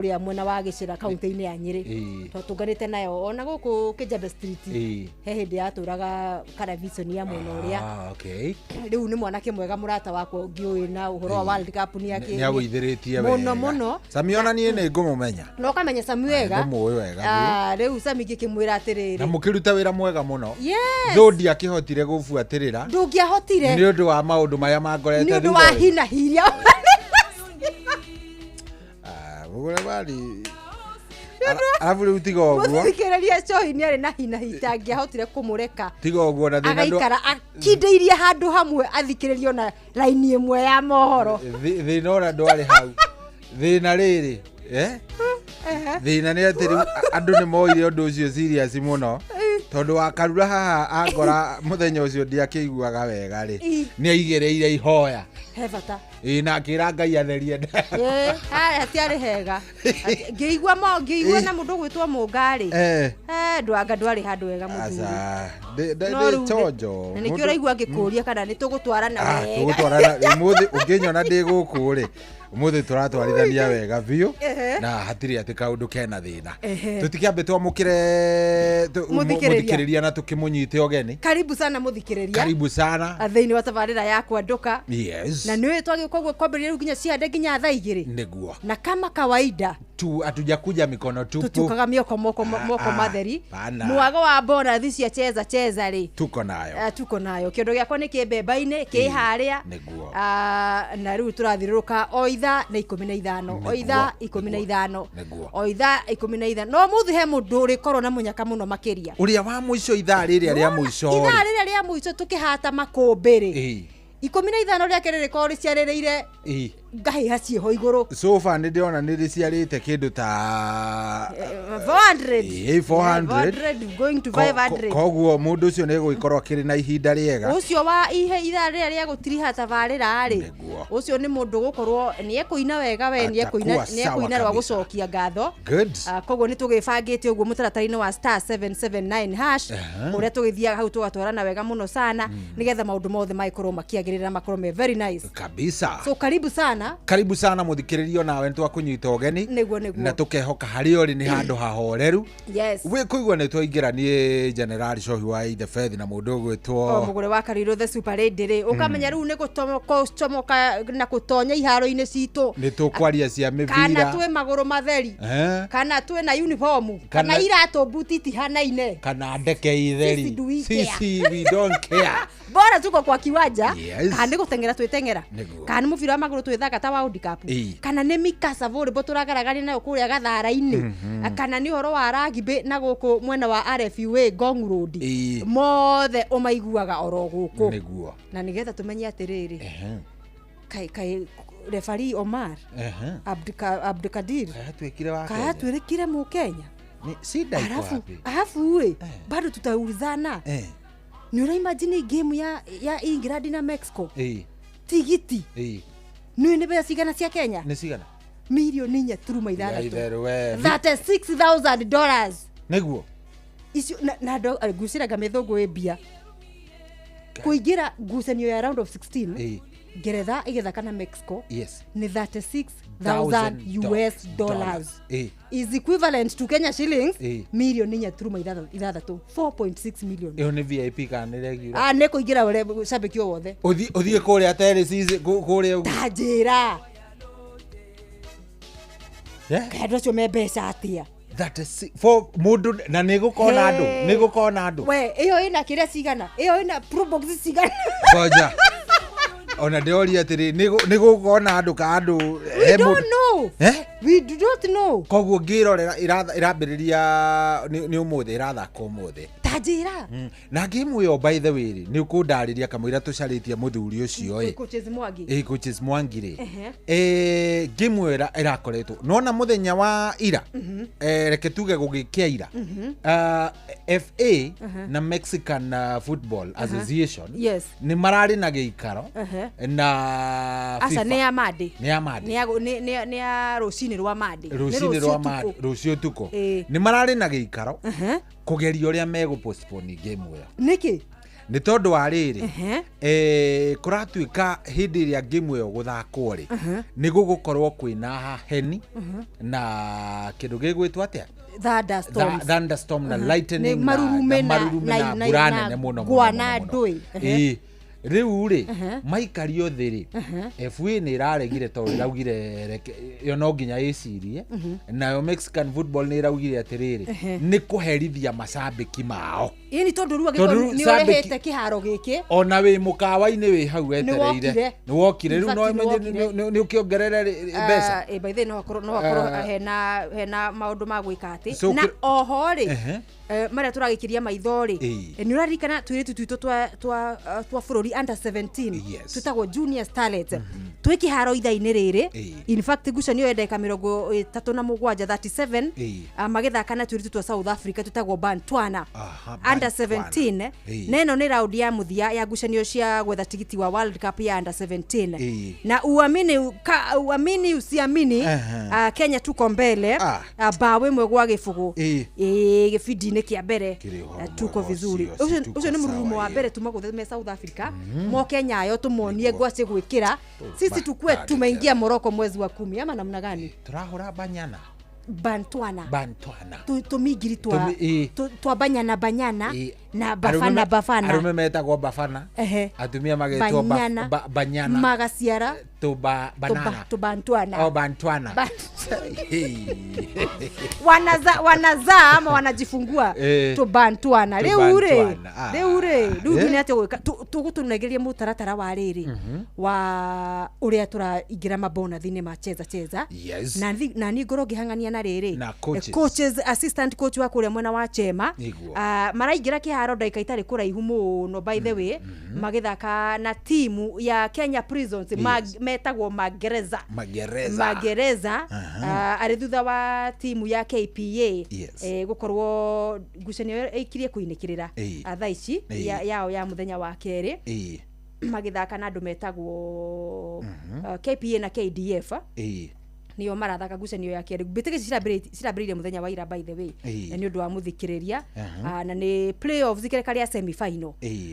Kũrĩa mwena wa Gĩcĩra, kaunti-inĩ ya Nyĩrĩ. Twatũnganĩte nayo ona gũkũ Kĩnjambe Street. He hĩndĩ yatũraga karaviconi ya mwena ũrĩa. Ah, okay. Rĩu nĩ mwanake mwega, mũrata wakwa ngĩũĩ na ũhoro wa World Cup nĩ akĩ Nĩ agũithĩrĩtie wega. Mũno mũno. Sami, ona niĩ nĩ ngũmũmenya. Na ũkamenya Sami wega. Ngũmũĩ wega biũ. Ah, rĩu Sami ngĩkĩmwĩra atĩrĩrĩ, Na mũkĩruta wĩra mwega mũno. Yes. Thũ ndiakĩhotire gũbuatĩrĩra Ndũngĩahotire. nĩ ũndũ wa maũndũ marĩa mangorete Nĩ ũndũ thutha wa ũyũ. hina hiria. Ah, mũgũre bari arabu rĩu tiga ũguo. Mũthikĩrĩria, Cohi nĩ arĩ na hina hitangĩahotire kũmũreka. Tiga ũguo na thĩna Agaikara akindĩirie handũ hamwe athikĩrĩrio na raini ĩmwe ya mohoro. Thĩna ũrĩa ndwarĩ hau, thĩna rĩrĩ, eh? Thĩna nĩ atĩ rĩu andũ nĩ moire ũndũ ũcio serious mũno, tondũ wakarura haha angora mũthenya ũcio ndiakĩiguaga wega rĩ, nĩ aigĩrĩire ihoya. He bata. Ĩ, na akĩra Ngai atherie nda. Ĩ, haya hatiarĩ hega. Ngĩigua mo ngĩigua na mũndũ gwĩtwo mũngarĩ. Ndwanga ndwarĩ handũ hega, mũthuri. Aca, No ndĩ rĩu chonjo. Na nĩkĩo ũraigua ngĩkũria kana nĩ tũgũtwarana Ah, wega. tũgũtwarana ũmũthĩ. Ũngĩnyona ndĩ gũkũ rĩ, ũmũthĩ tũratwarithania wega biũ na hatirĩ atĩ kaũndũ kena thĩna. Tũtikĩambe twamũkĩre Mũthikĩrĩria. Mũthikĩrĩria na tũkĩmũnyite ũgeni. Karibu sana, mũthikĩrĩria. Karibu sana. Thĩinĩ wa tabarĩra ya Kwandũka. Yes. Na nĩũĩ twagĩũka ũguo kwambĩrĩria rĩu nginya cihande nginya thaa 2. Nĩguo. Na kama kawaida, Tu hatujakuja mikono tupu. Tũtiũkaga mĩoko moko Ah, moko ah, matheri. Bana. Mwago wa bonathi cia cheza cheza rĩ, Tuko nayo. Ah, tuko nayo. Kĩondo gĩakwa nĩ kĩmbemba-inĩ kĩ harĩa. Ah, na rĩu tũrathirũrũka o ithaa na 15, o ithaa 15, o ithaa 15. No mũthĩ he mũndũ ũrĩkorwo na mũnyaka mũno makĩria. Ũrĩa wa mũico, ithaa rĩrĩa rĩa mũico Ithaa rĩ. rĩrĩa rĩa mũico tũkĩhata makũmbĩ rĩ, 15 rĩake rĩrĩkorwo rĩciarĩrĩire ngahĩha ciĩho igũrũ. Sofa nĩ ndĩrona nĩ rĩciarĩte kĩndũ ta 400. Ĩ, 400. 400 going to 500. Koguo mũndũ ũcio nĩ egũgĩkorwo akĩrĩ na ihinda rĩega. Ũcio wa ihe ithaa rĩrĩa rĩa gũtiriha tabarĩra rĩ, ũcio nĩ mũndũ gũkorwo nĩ ekũina wega we, nĩ ekũina. Atakuwa Nĩ sawa ekũina rwa kabisa. gũcokia ngatho. Good. Ah, koguo nĩ tũgĩbangĩte ũguo mũtaratara-inĩ wa *779#, ũrĩa tũgĩthiaga hau tũgatwarana wega mũno sana, nĩgetha maũndũ mothe magĩkorwo makĩagĩrĩra, makorwo me very nice. Kabisa. So karibu sana. Karibu sana, mũthikĩrĩrio, nawe nĩ twakũnyita ũgeni. Nĩguo. Na tũkehoka harĩa ũrĩ nĩ handũ hahoreru. Wĩ kũigua nĩ twaingĩra niĩ General Cohi wa Ithe Bethi na mũndũ O ũgwĩtwo mũgũre wa Karirũ the super lady rĩ, ũkamenya rĩu nĩ gũcomoka na gũtonya iharo-inĩ citũ. Nĩ tũkwaria cia Kana mĩbira. twĩ magũrũ matheri, kana twĩ na uniform, kana iratũ mbuti itihanaine, kana ndeke itheri. Sisi do we care. Sisi we don't care. Bora tuko kwa kiwanja. Kana nĩ gũteng'era twĩteng'era, kana nĩ mũbira wa magũrũ twĩthaka ta World Cup, kana nĩ mikasa volleyball tũragaragaria nayo kũrĩa gathara-inĩ, kana nĩ ũhoro wa rugby na gũkũ mwena wa RFUA Ngong Road, mothe ũmaiguaga oro gũkũ. Na nĩgetha tũmenye atĩrĩrĩ, kaĩ referee Omar Abdulkadir Kayatuĩkire wa kaya Kenya. twĩrĩkire mũkenya. Ni shida iko Halafu wapi? halafu ĩ bado tutaulizana, nĩ ũraimagine game ya England na Mexico, tigiti nĩ mbeca cigana cia Kenya? Nĩ cigana? Mirioni 4 turuma Ya 6. itherũ we. $36,000. Icio na ngwĩciraga mĩthũngũ ĩ mbia kũingĩra ngucanio ya round of 16. Ngeretha ĩgĩthaka na Mexico nĩ 36,000 US dollars, is equivalent to Kenya shillings mirioni 4 turuma 6, 4.6 million. Ĩyo nĩ VIP kana nĩ regular? Ah, nĩ kũingĩra ũrĩa cambĩki o wothe. Ũthiĩ kũrĩa terraces kũrĩa ũguo. Ta njĩra. Eh? Kaĩ andũ acio me mbeca atĩa? 36 for mũndũ, na nĩ gũkorwo na andũ. Hey. Nĩ gũkorwo na andũ. We, ĩyo ĩna kĩrĩa cigana, ĩyo ĩna probox cigana? Ngoja, ona ndĩroria atĩrĩ, nĩ gũkorwo na andũ ka andũ We he don't know. Eh? We do not know. Koguo ngĩrorera ĩrambĩrĩria nĩ ũmũthĩ, ĩrathaka ũmũthĩ. Ta njĩra. Na game ĩyo, by the way rĩ, nĩ ũkũndarĩria kamũira tũcarĩtie mũthuri ũcio ĩ. Coaches Mwangi. Ĩ, coaches Mwangi rĩ. Game ĩyo ĩrakoretwo nona mũthenya wa ira, reke tuge gũgĩkĩa ira, ah, FA na Mexican Football Association nĩ mararĩ na gĩikaro na Aca. FIFA. Nĩ ya Monday. Nĩ ya Monday. Nĩ ya rũcinĩ rwa Monday. Nĩ Rũcinĩ rũciũ rwa ũtukũ. Monday, rũciũ ũtukũ. Nĩ mararĩ na gĩikaro kũgeria ũrĩa megũ postpone game ĩyo. Nĩkĩ? Nĩ tondũ wa rĩrĩ, kũratuĩka hĩndĩ ĩrĩa game ĩyo gũthakwo rĩ, nĩ gũgũkorwo kwĩna heni na kĩndũ gĩgwĩtwo atĩa? Thunderstorms. Thunderstorm na lightning Nĩ na marurume na marurume na mbura nene mũno ngwa mũno, na mũno, mũno. ndũĩ. Ĩĩ. Rĩu rĩ, maikario thĩ rĩ, FA nĩ ĩraregire tondũ ĩraugire reke ĩyo no nginya ĩcirie, nayo Mexican football nĩ ĩraugire atĩrĩrĩ, nĩ kũherithia macambĩki mao. Ĩni tondũ rĩu Tondũ angĩkorwo rĩu nĩ cambĩki- ũrĩhĩte kĩharo gĩkĩ, ona wĩ mũkawa-inĩ wĩ hau wetereire, wokire. nĩ wokire In rĩu fact, no nĩ wokire. nĩ ũkĩongerere mbeca. Ah, by the way, no hakorwo hena maũndũ ma gwĩka atĩ So na oho rĩ, marĩa tũragĩkĩria maitho rĩ, nĩ ũraririkana tũirĩtu twitũ twa bũrũri under 17, twĩtagwo Junior Starlets, twĩ kĩharo ithaa-inĩ rĩrĩ. In fact, ngucanio ya ndagĩka 37, 37, magĩthaka na tũirĩtu twa South Africa twĩtagwo Bantwana, under Bantwana. 17. Na ĩno nĩ raundi ya mũthia ya ngucanio cia gwetha tigiti wa World Cup ya under 17. Na uamini, uamini usiamini, Kenya tuko mbele, bao 1-0, gĩbindi-inĩ kĩa mbere. Kĩrĩ ũhoro Tuko mwega vizuri. ũcio, Ũcio tuko ũcio nĩ mũrurumo sawa, wa mbere tuma gũtheme South Africa moke Nyayo tũmonie ngwacĩ gwĩkĩra sisi tukue tumeingia Morocco mwezi wa 10 ama namna gani? Tũrahũra Banyana. Bantwana. Bantwana. Tũmingiri twa twa Banyana Banyana na Bafana. Bafana. Arũme metagwo Bafana, atumia magetwo Banyana. Banyana. Magaciara Tuba banana. Tubantwana. Oh, Bantwana. Hey. Wanazaa ama wanajifungua tubantwana rĩu rĩ. Tubantwana, ah. Rĩu rĩ, rĩu nĩ atĩa gwĩka tũgũtũnegeria mũtaratara wa rĩrĩ wa ũrĩa tũraingĩra mabonathi-inĩ ma Cheza Cheza. Na niĩ ngorwo ngĩhang'ania na rĩrĩ Na coaches. Coaches, assistant coach wa kũrĩa mwena wa Chema. Ah, maraingĩra kĩharo ndagĩka itarĩ kũraihu mũno, by the way, magĩthaka na timu ya Kenya Prisons, metagwo Magereza. Magereza. Magereza. Ah, arĩ thutha wa timu ya KPA gũkorwo ngucanio ĩyo ĩkirie kũinĩkĩrĩra. Ah, thaa ici yao ya mũthenya wa kerĩ, magĩthaka na andũ metagwo KPA na KDF, nĩo marathaka ngucanio ya kerĩ. Mbĩtĩka ici cirambĩrĩirie mũthenya wa ira, by the way, na nĩ ũndũ wa mũthikĩrĩria. Ah, na nĩ playoffs ikereka rĩa semi final.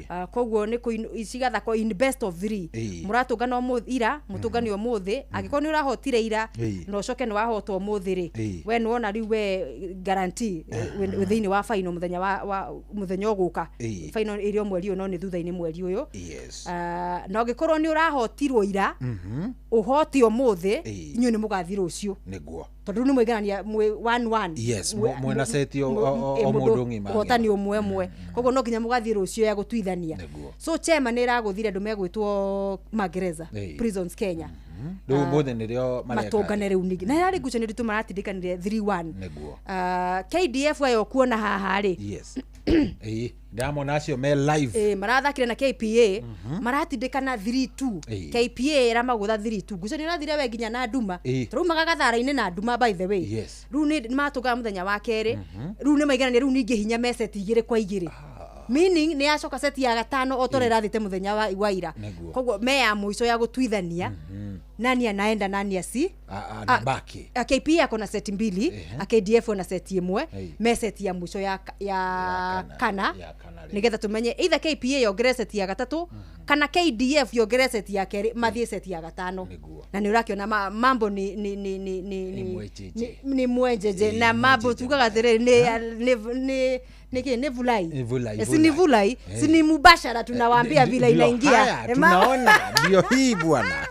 Ah, koguo nĩ cigathakwo in best of three. Mũratũngana ũmũthĩ, ira mũtũngane ũmũthĩ, angĩkorwo nĩ ũrahotire ira na ũcoke nĩ wahotwo ũmũthĩ rĩ, we nĩ wona rĩu we guarantee wĩ thĩinĩ wa final mũthenya wa mũthenya ũgũka. Final ĩrĩ o mweri ũyũ, no nĩ thutha-inĩ mweri ũyũ. Ah, na ũngĩkorwo nĩ ũrahotirwo ira, ũhote ũmũthĩ, inyuĩ nĩ mũgathiĩ rũciũ, tondũ rĩu nĩ mwaiganania mwĩ 1-1. Yes, mwĩna seti o mũndũ ng'ima. Ũhotani ũmwe ũmwe, koguo no nginya mũgathiĩ rũciũ ya gũtuithania. So Chema nĩ ĩragũthire andũ megwĩtwo Magereza Prisons Kenya. Rĩu ũmũthĩ nĩrĩo mareka. Matũngane rĩu ningĩ na ĩrarĩ ngucanio nditũ, maratindĩkanire 3-1. KDF ayo kuona haha rĩ, Yes, ndamona acio me live. Marathakire na KPA, maratindĩkana 3-2. KPA ĩramagũtha 3-2, ngucanio ĩrathire we nginya na nduma. Tũraumaga gathara-inĩ na nduma, by the way. Rĩu nĩ matũngana mũthenya wa kerĩ, rĩu nĩ maiganania, rĩu ningĩ hinya me seti 2-2, meaning nĩ yacoka seti ya gatano o torĩa ĩrathĩte mũthenya wa ira. Koguo me ya mũico ya gũtuithania nani anaenda nani asi Anabaki. KPA ako na seti mbili, KDF na seti ĩmwe. Me seti ya mũico ya Ya kana, ya kana rĩ. Nĩgetha tũmenye either KPA yongerere seti ya gatatũ kana KDF yongerere seti ya kerĩ, mathiĩ seti ya gatano. Na nĩ ũrakĩona mambo ni Nĩ mwenjeje. Nĩ mwenjeje. Na mambo mwenjeje. tugaga atĩrĩrĩ, nĩ kĩ, nĩ vulai. Ni vulai, Si ni vulai. vulai, si ni mubashara tunawaambia vile Ndio inaingia. haya, tunaona ndio hii bwana.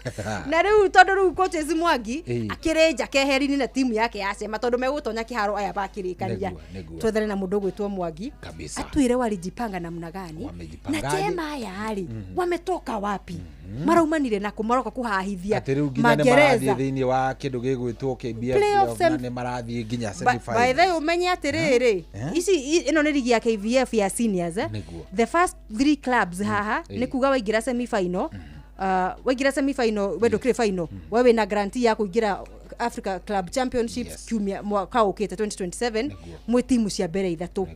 Na rĩu tondũ rĩu coaches Mwangi akĩrĩ nja keheri-inĩ na timu yake ya Cema tondũ megũtonya kĩharo aya bakĩrĩkania. Nĩguo, nĩguo. Twethane na mũndũ ũgwĩtwo Mwangi atwĩre walijipanga namna gani na Wamejipangaje? Chema aya rĩ wametoka wapi, maraumanire na kũ, maroka kũhahithia Atĩ rĩu nginya nĩ marathiĩ Magereza thĩinĩ wa kĩndũ gĩgwĩtwo KBF Playoffs na nĩ marathiĩ nginya By the way, ũmenye atĩrĩrĩ, ici ĩno nĩ ligi ya KVF ya seniors, eh? The first three clubs haha, nĩ kuga waingĩra semi final, waingĩra semi final, we ndũkĩrĩ final, we wĩna guarantee ya kũingĩra Africa Club Championships kiumia mwaka ũkĩte 2027, mwĩ timu cia mbere ithatũ.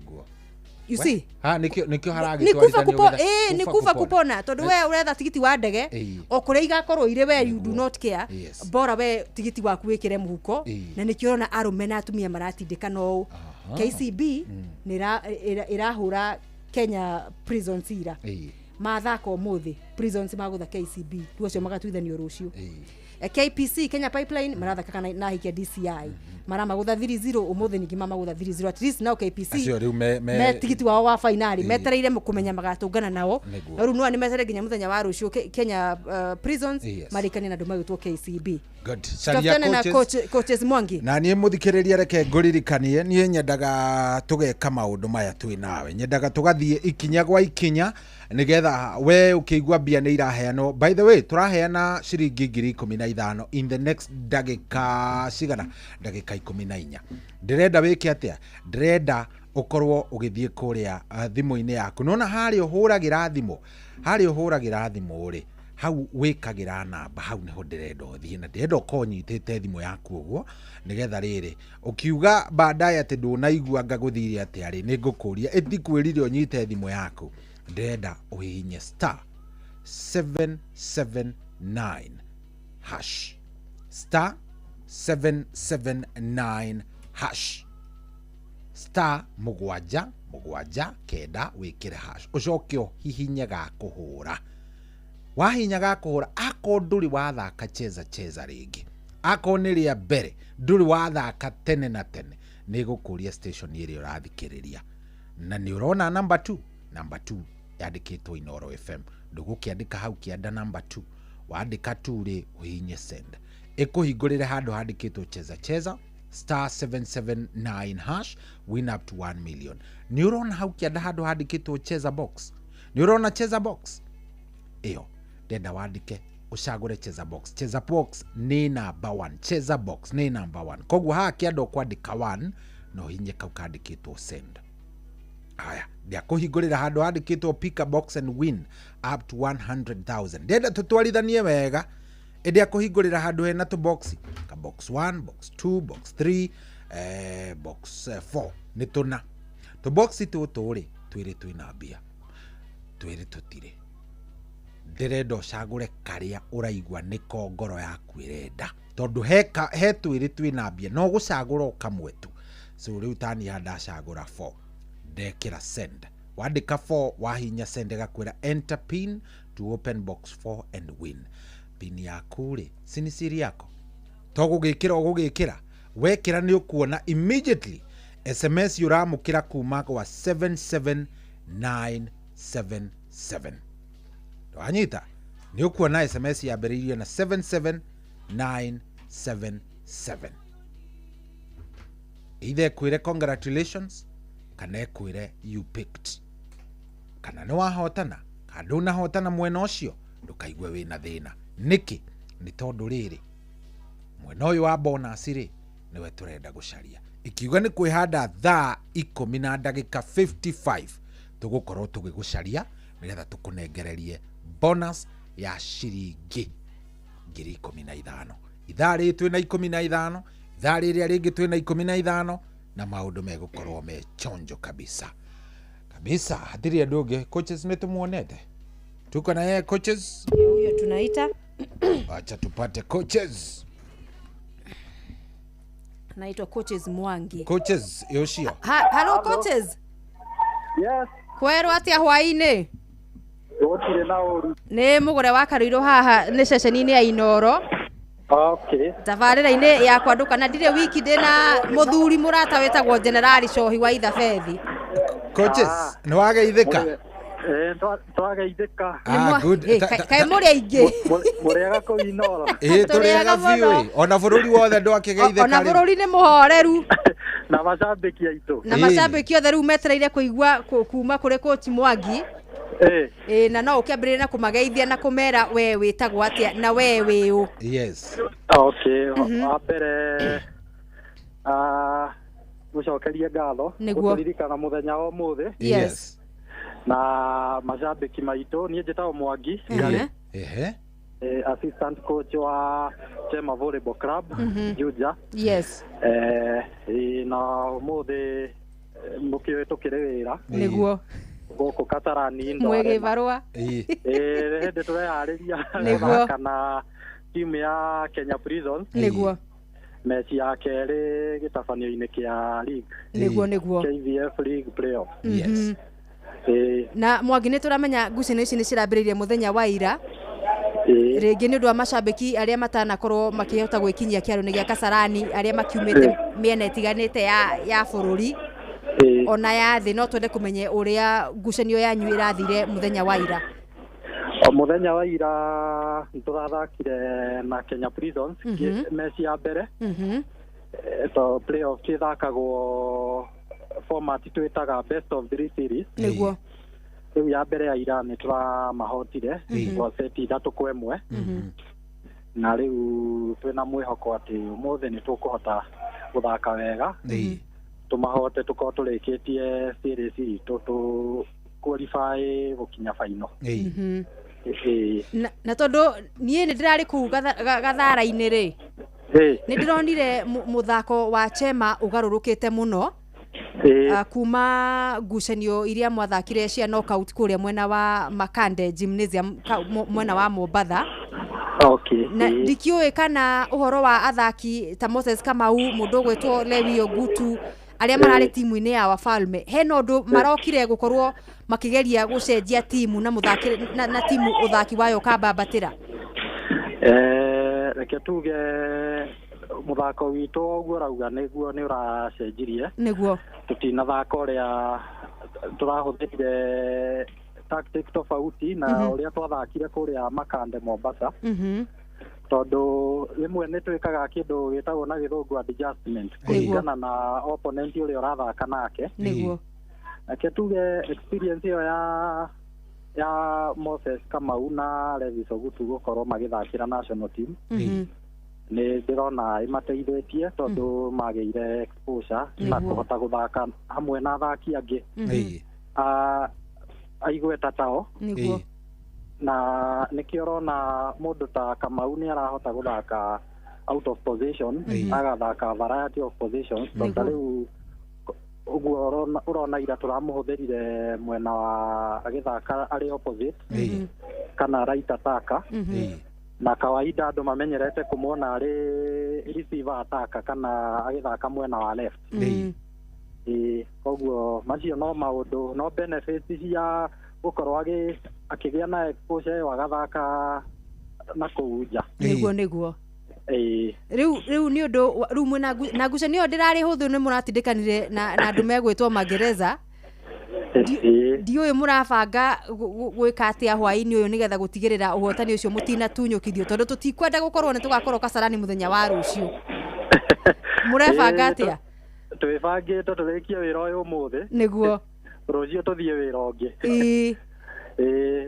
You see? Ha, nĩkĩo Nĩ kuba haragĩtwarithanio kupo nĩ kuba kuba kupona tondũ we ũretha tigiti wa ndege o kũrĩa igakorwo irĩ, we you do not care. Bora we tigiti waku wĩkĩre mũhuko. Na nĩkĩo ũrona arũme na atumia maratindĩkana ũũ. KCB nĩ ĩrahũra Kenya Prisons ira. Mathaka ũmũthĩ Prisons magũtha KCB, rĩu acio magatuithanio rũciũ. KPC Kenya Pipeline marathaka na Hikia DCI, maramagũtha 3-0 ũmũthĩ, ningĩ mamagũtha 3-0. At least now KPC acio rĩu me tigiti wao wa finali, metereire kũmenya magatũngana nao. Nĩguo. No rĩu no nĩ metereire nginya mũthenya wa rũciũ Kenya Prisons marĩkanie na andũ magĩtwo KCB. Good. Caria Tutafutane na coaches. Coaches Mwangi. Na niĩ mũthikĩrĩria, reke ngũririkanie, niĩ nyendaga tũgeka maũndũ maya twĩ nawe, nyendaga tũgathiĩ ikinya gwa ikinya nĩgetha we ũkĩigua mbia nĩ iraheanwo. By the way, tũraheana ciringi 15,000 in the next ndagĩka cigana? Ndagĩka 14. Ndĩrenda wĩke atĩa? Ndĩrenda ũkorwo ũgĩthiĩ kũrĩa thimũ-inĩ yaku, nona harĩa ũhũragĩra thimũ, harĩa ũhũragĩra thimũ rĩ, hau wĩkagĩra namba, hau nĩho ndĩrenda ũthiĩ, na ndĩrenda ũkorwo ũnyitĩte thimũ yaku ũguo, nĩgetha rĩrĩ ũkiuga baadaye atĩ ndũnaigua anga gũthire atĩa rĩ, nĩ ngũkũria ĩtikwĩrire ũnyite thimũ yaku. Ndĩrenda ũhihinye *779 hash, *779 hash, *779 wĩkĩre hash, ũcoke ũhihinye ga kũhũra. Wahinya ga kũhũra, akorwo ndũrĩ wathaka Cheza Cheza rĩngĩ, akorwo nĩ rĩa mbere, ndũrĩ wathaka tene na tene, nĩ gũkũria station ĩrĩa ũrathikĩrĩria, na nĩ ũrona number 2, number 2 yandĩkĩtwo Inooro FM. Ndũgũkĩandĩka hau kĩanda number 2, wandĩka 2 rĩ, ũhihinye send, ĩkũhingũrĩre handũ handĩkĩtwo Cheza Cheza *779 hash, win up to 1 million. Nĩ ũrona hau kĩanda handũ handĩkĩtwo Cheza Box? Nĩ ũrona Cheza Box ĩyo? Ndenda wandĩke, ũcagũre Cheza Box. Cheza Box nĩ number 1, Cheza Box nĩ number 1. Koguo haha kĩanda ũkwandĩka 1 na ũhinye kau kandĩkĩtwo send. Haya, ndĩakũhingũrĩra handũ handĩkĩtwo pick a box and win up to 100,000. Ndĩrenda tũtwarithanie wega, ĩndĩ akũhingũrĩra handũ hena tũboxi ka box 1, box 2, box 3, box 4, nĩ tũna tũboxi tũtũ rĩ, twĩrĩ twĩna mbia, twĩrĩ tũtirĩ. Ndĩrenda ũcagũre karĩa ũraigua nĩko ngoro yaku ĩrenda, tondũ he twĩrĩ twĩna mbia, no gũcagũra o kamwe tu. So rĩu tani haha ndacagũra 4, ndekĩra send. Wandĩka 4, wahinya send, ĩgakwĩra enter pin to open box 4 and win. Pin yaku rĩ, si siri yako, to gũgĩkĩra ũgũgĩkĩra, wekĩra nĩ ũkuona immediately SMS ũramũkĩra kuma gwa 77977. Wanyita? Nĩ ũkuona SMS yambĩrĩirie na 77977, either ĩkwĩre congratulations kana ĩkwĩre you picked, kana nĩ wahotana kana ndũnahotana. Mwena ũcio ndũkaigue wĩna thĩna. Nĩkĩ? Nĩ tondũ rĩrĩ, mwena ũyũ wa bonus rĩ, nĩwe tũrenda gũcaria. Ikiuga nĩ kwĩhanda thaa 10 na ndagĩka 55, tũgũkorwo tũgĩgũcaria nĩgetha tũkũnengererie bonus ya ciringi 15,000. Ithaa rĩrĩ twĩna 15, ithaa rĩrĩa rĩngĩ twĩna 15, na maũndũ megũkorwo me chonjo kabisa kabisa, hatirĩ andũ ũngĩ. Coaches nĩ tũmuonete, tuko na yeye coaches. Huyo tunaita. Acha tupate coaches. Anaitwa Coaches Mwangi. Coaches yoshio. Hello coaches. Yes. Kwerwo atia hwainĩ? Gũtirĩ na ũru. Nĩ mũgũre wa Karũirũ haha nĩ ceceni-inĩ ya Inooro. Okay. Tabarĩra-inĩ ya kwandũka, na ndirĩ wiki, ndĩna mũthuri mũrata wĩtagwo Generali Cohi wa Ithabethi. Coaches, nĩ wageithĩka? Eh, twageithĩka. Ah, good. Kaĩ mũrĩ aingĩ? Mũrĩaga kũu Inooro? Ĩĩ, tũrĩaga Tũrĩaga biũ mũno. ĩ. Ona bũrũri wothe ndwakĩgeithĩka Ona rĩu. bũrũri nĩ mũhoreru. Na macambĩki aitũ. Na Ĩĩ. macambĩki othe rĩu metereire kũigua kuma kũrĩ coach Mwangi. Ĩĩ. Ĩĩ, na no ũkĩambĩrĩrie na kũmageithia na kũmera we wĩtagwo atĩa na we wĩ ũ. Yes. Okay, wa mbere gũcokerie ngatho Nĩguo. gũtũririkana mũthenya wa ũmũthĩ. Yes. Na macambĩki maitũ, niĩ njĩtagwo Mwangi Ehe. Ehe. Assistant coach wa Chema Volleyball Club Juja. Yes. Na ũmũthĩ mũkĩũĩ tũkĩrĩ wĩra Nĩguo. gũkũ Kasarani Indoor Mwĩ Arena. gĩbarũa. Ĩĩ. Ĩĩ, hĩndĩ tũreharĩria Nĩguo. gũthaka na timu ya Kenya Prisons Nĩguo. meci ya kerĩ gĩtabanio-inĩ kĩa league. Nĩguo, nĩguo. KVF League playoff. Yes. Na Mwangi nĩ tũramenya ngucanio ici nĩ cirambĩrĩirie mũthenya wa ira. Rĩngĩ nĩ ũndũ wa macambĩki arĩa matanakorwo makĩhota gwĩkinyia kĩaro-inĩ gĩa Kasarani, arĩa makiumĩte mĩena ĩtiganĩte ya bũrũri ona ya thĩ, no twende kũmenya ũrĩa ngucanio yanyu ĩrathire mũthenya wa ira. Mũthenya wa ira nĩtũrathakire na Kenya Prisons meci ya mbere. To playoff ĩthakagwo format twĩtaga best of 3 series. Nĩguo. Rĩu ya mbere ya ira nĩtũramahotire kwa seti 3-1. Na rĩu twĩna mwĩhoko atĩ ũmũthĩ nĩtũkũhota gũthaka wega. Tũmahote tũkorwo tũrĩkĩtie series itũ tũ qualify gũkinya final. Na tondũ niĩ nĩ ndĩrarĩ kũu gathara-inĩ rĩ, nĩ ndĩronire mũthako wa Chema ũgarũrũkĩte mũno kuma ngucanio iria mwathakire cia knockout kũrĩa mwena wa Makande Gymnasium mwena wa Mombatha. Na ndikĩũĩ kana ũhoro wa athaki ta Moses Kamau, mũndũ ũgwĩtwo Lewi Ogutu, arĩa mararĩ timu-inĩ ya Wafalme, hena ũndũ marokire gũkorwo makĩgeria gũcenjia timu na mũthaki na timu ũthaki wayo ũkambambatĩra? Reke tuge mũthako witũ ũguo ũrauga nĩguo nĩ ũracenjirie. Nĩguo. Tũtinathaka ũrĩa tũrahũthĩrire tactic tofauti na ũrĩa twathakire kũrĩa Makande Mombasa. Tondũ rĩmwe nĩ twĩkaga kĩndũ gĩtagwo na gĩthũngũ adjustment kũringana na opponent ũrĩa ũrathaka nake. Nĩguo. Reke tuge experience ĩyo ya Moses Kamau na Levis Ogutu gũkorwo magĩthakĩra national team nĩ ndĩrona ĩmateithĩtie tondũ magĩire exposure na kũhota gũthaka hamwe na athaki angĩ aigweta tao. Nĩguo. Na nĩkĩo ũrona mũndũ ta Kamau nĩ arahota gũthaka out of position, agathaka variety of positions. Tondũ rĩu ũguo ũrona ira tũramũhũthĩrire mwena wa agĩthaka arĩ opposite kana right attacker. Na kawaida andũ mamenyerete kũmwona arĩ receiver attacker kana agĩthaka mwena wa left. Koguo macio no maũndũ no benefits cia gũkorwo akĩgĩa na exposure ĩyo agathaka na kũu nja. Nĩguo nĩguo. Rĩu nĩ ũndũ rĩu mwĩna na ngucanio ndĩrarĩ hũthũ nĩ mũratindĩkanire na andũ megwĩtwo magereza. Ndiũĩ mũrabanga gwĩka atĩa hwaĩ-inĩ ũyũ nĩgetha gũtigĩrĩra ũhotani ũcio mũtinatunyũkithio, tondũ tũtikwenda gũkorwo nĩ tũgakorwo Kasarani mũthenya wa rũciũ. Mũrebanga atĩa? Twĩbangĩte tũrĩkie wĩra ũyũ ũmũthĩ. Nĩguo. Rũciũ tũthiĩ wĩra ũngĩ.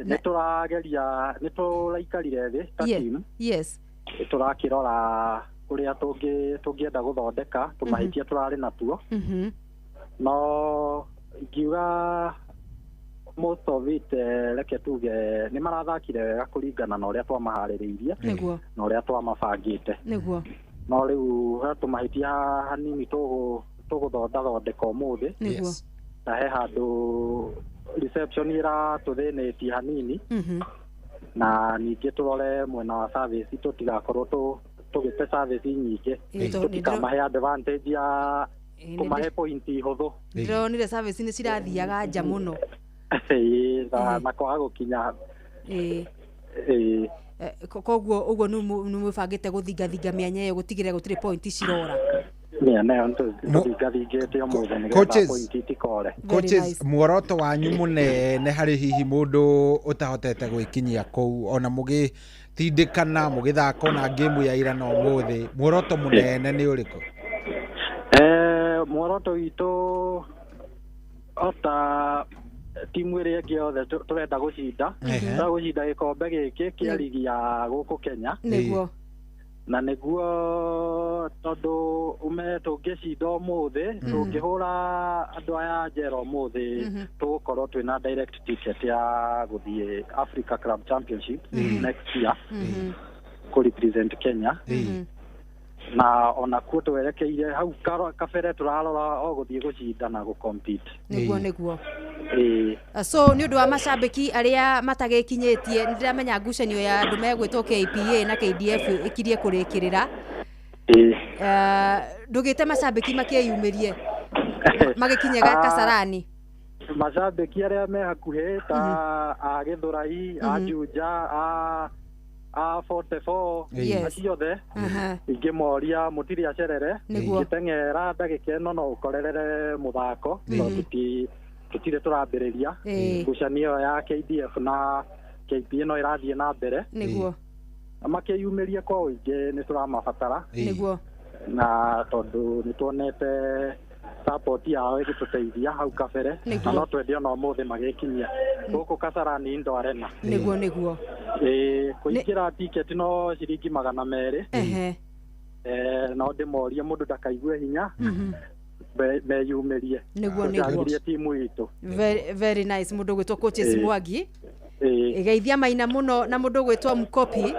Nĩ tũrageria, nĩ tũraikarire thĩ ta team. Yes. Tũrakĩrora ũrĩa tũngĩenda gũthondeka tũmahĩtia tũrarĩ natuo. No ingiuga most of it reke tuge nĩ marathakire wega kũringana na ũrĩa twamaharĩrĩirie na ũrĩa twamabangĩte. Nĩguo. No rĩu he tũmahĩtia hanini tũgũthondathondeka ũmũthĩ. Nĩguo. Na he handũ reception ĩratũthĩnĩtie hanini. Na ningĩ tũrore mwena wa service tũtigakorwo tũgĩte service nyingĩ, tũtikamahe advantage ya kũmahe point hũthũ. Ndĩronire service nĩ cirathiaga nja mũno. Na kwaga gũkinya. Koguo ũguo nĩ mwĩbangĩte gũthingathinga mĩanya ĩyo gũtigĩrĩra gũtirĩ point cirora. Coaches, muoroto wanyu mũnene harĩ hihi mũndũ ũtahotete gwĩkinyia kũu ona mũgĩtindĩkana mũgĩthaka ona game ya ira na ũmũthĩ, muoroto mũnene nĩ ũrĩkũ? Muoroto witũ ota timu ĩrĩa ĩngĩ yothe tũrenda gũcinda, tũrenda gũcinda gĩkombe gĩkĩ kĩa ligi ya gũkũ Kenya. Nĩguo. Na nĩguo tondũ ume tũngĩcinda ũmũthĩ, tũngĩhũra andũ aya njera ũmũthĩ, tũgũkorwo twĩna direct ticket ya gũthiĩ Africa Club Championship next year kũ represent Kenya. Na ona kuo twerekeire hau kabere tũrarora o gũthiĩ gũcinda na gũ-compete. Nĩguo nĩguo. So nĩ ũndũ wa macambĩki arĩa matagĩkinyĩtie, nĩ ndĩramenya ngucanio ya andũ megwĩtwo KPA na KDF ĩkirie kũrĩkĩrĩra. Ndũgĩte macambĩki makĩyumĩrie magĩkinye Kasarani. Macambĩki arĩa me hakuhĩ ta a Gĩthũrai, a Juja, a 44, acio othe ingĩmoria mũtirĩ acerere, ngĩteng'era ndagĩka ĩno no ũkorerere mũthako, tondũ tũtirĩ tũrambĩrĩria ngucanio ĩyo ya KDF na KPA no ĩrathiĩ na mbere. Nĩguo. Makĩyumĩrie kwa ũingĩ nĩ tũramabatara. Nĩguo. Na tondũ nĩ tuonete support yao ĩgĩtũteithia hau kabere, na no twende ona ũmũthĩ magĩkinyia gũkũ Kasarani Indo Arena. Nĩguo nĩguo. Kũingĩra ticket no ciringi 200. No ndĩmorie mũndũ ndakaigue hinya, meyumĩrie. Nĩguo nĩguo. Timu itũ. Very, very nice. Mũndũ ũgwĩtwo Coaches Mwangi. Geithia Maina mũno na mũndũ ũgwĩtwo Mkopi.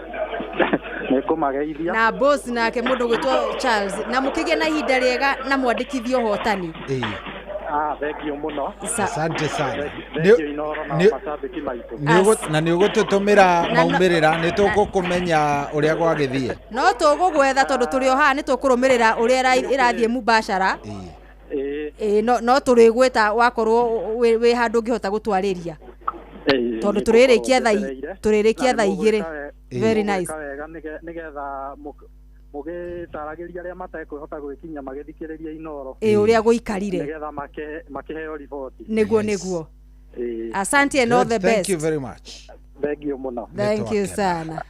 Nĩngũmageithia. Na boss nake mũndũ ũgwĩtwo Charles. Na mũkĩgĩe na ihinda rĩega na mwandĩkithie ũhotani. Thank you mũno. Asante sana. Thank you Inooro na macambĩki maitũ. Na nĩ ũgũtũtũmĩra maumĩrĩra, nĩ tũgũkũmenya ũrĩa gwagĩthiĩ. No tũgũgwetha tondũ tũrĩ o haha nĩ tũkũrũmĩrĩra ũrĩa ĩrathiĩ mubashara. No tũrĩgwĩta wakorwo wĩ handũ ũngĩhota gũtwarĩria. Tondũ tũrĩrĩkia thaa 2. Very nice. Nĩgetha mũgĩtaragĩria arĩa matekwĩhota gwĩkinya magĩthikĩrĩria Inooro. Ũrĩa gũikarire. Nĩgetha makĩheo riboti. Nĩguo nĩguo. Asante and all the best. Thank you very much. Thank you mũno. Thank you sana.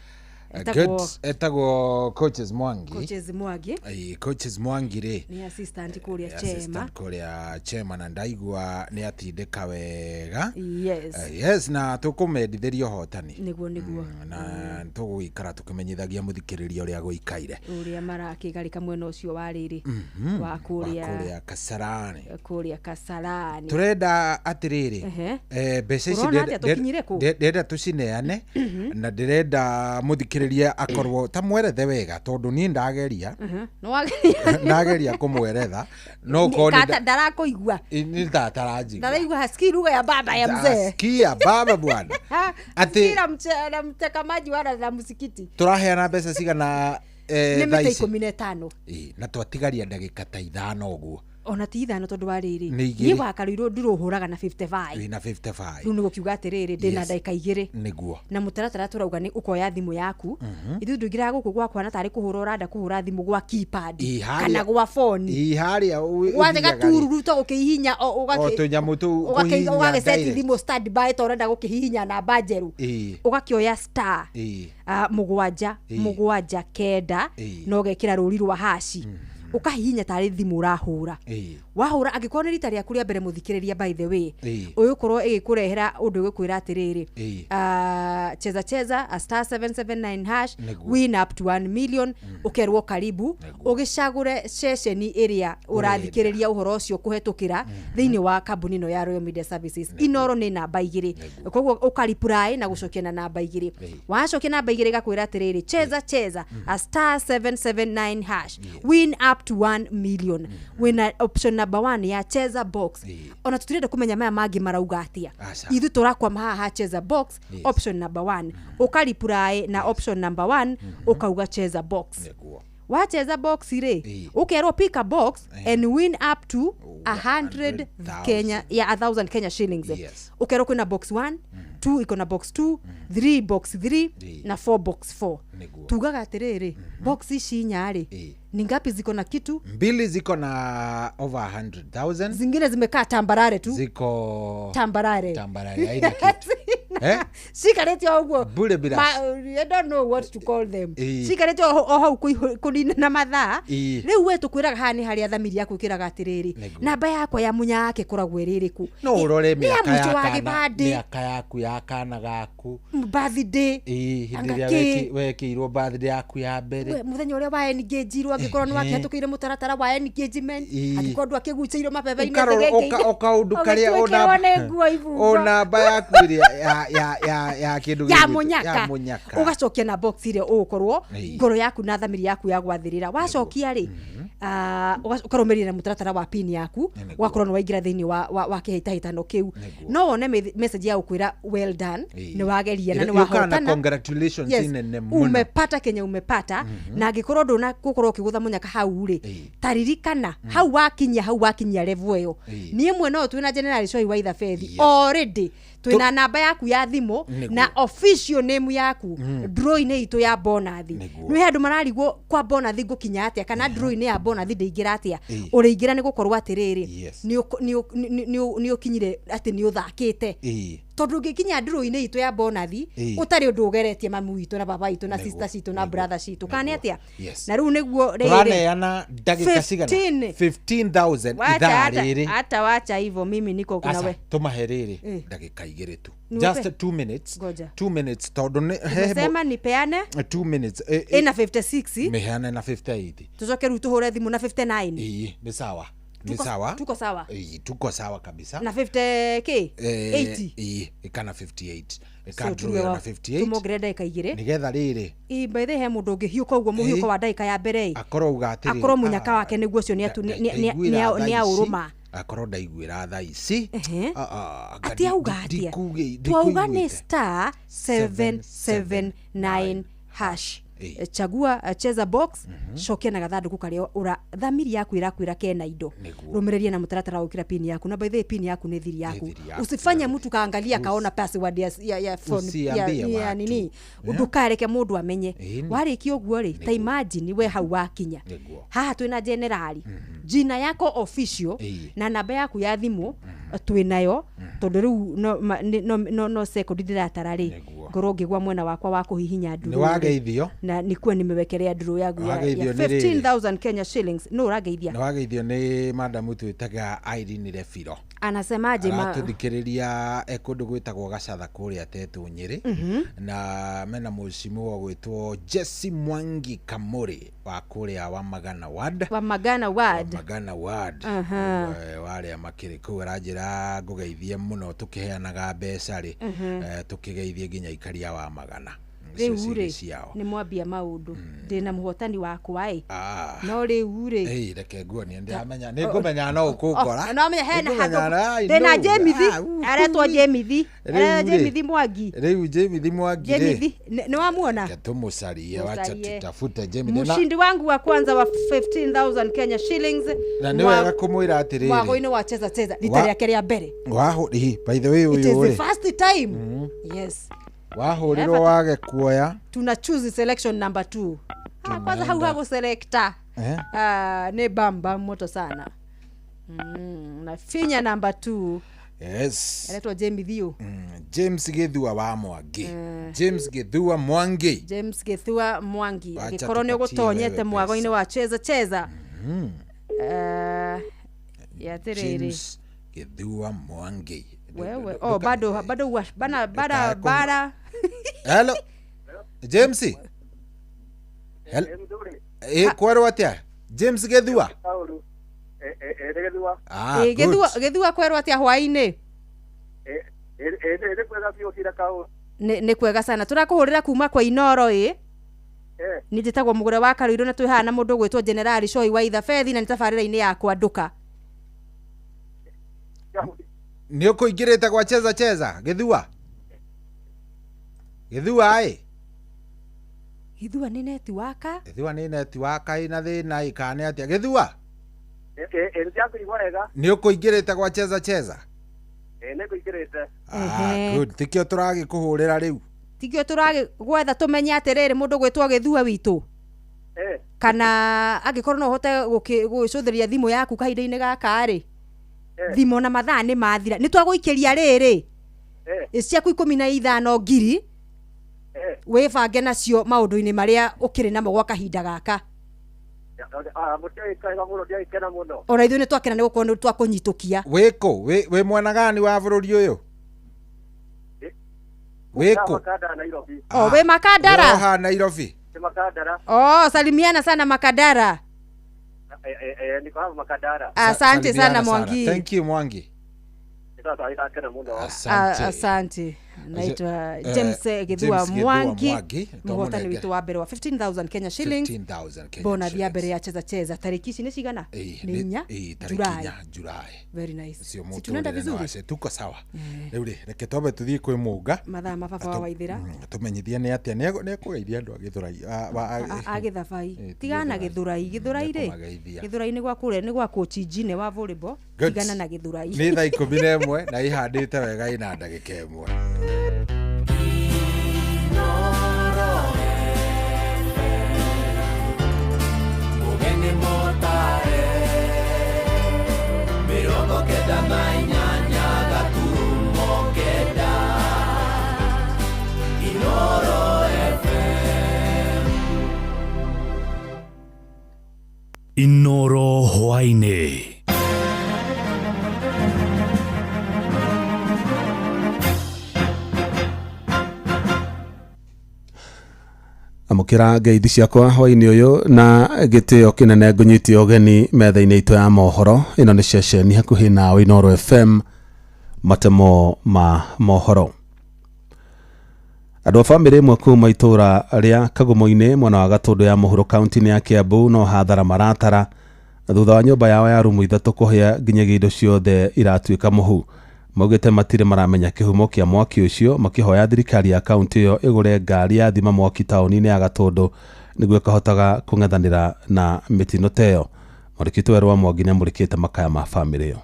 Good. Etagwo Coaches Mwangi. Coaches Mwangi. Coaches Mwangi rĩ. Ni assistant kũrĩa Chema. Assistant kũrĩa Chema, na ndaigua nĩ atindĩka wega. Yes. Yes, na tũkũmendithĩria ũhotani. Nĩguo nĩguo. Na tũgũikara tũkĩmenyithagia mũthikĩrĩria ũrĩa gũikaire. Ũrĩa marakĩgarĩka mwena ũcio wa rĩrĩ. Wa kũrĩa Kasarani. Kũrĩa Kasarani. Tũrenda atĩrĩrĩ. Mbeca ici ndĩrenda tũcineane na ndĩrenda mũthikĩrĩria akorwo ta mwerethe wega tondu ni ndageria ndageria kumweretha no ko ni ndarakũigua ni tataranjigua ndaraigua hasikii lugha ya baba ya mzee sikia baba bwana ati na mteka maji wala na msikiti turaheana mbeca cigana thaa ici 15 na twatigaria ndagĩka ta 5 ũguo ona ti 5 tondu wa riri ni wakaruirwo nduruhuraga na 55 wina 55 riu ni gukiuga atiriri ndina ndagika 2 niguo na mutaratara turauga ni ukoya thimu yaku ithuĩ ndũingĩraga gũkũ gwakwa na tarĩ kũhũra ũranda kũhũra thimũ gwa keypad kana gwa phone ĩ harĩa watega tururu to ũkĩhihinya tũnyamũ tũu ũgagĩceti thimũ stand by to ũrenda gũkĩhihinya namba njerũ ũgakĩoya star 7 7 9 na ũgekĩra rũri rwa hashi ukahihinya tarĩ thimũ ũrahũra wahũra angĩkorwo nĩ rita rĩaku rĩa mbere mũthikĩrĩria by the way ũyũkorwo ĩgĩkũrehera ũndũ ũgĩkwĩra atĩrĩrĩ cheza cheza a star 779 hash win up to 1 million ũkerwo karibu ũgĩcagũre ceceni ĩrĩa ũrathikĩrĩria ũhoro ũcio kũhetũkĩra thĩinĩ wa kambuni ĩno ya Royal Media Services. Inooro nĩ namba 2 koguo ũkaripuraĩ na gũcokia na namba 2 wacokia namba 2 ĩgakwĩra atĩrĩrĩ cheza cheza a star 779 hash win up to 1 million. Wina option number 1 ya cheza box. Ona tutirenda kumenya maya mangi marauga atia ithu turakwama haha cheza box. Option number 1 ukaripurae na option number 1 ukauga cheza box. Wa cheza box ire ukerwo pick a box and win up to 100 Kenya ya 1000 Kenya shillings. Ukerwo kuna box 1 2 iko na box 2 3 box 3 na 4 box 4. Tugaga atiriri box ici inya ri ni ngapi ziko na kitu? Mbili ziko na over 100,000, zingine zimekaa tambarare tu, ziko tambarare tambarare haina kitu. Cikarĩte o ũguo bure bila I don't know what to call them. Cikarĩte o hau kũnina na mathaa. Rĩu we tũkwĩraga haha nĩ harĩa thamiri yaku ĩkĩraga atĩrĩrĩ namba yakwa ya munya yake ĩkoragwo ĩrĩ ĩrĩkũ. No ũrore mĩaka yaku ya kana gaku birthday hĩndĩ ĩrĩa wekĩirwo birthday yaku ya mbere mũthenya ũrĩa wa engage-irwo angĩkorwo nĩ wakĩhetũkĩire mũtaratara wa engagement angĩkorwo ndwakĩgucĩirwo mabebe-inĩ ũkaũndũ karĩa o namba yaku ĩrĩa ya ya ya kĩndũ ya gĩgwĩtwo- munyaka ya mũnyaka ugacokia na box ĩrĩa ũgũkorwo Ĩĩ. ngoro yaku na thamiri yaku ya gwathĩrĩra wacokia rĩ ũkarũmĩrĩra na mũtaratara wa pin yaku Nĩguo. ũgakorwo nĩ waingĩra thĩinĩ wa kĩhĩtahĩtano kĩu Nĩguo. No wone message ya gũkwĩra well done, Ĩĩ. nĩ wageria na nĩ Yũkaga na wahotana. congratulations Yes, nene mũno. Umepata kenye umepata. Na angĩkorwo ndũna gũkorwo ũkĩgũtha mũnyaka hau rĩ, Ĩĩ. taririkana hau wakinyia, hau wakinyia level ĩyo. Ĩĩ. Niĩ mwena ũyũ twĩna General Choi wa Ithabethi. Yes. Already twĩna namba yaku ya thimũ Nĩguo. na official name yaku draw-inĩ itũ ya bonathi. Nĩguo. Nĩ andũ mararigwo kwa bonathi ngũkinya atĩa, kana draw-inĩ ya bonathi ndĩingĩra atĩa. Ĩĩ. Ũrĩingĩra nĩ gũkorwo atĩrĩrĩ, Yes. nĩ ũkinyire atĩ nĩ ũthakĩte, Ĩĩ. tondũ ũngĩkinya draw-inĩ itũ ya bonathi Ĩĩ. ũtarĩ ũndũ ũgeretie mami witũ na baba witũ na Nĩguo, sister citũ na nĩguo, brother citũ kana nĩ nĩguo. atĩa. Yes. Na rĩu nĩguo rĩrĩ Tũraneana ndagĩka cigana? 15. 15,000 Wacha ithaa hata, rĩrĩ. hata wacha hivyo, mimi niko kuna Aca we. tũmahe rĩrĩ Eh. ndagĩka 2 tu. Niwape? Just 2 minutes. Ngoja. 2 minutes tondũ nĩ he Umesema nipeane 2 minutes. Ĩna 56. Mĩheane na 58. Tucoke rĩu tũhũre thimũ na 59. Ĩĩ, nĩ sawa, nĩ sawa. Tuko sawa. Ĩĩ, tuko sawa kabisa. Na 50 k 80. Ĩĩ, ĩkana 58 So ĩka draw tuge ĩyo na 58. Tũmongerere ndagĩka 2. Nĩgetha rĩrĩ Ĩ, by the way, he mũndũ ũngĩhiũka ũguo mũhiũko Ĩĩ. wa ndagĩka ya mbere ĩ, Akorwo uga atĩrĩrĩ, akorwo mũnyaka "Ah, wake nĩguo ũcio ndaiguĩra thaa nĩ ici." aũrũma. Akorwo ndaiguĩra thaa ici. Ehe. Ah, ah, anga Atĩ auga atĩa? Twauga nĩ ndikuiguĩte. star 779 hash. Ĩĩ. Chagua cheza box, cokia na gathandũkũ karĩa ũra thamiri yaku ĩrakwĩra kena indo. Nĩguo. Rũmĩrĩria na mũtaratara wa gwĩkĩra pin yaku. Na by the way, pin yaku nĩ thiri yaku. Thiri yaku, Usifanye thiri. mtu kaangalia kaona password ya phone ya, Usiambie ya watu. nini. Ndũkareke mũndũ amenye. Ĩni. Warĩkia ũguo rĩ, ta imagine we hau wakinya. Nĩguo. Haha twĩna generali jina yako official Ĩĩ. na namba yaku ya thimũ twĩ nayo, tondũ rĩu no, ma- nĩ- no, no, no sekondi ndĩratara rĩ, Nĩguo. ngorwo ngĩgwa mwena wakwa wa kũhihinya Nĩ ndurũ rĩ. wageithio. Na nikuwa nimewekelea ndurũ yagu ya Wageithio nĩ rĩrĩ. 15,000 Kenya shillings. No ũrangeithia. Nĩ wageithio nĩ madamu twĩtaga Irene Refiro. Anasemaje ma Aratũthikĩrĩria e kũndũ gwĩtagwo Gacatha kũrĩa Tetũ Nyĩrĩ, na mena mũcimũ gwĩtwo Jesse Mwangi Kamũrĩ wa kũrĩa wa Magana Ward. Wa Magana Ward. Magana Ward. Aha. Warĩa makĩrĩ kũu aranjĩra ngũgeithie mũno tũkĩheanaga mbeca rĩ, tũkĩgeithie nginya ikaria wa Magana. Rĩu Icio rĩ cirĩ ciao. Nĩ mwambia maũndũ, ndĩna mũhotani wakwa ĩ. Ah. No rĩu rĩ, Ĩĩ, reke nguonie, ndĩramenya nĩ ngũmenya no ũkũngora. No menya hena Nĩngũmenya handũ na- I ndĩna know. Jemithi. Ah, Aretwo Jemithi. Rĩu Aretwo rĩ. Jemithi Mwangi. Rĩu Jemithi Mwangi rĩ, Jemithi nĩ wamuona? reke tũmũcarie, wacha Mũcarie. tutafute Jemithi na, Mshindi wangu wa kwanza wa 15,000 Kenya shillings na nĩ wega kũmwĩra atĩrĩrĩ, mwago-inĩ wa cheza cheza rita rĩake rĩa mbere. Ĩ, by the way, It is ũyũ the rĩ, first time, yes. wahũrĩrwo wage kuoya. Tuna choose selection number 2. Ah, kwanza hau haguselekta. Eh? Ah, nĩ bamba moto sana. Na finya number 2. Yes. Aretwo Jemithio. James Gĩthua wa Mwangi, James Gĩthua Mwangi. James Gĩthua Mwangi. Wacha Angĩkorwo nĩ tupatie ũgũtonyete wewe mwago-inĩ wa cheza cheza. Atĩrĩrĩ. James Gĩthua Mwangi. Wewe, oh, bado bado bana bada Ndũkae bara. Hello James. Hello. Ĩ, kwerwo atĩa James Gĩthua? Gĩthua. Ah, Ĩ, good. Gĩthua, Gĩthua, kwerwo atĩa hwaĩ-inĩ? Nĩ kwega biũ kira kaũ. Nĩ kwega sana, tũrakũhũrĩra kuma kwa Inoro ĩ. Nĩ njĩtagwo Mũgũre wa Karũirũ na twĩ haha na mũndũ ũgwĩtwo Generali Choi wa Ithabethi na nĩ tabarĩra-inĩ ya Kwandũka. Nĩ ũkũingĩrĩte gwa cheza cheza, Gĩthua? Gĩthua ĩ. Gĩthua nĩ netiwaka. Gĩthua nĩ netiwaka ĩna thĩna ĩ, kana nĩ atĩa Gĩthua? Nĩ wega. Nĩ ũkũingĩrĩte gwa cheza cheza? Nĩ ngũingĩrĩte. Ah, Ehe. good, tikĩo tũragĩkũhũrĩra rĩu. Tikĩo tũragwetha tũmenye atĩrĩrĩ, mũndũ ũgwĩtwo Gĩthua witũ, kana angĩkorwo no ũhote gũgĩcũthĩrĩria thimũ yaku kahinda-inĩ gaka rĩ, thimũ na mathaa nĩ mathira, nĩ twagũikĩria rĩrĩ ciaku 15,000, wĩbange nacio maũndũ-inĩ marĩa ũkĩrĩ namo gwa kahinda gaka. Mũtiagĩkega mũno, ndiagĩkena mũno. Ona ithuĩ nĩ twakena nĩ gũkorwo nĩ twakũnyitũkia. Wĩkũ? Wĩ mwena gani wa bũrũri ũyũ? Wĩkũ? Makandara, Nairobi. O wĩ Makandara? Haha Nairobi. Nĩ Makandara. Oh, salimiana sana Makandara. Niko hapa Makandara. Asante Salimiana sana Mwangi. Thank you, Mwangi. Nĩ twagĩkena mũno. Asante. Asante. Naitwa James Githua Mwangi, mũhotani witũ wa mbere wa 15,000 Kenya shillings. 15,000 Kenya bonathi ya shillings. mbere ya cheza cheza tariki ici nĩ cigana? Nĩ 4 tariki Julai. 4 Julai. Very nice. Ũcio Si tunaenda mũtũrĩre na vizuri? wace. Tuko sawa. Rĩu rĩ, reke twambe tũthiĩ kwĩ Mũnga. Mathaa mababa wa Waithĩra. Tũmenyithie nĩ atĩa nĩ ekũgeithia andũ a Gĩthũrai A Gĩthabai. Ti Tigana na Gĩthũrai. Gĩthũrai. Gĩthũrai rĩ, Nĩekũmageithia. Gĩthũrai nĩ gwa kũrĩa, nĩ gwa coach Njine wa volleyball. Good. Tigana na Gĩthũrai. Nĩ thaa 11 na ihandĩte wega ina ndagĩka 1. Mũgeni mũtare 98.9 Inoro FM. Inoro hwaĩ-inĩ. Amũkĩra ngeithi ciakwa hwaĩ-inĩ ũyũ na gĩtĩo kĩnene, ngũnyitie ũgeni metha-inĩ itũ ya mohoro. Ĩno nĩ ceceni hakuhĩ nawe, Inoro FM, matemo ma mohoro. Andũ a bamĩrĩ ĩmwe kuma itũra rĩa Kagumo-inĩ, mwena wa Gatũndũ ya mũhuro, kaunti-inĩ ya Kiambu, no hathara maratara thutha wa nyũmba yao ya rumu 3 kũhĩa nginyagia indo ciothe iratuĩka mũhu. Maugĩte matirĩ maramenya kĩhumo kĩa mwaki ũcio, makĩhoya thirikari ya kaunti ĩyo ĩgũre ngari ya thima mwaki taũni-inĩ ya Gatũndũ nĩguo ĩkahotaga kũng'ethanĩra na mĩtino ta ĩyo. Mwandĩki witũ Werũ wa Mwangi nĩamũrĩkĩte makaya ma bamĩrĩ ĩyo.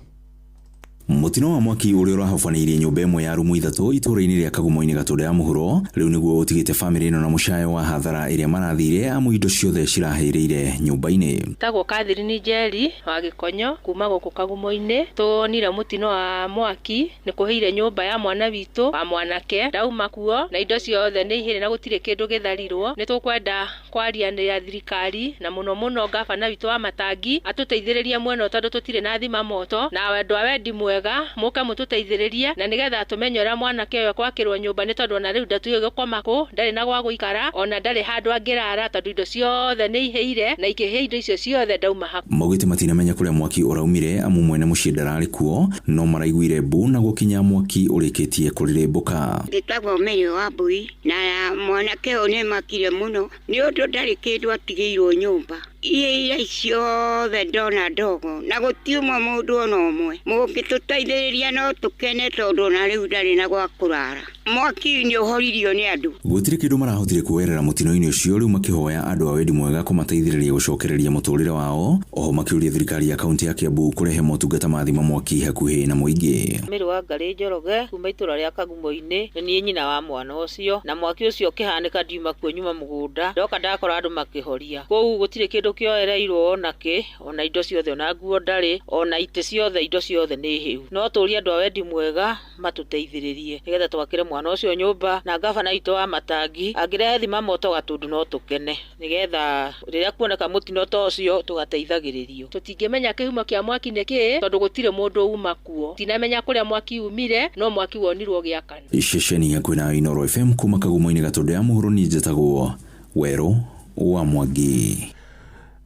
Mũtino wa mwaki ũrĩa ũrahobanĩirie nyũmba ĩmwe ya rumu 3 itũũra-inĩ rĩa Kagumo-inĩ, Gatũndũ ya mũhuro, rĩu nĩguo ũtigĩte bamĩrĩ ĩno na mũcayo wa hathara ĩrĩa marathire, amu indo ciothe cirahĩrĩire nyũmba-inĩ. Tagwo Catherine Njeri wa Gĩkonyo kuma gũkũ Kagumo-inĩ. Tuonire mũtino wa mwaki nĩ kũhĩire nyũmba ya mwana witũ wa mwanake, ndauma kuo na indo ciothe nĩ ihĩre na gũtirĩ kĩndũ gĩtharirwo. Nĩ tũkwenda kwaria thirikari na mũno mũno gabana witũ wa Matangi atũteithĩrĩrie mwena ũyũ, tondũ tũtirĩ na thima moto, na andũ a wendi mwega mũke mũtũteithĩrĩrie na nĩgetha tũmenye ũrĩa mwanake ũyũ ekwakĩrwo nyũmba, nĩ tondũ ona rĩu ndatuĩ gũkoma kũ, ndarĩ na gwa gũikara, ona ndarĩ handũ angĩrara, tondũ indo ciothe nĩ ihĩire na ikĩhĩa indo icio ciothe ndauma haku. Maugĩte matinamenya kũrĩa mwaki ũraumire, amu mwene mũciĩ ndararĩ kuo, no maraiguire mbu na gũkinya mwaki ũrĩkĩtie kũrĩrĩmbũka. Njĩtagwo Mary wa Mbui, na mwanake ũyũ nĩ makire mũno nĩ ũndũ ndarĩ kĩndũ atigĩirwo nyũmba. Iria ciothe ndona ndogo na gũtiuma mũndũ ona ũmwe. Mũngĩtũteithĩrĩria no tũkene, tondũ ona rĩu ndarĩ na gwa kũrara. Mwaki nĩ ũhoririo nĩ andũ. Gũtirĩ kĩndũ marahotire kuoerera mũtino-inĩ ũcio, rĩu makĩhoya andũ a wendi mwega kũmateithĩrĩria gũcokereria mũtũrĩre wao. Oho makĩũria thirikari ya kaunti ya Kiambu kũrehe motungata ma thima mwaki hakuhĩ na mũingĩ. Mary wa Ngarĩ Njoroge kuma itũra rĩa Kagumo-inĩ, nĩ niĩ nyina wa mwana ũcio, na mwaki ũcio ũkĩhanĩka ndiuma kuo, nyuma mũgũnda, ndoka ndakora andũ makĩhoria kũu, gũtirĩ kĩndũ kĩoereirwo ona kĩ, ona indo ciothe, ona nguo ndarĩ, ona itĩ ciothe, indo ciothe nĩ hĩu. No tũrie andũ a wendi mwega matũteithĩrĩrie nĩgetha twakĩre mwana ũcio nyũmba, na gabana witũ wa Matangi angĩrehe thima moto Gatũndũ no tũkene, nĩgetha rĩrĩa kuoneka mũtino ta ũcio tũgateithagĩrĩrio. Tũtingĩmenya kĩhumo kĩa mwaki nĩ kĩĩ, tondũ gũtirĩ mũndũ uma kuo. Tinamenya kũrĩa mwaki umire, no mwaki wonirwo gĩakana. Ceceni hakuhĩ na Inoro FM kuma Kagumo-inĩ, Gatũndũ ya mũhuro, niĩ njĩtagwo Werũ wa Mwangi.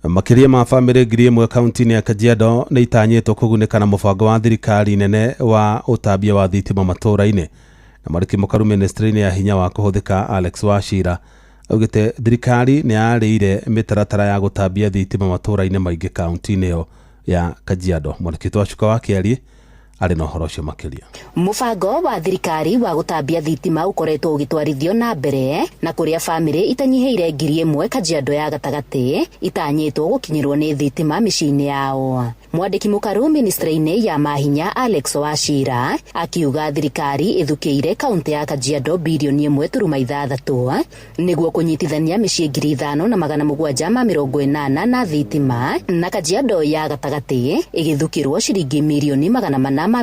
Makĩria ma bamĩrĩ 1,000 kaunti-inĩ ya Kajiado nĩ itanyĩtwo kũgunĩka na mũbango wa thirikari nene wa ũtambia wa thitima matũũra-inĩ. Na mwandĩki mũkaru ministry-inĩ ya hinya wa kũhũthĩka Alex Wachira augĩte thirikari nĩ yarĩire mĩtaratara ya gũtambia thitima matũũra-inĩ maingĩ kaunti-inĩ ĩyo ya Kajiado. Mwandĩki witũ Wacuka wa Kĩarie arĩ na ũhoro ũcio makĩria. Mũbango wa thirikari wa gũtambia thitima ũkoretwo ũgĩtwarithio na mbere, na kũrĩa bamĩrĩ itanyihĩire 1,000 Kajiado ya gatagatĩ itanyĩtwo gũkinyĩrwo nĩ thitima mĩciĩ-inĩ yao. Mwandĩki mũkaru ministry-inĩ ya mahinya Alex Wachira akiuga thirikari ĩthukĩire kaunti ya Kajiado birioni 1.6 nĩguo kũnyitithania mĩciĩ 5780 na thitima, na Kajiado ya gatagatĩ ĩgĩthukĩrwo ciringi mirioni 427.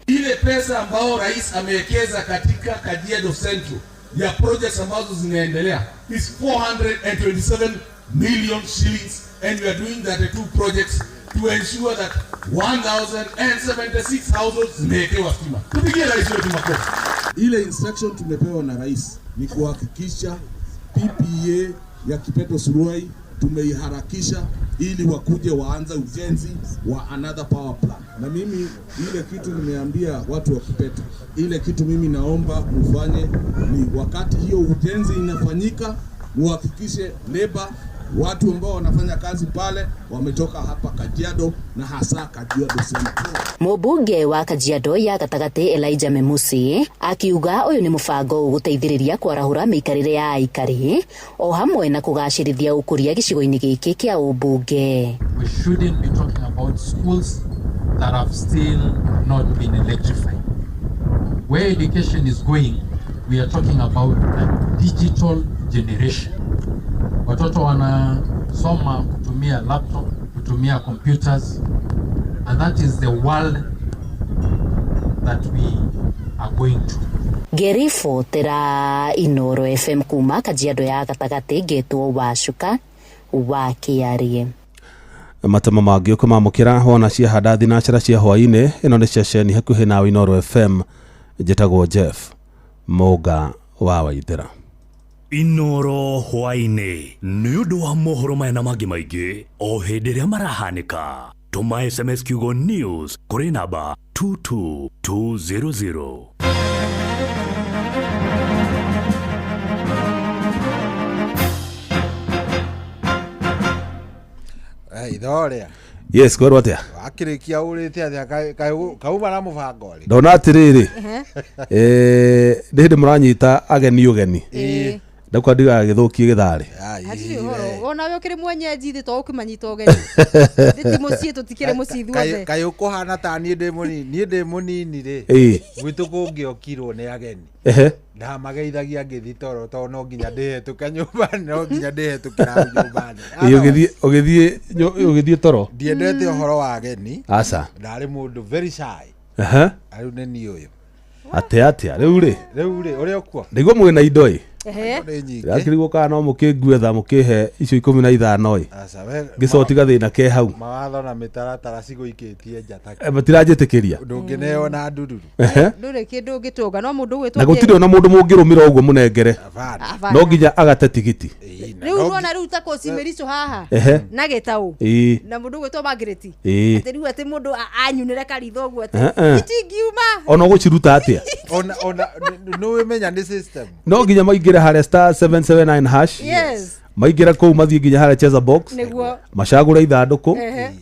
Ile pesa ambao rais amewekeza katika Kajiado Central ya projects ambazo zinaendelea is 427 million shillings, and we are doing 32 projects to ensure that 1076 households zimewekewa stima. Tupigie rais wetu makofi. Ile instruction tumepewa na rais ni kuhakikisha PPA ya Kipeto Suruai Tumeiharakisha ili wakuje waanze ujenzi wa another power plant. Na mimi ile kitu nimeambia watu wa Kupeta, ile kitu mimi naomba mufanye ni wakati hiyo ujenzi inafanyika, muhakikishe labor, watu ambao wanafanya kazi pale wametoka hapa Kajiado na hasa Kajiado Central. Mũmbunge wa Kajiado ya gatagatĩ Elijah Memusi akiuga ũyũ nĩ mũbango ũgũteithĩrĩria kwarahũra mĩikarĩre ya aikari o hamwe na kũgacĩrithia ũkũria gĩcigo-inĩ gĩkĩ kĩa ũmbunge. We shouldn't be talking about schools that have still not been electrified. Where education is going, we are talking about a digital generation. Watoto wanasoma kutumia laptop, kutumia computers, and that is the world that we are going to. Ngĩribotera Inoro FM kuma Kajiado ya gatagatĩ ngetwo Wacuka wa Kĩarie. Matemo mangĩ ũkĩmamũkĩra wona ciahanda thinacara cia hwaĩ-inĩ. Ĩno nĩ ceceni hakuhĩ nawe Inoro FM. Njĩtagwo Jeff Mũnga wa Waithera. Inoro hwaĩ-inĩ nĩ ũndũ wa mohoro maya na mangĩ maingĩ o hĩndĩ ĩrĩa marahanĩka. Tũma SMS kiugo news kũrĩ namba 22200. Ithoria. Yes, kwĩrwo atĩa? Wakĩrĩkia ũrĩte atĩa kauma na mũbango rĩ? Ndona atĩrĩrĩ, nĩ hĩndĩ mũranyita ageni ũgeni. Ndauka ndigagĩthũkie gĩtharĩ. Hatirĩ ũhoro ona we ũkĩrĩ mwenyeji thĩ to ũkĩmanyita ũgeni. Thĩ ti mũciĩ tũtikĩrĩ mũciĩ ithuothe. Kaĩ ũkũhana ta niĩ ndĩ mũnini, niĩ ndĩ mũnini rĩ. Gwitũ kũngĩokirwo nĩ ageni. Ndamageithagia ngĩthiĩ toro tondũ no nginya ndĩhetũke nyũmba, no nginya ndĩhetũkĩra nyũmba. Ũgĩthiĩ toro? Ndiendete ũhoro wa ageni. Aca. Ndarĩ mũndũ very shy. Rĩu nĩ niĩ ũyũ. Atĩa rĩu rĩ? Rĩu rĩ, ũrĩa ũkuo? Ndaigua mwĩna indo ĩ. Nĩ nyingĩ. Ndakĩrigwo kana no mũkĩnguetha mũkĩhe icio 15 ĩ. Ngĩcoti gathĩna ke hau. Mawatho na mĩtaratara cigũikĩtie nja ta Matiranjĩtĩkĩria. Ndũngĩneo na ndururu. Ndũrĩ kĩndũ ũngĩtũnga no mũndũ ũgwĩtwo Na gũtirĩ ona mũndũ mũngĩrũmĩra ũguo mũnengere. No nginya agate tigiti. Rĩu nona rĩu ta koci mĩrico haha na gĩtaũ na mũndũ ũgwĩtwo Margaret. Atĩ rĩu atĩ mũndũ anyunĩre karitho ũguo atĩ itingiuma. Ona ũgũciruta atĩa? Ona nĩwĩmenya nĩ system. No nginya maingĩre harĩa star 779 hash. Yes. Maingĩra kũu mathiĩ nginya harĩa cheza box. Nĩguo. Macagũre ithandũkũ.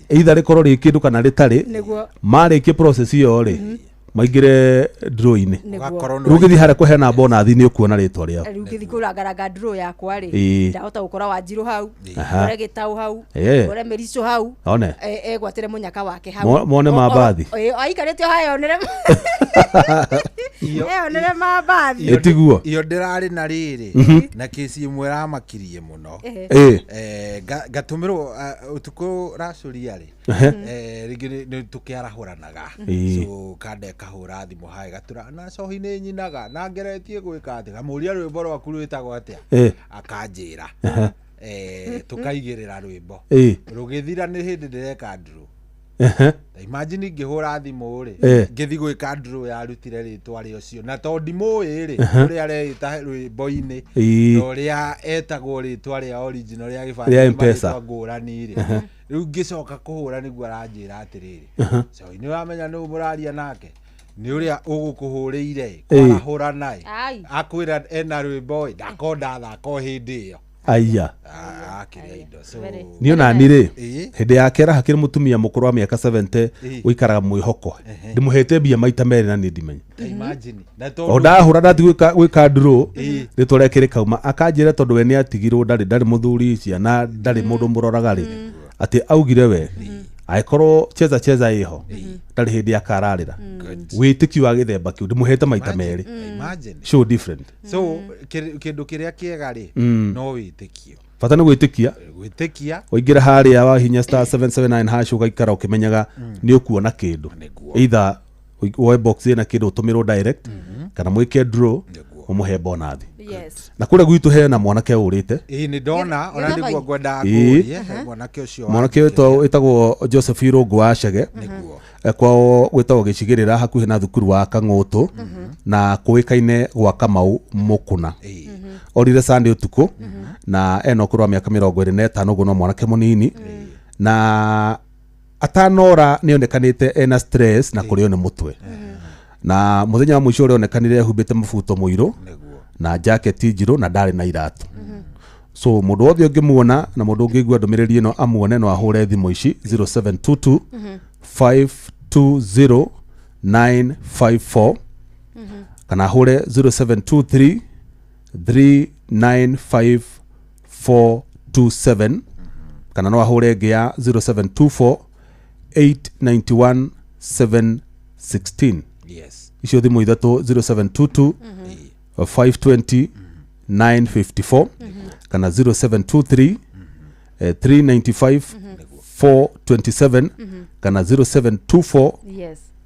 Either rĩkorwo rĩ kĩndũ kana rĩtarĩ. Nĩguo. Marĩkie process ĩyo rĩ, maingĩre draw-inĩ. Rĩu ũngĩthiĩ harĩa kũheana bonathi nĩ ũkuona rĩtwa rĩao. Rĩu ngĩthiĩ kũrangaranga draw yakwa rĩ, ndahota gũkora Wanjirũ hau, ngore Gĩtaũ hau, ngore Mĩrico hau, egwatĩre mũnyaka wake hau. Mone mambathi. Aikarĩte o hau eyonere. Eyonere mambathi. Ĩtiguo. Iyo ndĩrarĩ na rĩrĩ na kĩci ĩmwe ĩramakirie mũno. Ngatũmĩrwo ũtukũ racũria rĩ. Rĩngĩ nĩ tũkĩarahũranaga. So kande kahũra thimũ hae gatura na cohi nĩ nyinaga na ngeretie gwĩka atĩa ngamũria rwĩmbo rwaku rwĩtagwo atĩa akanjĩra. Tũkaigĩrĩra rwĩmbo rũgĩthira nĩ hĩndĩ ndĩreka draw. Imagine ngĩhũra thimũ rĩ ngĩthiĩ gwĩka draw yarutire rĩtwa rĩa ũcio na tondũ ndimũĩ rĩ ũrĩa areĩta rwĩmbo-inĩ na ũrĩa etagwo rĩtwa rĩa original rĩa gĩbandĩ marĩtwa ngũrani rĩ. Rĩu ngĩcoka kũhũra nĩguo aranjĩra atĩrĩrĩ, so nĩ ũramenya nũ mũraria nake nĩ ũrĩa ũgũkũhũrĩire kwarahũra naye akwĩra ena rwĩmbo ĩ ndakonda thaka o hĩndĩ ĩyo. Aya. Niĩ ona niĩ rĩ hĩndĩ ya kera hakĩrĩ mũtumia mũkũrũ wa mĩaka 70 ũikaraga mwĩhoko ndĩmũhete mbia maita merĩ na niĩ ndimenya. O ndahũra ndathiĩ gwĩka draw rĩtwa rĩake rĩkauma akanjĩra tondũ we nĩ atigirwo ndarĩ mũthuri ciana ndarĩ mũndũ mũroraga rĩ atĩ augire we angĩkorwo cheza cheza ĩho ndarĩ hĩndĩ akararĩra. Wĩtĩkio wa gĩthemba kĩu ndĩmũhete maita merĩ. So different. So kĩndũ kĩrĩa kĩega rĩ no wĩtĩkio. Bata nĩ gwĩtĩkia. Gwĩtĩkia. Waingĩra harĩa wahinya star 779 hash ũgaikara ũkĩmenyaga nĩ ũkuona kĩndũ. Either woe box ĩna kĩndũ ũtũmĩrwo direct kana mwĩke draw ũmũhe bonathi. Na kũrĩa gwitũ hena mwanake ũrĩte. Ĩĩ nĩ ndona ona nĩguo ngwendaga kũũria mwanake ũcio. Mwanake wĩtagwo Joseph Irũngũ wa Chege. Kwao gwĩtagwo Gĩcigĩrĩra, hakuhĩ na thukuru wa Kang'ũtũ na kũĩkaine gwa Kamau Mũkũna. Orire Sunday ũtukũ na ena ũkũrũ wa mĩaka 25, ũguo no mwanake mũnini, na atanora nĩ onekanĩte ena stress na kũrĩo nĩ mũtwe. Na mũthenya wa mũico ũrĩa onekanire ehumbĩte mũbuto mũirũ na jaketi njirũ na ndarĩ na iratũ. So mũndũ wothe ũngĩmuona na mũndũ ũngĩigua ndũmĩrĩri ĩno amuone, no ahũre thimũ ici: 0722 520 954, kana ahũre 0723 395 427, kana no ahũre ĩngĩ ya 0724 891 716. Icio thimũ ithatũ, 0722 520 954, kana 0723 395 427, kana 0724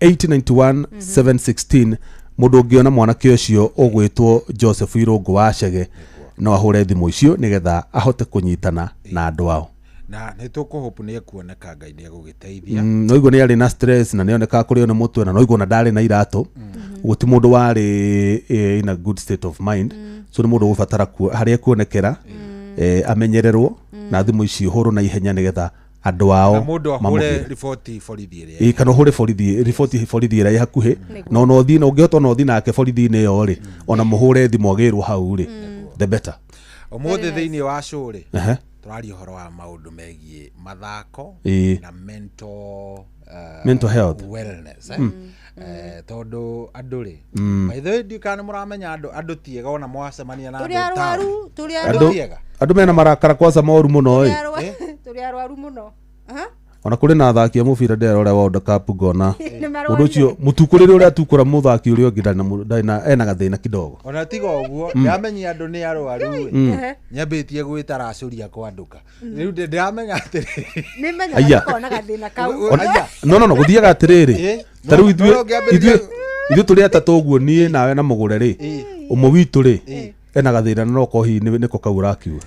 891 716. Mũndũ ũngĩona mwanake ũcio ũgwĩtwo Joseph Irũngũ wa Chege no ahũre thimũ icio nĩgetha ahote kũnyitana na andũ ao. Na nĩ tũkũhope nĩ ekuoneka, Ngai nĩ egũgĩteithia. No igua nĩ arĩ na stress na nĩ onekaga kũrĩo nĩ mũtwe, na no igua na ndarĩ na iratũ. Gũti mũndũ warĩ in a good state of mind. So nĩ mũndũ ũgũbatara harĩa ekuonekera, amenyererwo na thimũ ici hũrwo na ihenya nĩgetha andũ ao Na mũndũ ahũre mamũgĩre. riboti borithi ĩrĩa Ĩ, kana ũhũre borithi riboti, borithi ĩrĩa ĩ hakuhĩ, na ona ũthiĩ na ũngĩhota ona ũthiĩ nake borithi-inĩ ĩyo rĩ, ona mũhũre thimũ agĩrwo hau rĩ, the better. Ũmũthĩ thĩinĩ wa show rĩ, tũraria ũhoro wa maũndũ megiĩ mathako na mental Mental health. wellness, eh? Tondũ andũ rĩ, by the way, ndiũĩ kana nĩ mũramenya andũ tiega ona mwacemania na Tũrĩ andũ arwaru, town. tũrĩ Andũ andũ tiega. Andũ mena marakara kwaca moru mũno ĩ. Tũrĩ arwaru mũno. Aha. Ona kũrĩ na athaki a mũbira ndĩrarora World Cup ngona Nĩ mũndũ marwarire. ũcio mũtukũrĩre ũrĩa atukũra mũthaki ũrĩa ũngĩ ndarĩ na ena gathĩna kidogo. Ona tiga ũguo, ndĩramenya andũ nĩ arwaru ĩ, nyambĩtie gwĩta racũria kwandũka rĩu ndĩramenya atĩrĩ. Nĩ menyaga Aya. nĩkoragwo na gathĩna kau. No gũthiaga atĩrĩrĩ, ta rĩu No, ithuĩ no, ngĩambĩrĩria- ithuĩ tũrĩ atatũ ũguo, niĩ nawe na mũgũre rĩ, ũmwe witũ rĩ ena gathĩna na no korwo hihi nĩko kau ũrakiuga.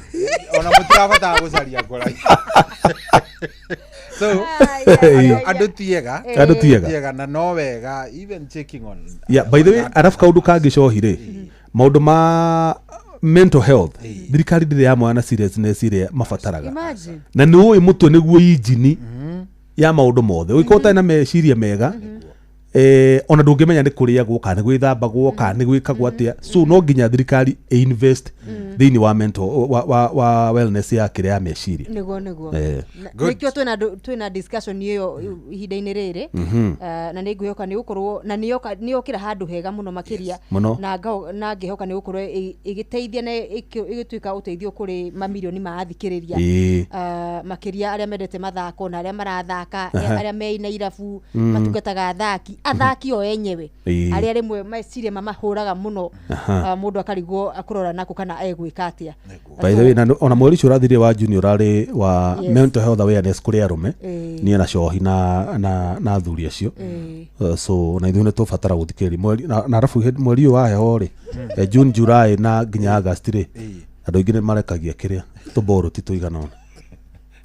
Ona mũtirabatara gũcaria ngora. So andũ tiega. Andũ tiega. Na no wega even checking on. Yeah, by the way, arabu kaũndũ kangĩ cohi rĩ, maũndũ ma mental health, thirikari ndĩrĩ yamoya na seriousness ĩrĩa mabataraga. Imagine. Na nĩ ũĩ mũtwe nĩguo injini ya maũndũ mothe. Ũngĩkorwo ũtarĩ na meciria mega, ona ndũngĩmenya nĩ kũrĩagwo kana nĩ gwĩthambagwo kana nĩ gwĩkagwo atĩa. So no nginya thirikari ĩ-invest thĩinĩ wa mental wa wellness ya kĩrĩa ya meciria. Nĩguo. Good. Nĩkĩo twĩna discussion ĩyo ihinda-inĩ rĩrĩ. Na nĩ ngwĩhoka nĩ gũkorwo na nĩ yokĩra handũ hega mũno makĩria. Mũno. Na ngĩhoka nĩ gũkorwo ĩgĩteithia na ĩgĩtuĩka ũteithio kũrĩ mamirioni ma athikĩrĩria. Makĩria arĩa mendete mathako na arĩa marathaka, arĩa me na irabu, matungataga athaki o enyewe, arĩa rĩmwe meciria mamahũraga mũno. Mũndũ akarigwo akũrora nako kana egwĩka atĩa. By the way, na ona mweri ũcio ũrathirire wa June ũrarĩ wa mental health awareness kũrĩ arũme. Niĩ na cohi na athuri acio. So na ithuĩ nĩ tũbatara gũthikĩrĩria mweri na arabu mweri ũyũ wa heho rĩ, June, July na nginya August rĩ, andũ aingĩ nĩ marekagia kĩrĩa tũboro ti tũigana ũna.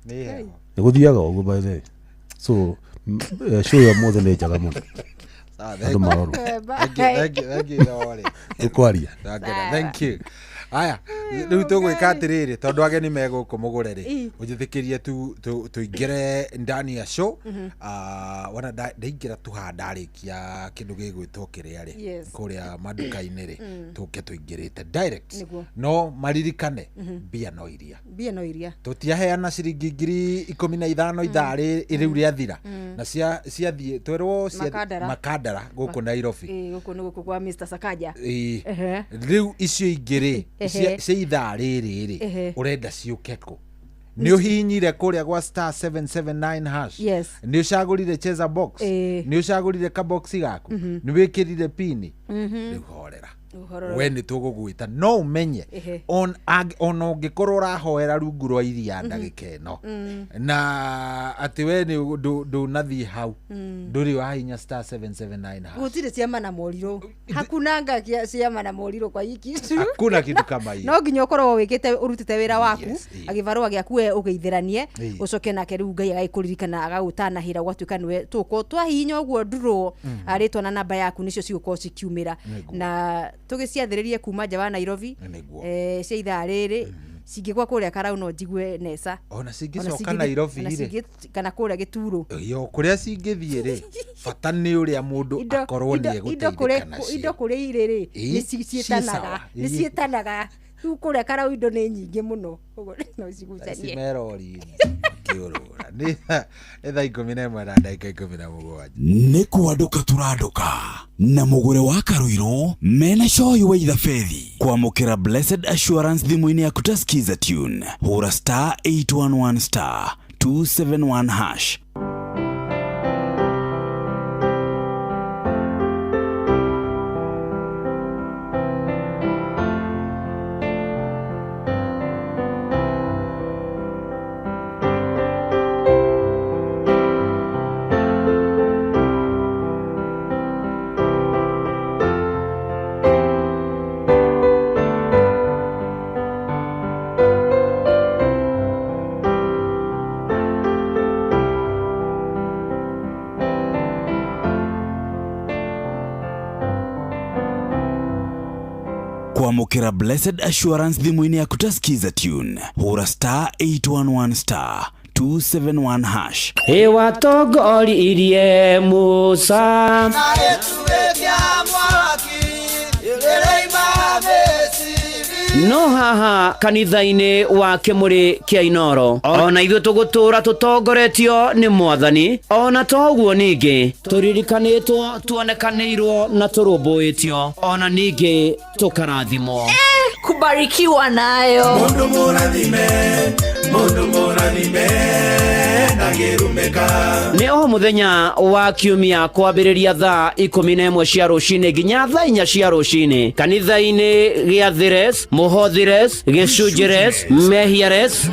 Nĩ heho. Nĩ gũthiaga ũguo, by the way. So show ya mũthĩ nĩ njega mũno. Sawa, Andũ marorwo. Thank you, thank you, thank you, Sorry. Tũkwaria. Ndangena, thank you. Aya, rĩu tũgwĩka atĩrĩrĩ, tondũ ageni me gũkũ mũgũre rĩ, ũnjĩtĩkĩrie tu tũingĩre ndani ya show. Ah, wona ndaingĩra tu haha ndarĩkia kĩndũ gĩgwĩtwo kĩrĩa rĩ, kũrĩa maduka-inĩ rĩ, tũke tũingĩrĩte direct. No maririkane mbia no iria. Mbia no iria. Tũtiaheana ciringi 15,000 ithaa rĩu rĩathira na ciathiĩ twerwo Makandara. Makandara gũkũ Nairobi. Ĩĩ, gũkũ nĩ gũkũ kwa Mr. Sakaja. Rĩu icio ingĩ rĩ, cia ithaa rĩrĩ rĩ, ũrenda ciũke kũ? Nĩ ũhihinyire kũrĩa gwa *779#? Yes. Nĩ ũcagũrire cheza box? Nĩ ũcagũrire kaboxi gaku? Nĩ wĩkĩrire pini? Rĩu horera. Ũhoro- We nĩ tũgũgwĩta no ũmenye Ehe. ona ũngĩkorwo ũrahoera rungu rwa iria ndagĩka ĩno na atĩ we nĩ ndũnathiĩ hau, ndũrĩ wahinya *779#. Gũtirĩ ciama na morirũ, hakunanga ciama na morirũ kwa hiki. Hakuna kitu kama hiyo. No nginya ũkorwo wĩkĩte, ũrutĩte wĩra waku, Yes, agĩbarũa gĩaku we ũgeitheranie, ũcoke nake rĩu Ngai agagĩkũririkana, agagũtanahĩra, ũgatuĩka nĩwe tũko twahihinya ũguo ndurwo, rĩtwa na namba yaku nĩcio cigũkorwo cikiumĩra na tũgĩciathĩrĩrie kuma nja wa Nairobi. Nĩguo. Cia ithaa rĩrĩ cingĩgwa kũrĩa Karau no njigue neca. Ona cingĩcoka Nairobi Ona rĩ. Kana kũrĩa Gĩturo. Yo kũrĩa cingĩthiĩ rĩ, bata nĩ ũrĩa mũndũ akorwo nĩ Indo egũteithĩka kũrĩa nacio. Indo kũrĩa irĩ rĩ, nĩ ciĩtanaga. Ciĩ sawa. Nĩ ciĩtanaga rĩu kũrĩa Karau indo nĩ nyingĩ mũno, ũguo no cigucanie. Cimerori kĩũrũra nĩ thaa 11 na ndagĩka 17. Nĩ kwandũka tũrandũka na mũgũre wa Karũirũ mena cohi wa ithabethi kwamũkĩra Blessed Assurance thimũ-inĩ yaku ta Skiza tune, hũra *811*271#. Kwamũkĩra Blessed Assurance thimũ-inĩ yaku ta Skiza tune, hũra *811*271#. Ĩwatongoririe Musa. No haha kanitha-inĩ wa kĩmũrĩ kĩa Inoro ona ithuĩ tũgũtũra tũtongoretio nĩ Mwathani, ona toguo ningĩ tũririkanĩtwo, tuonekanĩirwo na tũrũmbũĩtio, ona ningĩ tũkarathimwo. Kubarikiwa nayo. Mundu mũrathime, mundu mũrathime ndangĩrumĩka. Nĩ o mũthenya wa kiumia kwambĩrĩria thaa 11 cia rũcinĩ nginya thaa 4 cia rũcinĩ kanitha-inĩ gĩa Thires, Mũhothires, Gĩcunjĩres, Mehiares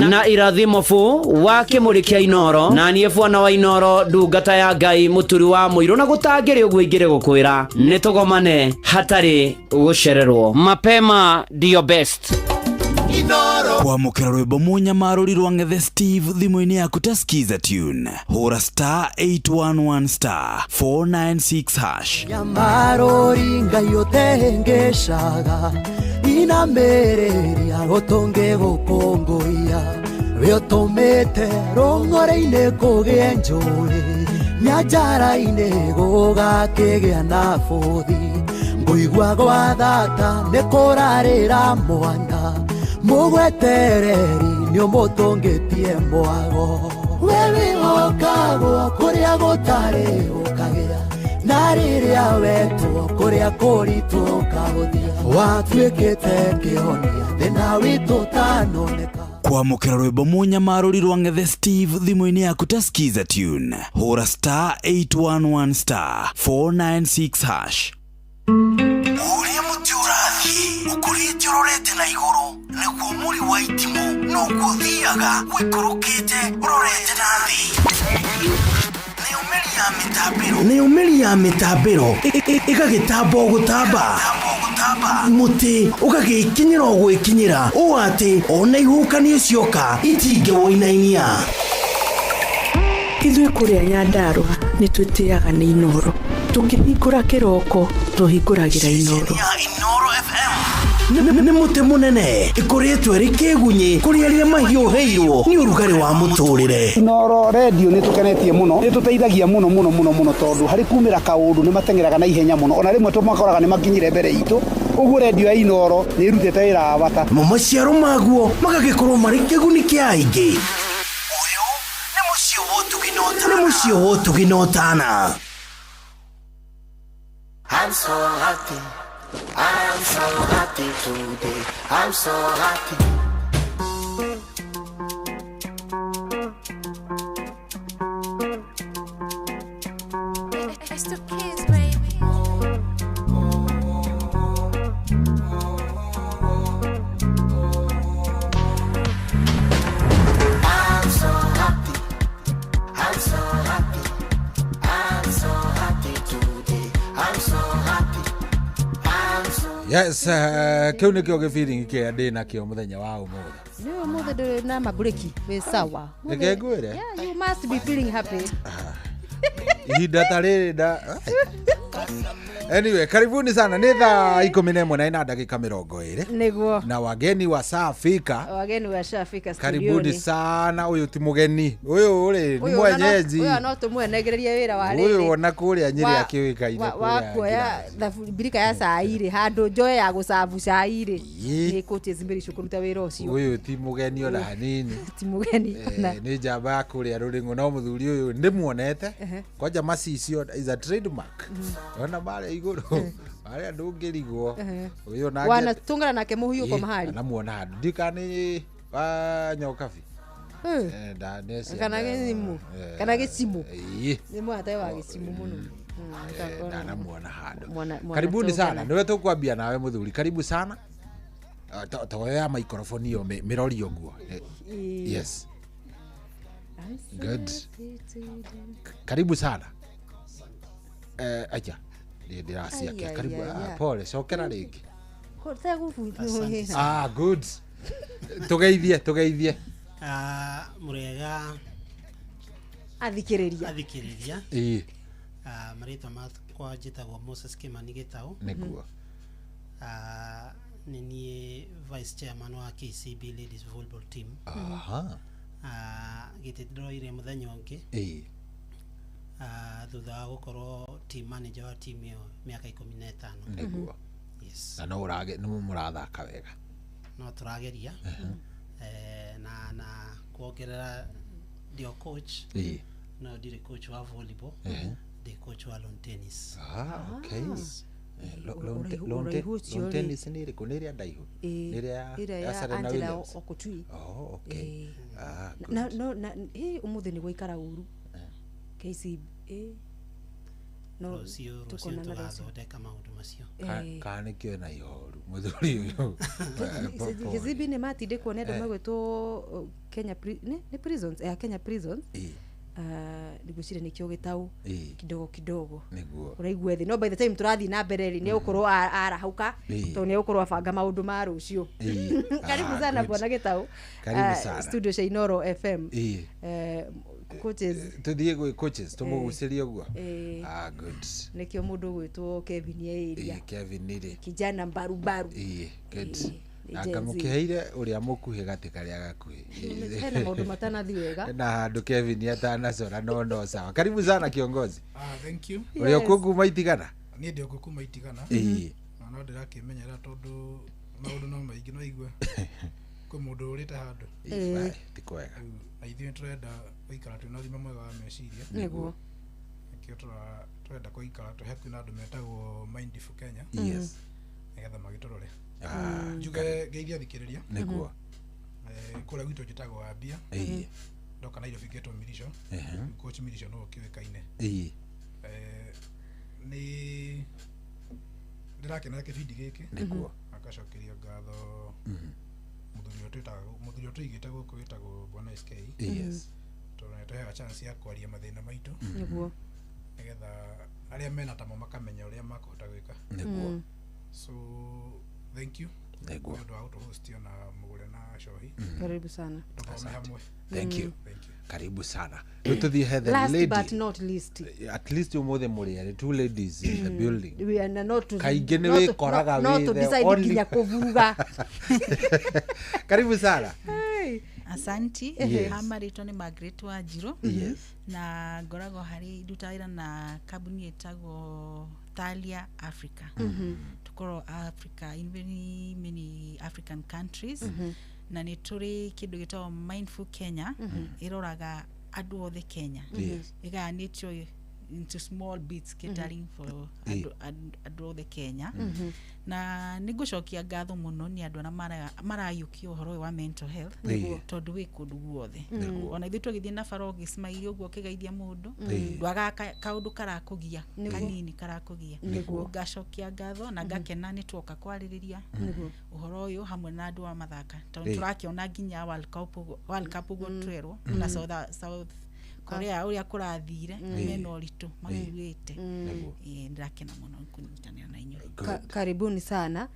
na Irathimo bu wa kĩmũrĩ kĩa Inoro, na niĩ bwana wa Inoro, ndungata ya Ngai, mũturi wa mũirũ, na gũtangĩrĩ ũguo ingĩrĩ gũkwĩra nĩ tũgomane hatarĩ gũcererwo. Mapema ndiyo best. Kwamũkĩra rwĩmbo mũnyamarũri rwa Ng'ethe Steve thimũ-inĩ yaku ta Skiza tune, hũra *811*496#. Nyamarori Ngai ũtehĩngĩcaga, inamĩrĩria ũtũngĩgũkũngũiya, we ũtũmĩte rũng'ore-inĩ kũgĩe njũĩ, nyanjara-inĩ gũgakĩgĩa na bũthi, ngũigua gwa thata nĩ kũrarĩra mwana, mũgwetereri nĩ ũmũtũngĩtie mwago, we wĩhokagwo kũrĩa gũtarĩ ũkagĩa, na rĩrĩa wetwo kũrĩa kũritũ ũkahũthia, watuĩkĩte kĩhonia thĩna witũ ũtanoneka. Kwamũkĩra rwĩmbo mũnyamarũri rwa Ng'ethe Steve thimũ-inĩ yaku ta Skiza tune, hũra *811*496#. Ũrĩa mũtĩ ũrathiĩ ũkũrĩte ũrorete na igũrũ, nĩguo mũri wa itimũ noguo ũthiaga ũikũrũkĩte ũrorete na thĩ. Nayo mĩri ya mĩtambĩro ĩgagĩtamba o gũtamba, mũtĩ ũgagĩkinyĩra o gwĩkinyĩra, ũũ atĩ ona ihuhũkanio cioka itingĩwũinainia. Ithuĩ kũrĩa Nyandarũa nĩ twĩtĩaga nĩ Inoro, tũkĩhingũra kĩroko tũhingũragĩra Inoro. Nĩ mũtĩ mũnene ĩkũrĩtwo ĩrĩ kĩgunyĩ kũrĩ arĩa mahiũhĩirwo nĩ ũrugarĩ wa mũtũrĩre. Inoro redio nĩ tũkenetie mũno, nĩ tũteithagia mũno mũno mũno mũno, tondũ harĩ kumĩra kaũndũ nĩ mateng'eraga na ihenya mũno, ona rĩmwe tũmakoraga nĩ makinyire mbere itũ, ũguo redio ya Inoro nĩ ĩrutĩte wĩra wa bata. Namo maciaro maguo magagĩkorwo marĩ kĩguni kĩa aingĩ. Ũyũ nĩ mũciĩ wa ũtugi na ũtana. I'm so happy. I'm so happy today. I'm so happy. It's the kids, baby. Yes, kĩu nĩkĩo gĩbiringi kĩrĩa ndĩ nakĩo mũthenya wa ũmũthĩ. Nĩ ũmũthĩ ndũrĩ na mabureki wĩ sawa. Reke ngwĩre. Yeah, you must be feeling happy. Ihinda ta rĩrĩ nda. Anyway, karibuni sana. Nĩ thaa 11 na ndagĩka 20. Nĩguo. Na wageni wasafika. Wageni washafika studioni. Karibuni sana. Ũyũ ti mũgeni. Ũyũ rĩ nĩ mwenyeji. Ũyũ no tũmwenegererie wĩra wa rĩrĩ. Ũyũ ona kũrĩa Nyĩrĩ akĩũĩkaine kũrĩa. Wa kuoya birika ya cai rĩ handũ njoe ya gũcabu cai rĩ. Nĩ coaches Mbirisho kũruta wĩra ũcio. Ũyũ ti mũgeni ona hanini. Ti mũgeni. Nĩ njamba ya kũrĩa rũrĩng'o no mũthuri ũyũ ndĩmuonete. Kwanja macicio is a trademark. Ona marĩa igũrũ. Marĩa ndũngĩrigwo. Ũyũ nake wanatũngana nake mũhiũko mahali. Namuona handũ. Ndika nĩ wa Nyokabi. Kana gĩcimu. Kana gĩcimu. Nĩ mwata wa gĩcimu mũno. Ndanamuona handũ. Karibuni sana. Nĩwe tũkwambia nawe mũthuri. Karibu sana. Toya microphone ĩyo mĩrori ũguo. Yes. Good. Karibu sana. Aja. Ndĩraciake. Karibu. Pole, cokera rĩngĩ. Ah, good. Tũgeithie, tũgeithie. Mũrĩega athikĩrĩria. Athikĩrĩria. Ĩĩ. Marĩtwa makwa njĩtagwo Moses Kimani Gĩtaũ. Nĩguo. Nĩ niĩ vice chairman wa KCB Ladies Volleyball Team. Aha. Gĩtĩ ndĩroire mũthenya ũngĩ. Ĩĩ. Thutha wa gũkorwo team manager wa team ĩyo mĩaka 15. Nĩguo. Yes. Na no ũrage nĩ mũrathaka wega. No tũrageria. Na kuongerera ndio coach. Ĩĩ. No ndirĩ coach wa volleyball. Ndĩ coach wa lawn tennis. Ah, okay. Lawn tennis nĩ ĩrĩkũ? Nĩ ĩrĩa ndaihu? Nĩ ĩrĩa ya Serena Williams? Okotui. Oh, okay. Ah, good. Na no na ũmũthĩ nĩ gũikara ũru. KCB no rũciũ tũgathondeka maũndũ macio. Kana nĩkĩo na ihoru mũthuri ũyũ. KCB nĩ matindĩkwo nĩ andũ megwĩtwo Kenya nĩ prisons, Kenya prisons. Ndigwĩciria nĩkĩo gĩtaũ kidogo kidogo. Nĩguo. Ũraigua thĩ no by the time tũrathiĩ na mbere rĩ nĩ ũkorwo arahũka tondũ nĩ ũkorwo abanga maũndũ ma rũciũ. Karibu sana bwana Gĩtaũ. Karibu sana. Studio cia Inooro FM. Coaches tuthiĩ gwĩ coaches tũmũgucĩrie ũguo. Ah, good. Nĩkĩo mũndũ ũgwĩtwo Kevin area. Kevin rĩ. Kijana mbarubaru. Good. Na ngamũkĩheire ũrĩa mũkuhĩ gatĩ karĩa gakuhĩ. Hena maũndũ matanathiĩ wega. Na handũ Kevin atanacora no sawa. Karibu sana kiongozi. Thank you. Ũrĩa ũkuo kuma Itigana? Niĩ ndĩ ũkuo kuma Itigana. Na no ndĩrakĩmenyera tondũ maũndũ no maingĩ no igue. Kwĩ mũndũ ũrĩte handũ. Ti kwega. Na ithuĩ tũrenda gũikara twĩna ũgima mwega wa meciria. Nĩguo. Nĩkĩo tũrenda gũikara twĩ hakuhĩ na andũ metagwo Mindful Kenya. Yes. Nĩgetha magĩtũrore. Njuge ngeithia athikĩrĩria. Nĩguo. Kũrĩa gwitũ njĩtagwo Wambia. Ndoka Nairobi ngetwo Mirisho. Coach Mirisho no ũkĩũĩkaine. Nĩ ndĩrakenera kĩbindi gĩkĩ. Nĩguo. Agacokeria ngatho mũthuri ũrĩa tũigĩte gũkũ wĩtagwo Bwana SK. Yes. Tondũ nĩ tũheaga chance ya kwaria mathĩna maitũ. Nĩguo. Nĩgetha arĩa mena tamo makamenya ũrĩa makũhota gwĩka. Nĩguo. So thank you. Nĩguo. Nĩ ũndũ wa gũtũhost na mũgũre na cohi. Karibu sana. Tũkome hamwe. Thank you. Thank you. Karibu sana. Rĩu tũthiĩ he the Last lady. but not least. At least ũmũthĩ mũrĩ erĩ, two ladies in the building. We are not to Kaingĩ nĩ wĩkoraga not wĩ to the decide only. nginya kũvuruga. Karibu sana. Asanti. Yes. Ha marĩtwa nĩ Margaret Wanjirũ. Yes. Na ngoragwo harĩ ndutaga wĩra na kambuni ĩtagwo Thalia Africa. Tũkorwo Africa in very many African countries. Na nĩ tũrĩ kĩndũ gĩtagwo Mindful Kenya. Ĩroraga andũ othe Kenya. Yes. Ĩgayanĩtio into small bits catering for andũ othe Kenya. Na nĩ ngũcokia ngatho mũno nĩ andũ arĩa marayũkia ũhoro ũyũ wa mental health tondũ wĩ kũndũ guothe. Ona ithuĩ twagĩthiĩ na bara ũgĩcmairia ũguo ũkĩgeithia mũndũ ndwagaga kaũndũ karakũgia kanini karakũgia. Ngacokia ngatho na ngakena nĩ tuoka kwarĩrĩria ũhoro ũyũ hamwe na andũ a mathaka tondũ tũrakĩona nginya World Cup ũguo twerwo na South Korea ũrĩa kũrathire mena ũritũ makuĩte. Nĩguo. Ndĩrakena mũno kũnyitanĩra na inyuĩ. Karibuni sana.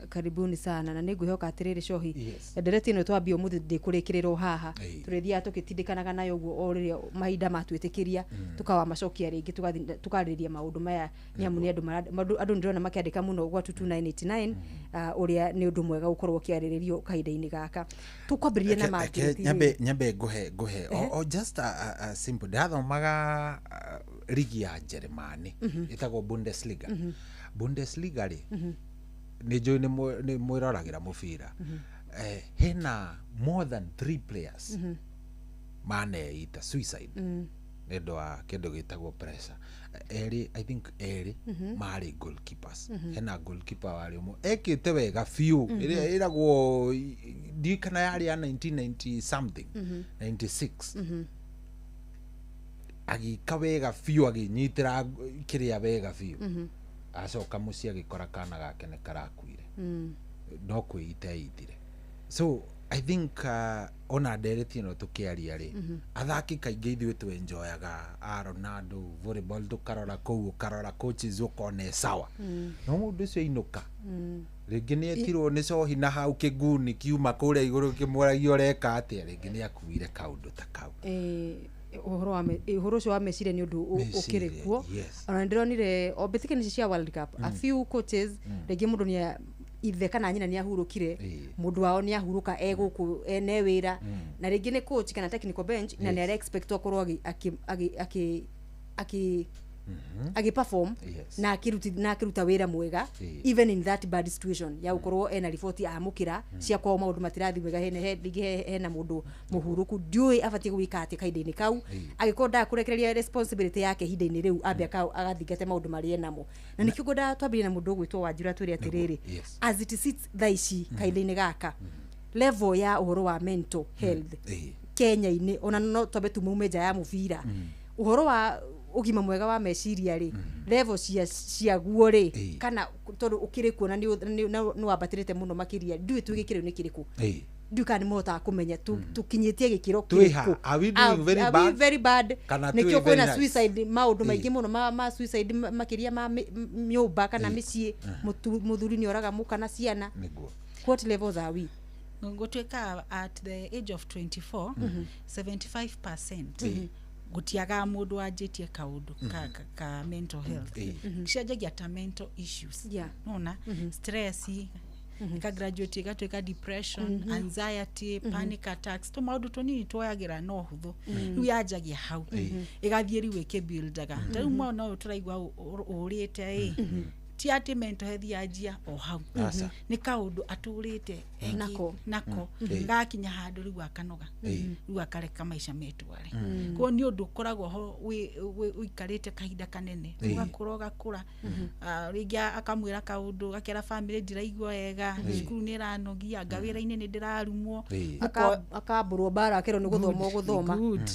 Karibuni sana na nĩngwĩhoka atĩrĩrĩ cohi ndereti ĩno twambia ũmũthĩ ndĩkũrĩkĩrĩrwo haha, tũrĩthiaga tũgĩtindĩkanaga nayo ũguo o rĩrĩa mahinda matwĩtĩkĩria, tukawamacokia rĩngĩ, tũgathiĩ tũkarĩrĩria maũndũ maya, nĩ amu nĩ andũ andũ nĩndĩrona makĩandĩka mũno gwa 22989, ũrĩa nĩ ũndũ mwega gũkorwo ũkĩarĩrĩrio kahinda-inĩ gaka. Tũkwambĩrĩria na Reke Margaret. Nyambe nguhe o just a simple, ndathomaga ligi ya Jeremani ĩtagwo Bundesliga. Bundesliga rĩ, nĩ njũĩ nĩ mwĩroragĩra mũbira, hena more than three players maneita suicide nĩ ũndũ wa kĩndũ gĩtagwo pressure. Erĩ, I think erĩ marĩ goalkeepers. Hena goalkeeper warĩ ũmwe ekĩte wega biũ, ĩrĩa ĩragwo, ndiũĩ kana yarĩ ya 1990 something, 96, agĩka wega biũ, agĩnyitĩra kĩrĩa wega biũ, acoka mũciĩ agĩkora kana gake nĩ karakuire, no kwĩita eitire. So I think ona ndereti ĩno tũkĩaria rĩ, athaki kaingĩ ithuĩ twenjoyaga a Ronaldo volleyball, tũkarora kũu, ũkarora coaches, ũkona e sawa, no mũndũ ũcio ainũka rĩngĩ nĩ etirwo nĩ cohi na hau kĩnguni kiuma kũrĩa igũrũ kĩmũragia ũreka atĩa, rĩngĩ nĩ akuire kaũndũ ta kau. Ũhoro wa ũhoro ũcio wa meciria nĩ ũndũ ũkĩrĩ Meciria, kuo. Ona ndĩronire o mbĩtĩka ici cia World Cup, a few coaches, rĩngĩ mũndũ nĩ ithe kana nyina nĩ ahurũkire, mũndũ wao nĩ ahurũka, e gũkũ ene wĩra, na rĩngĩ nĩ coach kana technical bench, na nĩ ara-expect akorwo agĩ perform na akĩruti na akĩruta wĩra mwega even in that bad situation ya gũkorwo ena riboti amũkĩra cia kwao maũndũ matirathiĩ wega, hena rĩngĩ hena mũndũ mũhurũku, ndiũĩ abatiĩ gwĩka atĩ kahinda-inĩ kau, angĩkorwo ndakũrekereria responsibility yake ihinda-inĩ rĩu, ambe agathingate maũndũ marĩa enamo. Na nĩkĩo ngwendaga twambĩrĩrie na mũndũ ũgwĩtwo Wanjira, twĩre atĩrĩrĩ, as it sits thaa ici kahinda-inĩ gaka, level ya ũhoro wa mental health Kenya-inĩ, ona no twambe tumaume nja ya mũbira, ũhoro wa ũgima mwega wa meciria rĩ, level cia ciaguo rĩ, kana tondũ ũkĩrĩ kuo na nĩ wambatĩrĩte mũno makĩria, ndiũĩ twĩ gĩkĩro nĩ kĩrĩkũ, ndiũĩ kana nĩ mũhotaga kũmenya tũkinyĩtie gĩkĩro Twĩ ha? kĩrĩkũ. Are we doing very Are we bad? very bad? Kana twĩ Nĩkĩo very kwĩna nice? suicide, maũndũ maingĩ mũno ma suicide makĩria ma nyũmba kana mĩciĩ, mũthuri nĩ oraga mũka na ciana. What levels are we? Gũtuĩka at the age of 24, 75% gũtiagaga mũndũ wanjĩtie kaũndũ ka mental health. Cianjagia ta mental issues, nona stress ika graduate igatuĩka depression, anxiety, panic attacks, tũ maũndũ tũnini tuoyagĩra no hũthũ. Rĩu yanjagia hau, ĩgathiĩ rĩu ĩkĩbuildaga. Ta rĩu mwana ũyũ tũraigua ũrĩte ĩ, ti atĩ mental health yanjia o hau. Aca. Nĩ kaũndũ atũrĩte Nako. Nako gakinya handũ rĩu akanoga, rĩu akareka maica metware. Koguo nĩ ũndũ ũkoragwo ho ũikarĩte kahinda kanene, ũgakũra ũgakũra. Rĩngĩ akamwĩra kaũndũ, gakera family, ndiraigua wega, cukuru nĩ ĩranogia, anga wĩra-inĩ nĩ ndĩrarumwo. Akambũrwo mbara, akerwo nĩ gũthoma ũgũthoma. Good.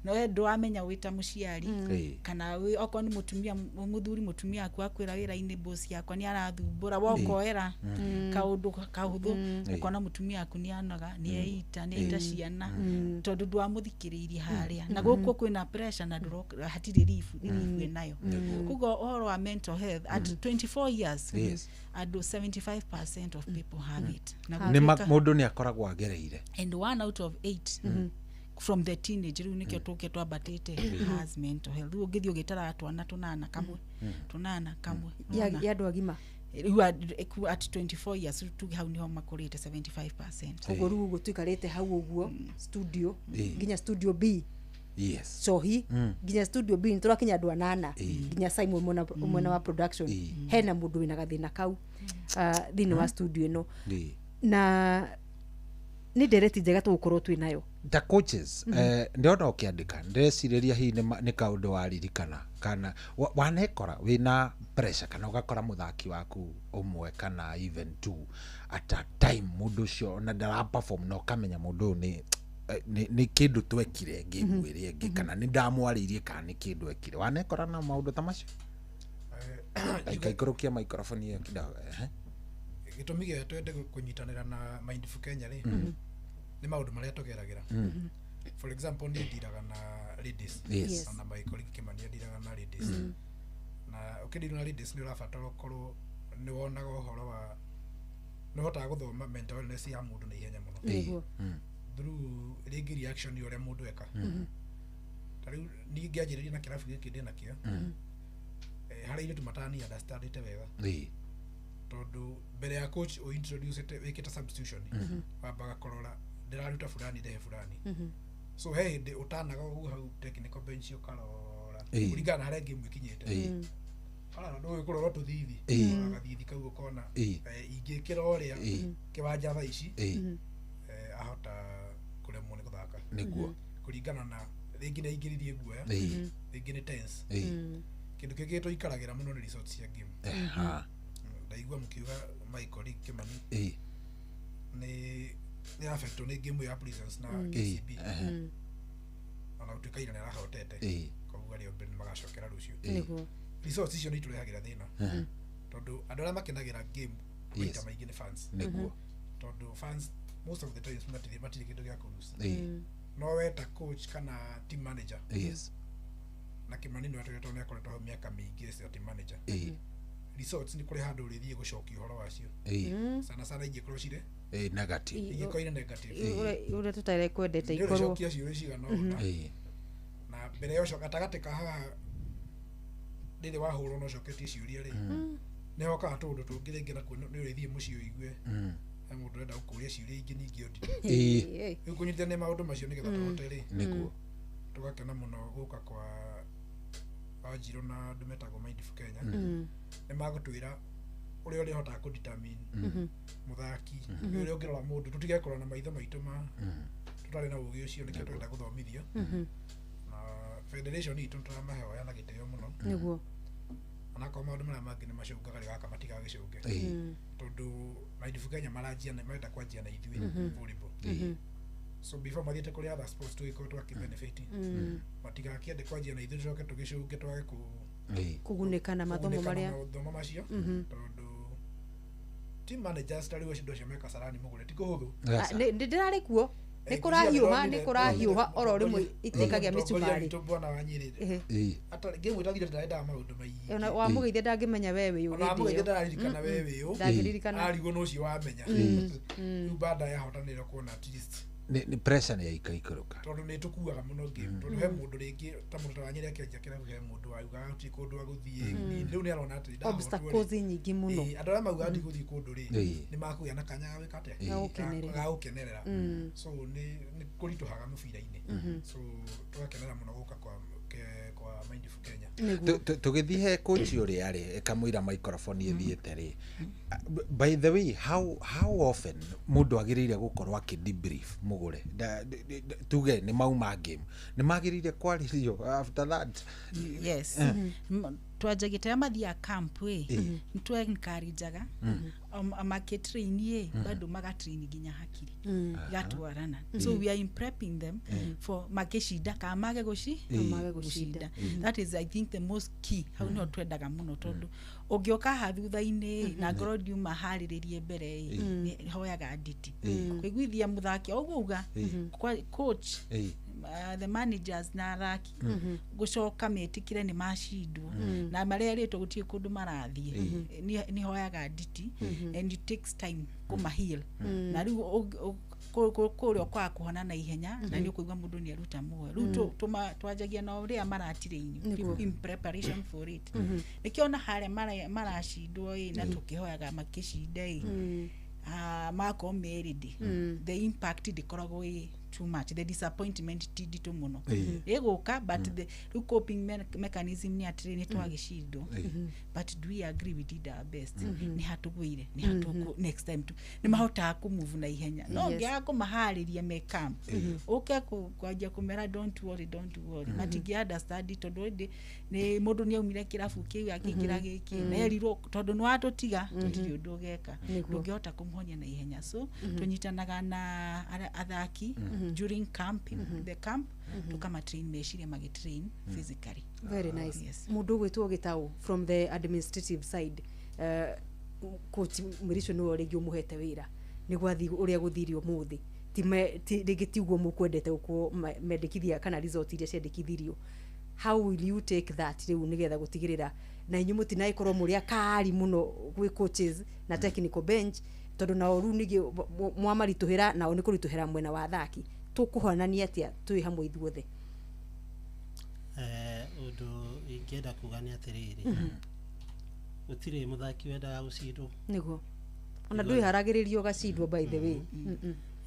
No we ndwamenya wĩ ta mũciari kana okorwo nĩ mũtumia, mũthuri, mũtumia waku akwĩra wĩra-inĩ boss yakwa nĩ arathumbũra, wokoera kaũndũ kahũthũ, ũkona mũtumia waku nĩ anoga, nĩ eita, nĩ eita ciana, tondũ ndwamũthikĩrĩirie harĩa na gũkũ kwĩna pressure na hatirĩ relief ĩnayo. Koguo ũhoro wa mental health at 24 years, andũ 75% of people have it. Na Nĩ mũndũ nĩ akoragwo agereire. And one out of eight from the teenage, rĩu nĩkĩo tũke twambatĩte, has mental health. Rĩu ũngĩthiĩ ũgĩtaraga twana tũnana kamwe, tũnana kamwe, nona. Ya andũ agima. Rĩu at 24 years, rĩu tuge hau nĩho makũrĩte 75%. Koguo rĩu ũguo tũikarĩte hau ũguo studio, nginya studio B, cohi, nginya studio B nĩtũrakinya andũ anana, nginya Simon mwena wa production, hena mũndũ wĩna gathĩna kau thĩinĩ wa studio ĩno. Na nĩ ndereti njega tũgũkorwo twĩ nayo. Ta coaches, ndĩrona ũkĩandĩka, ndĩrecirĩria hihi nĩ kaũndũ waririkana kana wanekora wĩna pressure, kana ũgakora mũthaki waku ũmwe kana even two at a time, mũndũ ũcio ona ndara perform, na ũkamenya mũndũ ũyũ nĩ kĩndũ twekire game ĩrĩa ĩngĩ, kana nĩ ndamwarĩirie, kana nĩ kĩndũ ekire. Wanekora na maũndũ ta macio? Aikũrũkia microphone ĩyo kidogo, ehe. Gĩtũmi gĩa twende kũnyitanĩra na Mindful Kenya rĩ, nĩ maũndũ marĩa tũgeragĩra. For example, niĩ ndiraga na ladies. Yes. Ona my colleague Kimani ndiraga na ladies. Na ũkĩdeal na ladies nĩ ũrabatara ũkorwo nĩ wonaga ũhoro wa nĩ ũhotaga gũthoma mental wellness ya mũndũ na ihenya mũno. Nĩguo. Through rĩngĩ reaction ya ũrĩa mũndũ eka. Ta rĩu niĩ ngĩanjĩrĩria na kĩrabu gĩkĩ ndĩ nakĩo, harĩ airĩtu matani understandĩte wega, tondũ mbere ya coach ũ introduce wĩkĩte substitution, wambaga kũrora ndĩraruta fulani ndehe fulani. So he hĩndĩ ũtanaga ũguo hau technical bench ũkarora kũringana na harĩa game ĩkinyĩte. Karora ndũĩ kũrora tũthithi, ũrora gathithi kau ũkona ingĩkĩra ũrĩa kĩwanja thaa ici, ahota kũremwo nĩ gũthaka. Nĩguo. Kũringana na rĩngĩ nĩ aingĩririe guoya, rĩngĩ nĩ tense. Kĩndũ kĩngĩ tũikaragĩra mũno nĩ results cia game. Ndaigua mũkiuga my colleague Kimani nĩ affectwo nĩ game ya Prisons na KCB, ona gũtuĩka ira nĩ arahotete, koguo arĩa mbere nĩ magacokera rũciũ. Nĩguo. Results icio nĩ itũrehagĩra thĩna, tondũ andũ arĩa makenagĩra game maita maingĩ nĩ fans. Nĩguo. Tondũ fans most of the times matirĩ kĩndũ gĩa kũlose. No we ta coach kana team manager, na Kimani nĩ watũire tondũ nĩ akoretwo hau mĩaka mĩingĩ as a team manager, results nĩ kũrĩ handũ ũrĩthiĩ gũcokia ũhoro wacio, sana sana ingĩkorwo cirĩ Negative. Ingĩkorwo irĩ negative. Ũrĩa tũtarĩ kwendete nĩ ikorwo ũrĩcokia ciũria cigana ũna, na mbere ya ũcio gatagatĩ ka haha rĩrĩ wahũrwo na ũcoketie ciũria rĩ, nĩ hokaga tũũndũ tũngĩ rĩngĩ nakuo nĩ ũrĩthiĩ mũciĩ ũigue he mũndũ ũrenda gũkũria ciũria ingĩ nyingĩ ũndĩ. Rĩu kũnyitithania maũndũ macio nĩgetha tũhote rĩ, Nĩguo. tũgakena mũno gũka kwa Wanjirũ na andũ metagwo Mindful Kenya. Nĩ magũtwĩra ũrĩa ũrĩhotaga kũdetermine mũthaki, ũrĩa ũngĩrora mũndũ, tũtige kũrora na maitho maitũ ma tũtarĩ na ũgĩ ũcio, nĩkĩo tũrenda gũthomithio. Na federation itũ nĩtũramahoya na gĩtĩo mũno. Nĩguo. Onakorwo maũndũ marĩa mangĩ nĩ macũngaga rĩ gaka matigagĩcũnge, tondũ Mindful Kenya maranjia na marenda kwanjia na ithuĩ volleyball. So before mathiĩte kũrĩ other sports tũgĩkorwo twakĩbenefit, matigakĩende kwanjia na ithuĩ tũcoke tũgĩcũnge twage kũgunĩka na mathomo kũgunĩka na marĩa mathomo macio, tondũ team managers ta rĩu acio andũ acio me Kasarani mũgũre ti kũhũthũ. Ndĩrarĩ kuo, nĩ kũrahiũha, nĩ kũrahiũha oro rĩmwe itĩkagia mĩcumarĩ. Witũ bwana wa Nyĩrĩ atarĩ game ĩtathirĩte ndarendaga maũndũ maingĩ. Ona wamũgeithia ndangĩmenya we wĩ ũ. Ona Hĩndĩ wamũgeithia ĩyo. ndararirikana we wĩ ũ. Ndangĩririkana. Arigwo nũ ũcio wamenya. Rĩu baada yahotanĩra kuona at least Nĩ pressure nĩ yaikaikũrũka. Tondũ nĩ tũkuaga mũno game, tondũ he mũndũ rĩngĩ ta mũndũ ta wa Nyĩrĩ akĩanjia kĩrabu he mũndũ waugaga gũtirĩ kũndũ agũthiĩ. Rĩu nĩ arona atĩ ndahotwo rĩ. Obstacles nyingĩ mũno. Andũ arĩa maugaga ndigũthiĩ kũndũ rĩ, nĩ makũgĩa na kanya ga gwĩka atĩa? Ga gũkenerera. Ga gũkenerera. So nĩ kũritũhaga mũbira-inĩ. So tũgakenera mũno gũka kwa Mindful Kenya. Tũgĩthiĩ he coach ũrĩa rĩ kamũira microphone ĩthiĩte rĩ, by the way, how often mũndũ agĩrĩire gũkorwo akĩ debrief mũgũre? Tuge nĩ mauma game, nĩ magĩrĩire kwarĩrio after that? Yes. Twanjagia ta mathiaga camp ĩ, nĩ encourageaga makĩtrain ĩ, bado magatrain nginya hakiri igatwarana. So we are in prepping them for makĩcinda kana mage Mage gũcinda. gũcinda. That is, I think, the most key. Hau nĩho twendaga mũno, tondũ ũngĩũka haha thutha-inĩ na ngorwo ndiuma harĩrĩrie mbere ĩ, nĩ hoyaga nditi kũiguithia mũthaki o ũguo uga coach, the managers na athaki gũcoka metĩkĩre nĩ macindwo na marerĩtwo gũtirĩ kũndũ marathiĩ. Nĩ hoyaga nditi and it takes time kũmaheal, na rĩu kũrĩa ũkwaga kũhona na ihenya na nĩ ũkũigua mũndũ nĩ aruta muoyo. Rĩu twanjagia na ũrĩa maratirĩinio in preparation for it. Nĩkĩo ona harĩa maracindwo ĩ, na tũkĩhoyaga makĩcinda ĩ, magakorwo me ready. The impact ndĩkoragwo ĩ too much, the disappointment ti nditũ mũno ĩgũka, but the rĩu coping mechanism nĩ atĩrĩ, nĩ twagĩcindwo, but do we agree we did our best? Nĩ hatũgwĩire, nĩ hatũkũ next time tu nĩ mahotaga kũmove na ihenya. No ngĩaga kũmaharĩria me camp, ũke kwanjia kũmera don't worry, don't worry, matingĩ understand, tondũ already nĩ mũndũ nĩ aumire kĩrabu kĩu akĩingĩra gĩkĩ na erirwo tondũ nĩ watũtiga tũtirĩ ũndũ ũgeka, ndũngĩhota kũmũhonia na ihenya. So tũnyitanaga na athaki during camp, the camp tukamatrain meciria, magĩtrain physically. Very nice. Yes. Mũndũ ũgwĩtwo Gĩtaũ, from the administrative side, coach Mrisho nĩwe rĩngĩ ũmũhete wĩra nĩ gwathiĩ ũrĩa gũthire ũmũthĩ. rĩngĩ tiguo mũkwendete gũkorwo mendekithia kana result iria ciendekithirio. How will you take that rĩu nĩgetha gũtigĩrĩra na inyuĩ mũtinagĩkorwo mũrĩ akari mũno gwĩ coaches na technical bench, tondũ nao rĩu ningĩ mwamaritũhĩra nao nĩ kũritũhĩra mwena wa athaki. Tũkũhonania atĩa twĩ hamwe ithuothe? Ũndũ ingĩenda kuga nĩ atĩrĩrĩ, gũtirĩ mũthaki wendaga gũcindwo. Nĩguo ona ndwĩharagĩrĩria ũgacindwo, by the way.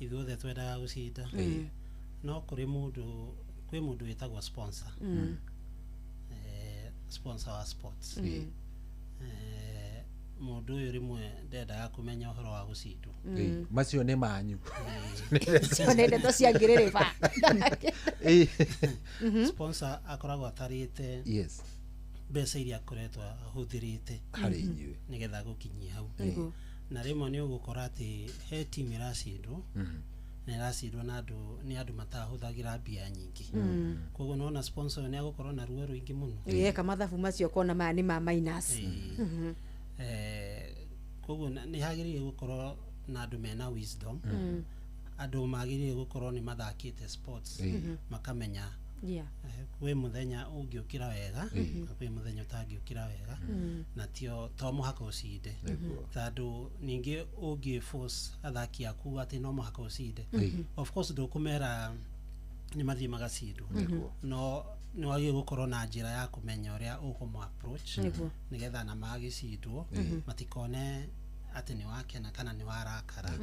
Ithuothe twendaga gũcinda, no kũrĩ mũndũ, kwĩ mũndũ wĩtagwo sponsor, sponsor wa sports. Mũndũ ũyũ rĩmwe ndendaga kũmenya ũhoro wa gũcindwo. Macio nĩ manyu. Nĩ ndeto cia ngĩrĩrĩba. Sponsor akoragwo atarĩte mbeca iria akoretwo ahũthĩrĩte harĩ inyuĩ nĩgetha gũkinyia hau. Na rĩmwe nĩ ũgũkora atĩ he team ĩracindwo, na ĩracindwo na andũ nĩ andũ matahũthagĩra mbia nyingĩ. Koguo nĩwona sponsor nĩ agũkorwo na ruo rũingĩ mũno. Eka mathabu macio kona maya nĩ ma minus. Koguo nĩ hagĩrĩire gũkorwo na andũ mena wisdom, andũ magĩrĩire gũkorwo nĩ mathakĩte sports, makamenya kwĩ mũthenya ũngĩũkĩra wega na kwĩ mũthenya ũtangĩũkĩra wega, na tio to mũhaka ũcinde, tondũ ningĩ ũngĩ force athaki aku atĩ no mũhaka ũcinde, of course ndũkũmera nĩ mathiĩ magacindwo, no nĩ wagĩrĩire gũkorwo na njĩra ya kũmenya ũrĩa ũkũmũ approach nĩgetha na magĩcindwo matikone atĩ nĩ wakena kana nĩ warakara.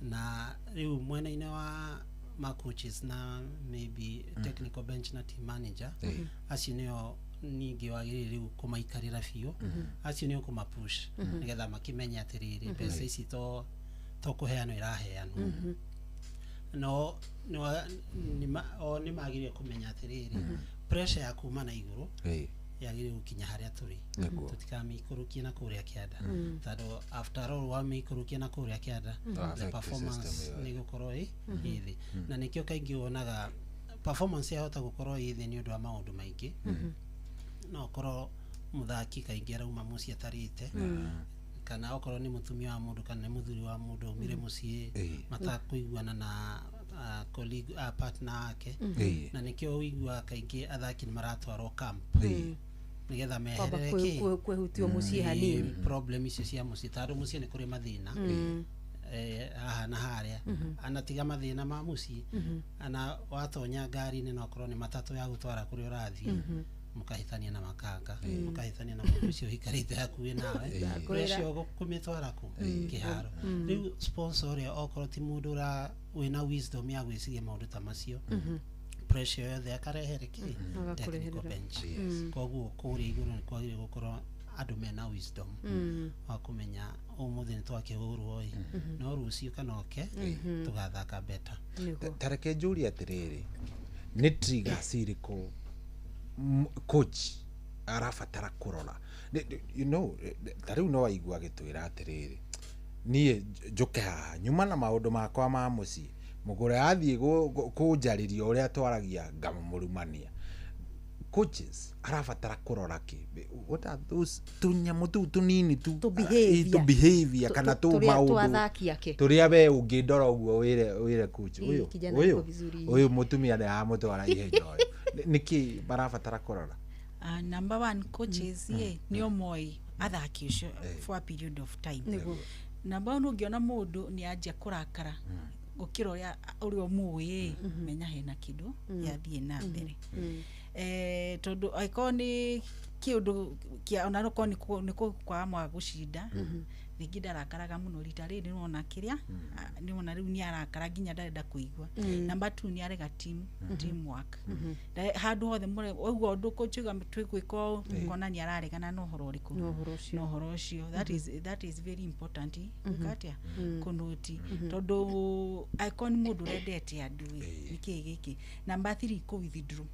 Na rĩu mwena-inĩ wa ma coaches na maybe technical bench na team manager, acio nĩo ningĩ wagĩrĩire rĩu kũmaikarĩra biũ, acio nĩo kũmapush nĩgetha makĩmenye atĩrĩrĩ, mbeca ici to kũheanwo iraheanwo, no o nĩ magĩrĩire kũmenya atĩrĩrĩ, pressure ya kuma na igũrũ yagĩrĩire gũkinya harĩa tũrĩ, tũtikamĩikũrũkie na kũrĩa kĩanda, tondũ after all wamĩikũrũkia na kũrĩa kĩanda, the performance nĩ gũkorwo ĩ thĩ. Na nĩkĩo kaingĩ wonaga performance yahota gũkorwo ĩ thĩ nĩ ũndũ wa maũndũ maingĩ. No ũkorwo mũthaki kaingĩ arauma mũciĩ atarĩte, kana okorwo nĩ mũtumia wa mũndũ kana nĩ mũthuri wa mũndũ aumire mũciĩ matakũiguana na colleague, partner wake. Na nĩkĩo ũiguaga kaingĩ athaki nĩ maratwarwo camp nĩgetha meherere kĩ kwehutio mũciĩ hanini problem icio cia mũciĩ, tondũ mũciĩ nĩ kũrĩ mathĩna haha na harĩa, anatiga mathĩna ma mũciĩ, ana watonya ngari-inĩ no okorwo nĩ matatũ ya gũtwara kũrĩa ũrathiĩ, mũkahĩtania na makanga, mũkahĩtania na mũndũ ũcio ũikarĩte hakuhĩ nawe, pressure kũmĩtwara kũ kĩharo. Rĩu sponsor ũrĩa okorwo ti mũndũ wĩna wisdom ya gwĩciria maũndũ ta macio, pressure yothe akarehere kĩ technical bench. Koguo kũrĩa igũrũ nĩ kwagĩrĩire gũkorwo andũ mena wisdom wa kũmenya ũmũthĩ nĩ twakĩhũrwo ĩ, no rũciũ kana oke tũgathaka better. Ta reke njũrie atĩrĩrĩ, nĩ triggers irĩkũ coach arabatara kũrora? You know, ta rĩu no waigua agĩtwĩra atĩrĩrĩ, niĩ njũke haha nyuma na maũndũ makwa ma mũciĩ, mũgũre athiĩ kũnjarĩria ũrĩa twaragia ngamũrumania. Coaches arabatara kũrora kĩ? What are those tũnyamũ tũu tũnini tu tũ behavior kana tũ maũndũ tũrĩa we ũngĩndora ũguo wĩre coach ũyũ ũyũ mũtumia nĩ aramũtwara ihenya ũyũ, nĩkĩ marabatara kũrora? Number one, coaches ye nĩo moĩ athaki ũcio for a period of time. Number one, ũngĩona mũndũ nĩ anjia kũrakara gũkĩra ũrĩa ũmũĩ, menya hena kĩndũ gĩathiĩ na mbere. Tondũ angĩkorwo nĩ kĩũndũ kĩa ona okorwo nĩ kwaga mwaga gũcinda, rĩngĩ ndarakaraga mũno rita rĩrĩ nĩwona kĩrĩa nĩwona rĩu nĩ arakara nginya ndarenda kũigua. Number two, nĩ arega team work. Handũ hothe ũguo ũndũ kũnjuga twĩgwĩka ũũ, ũkona nĩ araregana na ũhoro ũrĩkũ, na ũhoro ũcio. That is very important gwĩka atĩa, kũnũti, tondũ angĩkorwo nĩ mũndũ ũrendete andũ ĩ, nĩkĩĩ gĩkĩ. Number three, kũ withdraw,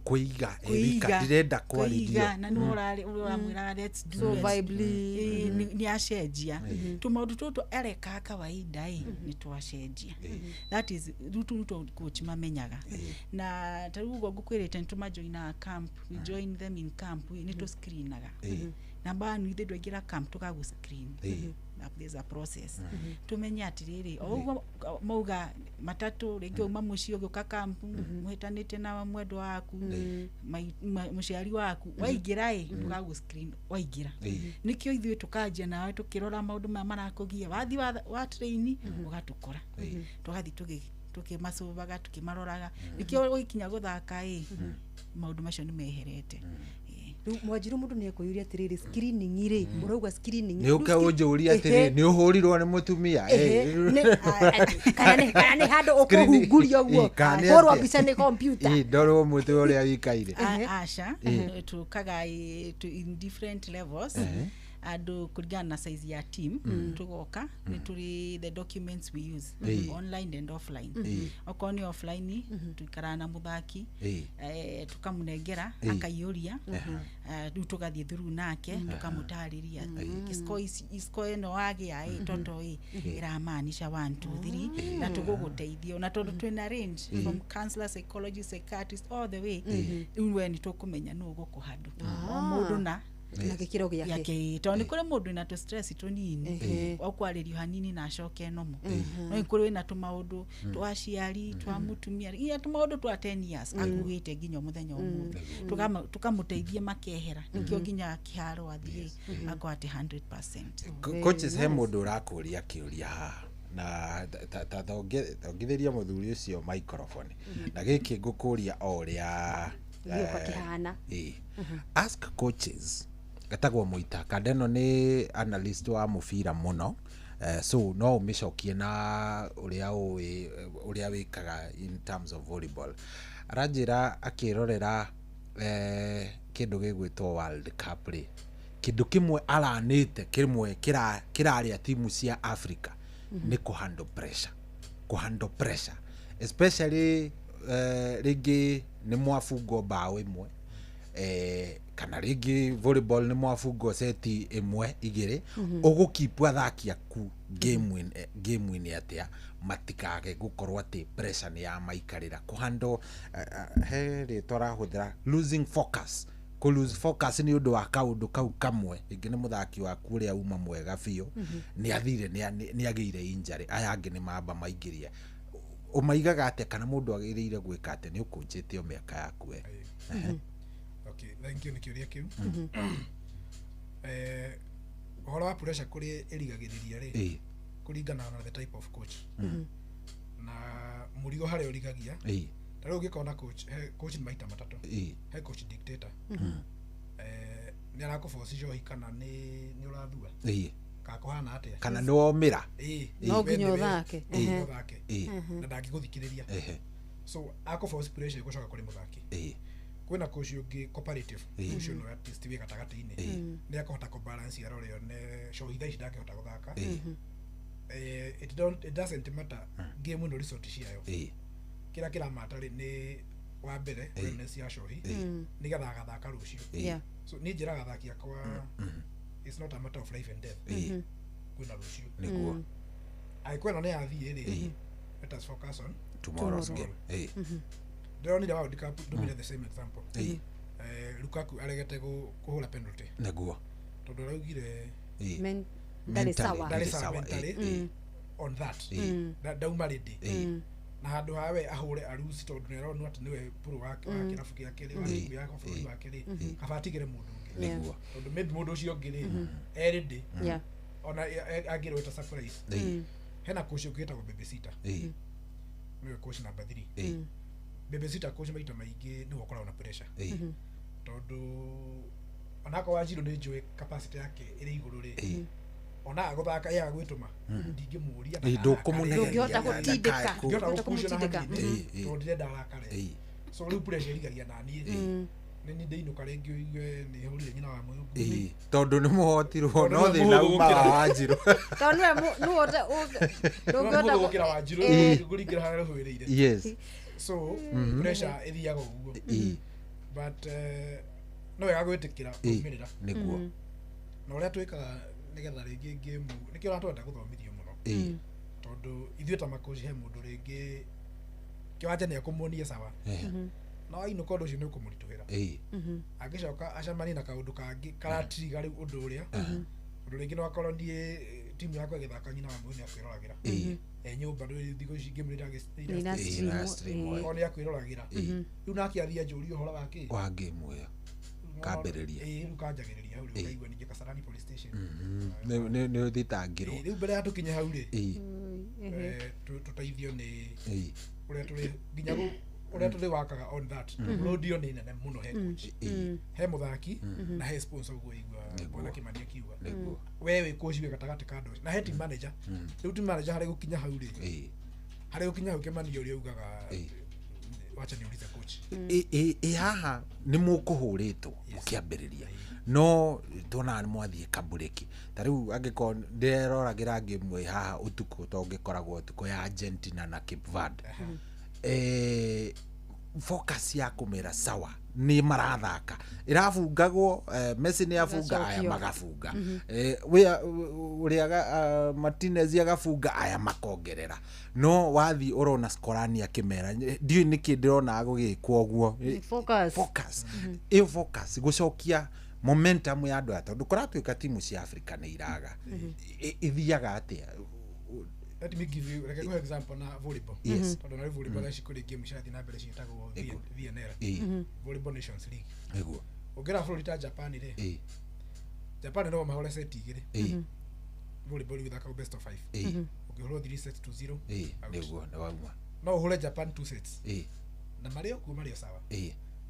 kũiga ndirenda kwarĩrio, na nĩ ũramwĩraga let's do so vibe nĩ acenjia tũmaũndũ tũtũ areka kawaida ĩ, nĩ twacenjia. That is rĩu tũu nĩtwo coach mamenyaga. Na ta rĩu ũguo ngũkwĩrĩte nĩ tũmajoinaga camp, we join them in camp, nĩ tũ screenaga. Namba one, ithuĩ ndwaingĩra camp tũgagũ screen. There's a process. Tumenye atiriri o uguo mauga matatu ringi uma mucii ugiuka kampu muhitanite na mwendwa waku, muciari waku, waingira i tukagu screen waingira. Nikio ithuĩ tukanjia nawe tukirora maundu maya marakugia, wathi wa train ugatukora, tugathi tukimacubaga tukimaroraga, nikio ugikinya guthaka i maundu macio ni meherete. Riu Mwanjiru mundu ni ekwiyuria atiriri, screening ri urauga screening Nĩ ũke ũnjũrie atĩrĩ, nĩ ũhũrirwo nĩ mũtumia? Kana nĩ handũ ũkũhunguria ũguo hũrwo mbica nĩ computer? Ndorwo mũtwe ũrĩa wĩikaire. Aca, tukaga in different levels, andu kuringana na size ya team. Tugoka ni turi the documents we use online and offline. Okorwo ni offline, tuikaraga na muthaki, tukamunengera akaiyuria, riu tugathie through nake, tukamutariria score ino wagia i toto i iramaanisha 1 2 3, na tuguguteithia na tondu twina range from counselor, psychologist, psychiatrist, all the way. Riu we ni tukumenya nu ugukuhandu o mundu na na gikiro giake, tondu nĩ kũrĩ mũndũ wĩna tũ stress tũnini, okwarĩrio hanini na acoke nomo. No nĩ kũrĩ wĩna tũmaũndũ twa aciari, twa mũtumia, iya tũmaũndũ twa 10 years akuĩte nginya mũthenya ũmũthĩ, tukamũteithia makehera, nĩkĩo nginya kĩharo athiĩ akorwo atĩ 100%. Coaches, he mũndũ ũrakũria kĩũria haha na ta thongithĩria mũthuri ũcio microphone, na gĩkĩ ngũkũria o ũrĩa gĩũka kĩhana. Ask coaches, etagwo Mũita Kandeno, nĩ analyst wa mũbira mũno, so no ũmĩcokie na ũrĩa ũĩ ũrĩa wĩkaga in terms of volleyball. Aranjĩra akĩrorera kĩndũ gĩgwĩtwo World Cup rĩ, kĩndũ kĩmwe aranĩte kĩmwe kĩrarĩa timu cia Africa nĩ kũhandle pressure, kũhandle pressure especially rĩngĩ nĩ mwabungwo bao ĩmwe, kana rĩngĩ volleyball nĩ mwabungwo seti ĩmwe igĩrĩ, ũgũkipu athaki aku game-inĩ atĩa matikage gũkorwo atĩ pressure nĩ yamaikarĩra kũhandle, he rĩtwa arahũthĩra losing focus, kũ lose focus nĩ ũndũ wa kaũndũ kau kamwe, rĩngĩ nĩ mũthaki waku ũrĩa uma mwega biũ nĩ athire, nĩ agĩire injury, aya angĩ nĩ mamba maingĩria, ũmaigaga atĩa kana mũndũ agĩrĩire gwĩka atĩa? Nĩ ũkũnjĩte o mĩaka yaku we. Okay, thank you nĩ kĩũria kĩu. Ũhoro wa pressure kũrĩ ĩrigagĩrĩria rĩ, kũringana na the type of coach na mũrigo harĩa ũrigagia. Ta rĩu ũngĩkona coach, he coach nĩ maita matatũ. He coach dictator, nĩ arakũforce njohi kana nĩ ũrathua kana kũhana atĩa, kana nĩ womĩra. No nginya ũthake. Ũthake na ndangĩgũthikĩrĩria, so akũforce pressure ĩgũcoka kũrĩ mũthaki. Kwĩna coach ũngĩ cooperative, ũcio nĩ artist wĩ gatagatĩ-inĩ, nĩ akũhota kũbalance arore one cohi thaa ici ndangĩhota gũthaka. It doesn't matter game ĩno result ciayo, kĩrĩa kĩramata rĩ nĩ wa mbere wellness ya cohi nĩgetha agathaka rũciũ. So niĩ njĩraga athaki akwa, it's not a matter of life and death, kwĩna rũciũ. Nĩguo angĩkorwo ĩno nĩ yathiĩ rĩ, let us focus on tomorrow's game. Ndĩronire World Cup ndũmire the same example. Lukaku aregete kũhũra penalty nĩguo tondũ araugire ndarĩ sawa, ndarĩ sawa mentally on that, ndauma ready, na handũ hawe ahũre arusi tondũ nĩaronwo atĩ nĩwe pro wa kĩrabu gĩake rĩ, wa timu ya bũrũri wake rĩ, kaba atigĩre mũndũ ũngĩ. Nĩguo tondũ maybe mũndũ ũcio ũngĩ rĩ e ready, ona angĩrwo ta surprise. Hena coach ũngĩ wĩtagwo babysitter, nĩwe coach number 3. Babysitter coach maita maingĩ nĩwe ũkoragwo na pressure, tondũ onakorwo Wanjiru nĩ njũĩ capacity yake ĩrĩ igũrũ rĩ, ona agũthaka yaga gwĩtũma ndingĩmũria, ndũngĩhota gũtindĩka, ndũngĩhota gũpush na hanini tondũ ndirenda arakare. So rĩu pressure ĩrigagia naniĩ, nĩ ndĩinũka rĩngĩ ũigue nĩ hũrire nyina wa mũyũ tondũ nĩ mũhotirwo, no thĩna umaga Wanjiru tondũ nĩwe ndũngĩhota gũkĩra Wanjiru ngũringĩra harĩa rũhũrĩire. Yes, so pressure ĩthiaga ũguo, but no wega gwĩtĩkĩra kũrũmĩrĩra. Nĩguo na ũrĩa twĩkaga nĩgetha rĩngĩ game nĩkĩo ũratwenda gũthomithio mũno, tondũ ithuĩ ta makoci he mũndũ rĩngĩ kĩwanja nĩ ekũmuonia sawa, na wainũka ũndũ ũcio nĩ ũkũmũritũhĩra, angĩcoka acemanie na kaũndũ kangĩ karatiriga rĩu ũndũ ũrĩa, ũndũ rĩngĩ no akorwo niĩ Timu yakwa ĩgĩthaka nyina wa mũndũ nĩ akwĩroragĩra. E nyũmba ndũĩ thikũ ici game Nĩ ira stream, o nĩ akwĩroragĩra. Rĩu nake athiĩ anjũrie ũhoro wa kĩ wa game ĩyo kambĩrĩria. Ĩĩ, rĩu kanjagĩrĩria hau, rĩu ngaigua ningĩ Kasarani police station. Nĩ ũthitangirwo. Ĩĩ, rĩu mbere ya tũkinye hau rĩ, tũteithio nĩ ũrĩa tũrĩ nginya ũrĩa tũrĩ wakaga on that. Load ĩyo nĩ nene mũno he coach, he mũthaki na he sponsor, ũguo igua bwana Kimani akiuga. We wĩ coach wĩ gatagatĩ ka andũ acio na he team manager. Rĩu team manager harĩ gũkinya hau rĩ, harĩ gũkinya hau Kimani ũrĩa ugaga wacha niulize coach. Ĩ haha nĩ mũkũhũrĩtwo mũkĩambĩrĩria, no tuonaga nĩ mwathiĩ kabureki. Ta rĩu angĩkorwo ndĩreroragĩra game ĩ haha ũtukũ, to ngĩkoragwo ũtukũ ya Argentina na Cape Verde, focus ya kũmera sawa nĩ marathaka ĩrabungagwo, Messi nĩ abunga aya Ĩgacokio. Magabunga. Ũrĩa Martinez agabunga aya makongerera, no wathiĩ ũrona Scolani akĩmera ndiũĩ nĩkĩ ndĩrona gũgĩkwo ũguo. Nĩ focus. Focus ĩyo, focus gũcokia momentum ya andũ aya, tondũ kũratuĩka timu cia Africa nĩ iraga. Ithiaga atĩa? Let me give you, reke nguhe example na volleyball. Tondũ na rĩu volleyball thaa ici kũrĩ game cirathiĩ na mbere ciĩtagwo VNL, Volleyball Nations League. Ũngĩra bũrũri ta Japan rĩ, Japan no mahũre set igĩrĩ. Volleyball ĩthakagwo best of five. Ũngĩhũrwo 3 sets to 0, out. Nĩguo nĩ wauma. No ũhũre Japan 2 sets na marĩ o kuo, marĩ o sawa.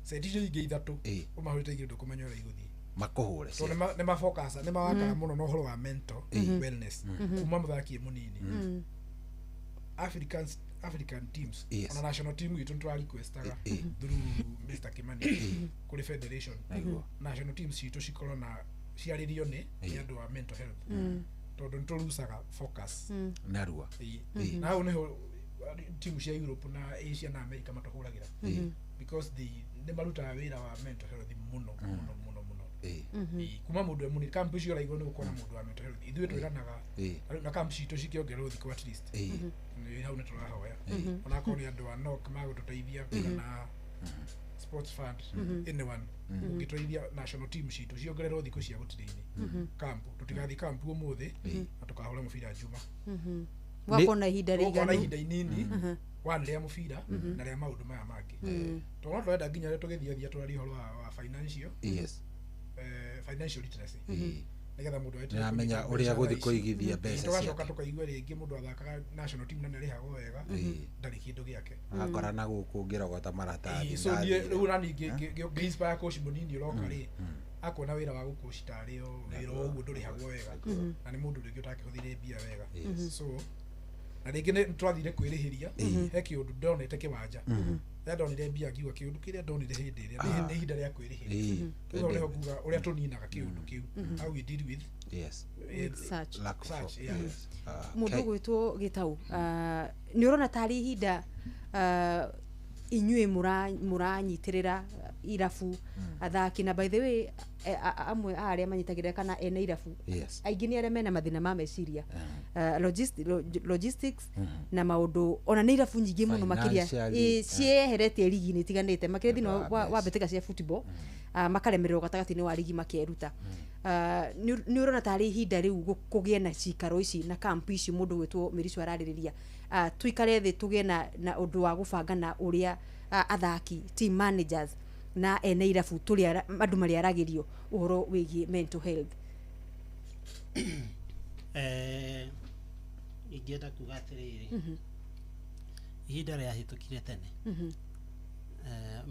Set icio ingĩ ithatũ ũmahũrĩte igĩrĩ, ndũkũmenya ũrĩa igũthiĩ. Makũhũre. Tondũ nĩ mafocus, nĩ mawakaga mũno na ũhoro wa mental wellness kuma mũthaki e mũnini. African teams, ona national team itũ nĩ tũrarequestaga through Mr Kimani kũrĩ federation, national teams citũ cikorwo na ciarĩrio nĩ andũ a mental health, tondũ nĩ tũrucaga focus narua. Na hau nĩho timu cia Europe na Asia na America matũhũragĩra, because they nĩ marutaga wĩra wa mental health mũno mũno mũno mũno. Kuma mũndũ e mũnini, camp icio ũraigua nĩ gũkorwo na mũndũ wa mental health, ithuĩ twĩranaga na camp citũ cikĩongererwo thikũ at least. Nĩ hau nĩ tũrahoya onakorwo nĩ andũ a NOC magũtũteithia kana sports fund, anyone ũngĩtũteithia national team citũ ciongererwo thikũ cia gũtirĩini camp, tũtigathiĩ camp ũmũthĩ na tũkahũra mũbira njuma. Gwakorwo na ihinda Gũkorwo na rĩiganu. ihinda inini one rĩa mũbira na rĩa maũndũ maya mangĩ, tondũ no tũrenda nginya rĩrĩa tũgĩthiathia tũraria ũhoro wa financial financial literacy, nĩgetha mũndũ ahote Nĩaramenya kũnyita ũrĩa mbeca gũthiĩ thaa ici. kũigithia mbeca Tũgacoka ciake. tũkaigua rĩngĩ mũndũ athakaga national team na nĩarĩhagwo wega, ndarĩ kĩndũ gĩake. Agakora na gũkũ ngĩrogota maratathi. So niĩ ndathire. rĩu nani ngĩ-inspire coach mũnini ũroka rĩ, akona wĩra wa gũcoach tarĩ o wĩra o ũguo ndũrĩhagwo wega, na nĩ mũndũ rĩngĩ ũtakĩhũthĩire mbia wega. So na rĩngĩ nĩ twathire kwĩrĩhĩria he kĩũndũ ndonete kĩwanja, rĩrĩa ndonire mbia ngiuga kĩũndũ kĩrĩa ndonire hĩndĩ ĩrĩa nĩ ihinda rĩa kwĩrĩhĩria. Rĩu hau nĩho nguga ũrĩa tũninaga kĩũndũ kĩu, how we deal with With such. Lack of such, yeah. Yes. Mũndũ ũgwĩtwo Gĩtau, nĩ ũrona tarĩ ihinda inyuĩ mũranyitĩrĩra irabu athaki, na by the way amwe a arĩa manyitagĩrĩra kana ene irabu aingĩ nĩ arĩa mena mathĩna ma meciria, logistics na maũndũ, ona nĩ irabu nyingĩ mũno makĩria Financially, cieheretie rigi-inĩ itiganĩte makĩria thĩinĩ Nĩ ũndũ wa wa mbĩtĩka cia football, makaremererwo gatagatĩ-inĩ wa rigi makeruta. Nĩ ũrona tarĩ ihinda rĩu kũgĩe na cikaro ici na kampu ici mũndũ gwĩtwo Mĩricu ararĩrĩria, tuikare thĩ tũgĩe na ũndũ wa gũbanga na ũrĩa athaki, team managers na ene irabu tũrĩ andũ marĩaragĩrio ũhoro wĩgiĩ mental health? Ingĩenda kuga atĩrĩrĩ, ihinda rĩahĩtũkire tene.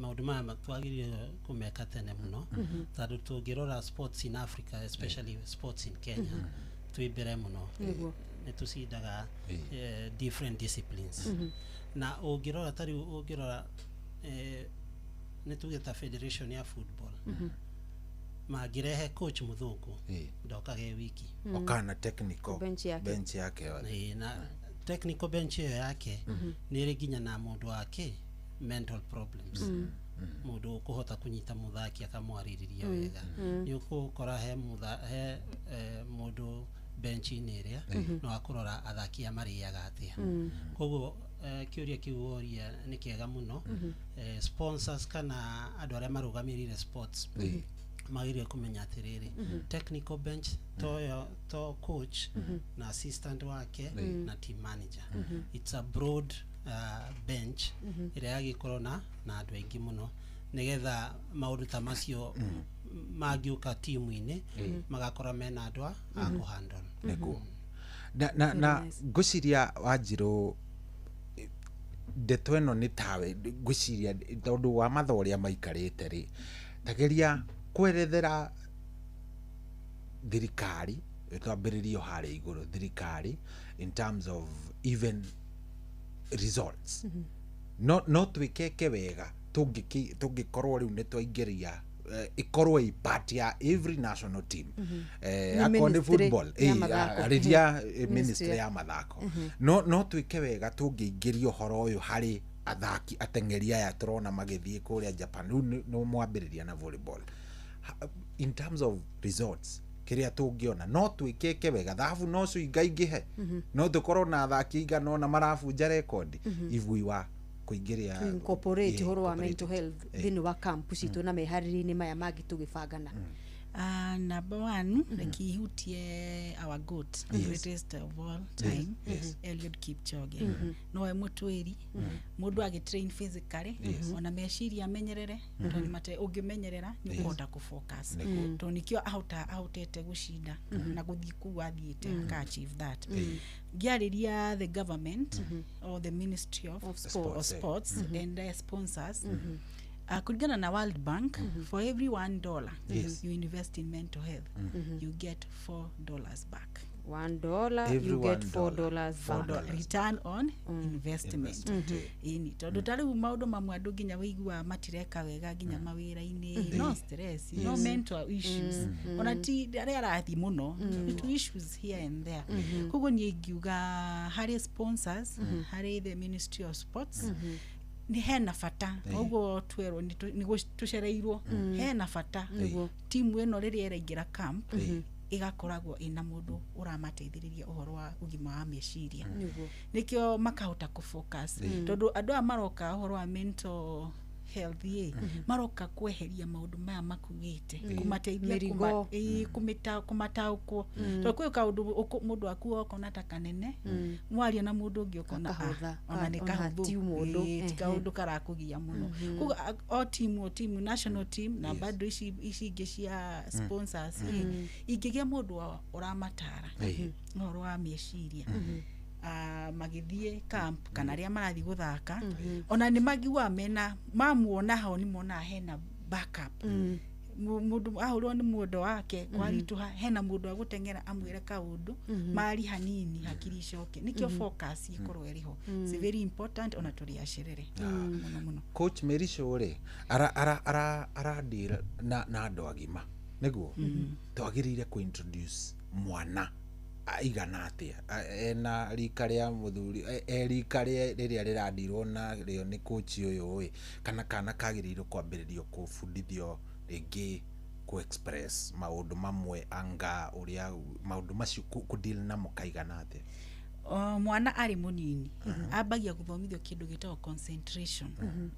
Maũndũ maya twagĩrĩire kũmeka tene mũno, tondũ tũngĩrora sports in Africa, especially sports in Kenya, twĩ mbere mũno. Nĩ tũcindaga different disciplines. Na ũngĩrora ta rĩu ũngĩrora nĩ tuge ta federation ya football, mangĩrehe coach mũthũngũ ndokaga e wiki. Okana technical bench yake. Bench yake yothe. Na technical bench ĩyo yake nĩ ĩrĩ nginya na mũndũ wake mental problems, mũndũ ũkũhota kũnyita mũthaki akamwarĩrĩria wega. Nĩ ũgũkora he mũndũ bench-inĩ ĩrĩa no akũrora athaki aya marĩaga atĩa. Koguo kĩũria kĩu woria nĩ kĩega mũno. Sponsors kana andũ arĩa marũgamĩrĩire sports Magĩrĩire kũmenya atĩrĩrĩ, technical bench to yo to coach na assistant wake na team manager. It's a broad bench ĩrĩa yagĩkorwo na andũ aingĩ mũno, nĩgetha maũndũ ta macio mangĩũka timu-inĩ, magakorwo mena andũ a kũhandle. Nĩguo na ngwĩciria, Wanjirũ, ndeto ĩno nĩ tawe ngwĩciria tondũ wa mathaa ũrĩa maikarĩte rĩ, tageria kwerethera thirikari, twambĩrĩrie o harĩa igũrũ, thirikari in terms of even results, no twĩkeke wega tũngĩkorwo rĩu nĩ twaingĩria ĩkorwo ĩ part ya every national team. Nĩ Akorwo nĩ ministry football, ya mathako. Arĩria Ministry ministry ya mathako, no twĩke wega tũngĩingĩria ũhoro ũyũ harĩ athaki, ateng'eri aya tũrona magĩthiĩ kũrĩa Japan. Rĩu nĩ mwambĩrĩria na volleyball. In terms of results, kĩrĩa tũngĩona, no twĩkeke wega, thahabu no cuingaingĩhe, no tũkorwo na athaki aigana ũna marabunja rekondi if we were kũingĩria to incorporate ũhoro wa incorporate mental it. health thĩinĩ wa camp citũ na meharĩria-inĩ maya mangĩ tũgĩbangana. Number one, reke ihutie our goat, greatest of all time, Eliud Kipchoge. Nowe mũtwĩri mũndũ agĩtrain physically, ona meciria amenyerere, tondũ nĩ mate ũngĩmenyerera nĩ ũkũhota kũfocus, tondũ nĩkĩo ahotete gũcinda na gũthiĩ kũu athiĩte aka achieve that. Ngĩarĩria the government or the Ministry of Sports. Of Sports and sponsors, kũringana na World Bank, for every $1 you invest in mental health, you get $4 back. $1 Every you get $1, $4 four back. dollars. Return on investment. Investment, Ĩni, tondũ ta rĩu maũndũ mamwe andũ nginya wĩiguaga matireka wega nginya mawĩra-inĩ, no stress, no mental issues, ona ti arĩa arathiĩ mũno, tu issues here and there. Koguo niĩ ingiuga harĩ sponsors, harĩ the Ministry of Sports, nĩ hena bata. Ũguo twerwo nĩ tũcereirwo, hena bata timu ĩno rĩrĩa ĩraingĩra camp ĩgakoragwo ĩna mũndũ ũramateithĩrĩria ũhoro wa ũgima wa meciria, nĩkĩo makahota kũfocus, tondũ andũ aya maroka ũhoro wa mental health ĩ, maroka kweheria maũndũ maya makuĩte, kũmateithia Mĩrigo. Kũmataũkwo, tondũ kwĩ kaũndũ mũndũ akua ũkona ta kanene, mwaria na mũndũ ũngĩ ũkona, Gakahũtha, "Ah, ona nĩ ona kahũthũ." ti mũndũ. Ĩĩ, ti kaũndũ karakũgia mũno. Koguo o timu, o timu, national team na bado ici ingĩ cia sponsors ĩ, ingĩgĩa mũndũ ũramatara ũhoro wa meciria, magĩthiĩ camp kana arĩa marathiĩ gũthaka, ona nĩ magiguaga mena mamuona hau, nĩ monaga hena backup. Mũndũ ahũrwo nĩ mũndũ wake kwaritũha, hena mũndũ agũteng'era amwĩre kaũndũ mari hanini hakiri icoke, nĩkĩo focus ĩkorwo ĩrĩ ho. It's very important, ona tũrĩ acerere mũno mũno. Coach Mary rĩ, ara ara ara ara deal na andũ agima, nĩguo twagĩrĩire kũ introduce mwana aigana atĩa? Ena rika rĩa mũthuri, e rika rĩrĩa rĩradirwo na rĩo nĩ coach ũyũ ĩ, kana kagĩrĩirwo kwambĩrĩrio kũbundithio rĩngĩ kũ express maũndũ mamwe, anga ũrĩa maũndũ macio kũ deal namo kaigana atĩa? O, mwana arĩ mũnini ambagia gũthomithio kĩndũ gĩtagwo concentration.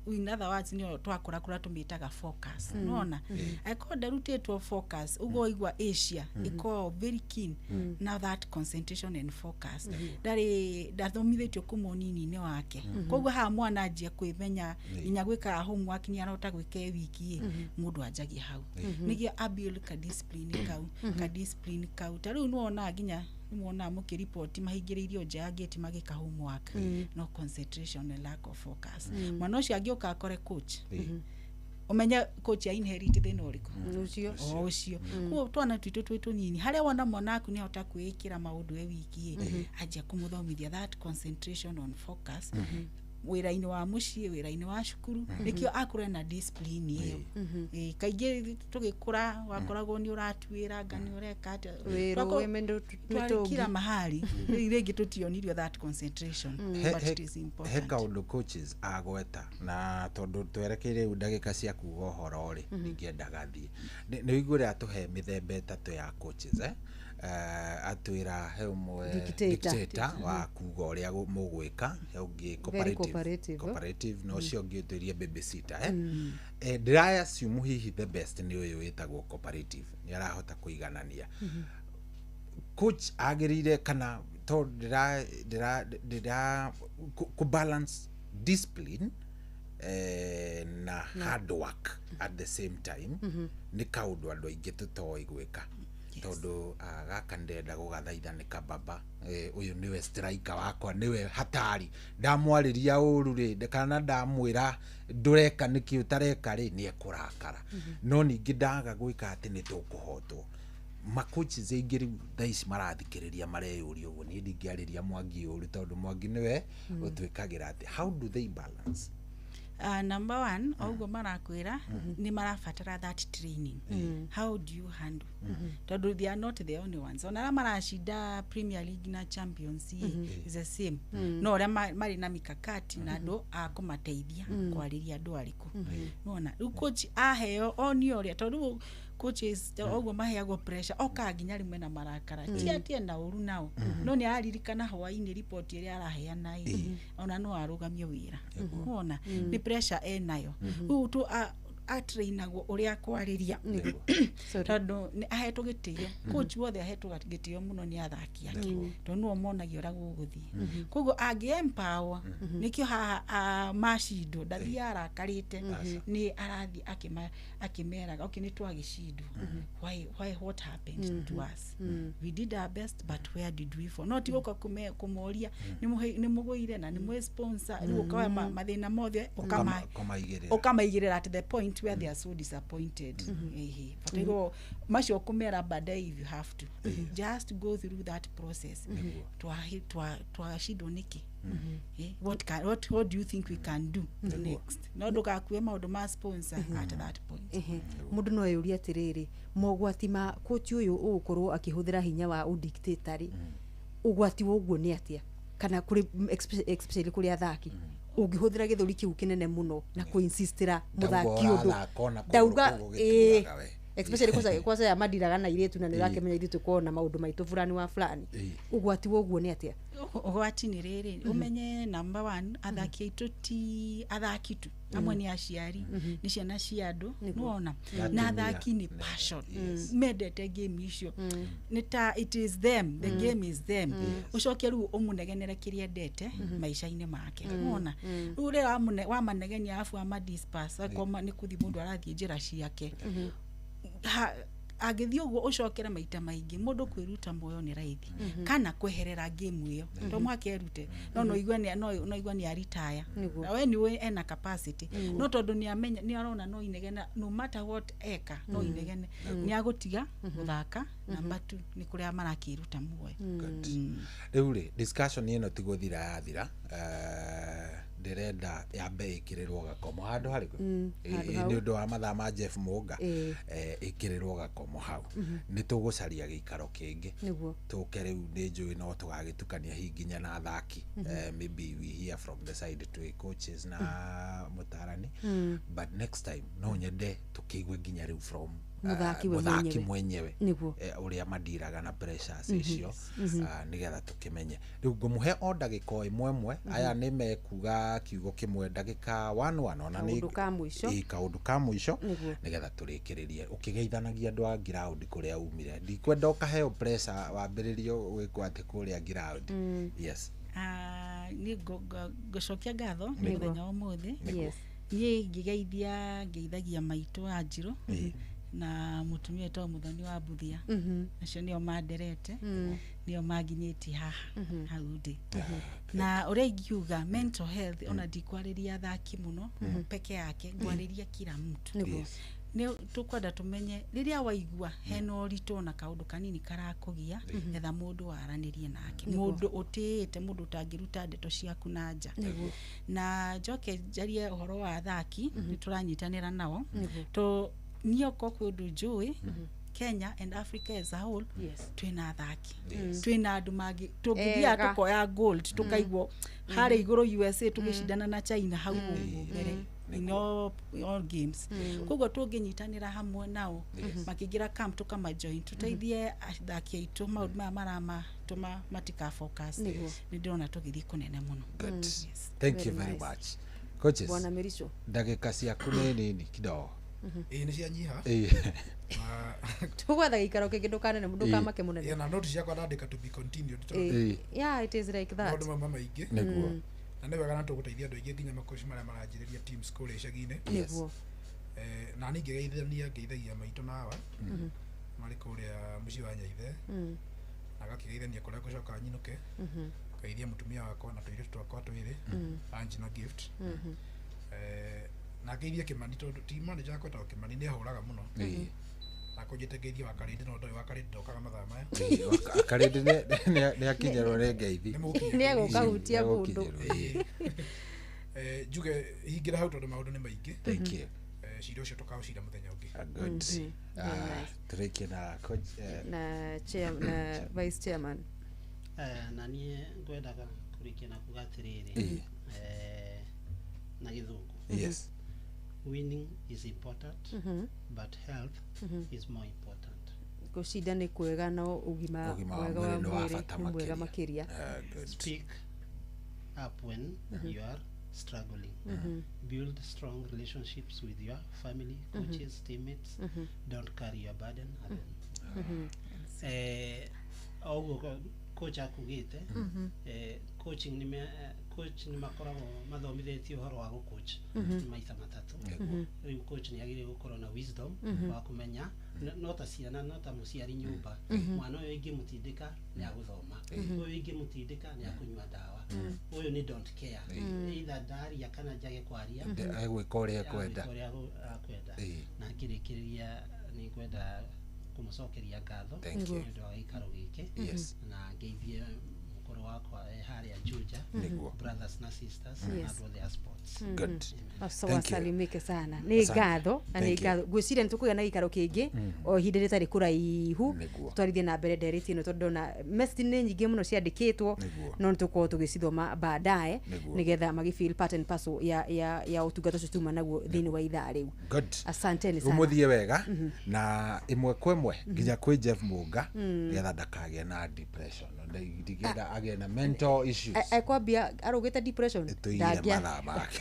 In other words, nĩyo twakũra kũra tũmĩtaga focus. Nona angĩkorwo ndarutĩtwo focus ũguo, ũigua Asia ĩkoragwo very keen now that concentration and focus, ndarĩ ndathomithĩtio kuma ũnini-inĩ wake. Koguo haha mwana anjia kwĩmenya nginya gwĩkaga homework, nĩ arahota gwĩka e wiki ĩ, mũndũ anjagia hau nĩgĩo abuild ka discipline kau, ka discipline kau. Ta rĩu nĩwonaga nginya nĩmuonaga mũkĩriboti mahingĩrĩirio nja ya gate magĩka homework, no concentration and lack of focus. Mwana ũcio angĩũka akore coach, ũmenye coach ya inherit thĩna ũrĩkũ. Ũcio. O ũcio. Koguo twana twitũ twĩ tũnini, harĩa wona mwana waku nĩ ahota kwĩĩkĩra maũndũ e wiki ĩ, anjia kũmũthomithia that concentration on focus, wĩra-inĩ wa mũciĩ, wĩra-inĩ wa cukuru, nĩkĩo akũre na discipline ĩyo. Ĩĩ, kaingĩ tũgĩkũra wakoragwo nĩ ũratuĩra anga nĩ ũreka atĩa. Wĩrũ, wĩ Twarĩ mĩtũngi. kila mahali. Rĩu rĩngĩ tũtionirio that concentration, but it is He important. kaũndũ coaches agweta, na tondũ twerekeire rĩu ndagĩka cia kuga ũhoro rĩ, ndingĩendaga thiĩ nĩ ũiguĩre atũhe mĩthemba 3 ya coaches, eh? Atwĩra he ũmwe Dictator. Dictator wa kuga ũrĩa mũgwĩka, he ũngĩ Very cooperative, cooperative. Cooperative na ũcio ũngĩ ũtwĩrie babysitter, eh? Ndĩra assume hihi the best nĩ ũyũ wĩtagwo cooperative, nĩ arahota kũiganania. Coach agĩrĩire kana to ndĩra ndĩra ndĩra ku balance discipline na hard work at the same time nĩ kaũndũ andũ aingĩ tũtoĩ gwĩka, tondũ gaka ndĩrenda gũgathaitha nĩ kababa, ũyũ nĩwe striker wakwa, nĩwe hatari, ndamwarĩria ũru rĩ kana ndamwĩra ndũreka nĩkĩ ũtareka rĩ, nĩ ekũrakara. No ningĩ ndaga gwĩka atĩ nĩ tũkũhotwo. Macoaches aingĩ rĩu thaa ici marathikĩrĩria mareyũria ũguo, niĩ ndingĩarĩria Mwangi ũru tondũ Mwangi nĩwe ũtwĩkagĩra atĩ how do they balance? Number one, o ũguo marakwĩra nĩ marabatara that training. How do you handle? Tondũ they are not the only ones, ona arĩa maracinda Premier League na Champions is the same. No ũrĩa marĩ na mikakati na andũ a kũmateithia kwarĩria andũ arĩkũ. Nĩwona rĩu coach aheo onio ũrĩa, tondũ rĩu coaches ũguo maheagwo pressure okaga nginya rĩmwe na marakara, ti atĩ ena ũru nao, no nĩ araririkana hwainĩ report ĩrĩa araheana ĩ, ona no arũgamie wĩra. Wona nĩ pressure enayo. Rĩu tu atrainagwo ũrĩa kwarĩria, tondũ nĩ ahetwo gĩtĩo. Coach wothe ahetwo gĩtĩo mũno nĩ athaki ake, tondũ nĩo monagia ũrĩa gũgũthiĩ. Koguo angĩ empower, nĩkĩo haha macindwo ndathiaga arakarĩte, nĩ arathiĩ akĩmeraga, okay, nĩ twagĩcindwo, why, what happened to us? We did our best, but where did we fall? No ti gũka kũmoria nĩ mũgũire na nĩ mwĩ sponsor, rĩu ũkoya mathĩna mothe Ũkamaigĩrĩra. Ũkamaigĩrĩra at the point where they are so disappointed. Ehe, batairwo macio kũmera baadaye. If you have to just go through that process, twacindwo nĩkĩ? What do you think we can do next? No ndũgakue maũndũ ma sponsor at that point. Ehe. Mũndũ no eyũrie atĩrĩrĩ, mogwati ma coach ũyũ ũgũkorwo akĩhũthĩra hinya wa ũdictator rĩ, ũgwati wa ũguo nĩ atĩa, kana kũrĩ especially kũrĩ athaki, ũngĩhũthĩra gĩthũri kĩu kĩnene mũno na kũinsistĩra Ndauga mũthaki ũndũ? ũrathaka ona kũgũrũ Ndauga kũu gũgĩturaga we. Especially kwanza ya mandiraga na airĩtu, na nĩ ũrakĩmenya ithuĩ tũkoragwo na maũndũ maitũ fulani wa fulani. Ũgwati wa ũguo nĩ atĩa? Ũgwati nĩ rĩrĩ, ũmenye number one, athaki aitũ ti athaki tu, amwe nĩ aciari, nĩ ciana cia andũ, nĩwona, na athaki nĩ passion, mendete game icio, nĩ ta it is them, the game is them. Ũcoke rĩu ũmũnegenere kĩrĩa endete maica-inĩ make, nĩwona, rĩu rĩrĩa wamanegenia arabu wamadisperse, akorwo nĩ kũthiĩ mũndũ arathiĩ njĩra ciake, angĩthiĩ ũguo ũcokere maita maingĩ, mũndũ kwĩruta muoyo nĩ raithi kana kweherera game ĩyo, to mũhaka erute, no igue no igue nĩ aritaya. Na we nĩ ena capacity, no tondũ nĩ amenya nĩ arona no inegene, no matter what eka no inegene, nĩ agũtiga gũthaka. Number two, nĩ kũrĩa marakĩruta muoyo. Rĩu rĩ, discussion ĩno ti gũthira yathira. Ndĩrenda yambe ĩkĩrĩrwo gakomo handũ harĩkũ? Handũ hau. Nĩ ũndũ wa mathaa ma Jeff Mũnga. Ĩkĩrĩrwo gakomo hau, nĩ tũgũcaria gĩikaro kĩngĩ tũke. Rĩu nĩ njũĩ no tũgagĩtukania hihi nginya na athaki. Maybe we hear from the side twĩ coaches na mũtarani, but next time no nyende tũkĩigue nginya rĩu from Mũthaki we mũthaki mwenyewe. Mwenyewe, ũrĩa mandiraga na pressures icio, nĩgetha tũkĩmenye. Rĩu ngũmũhe o ndagĩka o ĩmwe ĩmwe, aya nĩ mekuga kiugo kĩmwe ndagĩka one one, ona nĩ Kaũndũ ka mũico. Ĩ, kaũndũ ka mũico, nĩgetha tũrĩkĩrĩrie ũkĩgeithanagia andũ a ground kũrĩa umire. Ndikwenda ũkaheo pressure wambĩrĩrio gwĩkwo atĩ kũrĩa ground. Yes. Ah, niĩ ngũcokia ngatho nĩ mũthenya wa ũmũthĩ. Niĩ ngĩgeithia, ngeithagia maitũ wa Njirũ na mũtumia wĩtagwo Mũthoni wa Mbuthia. Acio nĩo manderete, nĩo manginyĩtie haha hau ndĩ. Na ũrĩa ingiuga mental health, ona ndikwarĩria athaki mũno peke yake, ngwarĩria kila mtu. Nĩ tũkwenda tũmenye rĩrĩa waigua hena ũritũ na kaũndũ kanini karakũgia, etha mũndũ waranĩrie nake, mũndũ ũtĩĩte, mũndũ ũtangĩruta ndeto ciaku na nja. Na njoke njarie ũhoro wa athaki, nĩ tũranyitanĩra nao to niĩ okorwo kwĩ ũndũ njũĩ, Kenya and Africa as a whole, twĩna athaki, twĩna andũ mangĩ tũngĩthiaga Ega. tũkoya gold, tũkaigwo harĩa igũrũ USA tũgĩcindana na China hau ũguo mbere. In all games. Koguo tũngĩnyitanĩra hamwe nao makĩingĩra camp tũkamajoin tũteithie athaki aitũ maũndũ maya maramatũma matika focus. Nĩ ndĩrona tũgĩthiĩ kũnene mũno. Good. Thank you very much. Coaches. Bwana Mericho. Ndagĩka ciaku nĩ nini kidogo. Ĩĩ nĩ cianyiha. Tũgwetha gĩikaro kĩngĩ ndũkanene ndũkamake mũnene. Na note ciakwa ndandĩka to be continued. Yeah, it is like that. Maũndũ mamwe maingĩ. Nĩguo. Na nĩ wega na tũgũteithia andũ aingĩ nginya makoci marĩa maranjĩrĩria teams kũrĩa icagi-inĩ. Nĩguo. Na niĩ ngĩgeithania ngeithagia maitũ na awa marĩ kũrĩa mũciĩ wa Nyaithe. Na ngakĩgeithania kũrĩa ngũcoka nyinũke. Ngeithia mũtumia wakwa na tũirĩtu twakwa twĩrĩ, Angie na Gift. Na ngeithia Kimani tondũ team manager wakwa etagwo Kimani nĩ ahũraga mũno. Na kũnjĩte ngeithie wa Karĩndĩ no ndoĩ wa Karĩndĩ ndokaga mathaa maya. Karĩndĩ nĩ akinyĩrwo nĩ ngeithi. Nĩ egũka hutia mũndũ. Njuge hingĩra hau tondũ maũndũ nĩ maingĩ. Thank you. Cira ũcio tũkaũcira mũthenya ũngĩ. Good. Tũrĩkie na coach na chair na vice chairman. Na niĩ ngwendaga kũrĩkia na kuga atĩrĩrĩ na gĩthũngũ. Yes. Winning is important, but health is more important. Gũcinda nĩ kwega no ũgima mwega wa mwĩrĩ nĩ mwega makĩria. Speak up when you are struggling. Build strong relationships with your family, coaches, teammates. Don't carry your burden alone. Oguo coach akugĩte, coaching nĩ coach nĩ makoragwo mathomithĩtio ũhoro wa gũcoach maita matatũ. Rĩu coach nĩ agĩrĩirwo gũkorwo na wisdom wa kũmenya no ta ciana no ta mũciari nyũmba, mwana ũyũ ingĩmũtindĩka nĩ agũthoma, ũyũ ingĩmũtindĩka nĩ akũnyua ndawa, ũyũ nĩ don't care, either ndaria kana njage kwaria, egwĩka ũrĩa ekwenda. Na ngĩrĩkĩrĩria nĩ ngwenda kũmũcokeria ngatho nĩ ũndũ wa gĩikaro gĩkĩ na ngeithie mũkũrũ wakwa harĩa Juja, brothers na sisters na andũ othe a sports. Good. Wasalimike sana. Nĩ ngatho na nĩ ngatho ngwĩciria nĩ tũkũgĩa na gĩikaro kĩngĩ o ihinda rĩtarĩ kũraihu twarithie na mbere ndereti ĩno tondũ ndona message nĩ nyingĩ mũno ciandĩkĩtwo no nĩ tũkorwo tũgĩcithoma baadaye nĩgetha magĩ feel part and parcel ya ũtungata ũcio tuma naguo thĩinĩ wa ithaa rĩu. Good. Asanteni sana. Ũmũthiĩ wega na ĩmwe kwa ĩmwe nginya kwĩ Jeff Mũnga nĩgetha ndakagĩe na depression, ndigĩenda agĩe na mental issues. Ekwambia arũgĩte depression ndangĩa mathaa make.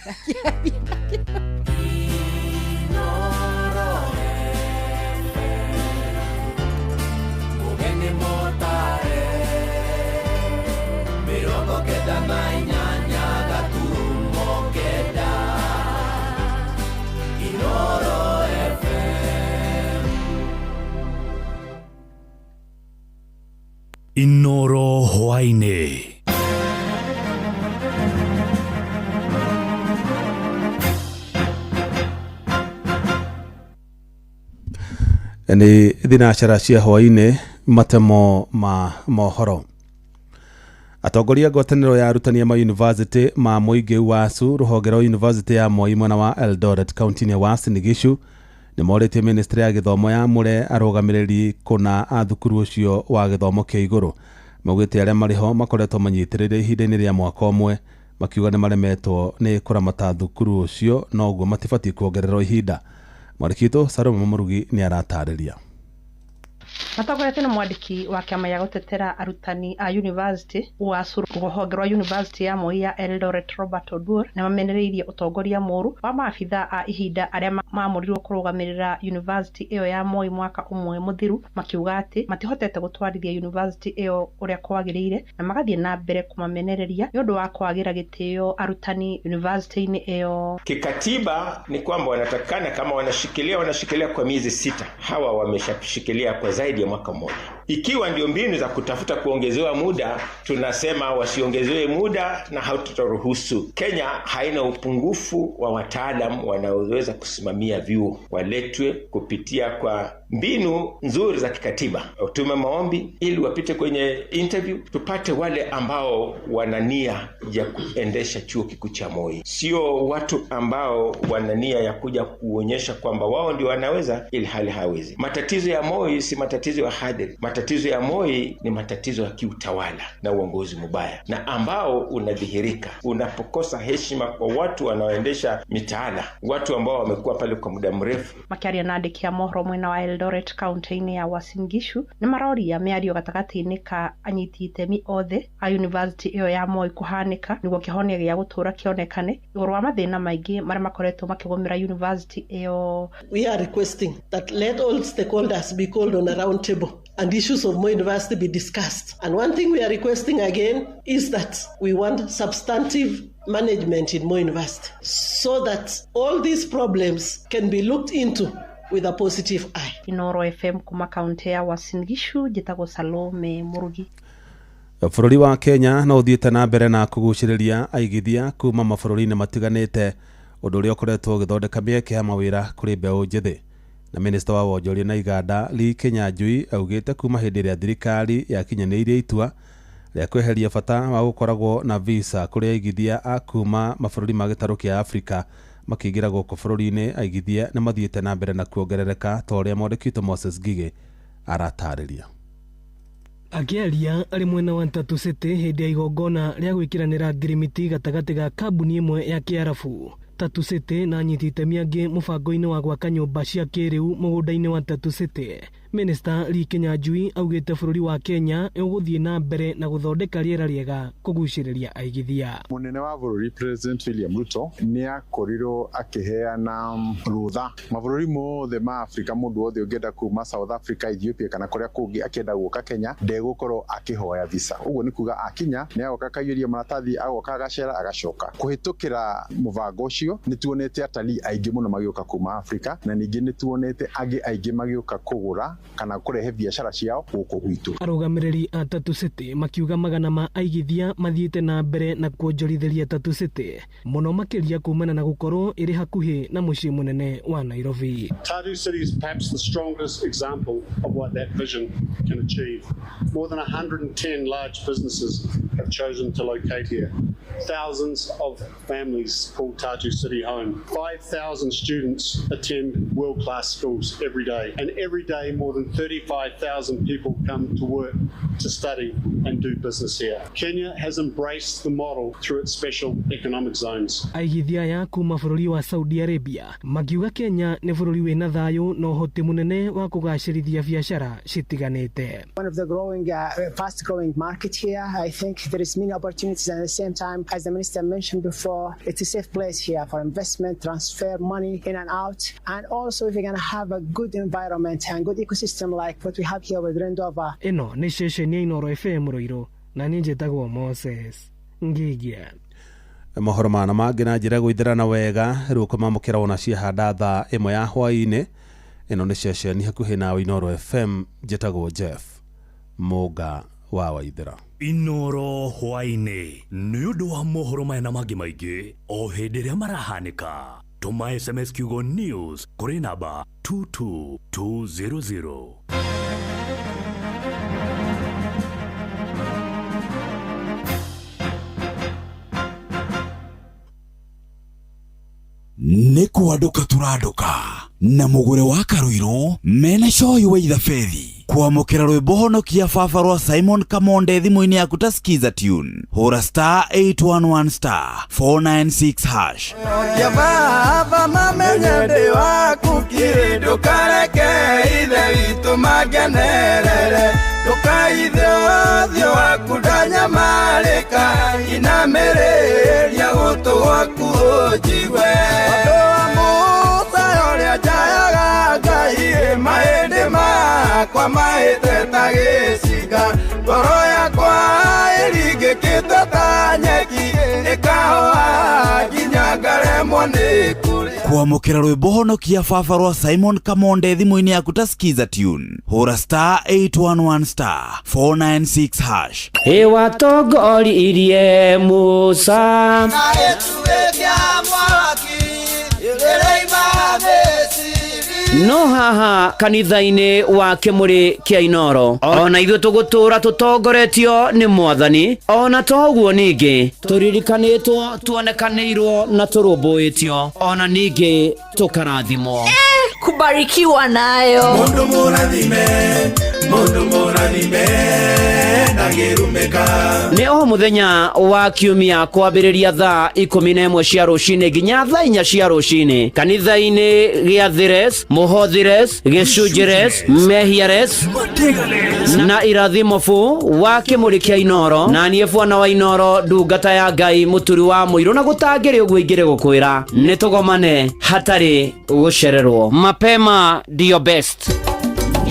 Mugeni motare 98 gaturumo kenda Inoro FM. Inoro hwaĩ-inĩ. Nĩ thinacara cia hwaĩ-inĩ matemo ma mohoro. Atongoria ngwatanĩro ya arutani ma university ma mũingĩ WASU rũhonge rwa university ya Moi mwena wa Eldoret kaunti-inĩ ya Uasin Gishu nĩ morĩtie ministry ya gĩthomo ya mũre arũgamĩrĩri kũna a thukuru ũcio wa gĩthomo kĩa igũrũ. Maugĩte arĩa marĩ ho makoretwo manyitĩrĩire ihinda-inĩ rĩa mwaka ũmwe makiuga nĩ maremetwo nĩ kũramata thukuru ũcio noguo matibatiĩ kuongererwo ihinda. Mwandĩki witũ Salome Mũrugi nĩ aratarĩria. Matongoretio nĩ mwandĩki wa kĩama gĩa gũtetera arutani a university UASU rũhonge rwa university ya Moi ya Eldoret Robert Oduor nĩ mamenereirie ũtongoria mũũru wa maabitha a ihinda arĩa maamũrirwo kũrũgamĩrĩra university ĩyo ya Moi mwaka ũmwe mũthiru, makiuga atĩ matihotete gũtwarithia university ĩyo ũrĩa kwagĩrĩire na magathiĩ na mbere kũmamenereria nĩ ũndũ wa kwagĩra gĩtĩo arutani university-inĩ ĩyo. Kikatiba ni kwamba wanatakana kama wanashikilia kwa miezi 6. Hawa wameshashikilia kwa zaidi ya mwaka mmoja. Ikiwa ndio mbinu za kutafuta kuongezewa muda, tunasema wasiongezewe muda na hatutaruhusu. Kenya haina upungufu wa wataalam wanaoweza kusimamia vyuo, waletwe kupitia kwa mbinu nzuri za kikatiba, tume maombi ili wapite kwenye interview, tupate wale ambao wana nia ya kuendesha chuo kikuu cha Moi, sio watu ambao wana nia ya kuja kuonyesha kwamba wao ndio wanaweza ili hali hawezi. Matatizo ya Moi si matatizo ya hadhiri, matatizo ya Moi ni matatizo ya kiutawala na uongozi mubaya, na ambao unadhihirika unapokosa heshima kwa watu wanaoendesha mitaala, watu ambao wamekuwa pale kwa muda mrefu. Makiaria na andĩki a mohoro mwena wa Eldoret kaunti-inĩ ya Uasin Gishu nĩ maroria mĩario gatagatĩ-inĩ ka anyiti itemi othe a university ĩyo ya Moi kũhanĩka nĩguo kĩhonia gĩa gũtũũra kĩonekane igũrũ wa mathĩna maingĩ marĩa makoretwo makĩgũmĩra university ĩyo. We are requesting that let all stakeholders be called on a round table and issues of Moi University be discussed. And one thing we are requesting again is that we want substantive management in Moi University so that all these problems can be looked into with a positive eye. Inoro FM kuma kaunti ya Uasin Gishu, njĩtagwo Salome Murugi. Bũrũri wa Kenya no ũthiĩte na mbere na kũgucĩrĩria aigithia kuma mabũrũri-inĩ matiganĩte, ũndũ ũrĩa ũkoretwo ũgĩthondeka mĩeke ya mawĩra kũrĩ mbeũ njĩthĩ. Na minista wa wonjoria na iganda Lee Kinyanjui augĩte kuma hĩndĩ ĩrĩa thirikari yakinyanĩirie itua rĩa kweheria bata wa gũkoragwo na visa kũrĩ aigithia a kuma mabũrũri ma gĩtarũ kĩa Afrika makĩingĩra gũkũ bũrũri-inĩ, aigithia nĩ mathiĩte na mbere na kuongerereka ta ũrĩa mwandĩki witũ Moses Ngigĩ aratarĩria. Akĩaria arĩ mwena wa Tatu City hĩndĩ ya igongona rĩa gwĩkĩranĩra ngirimiti gatagatĩ ga kambuni ĩmwe ya Kĩarabu Tatu City na anyiti itemi angĩ mũbango-inĩ wa gwaka nyũmba cia kĩrĩu mũgũnda-inĩ wa Tatu City, Minista Lee Kinyanjui augĩte bũrũri wa Kenya ũgũthiĩ na mbere na gũthondeka rĩera rĩega kũgucĩrĩria aigithia. Mũnene wa bũrũri President William Ruto nĩ akorirwo akĩheana rũtha mabũrũri mothe ma Afrika, mũndũ wothe ũngĩenda kuma South Africa, Ethiopia kana kũrĩa kũngĩ akĩenda gũka Kenya ndegũkorwo akĩhoya visa. Ũguo nĩ kuga akinya nĩ agoka akaiyũria maratathi, agoka agacera, agacoka. Kũhĩtũkĩra mũbango ũcio nĩ tuonete atalii aingĩ mũno magĩũka kuma Afrika, na ningĩ nĩ tuonete angĩ aingĩ magĩũka kũgũra kana kũrehe biacara ciao gũkũ gwitũ. Arũgamĩrĩri a Tatu City makiuga magana ma aigithia mathiĩte na mbere na kuonjorithĩria Tatu City mũno makĩria kumana na gũkorwo ĩrĩ hakuhĩ na mũciĩ mũnene wa Nairobi. Tatu City is perhaps the strongest example of what that vision can achieve. More than 110 large businesses have chosen to locate here. Thousands of families call Tatu City home. 5,000 students attend world-class schools every day. And every day more than 35,000 people come to work, to study and do business here. Kenya has embraced the model through its special economic zones. Aigithia ya kuma bũrũri wa Saudi Arabia makiuga Kenya nĩ bũrũri wĩna thayũ na ũhoti mũnene wa kũgacĩrithia biacara citiganĩte. One of the growing, fast growing market here. I think there is many opportunities, and at the same time, as the minister mentioned before, it's a safe place here for investment, transfer money in and out, and also if you're going to have a good environment and good ecosystem like what we have here with Rendova. Ĩno nĩ ceceni ya Inoro FM Ruiru, na niĩ njĩtagwo Moses Ngigia. Mohoro mana mangĩ na njĩra gũithĩrana wega rĩu kũmamũkĩra ona ciahanda thaa ĩmwe ya hwaĩ-inĩ. Ĩno nĩ ceceni hakuhĩ nawe Inoro FM, njĩtagwo Jeff Mũnga wa Waithĩra. Inoro hwaĩ-inĩ nĩ ũndũ wa mohoro maya na mangĩ maingĩ o hĩndĩ ĩrĩa marahanĩka. Tũma SMS kiugo news kũrĩ namba 22200. Nĩ kwandũka tũrandũka na mũgũre wa Karuiru mena cohi wa ithabethi kwamũkĩra rwĩmbo honokia baba rwa Simon Kamonde thimũ-inĩ yaku ta skiza tune, hũra star 811 star 496 hash. Ya baba mamenye ndĩ waku kiri, ndũkareke ithe witũ mangenerere, ndũkaithe ũthiũ waku ndanyamarĩka, inamĩrĩria gũtũ gwaku ũnjigue. Ũndũ wa Musa ũrĩa njayaga Ngai, mahĩndĩ makwa mahĩte ta gĩcinga, ngoro yakwa ĩringĩkĩte ta nyeki, ĩkahoha nginya ngaremwo nĩ kũrĩa. Kwamũkĩra rwĩmbo honokia baba rwa Simon Kamonde thimũ-inĩ yaku ta skiza tune, hũra star 811 star 496 hash. Ĩwatongoririe Musa No haha kanitha-inĩ wa kĩmũrĩ kĩa Inoro, ona ithuĩ tũgũtũra tũtongoretio nĩ Mwathani. Ona toguo ningĩ tũririkanĩtwo, tuonekanĩirwo na tũrũmbũĩtio, ona ningĩ tũkarathimwo. Kubarikiwa nayo. Mundu mũrathime, mundu mũrathime, ndangĩrumĩka. Nĩ o mũthenya wa kiumia kwambĩrĩria thaa 11 cia rũcinĩ nginya thaa 4 cia rũcinĩ, kanitha-inĩ gĩa Thires, Mũhothires, Gĩcunjĩres, Mehiares na Irathimo bu wa kĩmũrĩ kĩa Inoro. Na niĩ bwana wa Inoro, ndungata ya Ngai, mũturi wa mũirũ, na gũtangĩrĩ ũguo ingĩrĩ gũkwĩra nĩ tũgomane hatarĩ gũcererwo. Mapema ndiyo best.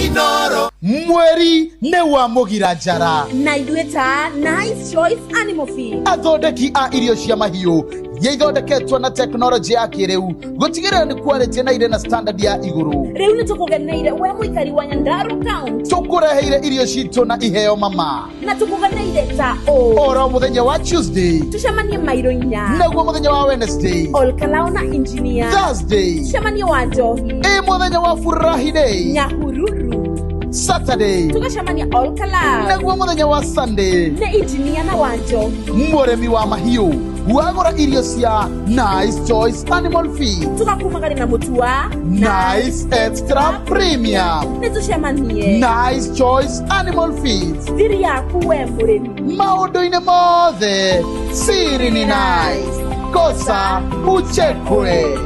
Inoro. Mweri nĩ wa mũgira njara. Na ithuĩ ta Nice Choice Animal Feed, athondeki a irio cia mahiũ iria ithondeketwo na tekinoronjĩ ya kĩrĩu gũtigĩrĩra nĩ quality na irĩ na standard ya igũrũ. Rĩu nĩ tũkũgeneire we mũikari wa Nyandarua County. Tũkũreheire irio citũ na iheo mama. Na tũkũgeneire ta ũũ: oro mũthenya wa Tuesday tũcemanie mairo 4, naguo mũthenya wa Wednesday Olkalao na Engineer, Thursday tũcemanie wa Njohi, ĩ mũthenya wa Furahi Day Nyahururu, Saturday tũgacemania Olkalao, naguo mũthenya wa Sunday nĩ Engineer na wa Njohi. Mũrĩmi wa mahiũ wagũra irio cia Nice Choice Animal Feed, tũgakumagaria na mũtu wa Nice Extra Premium. Nĩ tũcemanie Nice Choice Animal Feed, thiri yaku we mũrĩmi. Maũndũ-inĩ mothe siri ni nice, kosa uchekwe.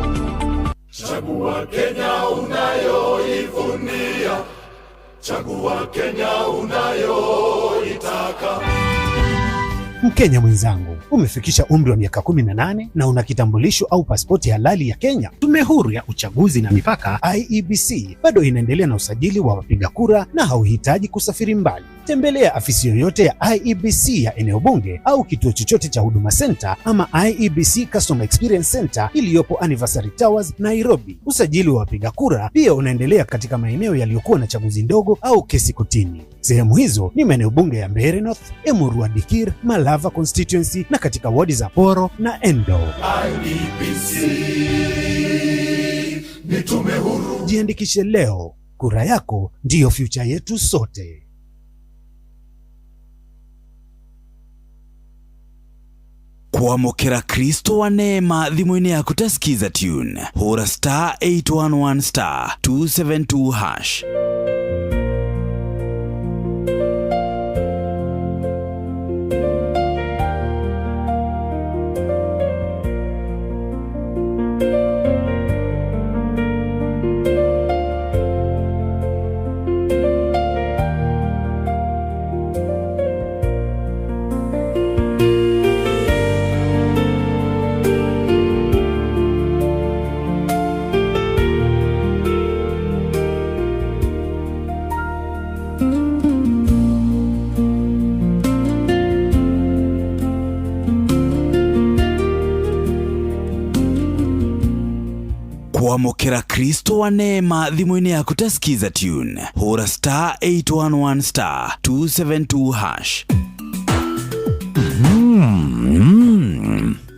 Chagua Kenya unayoivunia, chagua Kenya unayoitaka. Mkenya mwenzangu, umefikisha umri wa miaka 18 na una kitambulisho au pasipoti halali ya Kenya. Tume Huru ya Uchaguzi na Mipaka IEBC bado inaendelea na usajili wa wapiga kura na hauhitaji kusafiri mbali. Tembelea afisi yoyote ya IEBC ya eneo bunge au kituo chochote cha Huduma Center ama IEBC Customer Experience Center iliyopo Anniversary Towers, Nairobi. Usajili wa wapiga kura pia unaendelea katika maeneo yaliyokuwa na chaguzi ndogo au kesi kotini. Sehemu hizo ni maeneo bunge ya Mbeere North, Emurua Dikirr, Malava constituency na katika wadi za Poro na Endo. IEBC ni tume huru. Jiandikishe leo, kura yako ndiyo future yetu sote. Kwamũkĩra Kristo wa neema thimũ-inĩ yaku ta Skiza tune, hũra star 811 star 272 hash. Kwamũkĩra Kristo wa neema thimũ-inĩ yaku ta Skiza tune, hũra star 811 star 272 hash.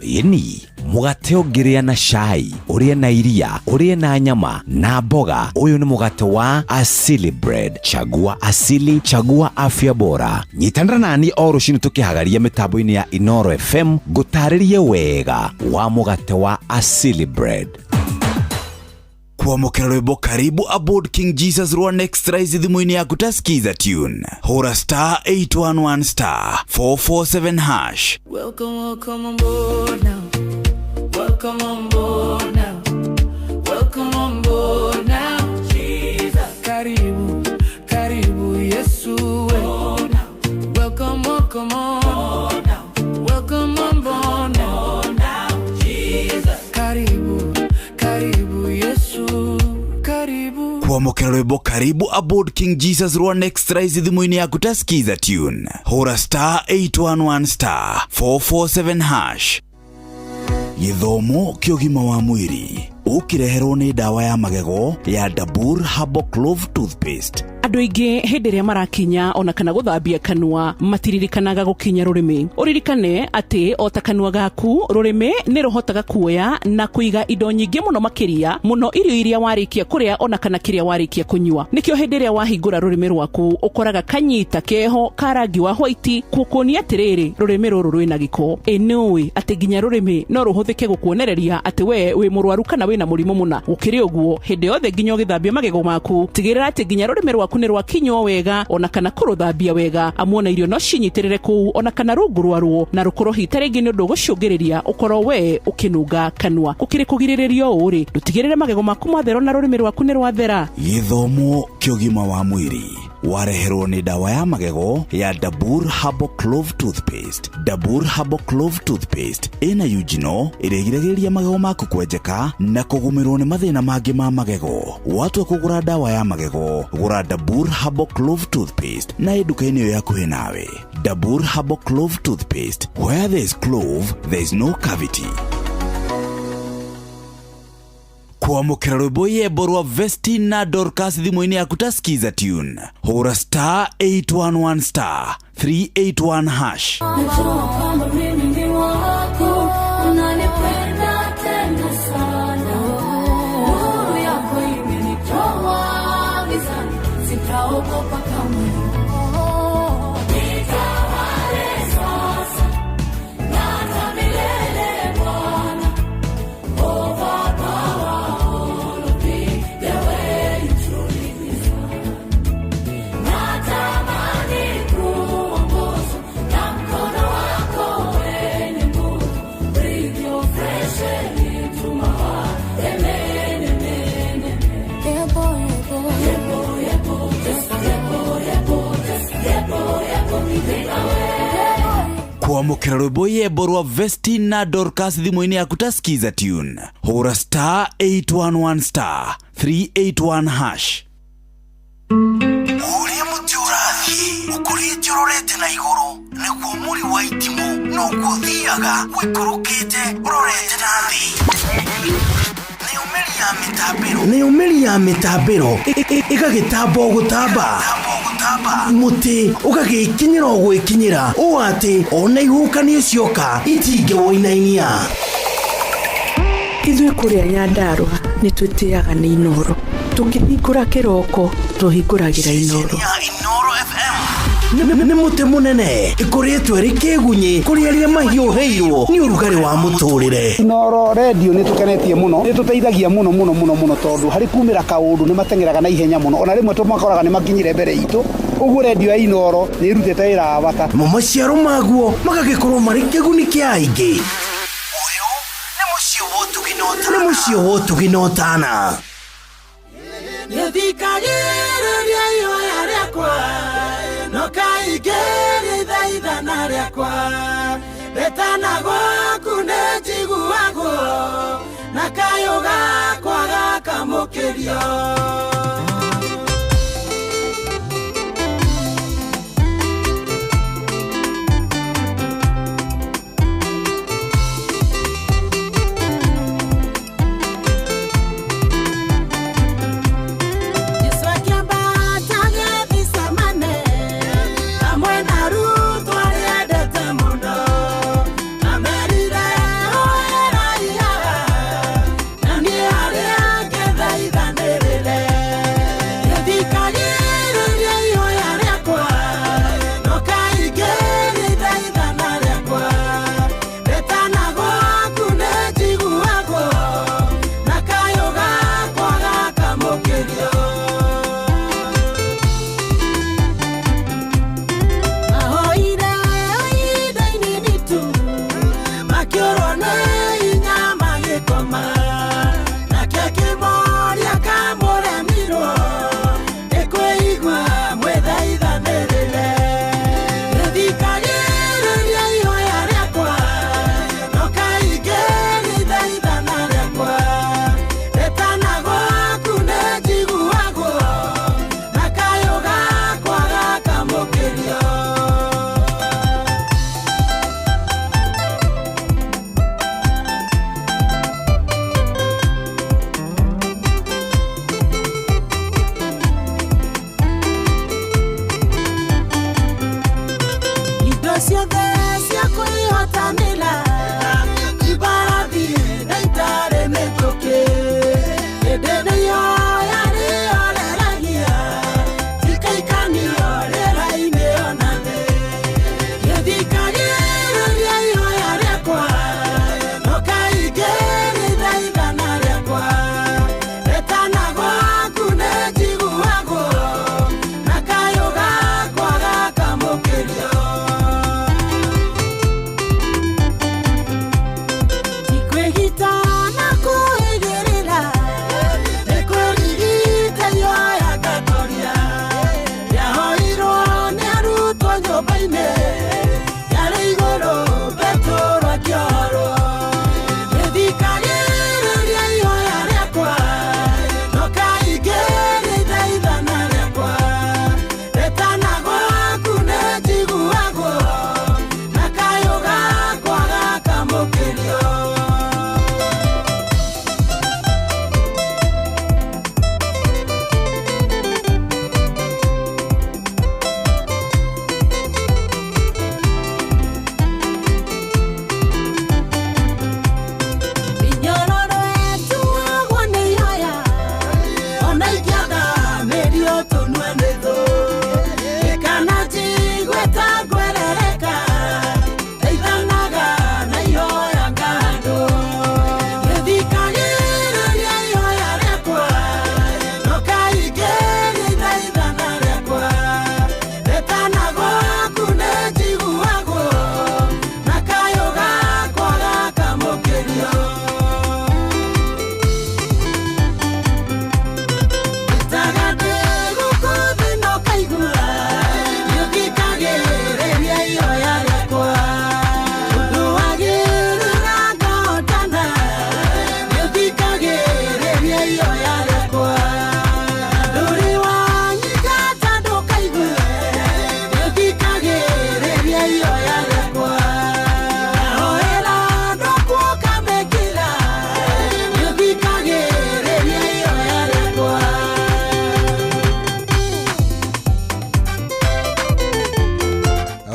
Ĩni mũgate ũngĩrĩa na cai, ũrĩe na iria, ũrĩe na nyama na mboga, ũyũ nĩ mũgate wa Asili Bread. Chagua Asili, chagua afya bora. Nyitanĩra nani o rũcinĩ tũkĩhagaria mĩtambo-inĩ ya Inoro FM ngũtarĩrie wega wa mũgate wa Asili Bread. Kwamũkĩra rwĩmbo karibu aboard King Jesus rwa Next Rise thimũ-inĩ yaku ta Skiza tune, hũra star 811 star 447 hash. Welcome, welcome on board now. Welcome on board now. Welcome on board now. Jesus. Karibu, karibu Yesu. Welcome, welcome on. Welcome on board now. Jesus. Karibu, karibu Yesu. Karibu. Kwamũkĩra rwĩmbo karibu aboard King Jesus rwa Next Rise thimũ-inĩ yaku ta Skiza tune, hũra star 811 star 447 hash. Gĩthomo kĩa ũgima wa mwĩrĩ ũkĩreherwo nĩ ndawa ya magego ya Dabur Herbal Clove Toothpaste. Andũ aingĩ hĩndĩ ĩrĩa marakinya ona kana gũthambia kanua matiririkanaga gũkinya rũrĩmĩ. Ũririkane atĩ o ta kanua gaku, rũrĩmĩ nĩ rũhotaga kuoya na kũiga indo nyingĩ mũno makĩria mũno irio iria warĩkia kũrĩa ona kana kĩrĩa warĩkia kũnyua. Nĩkĩo hĩndĩ ĩrĩa wahingũra rũrĩmĩ rwaku ũkoraga kanyita keho ka rangi wa hwaiti kukuonia atĩrĩrĩ rũrĩmĩ rũrũ rwĩna gĩko. Ĩ nĩũĩ atĩ nginya rũrĩmĩ no rũhũthĩke gũkuonereria atĩ we wĩ mũrwaru kana wĩna mũrimũ mũna. Gũkĩrĩ ũguo, hĩndĩ yothe nginya ũgĩthambia magego maku tigĩrĩra atĩ nginya rũrĩmĩ rwaku nĩ rwakinywo wega ona kana kũrũthambia wega, amu ona irio no cinyitĩrĩre kũu ona kana rungu rwaruo na rũkorwo hita rĩngĩ nĩ ũndũ ũgũcũngĩrĩria ũkorwo we ũkĩnunga kanua. Gũkĩrĩ kũgirĩrĩrio ũũ rĩ, ndũtigĩrĩre magego maku mathera na rũrĩmĩ rwaku nĩ rwathera. Gĩthomo kĩa ũgima wa mwĩrĩ wareherwo nĩ ndawa ya magego ya Dabur Herbal Clove Toothpaste. Dabur Herbal Clove Toothpaste ĩna eugenol ĩrĩa ĩgiragĩrĩria magego maku kwenjeka na kũgũmĩrwo nĩ mathĩna mangĩ ma magego. Watua kũgũra ndawa ya magego, gũra Dabur Herbal Clove Toothpaste na ĩ nduka-inĩ ĩyo hakuhĩ nawe. Dabur Herbal Clove Toothpaste, where there is clove, there is no cavity. Kwamũkĩra rwĩmbo yembo rwa Vestin na Dorcas thimũ-inĩ yaku ta Skiza Tune, hũra star 811 star 381 hash. Najua kwamba mimi ni wako, unanipenda tena sana. Nuru yako imenitoa gizani, sitaogopa kamwe. Nitawale sasa na hata milele Bwana. Overpower all of me, the way you truly design. Natamani kuongozwa na mkono wako wenye nguvu. Breathe your fresh air into my heart. Amen, amen, amen. Yebo, yebo. Yebo, yebo, just yebo, yebo, just yebo, yebo, nitawe. Kwamũkĩra rwĩmbo yembo rwa Vestin na Dorcas thimũ-inĩ yaku ta Skiza Tune, hũra star 811 star 381 hash. Ũrĩa mũtĩ ũrathiĩ ũkũrĩte ũrorete na igũrũ nĩguo mũri wa itimũ noguo ũthiaga ũikũrũkĩte ũrorete na thĩ. Nayo mĩri ya mĩtambĩro ĩgagĩtamba o gũtamba, mũtĩ ũgagĩkinyĩra o gwĩkinyĩra ũũ atĩ ona ihuhũkanio cioka itingĩwũinainia. Ithuĩ kũrĩa Nyandarũa nĩ twĩtĩaga nĩ Inooro. Tũkĩhingũra kĩroko tũhingũragĩra Inooro. Nĩ mũtĩ mũnene ĩkũrĩtwo ĩrĩ kĩgunyĩ kũrĩ arĩa mahiũhĩirwo nĩ ũrugarĩ wa mũtũrĩre. Inooro redio nĩ tũkenetie mũno, nĩ tũteithagia mũno mũno mũno mũno tondũ harĩ kumĩra kaũndũ nĩ mateng'eraga na ihenya mũno, ona rĩmwe tũmakoraga nĩ makinyire mbere itũ. Ũguo redio ya Inooro nĩ ĩrutĩte wĩra wa bata. Namo maciaro maguo magagĩkorwo marĩ kĩguni kĩa aingĩ. Ũyũ nĩ mũciĩ wa ũtugi na ũtana. Nĩthikagĩrĩria ihoya rĩakwa, no kaingĩria ithaithana rĩakwa. Retana gwaku nĩnjiguagwo, na kayũ gakwa gakamũkĩrio. Yesu akĩambata Gethsemane, hamwe na arutwo arĩa endete mũno. Amerire, "Oerai haha, na niĩ harĩa ngethaithanĩrĩre."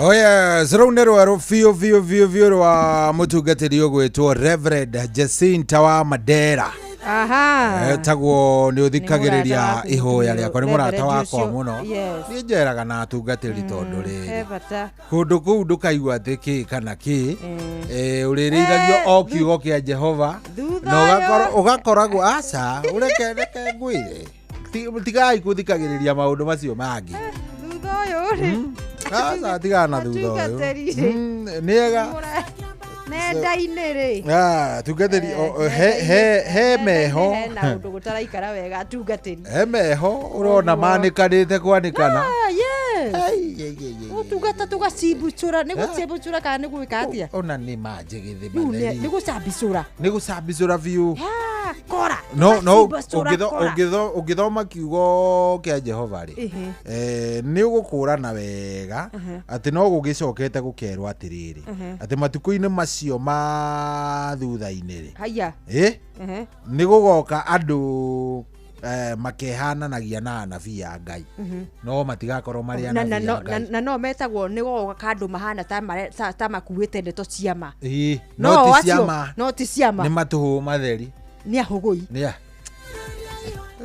Oh yes, rũu nĩ rwerũ biũ biũ biũ biũ rwa mũtungatĩri ũgwĩtwo Reverend Jacinta wa Mandera. Aha. Etagwo nĩ ũthikagĩrĩria Nĩ mũrata waku ihoya rĩakwa, nĩ mũrata Reverend wakwa ũcio. mũno. Yes. Niĩ njeraga na atungatĩri tondũ He rĩrĩ bata. kũndũ kũu ndũkaigua atĩ kĩ kana kĩ, ũrĩrĩithagio o kiugo kĩa Jehova Thutha na ũyũ. ũgakoragwo aca ũreke reke ngwĩre, tigai gũthikagĩrĩria maũndũ macio mangĩ. Thutha ũyũ rĩ. Aca tigana na thutha ũyũ. Atungatĩri rĩ. Nĩega. Nenda-inĩ rĩ. Ah, tungatĩri he meho. Hena ũndũ gũtaraikara wega atungatĩri. He meho ũrona manĩkanĩte kwanĩkana. Ah, yes. Ũtungata tũgacimbucũra, nĩ gũcimbucũra kana nĩ gwĩka atĩa? Ona nĩ manjĩgĩthĩ Rĩu matheri. nĩ gũcambicũra. Nĩ gũcambicũra biũ. Ah, kora. No no Tũgacimbucũra kora. ũngĩthoma kiugo kĩa Jehova rĩ, Ĩhĩ. Nĩ ũgũkũrana wega atĩ no gũgĩcokete gũkerwo atĩrĩrĩ, atĩ matukũ-inĩ macio ma thutha-inĩ rĩ, Haya. Ehe. nĩ gũgoka andũ makehananagia na anabii a Ngai, no matigakorwo marĩ Na- na anabii no- a Ngai. na no metagwo nĩ gogoka kandũ mahana ta makuĩte ndeto ciama. Ĩĩ, no ti acio- ciama, no ti ciama. nĩ matũhũ matheri. Nĩ ahũgũi. Nĩa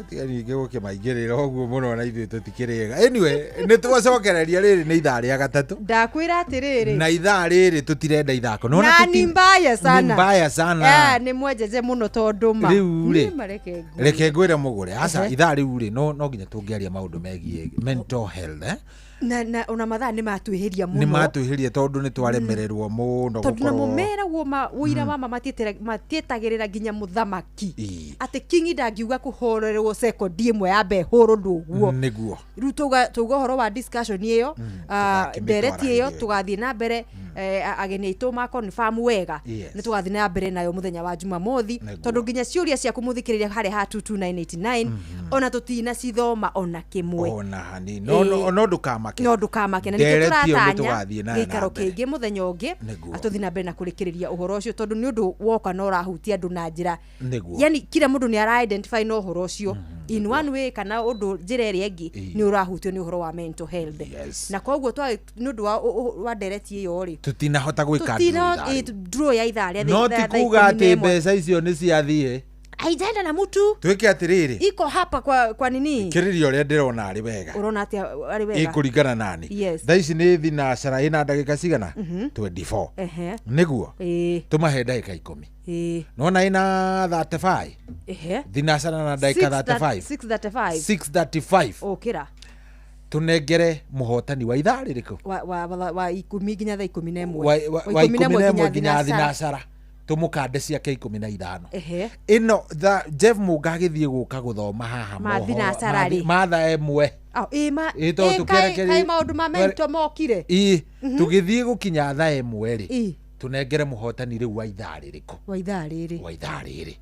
tiga ningĩ gũkĩmaingĩrĩra ũguo mũno na ithuĩ tũtikĩrĩega. Anyway, nĩ twacokereria rĩrĩ nĩ ithaa rĩa gatatũ Ndakwĩra atĩrĩrĩ, na ithaa rĩrĩ tũtirenda ithako. Nĩwona na ni mbaya sana. Ni mbaya sana. Eh, nĩ mwenjeje mũno tondũ ma Rĩu rĩ, Niĩ mareke ngwĩre. reke ngwĩre mũgũre aca Ehe. ithaa rĩu rĩ no nginya tũngĩaria maũndũ megiĩ mental health, eh? Na ona mathaa nĩ matwĩhĩria nĩ mũno matwĩhĩrie tondũ nĩ twaremererwo mũno tondũ namo gũkorwo meragwo ma ũira wa ma matietagĩrĩra nginya mũthamaki atĩ kingi ndangiuga kũhorerwo sekondi ĩmwe ya mbe hũrwo ũguo. Nĩguo. Rĩu tauga ũhoro wa discussion ĩyo, ndereti ĩyo tũgathiĩ na mbere, ageni aitũ ma confirm wega. Yes. Nĩ tũgathiĩ na mbere nayo mũthenya wa Jumamothi Nĩguo. tondũ nginya ciũria ciaku mũthikĩrĩria harĩa ha 22989 ona tũtinacithoma ona kĩmwe. Ona hanini. No no ndũkamake. No ndũkamake na nĩkĩo Ndereti ĩyo nĩ tũratanya tũgathiĩ nayo na gĩikaro mbere. kĩngĩ mũthenya ũngĩ Nĩguo. atũthiĩ na mbere na kũrĩkĩrĩria ũhoro ũcio tondũ nĩ ũndũ woka na ũrahutia andũ na njĩra Nĩguo. yani kila mũndũ nĩ ara identify na ũhoro ũcio in one way kana ũndũ njĩra ĩrĩa ĩngĩ nĩ ũrahutio nĩ ũhoro wa mental health. Na koguo nĩ ũndũ wa ndereti ĩyo rĩ, tũtinahota gwĩka tũtina draw ithaa rĩu. draw ya ithaa rĩa No ti kuga atĩ mbeca icio nĩ ciathiĩ. Haijaenda na mtu Twĩke atĩrĩrĩ, iko hapa kwa nini kĩrĩria ũrĩa ndĩrona arĩ wega. Ũrona atĩa arĩ wega? Ĩkũringana nani. Yes. Thaa ici nĩ thinacara ĩna ndagĩka cigana? 24. Ehe. Nĩguo. Ĩĩ. Tũmahe ndagĩka 10. Ĩĩ. Nona ĩna 35. Ehe. Thinacara na ndagĩka 35. 6:35. 6:35. Ũkĩra. Tũnengere mũhotani wa ithaa rĩrĩkũ? Wa 10 nginya thaa 11. Wa 11 nginya thinacara tũmũkande ciake 15. Ehe. Ĩno Jeff Mũnga agĩthiĩ gũka gũthoma haha Ma mohoro, thinacara rĩ. ma thaa ĩmwe. Au, ĩ ma Ĩ, tondũ ĩ, tũkerekerie- kaĩ maũndũ ma mento mokire. Ĩ, tũgĩthiĩ gũkinya thaa ĩmwe rĩ, Ĩ. tũnengere mũhotani rĩu wa ithaa rĩrĩkũ? Wa ithaa rĩrĩ. Wa ithaa rĩrĩ.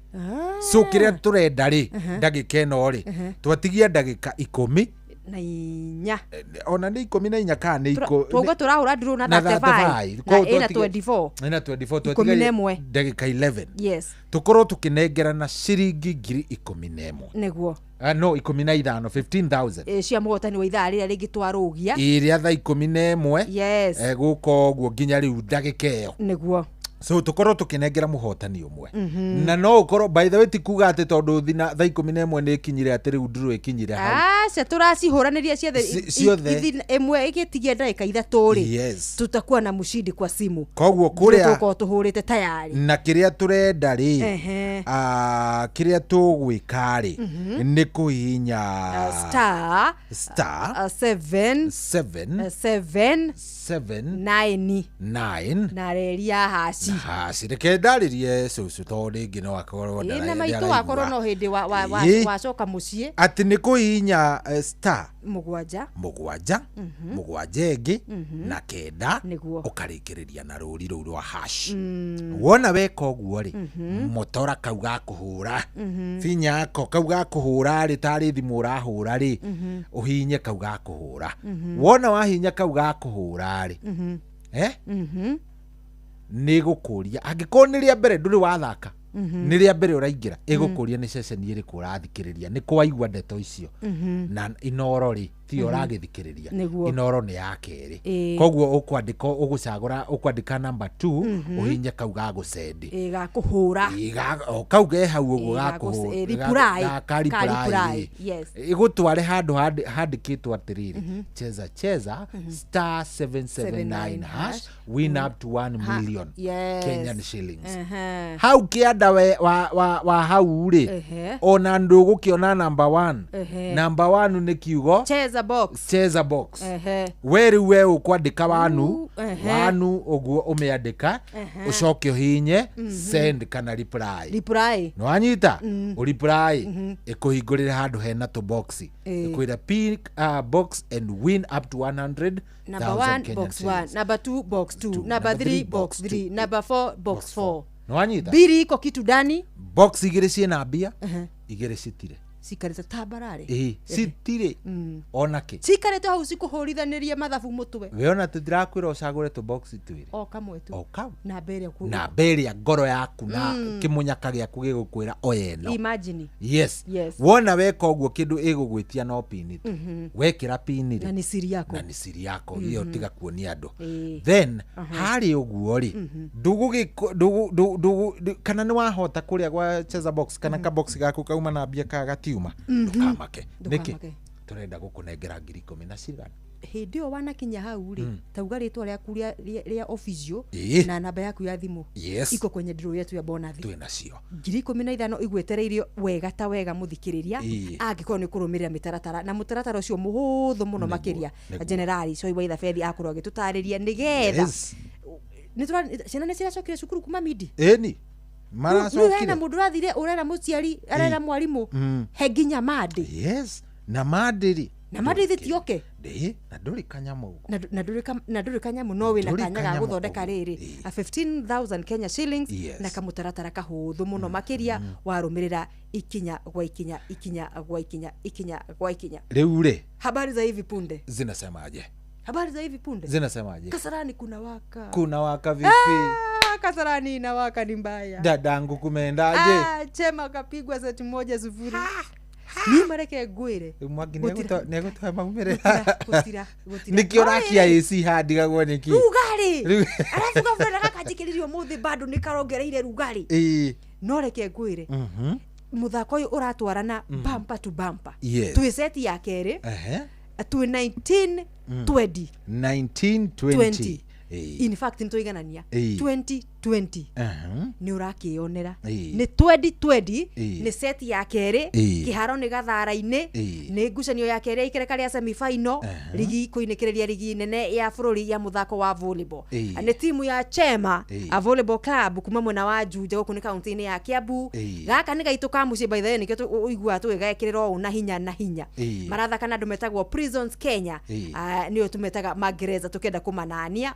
So kĩrĩa tũrenda rĩ, ndagĩka ĩno rĩ, twatigia ndagĩka 10 Na inya. Ona nĩ 14 kana nĩ Twauga tũrahũra draw na na 35 na Koguo ĩna 24. Ĩna 24 11. twatigaria ndagĩka 11. Yes. Tũkorwo tũkĩnengerana ciringi 11,000. Nĩguo. No 15, 15,000. Ĩ, cia mũhotani wa ithaa rĩrĩa rĩngĩ twarũgia. Ĩrĩa thaa 11. Yes. Gũka ũguo nginya rĩu ndagĩka ĩyo. Nĩguo. So tũkorwo tũkĩnengera mũhotani ũmwe. Na no ũkorwo by the way ti kuga atĩ tondũ thaa 11 nĩ ĩkinyire atĩ rĩu ndurũ ĩkinyire hau. Aca tũracihũranĩria ciothe Ciothe. ĩmwe ĩgĩtigia ndagĩka 3 rĩ. Yes. Tutakuwa na mshindi kwa simu. Koguo Ndurũ kũrĩa tũkorwo tũhũrĩte tayari. na kĩrĩa tũrenda rĩ, Ehe. kĩrĩa tũgwĩka rĩ, nĩ kũhihinya Star star 7 7 7 7 9 9 na reri ya haci. Haci. Reke ndarĩrie cũcũ tondũ rĩngĩ no akorwo Ĩ, na maitũ wakorwo no hĩndĩ Ĩ. wacoka mũciĩ. Atĩ nĩ kũhihinya star 7 7 7 ĩngĩ na 9 Nĩguo. ũkarĩkĩrĩria na rũri rũu rwa hash. Wona weka ũguo rĩ, mũtora kau ga kũhũra, binyako kau ga kũhũra rĩ, tarĩ thimũ ũrahũra rĩ, ũhinye kau ga kũhũra. Wona wahinya kau ga kũhũra rĩ, nĩ gũkũria angĩkorwo nĩ rĩa mbere ndũrĩ wathaka, nĩ rĩa mbere ũraingĩra, ĩgũkũria nĩ ceceni ĩrĩkũ ũrathikĩrĩria, nĩ kwaigua ndeto icio na Inoro rĩ. tiyo ũragĩthikĩrĩria. Nĩguo. Inoro nĩ ya kerĩ. Ĩĩ. Koguo ũkwandĩka, ũgũcagũra, ũkwandĩka namba 2, ũhinye kau ga gũcendi. Ĩ, ga kũhũra. Ĩ, o kau ge hau ũguo Ĩ, ga ga kũhũra. ĩ, reply. Ga Ka reply, reply, ĩ. yes. Ĩgũtware handũ handĩkĩtwo atĩrĩrĩ, cheza cheza star 779 hash, win up to 1 million Yes. Kenyan shillings. Ehe. Hau kĩanda wa hau rĩ, ona ndũgũkĩona number 1. Number 1 nĩ kiugo Cheza box. Cheza box. We rĩu we ũkwandĩka wanu, wanu ũguo ũmĩandĩka, ũcoke ũhinye send kana reply. Reply. Nĩwanyita? Ũreply, ĩkũhingũrĩre handũ hena tũboxi, ĩkwĩra pick a box and win up to 100,000 Number 1 Kenyan box 1, shillings. number 2 box 2, number 3 box 3, number 4 box 4. Nĩwanyita? Mbiri iko kitu ndani. Box igĩrĩ ciĩna mbia, igĩrĩ citirĩ. Cikarĩte tambarare. Ĩĩ, citirĩ ona kĩ. Cikarĩte hau cikũhũrithanĩria mathabu mũtwe. We ona tũtirakwĩra ũcagũre tũboxi twĩrĩ. O kamwe tu. O kau. Namba ĩrĩa Namba ĩrĩa ngoro yaku na kĩmũnyaka gĩaku gĩgũkwĩra oya ĩno. Imagine. Yes. Yes. Wona weka ũguo, kĩndũ ĩgũgwĩtia no pini tu. Wekĩra pini Na rĩ, nĩ siri yako. Na nĩ siri yako iyo, tiga kuonia andũ. Then Aha. harĩ ũguo rĩ, ndũgũ kana nĩ wahota kũrĩa gwa cheza box, kana kabox gaku kauma na mbia ka gatiuma, ndũkamake. Nĩkĩ? Ndũkamake. Tũrenda gũkũnengera 10,000 na cigana. Hĩndĩ ĩyo wanakinya hau rĩ, tauga rĩtwa rĩaku rĩa official na namba yaku ya thimũ. Iko kwenye draw yetu ya bonathi. Twĩ nacio. 15,000 igwetereirio wega ta wega mũthikĩrĩria, angĩkorwo nĩ kũrũmĩrĩra mĩtaratara, na mũtaratara ũcio mũhũthũ mũno makĩria. Generali Coi wa Ithabethi akorwo agĩtũtarĩria nĩgetha ciana nĩ ciracokire cukuru kuma midi. Ĩni. Rĩu hena Maracokire. mũndũ ũrathire ũrera mũciari, arera mwarimũ, he nginya mandĩ. Yes, na mandĩ rĩ, Na mandĩ thĩ tioke. Ndĩ na ndũrĩ kanyamũ ũguo. Na ndũrĩ kanyamũ, no wĩna Ndũrĩ kanya ga kanyamũ. gũthondeka rĩrĩ a 15,000 Kenya shillings na kamũtaratara kahũthũ mũno makĩria warũmĩrĩra ikinya gwa ikinya, ikinya gwa ikinya, ikinya gwa ikinya. Rĩu rĩ, Habari za hivi punde. Zinasemaje? Habari za hivi punde. Zinasemaje? Kasarani kuna waka. Kuna waka vipi? Ah, Kasarani inawaka ni mbaya. Dadangu, kumeendaje? Ah, Chema kapigwa seti 1-0. Ni mareke ngwire. Rĩu mwangi Gũtira. nĩegũtũhe maumĩrĩra. Gũtira, gũtira. Nĩkĩo ũrakia AC handigagwo nĩkĩ? Rugarĩ. Rĩu- Arabu gabura gakanjĩkĩrĩria ũmũthĩ bado nĩ karongereire rugarĩ. No reke ngwĩre, mũthako ũyũ ũratwarana bumper to bumper. Twĩ seti ya kerĩ, twĩ 19 20. 1920. 20. In fact nĩ tũiganania 2020. Nĩ ũrakĩonera nĩ 2020. Nĩ seti ya kerĩ. Kĩharo nĩ gathara-inĩ. Nĩ ngucanio ya kerĩ ya ikereka rĩa semifinal, ligi kũinĩkĩrĩria ligi nene ya bũrũri ya mũthako wa volleyball. Nĩ timu ya Chema a volleyball club kuma mwena wa Juja, gũkũ nĩ kaunti-inĩ ya Kiambu. Gaka nĩ gaitũ ka mũciĩ, by the way, nĩkĩo ũiguaga tũgĩgekĩrĩra ũũ na hinya na hinya. Marathaka na andũ metagwo Prisons Kenya. Ah, nĩo tũmetaga magereza tũkĩenda kũmanania.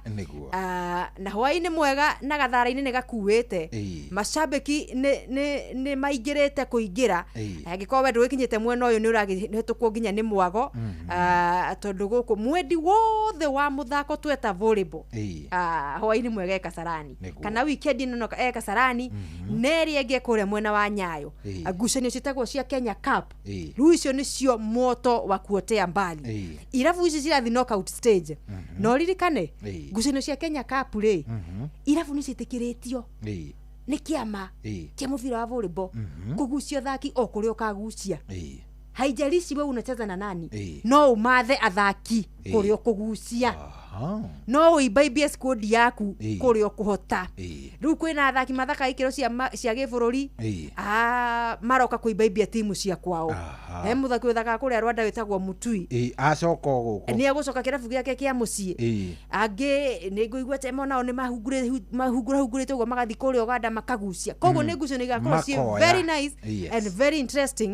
Ah, na hwaĩ-inĩ mwega na gathara-inĩ nĩ gakuĩte. Macambĩki nĩ maingĩrĩte kũingĩra. Angĩkorwo we ndũgĩkinyĩte mwena ũyũ, nĩ ũragĩhĩtũkwo nginya nĩ mwago. Ah, tondũ gũkũ mwendi wothe wa mũthako tweta volleyball. Ah, hwaĩ-inĩ mwega e Kasarani, kana weekend ĩno no e Kasarani, na ĩrĩa ĩngĩ kũrĩa mwena wa Nyayo. Ngucanio ciĩtagwo cia Kenya Cup. Rĩu icio nĩcio moto wa kuotea mbali. Irabu ici cirathi knockout stage. Na ũririkane, ngucanio cia Kenya Cup rĩ, irabu nĩ ciĩtĩkĩrĩtio nĩ kĩama kĩa mũbira wa volleyball kũgucia athaki o kũrĩa ũkagucia. Haijalishi we unacheza na nani, no ũmathe athaki kũrĩa ũkũgucia, no ũimbaimbie squad yaku kũrĩa ũkũhota. Rĩu kwĩna athaki mathakaga ikĩro cia gĩbũrũri. Ah, maroka kũimbaimbia timu cia kwao. He mũthaki ũthakaga kũrĩa Rwanda wĩtagwo Mutui. Acoka o gũkũ. Nĩ egũcoka kĩrabu gĩake kĩa mũciĩ. Angĩ nĩ ngũigua Chema onao nĩ mahungurahungurĩte ũguo magathiĩ kũrĩa Ũganda makagucia. Koguo nĩ ngucanio igakorwo ciĩ Makoya. very nice and very interesting.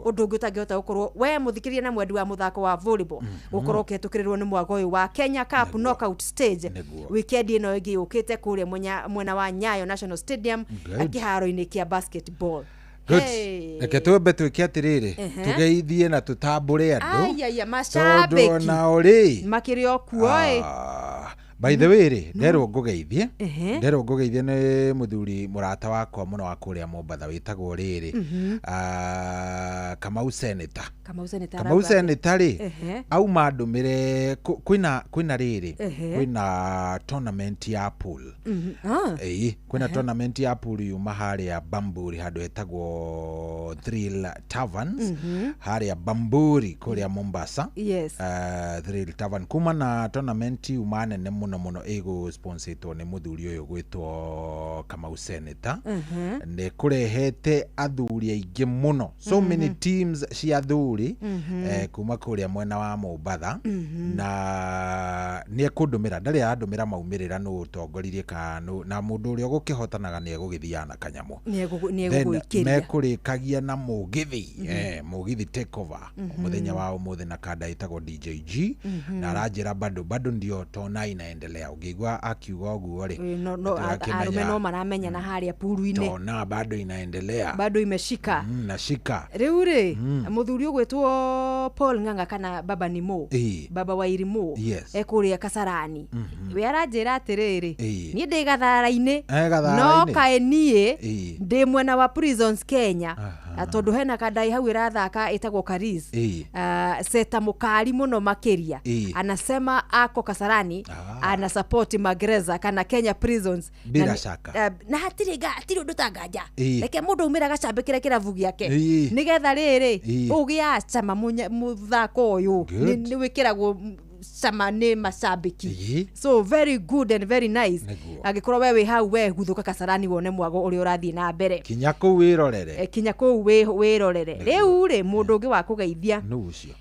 Ũndũ ũngĩ ũtangĩhota gũkorwo we mũthikĩrĩria na mwendi wa mũthako wa volleyball gũkorwo ũkĩhetũkĩrĩrwo nĩ mwago ũyũ wa Kenya Cup knockout stage weekend ĩno ĩngĩ yũkĩte kũrĩa mwena wa Nyayo National Stadium, kĩharo-inĩ kĩa basketball. Good. Hey. Reke twambe twĩke atĩrĩrĩ, tũgeithie na tũtambũre andũ Aiaia, tondũ macambĩki onao rĩ makĩrĩ o kuo ĩ. Ah, By the way rĩ, nderwo ngũgeithie. Ehe. Nderwo ngũgeithie nĩ mũthuri mũrata wakwa mũno wa kũrĩa Mombatha wĩtagwo rĩrĩ. Ah, Kamau Senator. Kamau Senator Kamau arauga atĩa? Senator rĩ, Ehe. auma ndũmĩre kwĩna rĩrĩ, Ehe. kwĩna tournament ya pool. Ah. Ĩĩ, kwĩna tournament ya pool yuma harĩa Bamburi handũ hetagwo Thrill Taverns. Harĩa Bamburi kũrĩa Mombasa. Yes. Thrill Tavern kuma na tournament yuma nene mũno mũno ĩgũ sponsortwo nĩ mũthuri ũyũ gwĩtwo Kamau Senator. Nĩ kũrehete athuri aingĩ mũno, so many teams cia athuri kuma kũrĩa mwena wa Mombatha. Na nĩ ekũndũmĩra, ndarĩ arandũmĩra maumĩrĩra nũ ũtongoririe kana nũ, na mũndũ ũrĩa ũgũkĩhotanaga nĩ egũgĩthiaga na kanyamũ. Nĩ Then egũgũikĩria. mekũrĩkagia na mũgithi, mũgithi takeover mũthenya wa ũmũthĩ na kanda ĩtagwo DJG. Na aranjĩra bado bado ndio tona inaendelea. Ũngĩigua akiuga ũguo rĩ, Ĩ, no tũrakĩmenya arũme no maramenyana harĩa puru-inĩ. Tona bado inaendelea. Bado imeshika. Na shika. Rĩu rĩ, mũthuri ũgwĩtwo Paul Ng'ang'a kana Baba Nimo, Baba wa Irimũ, ekũrĩa Kasarani. We aranjĩra atĩrĩrĩ, niĩ ndĩ gathara-inĩ, Gathaara-inĩ. no kaĩ niĩ ndĩ mwena wa Prisons Kenya, tondũ hena kandai hau ĩrathaka ĩtagwo Karis. Seta mũkari mũno makĩria. Anasema ako Kasarani, ana support magereza kana Kenya Prisons. Bila Na nĩ- shaka. Na hatirĩ hatirĩ ũndũ ta nganja. Reke mũndũ aumĩre agacambĩkĩre kĩrabu gĩake. Nĩgetha rĩrĩ, ũgĩa cama mũthako ũyũ. Good. Nĩ wĩkĩragwo cama nĩ macambĩki. So very good and very nice. Nĩguo. Angĩkorwo we wĩ hau, we guthũka Kasarani wone mwago ũrĩa ũrathiĩ na mbere. Kinya kũu wĩrorere. Kinya kũu wĩrorere. Rĩu rĩ, mũndũ ũngĩ wa kũgeithia, Nũ ũcio?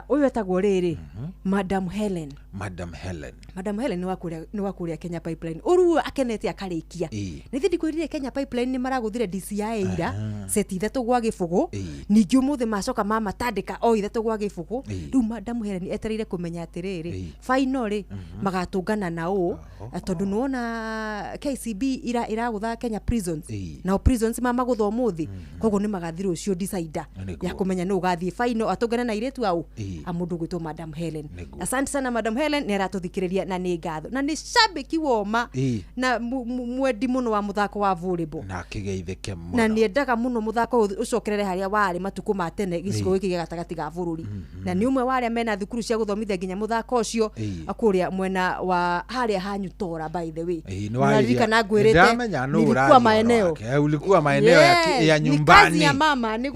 Ũyũ etagwo rĩrĩ, Madam Helen. Madam Helen. Madam Helen nĩ wa kũrĩa Kenya Pipeline. Ũru akenete akarĩkia. Nĩ thĩ ndikwĩrire Kenya Pipeline nĩ maragũthire DCI ira seti 3 gwa 0. Ningĩ ũmũthĩ macoka mamatandĩka o 3 gwa 0. Rĩu Madam Helen etereire kũmenya atĩrĩrĩ, final rĩ, magatũngana na ũ, tondũ nĩwona KCB iragũtha Kenya Prisons. Nao Prisons mamagũtha ũmũthĩ. Koguo nĩ magathiĩ rũciũ decider ya kũmenya nũ ũgathiĩ final atũngane na airĩtu au a mũndũ ũgwĩtwo Madam Helen. Asante sana Madam Helen, nĩ aratũthikĩrĩria na nĩ ngatho na nĩ shabiki woma na mwendi mũno wa mũthako wa volleyball. Na akĩgeithĩke mũno. Na nĩ endaga mũno mũthako ũyũ ũcokerere harĩa warĩ matukũ ma tene gĩcigo gĩkĩ gĩa gatagatĩ ga bũrũri. Na nĩ ũmwe wa arĩa mena thukuru cia gũthomithia nginya mũthako ũcio kũrĩa mwena wa harĩa ha Nyutora, by the way. Nĩ Nĩũraririkana warĩria- ngwĩrĩte Nĩndamenya nũ nilikuwa ũraria maeneo. ũhoro wake. Ulikuwa maeneo ya Ni kazi nyumbani. ya mama nĩ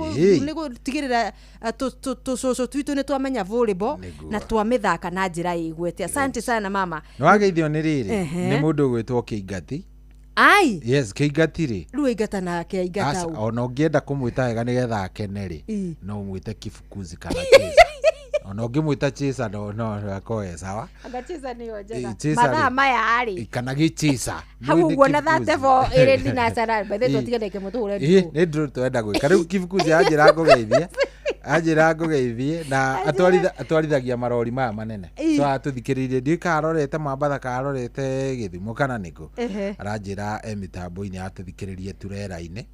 gũtigĩrĩra tũcũcũ twitũ nĩ twamenya volleyball na twamĩthaka na njĩra ĩgwete. Asante sana mama. Nĩ wageithio nĩ rĩrĩ, nĩ mũndũ ũgwĩtwo Kĩingati. Ai. Yes, Kĩingati rĩ. Rĩu aingata nake aingata Aca, ũ. ona ũngĩenda kũmwĩta wega nĩgetha akene rĩ, no ũmwĩte Kifukuzi kana Chesa. Ona ũngĩmwĩta Chesa no akorwo e sawa. Anga Chesa nĩyo njega. Chesa Mathaa rĩ, maya rĩ. Kana gĩchesa. Hau Nĩ ũguo na Kifukuzi. 34 ĩrĩ thinacara, by the way, tũtiganĩke mũtũhũre ndũũ. Nĩ ndũũ twenda gwĩka. Rĩu Kifukuzi anjĩra ngũgeithie. Anjĩra ngũgeithie na atwarithagia marori maya manene. So atũthikĩrĩirie, ndiũĩ kana arorete Mombatha kana arorete Gĩthumo kana nĩkũ. Aranjĩra e mĩtambo-inĩ atũthikĩrĩrie turera-inĩ.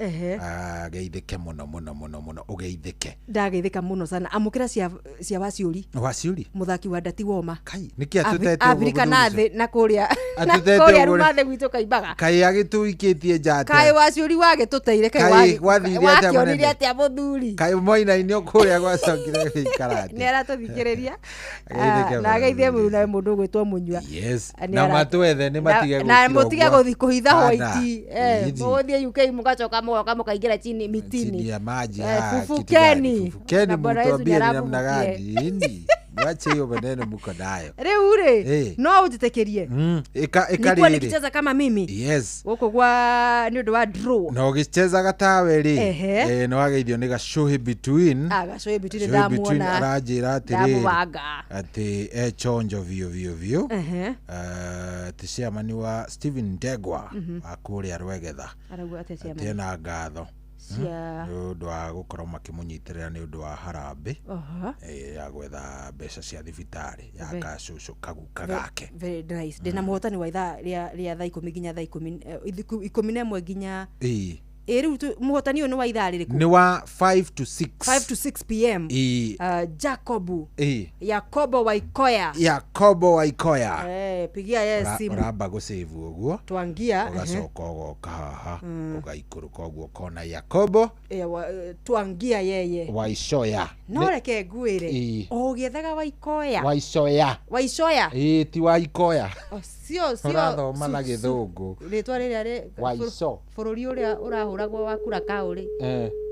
Ageithĩke mũno mũno mũno mũno, ũgeithĩke. Ndageithĩka mũno sana. Amũkĩra cia Waciũri. Waciũri? Mũthaki wa Ndati Woma. Kai, nĩkĩ atũtete ũguo Abirika na mũthuri thĩ na kũrĩa, na Atũtete kũrĩa ũguo ruma rĩ. thĩ gwitũ kaimbaga. Kaĩ agĩtũikĩtie nja atĩa? Kaĩ Waciũri wagĩtũteire, kaĩ Kaĩ gwathire atĩa wakĩonire mũnene? atĩa mũthuri? Kaĩ moina-inĩ kũrĩa gwacokire gũikara atĩa? Nĩ aratũthikĩrĩria. Ageithĩke Na ageithie mũno. mũru nawe mũndũ ũgwĩtwo Mũnyua. Yes. Nĩ Na matwethe nĩ matige na gũkira mũtige ũguo. gũthi kũhitha Hana. white. Ĩthi. Mũgũthiĩ UK mũgacoka mũgoka mũkaingĩra chini mitini. Chini ya maji, ah, kitu Fufukeni. gani? Fufukeni, Na Bwana Yesu mtuambie ni namna nĩarafufukie. gani. Ini. Mwache hiyo maneno mko nayo. Rĩu rĩ, no ũnjĩtĩkĩrie. Ĩka Nilikuwa rĩrĩ. nikicheza kama mimi. Yes. Gũkũ gwa nĩ ũndũ wa draw. Na ũgĩchezaga tawe rĩ, nĩ wageithio nĩ gacũhĩ between. Ah, gacũhĩ between Gacũhĩ between ndamuona. aranjĩra atĩrĩrĩ, Ndamũbanga. atĩ e chonjo biũ biũ biũ. Atĩ chairman wa Stephen Ndegwa wa kũrĩa Rwegetha. Arauga atĩa chairman? Atĩ ena ngatho. Cia Nĩ ũndũ wa gũkorwo makĩmũnyitĩrĩra nĩ ũndũ wa harambĩ, ya gwetha mbeca cia thibitarĩ ya gacũcũ kaguka gake. Very nice. Ndĩna mũhotani wa ithaa rĩa thaa ikũmi nginya thaa 11 nginya Ĩ, rĩu mũhotani ũyũ nĩ wa ithaa rĩrĩkũ? Nĩ wa 5 to 6. 5 to 6 PM. Jacobu. Yakobo Waikoya. Yakobo Waikoya. Pigia yeye simu. Ũramba gũsave ũguo. Twangia. Ũgacoka ũgoka haha ũgaikũrũka ũguo ũkona Yakobo Twangia yeye. Waicoya. No reke ngwĩre. O ũgĩethaga Waikoya. Waicoya. Waicoya. Ĩĩ ti Waikoya. Sio sio. Ũrathoma na Gĩthũngũ. Rĩtwa rĩrĩa rĩ Waico. Bũrũri ũrĩa ũrahũragwo wa Curacao rĩ.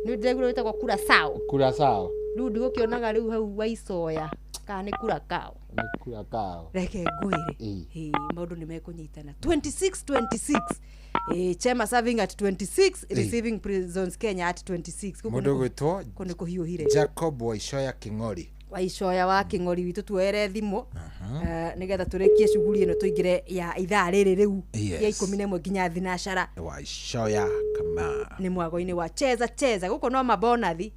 Nĩ ndĩraigua wĩtagwo Curacao. Curacao. Rĩu ndigũkĩonaga rĩu hau Waicoya kana nĩ Curacao. Nĩ Curacao. Reke ngwĩre. Ĩĩ maũndũ nĩ mekũnyitana. 26 26. Chema serving at 26, receiving prisons Kenya at 26. Mũndũ gwĩtwo kũ nĩ kũhiũhire. Jacob Waicoya Kĩng'ori. Waicoya wa Kĩng'ori witũ tuoere thimũ nĩgetha tũrĩkie shughuli ĩno tũingĩre ya ithaa rĩrĩ rĩu ya 11 nginya thinacara. Waicoya kama nĩ mwago-inĩ wa cheza cheza gũkũ no mabonathi.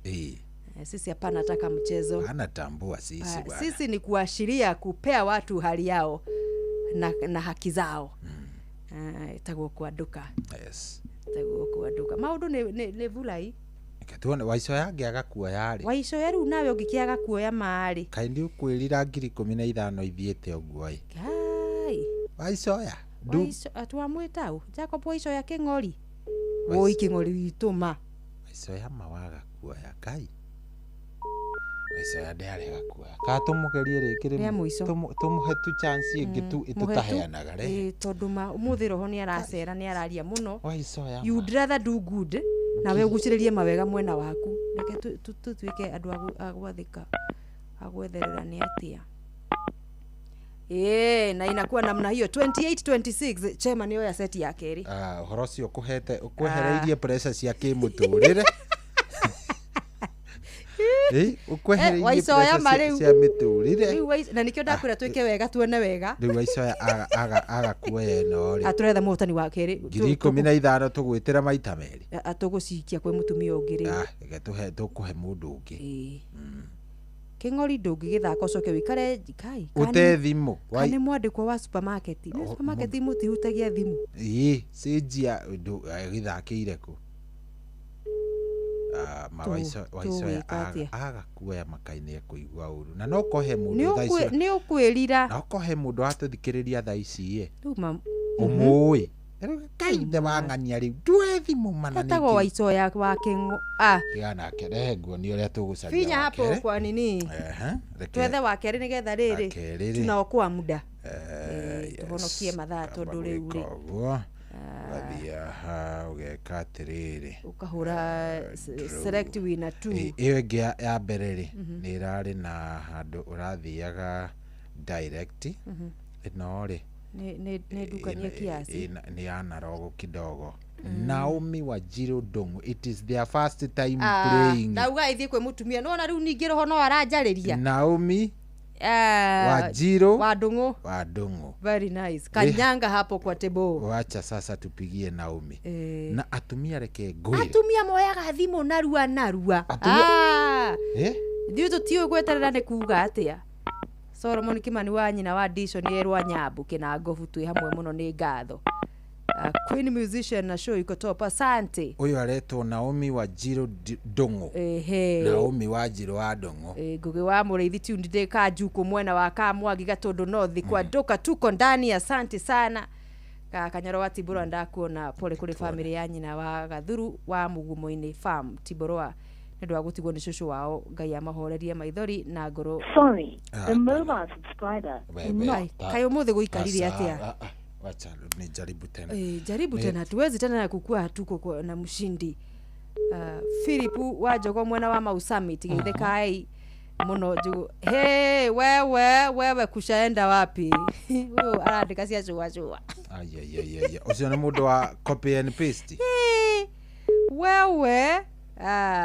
Sisi hapana nataka mchezo. Anatambua sisi bwana. Sisi ni kuashiria kupea watu hali yao na haki zao. Tagwo kwa duka. Yes. Tagwo kwa duka. Maũndũ nĩ vulai. Tuone Waicoya angĩaga kuoya rĩ. Waicoya rĩu nawe ũngĩkĩaga kuoya marĩ. Kaĩ nĩ ũkwĩrira 15,000 ithiĩte ũguo ĩ. Kai. Waicoya. Waicoya twamwĩta ũ? Jacob Waicoya Kĩng'ori. Woi Kĩng'ori witũ ma. Waicoya mawaga kuoya kai. Waicoya ndĩarega kuoya. Ka tũmũgerie rĩngĩ rĩmwe. Tũmũhe tu chance ĩngĩ tu ĩtũtaheanaga rĩ. Tondũ ma ũmũthĩ roho nĩ aracera nĩ araria mũno. Waicoya. You'd rather do good. Nawe ũgucĩrĩrie mawega mwena waku. Reke tũtuĩke andũ a gwathĩka a gwetherera nĩ atĩa. Na inakuwa namna hiyo 28 26 Chema nĩyo ya seti ya kerĩ. Ũhoro ũcio ũkũhete ũkwehereirie pressure cia kĩmũtũrĩre. Ũkwehereirie pressure cia mĩtũrĩre. Rĩu na nĩkĩo ndakwĩra twĩke wega tuone wega. Rĩu Waicoya aga kuoya ĩno rĩ. Atũretha mũhotani wa kerĩ. 15,000 tũgwĩtĩra maita merĩ. Tũgũcikia kwĩ mũtumia ũngĩ rĩu. Reke tũkũhe mũndũ ũngĩ. Kĩng'ori ndũngĩgĩthaka ũcoke wĩikare kai. Ũte thimũ. Kana mwandĩkwo wa supermarket. Nĩ supermarket mũtihutagia thimũ. Ĩĩ cenjia gĩthakĩire kũ. Waicoya aga kuoya makainĩ ekũigua ũru. Na no kohe mũndũ thaa ici. Nĩ ũkwĩrira. No kohe mũndũ watũthikĩrĩria thaa ici ĩ. Ũmũĩ. Kai the wang'ania rĩu ndue thimũ mana nĩ. Etagwo Waicoya wa Kĩng'o. Tiga nake rehe nguoni ũrĩa tũgũcaria. Finya hapo kwa nini? Twethe wa kerĩ nĩgetha rĩrĩ tunaokoa muda. Tũhonokie mathaa tondũ rĩu rĩ. Ũgathiĩ haha ũgeka atĩrĩrĩ. Ũkahũra select winner 2. Ĩyo ĩngĩ ya mbere rĩ nĩ ĩrarĩ na handũ ũrathiaga direct. Ĩno rĩ nĩ ndukanie kiasi. Nĩ analog kidogo. Naomi Wanjiru Ndung'u, it is their first time playing. Ndauga ithiĩ kwĩ mũtumia nĩwona rĩu ningĩ roho no aranjarĩria. Naomi Wanjiru wa Ndung'u. Wa Ndung'u. Very nice. Kanyanga hapo kwa table. Wacha sasa tupigie Naomi. Na atumia reke ngwĩre. Atumia moyaga thimũ narua narua. Ithuĩ tũtiũĩ gweterera nĩ kuga atĩa. Solomon Kimani wa nyina wa Disho nĩ erwa Nyambu kĩnangobu twĩ hamwe mũno nĩ ngatho. Queen musician na show iko top. Asante. Ũyũ aretwo Naomi Wanjiru Ndung'u. Naomi Wanjiru wa Ndung'u. Ngugi wa Mũrĩithi tuned ndĩ Kanjuku mwena wa Kamwangi Gatũndũ North kwa Nduka tuko ndani. Asante sana. Kanyoro wa Tiborwa ndakuona pole kũrĩ family ya nyina wa Gathuru wa Mugumo-inĩ farm Tiborwa nĩ wa gũtigwo nĩ cũcũ wao. Ngai amahorerie maithori na ngoro. Sorry, the mobile subscriber cannot. Kaĩ ũmũthĩ gũikarire atĩa? Wacha ni jaribu tena. Jaribu tena hatuwezi tena kukua hatuko na mshindi. Philip wa Njogo mwena wa Mau Summit githe kai muno njugu. Hey wewe kushaenda wapi? Huyo arandika cia cua cua. Ai. Ucio nĩ mũndũ wa copy and paste. Wewe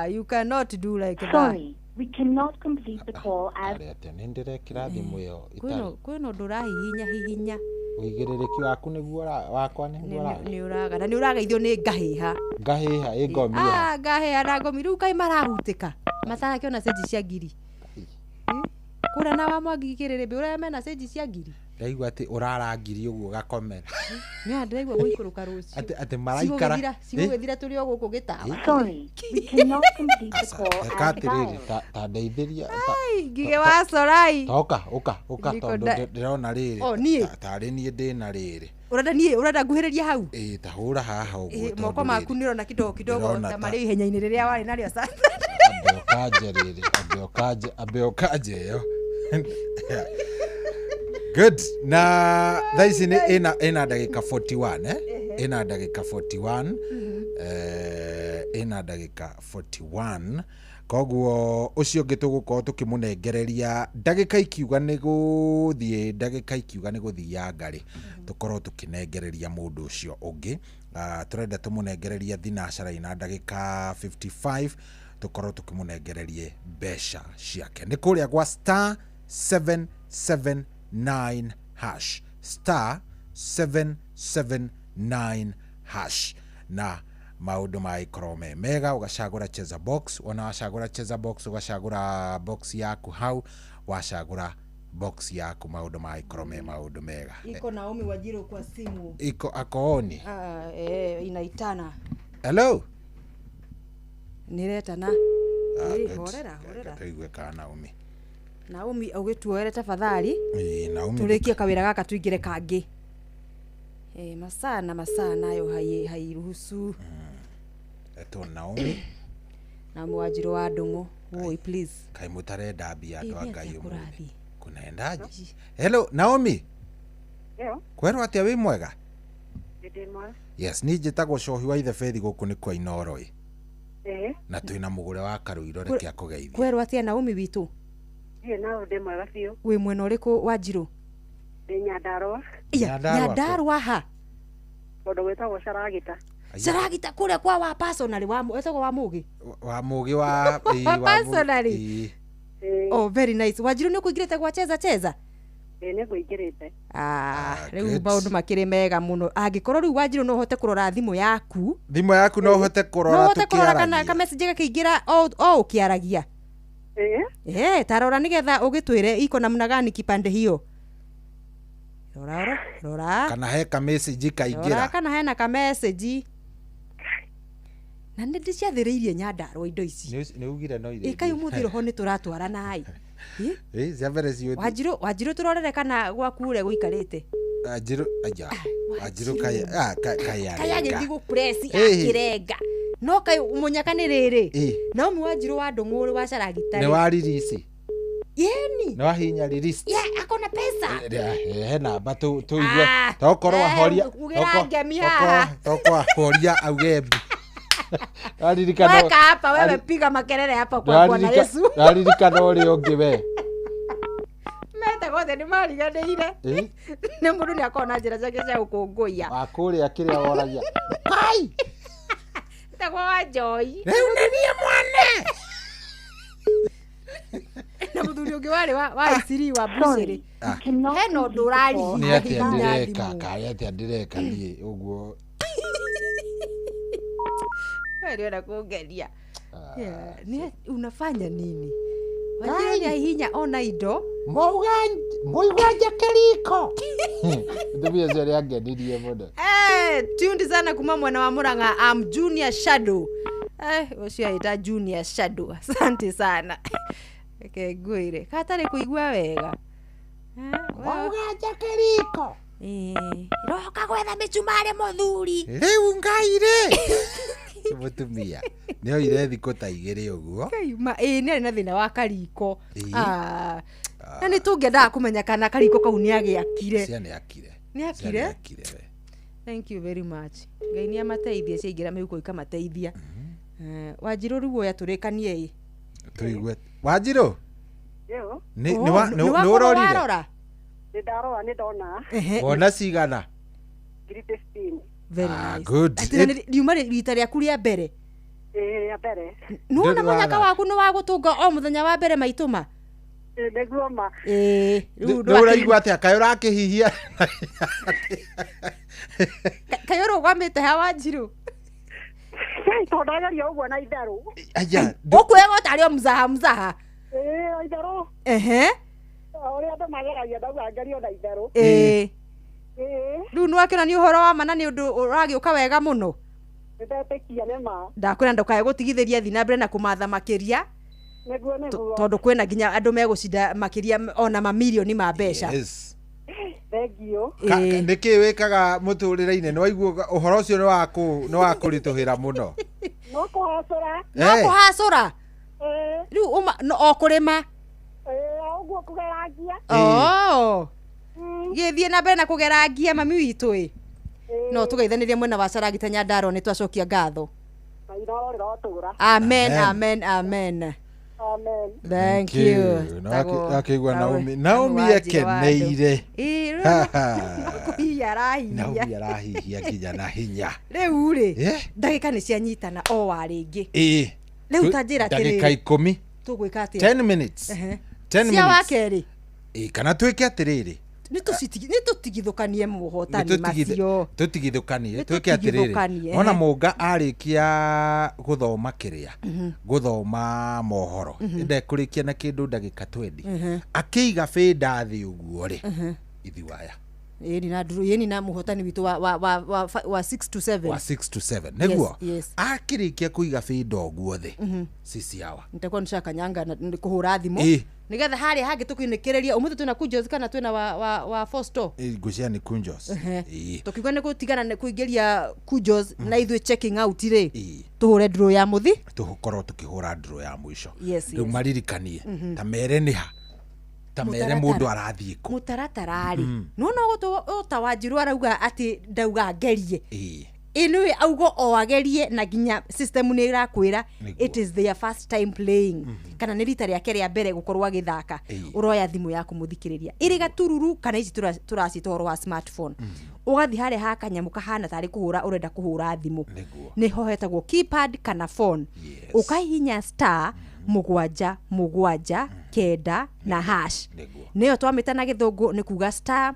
you cannot do like that. Sorry, we cannot complete the call as nĩ ndĩrekĩra thimũ ĩyo ĩtarĩ. Kwĩna ũndũ ũrahihinya hihinya. Ũigĩrĩrĩki waku nĩguo wakwa nĩguo nĩ ũraga na nĩ ũrageithio nĩ ngahĩha. Ngahĩha ĩ ngomi. Ngahĩha na ngomi rĩu kaĩ marahutĩka matarakĩona cenji cia ngiri. Kũrĩa na wa Mwangi kĩrĩrĩmbĩ ũrĩa mena cenji cia ngiri. Ndaigua atĩ ũrarangiri ũguo ũgakomera. Nĩ ndĩraigua gũikũrũka rũciũ. Atĩ maraikara. Cigũgĩthira tũrĩ o gũkũ gĩtawa. Sorry, we cannot complete the call Eka as atĩrĩrĩ, dialed. ta ndeithĩria. Ai, ngige wa corai. Ta ũka, ũka, ũka Ndiko tondũ ndĩrona rĩrĩ. O, niĩ? Tarĩ niĩ ndĩna rĩrĩ. Ũrenda niĩ, ũrenda nguhĩrĩrie hau? Ĩĩ, ta hũra haha ũguo tondũ Moko maku rĩrĩ. nĩ ũrona kidogo kidogo Ndĩrona ta ta- marĩ ihenya-inĩ rĩrĩa warĩ narĩo sa. Ambe ũkanje rĩrĩ, ambe ũkanje, ambe ũkanje ĩyo. Good. Na thaa ici nĩ ĩna ndagĩka 41, eh? Ĩna ndagĩka 41. Ĩna ndagĩka 41. Koguo ũcio ũngĩ tũgũkorwo tũkĩmũnengereria ndagĩka ikiuga nĩ gũthiĩ, ndagĩka ikiuga nĩ gũthianga rĩ, tũkorwo tũkĩnengereria mũndũ ũcio ũngĩ. Tũrenda tũmũnengereria thinacara na ndagĩka 55, tũkorwo tũkĩmũnengererie mbeca ciake. Nĩ kũrĩa gwa star 779 hash, star 779 hash, na maũndũ magĩkorwo me mega. Ũgacagũra cheza box, wona wacagũra cheza box ũgacagũra box yaku hau, wacagũra box yaku maũndũ magĩkorwo me maũndũ mega. Iko Naomi Wanjiru kwa simu. Iko akooni. Inaitana. Hello. Nĩretana. Good. Horera, horera. Tũigue ka Naomi. Naomi ũgĩtuoere tafadhali. Ĩĩ, Naomi. Tũrĩkie kawĩra gaka tũingĩre kangĩ. Masaa na masaa nayo hairuhusu. Etwo Naomi. Naomi Wanjiru wa Ndũng'ũ. Woi, please. Kaĩ mũtarenda mbia andũ a Ĩ, nĩ Ngai atĩa ũmũthĩ. kũrathiĩ? Kunaendaje? Hello Naomi. Ĩyo, Kwerwo atĩa wĩ mwega? ndĩ mwega. Yes, niĩ njĩtagwo Cohi wa Ithe Bethi gũkũ nĩ kwa Inooro ĩ. Ĩĩ, Na twĩna mũgũre wa Karũirũ reke akũgeithie. Kwerwo atĩa Naomi witũ? niĩ no ndĩ mwega biũ. Wĩ mwena ũrĩkũ Wanjiru? Ndĩ Nyandarũa, Iya, Nyandarũa kũ? Nyandarũa ha? kũndũ gwĩtagwo Caragita. Caragita kũrĩa kwa wa personally wa etagwo wa Mũgĩ. Wa Mũgĩ wa ĩĩ, Wa wa Mũgĩ. personally. Ĩĩ. Oh, very nice. Wanjiru nĩ ũkũingĩrĩte gwa cheza cheza? Ĩĩ, nĩ ngũingĩrĩte. Rĩu good. maũndũ makĩrĩ mega mũno. Angĩkorwo rĩu Wanjiru no ũhote kũrora thimũ yaku. Thimũ yaku no ũhote No kũrora ũhote kũrora kana tũkĩaragia. ka message gakĩingĩra o ũkĩaragia. Ĩĩ. Tarora nĩgetha ũgĩtwĩre iko namna gani kipande hiyo. Rora, rora, rora. Kana he ka message Rora kaingĩra. kana hena ka message. Na nĩ ndĩciathĩrĩirie Nyandarũa indo ici. Nĩ ugire no Ĩ kaĩ ũmũthĩ roho nĩ tũratwarana ĩ. Ĩĩ, cia mbere ciũthi. Wanjiru, Wanjiru tũrorere kana gwaku ũrĩa gũikarĩte. Wanjiru, aya. Wanjiru kaĩ kaĩ Kaĩ arenga. agĩthiĩ gũpress Ĩĩ. akĩrenga. No kaĩ mũnyaka nĩ rĩrĩ. Ĩĩ. Naomi Wanjiru wa Ndũng'ũ ũrĩ wa Caragita. Nĩ wa release. Yeni. Nĩ wahinya release. Yeah, akona pesa. He namba tũigue. Ah, Tokorwo ahoria. ugĩra ngemi haha. Tokorwo ahoria auge mbu. Waririkana. Weka hapa wewe, piga makelele hapa kwa Bwana Yesu. Waririkana ũrĩa ũngĩ we. Meta gothe nĩ mariganĩire. Ĩĩ. Nĩ mũndũ nĩ akoragwo na njĩra ciake cia gũkũngũiya. Wa kũrĩa kĩrĩa woragia. Kai. Etagwo wa Joy. Rĩu nĩ niĩ mwana. Na mũthuri ũngĩ warĩ wa Isiri wa Bucĩrĩ. Hena ũndũ ũrarigia Nĩ atĩa hihinya ndĩreka thimũ. karĩ atĩa ndĩreka niĩ ũguo. We nĩona kũngeria. Yeah, nĩ unafanya nini? Wanjiru nĩ ahihinya ona indo. Mũigua njake riko. Mũtumia ũcio nĩ angenirie mũno. Tuned sana kuma mwena wa Murang'a. I'm Junior Shadow. Ũcio aita Junior Shadow. Asante sana. Reke ngwĩre. Katarĩ kũigua wega. Wauga njake riko. Roka gwetha mĩcumarĩ mũthuri. Rĩu Ngai rĩ. Mũtumia nĩ oire thikũ ta igĩrĩ ũguo. Kaima, ĩĩ nĩ arĩ na thĩna wa kariko. Ĩĩ. Na nĩ tũngĩendaga kũmenya kana kariko kau nĩ agĩakire. Cia nĩ akire. Nĩ Cia akire? nĩ akire we. Thank you very much. Ngai nĩ amateithie ciaingĩra mĩhuko ikamateithia. Wanjiru rĩu oya tũrĩkanie ĩ. Tũigue. Wanjiru Ĩyo. nĩ Oh, nĩ wa- nĩ nĩ wakorwo nĩ ũrorire? warora? Nĩ ndarora nĩ ndona Wona cigana? ngiri 15. Very Ah, nice. good. Atĩ na riuma rita rĩaku rĩa mbere. Ĩĩ, rĩa mbere. Nĩwona Ndĩrĩ mũnyaka waga. waku nĩ wa gũtũnga o mũthenya wa mbere maitũma. Ĩĩ, nĩguo ma. Ĩĩ, rĩu Nĩ ũraigua atĩa kaĩ ũrakĩhihia? Kaĩ ũrũgamĩte ha Wanjiru? Ngai, tondũ ndageria ũguo na itherũ. Aya. Ũkuoyaga o tarĩ o mzaha mzaha. Ĩĩ, o itherũ. Ehe. Ũrĩa andũ mageragia ndauga ngerio na itherũ. Ĩĩ. Ĩĩ. Rĩu nĩwakĩona nĩ ũhoro wa ma na nĩ ũndũ ũragĩũka wega mũno. Nĩndetĩkia nĩ ma. Ndakwĩra ndũkae gũtigithĩria thi na mbere na kũmatha makĩria. Nĩguo nĩguo. Tondũ kwĩna nginya andũ megũcinda makĩria ona mamirioni ma mbeca. Yes. Thengiũ. Nĩ kĩ wĩkaga mũtũrĩre-inĩ nĩ waigua ũhoro ũcio nĩ wa kũritũhĩra mũno. No kũhacũra. No Eh. kũhacũra. Ĩĩ. Rĩu uma no, o kũrĩma. Ĩĩ, o ũguo kũgerangia. Oh. Gĩthiĩ na mbere na kũgerangia mami witũ ĩ. No tũgeithanĩrie mwena wa Caragita Nyandarua nĩ twacokia ngatho. Na Inoro rĩrotũra. Amen, amen, amen. Amen. Thank you. Akĩigua Naomi Naomi ekeneire. Ĩĩ, rĩu kũhihinya arahihinya. Naomi arahihia nginya na hinya. Rĩu rĩ, Eh? ndagĩka nĩ cianyitana o wa rĩngĩ. Ĩĩ. Rĩu ta njĩra Ndagĩka atĩrĩrĩ. 10. Tũgwĩka atĩa? 10 minutes. Ehe. 10 Cia wa minutes. kerĩ. Ĩĩ, kana twĩke atĩrĩrĩ. Nĩ tũtigithũkanie mũhotani macio. Tũtigithũkanie Nĩ twĩke atĩrĩrĩ tũtigithũkanie, ona ehe. mũnga arĩkia gũthoma kĩrĩa Mhm. gũthoma mohoro Mhm. ndekũrĩkia na kĩndũ ndagĩka 20 Mhm. akĩiga bĩnda thĩ ũguo rĩ Mhm. ithiwaya Ĩni na nduru, ĩni na mũhotani witũ wa 6 to 7. wa 6 to 7 nĩguo Yes, yes. akĩrĩkia kũiga bĩnda ũguo thĩ Mhm. sisi awa Nitakuwa nishakanyanga na nĩ kũhũra thimũ Ĩ. nĩgetha harĩa hangĩ tũkĩnĩkĩrĩria ũmũthĩ twĩna Kunjos kana twĩna wa Fosto. Ngũcia nĩ kunjos. Ehe. Ĩ. Tũkiuga nĩ gũtigana nĩ kũingĩria Kunjos na ithuĩ checking out rĩ tũhũre ndurũ ya mũthi. Tũkorwo tũkĩhũra ndurũ ya mũico. Yes, Rĩu yes. maririkanie Mhm. ta mere nĩ ha ta mere Mũtaratara. mũndũ arathiĩ kũ. Mũtaratara rĩ Mm. nona ũta wanjiru arauga atĩ ndauga ngerie. Ĩ. Ĩnĩwe auga o agerie na nginya system nĩ ĩrakwĩra Nĩguo. it is their first time playing kana nĩ rita rĩake rĩa mbere gũkorwo agĩthaka. Ũroya thimũ yaku mũthikĩrĩria ĩrĩ gatururu kana ici tũracita ũhoro wa smartphone, ũgathiĩ harĩa ha kanyamũ kahana tarĩ kũhũra ũrenda kũhũra thimũ, nĩho hetagwo keypad kana phone, ũkahihinya star 7 7 9 na hash, nĩyo twamĩta na gĩthũngũ nĩ kuga star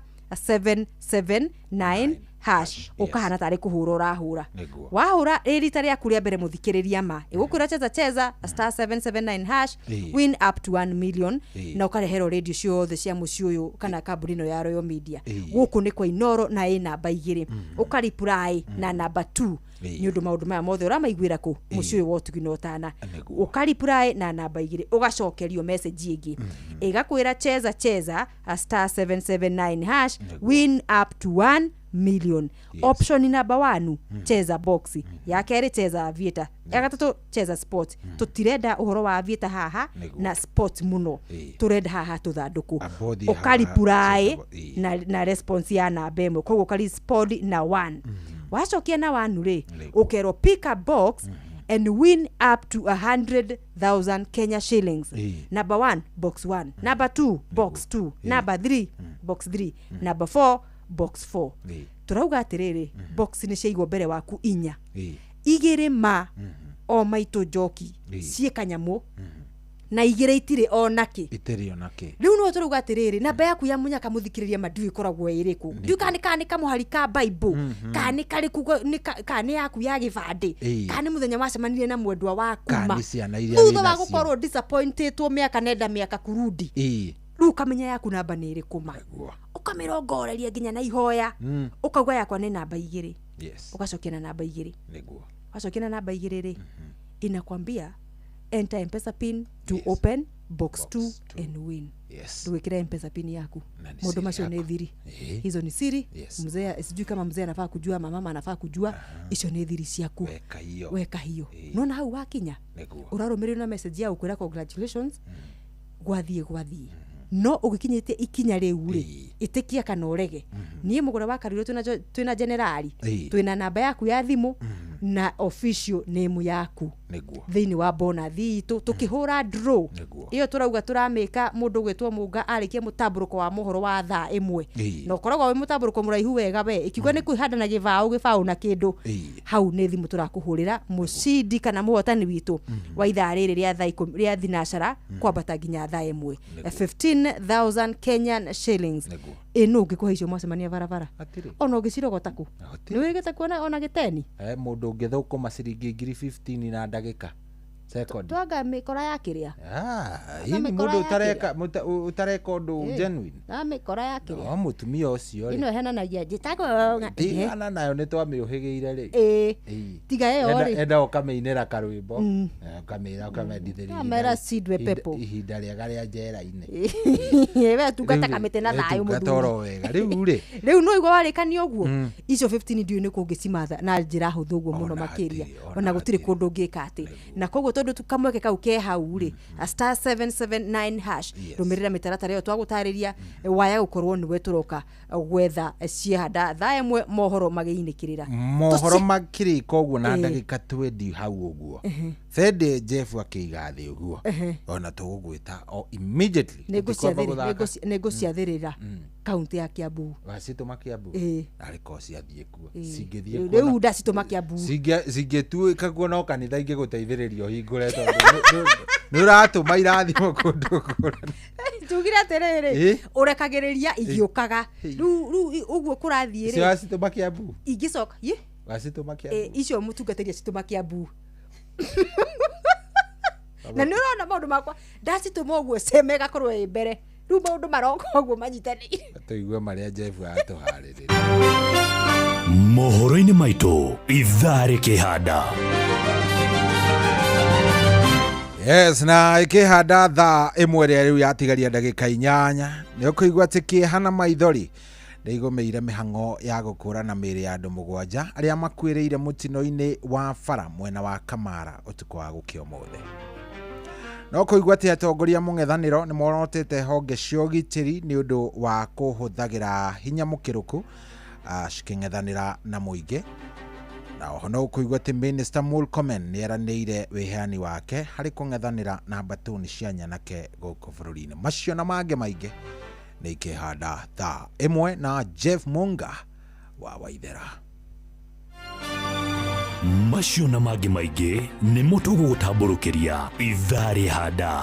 779 hash, ũkahana tarĩ kũhũra ũrahũra. Wahũra rĩ rita rĩaku rĩa mbere mũthikĩrĩria ma ĩgũkwĩra cheza cheza star 779 hash Ĩĩ. win up to 1 million Ĩĩ. na ũkareherwo radio ciothe cia mũciĩ ũyũ kana kambuni ĩno ya Royal Media. Ĩĩ. Gũkũ nĩ kwa Inoro na ĩ namba 2 ũkaripuraĩ na namba 2 Ĩĩ. nĩ ũndũ maũndũ maya mothe ũramaiguĩra kũ mũciĩ ũyũ wa ũtugi na ũtana. Ũkaripuraĩ na namba 2 ũgacokerio message ĩngĩ ĩgakwĩra cheza cheza star 779 hash win up to 1 million. Option namba 1 cheza box, ya kerĩ cheza aviator, ya gatatũ cheza sport. Tũtirenda ũhoro wa aviator haha na sport mũno, tũrenda haha tũthandũkũ. Abothiĩ haha, Ũkaripuraĩ cheza na response ya namba 1, koguo ũkarespond na 1. Wacokia na 1 rĩ ũkerwo pick a box and win up to 100,000 Kenya shillings. Ĩĩ. Number 1 box 1, number 2 box 2, number 3 box 3, number 4 box 4. Ĩĩ. Tũrauga atĩrĩrĩ, box nĩ ciaigwo mbere waku inya, Ĩĩ. igĩrĩ ma o maitũ njoki Ĩĩ. ciĩ kanyamũ na igĩrĩ itirĩ onakĩ. Itirĩ onakĩ. Rĩu no tũrauga atĩrĩrĩ, namba yaku ya mũnyaka mũthikĩrĩria ma ndiũĩ ĩkoragwo ĩrĩkũ, ndiũĩ kana nĩ kamũhari ka Bible kana nĩ karĩkũ kana nĩ yaku ya gĩbandĩ Ĩĩ. kana nĩ mũthenya wacemanirie na mwendwa waku Kana ma nĩ ciana iria thutha wa wĩnacio. gũkorwo disappointĩtwo mĩaka nenda mĩaka kurundi. Ĩĩ. Rĩu ũkamenya yaku namba nĩ ĩrĩkũ ma ũkamĩrongoreria nginya na ihoya, ũkauga yakwa nĩ namba 2. Yes. Ũgacokia na namba 2. Nĩguo. Wacokia na namba 2 rĩ inakwambia enter mpesa pin to open box 2 and win. Yes. Ndũgĩkĩre mpesa pin yaku, Na ni maũndũ siri macio nĩ yaku. thiri. Ĩĩ. Hizo ni siri. Yes. Mzee sijui kama mzee anafaa kujua ama mama anafaa kujua, icio nĩ thiri ciaku. Weka hiyo. Weka hiyo nona hau wakinya Nĩguo. ũrarũmĩrĩrwo na message ya gũkwĩra congratulations gwathiĩ gwathiĩ no ũgĩkinyĩtie ikinya rĩu rĩ ĩtĩkia kana ũrege. Niĩ mũgũra wa Karura twĩna generali Ĩĩ. twĩna namba yaku ya thimũ na official name yaku Nĩguo. thĩinĩ wa bonathi itũ tũkĩhũra draw ĩyo tũrauga tũramĩka mũndũ ũgwĩtwo mũnga arĩkia mũtambũrũko wa mohoro wa thaa 1. Ĩĩ. Na ũkoragwo wĩ mũtambũrũko mũraihu wega we ĩkiuga nĩ kwĩhanda na gĩbaũ gĩbaũ na kĩndũ hau nĩ thimũ tũrakũhũrĩra mũcindi kana mũhotani witũ wa ithaa rĩrĩ rĩa thaa 10 rĩa thinacara kwambata nginya thaa 1, 15,000 Kenyan shillings. Ĩ nũ ũngĩkũhe icio mwacemania barabara ona ũngĩcirogota kũ nĩ wĩrĩgĩte kuona ona gĩteni? Mũndũ ũngĩthũkũma ciringi ngiri 15 na ndagĩka. Second. Twanga mĩkora ya kĩrĩa. Ah, Anga hihi mĩkora mũndũ ya ũtareka ũtareka ũndũ genuine. Na mĩkora ya kĩrĩa. No mũtumia ũcio rĩ. Ĩno ĩhenanagia njĩtagwo ng'a- Tigana nayo nĩ twamĩũhĩgĩire rĩ. Ĩĩ. Ĩĩ. Tiga ĩyo rĩ. Enda ũkamĩinĩra karwĩmbo. Ũkamĩra ũkamendithĩria. Kamera sidwe pepo. Ihinda rĩega rĩa njera-inĩ. We tungata kamĩtĩ na thayũ Tungata oro mũthuri. wega. Rĩu rĩ. Rĩu no igua warĩkania ũguo Mm. icio 15 ndiũĩ nĩ kũ ũngĩcimatha na njĩra hũthũ ũguo mũno makĩria ona gũtirĩ kũndũ ũngĩka atĩ na koguo tondũ tu kamweke kau ke hau rĩ star 779 hash rũmĩrĩra mĩtaratara ĩyo twagũtarĩria waya gũkorwo nĩwe tũroka gwetha ciehanda thaa ĩmwe mohoro magĩinĩkĩrĩra Mohoro makĩrĩka ũguo na Ĩĩ. ndagĩka 20 hau ũguo. Bende Jeff akĩiga thĩ ũguo. Ona tũgũgwĩta o immediately. Tũtikwamba gũthaka. Nĩngũciathĩrĩra kaunti ya Kiambu. Wacitũma Kiambu? Ĩĩ. Arĩ korwo ciathiĩ kuo. Ĩĩ. Cingĩthiĩ kuo. Rĩu ndacitũma Kiambu. Cingĩtuĩka kuo no kanitha ingĩgũteithĩrĩria ũhingũre tondũ nĩ ũratũma irathimo kũndũ ngũrani. Tugire atĩrĩrĩ Ĩĩ. ũrekagĩrĩria igĩũkaga rĩu rĩu ũguo kũrathiĩ Icio rĩ wacitũma Kiambu? ingĩcoka ye Wacitũma Kiambu? Icio mũtungatĩri acitũma Kiambu na nĩ ũrona maũndũ makwa ndacitũma ũguo ceme ĩgakorwo ĩ mbere rĩu maũndũ maroka ũguo manyitanĩire. Tũigue marĩa Jeff atũharĩrĩria. Mohoro-inĩ maitũ ithaa rĩkĩhanda. Yes, na ĩkĩhanda thaa ĩmwe ĩrĩa rĩu yatigaria ndagĩka 8 nĩ ũkũigua atĩ kĩeha na maithori nĩ igũmĩire mĩhang'o ya gũkũrana mĩĩrĩ ya andũ 7 arĩa makuĩrĩire mũtino-inĩ wa bara mwena wa Kamara ũtukũ wa gũkĩa ũmũthĩ. No kũigua atĩ atongoria mũng'ethanĩro nĩ morotete honge cia ũgitĩri nĩ ũndũ wa kũhũthagĩra hinya mũkĩrũku cikĩng'ethanĩra na mũingĩ. Na oho no ũkũigua atĩ Minister Murkomen nĩ eranĩire wĩheani wake harĩ kũng'ethanĩra na mbatuni cia nyanake gũkũ bũrũri-inĩ. Macio na mangĩ maingĩ nĩ ikĩhanda thaa ĩmwe na Jeff Munga wa Waithera. Macio na mangĩ maingĩ nĩmo tũgũgũtambũrũkĩria ithaa rĩhanda.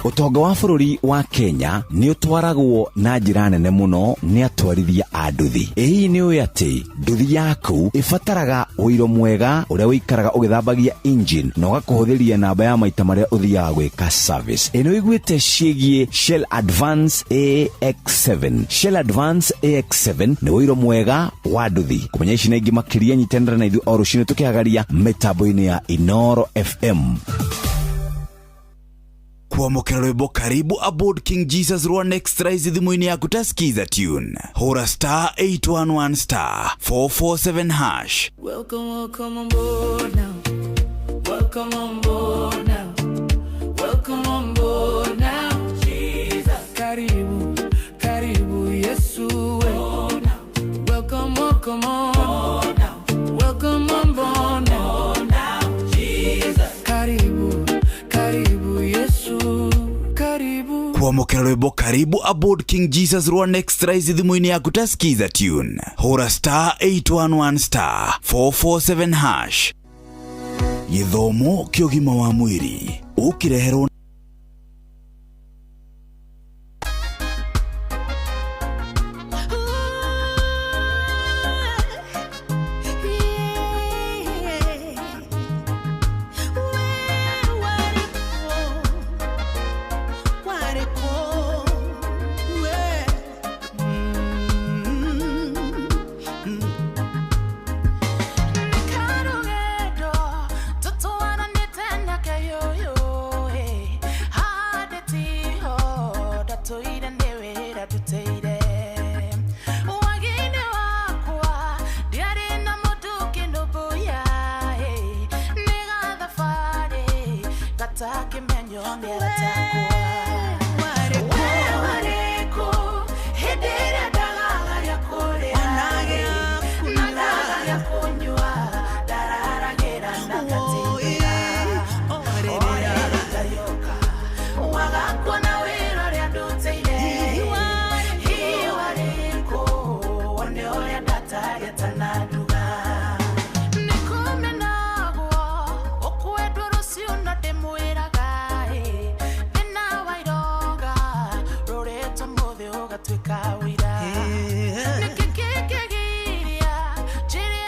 Ũtonga wa bũrũri wa Kenya nĩ ũtwaragwo na njĩra nene mũno nĩ atwarithia a nduthi. Ĩ hihi nĩ ũĩ atĩ nduthi yaku ĩbataraga ũiro mwega ũrĩa ũikaraga ũgĩthambagia engine na ũgakũhũthĩria namba ya maita marĩa ũthiaga gwĩka service. Ĩ nĩ ũiguĩte ciĩgiĩ Shell Advance AX7. Shell Advance AX7 nĩ ũiro mwega wa nduthi. Kũmenya ici na ingĩ makĩria nyitanĩra na ithuĩ o rũcinĩ tũkĩhagaria mĩtambo-inĩ ya Inoro FM. Kwamũkĩra rwĩmbo karibu aboard King Jesus rwa Next Rise thimũ-inĩ yaku ta skiza tune hũra star 811 star 447 hash. Welcome, welcome on board now. Welcome on board now. Welcome on board now. Jesus. Karibu, karibu Yesu. Welcome, welcome on. Welcome on board now. Jesus. Karibu, karibu Yesu. Karibu. Kwamũkĩra rwĩmbo karibu aboard King Jesus rwa Next Rise thimũ-inĩ yaku ta skiza tune hũra star 811 star 447 hash. Gĩthomo kĩa ũgima wa mwĩrĩ ũkĩreherwo Karugendo tũtwaranĩte nake yũyũ haha tiho ndatũire nĩ wĩra ndutĩire wagi-inĩ wakwa ndiarĩ na mũndũ ũkĩnũmbũiya nĩ gathabarĩ gatakĩmenywo nĩ aratakwa. We warĩkũ hĩndĩ ĩrĩa ndagaga gĩa kũrĩa na ndaga gĩa kũnyua ndararagĩra na ngatindaga orĩrĩ ngarĩũka wagakuona wĩra ũrĩa ndutĩire. Hihi warĩkũ wone ũrĩa ndataria ta nduga nĩkũmenagwo ũkwendwo rũciũ no ndĩmwĩraga thĩna wa ironga rũrĩtwo mũthĩ ũgatuĩka ũira. Nĩkĩ kĩngĩgiria njĩre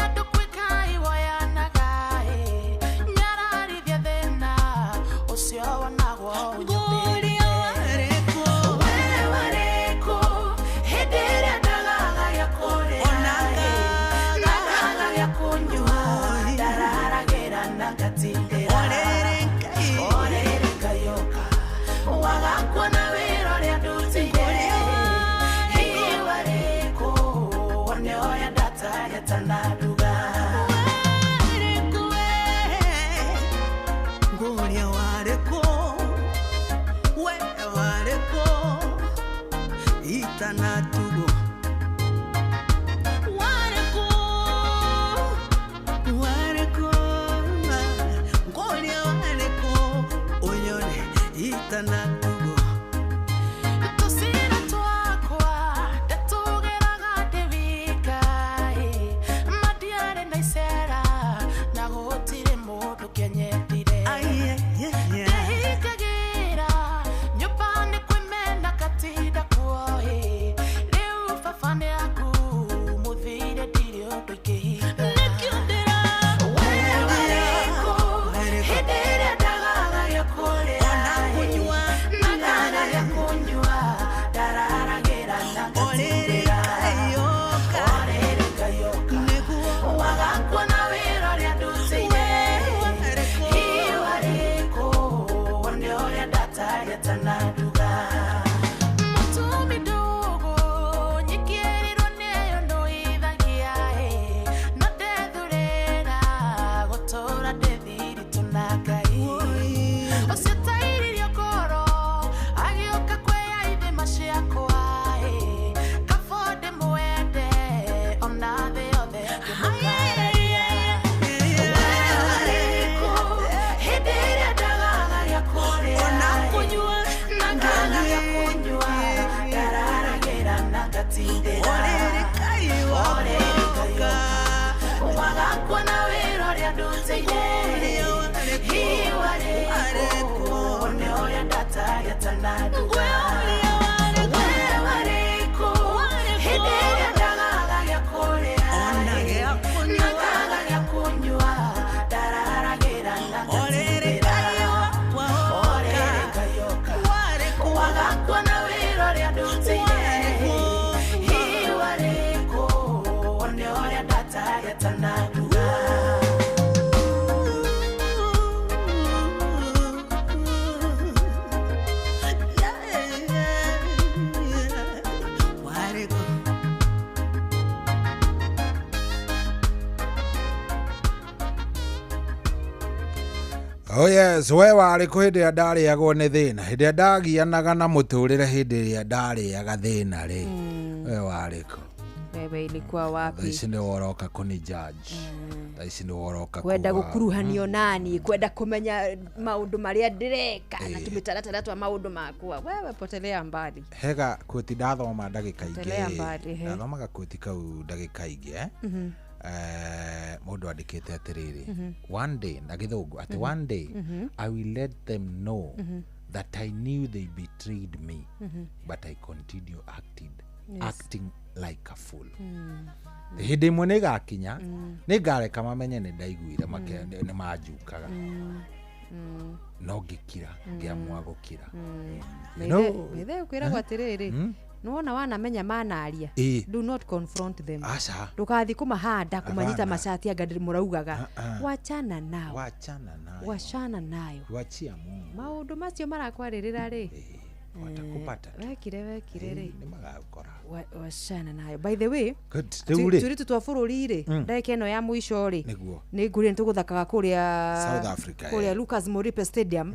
Nguria warĩkũ, we warĩkũ hĩndĩ ĩrĩa ndagaga gĩa kũrĩa, ndagaga gĩa kũnyua, ndararagĩra na ngatindĩra. Orĩrĩ Ngai ũka, waga kuona wĩra ũrĩa ndutĩire. Hihi warĩkũ, wone ũrĩa ndataria tananduga. Warĩkũ we, nguria warĩkũ, we warĩkũ itanatugwo. Warĩkũ, warĩkũ, nguria warĩkũ ũnyone itanatugwo. Tũcĩra twakwa ndatũgeraga ndĩ wika, matiarĩ na icera na gũtirĩ mũndũ kĩanyendire. Ndehingagĩra nyũmba nĩ kwĩmena ngatinda kuo, rĩu baba nĩ aku mũthire ndirĩ ũndũ ingĩhinga. Nĩkĩo ndĩra we warĩkũ hĩndĩ ĩrĩa ndagaga gĩa kũrĩa, ndagaga gĩa kũnyua, ndararagĩra na ngatindĩra. Orĩrĩ Ngai ũka, waga kuona wĩra ũrĩa ndutĩire. Hihi warĩkũ, wone ũrĩa ndataria tananduga. Mũtumi ndũgũ nyikĩrĩrwo nĩyo ndũithagia, no ndethurĩra gũtũra ndĩ thiritũ na Ngai. Ũcio tairirio ngoro agĩũka kwĩya ithima ciakwa, kaba ndĩmwende ona thĩ yothe ngĩmũkararia. We warĩkũ hĩndĩ ĩrĩa ndagaga gĩa kũrĩa, ndagaga gĩa kũnyua, ndararagĩra na ngatindĩra. Orĩrĩ Ngai ũka, waga kuona wĩra ũrĩa ndutĩire. Hihi warĩkũ, wone ũrĩa ndataria tananduga. We warĩkũ hĩndĩ ĩrĩa ndagaga gĩa kũrĩa, ndagaga gĩa kũnyua, ndararagĩra na ngatindĩra. Orĩrĩ Ngai ũka, waga kuona wĩra ũrĩa ndutĩire. Hihi warĩkũ, wone ũrĩa ndataria tananduga. Warĩkũ. Oh yes, we warĩ kũ hĩndĩ ĩrĩa ndarĩagwo nĩ thĩna, hĩndĩ ĩrĩa ndagianaga na mũtũrĩre, hĩndĩ ĩrĩa ndarĩaga thĩna rĩ, we warĩ kũ? Wewe ilikuwa Thaa wapi? ici nĩ woroka kũni judge, thaa ici nĩ woroka Kwenda kuga, gũkuruhanio nani, kwenda kũmenya maũndũ marĩa ndĩreka na tũmĩtaratara twa maũndũ makwa. Wewe potelea mbali. Hega quote ndathoma ndagĩka Potelea ingĩ, mbali, he. ndathomaga quote kau ndagĩka ingĩ, eh? Mũndũ andĩkĩte atĩrĩrĩ, one day na gĩthũngũ atĩ, one day I will let them know that I knew they betrayed me, but I continue acting, acting like a fool. Hĩndĩ ĩmwe nĩ ĩgakinya nĩ ngareka mamenye nĩ ndaiguire nĩ manjukaga, no ngĩkira, ngĩamua gũkira. You know, Bethe kwĩragwo atĩrĩrĩ, nĩwona wanamenya manaria, do not confront them. Aca. Ndũgathiĩ kũmahanda kũmanyita Hapana. macati anga mũraugaga. Ah-ah. Wachana nao. Wachana nayo. Wachana nayo. Wachia Mungu. Maũndũ macio marakwarĩrĩra rĩ, watakupata. Wekire wekire rĩ, nĩ magagũkora. Wachana nayo. By the way, Good. Rĩu rĩ, tũirĩtu twa bũrũri rĩ, ndagĩka ĩno ya mũico rĩ, nĩguo nĩ ngũrĩ nĩ tũgũthakaga kũrĩa South Africa, kũrĩa Lucas Moripe Stadium,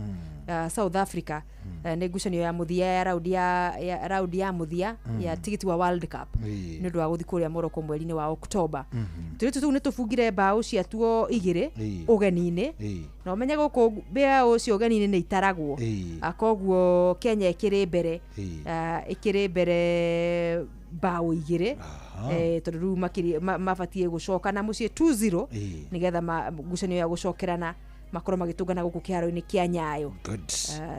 South Africa. Nĩ ngucanio ya mũthia ya raundi ya raundi ya mũthia ya tigiti wa World Cup nĩ ũndũ wa gũthiĩ kũrĩa Morocco mweri-inĩ wa Oktoba. Tũirĩtu tũu nĩ tũbungire mbaũ ciatuo 2 ũgeni-inĩ, na ũmenye gũkũ mbaũ cio ũgeni-inĩ nĩ itaragwo. Koguo Kenya ĩkĩrĩ mbere, ĩkĩrĩ mbere mbaũ 2, tondũ rĩu mabatiĩ gũcoka na mũciĩ 2-0 nĩgetha ngucanio ya gũcokerana Makorwo magĩtũngana gũkũ kĩharo-inĩ kĩa Nyayo. Good.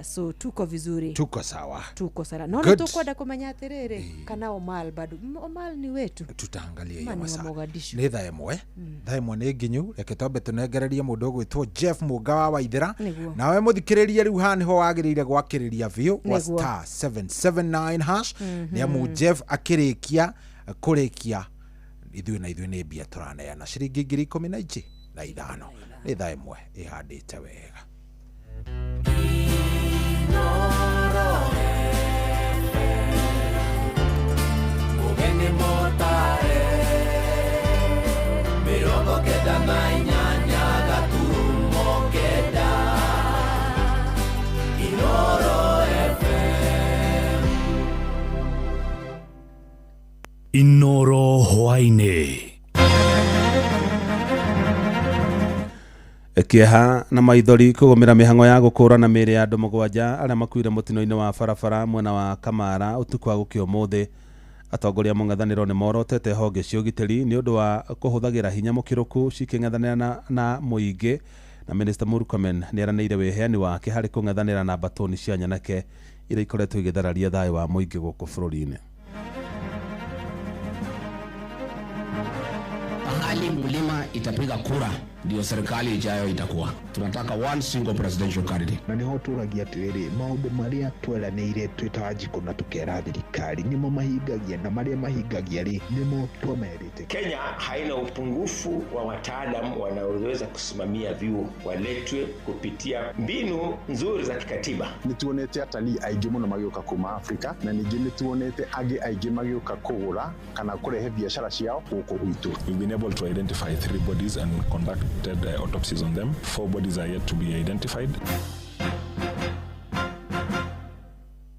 So tuko vizuri. Tuko sawa. Tuko sara. No Good. nĩtũkwenda kũmenya atĩrĩrĩ kana Omal bado. Omal ni wetu. Tutaangalia Ma hiyo ni wa masaa. Mogadishu. Nĩ thaa ĩmwe. Thaa ĩmwe nĩ nginyu, reke twambe tũnengererie mũndũ ũgwĩtwo Jeff Mũnga wa Waithĩra. Nĩguo. Nawe mũthikĩrĩrie rĩu haha nĩho wagĩrĩire gwakĩrĩria biũ gwa Nĩguo. star 779 hash. Nĩ amu Jeff akĩrĩkia kũrĩkia ithuĩ na ithuĩ nĩ mbia tũraneana ciringi 15,000. Nĩ thaa ĩmwe ĩhandĩte wega. Ugeni motare 98.9 Inoro FM. Inoro hwaĩ-inĩ. Kĩeha na maithori kũgũmĩra mĩhang'o ya gũkũrana mĩĩrĩ ya andũ 7 arĩa makuire mũtino-inĩ wa barabara mwena wa Kamara ũtukũ wa gũkĩa ũmũthĩ. Atongoria a mũng'ethanĩro nĩ morotete honge cia ũgitĩri nĩ ũndũ wa kũhũthagĩra hinya mũkĩrũku cikĩng'ethanĩra na mũingĩ, na Minister Murkomen nĩ eranĩire wĩheani wake harĩ kũng'ethanĩra na mbatũni cia nyanake iria ikoretwo igĩthararia thayũ wa mũingĩ gũkũ bũrũri-inĩ. Pahali mlima itapiga kura ndio serikali ijayo itakuwa. Tunataka one single presidential candidate. Na niho tũragia atĩrĩrĩ, maũndũ marĩa tweranĩire twĩ ta Wanjikũ na tũkera thirikari nĩmo mahingagia, na marĩa mahingagia rĩ nĩmo twamerĩte. Kenya haina upungufu wa wataalam wanaoweza kusimamia vyuo, waletwe kupitia mbinu nzuri za kikatiba. Nĩ tuonete atalii aingĩ mũno magĩũka kuma Afrika, na ningĩ nĩ tuonete angĩ aingĩ magĩũka kũgũra kana kũrehe biacara ciao gũkũ gwitũ. We've been able to identify 3 bodies and conducted autopsies on them. 4 bodies are yet to be identified.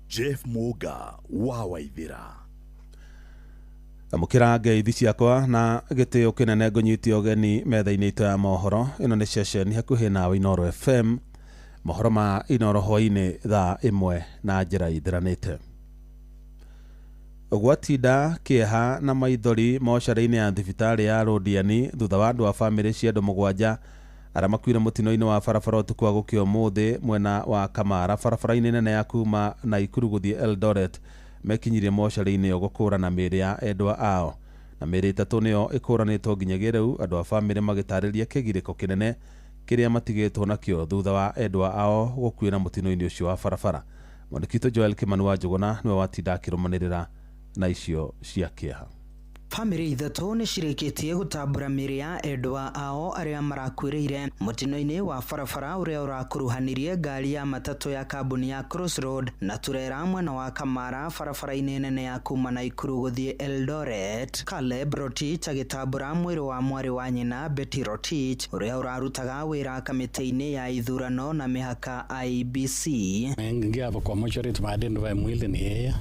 Jeff Muga wa Waithĩra. Amũkĩra ngeithi ciakwa na gĩtĩo kĩnene ngũnyitie ũgeni metha-inĩ itũ ya mohoro. Ĩno nĩ ceceni hakuhĩ nawe Inoro FM. Mohoro ma Inoro hwaĩ-inĩ thaa 1 na njĩra ithiranĩte. Gwatinda kĩeha na maithori mocarĩ-inĩ ya thibitarĩ ya Rũdiani thutha wa andũ a bamĩrĩ cia andũ 7 arĩa makuire mũtino-inĩ wa barabara ũtukũ wa gũkĩa ũmũthĩ mwena wa Kamara barabara-inĩ nene ya kuma Naikuru gũthiĩ Eldoret mekinyirie mocarĩ-inĩ ĩyo gũkũrana mĩĩrĩ ya endwa ao, na mĩĩrĩ 3 nĩyo ĩkũranĩtwo nginyagia rĩu, andũ a bamĩrĩ magĩtarĩria kĩgirĩko kĩnene kĩrĩa matigĩtwo nakĩo thutha wa endwa ao gũkuĩra mũtino-inĩ ũcio wa barabara. Mwandĩki witũ Joel Kimani wa Njũgũna nĩwe watinda akĩrũmanĩrĩra na icio cia kĩeha. Bamĩrĩ 3 nĩ cirĩkĩtie gũtambũra mĩĩrĩ ya endwa ao arĩa marakuĩrĩire mũtino-inĩ wa barabara ũrĩa ũrakuruhanirie ngari ya matatũ ya kambuni ya Crossroad na turera mwena wa Kamara barabara-inĩ nene ya kuma Naikuru gũthiĩ Eldoret. Caleb Rotich agĩtambũra mwĩrĩ wa mwarĩ wa nyina Betty Rotich ũrĩa ũrarutaga wĩra kamĩtĩ-inĩ ya ithurano na mĩhaka IEBC. Ingia hapo kwa mochari tume-identify mwili ni yeye,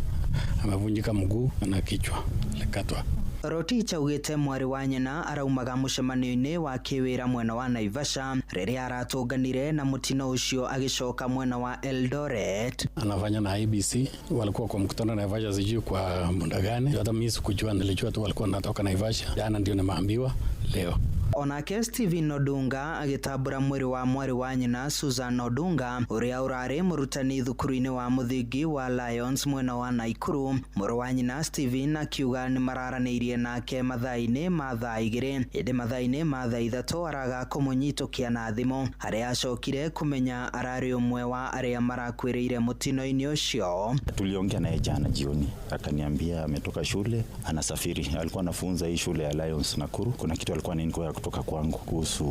amevunjika mguu na kichwa likatwa. Rotich augĩte mwarĩ wa nyina araumaga mũcemanio-inĩ wa kĩwĩra mwena wa Naivasha rĩrĩa aratũnganire na mũtino ũcio agĩcoka mwena wa Eldoret. Anafanya na IBC, walikuwa kwa mkutano Naivasha, sijui kwa muda gani, hata mimi sikujua, nilijua tu walikuwa wanatoka Naivasha. Jana ndio nimeambiwa leo. Onake Steven Odunga agĩtambũra mwĩrĩ wa mwarĩ wa nyina Susan Odunga ũrĩa ũrarĩ mũrutani thukuru-inĩ wa mũthingi wa Lions mwena wa Naikuru. Mũrũ wa nyina Steven akiuga nĩ mararanĩirie nake mathaa-inĩ ma thaa 2, ĩndĩ mathaa-inĩ ma thaa 3 araga kũmũnyitũkia na thimũ, harĩa acokire kũmenya ararĩ ũmwe wa arĩa marakuĩrĩire mũtino-inĩ ũcio. Tuliongea naye jana jioni, akaniambia ametoka shule anasafiri, alikuwa anafunza hii shule ya Lions Nakuru. Kuna kitu alikuwa anainquire kutoka kwangu kuhusu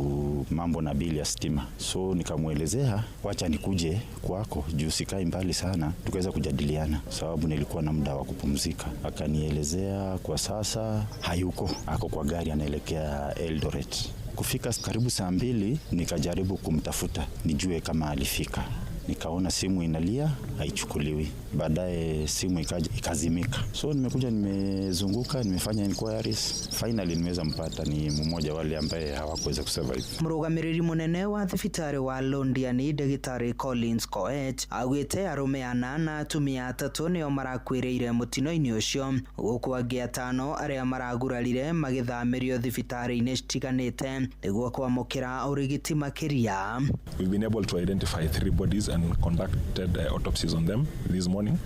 mambo na bili ya stima, so nikamuelezea wacha nikuje kwako juu sikai mbali sana, tukaweza kujadiliana sababu nilikuwa na muda wa kupumzika. Akanielezea kwa sasa hayuko, ako kwa gari anaelekea Eldoret. Kufika karibu saa 2 nikajaribu kumtafuta nijue kama alifika. Nikaona simu inalia, haichukuliwi. Baadaye simu ikazimika. So nimekuja, nimezunguka, nimefanya inquiries. Finally nimeweza mpata, ni mmoja wale ambaye hawakuweza kusurvive. Mũrũgamĩrĩri mũnene wa thibitarĩ wa Londiani ndagĩtarĩ Collins Koech augĩte arũme ana na atumia 3 nĩo marakuĩrĩire mũtino-inĩ ũcio, gũkũ angĩ 5 arĩa maragurarire magĩthamĩrio thibitarĩ-inĩ citiganĩte nĩguo kwamũkĩra ũrigiti makĩria. We've been able to identify 3 bodies and conducted autopsies on them this morning,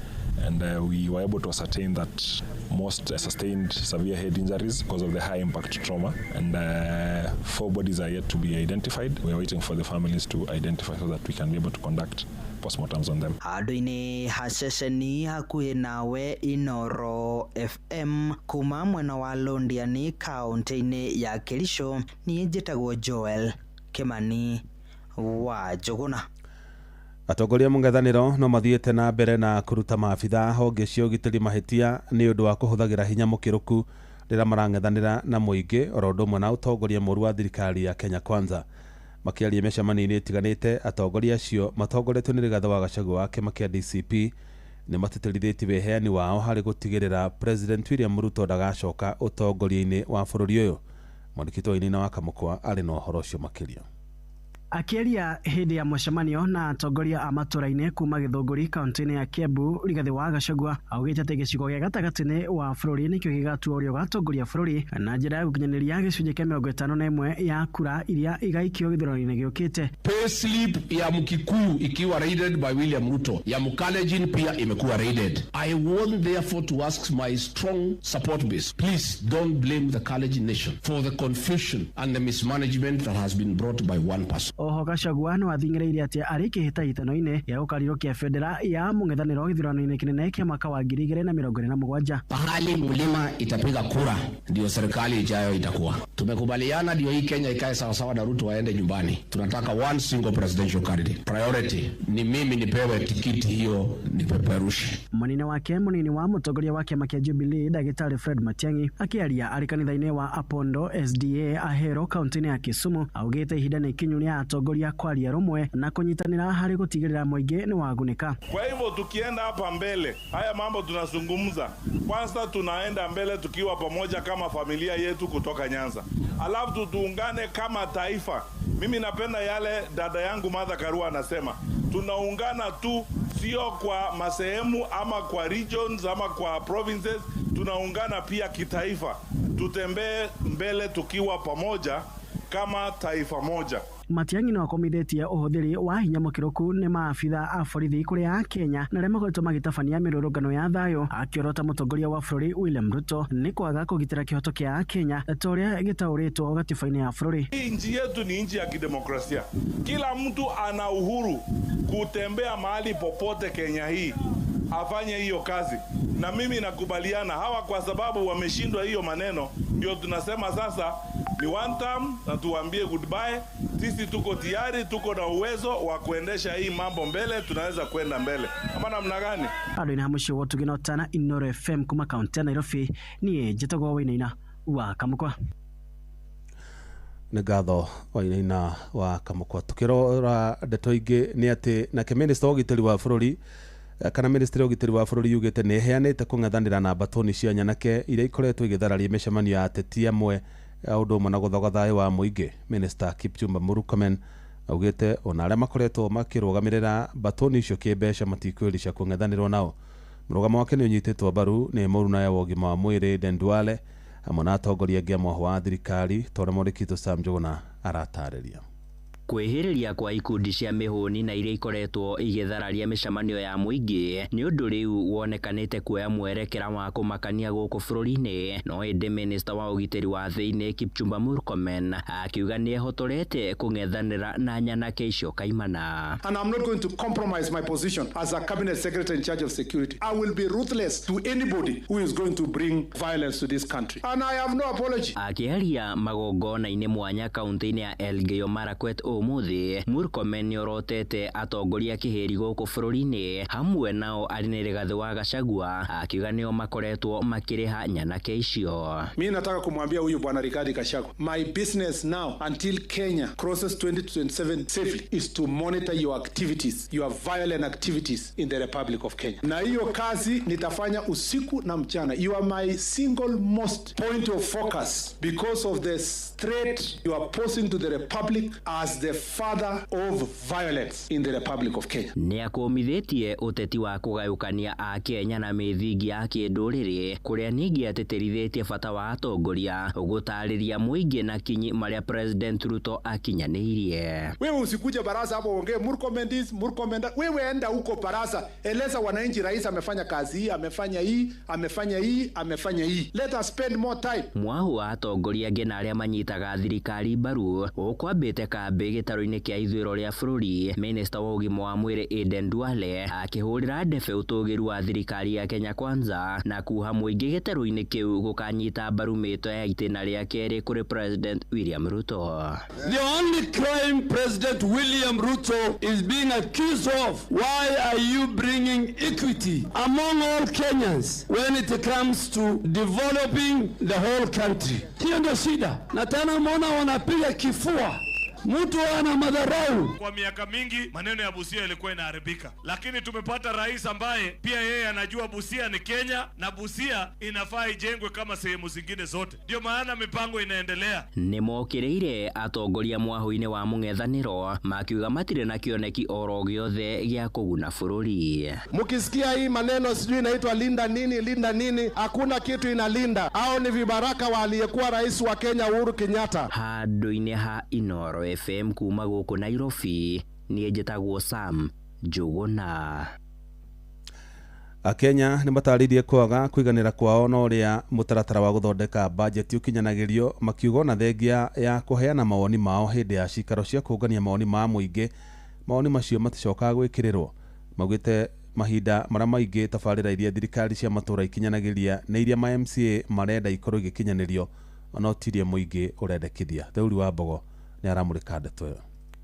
and we were able to ascertain that most sustained severe head injuries because of the high impact trauma, and 4 bodies are yet to be identified. We are waiting for the families to identify so that we can be able to conduct postmortems on them. Handũ-inĩ ha ceceni hakuhĩ nawe Inoro FM kuma mwena wa Londiani kaunti-inĩ ya Kericho, niĩ njĩtagwo Joel Kimani wa Njũgũna. Atongoria mũng'ethanĩro no mathiĩte na mbere na kũruta maabitha honge cia ũgitĩri mahĩtia nĩ ũndũ wa kũhũthagĩra hinya mũkĩrũku rĩrĩa marang'ethanĩra na mũingĩ, oro ũndũ ũmwe na ũtongoria mũũru wa thirikari ya Kenya Kwanza. Makĩaria mĩcemanio-inĩ ĩtiganĩte, atongoria acio matongoretio nĩ Rigathĩ wa Gachagua wa kĩama kĩa DCP nĩ matĩtĩrithĩtie wĩheani wao harĩ gũtigĩrĩra President William Ruto ndagacoka ũtongoria-inĩ wa bũrũri ũyũ. Mwandĩki wa Inina wa Kamũkwa arĩ na ũhoro ũcio makĩria. Akĩaria hĩndĩ ya mũcemanio na atongoria a matũra-inĩ kuma Gĩthũngũri kaunti-inĩ ya Kiambu, Rigathĩ wa Gachagua augĩte atĩ gĩcigo gĩa gatagatĩ-inĩ wa bũrũri nĩkĩo gĩgatua ũrĩa ũgatongoria bũrũri na njĩra ya gũkinyanĩria gĩcunjĩ kĩa 51 ya kura iria igaikio gĩthurano-inĩ gĩũkĩte. Payslip ya Mkikuyu ikiwa raided by William Ruto, ya Mkalenjin pia imekuwa raided. I want therefore to ask my strong support base, please don't blame the Kalenjin nation for the confusion and the mismanagement that has been brought by one person. Oho Gachagua no athing'ĩrĩirie atĩ arĩ kĩhĩtahĩtano-inĩ gĩa gũkarirũkia bendera ya mũng'ethanĩro gĩthurano-inĩ kĩnene kĩa mwaka wa 2027. Pahali mlima itapiga kura ndio serikali ijayo itakuwa. Tumekubaliana ndio hii Kenya ikae sawasawa na Ruto aende nyumbani. Tunataka one single presidential candidate. Priority ni mimi nipewe tikiti hiyo nipeperushe. Munene wake munini wa mũtongoria wa kĩama kĩa Jubilee Ndagĩtarĩ Fred Matiang'i akĩaria arĩ kanitha-inĩ wa Apondo SDA Ahero kaunti-inĩ ya Kisumu augĩte ihinda nĩ ikinyu rĩa atongoria kwaria rũmwe na kũnyitanĩra harĩ gũtigĩrĩra mũingĩ nĩ wagunĩka. Kwa hivyo tukienda hapa mbele, haya mambo tunazungumza, kwanza tunaenda mbele tukiwa pamoja kama familia yetu kutoka Nyanza, alafu tuungane kama taifa. Mimi napenda yale dada yangu Martha Karua anasema, tunaungana tu, sio kwa masehemu ama kwa regions ama kwa provinces, tunaungana pia kitaifa. Tutembee mbele tukiwa pamoja kama taifa moja. Matiang'i no akomithitie ũhũthĩri wa hinya mũkĩrũku nĩ maabitha a borithi kũrĩ a Kenya na arĩa makoretwo magĩtabania mĩrũrũngano ya thayũ, akĩorota mũtongoria wa bũrũri William Ruto nĩ kwaga kũgitĩra kĩhoto kĩa Kenya ta ũrĩa gĩtaũrĩtwo gatiba-inĩ ya bũrũri. Hii nchi yetu ni nchi ya kidemokrasia. Kila mtu ana uhuru kutembea mahali popote Kenya hii afanye hiyo kazi, na mimi nakubaliana hawa kwa sababu wameshindwa hiyo maneno, ndio tunasema sasa ni one term na tuambie goodbye. Sisi tuko tayari, tuko na uwezo wa kuendesha hii mambo mbele, tunaweza kwenda mbele. Ama namna gani? Andũ-inĩ ha mũciĩ wa Ũtugi na Ũtana, Inoro FM kuma kaunti ya Nairobi, niĩ njĩtagwo Wainaina wa Kamũkwa. Nĩ ngatho Wainaina wa Kamũkwa. Tukĩrora ndeto ingĩ nĩ atĩ nake minista wa ũgitĩri wa bũrũri kana ministry ya ũgitĩri wa bũrũri yugĩte nĩ ĩheanĩte kũng'ethanĩra na mbatũni cia nyanake iria ikoretwo igĩthararia mĩcemanio ya ateti amwe ũndũ ũmwe na gũthoga thayũ wa mũingĩ. Minister Kipchumba Murkomen augĩte ona arĩa makoretwo makĩrũgamĩrĩra mbatũni icio kĩmbeca matikwĩrica kũng'ethanĩrwo nao. Mũrũgamo wake nĩ ũnyitĩtwo mbaru nĩ mũruna wa ũgima wa mwĩrĩ Aden Duale hamwe na atongoria angĩ a mwahũ wa thirikari ta ũrĩa mwandĩki Sam Njũgũna aratarĩria. Kwĩhĩrĩria kwa ikundi cia mĩhũni na iria ikoretwo igĩthararia mĩcemanio ya mũingĩ nĩ ũndũ rĩu wonekanĩte kuoya mwerekera wa kũmakania gũkũ bũrũri-inĩ. No ĩndĩ minista wa ũgitĩri wa thĩinĩ Kipchumba Murkomen akiuga nĩ ehotorete kũng'ethanĩra na nyanake icio kaimana. And I'm not going to compromise my position as a cabinet secretary in charge of security. I will be ruthless to anybody who is going to bring violence to this country. And I have no apology. Akĩaria magongona-inĩ mwanya kaunti-inĩ ya Elgeyo Marakwet ũmũthĩ Murkomen nĩorotete atongoria kĩhĩri gũkũ bũrũri-inĩ hamwe nao arĩ nĩ Rigathĩ wa Gachagua akiuga nĩo makoretwo makĩrĩha nyanake icio. Mimi nataka kumwambia huyu bwana Rigathi Gachagua, my business now until Kenya crosses 2027 safely is to monitor your activities, your violent activities in the Republic of Kenya. Na hiyo kazi nitafanya usiku na mchana. You are my single most point of focus because of the threat you are posing to the Republic as the father of violence in the Republic of Kenya. Nĩakũmithĩtie ũteti wa kũgayũkania a Kenya na mĩthingi ya kĩndũrĩrĩ kũrĩa ningĩ atĩtĩrithĩtie bata wa atongoria gũtarĩria mũingĩ na kinyi marĩa President Ruto akinyanĩirie. Wewe usikuje baraza hapo uongee Murkomen this, Murkomen that. Wewe enda huko baraza, eleza wananchi rais amefanya kazi hii, amefanya hii, amefanya hii, amefanya hii. Let us spend more time. Mwahu wa atongoria angĩ na arĩa manyitaga thirikari mbaru ũkwambĩte kambĩ gĩtarũ-inĩ kĩa ithũĩro rĩa bũrũri. Minista wa ũgima wa mwĩrĩ Aden Duale akĩhũrĩra ndebe ũtũgĩru wa thirikari ya Kenya Kwanza na kuha mũingĩ gĩtarũ-inĩ kĩu gũkanyita mbaru mĩto ya itĩna rĩa kerĩ kũrĩ President William Ruto. The only crime President William Ruto is being accused of, why are you bringing equity among all Kenyans when it comes to developing the whole country? Hiyo ndio shida. Na tena umeona wanapiga kifua. Mtu ana madharau. Kwa miaka mingi maneno ya Busia ilikuwa inaharibika, lakini tumepata rais ambaye pia yeye anajua Busia ni Kenya na Busia inafaa ijengwe kama sehemu zingine zote. Ndio maana mipango inaendelea. Nĩmokĩrĩire atongoria mwahu-inĩ wa mũng'ethanĩro makiuga matirĩ na kĩoneki oro gĩothe gĩa kũguna bũrũri. Mukisikia hii maneno sijui inaitwa linda nini linda nini, hakuna kitu inalinda. Hao ni vibaraka wa aliyekuwa rais wa Kenya Uhuru Kenyatta. Handũ-inĩ ha Inoro FM kuma gũkũ Nairobi niĩ njĩtagwo Sam Njũgũna. Akenya nĩ matarĩirie kwaga kũiganĩra kwao na ũrĩa mũtaratara wa gũthondeka bajeti ũkinyanagĩrio, makiuga ona thengia ya kũheana mawoni mao hĩndĩ ya cikaro cia kũngania mawoni ma mũingĩ, mawoni macio maticokaga gwĩkĩrĩrwo. Maugĩte mahinda marĩa maingĩ tabarĩra iria thirikari cia matũũra ikinyanagĩria nĩ iria ma MCA marenda ikorwo igĩkinyanĩrio, no tirie mũingĩ ũrendekithia. Theuri wa Mbogo nĩ aramũrĩka ndeto ĩyo.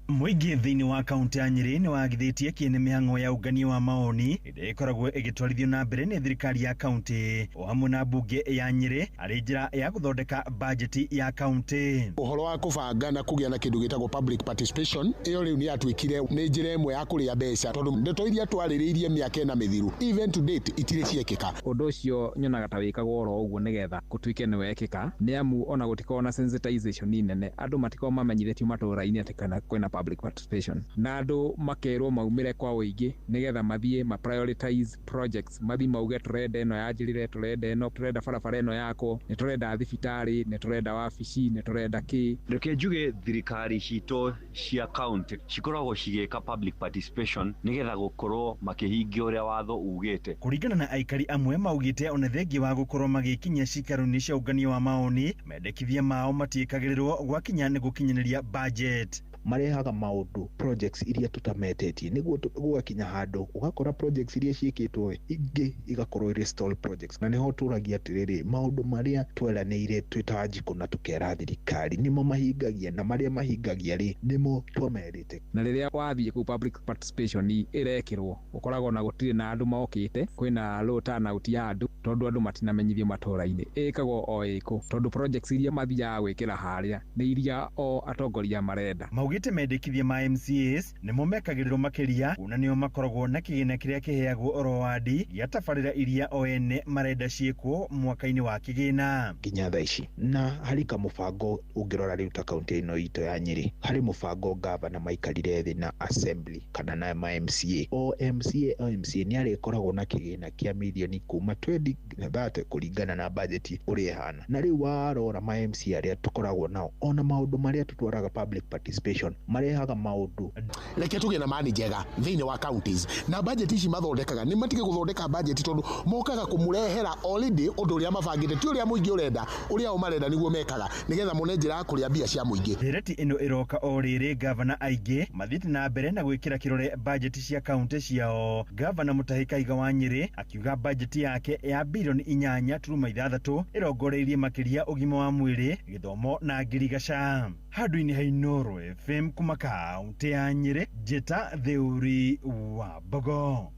Mũingĩ thĩinĩ wa kaunti ya Nyĩrĩ nĩ wagithĩtie kĩene mĩhang'o ya ũngania wa maoni ĩrĩa ĩkoragwo ĩgĩtwarithio na mbere nĩ thirikari ya kaunti o hamwe na mbunge ya Nyĩrĩ arĩ njĩra ya gũthondeka bajeti ya kaunti. Ũhoro wa kũbanga na kũgĩa na kĩndũ gĩtagwo public participation ĩyo rĩu nĩ yatuĩkire nĩ njĩra ĩmwe ya kũrĩa mbeca, tondũ ndeto iria twarĩrĩirie mĩaka ĩna mĩthiru even to date itirĩ ciekĩka. Ũndũ ũcio nyonaga ta wĩkagwo oro ũguo nĩgetha gũtuĩke nĩ wekĩka, nĩ amu ona gũtikoragwo na sensitization nene, andũ matikoragwo mamenyithĩtio matũũra-inĩ atĩ kana kwĩna public participation, na andũ makerwo maumĩre kwa ũingĩ nĩgetha mathiĩ ma prioritize projects, mathiĩ mauge tũrenda ĩno yanjĩrĩre, tũrenda ĩno, tũrenda barabara ĩno yakwo, nĩ tũrenda thibitarĩ, nĩ tũrenda wabici, nĩ tũrenda kĩ. Reke njuge thirikari citũ cia county cikoragwo cigĩka public participation nĩgetha gũkorwo makĩhingia ũrĩa watho ugĩte. Kũringana na aikari amwe maugĩte ona thengia wa gũkorwo magĩkinyia cikaro-inĩ cia ũngania wa maoni, mendekithia mao matiĩkagĩrĩrwo gwakinya nĩ gũkinyanĩria budget. Marehaga maũndũ projects iria tũtametetie nĩguo gũgakinya handũ ũgakora projects iria ciĩkĩtwo ingĩ igakorwo irĩ stall projects, na nĩho tũragia atĩrĩrĩ, maũndũ marĩa tweranĩire twĩ ta Wanjikũ na tũkera thirikari nĩmo mahingagia, na marĩa mahingagia rĩ nĩmo twamerĩte. Na rĩrĩa wathiĩ kũu public participation ĩrekĩrwo ũkoragwo na gũtirĩ na andũ mokĩte, kwĩna low turnout ya andũ tondũ andũ matinamenyithio matũũra-inĩ. Ĩkagwo o ĩkũ tondũ projects iria mathiaga gwĩkĩra harĩa nĩ iria o atongoria marenda. Maugĩte mendekithia ma MCAs nĩmo mekagĩrĩrwo makĩria kuona nĩo makoragwo na kĩgĩna kĩrĩa kĩheagwo oro wadi gĩa tabarĩra iria o ene marenda ciĩkwo mwaka-inĩ wa kĩgĩna nginya thaa ici. Na harĩ kamũbango ũngĩrora rĩu ta kaunti ĩno itũ ya Nyĩrĩ, harĩ mũbango gavana maikarire thĩ na assembly kana na ma MCA, o MCA o MCA nĩ arĩkoragwo na kĩgĩna kĩa mirioni kuma 20 nginya 30 kũringana na bajeti ũrĩa ĩhana. Na rĩu warora ma MCA arĩa tũkoragwo nao ona maũndũ marĩa tũtwaraga public participation marehaga maũndũ. Reke tũgĩe na mani njega thĩinĩ wa counties na budget ici mathondekaga nĩ matige gũthondeka budget tondũ mokaga kũmũrehera already ũndũ ũrĩa mabangĩte, ti ũrĩa mũingĩ ũrenda, ũrĩa o marenda nĩguo mekaga nĩgetha mone njĩra ya kũrĩa mbia cia mũingĩ. Ndereti ĩno ĩroka o rĩrĩ gavana aingĩ mathiĩte na mbere na gwĩkĩra kĩrore budget cia kaunti ciao. Gavana Mutahi Kahiga wa Nyĩrĩ akiuga budget yake ya bilioni 8.6 ĩrongoreirie makĩria ũgima wa mwĩrĩ, gĩthomo na ngirigaca. Handũ-inĩ ha Inooro FM kuma kaunti ya Nyĩrĩ, njĩta Theuri wa Mbogo.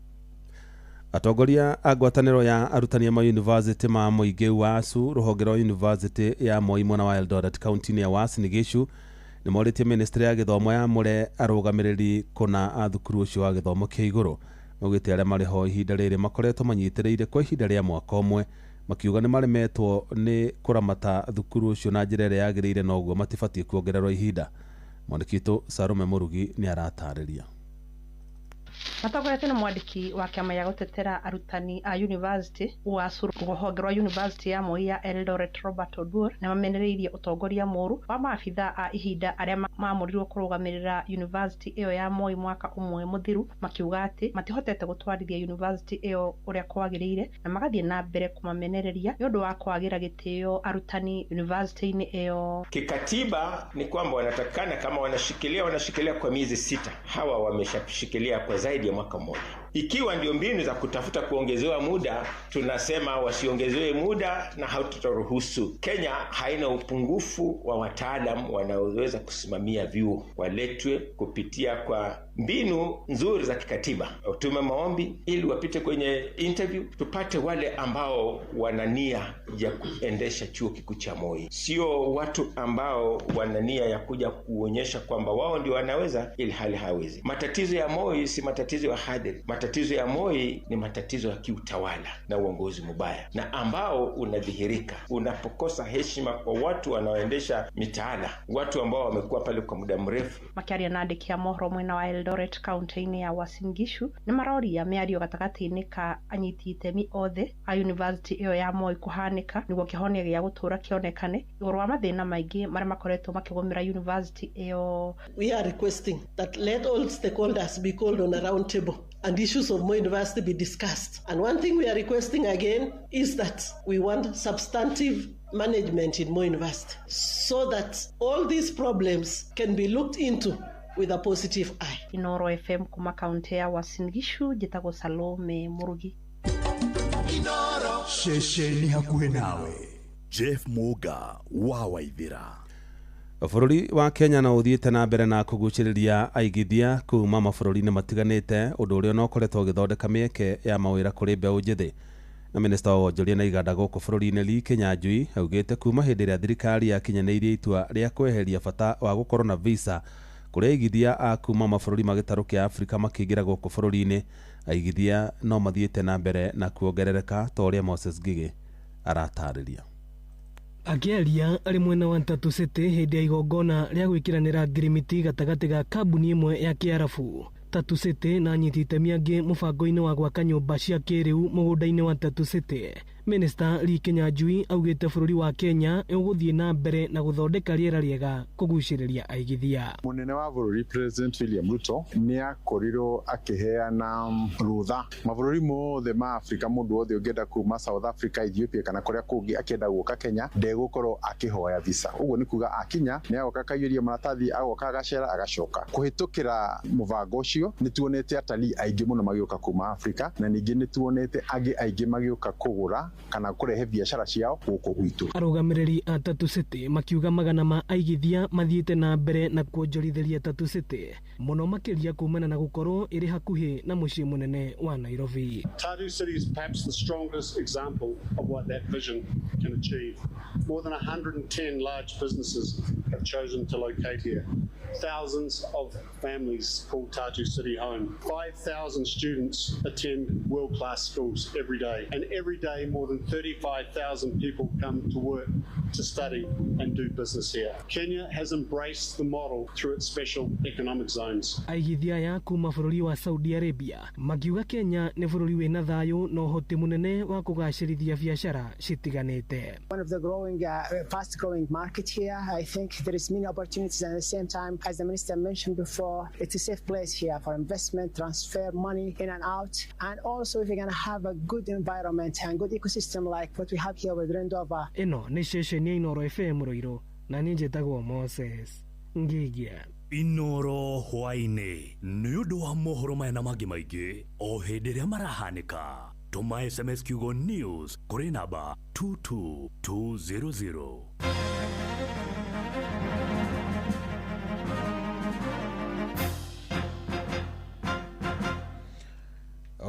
Atongoria a ngwatanĩro ya arutani a mayunivasĩtĩ ma mũingĩ WASU rũhonge rwa yunivasĩtĩ ya Moi mwena wa Eldoret kaunti-inĩ ya Uasin Gishu nĩ morĩtie ministry ya gĩthomo yamũre arũgamĩrĩri kũna a thukuru ũcio wa gĩthomo kĩa igũrũ. Maugĩte arĩa marĩ ho ihinda rĩrĩ makoretwo manyitĩrĩire kwa ihinda rĩa mwaka ũmwe, makiuga nĩ maremetwo nĩ kũramata thukuru ũcio na njĩra ĩrĩa yagĩrĩire na ũguo matibatiĩ kuongererwo ihinda. Mwandĩki witũ Salome Mũrugi nĩ aratarĩria. Matongoretio nĩ mwandĩki wa kĩama gĩa gũtetera arutani a yunivasĩtĩ UASU rũhonge rwa yunivasĩtĩ ya Moi ya Eldoret Robert Oduor nĩ mamenereirie ũtongoria mũũru wa maabitha a ihinda arĩa maamũrirwo kũrũgamĩrĩra yunivasĩtĩ ĩyo ya Moi mwaka ũmwe mũthiru, makiuga atĩ matihotete gũtwarithia yunivasĩtĩ ĩyo ũrĩa kwagĩrĩire na magathiĩ na mbere kũmamenereria nĩ ũndũ wa kwagĩra gĩtĩo arutani yunivasĩtĩ-inĩ ĩyo. Kikatiba ni kwamba wanatakikana kama wanashikilia kwa miezi 6. Hawa wameshashikilia kwa zaidi ya mwaka mmoja. Ikiwa ndio mbinu za kutafuta kuongezewa muda, tunasema wasiongezewe muda na hatutaruhusu. Kenya haina upungufu wa wataalam wanaoweza kusimamia vyuo, waletwe kupitia kwa mbinu nzuri za kikatiba. Tume maombi ili wapite kwenye interview, tupate wale ambao wana nia ya kuendesha chuo kikuu cha Moi, sio watu ambao wana nia ya kuja kuonyesha kwamba wao ndio wanaweza ili hali hawezi. Matatizo ya Moi si matatizo ya hadhiri. Matatizo ya Moi ni matatizo ya kiutawala na uongozi mubaya, na ambao unadhihirika unapokosa heshima kwa watu wanaoendesha mitaala, watu ambao wamekuwa pale kwa muda mrefu. Makiaria na andĩki a mohoro mwena wa Eldoret kaunti-inĩ ya Uasin Gishu nĩ maroria mĩario gatagatĩ-inĩ ka anyiti itemi othe a yunivasĩtĩ ĩyo ya Moi kũhanĩka nĩguo kĩhonia gĩa gũtũũra kĩonekane igũrũ wa mathĩna maingĩ marĩa makoretwo makĩgũmĩra yunivasĩtĩ ĩyo. We are requesting that let all stakeholders be called on a round table and issues of Moi University be discussed. And one thing we are requesting again is that we want substantive management in Moi University so that all these problems can be looked into with a positive eye. Inooro FM kuma kaunti ya Uasin Gishu, njĩtagwo Salome Murugi. Inooro ceceni hakuhĩ nawe. Jeff Muga wa Waithira. Bũrũri wa Kenya no ũthiĩte na mbere na kũgucĩrĩria aigithia kuma mabũrũri-inĩ matiganĩte, ũndũ ũrĩa no ũkoretwo ũgĩthondeka mĩeke ya mawĩra kũrĩ mbeũ njĩthĩ. Na minista wa wonjoria na iganda gũkũ bũrũri-inĩ Lee Kinyanjui augĩte kuma hĩndĩ ĩrĩa thirikari yakinyanĩirie itua rĩa kweheria bata wa gũkorwo na visa kũrĩ aigithia a kuma mabũrũri ma gĩtarũ kĩa Afrika makĩingĩra gũkũ bũrũri-inĩ, aigithia no mathiĩte na mbere na kuongerereka ta ũrĩa Moses Ngigĩ aratarĩria. Akĩaria arĩ mwena wa Tatu City hĩndĩ ya igongona rĩa gwĩkĩranĩra ngirimiti gatagatĩ ga kambuni ĩmwe ya Kĩarabu Tatu City na anyiti itemi angĩ mũbango-inĩ wa gwaka nyũmba cia kĩrĩu mũgũnda-inĩ wa Tatu City, Minister Lee Kinyanjui augĩte bũrũri wa Kenya ũgũthiĩ na mbere na gũthondeka rĩera rĩega kũgucĩrĩria aigithia. Mũnene wa bũrũri President William Ruto nĩ akorirwo akĩheana rũtha mabũrũri mothe ma Afrika, mũndũ wothe ũngĩenda kuma South Africa, Ethiopia kana kũrĩa kũngĩ akĩenda gũka Kenya ndegũkorwo akĩhoya visa. Ũguo nĩ kuga akinya nĩ agoka akaiyũria maratathi, agoka agacera, agacoka. Kũhĩtũkĩra mũbango ũcio nĩ tuonete atalii aingĩ mũno magĩũka kuma Afrika, na ningĩ nĩ tuonete angĩ aingĩ magĩũka kũgũra kana kũrehe biacara ciao gũkũ gwitũ. Arũgamĩrĩri a Tatu City makiuga magana ma aigithia mathiĩte na mbere na kuonjorithĩria Tatu City mũno makĩria kumana na gũkorwo ĩrĩ hakuhĩ na mũciĩ mũnene wa Nairobi. Tatu City is perhaps the strongest example of what that vision can achieve. More than 110 large businesses have chosen to locate here. Thousands of families call Tatu City home. 5,000 students attend world-class schools every day. And every day more than 35,000 people come to work, to study and do business here. Kenya has embraced the model through its special economic zones. Aigithia aya kuma bũrũri wa Saudi Arabia makiuga Kenya nĩ bũrũri wĩna thayũ na ũhoti mũnene wa kũgacĩrithia biacara citiganĩte. One of the growing, fast-growing market here. I think there is many opportunities, and at the same time, as the minister mentioned before, it's a safe place here for investment, transfer money in and out, and also if you're going to have a good environment and good ecosystem like what we have here with Rendova. Ĩno nĩ ceceni ya Inooro FM Ruiru, na niĩ njĩtagwo Moses Ngigia. Inooro hwaĩ-inĩ nĩ ũndũ wa mohoro maya na mangĩ maingĩ o hĩndĩ ĩrĩa marahanĩka. Tũma SMS kiugo news kũrĩ namba 22200.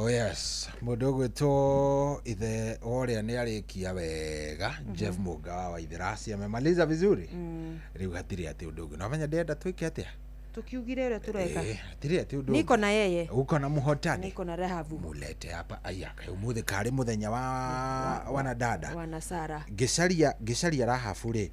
Oh yes, mũndũ ũgwĩtwo ithe wa ũrĩa nĩ arĩkia wega. Jeff Mũnga wa Waithĩra amemaliza vizuri. Rĩu hatirĩ atĩ ũndũ ũngĩ, no menya ndĩrenda twĩke atĩa. Tukiugire ũrĩa tũreka. Eh, hatirĩ atĩ ũndũ Niko ũngĩ. na yeye. Uko na muhotani. Niko na Rahabu. Mulete hapa. Aya, kaĩ ũmũthĩ karĩ mũthenya wa wanadada. Wana Sara. Ngĩcaria Rahabu rĩ,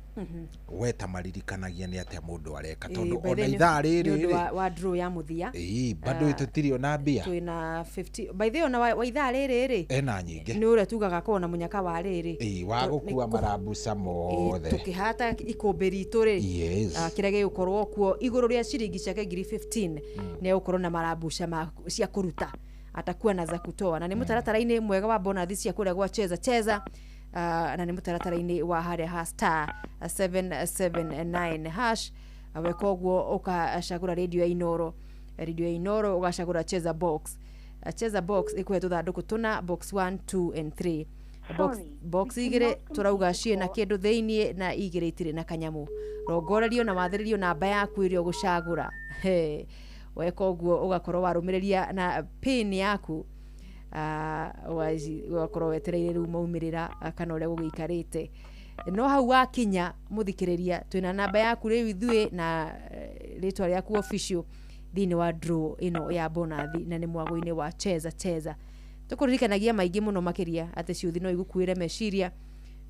we ta maririkanagia nĩ atĩa mũndũ areka, tondũ ona ithaa nĩ rĩrĩ ũndũ rĩ wa draw ya mũthia. Ĩĩ, bado Ah, tũtirĩ ona mbia. Twĩna 50 by the way, ona wa ithaa rĩrĩ rĩ, Ena nyingĩ. nĩ ũrĩa tugaga korwo na mũnyaka wa rĩrĩ. Ĩĩ, wa gũkua marambuca mothe. Tũkĩhata ikũmbĩ ritũ rĩ, kĩrĩa gĩgũkorwo kuo igũrũ rĩa ciringi ciake ngiri 15, nĩ egũkorwo na marambuca cia kũruta, atakuwa na za kutoa, na nĩ mũtaratara-inĩ mwega wa bonathi cia kũrĩa gwa Cheza Cheza, na nĩ mũtaratara-inĩ wa harĩa ha *779#. Weka ũguo ũkacagũra radio ya Inoro, radio ya Inoro, ũgacagũra Cheza Box. Cheza Box ĩkũhe tũthandũkũ tũna, box 1, 2 and 3. Box, box igĩrĩ tũrauga ciĩ na kĩndũ thĩiniĩ na igĩrĩ itirĩ na kanyamũ. Rongorerio na wathĩrĩrio namba yaku ĩrĩa ũgũcagũra. He, weka ũguo ũgakorwo warũmĩrĩria na pin yaku, ũgakorwo wetereire rĩu maumĩrĩra, kana ũrĩa gũgĩikarĩte. No hau wakinya, mũthikĩrĩria, twĩna namba yaku rĩu ithuĩ na rĩtwa rĩaku official thĩinĩ wa draw ĩno ya bonathi, na nĩ mwago-inĩ wa Cheza Cheza. Tũkũririkanagia maingĩ mũno makĩria atĩ ciũthi no igukuĩre meciria,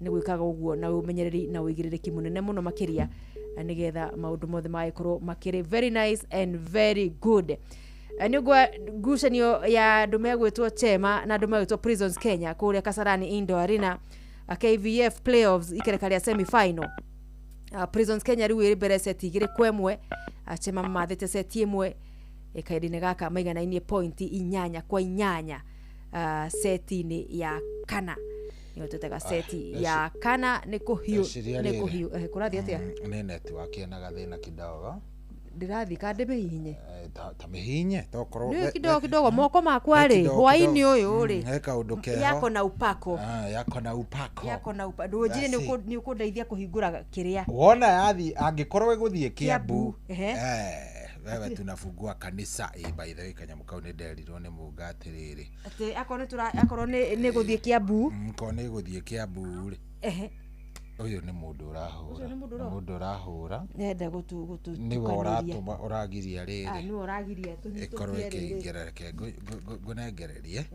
nĩ gwĩkaga ũguo na ũmenyereri na ũigĩrĩrĩki mũnene mũno makĩria, na nĩgetha maũndũ mothe magĩkorwo makĩrĩ very nice and very good. Nĩ ũguo ngucanio ya andũ megwĩtwo Chema na andũ megwĩtwo Prisons Kenya kũrĩa Kasarani Indoor Arena, KVF playoffs ikereka rĩa semi final. Prisons Kenya rĩu ĩrĩ mbere seti 2-1, Chema mamathĩte seti 1. Kahinda-inĩ gaka maiganainie pointi 8-8, seti-inĩ ya kana, nĩyo twĩtaga seti ya kana. Nĩ kũhiũ Ndeciria nĩ rĩrĩ. kũhiũ. Kũrathiĩ atĩa? Nĩ network ĩna gathĩna kidogo. Ndĩrathiĩ ka ndĩmĩhihinye? Eh, ta mĩhinye tokorwo Nĩ kidogo kidogo moko makwa rĩ, hwaĩ-inĩ ũyũ rĩ, he kaũndũ keho. Yako na upako. Ah, yako na upako. Yako na upako, ndũnjire. That's it. Nĩ ũkũndeithia kũhingũra kĩrĩa. Wona yathi angĩkorwo ĩgũthiĩ Kiambu, Ehe. eh, wewe tunafungua kanisa. By the way, kanyamũ kau nĩ nderirwo nĩ Mũnga atĩrĩrĩ, atĩ akorwo nĩ tũra akorwo nĩ gũthiĩ Kiambu. Korwo nĩ ĩgũthiĩ Kiambu rĩ, ũyũ nĩ mũndũ ũrahũra. Ũcio nĩ mũndũ Nĩ mũndũ ũrahũra. Nenda gũtu gũtu Nĩwe ũratũma ũragiria Ah, rĩrĩ nĩwe ũragiria ĩkorwo tũhĩtũkie rĩrĩ. ĩkĩingĩra. Reke ngũnengererie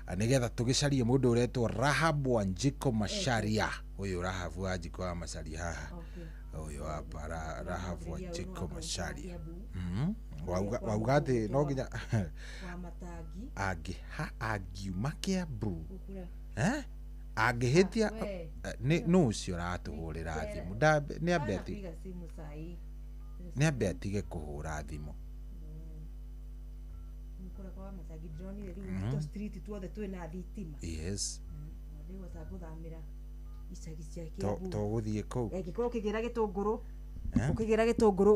nĩgetha tũgĩcarie mũndũ ũretwo Rahab Wanjiko Macharia. Ũyũ Rahabu Wanjiko wa Macharia haha, ũyũ hapa Rahab Wanjiko Macharia. Wauga atĩ no nginya Wa matangi. Angiuma Kiambu, eh? Angĩhĩtia We. Nĩ nũ ũcio ũratũhũrĩra thimũ? Nĩ ambe Piga simu sahi. Nĩ ambe atige kũhũra thimũ. Kũrĩa kwa matangi ndĩronire rĩu tũ street tuothe twĩna thitima. Ndĩgũta gũthamĩra icagi cia Kiambu. Tũgũthiĩ kũu. Angĩkorwo ũkĩgĩra gĩtũngũrũ, Eh? ũkĩgĩra gĩtũngũrũ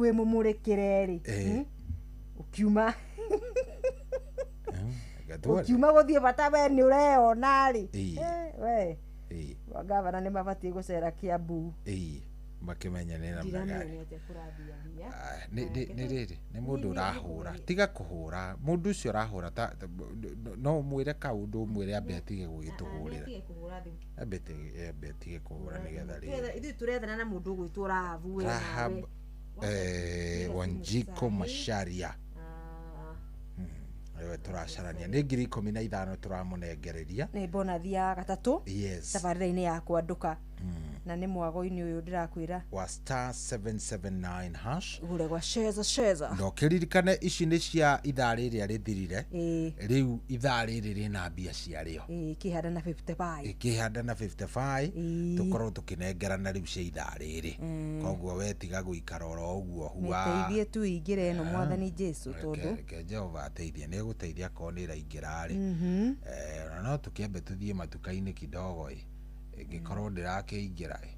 wĩ mũmũrĩkĩre rĩ, ũkiuma Reke tuone. ũkiuma gũthiĩ bata we nĩ ũreyona rĩ. Ĩĩ. Eh, we Ĩĩ. gavana nĩ mabatiĩ gũcera Kiambu. Ĩĩ, makĩmenye nĩ namna Ndiramenya gani. nĩ atĩa kũrathiathia. Nĩ rĩrĩ nĩ mũndũ ũrahũra, tiga kũhũra mũndũ ũcio ũrahũra, no ũmwĩre kaũndũ, ũmwĩre ambe atige gũgĩtũhũrĩra. Atige kũhũra thimũ. Ambe atige kũhũra nĩgetha rĩrĩ Ithuĩ tũrethana na mũndũ ũgwĩtwo Rahabu, we Rahab nawe. Wanjiko Macharia nĩwe tũracarania. Nĩ 15,000 tũramũnengereria. Nĩ bonathi ya gatatũ tabarĩra-inĩ ya kwandũka, na nĩ mwago-inĩ ũyũ ndĩrakwĩra wa *779#. Gũre gwa Cheza Cheza. Na ũkĩririkane ici nĩ cia ithaa rĩrĩa rĩthirire. Rĩu ithaa rĩrĩ rĩna mbia ciarĩo. Ĩĩ, kĩhanda na 55. Ĩkĩhanda na 55, tũkorwo tũkĩnengerana rĩu cia ithaa rĩrĩ. Koguo we tiga gũikara oro ũguo hua. Mĩteithie tu ingĩre ĩno, mwathani Jesu, tondũ Reke Jehova ateithie, nĩ egũteithia akorwo nĩ ĩraingĩra rĩ. Ona no tũkĩambe tũthiĩ matuka-inĩ kidogo ĩ, ĩngĩkorwo ndĩrakĩingĩra ĩ,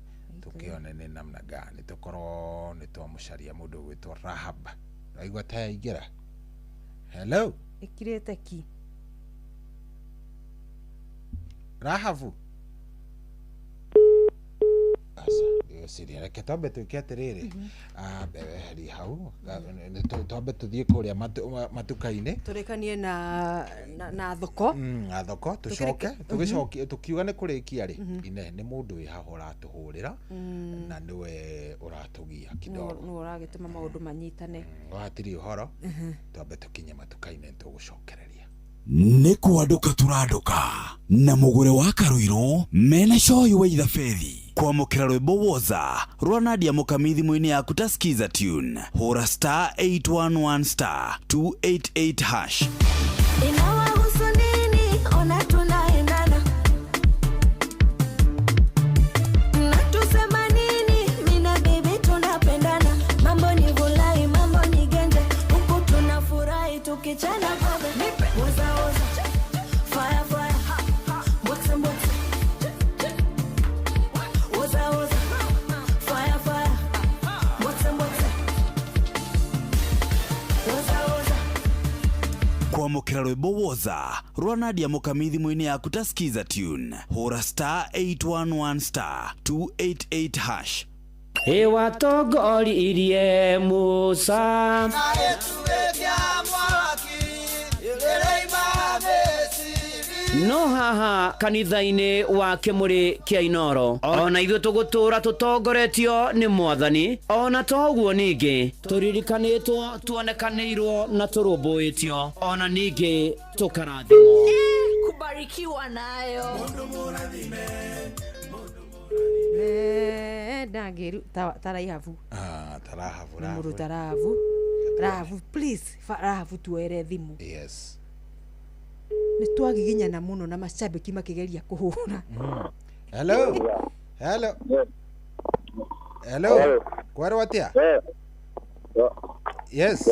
tũkĩone nĩ namna gani tũkorwo nĩ twamũcaria mũndũ ũgwĩtwo Rahab. Raigua ta yaingĩra. Hello? Ĩkirĩte ki. Rahabu, aca. Ngwĩciria reke twambe twĩke atĩrĩrĩ, weherie hau, twambe tũthiĩ kũrĩa matuka-inĩ, tũrĩkanie na thoko, na thoko, tũcoke tũgĩcokie tũkiuga nĩ kũrĩkia rĩ, ine nĩ mũndũ wĩ haha ũratũhũrĩra na nĩwe ũratũgia kidogo, nĩwe ũragĩtũma maũndũ manyitane. Hatirĩ ũhoro, twambe tũkinye matuka-inĩ tũgũcokereria. Nĩ kwandũka tũrandũka na mũgũre wa Karuiru mena cohi wa ithabethi kwamũkĩra rwĩmbo woza rwa Nadia Mukami thimũ-inĩ yaku ta Skiza tune, hũra star 811 star 288 hash. Inawahusu nini? Ona tunaendana, mnatusema nini? Mina baby tunapendana, mambo ni vulai, mambo ni genje, huku tunafurahi tukichana kobe. Woza woza, fire fire, boxe boxe. Woza woza, fire fire, boxe boxe. Woza woza. Kwamũkĩra rwĩmbo woza rwa Nadia Mukami thimũ-inĩ yaku ta Skiza tune, hũra star 811 star 288 hash. Ĩwatongoririe Musa no haha kanitha-inĩ wa Kĩmũrĩ kĩa Inoro, ona ithuĩ tũgũtũra tũtongoretio nĩ Mwathani, ona toguo ningĩ tũririkanĩtwo, tuonekanĩirwo na tũrũmbũĩtio, ona ningĩ tũkarathimwo. Kubarikiwa nayo. Ndangĩru taraihabu, tarahabu, mũndũ tarahabu, Rahabu please, Rahabu tuoere thimũ. Yes. Nĩ twagiginyana mũno na macambĩki makĩgeria kũhũra. Hello. Hello. Hello. Kwerwo atĩa? Yes.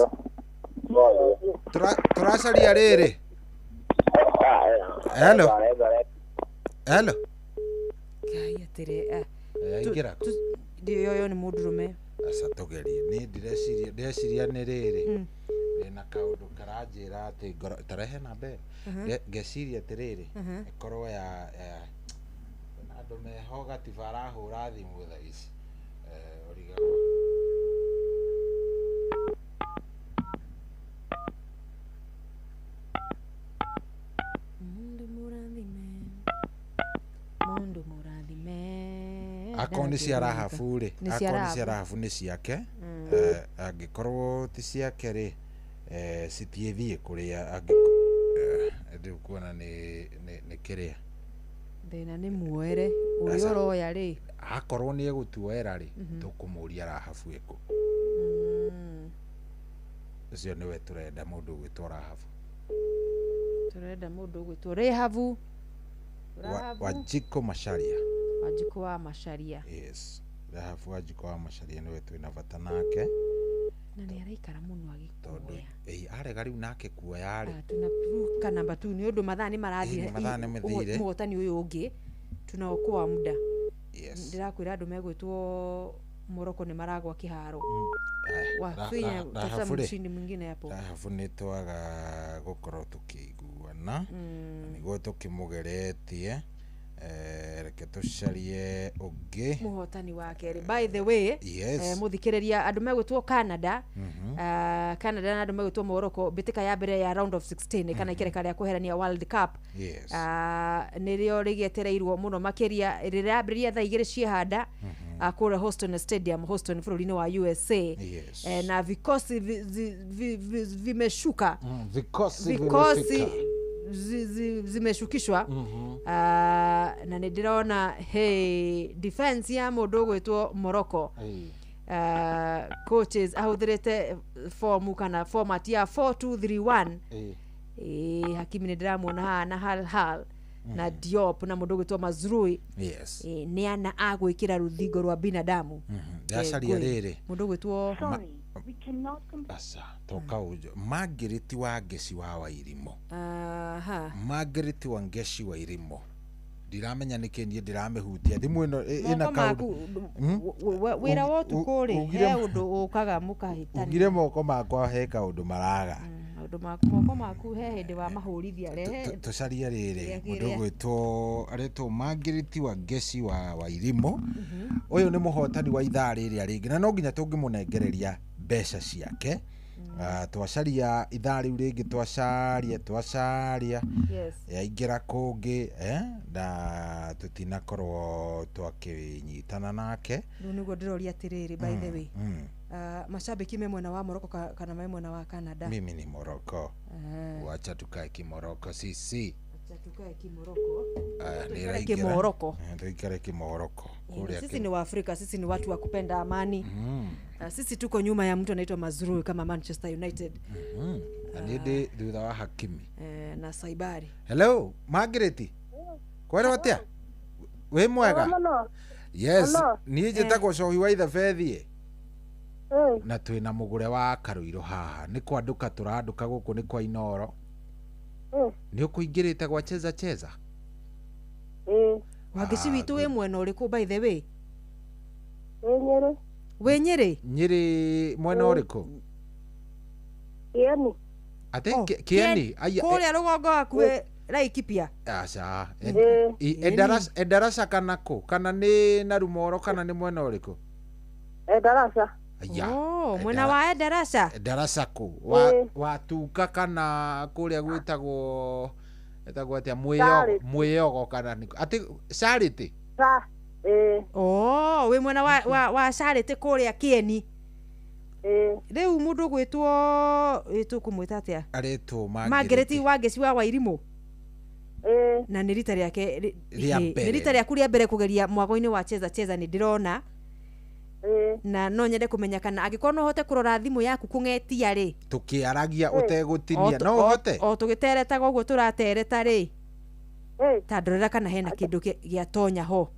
Tũracaria rĩrĩ. Hello. Hello. Ngai atĩrĩ. Aingĩra. Ndiũĩ nĩ mũndũrũme. Aca tũgerie. Niĩ ndĩreciria nĩ rĩrĩ. Ndĩna kaũndũ karanjĩra atĩ ngoro tarehe namba ĩyo. Ngeciria atĩrĩrĩ, ĩkorwo ya andũ meho gatiba arahũra thimũ thaa ici. Ũrigagwo. Mundu mũrathime, mundu mũrathime. Akorwo nĩ cia Rahabu rĩ, akorwo nĩ cia Rahabu nĩ ciake. Angĩkorwo ti ciake rĩ, citiĩthiĩ kũrĩa rĩu kuona nĩ kĩrĩa. Thĩna nĩ muoere ũrĩa ũroya rĩ. Akorwo nĩ egũtuoera rĩ, tũkũmũria Rahabu ĩkũ. Ũcio nĩwe tũrenda, mũndũ ũgwĩtwo Rahabu. Tũrenda mũndũ ũgwĩtwo Rahabu. Wanjikũ Macharia. Wanjikũ wa Macharia. Yes. Rahabu Wanjikũ wa Macharia nĩwe twĩna bata nake. Na nĩ araikara mũno agĩkuoya. Arega rĩu nake kuoya rĩ. Tunaruka namba tu nĩ ũndũ mathaa nĩ marathire. Mathaa nĩ mathire. Mũhotani ũyũ ũngĩ tunaokoa muda. Yes. Ndĩrakwĩra andũ megwĩtwo Morocco nĩ maragwa kĩharo. Wafinya tafuta mshindi mwingine hapo. Rahabu nĩ twaga gũkorwo tũkĩiguana nĩguo tũkĩmũgeretie. Reke tũcarie ũngĩ mũhotani wa kerĩ. By the way, yes. Mũthikĩrĩria andũ megwĩtwo Canada, Canada na andũ megwĩtwo Morocco mbĩtĩka ya mbere ya round of 16 kana ikereka rĩa kweherania World Cup. Yes. Nĩrĩo rĩgĩetereirwo mũno makĩria rĩrambĩrĩria thaa 2 ciehanda kũrĩa Houston Stadium, Houston bũrũri-inĩ wa USA. Yes. Na vikosi vimeshuka, vikosi zimeshukishwa. Na nĩ ndĩrona hey defense ya mũndũ ũgwĩtwo Morocco, coaches ahũthĩrĩte form kana format ya 4-2-3-1. Hakimi nĩ ndĩramuona haha na Hal Hal na Diop na mũndũ ũgwĩtwo Mazrui. Yes. Nĩ ana agwĩkĩra rũthingo rwa binadamu. Ndacaria rĩrĩ mũndũ ũgwĩtwo Aca toka ujo Margaret wa Ngeci wa Wairimu. Aha. Margaret wa Ngeci wa Wairimu. Ndiramenya nĩkĩ niĩ ndĩramĩhutia thimũ ĩno ĩna kaũndũ. Wĩra wa ũtukũ rĩ, he ũndũ ũkaga mũkahĩtania. Ugire moko makwa he kaũndũ maraga. Tondũ moko maku he hĩndĩ wa mahũrithia rehe. Tũcarie rĩrĩ Kĩrĩa mũndũ kĩrĩa. ũgwĩtwo aretwo Margaret wa Ngeci wa Wairimũ. Ũyũ nĩ mũhotani wa ithaa rĩrĩa rĩngĩ na no nginya tũngĩmũnengereria mbeca ciake. Ah, twacaria ithaa rĩu rĩngĩ, twacaria twacaria, Yes. yaingĩra kũngĩ, eh, na tũtinakorwo twakĩnyitana nake. Rĩu nĩguo ndĩroria atĩrĩrĩ, by the way, ah, macambĩki me mwena wa Morocco kana me mwena wa Canada? Mimi ni Morocco. Eh. Wacha tukae kimoroko sisi. Acha tukae kimoroko. Aya, nĩ Tuikare ĩraingĩra. kimoroko. Eh, tuikare kimoroko kũrĩa. Sisi ni Waafrika, sisi ni watu wa kupenda amani. Ah, sisi tuko nyuma ya mtu anaitwa Mazrui kama Manchester United. Na niĩ ndĩ thutha wa Hakimi. Eh, na Saibari. Hello Margaret, kwĩrwo atĩa? Wĩ mwega? Mũno. Yes. Hello. Niĩ njĩtagwo Cohi wa Ithabethie na twĩna mũgũre wa Karũirũ haha, nĩ kwandũka tũrandũka gũkũ nĩ kwa Inoro. Nĩ ũkũingĩrĩte gwa Cheza Cheza? Wangeci witũ, wĩ mwena ũrĩkũ, by the way? Wĩ Nyĩrĩ. Wĩ Nyĩrĩ? Nyĩrĩ mwena ũrĩkũ? Kĩeni. Atĩ Kĩeni? Aya, Kũrĩa rũgongo hakuhĩ Laikipia. Aca. Ĩĩ. Endarasha kana kũ, kana nĩ Narumoro, kana nĩ mwena ũrĩkũ? Endarasha. Aya. Oh, mwena wa Endarasha. Endarasha kũ? Wa Ĩĩ. watuka kana kũrĩa gwĩtagwo ĩtagwo atĩa, Charity. mwĩyogo kana nĩ atĩ Charity? Sa. Ĩĩ. Oh, wĩ mwena wa Charity kũrĩa Kĩeni. Ĩĩ. Rĩu mũndũ ũgwĩtwo ĩ tũkũmwĩta atĩa? Aretwo Margaret Wangeci wa Wairimũ. Ĩĩ. Na nĩ rita rĩake Rĩa mbere. nĩ rita rĩaku rĩa mbere kũgeria mwago-inĩ wa Cheza Cheza, nĩ ndĩrona. Ĩĩ. Na no nyende kũmenya kana angĩkorwo no ũhote kũrora thimũ yaku kũng'etia rĩ. Tũkĩaragia ũtegũtinia. No ũhote? O tũgĩteretaga ũguo tũratereta rĩ, ta ndorera kana hena kĩndũ gĩatonya ho.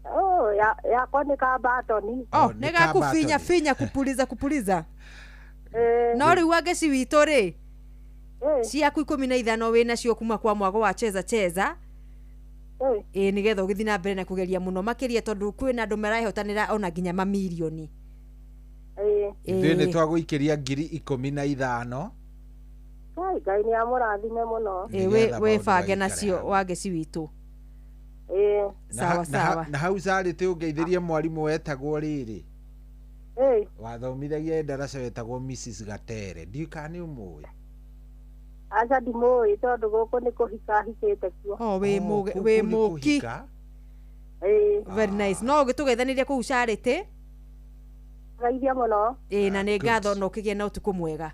Oh, yakwa nĩ ka batoni. Oh, nĩ gakũbinya finya, kupuliza kupuliza. No rĩu Wangeci witũ rĩ, ciaku 15 wĩ nacio kuma kwa mwago wa Cheza Cheza, ĩ nĩgetha ũgĩthiĩ na mbere na kũgeria mũno makĩria, tondũ kwĩna andũ marahotanĩra ona nginya mamirioni. Ithuĩ nĩ twagũikĩria 15,000. Ngai Ngai nĩ amũrathime mũno. Ĩ, Nĩgetha maũndũ wĩbange maikare nacio Wangeci witũ. Ĩĩ. Na ha- Sawa na ha- sawa. Na hau Charity ũngeithĩrie mwarimũ wetagwo rĩrĩ Ĩĩ. wathomithagia ndaraca wetagwo Mrs Gatere, ndiũĩ kana nĩ ũmũĩ. Aca, ndimũĩ tondũ gũkũ nĩ kũhika hikĩte kuo. Oh, wĩ Oh, kũu wĩ nĩ mũki. kũhika. Ĩĩ. Very nice, no ũgĩtũgeithanĩria kũu Charity. Geithia mũno. Ĩ, na nĩ Good. ngatho na ũkĩgĩe na ũtukũ mwega.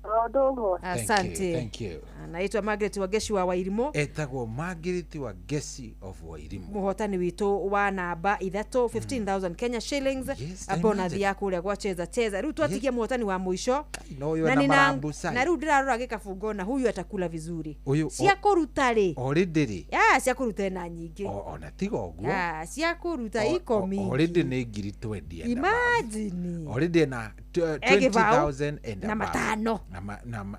O ũndũ ũmwe. Thank you, Asante. thank you. Anaitwa Margaret Wangeci wa Wairimũ, Etagwo Margaret wa Ngeci of Wairimũ. Mũhotani witũ wa namba ithatũ, 15,000 Kenya shillings. Yes, Bonathi imagine. ya kũrĩa gwa Cheza Cheza. Rĩu twatigia mũhotani wa mũico. No ũyũ Na ena nina- marambucai. na rĩu ndĩrarora gĩkabungo na huyu atakula vizuri. Ũyũ Cia kũruta rĩ, already rĩ, ya cia kũruta ena nyingĩ. Ona tiga ũguo. Ya, cia kũruta iko mingĩ. Already nĩ ngiri 20 and above. Imagine. Already ena Egĩbaũ 20,000 and na above. matano. Na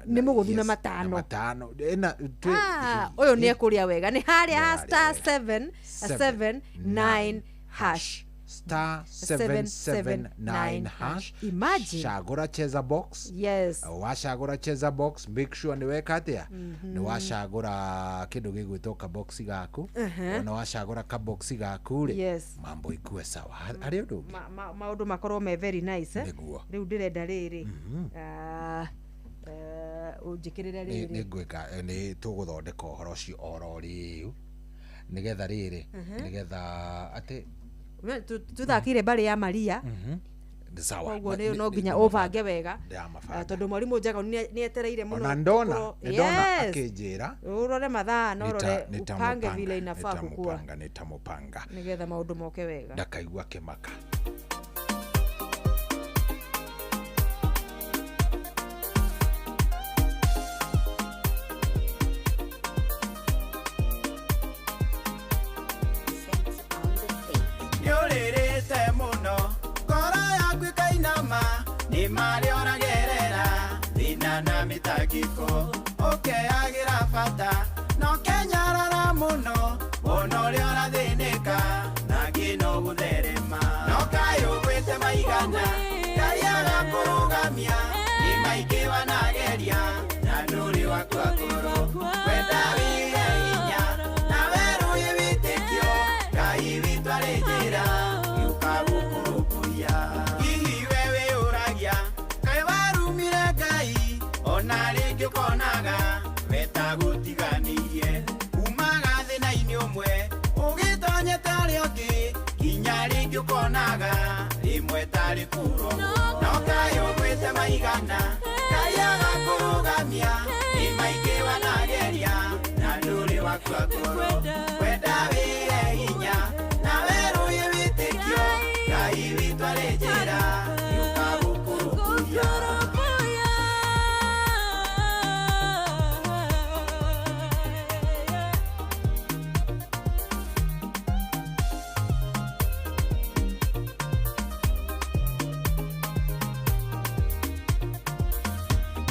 Nĩ mũgũthu na yes, na matano. matano ena Ah, ũyũ nĩ ekũrĩa wega, nĩ harĩa ha star 7 7, 7 9 hash. Star 779 hash. Imagine. Cagũra Cheza box. Yes. Wacagũra Cheza box, make sure nĩ weka atĩa, nĩ wacagũra kĩndũ gĩgwĩtwo kaboxi gaku. Ona wacagũra kaboxi gaku rĩ, Yes. mambo ikue sawa. Harĩ ũndũ ũngĩ? Maũndũ makorwo me very nice, eh? Nĩguo. Rĩu ndĩrenda rĩrĩ, ah, eh, ũnjĩkĩrĩre nĩ rĩrĩ. ngwĩka, nĩ tũgũthondeka ũhoro ũcio oro rĩu nĩgetha rĩrĩ, nĩgetha atĩ Tũthakĩire mbarĩ ya Maria. Sawa. Koguo nĩ no nginya ũbange wega. Ndĩramabanga. Ah, tondũ mwarimũ Njaga nĩ etereire mũno Ona ndona nĩ ndona Yes. akĩnjĩra. Ũrore mathaa na ũrore upange Nitamupanga, vile inafaa kukua nitamupanga, nitamupanga nĩgetha maũndũ moke wega. Ndakaigua kĩmaka. Nĩũrĩrĩte mũno, ngoro yaku ĩkainama nĩ marĩa ũragerera, thĩna na mĩtangĩko ũkeagĩra bata na ũkenyarara mũno, wona ũrĩa ũrathĩnĩka na ngĩno gũtherema no kaĩ ũgwĩte maigana, Ngai agakũrũgamia nĩ maingĩ wanageria. Ũkonaga rĩmwe tarĩ kuro no kaĩ ũgwĩte maigana Ngai agakũrũgamia nĩ maingĩ wanageria na ndũrĩ wakua ngoro kwenda wĩhe hinya na werũhie wĩtĩkio Ngai witũ arĩ njĩra nĩũkagũkũrũmbũiya.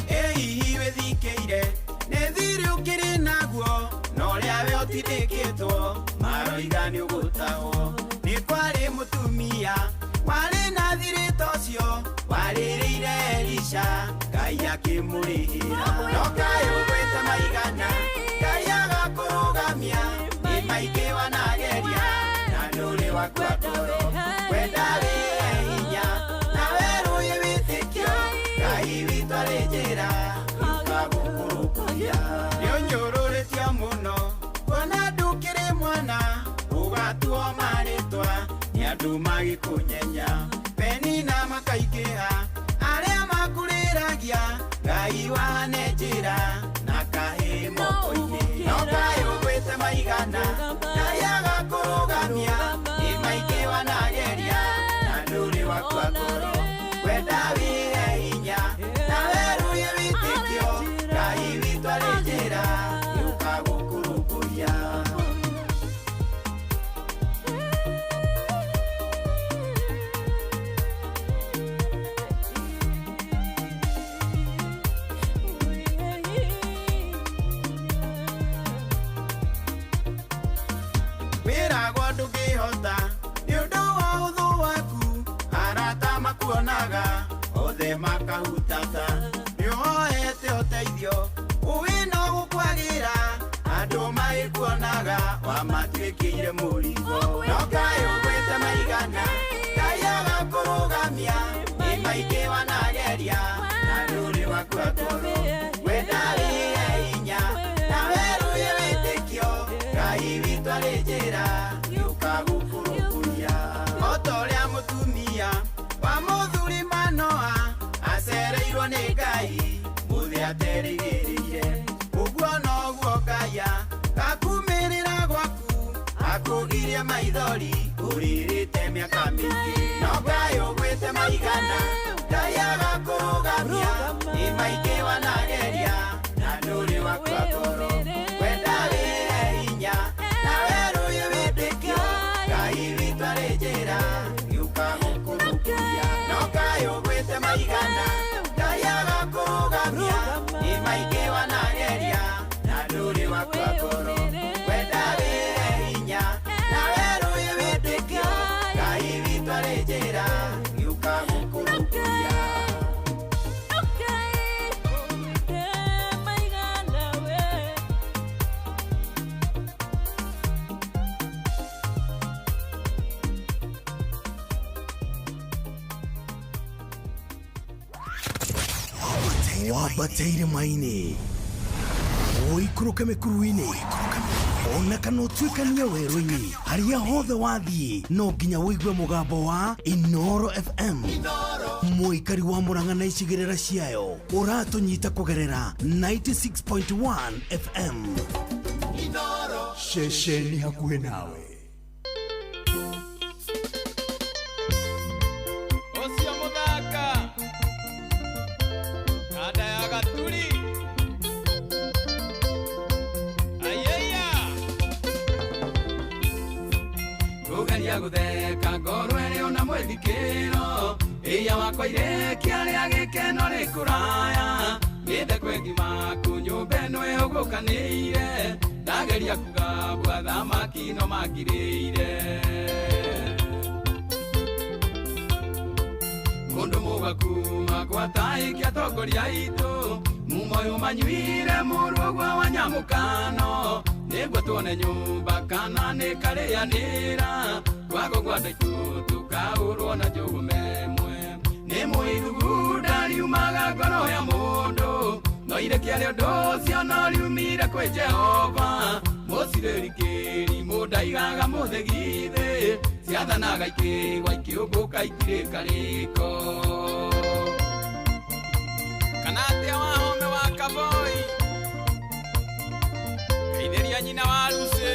Ĩ hihi wĩthikĩire nĩ thirĩ ũkĩrĩ naguo na ũrĩa we ũtindĩkĩtwo maroiga nĩ ũgũtahwo nĩ kwarĩ mũtumia warĩ na thirĩ ta ũcio warĩrĩire Elisha Ngai akĩmũrĩhĩra no kaĩ ũgwĩte maigana Ngai agakũrũgamia nĩ maingĩ wanageria na ndũrĩ wakua ngoro kwenda wĩhe hinya na werũhie wĩtĩkio Ngai witũ arĩ njĩra nĩũkagũkũrũmbũiya. Nĩũnyũrũrĩtio mũno kuona ndũkĩrĩ mwana ũgatuo marĩtwa nĩ andũ magĩkũnyenya penina makaingĩha arĩa makũrĩragia Ngai wane njĩra na kahĩ moko-inĩ no kaĩ ũgwĩte maigana Ngai agakũrũgamia nĩ maingĩ wanageria na ndũrĩ wakua ngoro kwenda wĩhe hinya na werũhie wĩtĩkio Ngai witũ arĩ njĩra nĩũkagũkũrũmbũiya. Wĩragwo ndũngĩhota nĩ ũndũ wa ũthũ waku arata makuonaga othe makahutata nĩũhoete ũteithio ũĩ no gũkwagĩra andũ magĩkuonaga wamatuĩkĩire mũrigo no kaĩ ũgwĩte maigana Ngai agakũrũgamia nĩ maingĩ wanageria na ndũrĩ wakua ngoro kwenda wĩhe hinya na werũhie wĩtĩkio Ngai witũ arĩ njĩra nĩũkagũkũrũmbũiya. O ta ũrĩa mũtumia wa mũthuri Manoa acereirwo nĩ Ngai mũthĩ aterĩgĩrĩire ũguo noguo Ngai agakumĩrĩra gwaku akũgirie maithori ũrĩrĩte mĩaka mĩingĩ no kaĩ ũgwĩte maigana Ngai agakũrũgamia nĩ maingĩ wanageria na ndũrĩ wakua ngoro kwenda wĩhe hinya na werũhie wĩtĩkio Ngai witũ arĩ njĩra nĩũkagũkũrũmbũiya no kaĩ ũgwĩte maigana Ngai agakũrũgamia nĩ maingĩ wanageria na ndũrĩ wakua ngoro kwenda wĩhe hinya na werũhie wĩtĩkio Ngai witũ arĩ njĩra nĩũkagũkũrũmbũiya. Wambateire maini ũikũrũke mĩkuru-inĩ ona kana ũtuĩkanie werũ-inĩ harĩa hothe wathiĩ no nginya ũigue mũgambo wa Inoro FM mũikari wa Murang'a na icigĩrĩra ciayo ũratũnyita kũgerera 96.1 FM. Ceceni hakuhĩ nawe. Ũcio mũthaka kanda ya gaturi ayeya Kũgeria gũtheka ngoro ĩrĩ ona mwĩthikĩro ĩya wakwa irĩkia rĩa gĩkeno rĩ kũraya mĩtheko ĩngĩ maku nyũmba ĩno ĩhũgũkanĩire ndageria kuga mbua thamaki no makirĩire Mundu mugakuma gwataiki atongoria aitũ mumo ũyũ manyuire mũrũgwa wa nyamũkano nĩguo tuone nyũmba kana nĩ karĩanĩra kwago gwa ndaitũ tũkaũrwo na njũgũma ĩmwe nĩ mũithugunda riumaga ngoro ya mũndũ no irekia rĩa ũndũ ũcio no riumire kwĩ Jehova mũcirĩri kĩrimũ ndaigaga mũthĩgi thĩ Ciathanaga ikĩgwa ikĩũmbũka itirĩ karĩko. Kana atĩa wahome wa kaboi geithĩria nyina wa Lucy.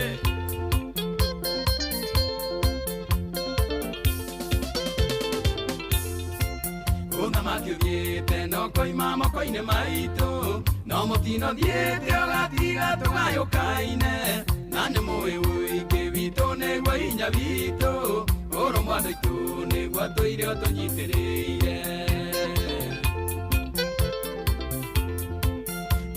Ũthamaki ũthiĩte no koima moko-inĩ maitũ, no mũtino thiĩte ũgatiga tũgayũkaine. Na nĩ mũĩ ũingĩ witũ nĩguo hinya witũ, ũrũmwe andũ aitũ nĩguo tũire tũnyitĩrĩire.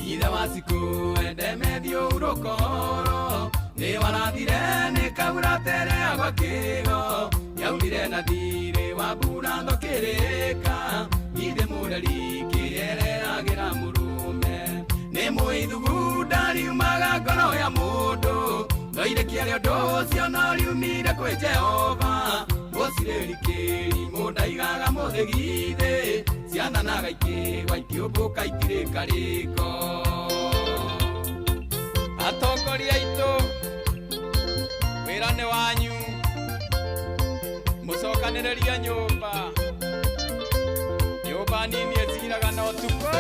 Ithe wa Cikũ endemethio ũrũkoro, nĩ warathire nĩ kaura tereagwa kĩgo. Yaumire na thirĩ wa mbura ndũkĩrĩka, ithe mũreri kĩereragĩra mũrũme. Nĩ mũithugunda riumaga ngoro ya mũndũ, no irekia rĩa ũndũ ũcio no riumire kwĩ Jehova. Mũcirĩri kĩrimũ ndaigaga mũthĩgithĩ, ciathanaga ikĩgwa ikĩũmbũka itirĩ karĩko. Atongoria aitũ, wĩra nĩ wanyu, mũcokanĩrĩrie nyũmba. Nyũmba nini ĩciraga na ũtukũ.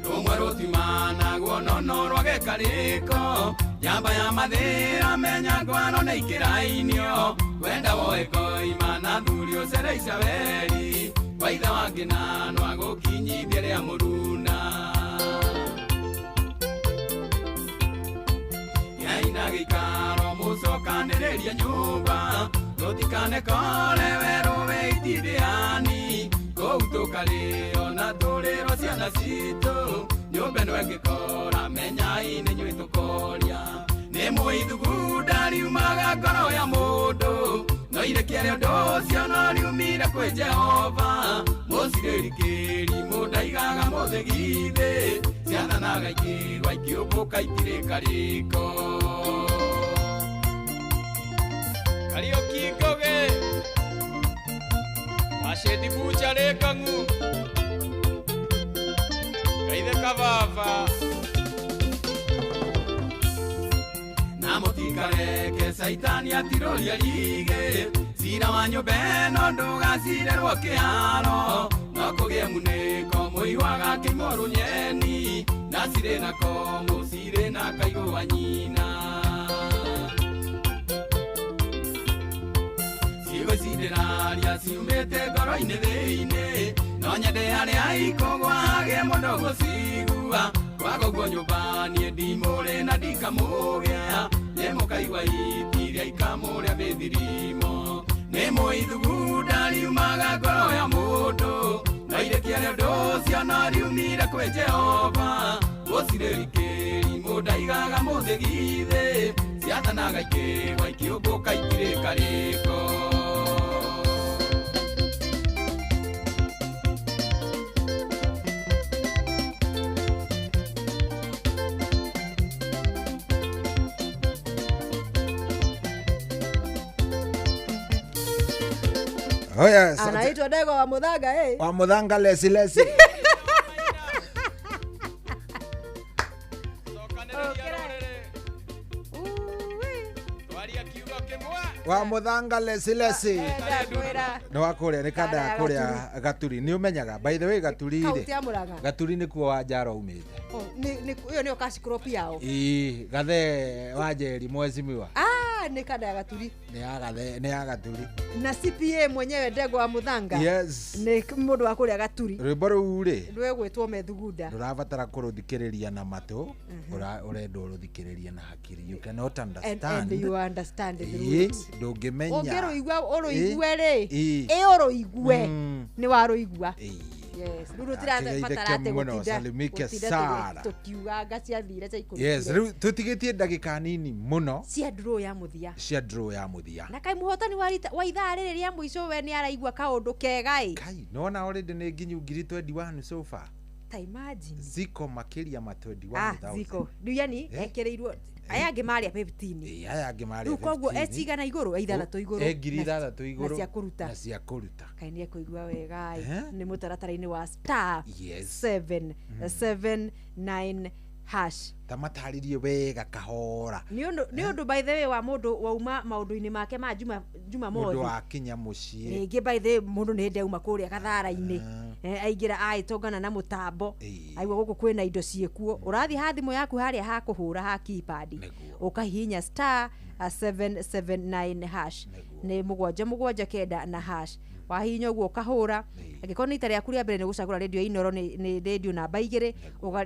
Rũmwe rũtimanagwo no no rwage karĩko, njamba ya mathĩra menya ngwano nĩ ikĩrainio. Wenda woe koima na thuri ũcere Icaberi, kwa ithe wa Ngĩnano agũkinyithie rĩa mũruna. Gĩai na gĩikaro mũcokanĩrĩrie nyũmba, tũtikanekore werũ wĩ itindiani. Kũu tũkarĩo na tũrĩrwo ciana citũ, nyũmba ĩno ĩngĩkora menyai nĩ inyuĩ tũkoria. Nĩ mũithugunda riumaga ngoro ya mũndũ, no irekia rĩa ũndũ ũcio no riumire kwĩ Jehova. Mũcirĩri kĩrimũ ndaigaga mũthĩgithĩ, ciathanaga ikĩgwa ikĩũmbũka itirĩ karĩko. Kariũki Ngũgĩ Wacĩndi Bucha rĩ Kang'u Gaithe kababa. Na mũtikareke caitani atirũrie rigĩ, cira wa nyũmba ĩno ndũgacirĩrwo kĩharo. No kũgĩe munĩko mũihwaga kĩimwo rũnyeni, na cirĩ na komũ cirĩ na kaigũ wa nyina. Ciugo ici ndĩraria ciumĩte ngoro-inĩ thĩinĩ, no nyende harĩa ikũgwa hagĩe mũndũ gũcigua. Kwaga ũguo nyũmba niĩ ndimũrĩ na ndikamũgĩa, nĩ mũkaigua itiria ikamũrĩa mĩthirimo. Nĩ mũithugunda riumaga ngoro ya mũndũ, no irekia rĩa ũndũ ũcio no riumire kwĩ Jehova. Mũcirĩri kĩrimũ ndaigaga mũthĩgithĩ, ciathanaga ikĩgwa ikĩũmbũka itirĩ karĩko. Oh yes. Anaitwa Dego wa Muthanga eh. Wa Muthanga lesi lesi. Wa Muthanga lesi lesi. No akuria ni kada kuria Gaturi ni umenyaga. By the way Gaturi ri. Gaturi ni kuo wa Njaro umite. Oh ni iyo niyo cash crop yao. Ii gathe wa Njeri mwezimiwa. Ah ni kada ya Gaturi. Ni ya gathe ni ya Gaturi. Na CPA mwenyewe Ndego wa Muthanga. Yes. Ni mundu wa kuria Gaturi. Rwimbo ruu ri. Rwegwitwo Methugunda. Ndurabatara kuruthikiriria na matu, urenda uruthikiriria na hakiri. You cannot understand. And you understand the rules. Ndungimenya. Ungiruigua uruigue ri. Ĩ uruigue. Ni waruigua. Yes, rĩu tũtirabatara atĩ gũtinda tũkiuga anga ciathire cia ikũmi. Yes, rĩu tũtigĩtie ndagĩka nini mũno cia draw ya mũthia. Cia draw ya mũthia. Na kai mũhotani wa ithaa rĩrĩ rĩa mũico we nĩ araigua kaũndũ kega ĩ. Kai, nona already nĩ nginyu 21 so far. Ta imagine. Ziko makĩria ma 21,000. Ah, ziko. Rĩu yani ekereirwo aya angĩ marĩa 15. Ĩ aya angĩ marĩa 15. Rĩu koguo ecigana igũrũ, ithathatũ igũrũ. E 6,000 igũrũ. Na cia kũruta. Na cia kũruta. Kai nĩ ekũigua wega ĩ. Nĩ mũtaratara-inĩ wa star 7 7 9 Hash. Ta matarĩrie wega kahora. Nĩ ũndũ by the way wa mũndũ wauma maũndũ-inĩ make ma juma Mũndũ Jumamothi. Wakinya mũciĩ. Rĩngĩ by the way mũndũ nĩ hĩndĩ auma kũrĩa gathara-inĩ, aingĩra aĩtongana na mũtambo, aigua gũkũ kwĩna indo ciĩkuo, ũrathiĩ ha thimũ yaku harĩa ha kũhũra ha keypad, ũkahihinya star 779 hash, nĩ 779 na hash. Wahihinya ũguo ũkahũra, angĩkorwo nĩ ita rĩaku rĩa mbere nĩ gũcagũra rĩndio ya Inoro, nĩ rĩndio namba 2,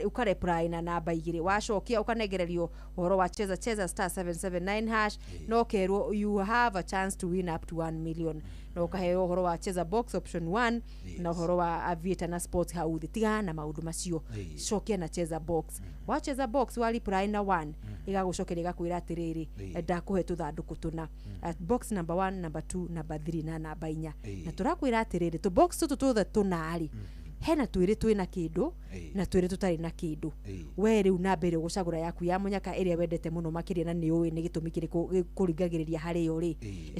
ũkareply na namba 2. Wacokia ũkanengererio ũhoro wa cheza cheza star 779 hash, na ũkerwo you have a chance to win up to 1 million, na ũkaheo ũhoro wa cheza box option 1 na ũhoro wa aviator na sports hau thĩ. Tigana na maũndũ macio, cokia na cheza box. Wa cheza box wa reply na 1, ĩgagũcokeria ĩgakwĩra atĩrĩrĩ, ndakũhe tũthandũkũ tũna. Box number 1, number 2, number 3 na namba 4. Na tũrakwĩra atĩrĩrĩ, tũ box tũtũ tuothe tũna-rĩ, hena twĩrĩ twĩna kĩndũ na twĩrĩ tũtarĩ na kĩndũ. We rĩu namba ĩrĩa ũgũcagũra yaku ya mũnyaka ĩrĩa wendete mũno makĩria na nĩ ũĩ nĩ gĩtũmi kĩrĩkũ gĩkũringagĩrĩria harĩ yo rĩ,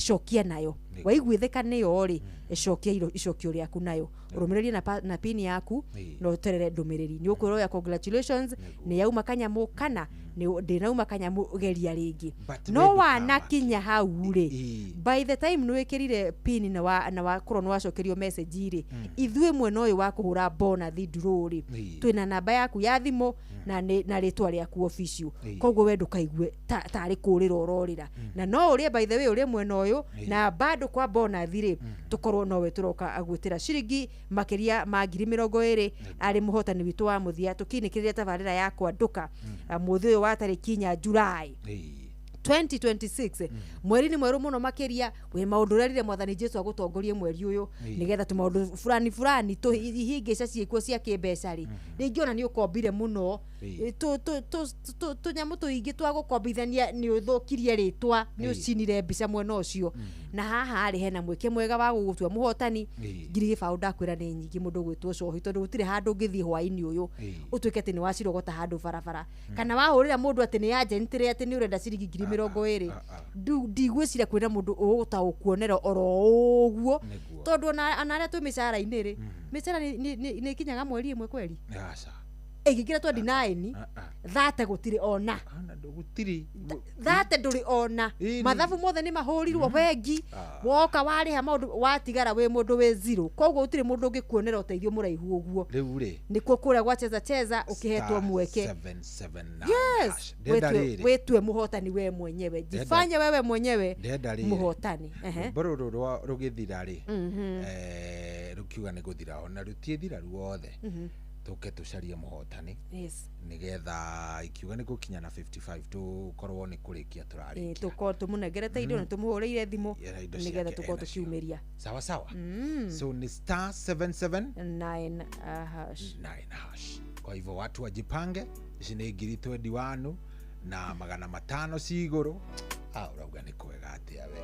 cokia nayo. Waiguithĩka nĩyo rĩ, cokia icokio rĩaku nayo, ũrũmĩrĩrie na pini yaku na ũterere ndũmĩrĩri. Nĩ ũkwĩrwo ya congratulations, nĩ yauma kanyamũ kana nĩ ndĩnauma kanyamũ, geria rĩngĩ. But No we wanakinya hau rĩ, by the time nĩ wĩkĩrire pin na wakorwo nĩ wacokerio message rĩ, ithuĩ mwena ũyũ wa kũhũra bonathi draw rĩ, twĩna namba yaku ya thimũ na rĩtwa rĩaku official. Koguo we ndũkaigue tarĩ kũrĩra ũrorĩra, na no ũrĩe by the way ũrĩe mwena ũyũ na bado kwa bonathi rĩ, tũkorwo nowe tũroka agwĩtĩra ciringi makĩria ma 20,000 arĩ mũhotani witũ wa mũthia, tũkinĩkĩrĩria tabarĩra ya kwandũka mũthĩ ũyũ wa tarĩki 4 July 2026. Mweri nĩ mwerũ mũno makĩria, wĩ maũndũ ũrerire mwathani Jesu agũtongorie mweri ũyũ, nĩgetha tũmaũndũ fulani fulani tũhingĩca ciĩkuo cia kĩmbeca rĩ, rĩngĩ ona nĩ ũkombire mũno. Tũnyamũ tũingĩ twa gũkombithania, nĩ ũthũkirie rĩtwa, nĩ ũcinire mbica mwena ũcio, na haha rĩ hena mweke mwega wa gũgũtua mũhotani. 20,000 ndakwĩra nĩ nyingĩ mũndũ gwĩtwo cohi, tondũ gũtirĩ handũ ũngĩthiĩ hwaĩ-inĩ ũyũ ũtuĩke atĩ nĩ wacirogota handũ barabara kana wahũrĩra mũndũ atĩ nĩ agent rĩ atĩ nĩ ũrenda ciringi 20,000. Ndigwĩciria kwĩna mũndũ ũgũtaũkuonera oro ũguo, tondũ ona arĩa twĩ mĩcara-inĩ rĩ, mĩcara nĩ ĩkinyaga mweri ĩmwe kweri? Aca. Ĩngĩkĩra 29 thate gũtirĩ ona. Gũtirĩ. Thate ndũrĩ ona. Mathabu mothe nĩ mahũrirwo bengi, woka warĩha maũndũ, watigara wĩ mũndũ wĩ zero. Koguo gũtirĩ mũndũ ũngĩkuonera ũteithio mũraihu ũguo. Rĩu rĩ, nĩkuo kũrĩa gwa cheza cheza ũkĩhetwo star mweke. 779 Yes. Hash. Ndenda rĩrĩ. Wĩtue mũhotani we mwenyewe, jifanye wewe mwenyewe Ndenda rĩrĩ. mũhotani. Ehe. Rwĩmbo rũrũ rũgĩthira rĩ, rũkiuga nĩ gũthira, ona rũtiĩthira ruothe, tũke tũcarie mũhotani, nĩgetha ikiuga nĩ gũkinya na 55 tũkorwo nĩ kũrĩkia tũrarĩkia. Tũkorwo tũmũnengerete indo na tũmũhũrĩire thimũ Yeah, indo nĩgetha ciake tũkorwo enacio. tũkiumĩria. Sawa sawa. So ni star 77 9 hash. 9 hash. Kwa hivyo watu wajipange, ici nĩ 21,500 ci igũrũ. Ah, ũrauga nĩ kwega atĩa we.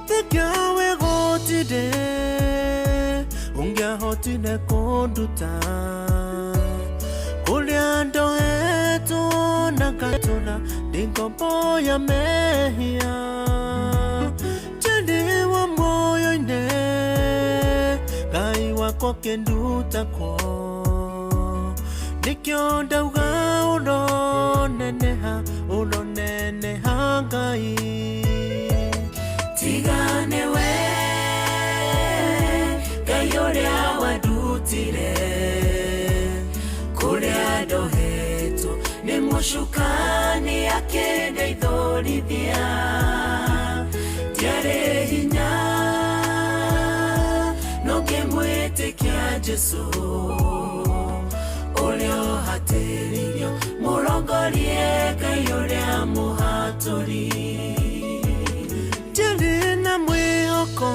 Tikawe gũtirĩ ũngĩahotire kũnduta kũrĩa ndoetwo na ngatũra ndĩ ngombo ya mehia, njendiwa muoyo-inĩ Ngai wakwa kĩnduta kuo, nĩkĩo ndauga ũroneneha, ũroneneha Ngai. Tigane we Ngai ũrĩa wandutire kũrĩa ndohetwo nĩ mũcukani akĩndeithũrithia, ndiarĩ hinya no ngĩmwĩtĩkia Jesũ ũrĩa ũhatĩrĩirio, mũrongorie Ngai ũrĩa mũhatũri. Ndiarĩ na mwĩhoko,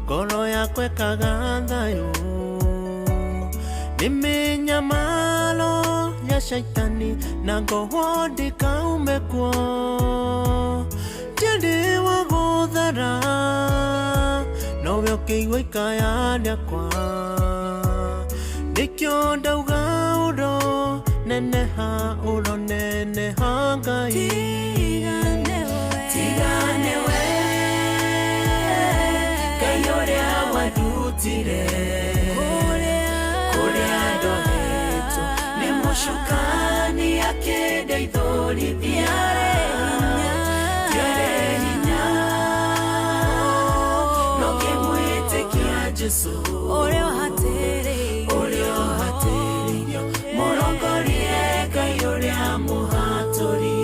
ngoro yakwa ĩkaga thayũ nĩ mĩnyamaro ya shaitani na ngohwo ndikaume kuo, ndiarĩ wa gũthara nowe ũkĩigua ikaya rĩakwa, nĩkĩo ndauga ũro Ũroneneha, ũroneneha Ngai. Tigane we Ngai ũrĩa wandutire kũrĩa ndohetwo nĩ mũcukani akĩndeithũrithia. Ndiarĩ hinya no ngĩmwĩtĩkia Jesũ ũrĩa ũhatĩrĩirio mũrongorie Ngai ũrĩa mũhatũri.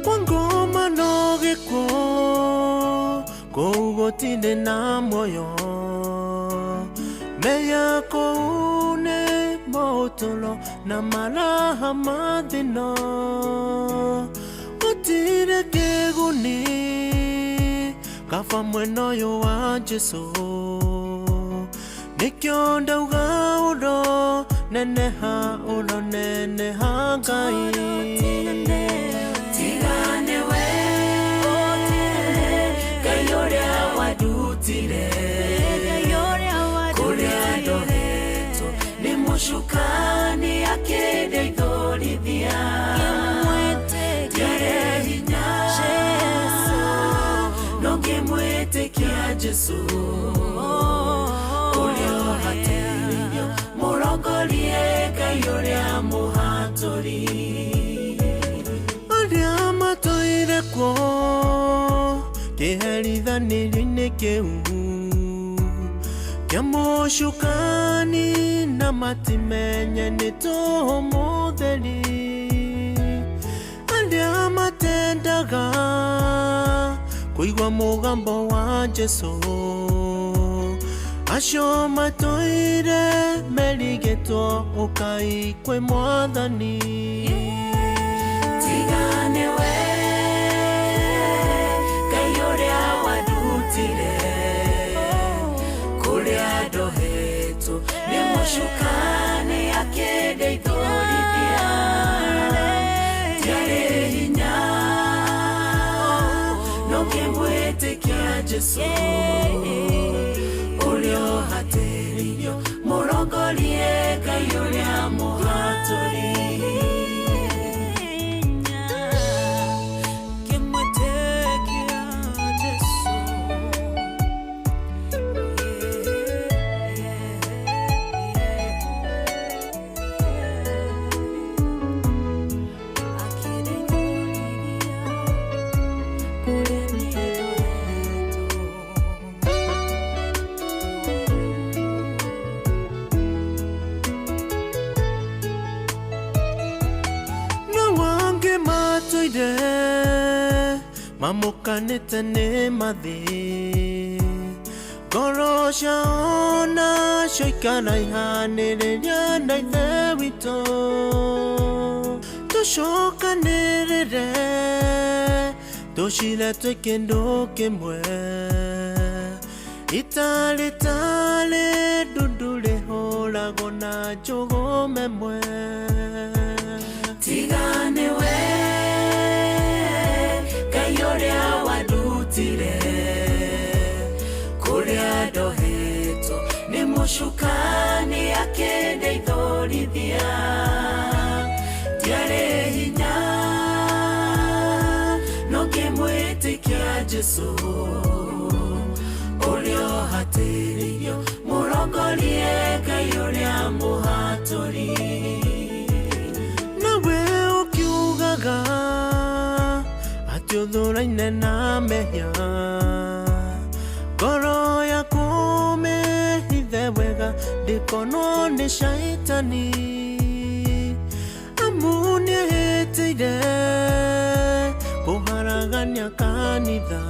Kwa ngoma no gĩkuũ kũu gũtirĩ na muoyo meya kũu nĩ motũro na maraha ma thĩna gũtirĩ kĩguni kaba mwena ũyũ wa Jesũ nĩkĩo ndauga ũroneneha ũroneneha Ngai. Tigane we Ngai ũrĩa wandutire kũrĩa ndohetwo nĩ mũcukani akĩndeithũrithia. Ndiarĩ hinya no ngĩmwĩtĩkia Jesũ ũrĩa ũhatĩrĩirio mũrongorie Ngai ũrĩa mũhatũri. Arĩa matũire kuo kĩherithanĩrio-inĩ kĩu kĩa mũcukani na matimenye nĩ tũhũ mũtheri arĩa matendaga kũigua mũgambo wa Jesũ acio matũire merigĩtwo ũkai kwĩ Mwathani. Tigane we Ngai ũrĩa wandutire kũrĩa ndohetwo nĩ mũcukani akĩndeithũrithia. Ndiarĩ hinya no ngĩmwĩtĩkia Jesũ ũrĩa ũhatĩrĩirio mũrongorie Ngai ũrĩa mũhatũri. Na wangĩ matũire mamũkanĩte nĩ mathĩ ngoro ciao nacio ikaraihanĩrĩria na Ithe witũ tũcokanĩrĩre tũcire twĩ kĩndũ kĩmwe itarĩtarĩ ndundu rĩhũragwo na njũgũma ĩmwe. Tigane we Ngai ũrĩa wandutire kũrĩa ndohetwo nĩ mũcukani akĩndeithũrithia. Ndiarĩ hinya no ngĩmwĩtĩkia Jesũ ũrĩa ũhatĩrĩirio mũrongorie Ngai ũrĩa mũhatũri. Nawe ũkiugaga atĩ ũthũraine na mehia ngoro yaku mĩhithe wega ndĩkonwo nĩ caitani amu nĩhĩtĩire kũharagania kanitha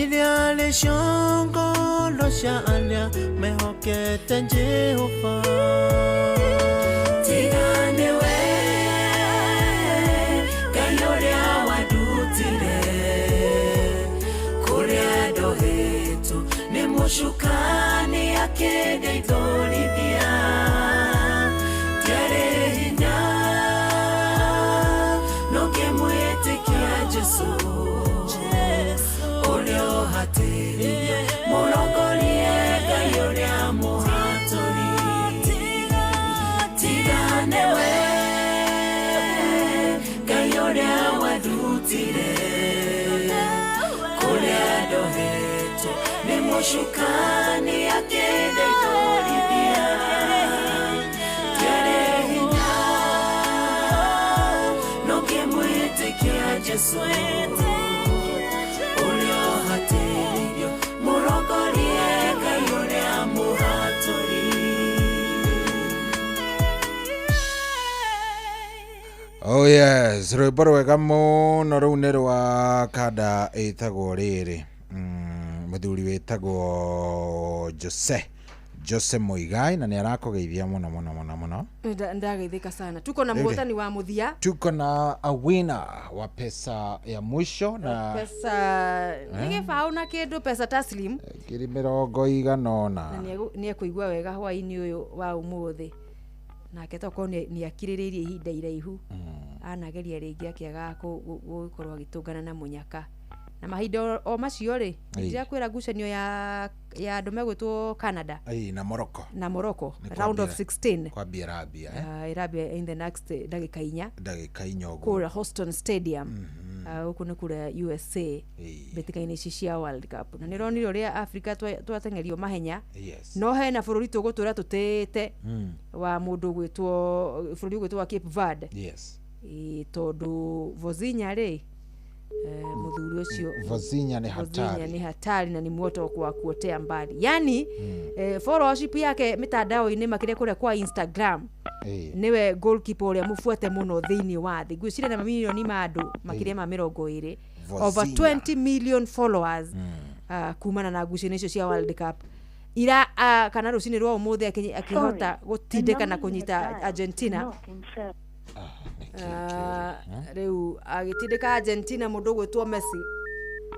iria rĩ ciongoro cia arĩa mehokete Jehova. Ndarutire kũrĩa ndohetwo nĩ mũcukani akĩndeithũrithia. Ndiarĩ hinya no ngĩmwĩtĩkia Jesũ ũrĩa ũhatĩrĩirio, mũrongorie Ngai ũrĩa mũhatũri. Oh yes, rwĩmbo rwega mũno rũu nĩ rwa kanda ĩtagwo rĩrĩ mũthuri wĩtagwo Jose Muigai na nĩ arakũgeithia mũno mũno mũno mũno. Ndageithĩka sana. Tuko na Rĩu rĩ. mũhotani wa mũthia. Tuko na a winner wa pesa ya mwisho na Pesa nĩ gĩbaũ na kĩndũ, pesa taslim, 80,000 na nĩ ekũigua wega hwaĩ-inĩ ũyũ wa ũmũthĩ. Nake tokorwo nĩ akirĩrĩirie ihinda iraihu, anageria rĩngĩ akĩagaga gũkorwo agĩtũngana na mũnyaka. Na mahinda o macio rĩ, ndĩrakwĩra ngucanio ya andũ megwĩtwo Canada Ĩĩ, na Morocco. Na Morocco Nĩ round of kwambia- 16 kwambia ĩrambia eh? Ĩrambia in the next ndagĩka 4 Ndagĩka 4 ũguo. Kũrĩa Houston Stadium, gũkũ nĩ kũrĩa USA, mbĩtĩka-inĩ ici cia World Cup. Na nĩ ũronire ũrĩa Africa twateng'erio mahenya. Yes. No hena bũrũri tũgũtũra tũtĩĩte wa mũndũ ũgwĩtwo, bũrũri ũgwĩtwo wa Cape Verde. Yes. Ĩĩ, tondũ Vozinha rĩ, mũthuri ũcio Vozinha nĩ Vozinha hatari. nĩ hatari na ni moto wa kuotea mbali, yani followership yake mitandao-inĩ makĩria kũrĩa kwa Instagram, nĩwe goalkeeper ũrĩa mũbuate mũno thĩinĩ wa thĩ. Ngwĩciria na mamirioni ma andũ makĩria ma 20, over Vozinha. 20 million followers, kumana na ngucanio icio cia World Cup ira, kana rũcinĩ rwa ũmũthĩ akĩhota gũtindĩka na kũnyita Argentina. Rĩu agĩtindĩka Argentina, mũndũ ũgwĩtwo Messi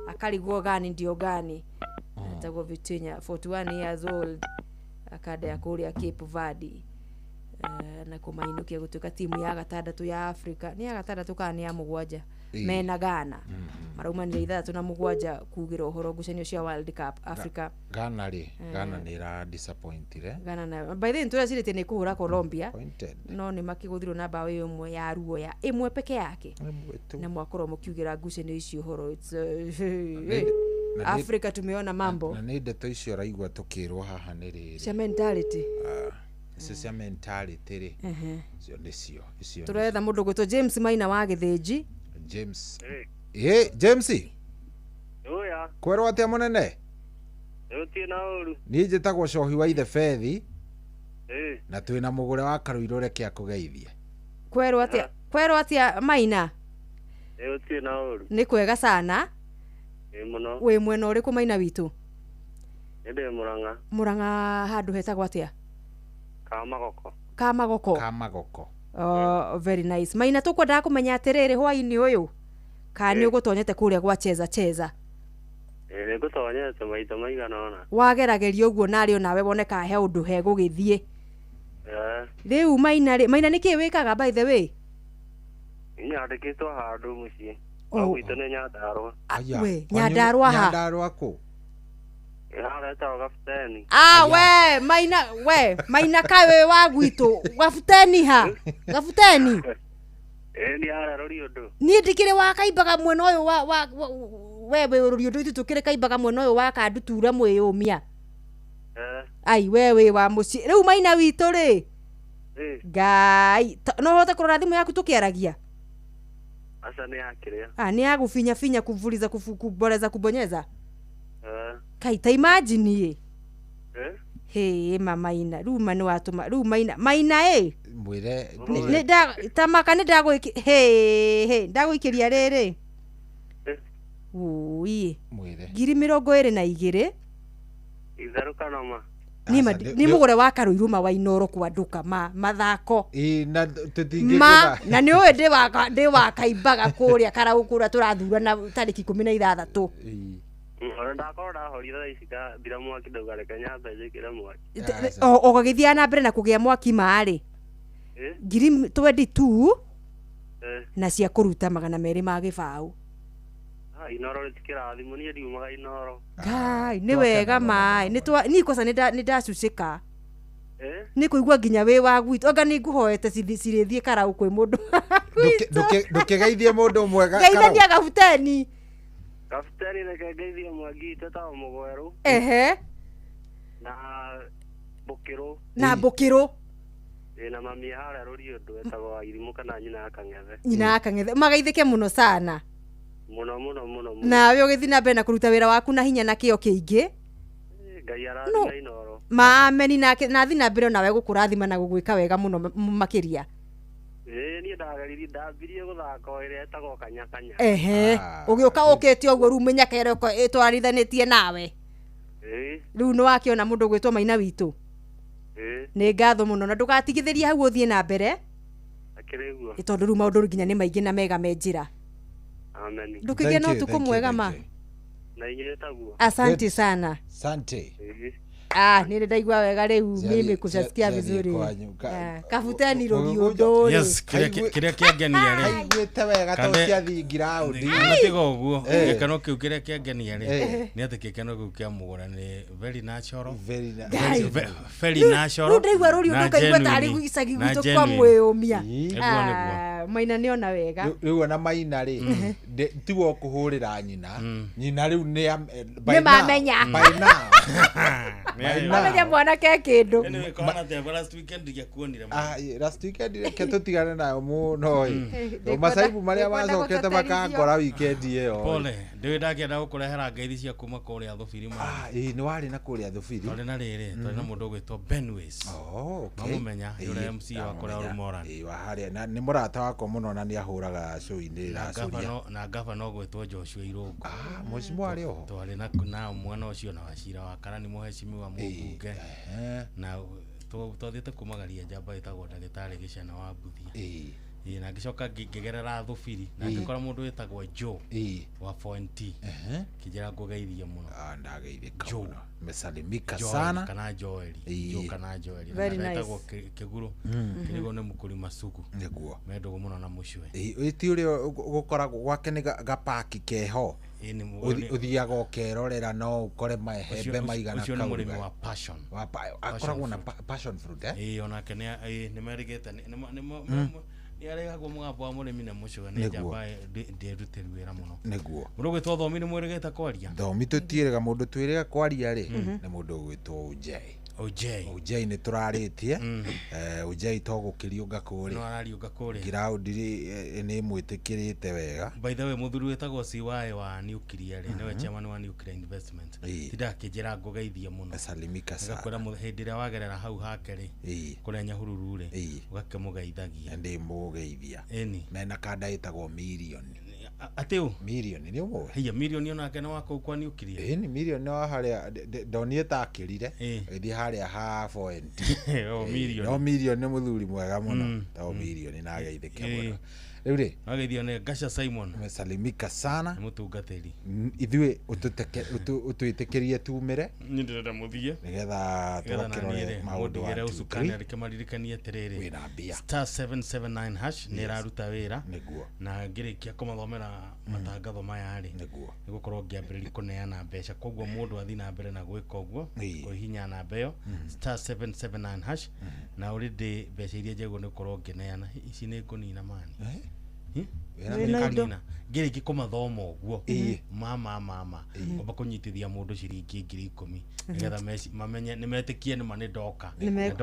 akarigwo gani ndio gani. Etagwo Vitinha, 41 years old, akanda ya kũrĩa Cape Verde, na kũmainũkia gũtuĩka timu ya gatandatũ ya Africa. Nĩ ya gatandatũ kana nĩ ya mũgwanja? Mena Ghana maraumanire 6 na 7 kugĩra ũhoro ngucanio cia World Cup Africa. Ghana rĩ, Ghana nĩ ĩra disappointire. Ghana na by the way nĩtũrecirĩtie nĩ kũhũra Colombia, Disappointed. no nĩ makĩgũthirwo na mbaũ ĩmwe ya ruoya, ĩmwe peke yake, Ĩmwe na mwakorwo mũkiugĩra ngucanio ici ũhoro. It's, Na nĩ- Africa tumeona mambo na nĩ ndeto icio ũraigua tũkĩrwo haha nĩ rĩrĩ cia mentality. Icio cia mentality rĩ, icio nĩcio icio. Tũretha mũndũ gwĩtwo James Maina wa Gĩthĩnji. James, ĩ James. Ũya, Kwerwo atĩa mũnene? gũtirĩ na ũru. Niĩ njĩtagwo Cohi wa Ithe Bethi Ĩ, na twĩna mũgũre wa Karũirũ, reke akũgeithie. Kwerwo atĩa, kwerwo atĩa Maina? Ĩ, gũtirĩ na ũru. Nĩ kwega sana. Ĩ mũno. Wĩ mwena ũrĩkũ Maina witũ? Nĩ ndĩ Mũrang'a. Mũrang'a handũ hetagwo atĩa? Kamagoko. Kamagoko. Kamagoko. Oh, very nice. Maina, tũkwendaga kũmenya atĩrĩrĩ, hwaĩ-inĩ ũyũ kana nĩ ũgũtonyete kũrĩa gwa cheza cheza? Ĩ, nĩ ngũtonyete maita maigana ũna. Wagerageria ũguo narĩ onawe wone kana he ũndũ hegũgĩthiĩ. Ĩ, Rĩu Maina rĩ, Maina nĩkĩĩ wĩkaga by the way? nyandĩkĩtwo handũ mũciĩ. Oh. No gwitũ nĩ Nyandarũa. Aya, We, kwanyu Nyandarũa ha? Nyandarũa kũ? Ĩ, harĩa hetagwo Gabuteni. Ah, we Maina, we Maina, kaĩ wĩ wa gwitũ Gabuteni ha? Gabuteni? Ĩ, nĩ harĩa Rũriũndũ. Niĩ ndikĩrĩ wa kaimbaga mwena ũyũ wa we wĩ Rũriũndũ, ithuĩ tũkĩrĩ kaimbaga mwena ũyũ wa Kandutura mwĩyũmia. Ĩ, Ai, we wĩ wa mũciĩ rĩu Maina witũ rĩ. Ĩ, Ngai, no ũhote kũrora thimũ yaku tũkĩaragia? Aca nĩ yakĩrĩa. Ah, nĩ ya gũfinyafinya, kuvuliza, kuboreza, kubonyeza. Ĩ, Kai, ta imagine ĩ. ĩ, Hĩ, ma Maina, rĩu ma nĩ watũma rĩu Maina, Maina ĩ. Mwĩre Nĩ nda tamaka nĩ ndagwĩki, hĩ hĩ, ndagũikĩria rĩrĩ. Ũi. Mwĩre. 22,000. Itherũ kana ma? Niĩ ma nĩ mũgũre wa Karũirũ ma wa Inooro kwandũka ma mathako. Ĩ, na Ma tũtingĩgũtha. na nĩ ũĩ ndĩ wa kaimbaga kũrĩa karaũ kũrĩa tũrathurana tarĩki 16. Ona ndakorwo ndahoria thaa ici ndathira mwaki ndauga reke nyambe njĩkĩre mwaki. Ũgagĩthiaga na mbere na kũgĩa mwaki marĩ Ĩ, 22,000 ĩ, na cia kũruta 200 ma gĩbaũ. Ah, Inoro rĩtikĩrathimwo, niĩ ndiumaga Inoro. Ngai, nĩ wega maĩ niĩ kwanza nĩ ndacucĩka Ĩ, nĩ kũigua nginya wĩ wa gwitũ, anga nĩ ngũhoete cirĩthiĩ karaũ kwĩ mũndũ. Ndũkĩgeithie mũndũ ũmwe Geithania gabuteni. Kapiteni reke ngeithie Mwangi witũ etagwo Mũgwerũ. Ehe. Na Mbũkĩrũ. Na Mbũkĩrũ. Ĩ na mami harĩa Rũriũndũ etagwo Wairimũ kana nyina ya Kang'ethe. Nyina ya Kang'ethe. Magaithĩke mũno sana. Mũno mũno mũno mũno. Nawe ũgĩthiĩ na mbere na kũruta wĩra waku na hinya na kĩo kĩingĩ. Ngai arathime Inooro. Maameni nake na thiĩ na mbere onawe gũkũrathima na gũgwĩka wega mũno makĩria. Ĩ niĩ ndageririe ndambirie gũthaka o ĩrĩa ĩtagwo kanya kanya. Ehe. Ũgĩũka ũkĩte ũguo rĩu mĩnyaka ĩrĩa ĩtwarithanĩtie nawe. Ĩ. Rĩu nĩ wakĩona mũndũ ũgwĩtwo Maina witũ. Ĩ. Nĩ ngatho mũno na ndũgatigithĩrie hau ũthiĩ na mbere. Akĩrĩ guo. Ĩ tondũ rĩu maũndũ nginya nĩ maingĩ na mega me njĩra. Amen. Ndũkĩgĩe na ũtukũ mwega ma. Na inyuĩ taguo. Asante sana. Asante. Ah, nĩ ndaigua wega rĩu mimi kushasikia vizuri. Kabuteni Rũriũndũ rĩ. Yes, kĩrĩa kĩangenia rĩ. Aiguĩte wega to ciathiĩ ngiraũndi. Na tiga ũguo, gĩkeno kĩu kĩrĩa kĩangenia rĩ, nĩ atĩ gĩkeno kĩu kĩa mũgũra nĩ very natural. Very natural. Rĩu ndaigua Rũriũndũ ngaigua tarĩ gĩcagi gwitũ kwa mwĩyũmia. Nĩguo nĩguo. Maina nĩ ona wega. Rĩu ona Maina rĩ, tiwe ũkũhũrĩra nyina. Nyina rĩu nĩ nĩ mamenya. By now. Mamenya mwanake kĩndũ. Anyway, kwana atĩa last weekend ndiakuonire. Ah, last weekend reke tũtigane nayo mũno ĩ. Macaibu marĩa macokete makangora weekend ĩyo. Pole, ndĩrĩ ndakĩenda gũkũrehera ngeithi cia kuma kũrĩa Thubiri ma. Ah, ĩ nĩ warĩ na kũrĩa Thubiri. Twarĩ na rĩrĩ, twarĩ na mũndũ ũgwĩtwo Benways. Oh, okay. Mamũmenya, ũrĩa MC wa kũrĩa Rumoran. Ĩ wa harĩa na nĩ mũrata wakwa mũno na nĩ ahũraga show-inĩ ĩracũria. Na gavana ũgwĩtwo Joshua Irũngũ. Ah, mheshimiwa arĩ oho. Twarĩ na mwana ũcio na Wachira wa Karani mũheshimiwa mũmbunge. Na twathiĩte kumagaria njamba ĩtagwo ndagĩtarĩ Gĩcana wa Mbuthia. Ĩ na ngĩcoka ngĩgerera Thubiri na ngĩkora mũndũ wĩtagwo Joe wa 4NT. Kĩnjĩra ngũgeithie mũno. Ah, ndageithĩka mũno. Mesalimika sana. Kana Joeli. Joe kana Joeli. Very nice. Etagwo Kĩguru. Kĩguru nĩ mũkũrima sugu. Nĩguo. Me ndũgũ mũno na mũcwe. Ĩ ti ũrĩa gũkoragwo gwake nĩ gapaki keho. Ũthiaga ũkerorera no ũkore mahembe maigana. Ũcio nĩ mũrĩmi wa passion. Akoragwo na passion fruit eh? Ĩ onake nĩ merĩgĩte nĩ arehagwo mũgambo wa mũrĩmi na mũcwe nĩ njamba ndĩrutĩri wĩra mũno. Nĩguo. Mũndũ ũgwĩtwo Thomi nĩ mwĩrĩgĩte kwaria? Thomi tũtiĩrĩga mũndũ twĩrĩga kwaria rĩ nĩ mũndũ ũgwĩtwo Ujei. Ujei. Ujei nĩ tũrarĩtie. Ujei to gũkĩriũnga kũrĩa. No arariũnga kũrĩa. Ngiraũndi nĩ ĩmwĩtĩkĩrĩte wega. By the way mũthuri wĩtagwo CY wa Nuclear rĩ, nĩwe chairman wa Nuclear Investment. Tindaga akĩnjĩra ngũgeithie mũno. Salimika sana. Ngakwĩra hĩndĩ ĩrĩa wagerera hau hake rĩ, kũrĩa Nyahururu rĩ, ũgakĩmũgeithagia. Ndĩmũgeithia. Ĩni. Mena kanda ĩtagwo mirioni. Atĩ ũ? Mirioni nĩ ũmũĩ? Hiya mirioni onake nĩ wa kũu kwa Nuclear. Ĩni mirioni nĩ wa harĩa ndonire ta akĩrire agĩthiĩ harĩa ha 4NT. O mirioni. No mirioni nĩ mũthuri mwega mũno. To mirioni na ageithĩke mũno. Rĩu rĩ, ageithio nĩ Gasha Simon. Mesalimika sana. Nĩ mũtungatĩri. Ithuĩ ũtwĩtĩkĩrie tumĩre. Niĩ ndĩrenda mũthiĩ. Nĩgetha tũgakĩrore maũndũ wa ũcukani reke maririkanie atĩrĩrĩ. Wĩna mbia. *779 hash nĩ ĩraruta wĩra. Nĩguo. Na ngĩrĩkia kũmathomera matangatho maya rĩ, nĩguo nĩgũkorwo ngĩambĩrĩria kũneana mbeca. Koguo mũndũ athiĩ na mbere na gwĩka ũguo, kũhihinya namba ĩyo *779 hash na already mbeca iria njagĩrĩirwo nĩ gũkorwo ngĩneana ici nĩ ngũnina mani. Nĩnganina ngĩrĩkia kũmathoma ũguo mama ngomba kũnyitithia mũndũ ciringi 10,000 nĩgetha mamenye nĩmetĩkie nĩma nĩ ndoka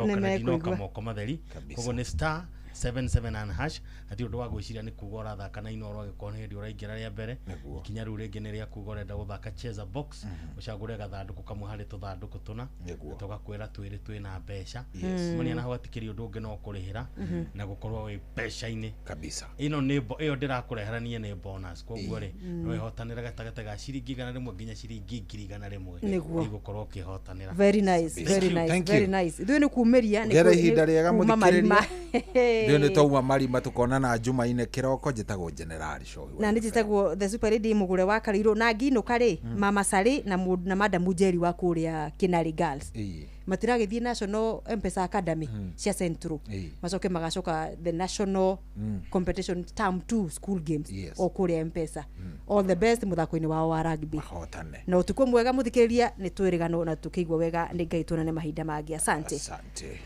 na ndinoka moko matheri. Koguo nĩ *779 hash. Hatirĩ ũndũ wa gwĩciria nĩ kuga ũrathaka na Inooro angĩkorwo nĩ hĩndĩ ũraingĩra rĩa mbere. Ikinya rĩu rĩngĩ nĩ rĩa kuga ũrenda gũthaka Cheza Box, ũcagũre gathandũkũ kamwe harĩ tũthandũkũ tũna na tũgakwĩra twĩrĩ twĩna mbeca. Kumania na hau hatikĩrĩ ũndũ ũngĩ no kũrĩhĩra na gũkorwo wĩ mbeca-inĩ kabisa. Ĩno nĩ ĩyo ndĩrakũrehera niĩ nĩ bonus. Koguo rĩ no ĩhotanĩre gatagatĩ ga ciringi 100 nginya ciringi 100,000. Nĩgũkorwo ũkĩhotanĩra. Very nice, very nice, very nice. Ithuĩ nĩ kumĩria nĩ ihinda rĩega mũthikĩrĩria. Ithuĩ nĩ twauma marima tũkonana Jumaine kĩroko. Njĩtagwo General Shohi. Na nĩ njĩtagwo the super lady mũgũre wa Karirũ na nginũka rĩ Mama Sari na Madam Njeri wa kũrĩa Kinari Girls. Matiragĩthiĩ National M-Pesa Academy cia Central. Macoke magacoka the National Competition Term 2 School Games o kũrĩa M-Pesa. All the best mũthako-inĩ wao wa rugby. Na ũtukũ mwega mũthikĩrĩria, nĩ twĩrĩganwo na tũkĩigua wega nĩ Ngai tuonane mahinda mangĩ. Asante. Asante.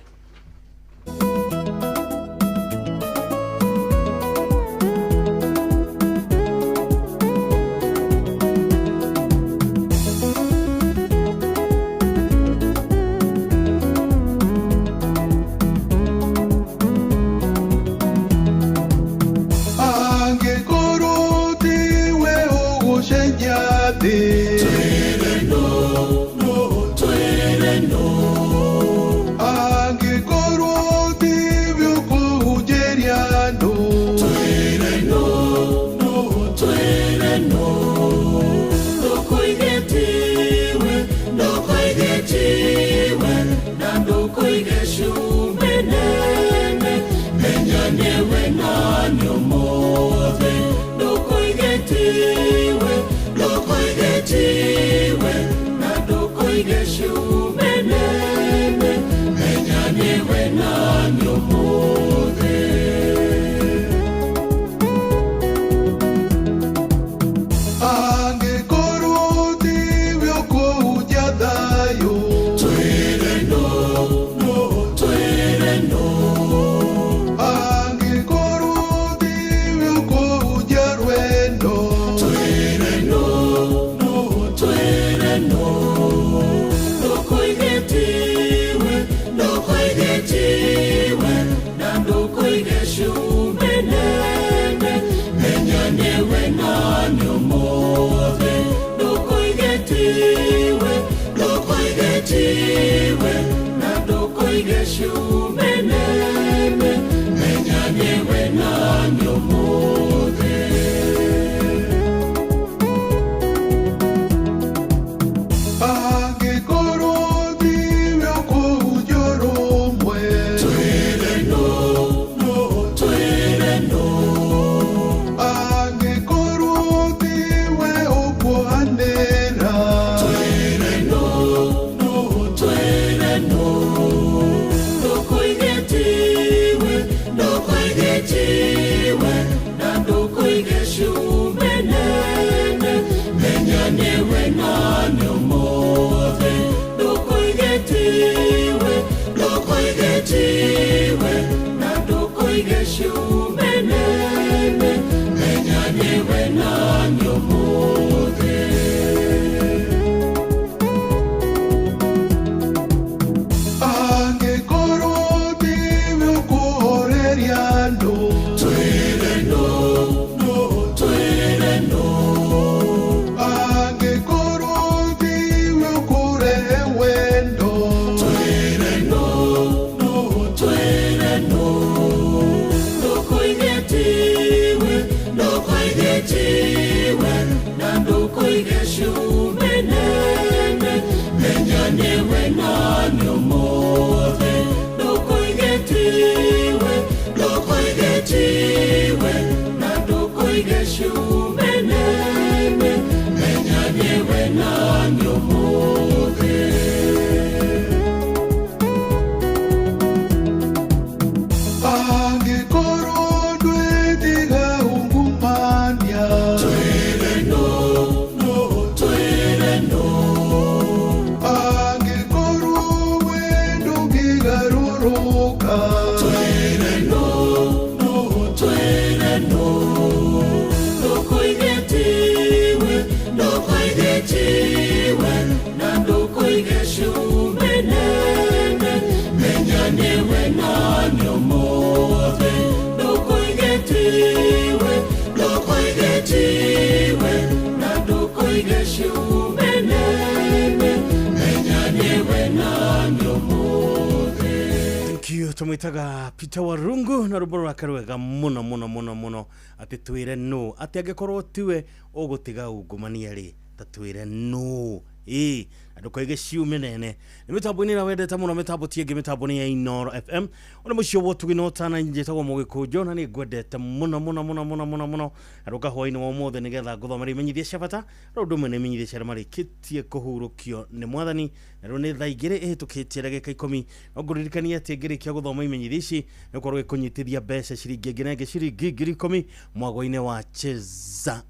tiwe, ndũkoige tiwe, na ndũkoige ciume nene, menya nĩwe nani ũmũthĩ. Thank you. Tumwitaga Peter Warungu na rwĩmbo rwake rwega muno muno muno muno, atĩ twĩre no atĩ angĩkorwo tiwe ũgũtiga ungumania rĩ, ta twĩre no ĩ na ndũkoige ciume nene. Nĩ mĩtambo-inĩ ĩrĩa wendete mũno, mĩtambo ti ĩngĩ, mĩtambo nĩ ya Inooro FM. Ũyũ nĩ mũciĩ wa ũtugi na ũtana, njĩtagwo Mũgĩkũnjũ na nĩ ngwendete mũno mũno mũno mũno mũno mũno. Na rũka hwaĩ-inĩ wa ũmũthĩ nĩgetha ngũthomere imenyithia cia bata, na ũndũ ũmwe nĩ imenyithia cia arĩa marĩkĩtie kũhurũkio nĩ mwathani. Na rĩu nĩ thaa 2 ĩhĩtũkĩtie ndagĩka 10. No ngũririkanie atĩ ngĩrĩkia gũthoma imenyithia ici nĩ ũkorwo gĩkũnyitithia mbeca ciringi ĩngĩ na ĩngĩ ciringi 10,000 mwago-inĩ wa Cheza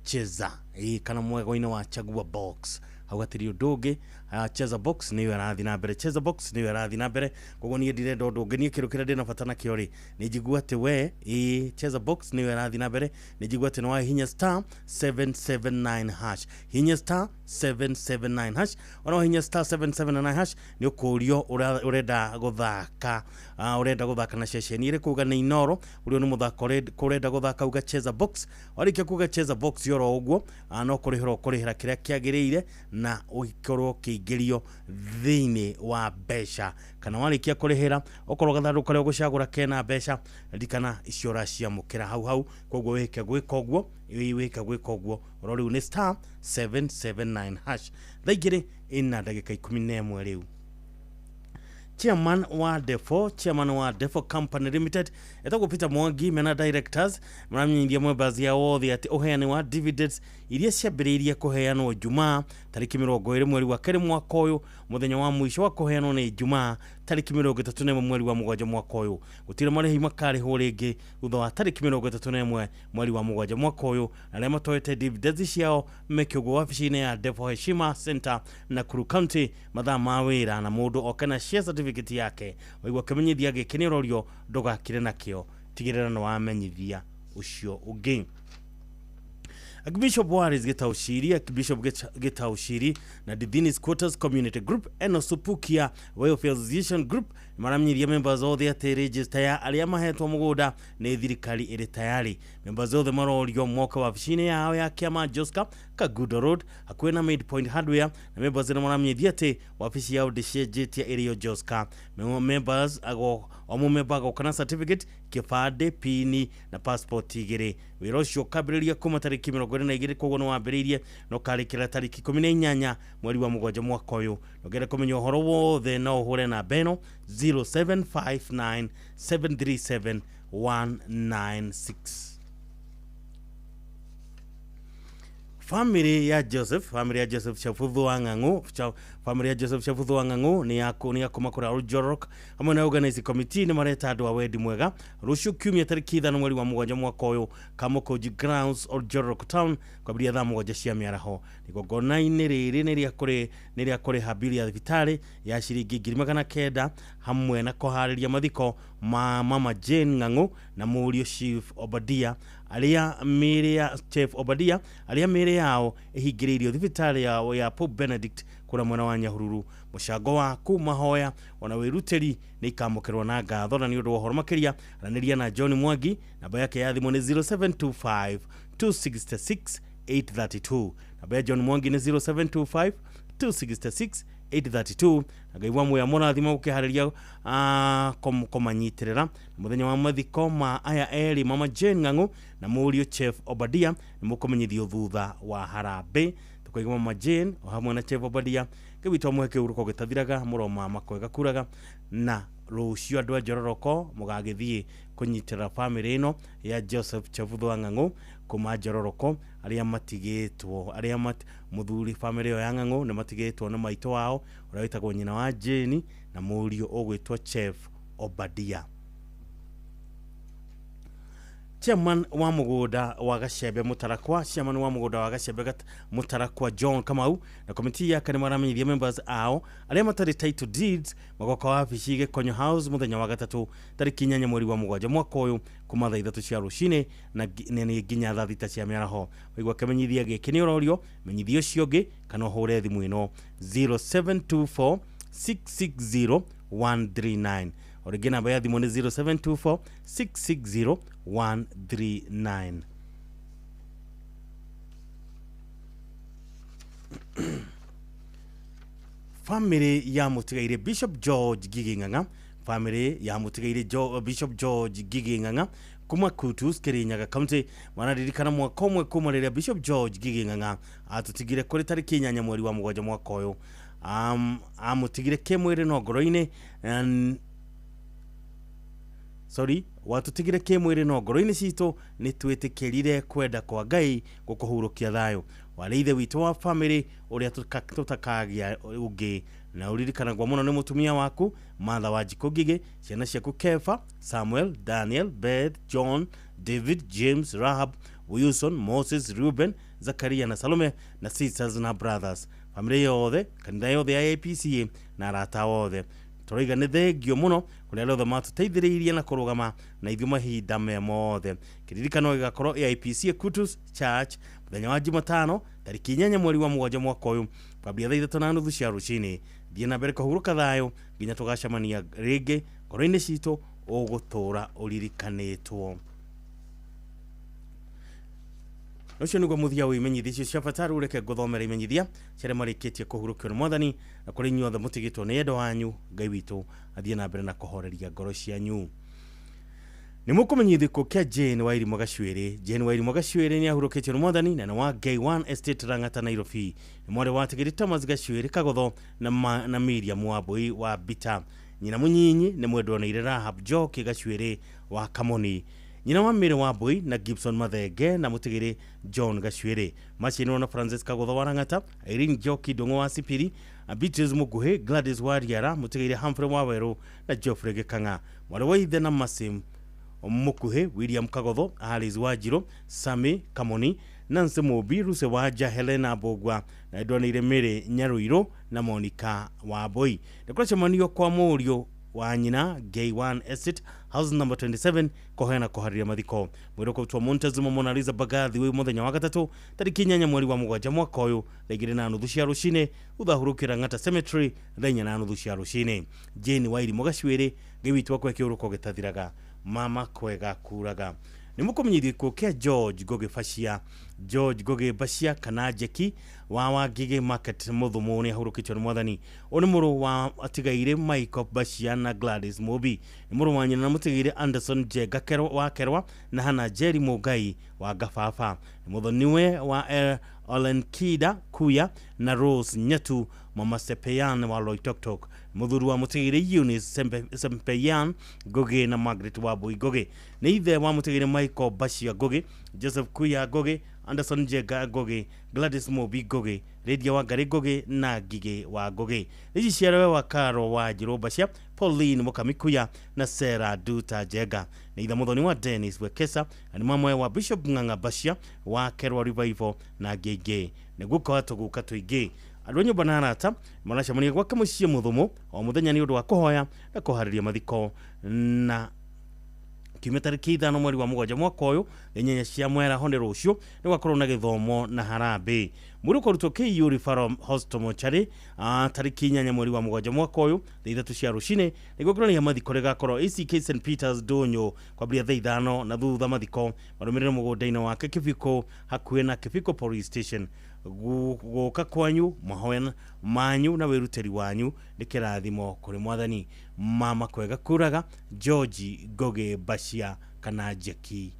Cheza ĩ kana mwago-inĩ wa Chagua Box. Hau hatirĩ ũndũ ũngĩ, Cheza Box nĩyo ĩrathiĩ na mbere, Cheza Box nĩyo ĩrathiĩ na mbere. Koguo niĩ ndirenda ũndũ ũngĩ, niĩ kĩndũ kĩrĩa ndĩna bata nakĩo rĩ, nĩ njigua atĩ we ĩ Cheza Box nĩyo ĩrathiĩ na mbere, nĩ njigua atĩ nĩ wahihinya star 779 hash, hinya star 779 hash. Ona wahinya star 779 hash nĩ ũkũrio ũrenda gũthaka, ũrenda gũthaka na ceceni ĩrĩkũ, uga nĩ Inooro, ũrĩa nĩ mũthako ũrenda gũthaka uga Cheza Box. Warĩkia kuga Cheza Box oro ũguo, no kũrĩhĩra ũkũrĩhĩra kĩrĩa kĩagĩrĩire na ũkorwo ũkĩingĩrio thĩinĩ wa mbeca. Kana warĩkia kũrĩhĩra okorwo gathandũkũ karĩa ũgũcagũra kena mbeca, ririkana icio ũraciamũkĩra hau hau. Koguo wĩke gwĩka ũguo, wĩke gwĩka ũguo oro rĩu nĩ star 779 hash. Thaa 2 ĩna ndagĩka 11 rĩu. Chairman wa Defo, Chairman wa Defo Company Limited etagwo Peter Mwangi mena directors maramenyithia members yao othe atĩ ũheani wa dividends iria ciambĩrĩirie kũheanwo Jumaa tarĩki 20 mweri wa kerĩ mwaka ũyũ, mũthenya wa mũico wa kũheanwo nĩ Jumaa tarĩki 31 mweri wa mũgwanja mwaka ũyũ. Gũtirĩ marĩhi makarĩhwo rĩngĩ thutha wa tarĩki 31 mweri wa mũgwanja mwaka ũyũ. Arĩa matoete dividends ciao meke ũguo wabici-inĩ ya Defo Heshima Center, Nakuru County, mathaa ma wĩra, na mũndũ oke na share certificate yake. Waigua kĩmenyithia gĩkĩ nĩ ũrorio ndũgakire nakĩo, tigĩrĩra nĩ wamenyithia ũcio ũngĩ. Archbishop Waris Gitaushiri, Archbishop Gitaushiri na Didhinis Quarters Community Group Enosupukia Welfare Association Group maramenyithia members othe atĩ register ya arĩa mahetwo mũgũnda nĩ thirikari ĩrĩ tayari. Members othe marorio moke wabici-inĩ yao ya kĩama Joska Kagudo Road hakuhĩ na Midpoint Hardware, na members nĩ maramenyithia atĩ wabici yao ndĩcenjetie ĩrĩ o Joska. Members ago o mũmemba agoka na certificate, kĩbandĩ, pini na passport 2. Wĩra ũcio ũkambĩrĩria kuma tarĩki 22, koguo nĩ wambĩrĩirie na ũkarĩkĩra tarĩki 18 mweri wa mũgwanja mwaka ũyũ. Ũngĩenda kũmenya ũhoro wothe no ũhũre namba ĩno 0759 737 196. Family ya Joseph, family ya Joseph Chabuthu wa Ng'ang'u, family ya Joseph Chabuthu wa Ng'ang'u nĩ ya kuma kũrĩa Oljorok hamwe na organizing committee nĩ mareta andũ a wendi mwega rũciũ kiumia tarĩki 5 mweri wa mũgwanja mwaka ũyũ Kamukunji Grounds, Oljorok Town, kwambĩrĩria thaa 7 cia mĩaraho. Igongona-inĩ rĩrĩ nĩ rĩa kũrĩha bili ya thibitarĩ ya ciringi 900,000 hamwe na kũharĩria mathiko ma Mama Jane Ng'ang'u na mũriũ Chief Obadia arĩa mĩĩrĩ ya Chief Obadia arĩa mĩĩrĩ yao ĩhingĩrĩirio thibitarĩ yao ya Pope Benedict kũrĩa mwena wa Nyahururu. Mũcango waku, mahoya ona wĩrutĩri nĩ ikamũkĩrwo na ngatho. Na nĩ ũndũ wa ũhoro makĩria aranĩria na John Mwangi, namba yake ya thimũ nĩ 0725 266 832. Namba ya John Mwangi nĩ 0725 266 832. Na Ngai wa muoya mũrathima gũkĩharĩria kũmanyitĩrĩra mũthenya wa mathiko ma aya erĩ Mama Jane Ng'ang'u na mũriũ Chief Obadia nĩ mũkũmenyithio thutha wa harambĩ. Tũkoiga Mama Jane o hamwe na Chief Obadia Ngai witũ amũhe kĩhurũko gĩtathiraga, mũroma makwega kuraga, na rũciũ andũ a Njororoko mũgagĩthiĩ kũnyitĩrĩra bamĩrĩ ĩno ya Joseph Chabuthu wa Ng'ang'u kuma Njororoko arĩa matigĩtwo, arĩa mũthuri bamĩrĩ ĩyo ya Ng'ang'u nĩ matigĩtwo nĩ maitũ wao ũrĩa wĩtagwo nyina wa Jane na mũriũ ũgwĩtwo Chief Obadia. Chairman wa mũgũnda wa Gacembe Mũtarakwa, chairman wa mũgũnda wa Gacembe Mũtarakwa John Kamau na komiti yake nĩ maramenyithia members ao arĩa matarĩ title deeds magoka wabici Gĩkonyo House mũthenya wa gatatũ tarĩki 8 mweri wa mũgwanja mwaka ũyũ kuma thaa 3 cia rũcinĩ na nĩ nginya thaa 6 cia mĩaraho. Waigua kĩmenyithia gĩkĩ nĩ ũrorio menyithia ũcio ũngĩ kana ũhũre thimũ ĩno 0724 660 139. O rĩngĩ namba ya thimũ nĩ 0724 660 139. Family ya mutigaire Bishop George Ngigĩ Ng'ang'a, family ya mutigaire Bishop George Ngigĩ Ng'ang'a kuma Kutus, Kirinyaga County, manaririkana mwaka ũmwe kuma rĩrĩa Bishop George Ngigĩ Ng'ang'a atutigire kũrĩ tarĩki 8 mweri wa 7 mwaka ũyũ. Amutigire kĩmwĩrĩ no ngoro-inĩ, sorry, watutigire kĩmwĩrĩ no ngoro-inĩ citũ nĩ twĩtĩkĩrire kwenda kwa Ngai gũkũhurũkia thayũ. Warĩ ithe witũ wa family ũrĩa tũtakagia ũngĩ, na ũririkanagwo mũno nĩ mũtumia waku Martha Wanjikũ Ngigĩ, ciana ciaku Kefa, Samuel, Daniel, Beth, John, David, James, Rahab, Wilson, Moses, Reuben, Zakaria na Salome, na sisters na brothers. Family yothe, kanitha yothe ya APCA na arata othe. Tũraiga nĩ thengio mũno kũrĩ arĩa othe matũteithĩrĩirie na kũrũgama na ithuĩ mahinda me mothe. Kĩririkano gĩgakorwo AIPCA Kutus Church mũthenya wa Jumatano tarĩki 8 mweri wa 7 mwaka ũyũ kwambia thaa 3:30 cia rũcinĩ. Thiĩ na mbere kũhurũka thayũ nginya tũgacemania rĩngĩ ngoro-inĩ citũ, ũgũtũra ũririkanĩtwo. Ũcio nĩguo mũthia wa imenyithia icio cia bata. Rĩu reke ngũthomere imenyithia cia arĩa marĩkĩtie kũhurũkio nĩ Mwathani, na kũrĩ inyuĩ othe mũtigĩtwo nĩ endo wanyu, Ngai witũ athiĩ na mbere na kũhoreria ngoro cianyu. Nĩ mũkũmenyithio gĩkuũ kĩa Jane Wairimu Gacuĩrĩ. Jane Wairimu Gacuĩrĩ nĩ ahurũkĩtio nĩ Mwathani na nĩ wa Gay1 Estate Lang'ata Nairobi. Nĩ mwarĩ wa Tigiri Thomas Gacuĩrĩ Kagotho na Miriam Wambui wa Bita. Nyina mũnyinyi nĩ mwendwaneire Rahab Njoki Gacuĩrĩ wa Kamoni. Nyina wa Mary Wambui na Gibson Mathenge na mũtigĩrĩ John Gacuĩrĩ. Macienirwo na Francis Kagotho wa Lang'ata, Irene Njoki Ndung'u wa Sipiri, Beatrice Muguhĩ, Gladys Wariara, mũtigĩrĩ Humphrey Wawerũ na Geoffrey Gĩkang'a. Mwarĩ wa ithe na Masim Mukuhĩ, William Kagotho, Alice Wanjirũ, Sami Kamoni, Nancy Mũmbi, Ruse Wanja, Helena Mbũgua na ndwaneire Mary Nyaruirũ na Monica Wambui. Nĩ kũracemanio kwa mũriũ wa nyina Gay1 Estate House number 27 kũheana kũharĩria mathiko. Mwĩrĩ ũkũrutwo Montezuma Mona Lisa Bagathi wĩ mũthenya wa gatatũ tarĩki 8 mweri wa 7 mwaka ũyũ thaa 2:30 cia rũcinĩ, thutha hurũkĩra Lang'ata Cemetery thaa 4:30 cia rũcinĩ. Jane Wairimu Gacuĩrĩ, Ngai witũ akwe kĩũrũko gĩtathiraga, mama kwega kuraga. Nĩ mũkũmenyithio gĩkuũ kĩa George Ngũgĩ Bacia. George Ngũgĩ Bacia kana Jeki wa Wangigĩ Market Mũthumu nĩ ahurũkĩtio nĩ Mwathani. Ũyũ nĩ mũrũ wa atigaire Michael Bacia na Gladys Mũmbi. Nĩ mũrũ wa nyina na mũtigĩire Anderson Njenga wa Kerwa na Hannah Jerry Mũngai wa Ngababa. Nĩ mũthoniwe wa Olenkida Kuya na Rose Nyatu Mama Sepeyan wa Loitoktok. Mũthuri wa mũtigĩire Eunice Sempeyan Ngũgĩ na Margaret Wambui Ngũgĩ. Nĩ ithe wa mũtigĩire Michael Bacia Ngũgĩ, Joseph Kuya Ngũgĩ, Anderson Njenga Ngũgĩ, Gladys Mũmbi Ngũgĩ, Lydia Wangari Ngũgĩ na Ngigĩ wa Ngũgĩ. Nĩ njiarwa wa Karo wa Njirũ Bacia, Pauline Mũkami Kuya na Sarah Duta Njenga. Nĩ ithe mũthoni wa Dennis Wekesa na nĩ mamwe wa Bishop Ng'ang'a Bacia wa Kerwa Revival na ngĩ. Nĩ guka wa tũguka tũingĩ. Andũ a nyũmba na arata maracemania gwake mũciĩ Mũthumu o mũthenya nĩ ũndũ wa kũhoya na kũharĩria mathiko. Na kiumia tarĩki 5 mweri wa 7 mwaka ũyũ thaa 8 cia mweraho nĩ rũciũ nĩ gwakorwo na gĩthomo na harambĩ. Mwĩrĩ ũkũrutwo KU Referral Hospital Mortuary tarĩki 8 mweri wa 7 mwaka ũyũ thaa 3 cia rũcinĩ. Nĩguo kuonania mathiko rĩgakorwo ACK St Peters Ndũnyũ kwambĩrĩria thaa 5 na thutha mathiko marũmĩrĩre mũgũnda-inĩ wake Kĩbiko hakuhĩ na Kĩbiko Police Station. Gũka kwanyu mahoya manyu na wĩrutĩri wanyu nĩ kĩrathimo kũrĩ Mwathani. Mama kwega kuraga George Ngũgĩ Bacia kana Jeki.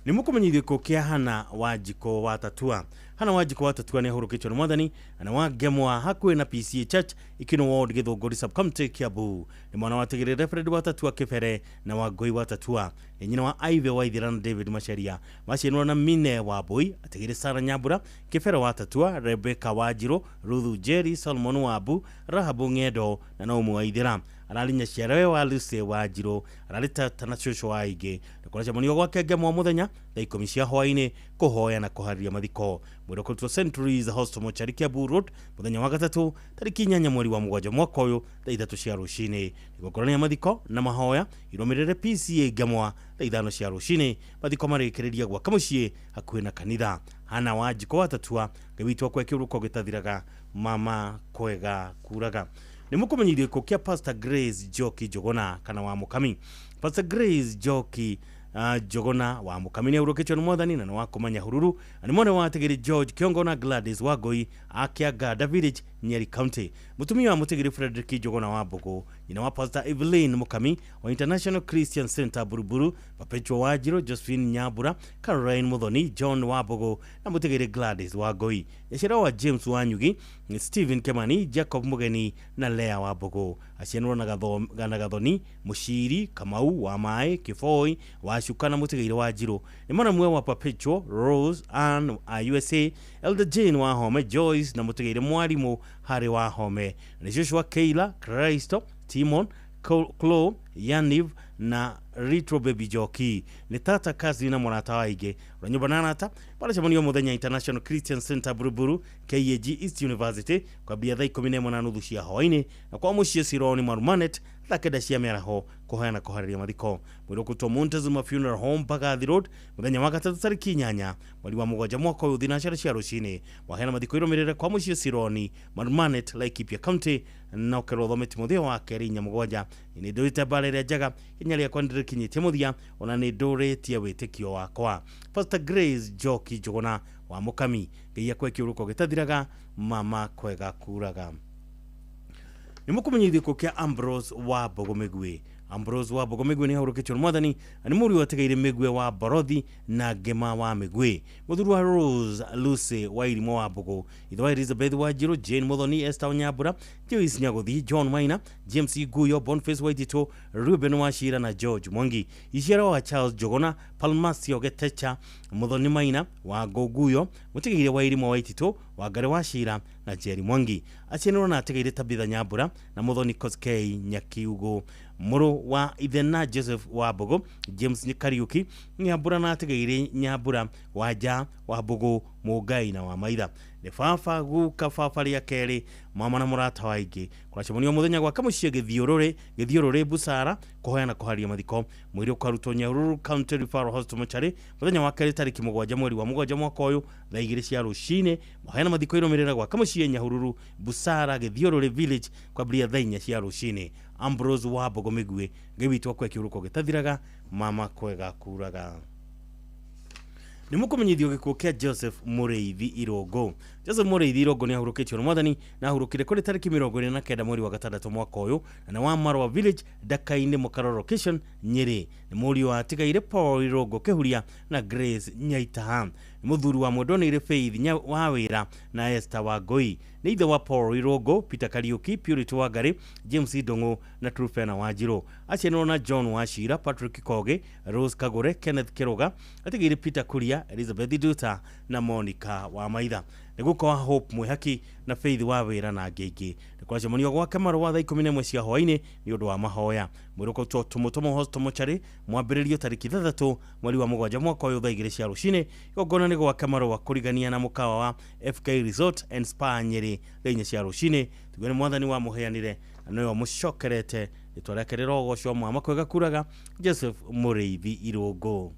Nĩ mũkũmenyithio gĩkuũ kĩa Hannah Wanjikũ wa Tatua. Hannah Wanjikũ wa Tatua nĩ ahurũkĩtio nĩ Mwathani na nĩ wa Ngemwa hakuhĩ na PCA Church Ikino Ward Gĩthũngũri Sub-County Kiambu. Nĩ mwana wa Tigĩrĩ Reverend wa Tatua Kĩbere na Wangũi wa Tatua. Nĩ nyina wa Ivy Waithera na David Macharia. Macianirwo na Mine Wambui, Atigĩrĩ Sarah Nyambura, Kĩbere wa Tatua, Rebecca Wanjirũ, Ruthu Jerry, Solomon Wambu, Rahabu Ng'endo na Naumu Waithera. Ararĩ nyaciarawe wa Lucy Wanjirũ, ararĩ tata na cũcũ wa aingĩ. Nĩ kũracemanio gwake Ngemwa mũthenya thaa 10 cia hwaĩ-inĩ kũhoya na kũharĩria mathiko. Mwĩrĩ ũkũrutwo St. Louis Hospital Mortuary Kiambu Road mũthenya wa gatatũ tarĩki 8 mweri wa 7 mwaka ũyũ thaa 3 cia rũcinĩ. Nĩguo kuonania mathiko na mahoya irũmĩrĩre PCA Ngemwa thaa 5 cia rũcinĩ. Mathiko marĩkĩrĩria gwake mũciĩ hakuhĩ na kanitha. Hannah Wanjikũ wa Tatua, Ngai witũ akwe kĩũrũko gĩtathiraga, mama kwega kuraga. Nĩ mũkũmenyithio gĩkuũ kĩa Pastor Grace Njoki Njũgũna kana wa Mũkami. Pastor Grace Njoki Njũgũna wa Mũkami nĩ ahurũkĩtio nĩ Mwathani na nĩ wa kũmenya hururu, na nĩ mwana wa Atigĩri George Kĩongo na Gladys Wangũi a Kĩanganda Village, Nyeri County. Mũtumia wa Mũtigĩri Frederick Njũgũna wa Mbũgũ, nyina wa Pastor Evelyn Mũkami wa International Christian Center Buruburu, Perpetua Wanjirũ, Josephine Nyambura, Caroline Muthoni, John Wambũgũ na Mũtigĩri Gladys Wangũi. Nyaciara wa James Wanyugi, Stephen Kemani, Jacob Mũgeni na Lea Wambũgũ. Acianĩrwo na Gathoni, Mũciri, Kamau wa Maĩ, Kĩboi wa Cuka na Mũtigĩri Wanjirũ. Nĩ mwanamwe wa Perpetua, Rose Ann a USA, Elder Jane wa Home, Joyce na Mũtigĩri Mwarimũ Harĩ wa Home. Nĩ Joshua Keila, Kristo, Timon, Chloe, Yaniv na Ritro Baby Joki. Nĩ tata kazi na mũrata wa aingĩ. Ũrĩa nyũmba na arata baracemanio mũthenya International Christian Center Buruburu, KAG East University, kwambia thaa 11:30 cia hwaĩ-inĩ, na kwa mũciĩ Sironi Marumanet thaa 9 cia mĩaraho kũheana kũharĩria mathiko. Mwĩrĩ ũkũrutwo Montezuma Funeral Home Mbagathi Road mũthenya wa gatatũ tarĩki 8 mweri wa 7 mwaka ũyũ thinacara cia rũcinĩ. Waheana mathiko irũmĩrĩre kwa mũciĩ Sironi Marumanet, Laikipia County, na ũkerwo thome Timotheo wa kerĩ 4:7. Nĩ ndũrĩte mbara ĩrĩa njega, inya rĩakwa nĩrĩkinyĩtie mũthia, ona nĩ ndũrĩtie wĩtĩkio wakwa. Pastor Grace Njoki Njũgũna wa Mũkami, Ngai akwe kĩũrũko gĩtathiraga, mama kwega kuraga. Nĩ mũkũmenyithio gĩkuũ kĩa Ambrose wa Mbũgũ Mĩgwi. Ambrose wa Mbũgũ Mĩgwi nĩ ahurũkĩtio nĩ Mwathani, na nĩ mũriũ atigĩire Mĩgwi wa Borothi na Ngĩma wa Mĩgwi. Mũthuri wa Rose Lucy wa Irimũ wa Mbũgũ, ithe wa Elizabeth wa Njirũ, Jane Muthoni, Esther Onyambura, Joyce Nyagũthi, John Maina, James Iguyo, Boniface Waititũ, Reuben wa Cira na George Mwangi. Iciara wa Charles Njũgũna, Palmasio Getecha, Muthoni Maina wa Ngũnguyo, Mũtigĩire wa Irimũ wa Waititũ, Wangari wa Cira na Jerry Mwangi. Acianĩrwo na atigĩire Tabitha Nyambura na Muthoni Koskei Nyakiugo. Mũrũ wa ithe na Joseph wa Mbũgũ, James Kariuki Nyambura na atigĩire Nyambura wa Nja wa Mbũgũ, Mũngai na wa Maitha. Nĩ baba guka baba rĩa kerĩ, mama na mũrata wa aingĩ. Kũracemanio mũthenya gwa kamũciĩ gĩthiũrũrĩ Busara kũhoya na kũharia mathiko. Mwĩrĩ ũkarutwo Nyahururu County Referral Hospital Mochari mũthenya wa kerĩ tarĩki 7 mweri wa 7 mwaka ũyũ thaa 2 cia rũcinĩ. Mahoya na mathiko irũmĩrĩra gwa kamũciĩ Nyahururu Busara gĩthiũrũrĩ Village kwambĩrĩria thaa 4 cia rũcinĩ. Ambrose wa Mbũgũ Mĩgwi, Ngai witũ akwe kĩũrũko gĩtathiraga, mama kwega kuraga. Nĩ mũkũmenyithio gĩkuũ kĩa Joseph Mũrĩithi Irũngũ. Joseph Mũrĩithi Irũngũ nĩ ahurũkĩtio nĩ Mwathani na ahurũkire kũrĩ tarĩki 29 mweri wa 6 mwaka ũyũ, na nĩ wa Marwa Village, Ndaka-inĩ, Mũkaroro Location, Nyĩrĩ. Nĩ mũriũ wa atigaire Paul Irũngũ Kĩhuria na Grace Nyaitaha. Nĩ mũthuri wa mwendwanĩire Faith wa Wĩra na Esther Wangũi. Nĩ ithe wa Paul Irũngũ, Peter Kariuki, Purity Wangari, James Ndũng'ũ na Trufena Wanjirũ. Acianĩrwo na John Wachira, Patrick Kogi, Rose Kagure, Kenneth Kĩrũga, atigĩire Peter Kuria, Elizabeth Duta na Monica wa Maitha. Nĩ guka wa Hope Mwĩhaki na Faith wa Wĩra na angĩ aingĩ. Nĩ kũracemanio gwake Marũa thaa 11 cia hwaĩ-inĩ nĩ ũndũ wa mahoya. Mwĩrĩ ũkarutwo Tũmũtũmũ Hospital Mochari mwambĩrĩrio tarĩki 6 mweri wa 7 mwaka ũyũ thaa 2 cia rũcinĩ. Igongona nĩ gwake Marũa kũrigania na mũkawa wa FK Resort and Spa Nyĩrĩ thaa 4 cia rũcinĩ. Tuge nĩ Mwathani wamũheanire na nĩwe ũmũcokerete. Rĩtwa rĩake rĩrogocwo mama kwega kuraga, Joseph Mũrĩithi Irũngũ.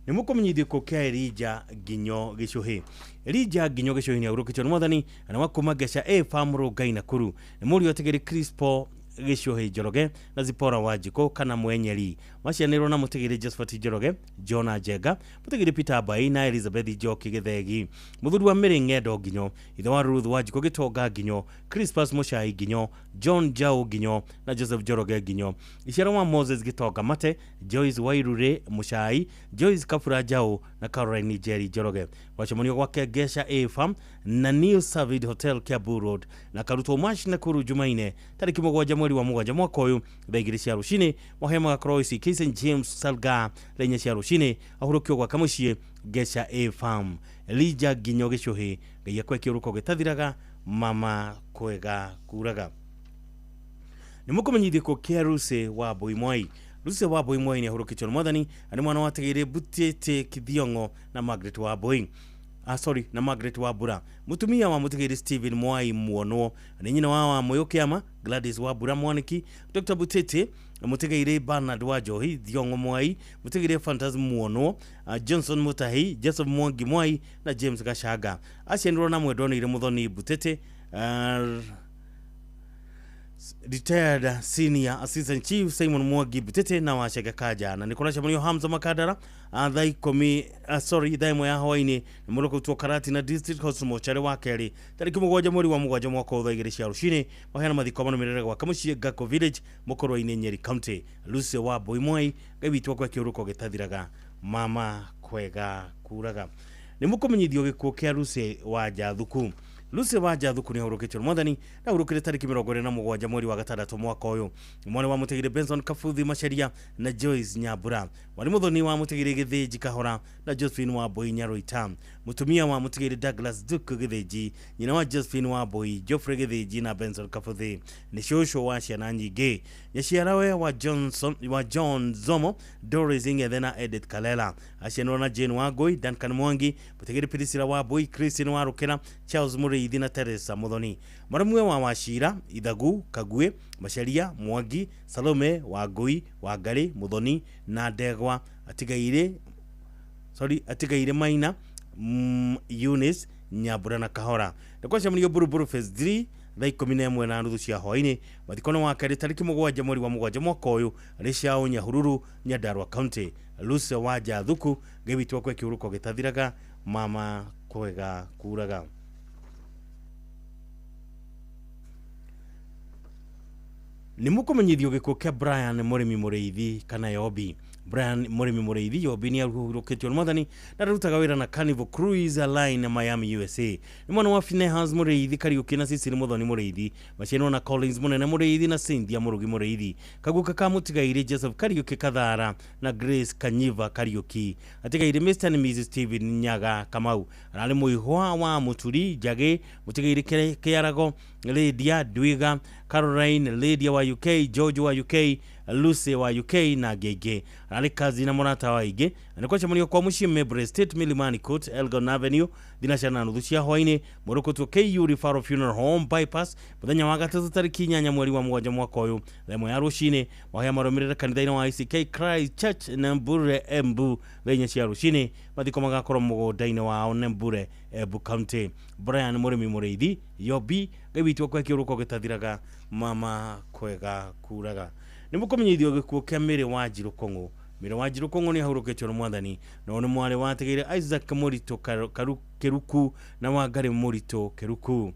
Nĩ mũkũmenyithio gĩkuũ kĩa Elijah Nginyo Gĩcũhĩ. Elijah Nginyo Gĩcũhĩ nĩ ahurũkĩtio nĩ Mwathani na nĩ wa kuma Ngeca A Farm Rongai Nakuru. Nĩ mũriũ atigĩrĩ Crispo Gĩcũhĩ Njoroge na Zipora Wanjikũ kana Mwenyeri. Macianĩrwo na mũtigĩrĩ Josephat Njoroge, Jona Njenga, mũtigĩrĩ Peter Mbai na Elizabeth Njoki Gĩthegi. Mũthuri wa Mary Ng'endo Nginyo, ithe wa Ruth Wanjikũ Gĩtonga Nginyo, Crispus Mũcai Nginyo, John Njau Nginyo na Joseph Njoroge Nginyo. Iciaro wa Moses Gĩtonga Mate, Joyce Wairure Mũcai, Joyce Kabura Njau na Caroline Njeri Njoroge. Wacemanio gwake Ngeca A Farm na New Savid Hotel Kiambu Road na karutwo Mash Nakuru Jumaine tarĩki 7 mweri wa 7 mwaka ũyũ thaa 2 cia rũcinĩ. Mahoya magakorwo ICK St James Salga thaa 4 cia rũcinĩ. Ahurũkio gwake mũciĩ Ngeca A Farm. Elijah Nginyo Gĩcũhĩ, Ngai akwe kĩũrũko gĩtathiraga, mama kwega kuraga. Nĩ mũkũmenyithio gĩkuũ kĩa Lucy wa Mbũi Mwai. Lucy wa Mbũi Mwai nĩ ahurũkĩtio nĩ Mwathani na nĩ mwana wa atigĩire Butete Kĩthiong'o na Margaret wa Mbũi. Na Margaret Wambura. Mũtumia wa mũtigĩrĩ Stephen Mwai Muonwo, nĩ nyina wa Wamũyũ Kĩama, Gladys Wambura Mwaniki, Dr. Butete, mũtigĩrĩ Bernard wa Njohi, Thiong'o Mwai, mũtigĩrĩ Fantas Muonwo, Johnson Mutahi, Joseph Mwangi Mwai na James Gachanga. Acianĩrwo na mwendwanĩire Muthoni Butete, Retired Senior Assistant Chief Simon Mwangi Butete na Wachege Kanja. Na nĩ kũracemanio Hamza Makandara thaa ikũmi, sorry, thaa ĩmwe ya hwaĩ-inĩ nĩ mũrũkũtwo Karatina District Hospital mocarĩ wa kerĩ tarĩki 7 mweri wa 7 mwaka wa 2:00 cia rũcinĩ. Maheana mathiko manũmĩrĩre gwake mũciĩ Gako Village, Mũkũrwe-inĩ, Nyeri County. Lucy wa Mbui Mwai, Ngai witũ akwe kĩũrũko gĩtathiraga, mama kwega kuraga. Nĩ mũkũmenyithio gĩkuũ kĩa Lucy wa Njathuku. Lucy wa Njathuku nĩ ahurũkĩtio nĩ Mwathani na ahurũkire tarĩki 27 mweri wa 6 mwaka ũyũ. Mwana wa Mũtigiri Benson Kabuthi Macharia na Joyce Nyambura. Mwarĩ Mũthoni wa Mũtigiri Gĩthĩnji Kahora na Josephine wa Mbui Nyaroita. Mũtumia wa Mũtigiri Douglas Duke Gĩthĩnji, nyina wa Josephine wa Mbui Geoffrey Gĩthĩnji na Benson Kabuthi. Nĩ cũcũ wa ciana nyingĩ. Nyaciarawe wa Johnson wa John Zomo, Doris Ng'ethe na Edith Kalela. Acianirwo na Jane Wangui, Duncan Mwangi, Mũtigiri Priscilla wa Mbui, Christine wa Rũkĩra, Charles Mũrĩithi na Teresa Muthoni. Maramwe wa Wachira, Ithagu, Kagwe, Macharia, Mwangi, Salome, Wangui, Wangari, Muthoni na Ndegwa. Atigaire Maina, Eunice, Nyambura na Kahora. Nĩ kwacemanio Buruburu Phase 3 thaa 11:30 cia hwaĩ-inĩ. Mathiko nĩ wa kerĩ tarĩki 7 mweri wa 7 mwaka ũyũ, Rĩcaũ, Nyahururu, Nyandarua County. Lucy wa Njathuku, Ngai witũ akwe kĩũrũko gĩtathiraga, mama kwega kuraga. Nĩ mũkũmenyithio gĩkuũ kĩa Brian Mũrĩmi Mũrĩithi kana Yobi. Brian Mũrĩmi Mũrĩithi Yobi nĩ ahurũkĩtio nĩ Mwathani na ararutaga wĩra na Carnival Cruise Line Miami, USA. Nĩ mwana wa Finehas Mũrĩithi Kariũki na Cecily Mũthoni Mũrĩithi. Maciarwo na Collins Mũnene Mũrĩithi na Cynthia Mũrugi Mũrĩithi. Kaguka ka mũtigairĩ Joseph Kariũki Kathara na Grace Kanyiva Kariũki. Atigairĩ Mr and Mrs Stephen Nyaga Kamau. Ararĩ mũihwa wa Mũturi Njagĩ, mũtigairĩ Kĩarago, Lydia Ndwiga, Caroline Lydia wa UK, George wa UK, Lucy wa UK na Ngenge. Ararĩ kazi na mũrata wa aingĩ. Na nĩ kwacemanio kwa mũciĩ Mabry State, Milimani Court, Elgon Avenue, 4:30 cia hwaĩ-inĩ. Mũrũkũtwo KU Referral Funeral Home Bypass mũthenya wa gatatũ tarĩki 8 mweri wa 7 mwaka ũyũ thaa 1 ya rũcinĩ. Mahea marũmĩrĩre kanitha-inĩ wa ICK Christ Church Nembure Embu thaa 4 cia rũcinĩ. Mathiko magakorwo mũgũnda-inĩ wao Nembure, Embu County. Brian Mũrĩmi Mũrĩithi Yobi, Ngai witũ akwe kĩũrũko gĩtathiraga, mama kwega kuraga. Nĩ mũkũmenyithio gĩkuũ kĩa Mary Wanjirũ Kong'ũ. Mary Wanjirũ Kong'ũ nĩ ahurũkĩtio nĩ Mwathani na nĩ mwarĩ watigĩire Isaac Mũritũ Kĩruku na Wangari Mũritũ Kĩruku.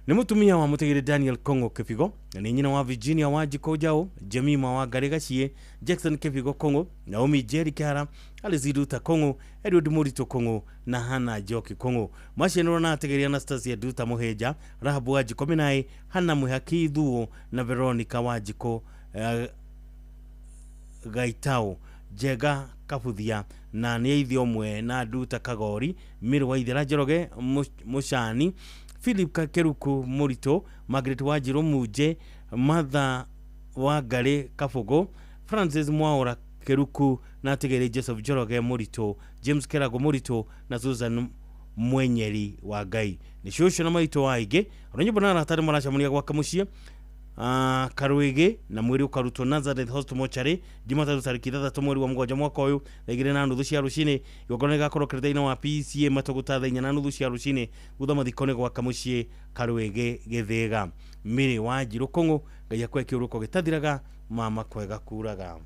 Nĩ mũtumia wa mũtigĩrĩ Daniel Kong'ũ Kĩbigo na nĩ nyina wa Virginia Wanjikũ Njaũ, Jemima Wangari Gaciĩ, Jackson Kĩbigo Kong'ũ, Naomi Njeri Kĩhara, Alice Nduta Kong'ũ, Edward Mũritũ Kong'ũ na Hannah Njoki Kong'ũ. Macianirwo na atigĩrĩ Anastasia Nduta Mũhĩnja, Rahabu Wanjikũ Mĩnaĩ, Hannah Mwĩhaki Thuo na Veronica Wanjikũ Gaitau, Njega Kabuthia na nĩ aithe ũmwe na Nduta Kagori, Mary Waithera Njoroge Mũcani, Philip Keruku Mũritũ, Margaret Wanjirũ Munje, Martha Wangari Kabũgũ, Francis Mwaũra Keruku na atigĩrĩ Joseph Njoroge Mũritũ, James Kerago Mũritũ na Susan Mwenyeri wa Ngai. Nĩ cũcũ na maitũ wa aingĩ. Ona nyũmba na arata nĩ maracemania gwaka mũciĩ Karwĩgĩ na mwĩrĩ ũkarutwo Nazareth Hospital Mortuary Jumatatũ tarĩki 6 mweri wa 7 mwaka ũyũ thaa 2:30 cia rũcinĩ. Igongona rĩgakorwo kanitha-inĩ wa PCA Matũgũta thaa 4:30 cia rũcinĩ. Thutha mathiko nĩ gwaka mũciĩ Karwĩgĩ Gĩthĩga. Mary Wanjirũ Kong'ũ, Ngai akwe kĩũrũko gĩtathiraga, mama kwega kuraga.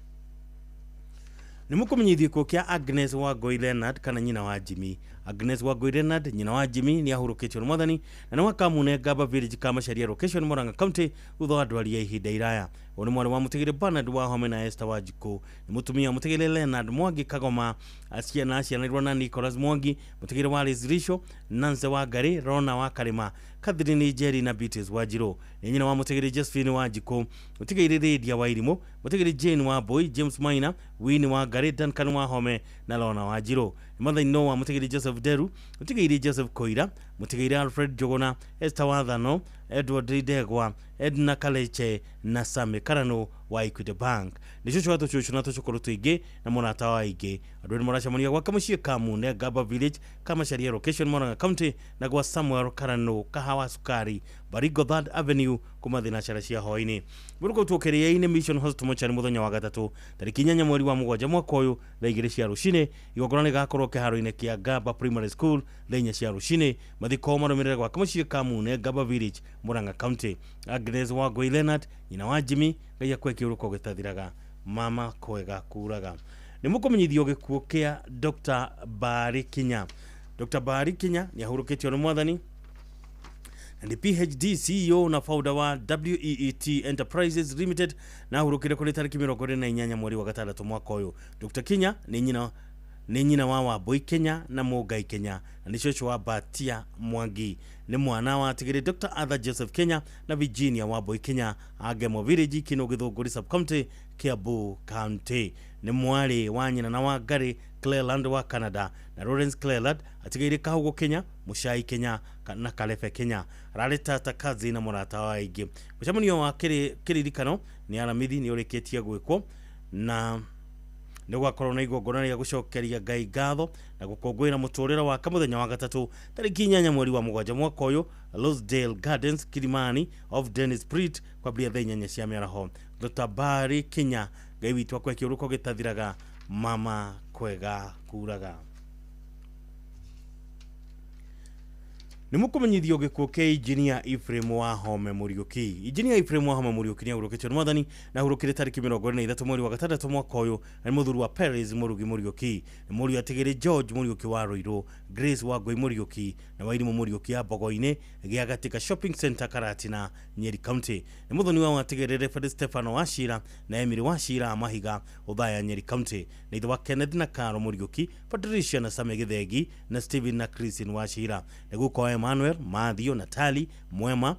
Nĩ mũkũmenyithio gĩkuũ kĩa Agnes Wangui Leonard kana nyina wa Jimmy. Agnes Wangui Leonard nyina wa Jimmy nĩ ahurũkĩtio nĩ Mwathani na nĩ wa Kamune Ngamba Village Kamacharia location Murang'a County thutha wa ndwari ya ihinda iraya. Ũyũ nĩ mwarĩ wa mũtigĩrĩ Bernard Wahome na Esther Wanjikũ. Nĩ mũtumia wa mũtigĩrĩ Leonard Mwangi Kagoma, aciana aciaranĩirwo na Nicholas Mwangi, mũtigĩrĩ wa Liz Risho, Nancy Wangari, Rona wa Karĩma, Catherine Njeri na Beatrice Wanjirũ. Nĩ nyina wa mũtigĩrĩ Josephine Wanjikũ, mũtigĩrĩ Lydia Wairimũ, mũtigĩrĩ Jane Wambui, James Maina, Winnie Wangari, Duncan Wahome na Lona Wanjirũ. Nĩ mother-in-law wa mũtigĩrĩ Joseph Deru, mũtigĩrĩ Joseph Koira, mũtigĩrĩ Alfred Njuguna, Esther Wathano, Edward Ndegwa, Edna Kaleche na Sami Karano wa Equity Bank. Nĩ cũcũ wa tũcũcũ na tũcũkũrũ tũingĩ na mũrata wa aingĩ. Andũ nĩ maracemania gwaka mũciĩ Kamune Ngamba Village, Kamacharia location Murang'a County na gwa Samuel Karano Kahawa Sukari, Baringo Third Avenue kuma thinacara cia hwaĩ-inĩ. Mũrũkũ tuokĩrĩia-inĩ Mission Hospital Mortuary mũthenya wa gatatũ tarĩki 8 mweri wa 7 mwaka ũyũ thaa 2 cia rũcinĩ. Igongona rĩgakorwo kĩharo-inĩ kĩa Ngamba Primary School thaa 4 cia rũcinĩ. Mathiko marũmĩrĩre gwake mũciĩ Kamune, Ngaba Village, Murang'a County. Agnes Wangũi Leonard, nyina wa Jimmy, Ngai akwe kĩũrũko gĩtathiraga, mama kwega kuraga. Nĩ mũkũmenyithio gĩkuũ kĩa Dr. Bari Kinya. Dr. Bari Kinya nĩ ahurũkĩtio nĩ mwathani na nĩ PhD CEO na founder wa WEET Enterprises Limited na ahurũkire kũrĩ tarĩki 28 mweri wa gatandatũ mwaka ũyũ. Dr. Kinya nĩ nyina wa Wambui Kenya na Mũngai Kenya na nĩ cũcũ wa Batia Mwangi. Nĩ mwana wa atigĩrĩ Dr. Arthur Joseph Kenya na Virginia Wambui Kenya Agemo Village, Kino Githũngũri Sub-County, Kiambu County. Nĩ mwarĩ wa nyina na Wangari Cleland wa Canada na Lawrence Cleland atigĩire Kahugo Kenya, Mũcai Kenya na Karebe Kenya. Ararĩ tata kazi na mũrata wa aingĩ. Mũcemanio wa kĩririkano nĩ Aramithi nĩ ũrĩkĩtie gwĩkwo na nĩ gwakorwo na igongona rĩa gũcokeria Ngai ngatho na gũkũngũĩra mũtũrĩre wake mũthenya wa gatatũ tarĩki 8 mweri wa mũgwanja mwaka ũyũ, Rosedale Gardens, Kilimani of Dennis Pritt, kwambĩrĩria thaa 8 cia mĩaraho. Dr. Bari Kinya, Ngai witũ akwe kĩũrũko gĩtathiraga, mama kwega kuraga. Nĩ mũkũmenyithio gĩkuũ kĩa Engineer Ephraim Wahome Mũriũki. Engineer Ephraim Wahome Mũriũki nĩ ahurũkĩtio nĩ mwathani na ahurũkire tarĩki 23 mweri wa gatandatũ mwaka ũyũ, na nĩ mũthuri wa Paris Mũrugi Mũriũki. Nĩ mũriũ atigĩrĩ George Mũriũki wa Ruiru, Grace Wangũi Mũriũki na Wairimũ Mũriũki ya Mbogo-inĩ gĩa Gatika Shopping Center, Karatina, Nyeri County. Nĩ mũthoni wa atigĩrĩ Reverend Stefano Wachira na Emily Wachira Mahiga, Othaya, Nyeri County. Nĩ ithe wa Kenneth na Caro Mũriũki, Patricia na Same Githegi na Stephen na Christine Wachira. Nĩ guka wa Emmanuel, Mathio, Natali, Mwema,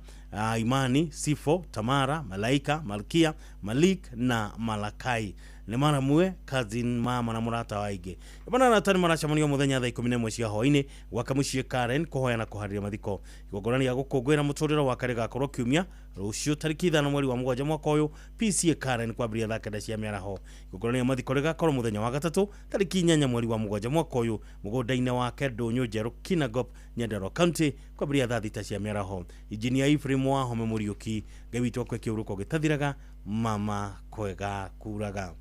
Imani, Sifo, Tamara, Malaika, Malkia, Malik na Malakai. Nĩ maramwe cousin mama na mũrata wa aingĩ. Bana na tani maracemanio mũthenya thaa 11 cia hwaĩ-inĩ gwaka mũciĩ Karen kũhoya na kũharĩria mathiko. Igongona rĩa gũkũngũĩra mũtũrĩre wake rĩgakorwo kiumia rũciũ tarĩki 5 mweri wa mũgwanja mwaka ũyũ, PCA Karen, kwambĩrĩria thaa 9 cia mĩaraho. Igongona rĩa mathiko rĩgakorwo mũthenya wa gatatũ tarĩki 8 mweri wa mũgwanja mwaka ũyũ mũgũnda-inĩ wake Ndũnyũ Njerũ, Kinangop, Nyandarua County, kwambĩrĩria thaa 6 cia mĩaraho. Engineer Ephraim Wahome Mũriũki, Ngai witũ akwe kĩũrũko gĩtathiraga, mama kwega kuraga.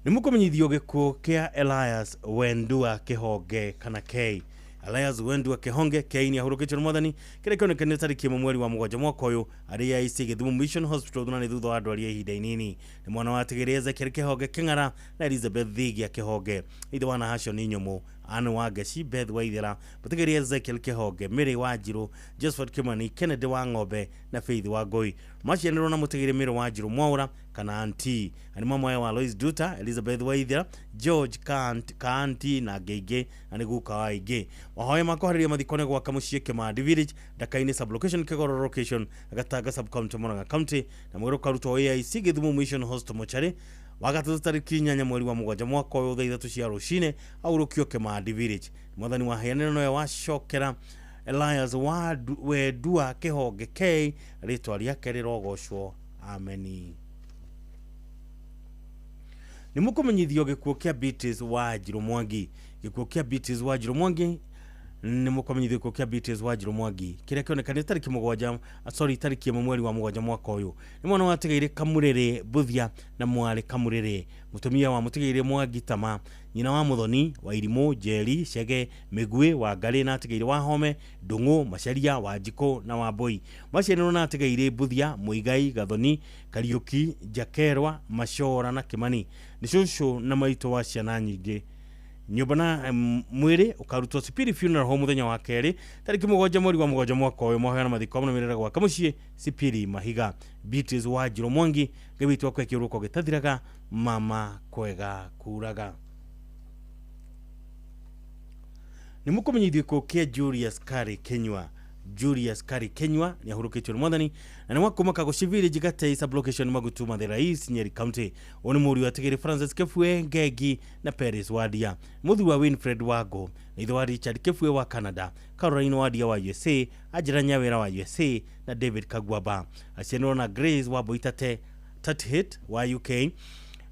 Nĩ mũkũmenyithio gĩkuũ kĩa Elias Wendua Kĩhonge kana K. Elias Wendua Kĩhonge K nĩ ahurũkĩtio nĩ mwathani kĩrĩa kĩonekanire tarĩki 1 mweri wa mũgwanja mwaka ũyũ arĩ AIC Gĩthumo Mission Hospital na nĩ thutha wa ndwari ya ihinda inini. Nĩ mwana wa atigĩrĩ Ezekiel Kĩhonge Kĩng'ara na Elizabeth Thigia Kĩhonge. Ithe wa Nahashon Nyũmũ, Anne Wangeci, Beth Waithera, mũtigĩrĩ Ezekiel Kĩhonge, Mary Wanjirũ, Josephat Kimani, Kennedy wa Ng'ombe na Faith Wangũi. Macianĩrwo na mũtigĩrĩ Mary Wanjirũ Mwaũra kana Auntie. Na nĩ mamwe wa Lois Duta, Elizabeth Waithera, George Kaanti na angĩ na nĩ guka wa aingĩ. Mahoya ma kũharĩria mathiko nĩ gwaka mũciĩ Kĩmandi Village, Ndaka-inĩ Sub-Location, Kĩgoro Location, Gatanga Sub-County, Murang'a County, na mwĩrĩ ũkarutwo AIC Gĩthumo Mission Hospital Mochari wa gatatũ tarĩki 8 mweri wa mũgwanja mwaka ũyũ thaa 3 cia rũcinĩ, ahurũkio Kĩmandi Village. Mwathani waheanire nowe wacokera Elias Wendua Kĩhonge K, rĩtwa rĩake rĩrogocwo, ameni. Nĩ mũkũmenyithio gĩkuũ kĩa Beatrice Wanjirũ Mwangi. Gĩkuũ kĩa Beatrice Wanjirũ Mwangi nĩ mũkũmenyithio gĩkuũ kĩa Beatrice Wanjirũ Mwangi kĩrĩa kĩonekanire tarĩki 7 sorry tarĩki 1 mweri wa mũgwanja mwaka ũyũ. Nĩ mwana wa atigĩrĩ Kamũrĩrĩ Mbuthia na mwarĩ Kamũrĩrĩ, mũtumia wa mũtigĩrĩ Mwangi Tama, nyina wa Mũthoni, Wairimũ, Njeri, Chege, Mĩguĩ, Wangarĩ na atigĩrĩ Wahome, Ndũng'ũ, Macharia, Wanjikũ na Wambũi. Maciaranĩrwo na atigĩrĩ Mbuthia, Mũigai, Gathoni, Kariũki, Njakerwa, Macora na Kĩmani. Nĩ cũcũ na maitũ wa ciana nyingĩ. Nyũmba na mwĩrĩ ũkarutwo Sipiri Funeral Home mũthenya wa kerĩ tarĩki 7 mweri wa mũgwanja mwaka ũyũ. Mahoya na mathiko marũmĩrĩre gwaka mũciĩ Sipiri Mahiga. Beatrice Wanjirũ Mwangi, Ngai witũ akwe kĩũrũko gĩtathiraga, mama kwega kuraga. Nĩ mũkũmenyithio gĩkuũ kĩa Julius Kari Kenyua. Julius Kari Kenyua nĩ ahurũkĩtio nĩ mwathani na nĩ wa kuma Kagoci Village, Gatei Sub-Location, Magutu, Mathira East, Nyeri County. Ũyũ nĩ mũriũ atigĩrĩ Francis Kefue Ngegi na Paris Wadia, mũthuri wa Winfred Wango na ithe wa Richard Kefue wa Canada, Caroline Wadia wa USA, Angela Nyawira wa USA na David Kagwaba. Aciaranĩrwo na Grace wa Boitate Tathit wa UK,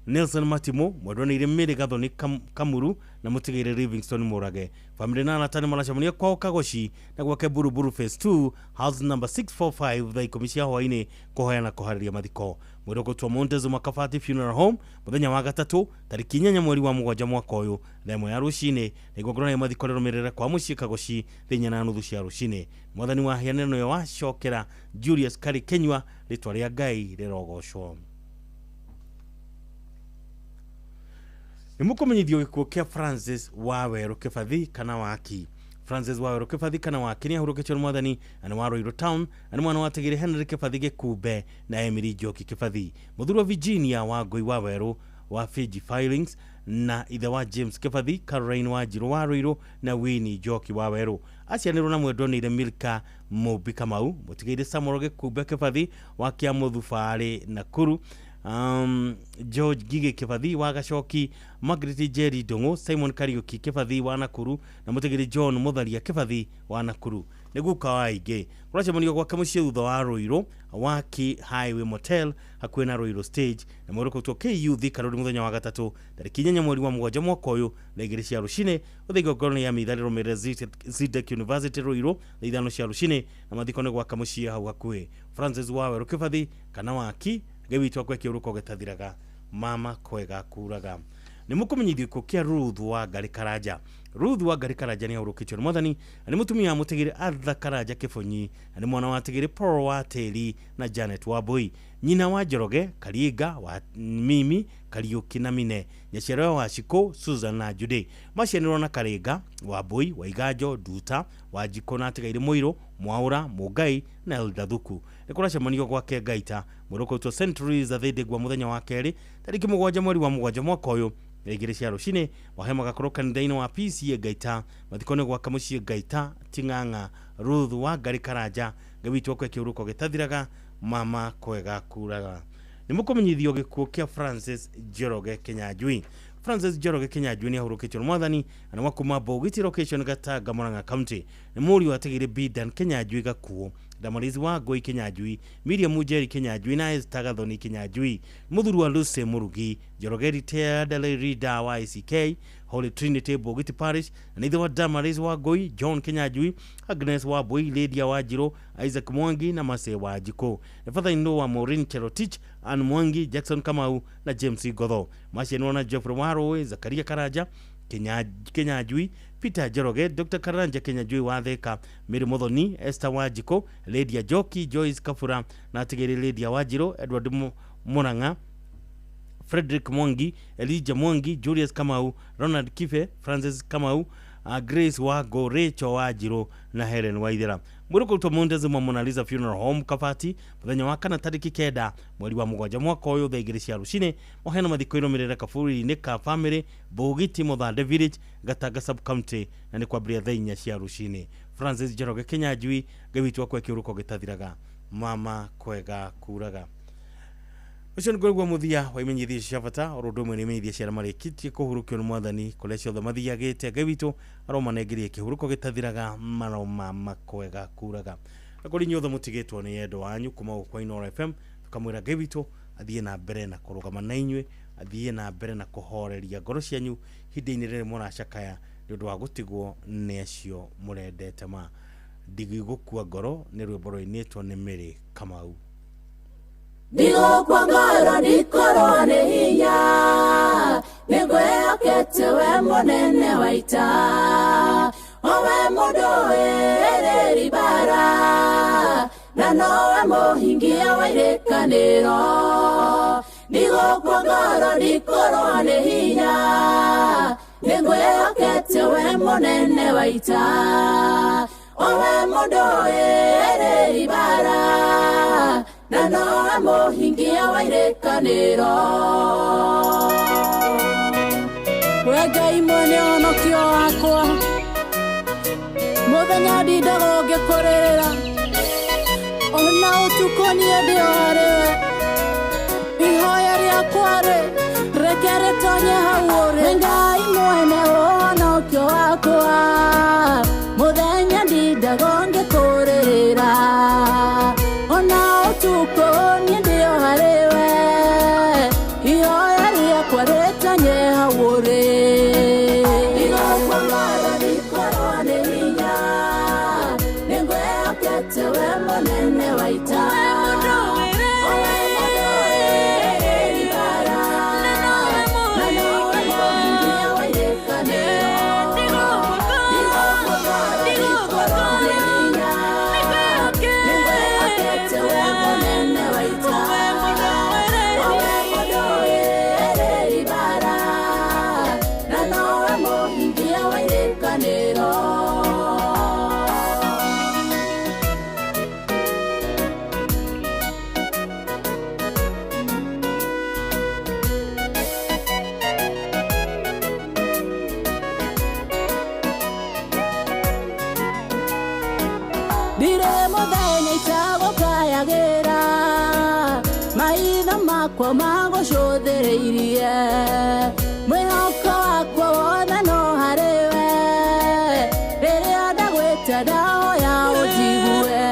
Nelson Matimo mwendwanĩire Mary Gathoni Kamuru na mũtigĩire Livingstone Mũrage. Bamĩrĩ na arata nĩ maracemania kwao Kagoci na gwake Buruburu Phase 2 house number 645 thaa 10 cia hwaĩ-inĩ kũhoya na kũharĩria mathiko. Mwĩrĩ ũgũtwo Montezuma Kabati Funeral Home mũthenya wa gatatũ tarĩki 8 mweri wa 7 mwaka ũyũ thaa 1 ya rũcinĩ na igongona rĩa mathiko rĩrũmĩrĩre kwa mũciĩ Kagoci thaa 4:30 cia rũcinĩ. Mwathani wa hianĩro nĩwe wacokera Julius Kari Kenyua, rĩtwa rĩa Ngai rĩrogocwo. Nĩ mũkũmenyithio gĩkuũ kĩa Francis Wawerũ Kĩbathi kana Waki. Francis Wawerũ Kĩbathi kana Waki nĩ ahurũkĩtio nĩ mwathani na nĩ wa Ruiru Town na nĩ mwana wa Tigiri Henry Kĩbathi Gĩkumbe na Emily Njoki Kĩbathi. Mũthuri wa Virginia wa Ngũi Wawerũ wa Fiji Filings na ithe wa James Kĩbathi, Caroline Wanjirũ wa Ruiru na Winnie Njoki Wawerũ. Aciaranĩirwo na mwendwanĩire Milka Mũmbi Kamau, mũtigĩire Samuel Gĩkumbe Kĩbathi wa Kĩamũthubarĩ Nakuru, George Gige Kĩbathi wa Gacoki, Margaret Njeri Ndung'u, Simon Kariuki Kĩbathi wa Nakuru na mũtigĩri John Mũtharia Kĩbathi wa Nakuru. Nĩ guka wa aingĩ. Kũracemanio gwake mũciĩ thutha wa Ruiru Waki Highway Motel hakuhĩ na Ruiru Stage na mwĩrĩ ũkũrutwo KU Thika Road mũthenya wa gatatũ tarĩki 8 mweri wa 7 mwaka ũyũ thaa 2 cia rũcinĩ. Gũthiĩ igongona rĩa mitha rĩrũmĩrĩre Zidek University Ruiru thaa 5 cia rũcinĩ na mathiko nĩ gwaka mũciĩ hau hakuhĩ. Francis Wawerũ Kĩbathi kana Waki, Ngai witũ akwe kĩũrũko gĩtathiraga, mama kwega kuraga. Nĩ mũkũmenyithio gĩkuũ kĩa Ruth wa Ngarĩ Karanja. Ruth wa Ngarĩ Karanja nĩ ahurũkĩtio nĩ mwathani na nĩ mũtumia wa mũtigĩrĩ Arthur Karanja Kĩbonyi na nĩ mwana wa Tigĩrĩ Paul wa Tĩri na Janet Wambui, nyina wa Njoroge Karinga wa Mimi Kariuki na Mine, nyaciaro wa Shiko Susan na Jude. Macianĩrwo na Karinga Wambui wa Iganjo Nduta wa Njiko na Atigaire Mũirũ Mwaũra Mũngai na Elda Thuku. Nĩ kũracemanio gwake Ngaita mwĩrĩ ũkũrutwo St. Louis Thĩndĩngwa mũthenya wa kerĩ tarĩki 7 mweri wa 7 mwaka ũyũ thaa 2 cia rũcinĩ. Mahoya magakorwo kanitha-inĩ wa PCA Ngaita, mathiko nĩ gwaka mũciĩ Ngaita Ting'ang'a. Ruth wa Ngarĩ Karanja, Ngai witũ akwe kĩũrũko gĩtathiraga, mama kwega kuraga. Nĩ mũkũmenyithio gĩkuũ kĩa Francis Njoroge Kĩnyanjui. Francis Njoroge Kĩnyanjui nĩ ahurũkĩtio nĩ mwathani na nĩ wa kuma Bogiti location Gatanga Murang'a County. Nĩ mũriũ wa Tigiri Bidan Kĩnyanjui Gakuo, Damarizi wa Ngũi Kĩnyanjui, Miriam Njeri Kĩnyanjui na Esther Gathoni Kĩnyanjui. Mũthuri wa Lucy Mũrugi, Njoroge retired leader wa ICK Holy Trinity Bogiti Parish, na ithe wa Damaris wa Ngũi, John Kĩnyanjui, Agnes wa Mbui, Lydia wa Njirũ, Isaac Mwangi na Mase wa Njikũ. Nĩ father-in-law wa Maureen Cherotich, Ann Mwangi, Jackson Kamau na James Gotho. Macianĩrwo na Geoffrey Warũĩ, Zakaria Karanja Kĩnyanjui, Peter Njoroge, Dr. Karanja Kĩnyanjui wa Thika, Mary Muthoni, Esther Wanjikũ, Lydia Njoki, Joyce Kabura na Atigĩrĩ Lydia Wanjirũ, Edward Murang'a, Frederick Mwangi, Elijah Mwangi, Julius Kamau, Ronald Kife, Francis Kamau, Grace Wago, Rachel Wanjirũ na Helen Waithera. Mwĩrĩ ũkũrutwo Montezuma Mona Lisa Funeral Home Kabati mũthenya wa kana tarĩki 9 mweri wa 7 mwaka ũyũ thaa 2 cia rũcinĩ. Mahoya mathiko irũmĩrĩre kaburi-inĩ ka family Bogiti Muthande Village Gatanga Sub County na nĩ kwambĩrĩria thaa 4 cia rũcinĩ. Francis Njoroge Kĩnyanjui, Ngai witũ akwe kĩũrũko gĩtathiraga, mama kwega kuraga. Ũcio nĩ ngũrĩgua mũthia wa imenyithia cia bata oro ũndũ ũmwe nĩ imenyithia cia arĩa marĩkĩtie kũhurũkio nĩ mwathani kũrĩa ciothe mathiagĩte. Ngai witũ aromanengerie kĩhurũko gĩtathiraga, maroma kwega kuraga. Na kũrĩ inyuothe mũtigĩtwo nĩ endo wanyu kuma gũkũ kwa Inooro FM, tũkamwĩra Ngai witũ athiĩ na mbere na kũrũgama na inyuĩ, athiĩ na mbere na kũhoreria ngoro cianyu ihinda-inĩ rĩrĩ mũracakaya nĩ ũndũ wa gũtigwo nĩ acio mũrendete ma. Ndigũkua ngoro nĩ rwĩmbo rũinĩtwo nĩ Mary Kamau. Ndigũkua ngoro ndikorwo nĩ hinya, nĩngwĩhokete we mũnene wa ita, o we mũndũ wĩrĩri mbara, na nowe mũhingia wa irĩkanĩro. Ndigũkua ngoro ndikorwo nĩ hinya, nĩngwĩhokete we mũnene wa ita, o we mũndũ wĩrĩri mbara, na nowe mũhingia wa irĩkanĩro. We Ngai mwene ũhonokio wakwa, mũthenya ndindaga ngĩkũrĩrĩra, ona ũtukũ niĩ ndĩ o harĩwe. Ihoya rĩakwa rĩ, reke rĩtonye hau ũrĩ. Ngai mwene ũhonokio wakwa, mũthenya ndindaga ngĩkũrĩrĩra, ona ũtukũ niĩ ndĩ o harĩwe. Ihoya rĩakwa Makwa magũcũthĩrĩirie mwĩhoko wakwa wothe no harĩ we rĩrĩa ndagwĩta ndahoya ũnjigue.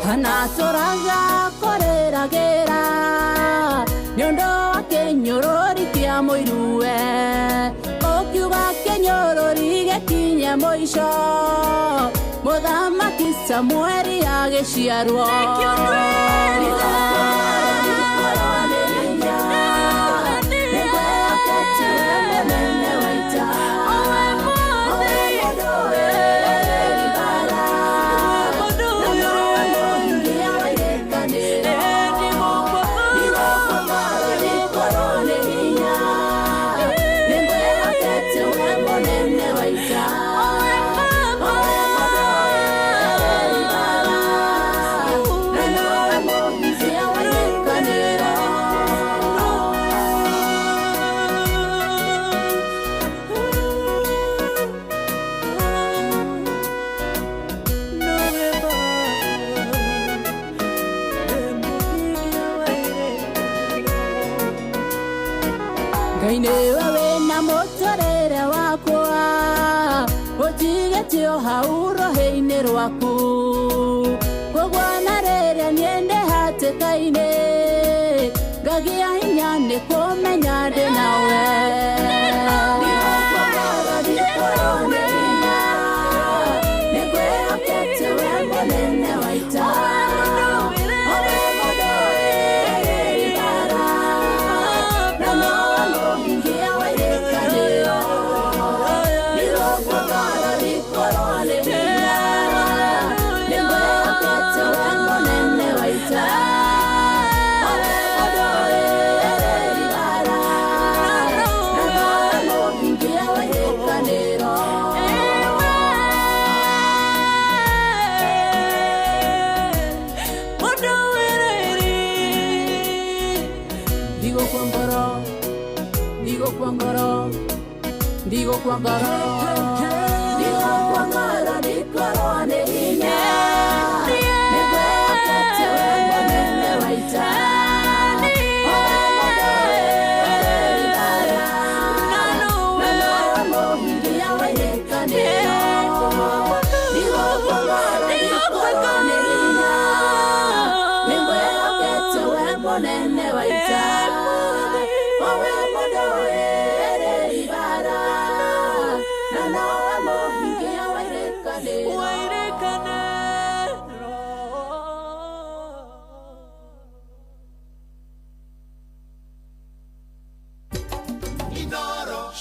Hanatũraga kũrĩragĩra nĩ ũndũ wa kĩnyũrũri kĩa mũiruwe ũkiuga kĩnyũrũri gĩkinye mũico mũthamaki Samueli agĩciarwo. Ngai nĩwe wĩna mũtũrĩre wakwa ũnjigĩte o hau rũhĩ-inĩ rwaku koguo na rĩrĩa niĩ ndĩ hatĩka-inĩ ngagĩa hinya nĩ kũmenya ndĩ nawe. Nĩngwĩhokete we mũnene wa ita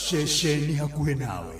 Ceceni hakuhĩ nawe.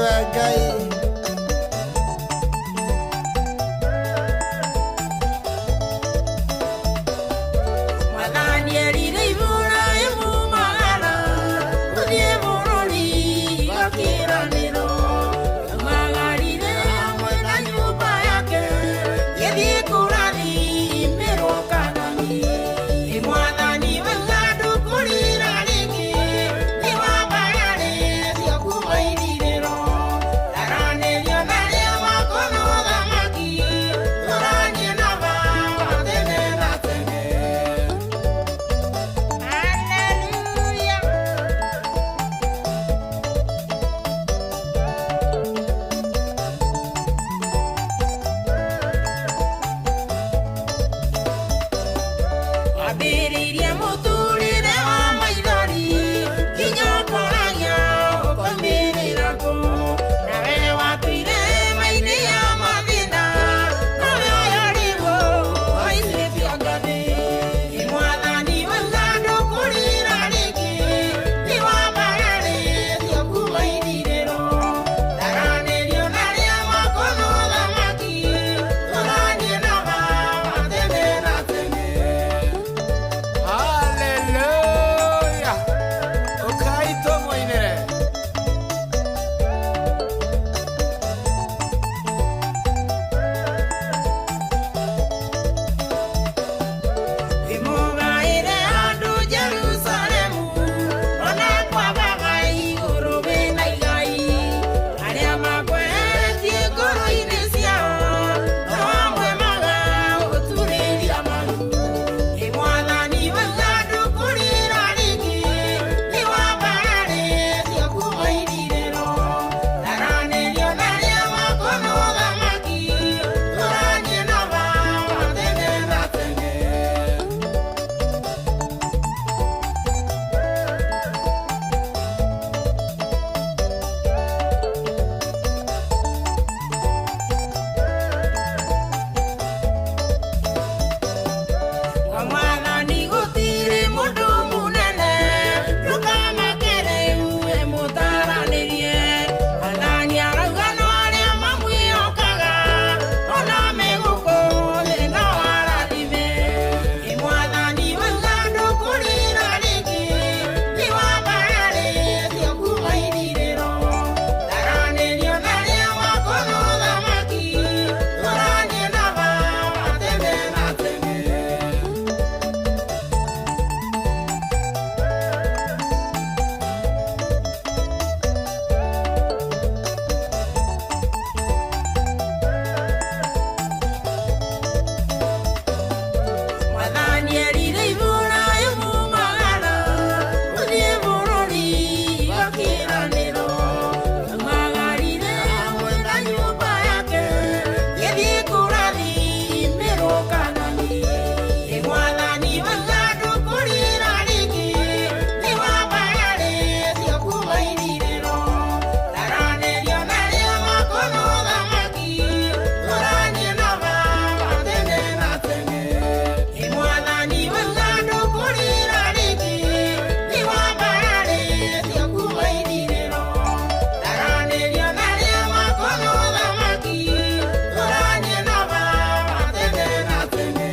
Nĩwe Ngai. Mwathani erire Iburahĩmu magana gũthiĩ bũrũri wa kĩĩranĩro. Aumagarire hamwe na nyũmba yake gĩthiĩ kũrathimĩrwo Kaanani. Ĩ Mwathani wauga ndũkũrĩra rĩngĩ, nĩwambararĩtio kuma ithirĩro. Aranĩrio na arĩa makoona ũthamaki, tũranie na Baba tene na tene. Hallelujah. Wambĩrĩirie mũtũrĩre wa maithori nginya ũkoragia ũkoimĩrĩra kũ. Nawe watũire hema-inĩ ya mathĩna, nawe ũyũ rĩu ũhaicĩtio ngathĩ. Ĩ Mwathani wauga ndũkũrĩra rĩngĩ, nĩwambararĩtio kuma ithirĩro. Taranĩrio na arĩa makoona ũthamaki, tũranie na Baba tene na tene. Hallelujah. Ũkai tũmũinĩre. Wĩmũgaĩre andũ Jerusalemu, ona kwa Baba igũrũ wĩna igai. Arĩa makweheretie ngoro-inĩ ciao, no amwe magagũturĩria maru. Ĩ Mwathani wauga ndũkũrĩra rĩngĩ, nĩwambararĩtio kuma ithirĩro. Taranĩrio na arĩa makoona ũthamaki, tũranie na Baba tene na tene. Kwa Mwathani gũtirĩ mũndũ mũnene, ndũkamake rĩu wĩmũtaranĩrie. Mwathani arauga no arĩa mamwĩhokaga, ona me gũkũ thĩ no arathime. Ĩ Mwathani wauga ndũkũrĩra rĩngĩ, nĩwambararĩtio kuma ithirĩro. Taranĩrio na arĩa makoona ũthamaki, tũranie na Baba tene na tene. Mwathani erire Iburahĩmu magana gũthiĩ bũrũri wa kĩĩranĩro. Aumagarire hamwe na nyũmba yake gĩthiĩ kũrathimĩrwo Kaanani. Ĩ Mwathani wauga ndũkũrĩra rĩngĩ, nĩwambararĩtio kuma ithirĩro. Taranĩrio na arĩa makoona ũthamaki, tũranie na Baba tene na tene. Ĩ Mwathani wauga ndũkũrĩra rĩngĩ, nĩwambararĩtio kuma ithirĩro. Taranĩrio na arĩa makoona ũthamaki, tũranie na Baba tene na tene.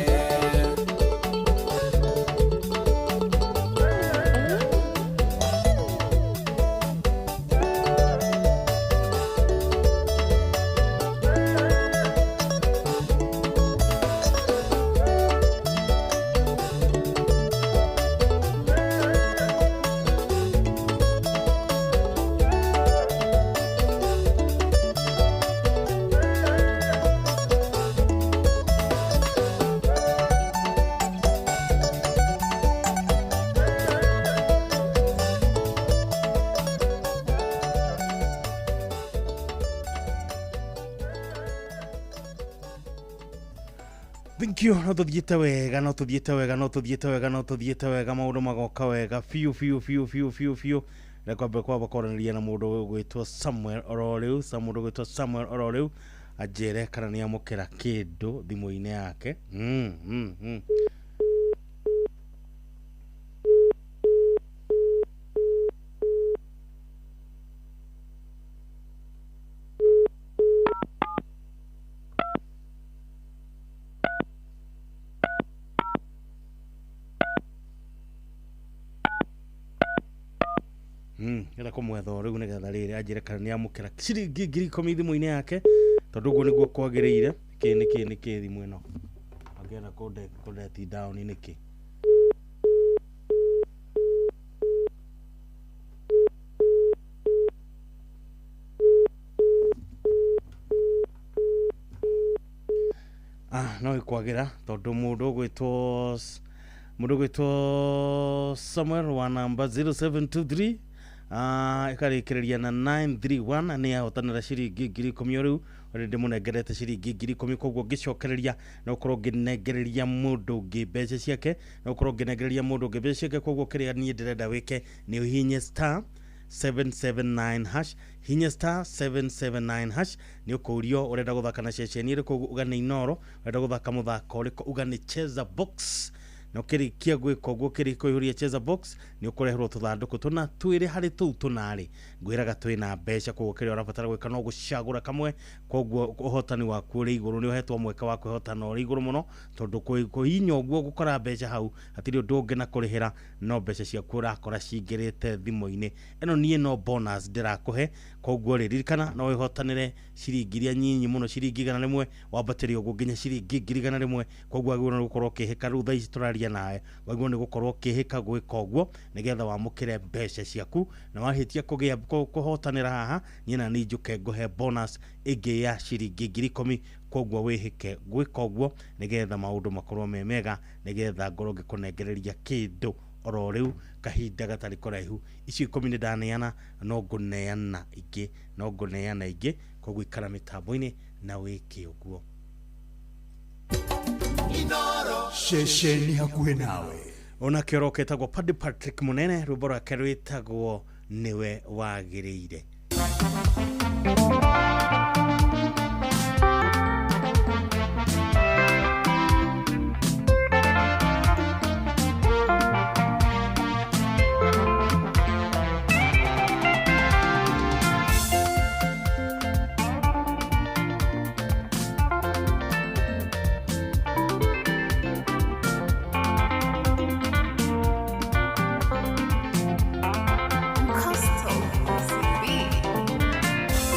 Thank you. No tũthiĩte wega, no tũthiĩte wega, no tũthiĩte wega, no tũthiĩte wega, maũndũ magoka wega biũ biũ biũ biũ biũ biũ. Reke kwamba kwaranĩria na mũndũ ũgwĩtwo Samuel oro rĩu, mũndũ ũgwĩtwo Samuel oro rĩu anjĩre kana nĩ amũkĩra kĩndũ thimũ-inĩ yake. Ngenda kũmwetha o rĩu nĩgetha rĩrĩ anjĩre kana nĩ amũkĩra ciringi 10,000 thimũ-inĩ yake, tondũ ũguo nĩguo kwagĩrĩire. Kĩ nĩkĩ nĩkĩ thimũ ĩno angĩenda kũndeti down nĩkĩ? No ĩkwagĩra tondũ mũndũ ũgwĩtwo Samuel wa namba 0723 ĩkarĩkĩrĩria na 931 nĩ ahotanĩra ciringi 10,000 o rĩu. Ũrĩa ndĩmũnengerete ciringi 10,000, koguo ngĩcokereria no ũkorwo ngĩnengereria mũndũ ũngĩ mbeca ciake, no ũkorwo ngĩnengereria mũndũ ũngĩ mbeca ciake. Koguo kĩrĩa niĩ ndĩrenda wĩke nĩ ũhihinye star 779 hash, hinya star 779 hash. Nĩ ũkũrio ũrenda gũthaka na ceceni ĩrĩkũ, uga nĩ Inoro. Ũrenda gũthaka mũthako ũrĩkũ, uga nĩ Cheza Box. Na ũkĩrĩkia gwĩka ũguo, ũkĩrĩkia kũihũria Cheza Box, nĩ ũkũreherwo tũthandũkũ tũna twĩrĩ. Harĩ tũu tũnarĩ ngwĩraga twĩna mbeca, koguo kĩrĩa ũrabatara gwĩka no gũcagũra kamwe. Koguo ũhotani waku ũrĩ igũrũ, nĩ ũhetwo mweke wa kwĩhotana ũrĩ igũrũ mũno, tondũ kũhihinya ũguo gũkora mbeca hau hatirĩ ũndũ ũngĩ na kũrĩhĩra, no mbeca ciaku ũrakora cingĩrĩte thimũ-inĩ ĩno. Niĩ no bonus ndĩrakũhe. Koguo rĩ, ririkana no wĩhotanĩre ciringi iria nyinyi mũno, ciringi 100, wambatĩre ũguo nginya ciringi 100,000. Koguo wagĩrĩirwo nĩ gũkorwo ũkĩhĩka rĩu thaa ici tũraria nawe, wagĩrĩirwo nĩ gũkorwo ũkĩhĩka gwĩka ũguo nĩgetha wamũkĩre mbeca ciaku. Na wahĩtia kũgĩa kũhotanĩra haha, niĩ na niĩ njũke ngũhe bonus ĩngĩ ya ciringi 10,000. Koguo wĩhĩke gwĩka ũguo nĩgetha maũndũ makorwo me mega, nĩgetha ngorwo ngĩkũnengereria kĩndũ oro rĩu kahinda gatarĩ kũraihu. Icio 10 nĩ ndaneana, no ngũneana ingĩ, no ngũneana ingĩ. Koguo ikara mĩtambo-inĩ na wĩke ũguo. Ceceni hakuhĩ nawe. Onake oroka etagwo Paddy Patrick Munene, rwĩmbo rwake rwĩtagwo Nĩwe Wagĩrĩire.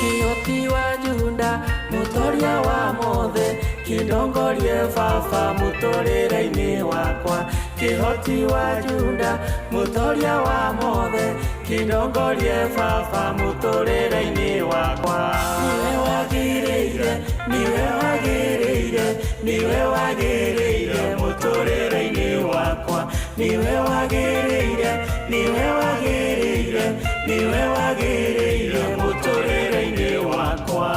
Kĩhoti wa Juda, mũtoria wa mothe, kĩndongorie baba mũtũrĩre-inĩ wakwa. Kĩhoti wa Juda, mũtoria wa mothe, kĩndongorie baba mũtũrĩre-inĩ wakwa. Nĩwe wagĩrĩire, nĩwe wagĩrĩire, nĩwe wagĩrĩire mũtũrĩre-inĩ wakwa. Nĩwe wagĩrĩire, nĩwe wagĩrĩire, nĩwe wagĩrĩire mũtũrĩre-inĩ wakwa.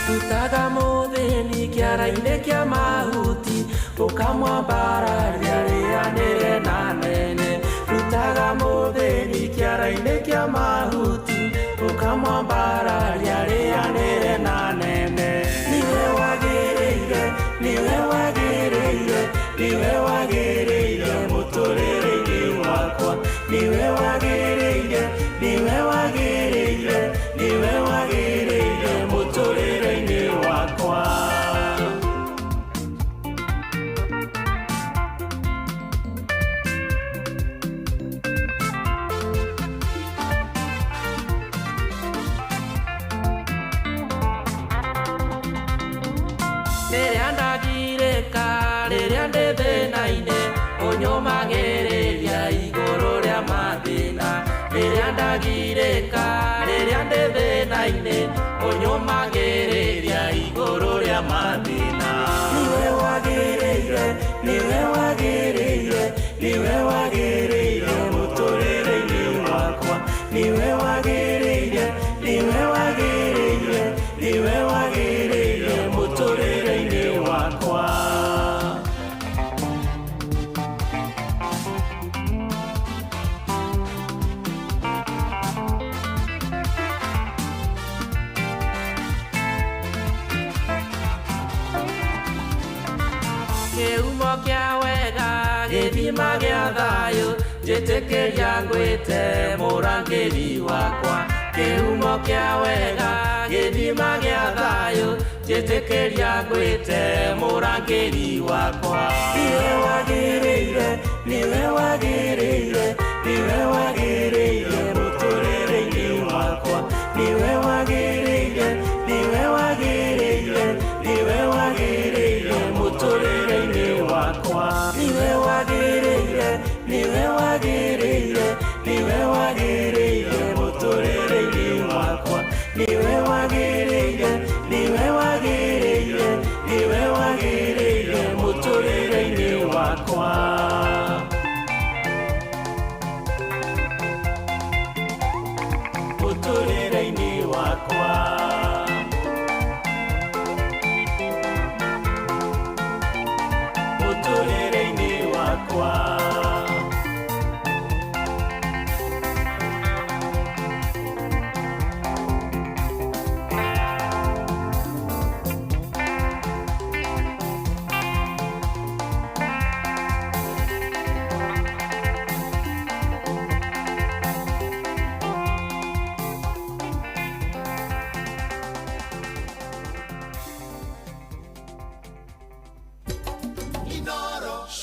Rutaga mũthĩni kĩara-inĩ kĩa mahuti, ũkamwambararia rĩanĩre na nene. Rutaga mũthĩni kĩara-inĩ kĩa mahuti, ũkamwambararia rĩanĩre na nene. Nĩwe wagĩrĩire, nĩwe wagĩrĩire, nĩwe wagĩrĩire mũtũrĩre-inĩ wakwa. Nĩwe wagĩrĩire, nĩwe wagĩrĩire, nĩwe wagĩrĩire mũtũrĩre-inĩ wakwa. Rĩrĩa ndagirĩka, rĩrĩa ndĩ thĩna-inĩ, ũnyũmagĩrĩria igũrũ rĩa mathĩna. Rĩrĩa ndagirĩka, rĩrĩa ndĩ thĩna-inĩ, ũnyũmagĩrĩria igũrũ rĩa mathĩna. Nĩwe wagĩrĩire, nĩwe wagĩrĩire, nĩwe wagĩrĩire mũtũrĩre-inĩ wakwa. Nĩwe wagĩrĩire, nĩwe wagĩrĩire, nĩwe wagĩrĩire mũtũrĩre-inĩ wakwa. Kĩhumo kĩa wega, gĩthima gĩa thayũ, Njĩtĩkĩria ngwĩte mũrangĩri wakwa. Kĩhumo kĩa wega, gĩthima gĩa thayũ, njĩtĩkĩria ngwĩte mũrangĩri wakwa. Niwe wagĩrĩire, niwe wagĩrĩire, niwe wagĩrĩire mũtũrĩre-inĩ wakwa. Niwe wagĩrĩire, niwe wagĩrĩire, niwe wagĩrĩire mũtũrĩre-inĩ wakwa. Niwe wagĩrĩire, niwe wagĩrĩire, niwe wagĩrĩire mũtũrĩre-inĩ wakwa. Niwe wagĩrĩire, niwe wagĩrĩire, niwe wagĩrĩire mũtũrĩre-inĩ wakwa. Mũtũrĩre-inĩ wakwa. Mũtũrĩre-inĩ wakwa.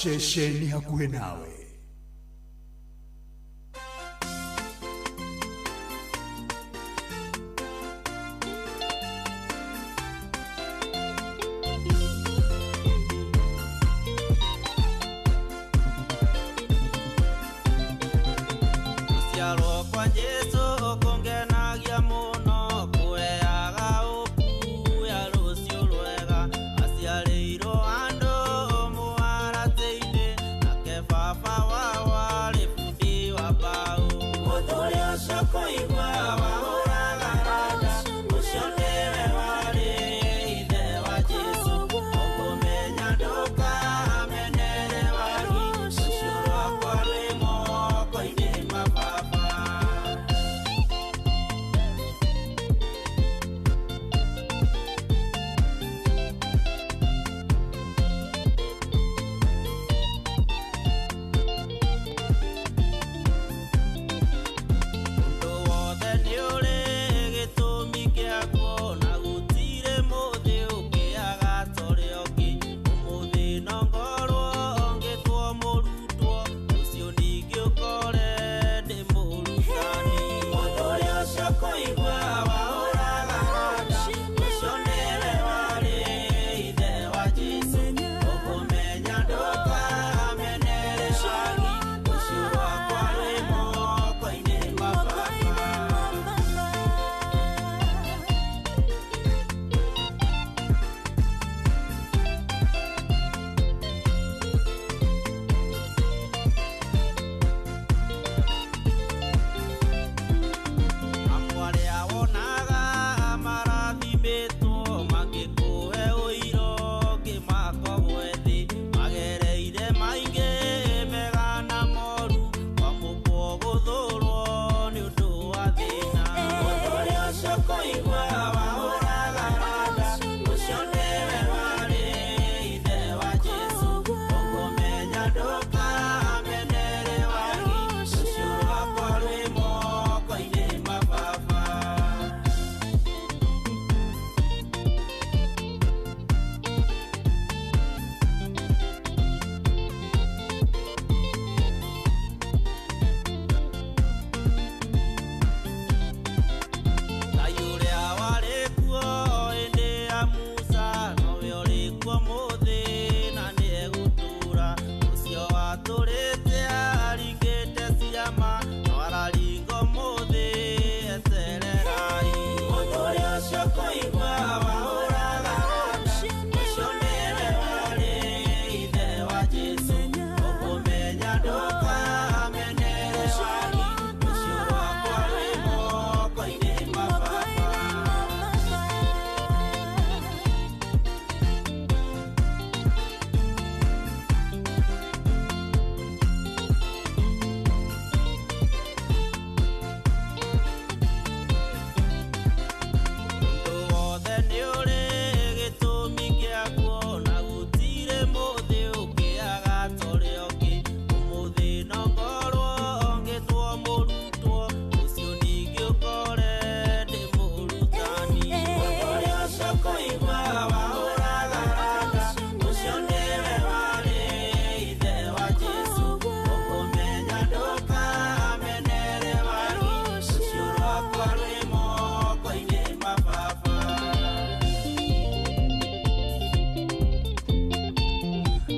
Ceceni hakuhĩ nawe. Gũciarwo kwa Jesũ kũngenagia mũno, kũheaga ũkuya rũciũ rwega. Aciarĩirwo andũ mũharatĩ-inĩ, nake baba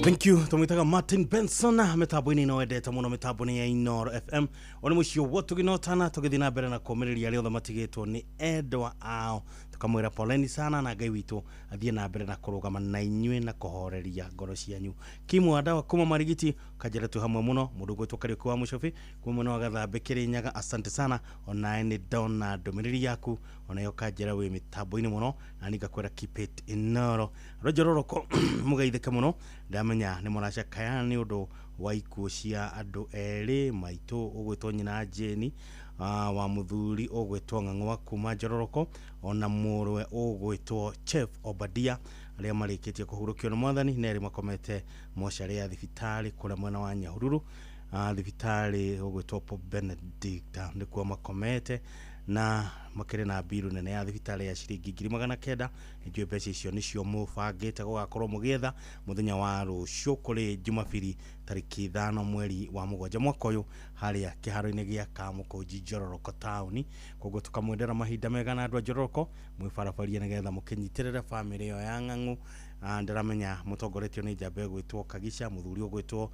Thank you. Tũmwĩtaga Martin Benson mĩtambo-inĩ ĩno wendete mũno, mĩtambo-inĩ ya Inoro FM. Ona mũciĩ ũguo tũgĩnotana tũgĩthiĩ na mbere na kũũmĩrĩria arĩa othe matigĩtwo nĩ endwa ao, tũkamwĩra poleni sana na Ngai witũ athiĩ na mbere na kũrũgama na inyuĩ na kũhoreria ngoro cianyu. Kimu wa dawa kuma Marigiti kanjĩra twĩ hamwe mũno. Mũndũ ũgwĩtwo Kariũki wa Mũcobi kuma mwena wa Gathambe Kĩrĩnyaga, asante sana. Onawe nĩ ndona ndũmĩrĩri yaku, onayo kanjĩra wĩ mĩtambo-inĩ mũno, na niĩ ngakwĩra keep it Inoro. Rũnjororoko mũgeithĩke mũno, ndamenya nĩ mũracakaya nĩ ũndũ wa ikuũ cia andũ erĩ, maitũ ũgwĩtwo nyina Jane, wa mũthuri ũgwĩtwo Ng'ang'wa kuma Njororoko, ona mũrũwe ũgwĩtwo Chef Obadia, arĩa marĩkĩtie kũhurũkio nĩ mwathani, na erĩ makomete mocarĩ ya thibitarĩ kũrĩa mwena wa Nyahururu, thibitarĩ ũgwĩtwo Pope Benedict nĩkuo makomete, na makĩrĩ na mbiru nene ya thibitarĩ ya ciringi 900,000. Nĩnjũĩ mbeca icio nĩcio mũbangĩte gũgakorwo mũgĩetha mũthenya wa rũciũ kũrĩ Jumabiri tarĩki 5 mweri wa 7 mwaka ũyũ, harĩa kĩharo-inĩ gĩa Kamũkũnji Njororoko taũni. Koguo tũkamwendera mahinda mega na andũ a Njororoko mwĩbarabarie nĩgetha mũkĩnyitĩrĩre bamĩrĩ ĩyo ya Ng'ang'u. Ndĩramenya mũtongoretio nĩ njamba ĩgwĩtwo Kagica, mũthuri ũgwĩtwo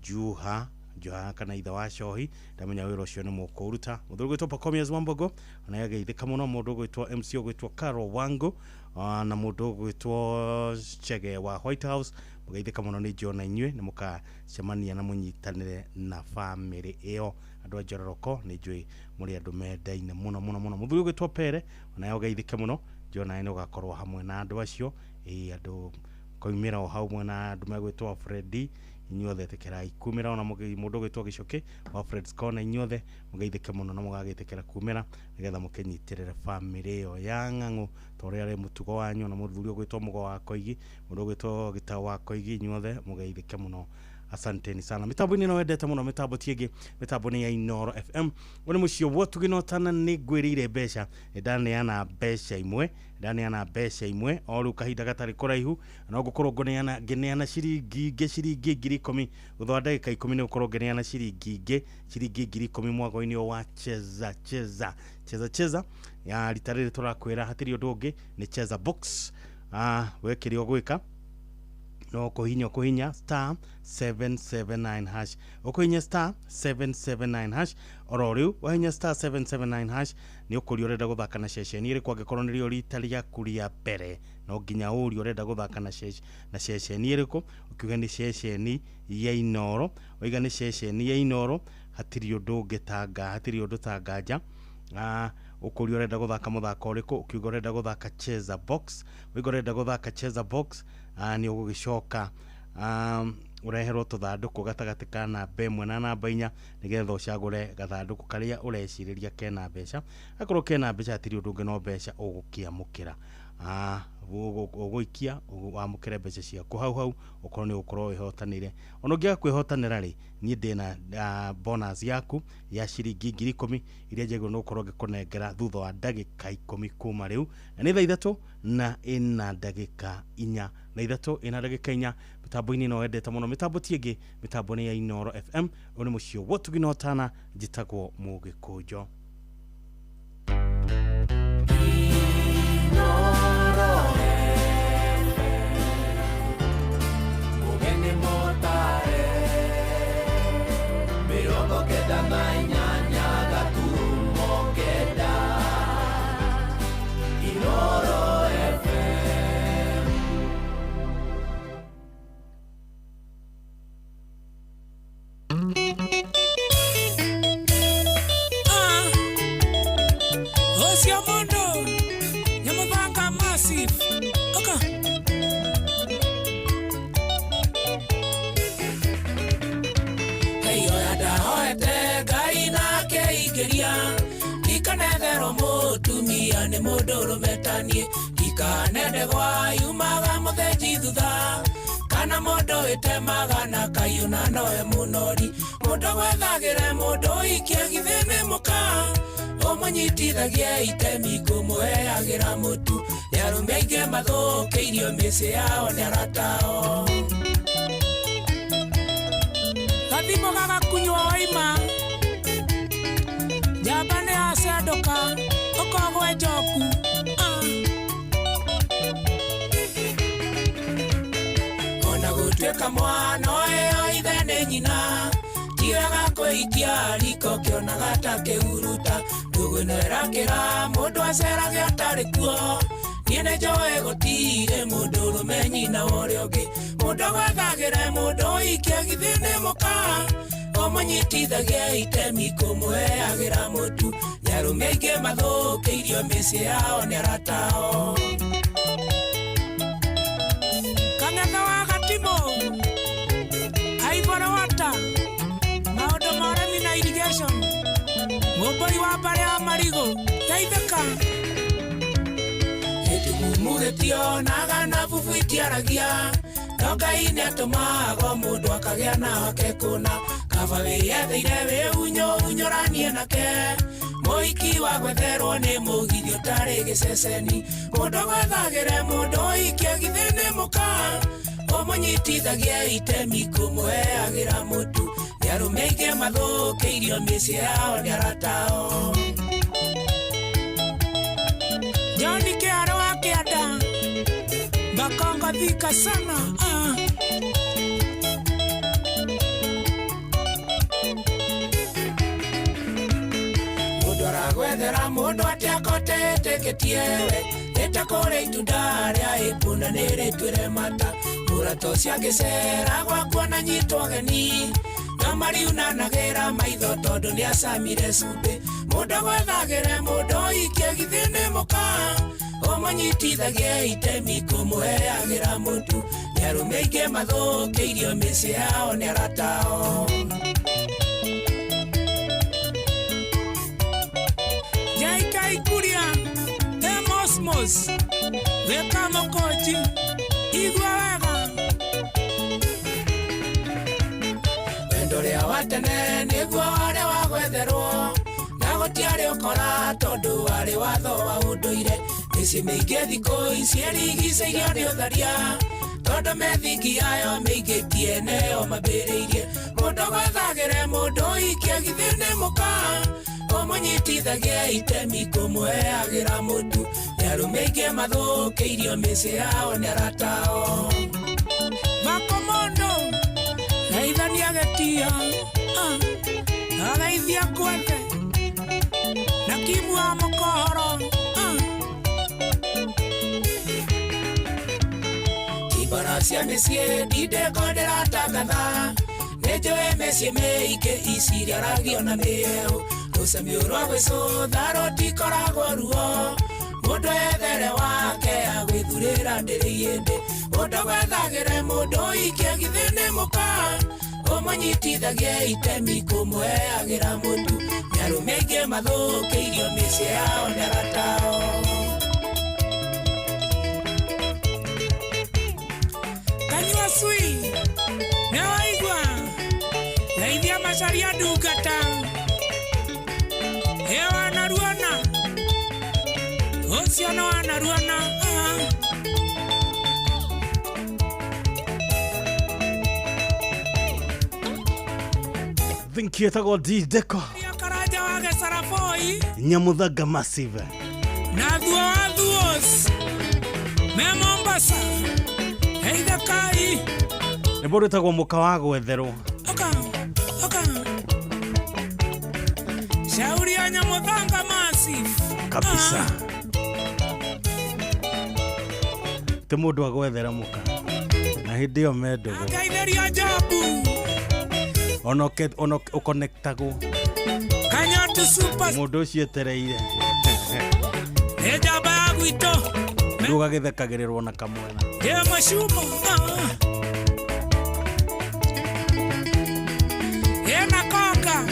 Juha Joha kana ithe wa Cohi, ndamenya wĩra ũcio nĩ mũkũũruta. Mũthuri ũgwĩtwo Pacomius Wambogo onaye ageithĩka mũno, mũndũ ũgwĩtwo MC ũgwĩtwo Carol Wango, na mũndũ ũgwĩtwo Chege wa White House, mũgeithĩka mũno. Nĩ njona inyuĩ nĩ mũkacemania na mũnyitanĩre na bamĩrĩ ĩyo. Andũ a Njororoko nĩ njũĩ mũrĩ andũ mendaine mũno mũno mũno. Mũthuri ũgwĩtwo Pere onaye ũgeithĩke mũno, njona nĩ ũgakorwo hamwe na andũ acio, ĩĩ andũ koimĩra o hau mwena andũ megwĩtwo Freddy, inyuothe ĩtĩkĩrai kumĩra, ona mũndũ ũgwĩtwo Gĩcũkĩ wa Fred's Corner, inyuothe mũgeithĩke mũno na mũgagĩtĩkĩra kumĩra nĩgetha mũkĩnyitĩrĩre bamĩrĩ ĩyo ya Ng'ang'u ta ũrĩa arĩ mũtugo wanyu, na mũthuri ũgwĩtwo Mũgo wa Koigi, mũndũ ũgwĩtwo Gĩtaũ wa Koigi, inyuothe mũgeithĩke mũno. Asanteni sana. Mitambo-inĩ ĩno wendete mũno, mĩtambo ti ĩngĩ, mĩtambo nĩ ya Inoro FM. Ũyũ nĩ mũciĩ wa tũgĩnotana, nĩ ngwĩrĩire mbeca, nĩ ndaneana mbeca imwe, ndaneana mbeca imwe o rĩu kahinda gatarĩ kũraihu, no ngũkorwo ngũneana ngĩneana ciringi ingĩ, ciringi 10,000 thutha wa ndagĩka 10 nĩ gũkorwo ngĩneana ciringi ingĩ, ciringi 10,000 mwago-inĩ ũyũ wa cheza cheza cheza cheza ya rita rĩrĩ tũrakwĩra hatirĩ ũndũ ũngĩ, nĩ cheza box. We kĩrĩa ũgwĩka no kũhinya kũhinya star 779 hash, ũkũhinya star 779 hash oro rĩu wahinya star 779 hash nĩ ũkũria ũrenda gũthaka na ceceni ĩrĩkũ. Angĩkorwo nĩrĩo rita rĩaku rĩa mbere, no nginya ũrie ũrenda gũthaka na ceceni ĩrĩkũ, ũkiuga nĩ ceceni ya Inoro, waiga nĩ ceceni ya Inoro, hatirĩ ũndũ ũngĩ tanga, hatirĩ ũndũ ta nganja. Ũkũria ũrenda gũthaka mũthako ũrĩkũ, ũkiuga ũrenda gũthaka cheza box, waiga ũrenda gũthaka cheza box, nĩ ũgũgĩcoka ũreherwo tũthandũkũ gatagatĩ ka namba 1 na namba 4 nĩgetha ũcagũre gathandũkũ karĩa ũrecirĩria kena mbeca. Akorwo kena mbeca hatirĩ ũndũ ũngĩ no mbeca ũgũkĩamũkĩra. Ũgũikia wamũkĩre mbeca ciaku hau hau, ũkorwo nĩ ũgũkorwo wĩhotanĩire. Ona ũngĩaga kwĩhotanĩra rĩ, niĩ ndĩna bonus yaku ya ciringi 10,000 iria njagĩrĩirwo nĩ gũkorwo ngĩkũnengera thutha wa ndagĩka 10 kuma rĩu, na nĩ thaa 3 na ĩna ndagĩka 4, na 3 ĩna ndagĩka 4. Mĩtambo-inĩ ĩno wendete mũno, mĩtambo ti ĩngĩ, mĩtambo nĩ ya Inoro FM. Ũyũ nĩ mũciĩ wa tũgĩnotana, njĩtagwo Mũgĩkũnjo. Nĩ mũndũ ũrũmetanie ndikanende gwa yumaga mũthenji thutha kana mũndũ wĩtemaga na kaiũ na nowe mũnori mũndũ gwethagĩre mũndũ ũikie githĩ nĩ mũka ũmũnyitithagie itemi kũmũheagĩra mũtu nĩ arũme aingĩ mathũkĩirio mĩciĩ yao nĩ aratao gathimo gagakunywo waima njamba nĩ yacendoka ũkogwe njoku. Ona Gũtuĩka mwana ũyũ ithe nĩ nyina tiwega kwĩikia riko kĩonaga ta kĩhuruta ndũgũ ĩno ĩrakĩra mũndũ acerage atarĩ kuo niĩ nĩ njũĩ gũtirĩ mũndũ ũrũme nyina wa ũrĩa ũngĩ mũndũ gwethagĩre mũndũ ũikia githĩ nĩ mũka ũmũnyitithagia itemi kũmũheagĩra mũtu nĩ arũme aingĩ mathũkĩirio mĩciĩ yao nĩ arata ao. Kang'etha wa Gatimo Aibora wata maũndũ ma ũrĩmi na irrigation mũmbũri wa mbarĩ ya marigũ geithĩka gĩtumumu gĩtionaga na bubu itiaragia no Ngai nĩatũmaga mũndũ akagĩa na wake kũna kaba wĩyetheire wĩunyũ unyũranie nake mũhiki wa gwetherwo nĩ mũgithi ũtarĩ gĩceceni mũndũ gwethagĩre mũndũ ũikie githĩ nĩ mũka ũmũnyitithagia itemi kũmũheagĩra mũtu nĩ arũme aingĩ mathũkĩirio mĩciĩ yao nĩ arata ao. John Kĩaro wa Kĩanda Bakongo thika sana Mũndũ aragwethera mũndũ atĩakotetĩkĩtie we nĩ ta kũrĩa itunda rĩa ĩpunda nĩ rĩtuĩre mata mũrata ũcio angĩcera gwaku ona nyitwo ageni no mariunanagĩra maitho tondũ nĩ acamire cumbĩ mũndũ gwethagĩre mũndũ ũikie githĩ nĩ mũka ũmũnyitithagia itemi kũmũheagĩra mũtu nĩ arũme aingĩ mathũkĩirio mĩciĩ yao nĩ arata ao. Jaika Ikuria Emosmos wĩka mũkũnji igua wega wendo ũrĩa wa tene nĩguo warĩ wa gwetherwo na gũtiarĩ ũkora tondũ warĩ watho wa ũndũire mĩciĩ mĩingĩ thikũ ici ĩrigicĩirio nĩ ũtharia tondũ mĩthingi yayo mĩingĩ ti eneo mambĩrĩirie mũndũ gwethagĩre mũndũ ũikie githĩ nĩ mũka ũmũnyitithagia itemi kũmũheagĩra mũtu nĩ arũme aingĩ mathũkĩirio mĩciĩ yao nĩ arata ao. Makomondo geithania gĩtio ageithia kwethe na kimu wa mũkohoro Ibara cia mĩciĩ ndindĩko ndĩratangatha nĩ njũĩ mĩciĩ mĩingĩ iciriaragio na mĩeũ rũcemio rwa gwĩcũtha rũtikoragwo ruo mũndũ ethere wake agwĩthurĩra ndĩrĩ ihĩndĩ mũndũ gwethagĩre mũndũ ũikie githĩ nĩ mũka ũmũnyitithagia itemi kũmũheagĩra mũtu nĩ arũme aingĩ mathũkĩirio mĩciĩ yao nĩ arata ao. Kanyua sui nĩ waigua geithia macaria ndungata ĩ wanaruona ũcio nĩ wanaruona Thank you etagwo D-Deco Karanja wa Gĩcaraboi Nyamũthanga Massive na thuo wa thuos me Mombasa geithakai rwĩmbo rwĩtagwo mũka wa gwetherwo oka oka shauri ya Nyamũthanga Massive kabisa ti mũndũ agwethera mũka na hĩndĩ ĩyo me ndũgũ Ngeithĩria Jobu ona ũkonektagwo Kanyotu Super mũndũ ũcio etereire nĩ njamba ya gwitũ rĩu ũgagĩthekagĩrĩrwo na kamwena ĩ macumo ĩna konga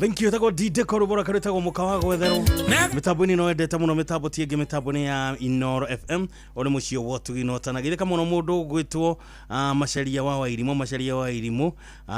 Thank you etagwo D-Deco rwĩmbo rwake rwĩtagwo mũka wa gwetherwo mĩtambo-inĩ no endete mũno mĩtambo ti ĩngĩ mĩtambo nĩ ya Inoro FM ũrĩ mũciĩ wa ũtugi na ũtanagithĩka mũno mũndũ ũgwĩtwo Macaria wa Wairimũ Macaria wa Wairimũ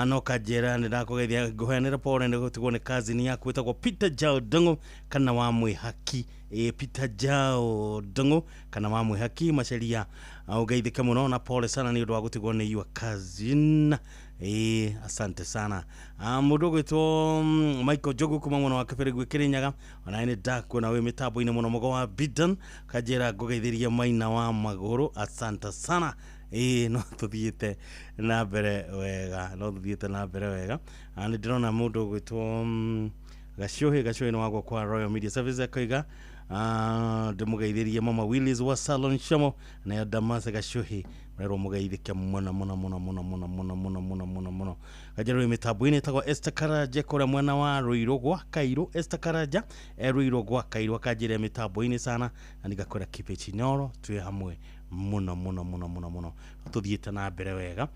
no kanjĩra nĩ ndakũgeithia ngũheanĩra pole nĩ gũtigwo nĩ cousin yaku wĩtagwo Peter Jaldongo Kana wa mwĩhaki. Ĩ Peter Jao Ndung'u kana wa mwĩhaki Macharia, ũgeithĩke mũno na pole sana nĩ ũndũ wa gũtigwo nĩ your cousin. Ĩ asante sana. Mũndũ ũgwĩtwo Michael Njogu kuma mwena wa Kĩbĩrĩgwe Kĩrĩnyaga, onawe nĩ ndakuona wĩ mĩtambo-inĩ mũno. Mũgo wa Bidon kanjĩra ngũgeithĩrie Maina wa Magũrũ, asante sana. Ĩ no tũthiĩte na mbere wega, no tũthiĩte na mbere wega. Nĩ ndĩrona mũndũ ũgwĩtwo Gacuhi. Gacuhi nĩ wagwo kwa Royal Media Services, akoiga ndĩmũgeithĩrie Mama Willis wa Salon Shamo na Damase Gacuhi, merwo mũgeithĩke mũno mũno mũno mũno mũno mũno mũno mũno mũno mũno. Kanjĩra wĩ mĩtambo-inĩ ĩtagwo Esther Karanja kũrĩa mwena wa Ruiru gwa Kairu. Esther Karanja e Ruiru gwa Kairu, akanjĩra mĩtambo-inĩ sana na nĩngakwĩra keep it Inooro, twĩ hamwe mũno mũno mũno mũno mũno, tũthiĩte na mbere wega.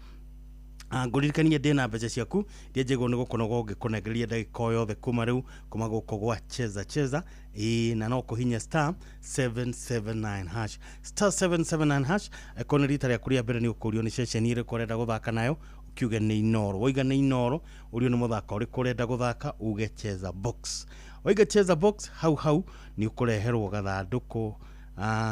Ngũririkanie ndĩna mbeca ciaku iria njĩgwo nĩ gũkũnoga ũngĩkũnengereria ndagĩka o yothe kuma rĩu, kuma gũkũ gwa Cheza Cheza. Ĩĩ na no kũhinya star 779 hash, star 779 hash. Angĩkorwo nĩ rita rĩaku rĩa mbere, nĩ ũkũrio nĩ ceceni ĩrĩkũ ũrenda gũthaka nayo, ũkiuge nĩ Inooro. Wauga nĩ Inooro, ũrio nĩ mũthako ũrĩkũ ũrenda gũthaka, uge Cheza Box. Waiga Cheza Box, hau hau nĩ ũkũreherwo gathandũkũ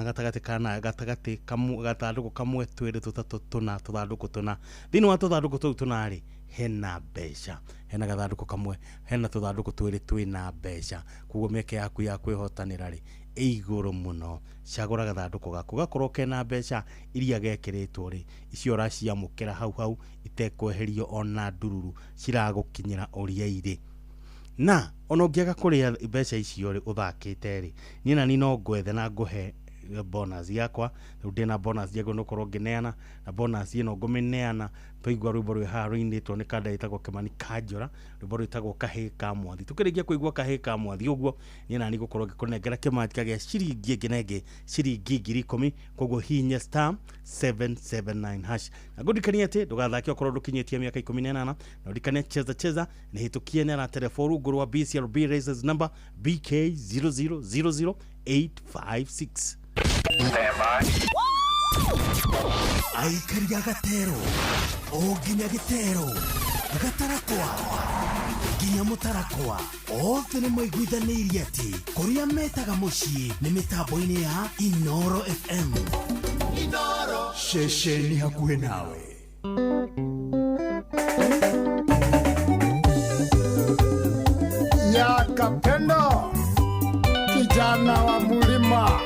gatagatĩ kana gatagatĩ kamu gathandũkũ kamwe, twĩrĩ, tũtatũ, tũna, tũthandũkũ tũna. Thĩinĩ wa tũthandũkũ tũu tũna rĩ, hena mbeca, hena gathandũkũ kamwe, hena tũthandũkũ twĩrĩ twĩna mbeca. Koguo mĩeke yaku ya kwĩhotanĩra rĩ ĩ igũrũ mũno. Cagũra gathandũkũ gaku gakorwo kena mbeca iria gekĩrĩtwo rĩ, icio ũraciamũkĩra hau hau itekweherio ona ndururu, ciragũkinyĩra ũrĩa irĩ. Na ona ũngĩaga kũrĩa mbeca icio rĩ ũthakĩte rĩ, niĩ nani no ngwethe na ngũhe bonus yakwa. Rĩu ndĩna bonus njagĩrĩirwo nĩ gũkorwo ngĩneana, na bonus ĩno ngũmĩneana twaigua rwĩmbo rwĩ haha rũinĩtwo nĩ kanda ĩtagwo Kĩmani Kanjũra, rwĩmbo rwĩtagwo Kahĩĩ ka Mwathi. Tũkĩrĩkia kũigua Kahĩĩ ka Mwathi ũguo, niĩ nani ngũkorwo ngĩkũnengera kĩmanjĩka gĩa ciringi ĩngĩ na ĩngĩ, ciringi 10,000. Koguo hihinya star 779 hash na ngũririkanie atĩ ndũgathake okorwo ndũkinyĩtie mĩaka 18, na ũririkane Cheza Cheza nĩ hĩtũkie nĩ aratereba rungu rwa BCLB license number BK 0000856. Aikaria gatero o nginya gĩtero gatarakwa nginya mũtarakwa, othe nĩ maiguithanĩirie atĩ kũrĩa metaga mũciĩ nĩ mĩtambo-inĩ ya Inooro FM. Inooro, ceceni hakuhĩ nawe. Ya Kapendo, kijana wa mulima.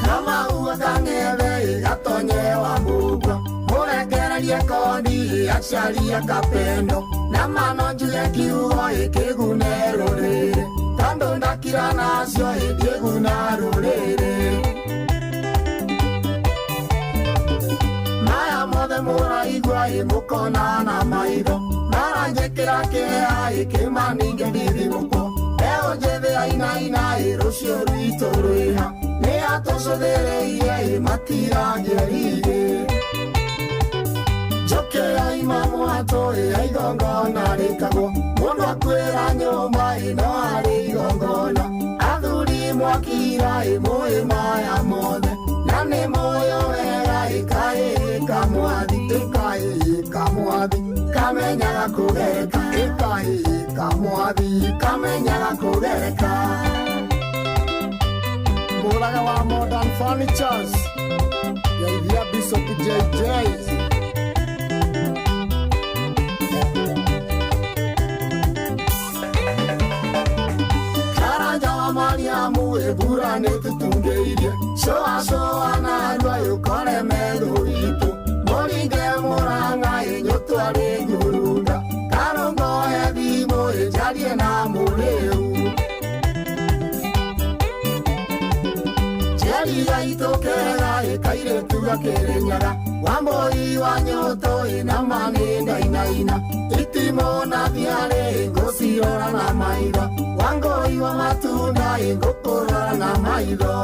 Kama uwakang'ethe igatonyewa mbugua, mũrekererie kondi acaria Kapendo, na mano njuge kiugo ĩkĩgune rũrĩrĩ, tondũ ndakira nacio ĩngĩguna rũrĩrĩ. Maya mothe mũraigua ĩ mũkona na maitho, maranjĩkĩra kĩeha ĩkĩmaninge ndithigũkwo. Mbeũ njĩthĩ ainaina ĩ rũciũ rwitũ rwĩha, nĩ atũcũthĩrĩirie ĩ matirangĩrire. Njũkĩ yaima mwatũ ĩ ya igongona rĩkagwo, mũndũ akuĩra nyũmba ĩ no arĩ igongona. Athuri mwakira ĩ mũĩ maya mothe, na nĩ mũĩ wega ĩ kahĩĩ ka mwathi, ĩ kahĩĩ ka mwathi kamenyaga kũgereka, ĩ kahĩĩ ka mwathi kamenyaga kũgereka. Mũraga wa Modern Furnitures, geithia Bishop JJ. Karanja wa Mariamu ĩmbura nĩ tũtungĩirie, coa coa narua ũkore metho itũ, mũringe mũrang'a ĩnyũtwa rĩ ngurunga, karũngoe thimũ ĩnjarie na mũrĩu. Njeri gaitũ kega ĩkairĩtu gakĩrĩnyaga, Wambũi wa nyũtũ ĩna ma nĩ ndainaina, itimũ na thiarĩ ngũcirora na maitho, Wangũi wa matunda ĩngũkũrora na maitho.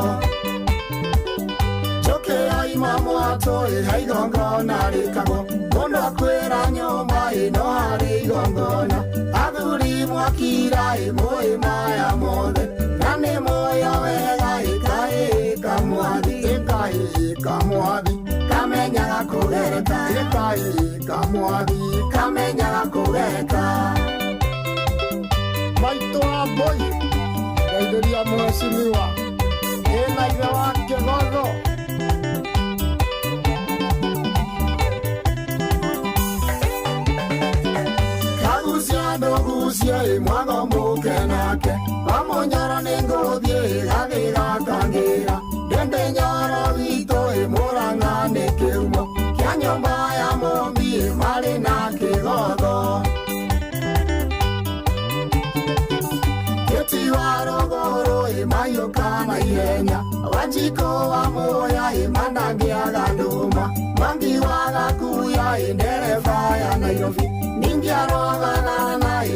Njũkĩ yaima mwatũ ĩ igongona rĩkagwo, mũndũ akuĩra nyũmba ĩ no harĩ igongona. Athuri mwakira ĩ mũĩ maya mothe, na nĩ mũĩ wega ĩ kahĩĩ ka mwathi, Ĩkaĩ kamwathi kamenyaga kũgeka. Maitũ wa mbũi ngeithĩria mheshimiwa ĩna ithe wa Kĩgotho. Kagucia ndũgucie mwago mũke nake Wamũnyoro nĩ ngũthiĩ gathĩ gakangĩra Ndende nyoro witũ Mũrang'a nĩ kĩhumo kĩa nyũmba ya Mũmbi marĩ na Kĩgotho. Kĩti wa rũgũrũ mahiũka na ihenya Wanjikũ wa Mũya mandangĩaga ndũma Mwangi wa Gakuya ndereba ya Nairobi Ningĩ arogana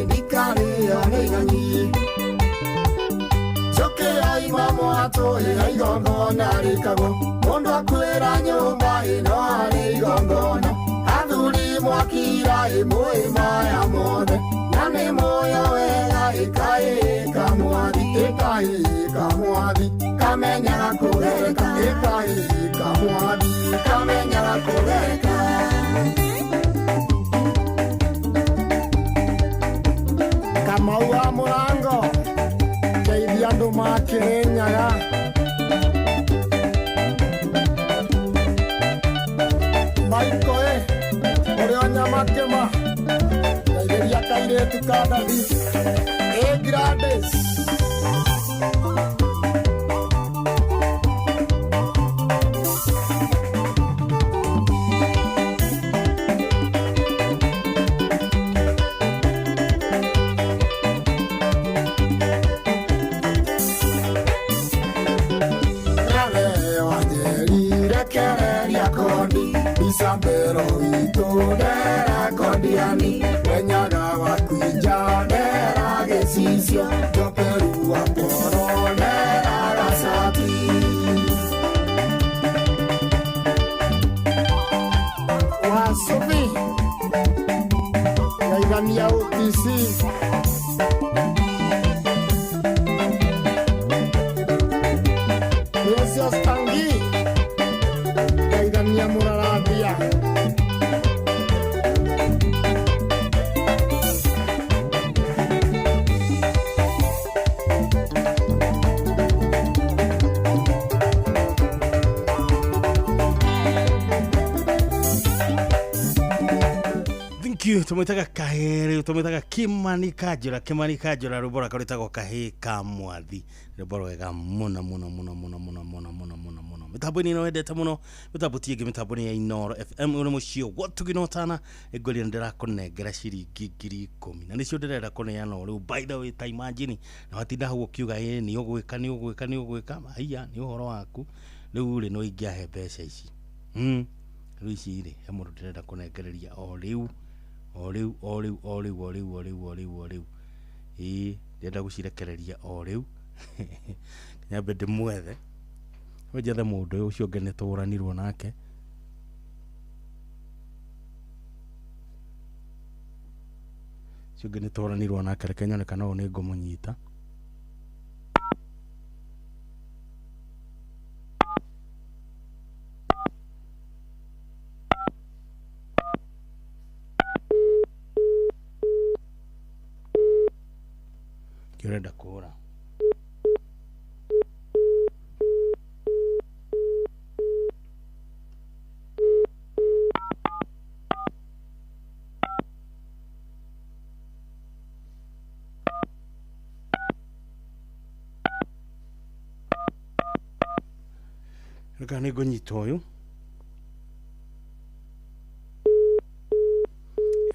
ndikarĩo nĩ ng'anyi. Njũkĩ yoima mwatũ igongona rĩkagwo mũndũ akuĩra nyũmba ĩno arĩ igongona. Athuri mwakira mũĩ maya mothe na nĩ mũyo wega ĩkaĩ kamwathi ĩkaĩ kamwathi kamenyaga kũgeka ĩkaĩ kamwathi kamenyaga kũgeka. Kamau wa Mũrango ngeithia andũ ma Kĩrĩnyaga. Maiko ĩ ũrĩa o Nyamakĩma ngeithĩria kairĩtu ka Ndathi ĩ Gladys. Isabelo witũ ndera Kondiani Wenyaga wa Kwinja ndera Gĩcicio Njokeru wa Poro ndera Gacati. Wasubi ngeithania OTC. Precious Tangi ngeithania Mũrarambia. Thank you. Tumwitaga kahĩ tumwitaga Kimani Kanjũra Kimani Kanjũra rwĩmbo rwake rwĩtagwo kahĩ ka mwathi rwĩmbo rwega mũno mũno mũno mũno mũno mũno mũno mũno mũno mĩtambo-inĩ ĩno wendete mũno mĩtambo ti ĩngĩ mĩtambo nĩ ya Inooro FM ũyũ nĩ mũciĩ wa Ũtana ngwĩrire ndĩrakũnengera ciringi 10,000 na nĩcio ndĩrenda kũneana o rĩu by the way ta imagine na watinda hau ũkiuga ĩ nĩ ũgwĩka nĩ ũgwĩka nĩ ũgwĩka haiya nĩ ũhoro waku rĩu rĩ no ingĩahe mbeca ici rĩu ici rĩ he mũndũ ndĩrenda kũnengereria o rĩu o rĩu o rĩu o rĩu o rĩu o rĩu o rĩu o rĩu ĩĩ ndĩrenda gũcirekereria o rĩu nyambe ndĩmwethe we njethe mũndũ ũyũ ũcio ũngĩ nĩtũranirwo nake ũcio ũngĩ nĩtũranirwo nake reke nyone kana ũyũ nĩngũmũnyita. Ũrenda kũhũra reka nĩngũnyita ũyũ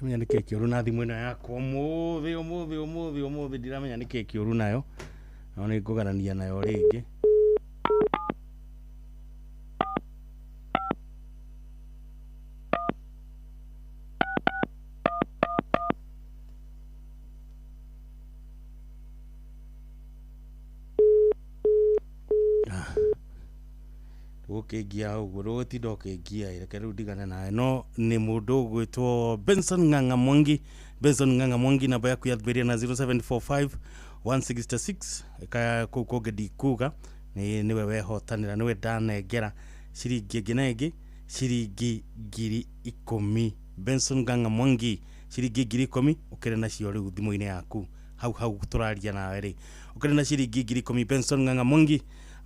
menya nĩ kĩĩ kĩũru na thimũ ĩno yakwa ũmũthĩ ũmũthĩ ũmũthĩ ũmũthĩ ndiramenya nĩ kĩĩ kĩũru nayo no nĩ ngũgarania nayo rĩngĩ. Ũkĩngia ũguo rũgũtinda ũkĩngia reke rĩu ndigane nawe no nĩ mũndũ ũgwĩtwo Benson Ng'ang'a Mwangi Benson Ng'ang'a Mwangi namba yaku yambĩrĩria na 0745 166 ka kũu kũngĩ ndikuga nĩwe wehotanĩra nĩwe ndanengera ciringi ĩngĩ na ĩngĩ ciringi 10,000. Benson Ng'ang'a Mwangi ciringi 10,000 ukire nacio riu thimu-inĩ yaku hau hau tũraria nawe rĩ ukire na ciringi 10,000. Benson Ng'ang'a Mwangi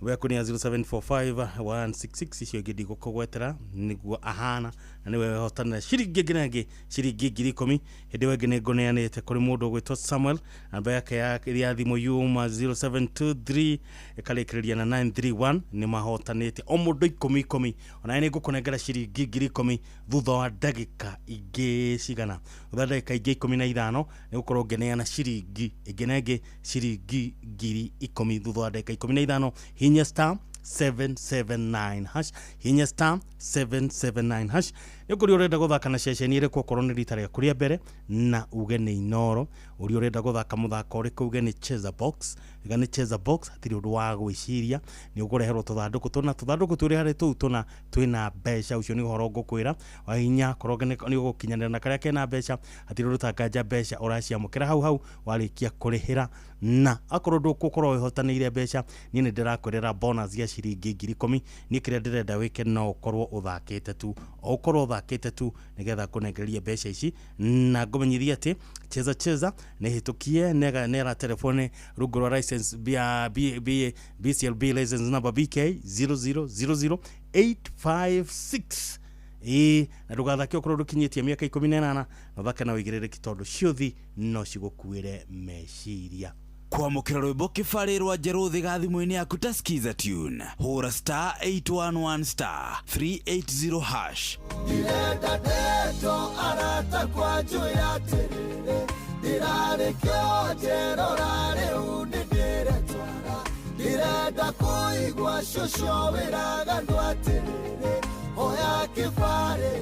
yaku nĩ ya 0745 166 icio ingĩ ndigũkũgwetera nĩguo ahana na nĩwe wehotanĩra ciringi ĩngĩ na ĩngĩ ciringi 10,000. Hĩndĩ ĩyo ĩngĩ nĩ ngũneanĩte kũrĩ mũndũ ũgwĩtwo Samuel, namba yake ya thimũ yuma 0723 ĩkarĩkĩrĩria na 931. Nĩ mahotanĩte o mũndũ 10 10. Onawe nĩ ngũkũnengera ciringi 10,000 thutha wa ndagĩka ingĩ cigana, thutha wa ndagĩka ingĩ 15 nĩ gũkorwo ngĩneana ciringi ĩngĩ na ĩngĩ ciringi 10,000 thutha wa ndagĩka 15. Hinya star 779 hash, hinya star 779 hash. Nĩ ũkũria ũrenda gũthaka na ceceni ĩrĩkũ okorwo nĩ rita rĩaku rĩa mbere na uge nĩ Inoro. Ũrĩa ũrenda gũthaka mũthako ũrĩkũ uge nĩ Cheza Box, uge nĩ Cheza Box. Hatirĩ ũndũ wa gwĩciria, nĩ ũkũreherwo tũthandũkũ tũna, tũthandũkũ tũrĩ harĩ tũu tũna twĩna mbeca. Ũcio nĩ ũhoro ngũkwĩra wahinya korwo nĩ ũgũkinyanĩra na karĩa kena mbeca. Hatirĩ ũndũ ũtanganja mbeca ũraciamũkĩra hau hau warĩkia kũrĩhĩra, na akorwo ndũgũkorwo wĩhotanĩire mbeca, niĩ nĩ ndĩrakwĩrĩra bonus ya ciringi 10,000. Niĩ kĩrĩa ndĩrenda wĩke no ũkorwo ũthakĩte tu, ũkorwo ũthakĩte tu nĩgetha ngũnengererie mbeca ici. Na ngũmenyithie atĩ Cheza Cheza nĩ hĩtũkie nera telefone rungu rwa license BCLB license number BK 0000856. Ĩĩ, na ndũgathake okorwo ndũkinyĩtie mĩaka 18, na ũthake na ũigĩrĩrĩki tondũ ciũthi no cigũkuĩre meciria. Kwamũkĩra rwĩmbo kĩbarĩ rwa njerũ thĩ thimũ-inĩ yaku ta Skiza Tune, hũra star 811 star 380 hash. Ndirenda ndeto arata kwa njũĩra atĩrĩrĩ, ndirarĩ kĩonjerora rĩu nĩndĩretwara, ndirenda kũigua cũcũ wĩraga andũ atĩrĩrĩ, oya kĩbarĩ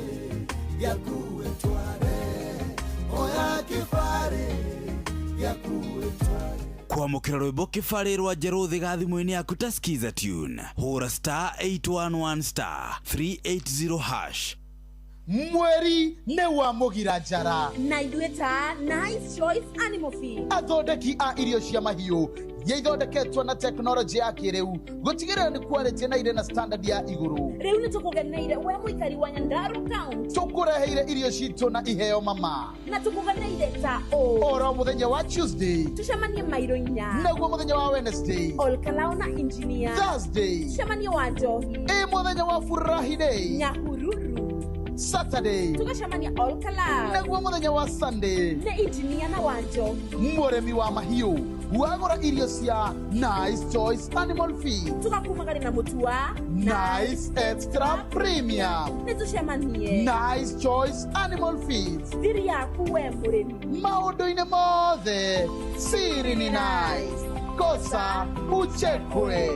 gĩaku wĩtware, oya kĩbarĩ gĩaku wĩtware. Kwamũkĩra rwĩmbo kĩbarĩ rwa njerũ thĩ thimũ-inĩ yaku ta Skiza Tune, hũra star 811 star 380 hash. Mweri nĩ wa mũgira njara na ithuĩ ta Nice Choice Animal Feed, athondeki a irio cia mahiũ iria ithondeketwo na tekinoronjĩ ya kĩrĩu gũtigĩrĩra nĩ quality na irĩ na standard ya igũrũ. Rĩu nĩ tũkũgeneire we mũikari wa Nyandarua County, tũkũreheire irio citũ na iheo mama, na tũkũgeneire ta ũũ oro mũthenya wa Tuesday tũcemanie mairo inya, naguo mũthenya wa Wednesday Olkalao na Engineer, Thursday tũcemanie wa Njohi, ĩ mũthenya wa Furahi Day Nyahururu, Saturday tũgacemania Olkalao, naguo mũthenya wa Sunday nĩ Engineer na wa Njohi. Mũrĩmi wa mahiũ wagũra irio cia Nice Choice Animal Feed tũgakumagari na mũtu wa Nice Extra Premium, nĩ tũcemanie Nice Choice Animal Feed, thiri yaku we mũrĩmi maũndũ-inĩ mothe siri ni nice, kosa uchekwe.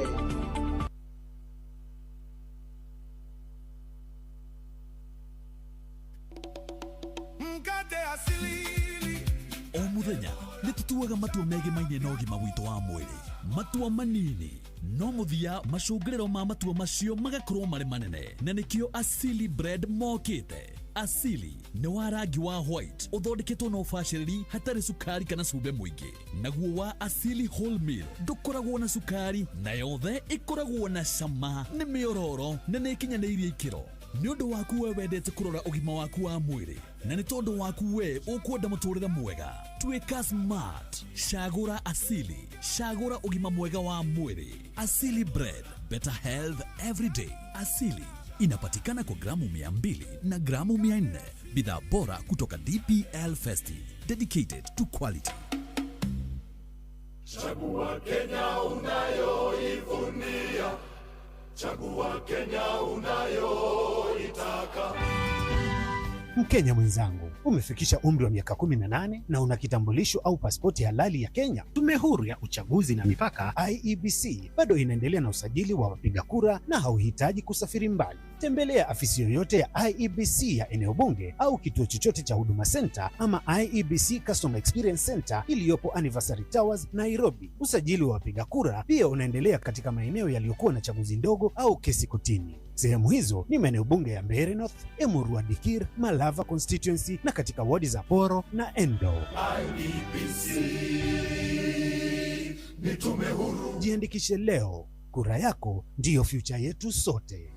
O mũthenya nĩ tũtuaga matua megimaine na ũgima witũ wa mwĩrĩ, matua manini no mũthia macũngĩrĩro ma matua macio magakorwo marĩ manene, na nĩkĩo Asili Bread mokĩte. Asili nĩ wa rangi wa white ũthondeketwo na ũbacĩrĩri hatarĩ cukari kana cumbĩ mũingĩ, naguo wa Asili Wholemeal ndũkoragwo na cukari na yothe ĩkoragwo na cama, nĩ mĩororo na nĩ ĩkinyanĩirie ikĩro. Nĩ ũndũ waku we wendete kũrora ũgima waku wa mwĩrĩ, na nĩ tondũ waku we ũkwenda mũtũrĩre mwega, tuĩka smart, cagũra Asili, cagũra ũgima mwega wa mwĩrĩ. Asili Bread, better health every day. Asili inapatikana kwa gramu 200 na gramu 400. Bidhaa bora kutoka DPL Festive, dedicated to quality. Chagua Kenya unayoivunia, chagua Kenya unayoitaka. Mkenya mwenzangu, umefikisha umri wa miaka 18 na una kitambulisho au pasipoti halali ya Kenya. Tume Huru ya Uchaguzi na Mipaka IEBC bado inaendelea na usajili wa wapiga kura na hauhitaji kusafiri mbali. Tembelea afisi yoyote ya IEBC ya eneo bunge au kituo chochote cha Huduma Center ama IEBC Customer Experience Center iliyopo Anniversary Towers, Nairobi. Usajili wa wapiga kura pia unaendelea katika maeneo yaliyokuwa na chaguzi ndogo au kesi kotini. Sehemu hizo ni maeneo bunge ya Mbeere North, Emurua Dikir, Malava constituency na katika wadi za Poro na Endo. IEBC ni tume huru. Jiandikishe leo, kura yako ndiyo future yetu sote.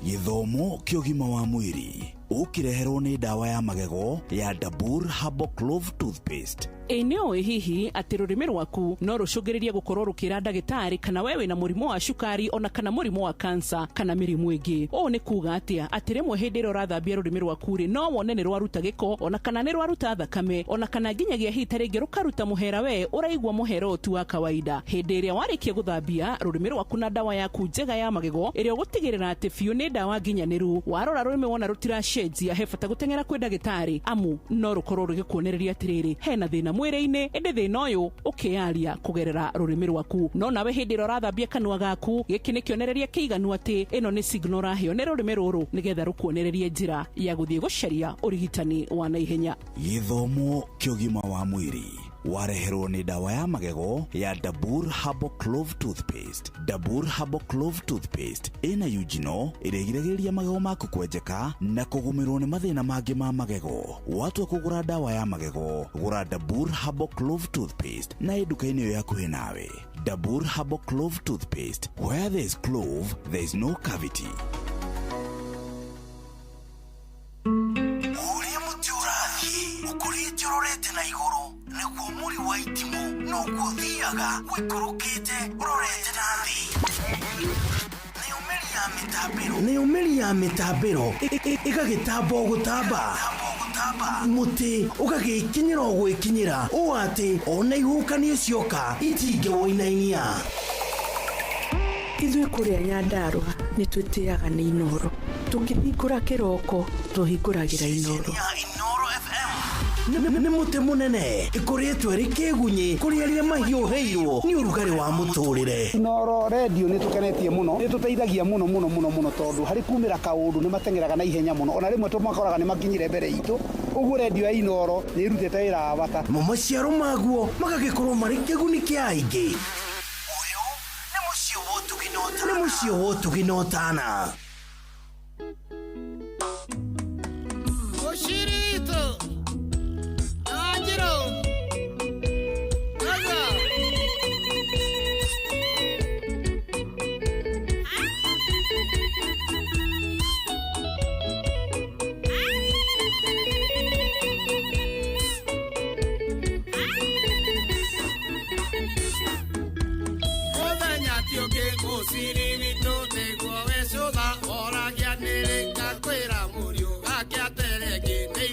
Gĩthomo kĩa ũgima wa mwĩrĩ ũkĩreherwo nĩ ndawa ya magego ya Dabur Herbal Clove Toothpaste. Ĩ nĩ ũĩ hihi atĩ rũrĩmĩ rwaku no rũcũngĩrĩrie gũkorwo rũkĩra ndagĩtarĩ kana we wĩna mũrimũ wa cukari ona kana mũrimũ wa kansa kana mĩrimũ ĩngĩ. Ũũ nĩ kuga atĩa? Atĩ rĩmwe hĩndĩ ĩrĩa ũrathambia rũrĩmĩ rwaku rĩ, no wone nĩ rwaruta gĩko ona kana nĩ rwaruta thakame ona kana nginyagia hihi ta rĩngĩ rũkaruta mũhera, we ũraigua mũhera ũyũ ti wa kawaida. Hĩndĩ ĩrĩa warĩkia gũthambia rũrĩmĩ rwaku na ndawa yaku njega ya magego ĩrĩa ũgũtigĩrĩra atĩ biũ nĩ ndawa nginyanĩru, warora rũrĩmĩ wona rũtiracenjia, he bata gũteng'era kwĩ ndagĩtarĩ, amu no rũkorwo rũgĩkuonereria atĩrĩrĩ hena thĩna mwĩrĩ-inĩ, ĩndĩ thĩna ũyũ ũkĩyaria kũgerera rũrĩmĩ rwaku. No nawe hĩndĩ ĩrĩa ũrathambia kanua gaku, gĩkĩ nĩ kĩonereria kĩiganu atĩ ĩno nĩ signal ũraheo nĩ rũrĩmĩ rũrũ nĩgetha rũkuonererie njĩra ya gũthiĩ gũcaria ũrigitani wa naihenya. Gĩthomo kĩa ũgima wa mwĩrĩ wareherwo nĩ ndawa ya magego ya Dabur Herbal Clove Toothpaste. Dabur Herbal Clove Toothpaste ĩna eugenol ĩrĩa ĩgiragĩrĩria magego maku kwenjeka na kũgũmĩrwo nĩ mathĩna mangĩ ma magego. Watua kũgũra ndawa ya magego, gũra Dabur Herbal Clove Toothpaste na ĩ nduka-inĩ ĩyo hakuhĩ nawe. Dabur Herbal Clove Toothpaste, where there is clove, there is no cavity. Ũrĩa mũtĩ ũrathiĩ ũkũrĩte ũrorete na igũrũ nĩguo mũri wa itimũ noguo ũthiaga ũikũrũkĩte ũrorete na thĩ. Nayo mĩri ya mĩtambĩro ĩgagĩtamba o gũtamba, mũtĩ ũgagĩkinyĩra o gwĩkinyĩra ũũ atĩ ona ihuhũkanio cioka itingĩwũinainia. Ithuĩ kũrĩa Nyandarũa nĩ twĩtĩaga nĩ Inooro. Tũkĩhingũra kĩroko tũhingũragĩra Inooro. Nĩ mũtĩ mũnene ĩkũrĩtwo ĩrĩ kĩgunyĩ kũrĩ arĩa mahiũhĩirwo nĩ ũrugarĩ wa mũtũrĩre. Inooro redio nĩ tũkenetie mũno, nĩ tũteithagia mũno mũno mũno mũno tondũ harĩ kumĩra kaũndũ nĩ mateng'eraga na ihenya mũno, ona rĩmwe tũmakoraga nĩ makinyire mbere itũ. Ũguo redio ya Inooro nĩ ĩrutĩte wĩra wa bata. Namo maciaro maguo magagĩkorwo marĩ kĩguni kĩa aingĩ. Ũyũ nĩ mũciĩ wa ũtugi na ũtana. Nĩ mũciĩ wa ũtugi na ũtana. Mũcirito Anjiro Gaga Mũthenya ti ũngĩ mũciri witũ nĩguo wecũtha oragia nĩrĩ ngakwĩra mũriũ gake aterengĩ nĩ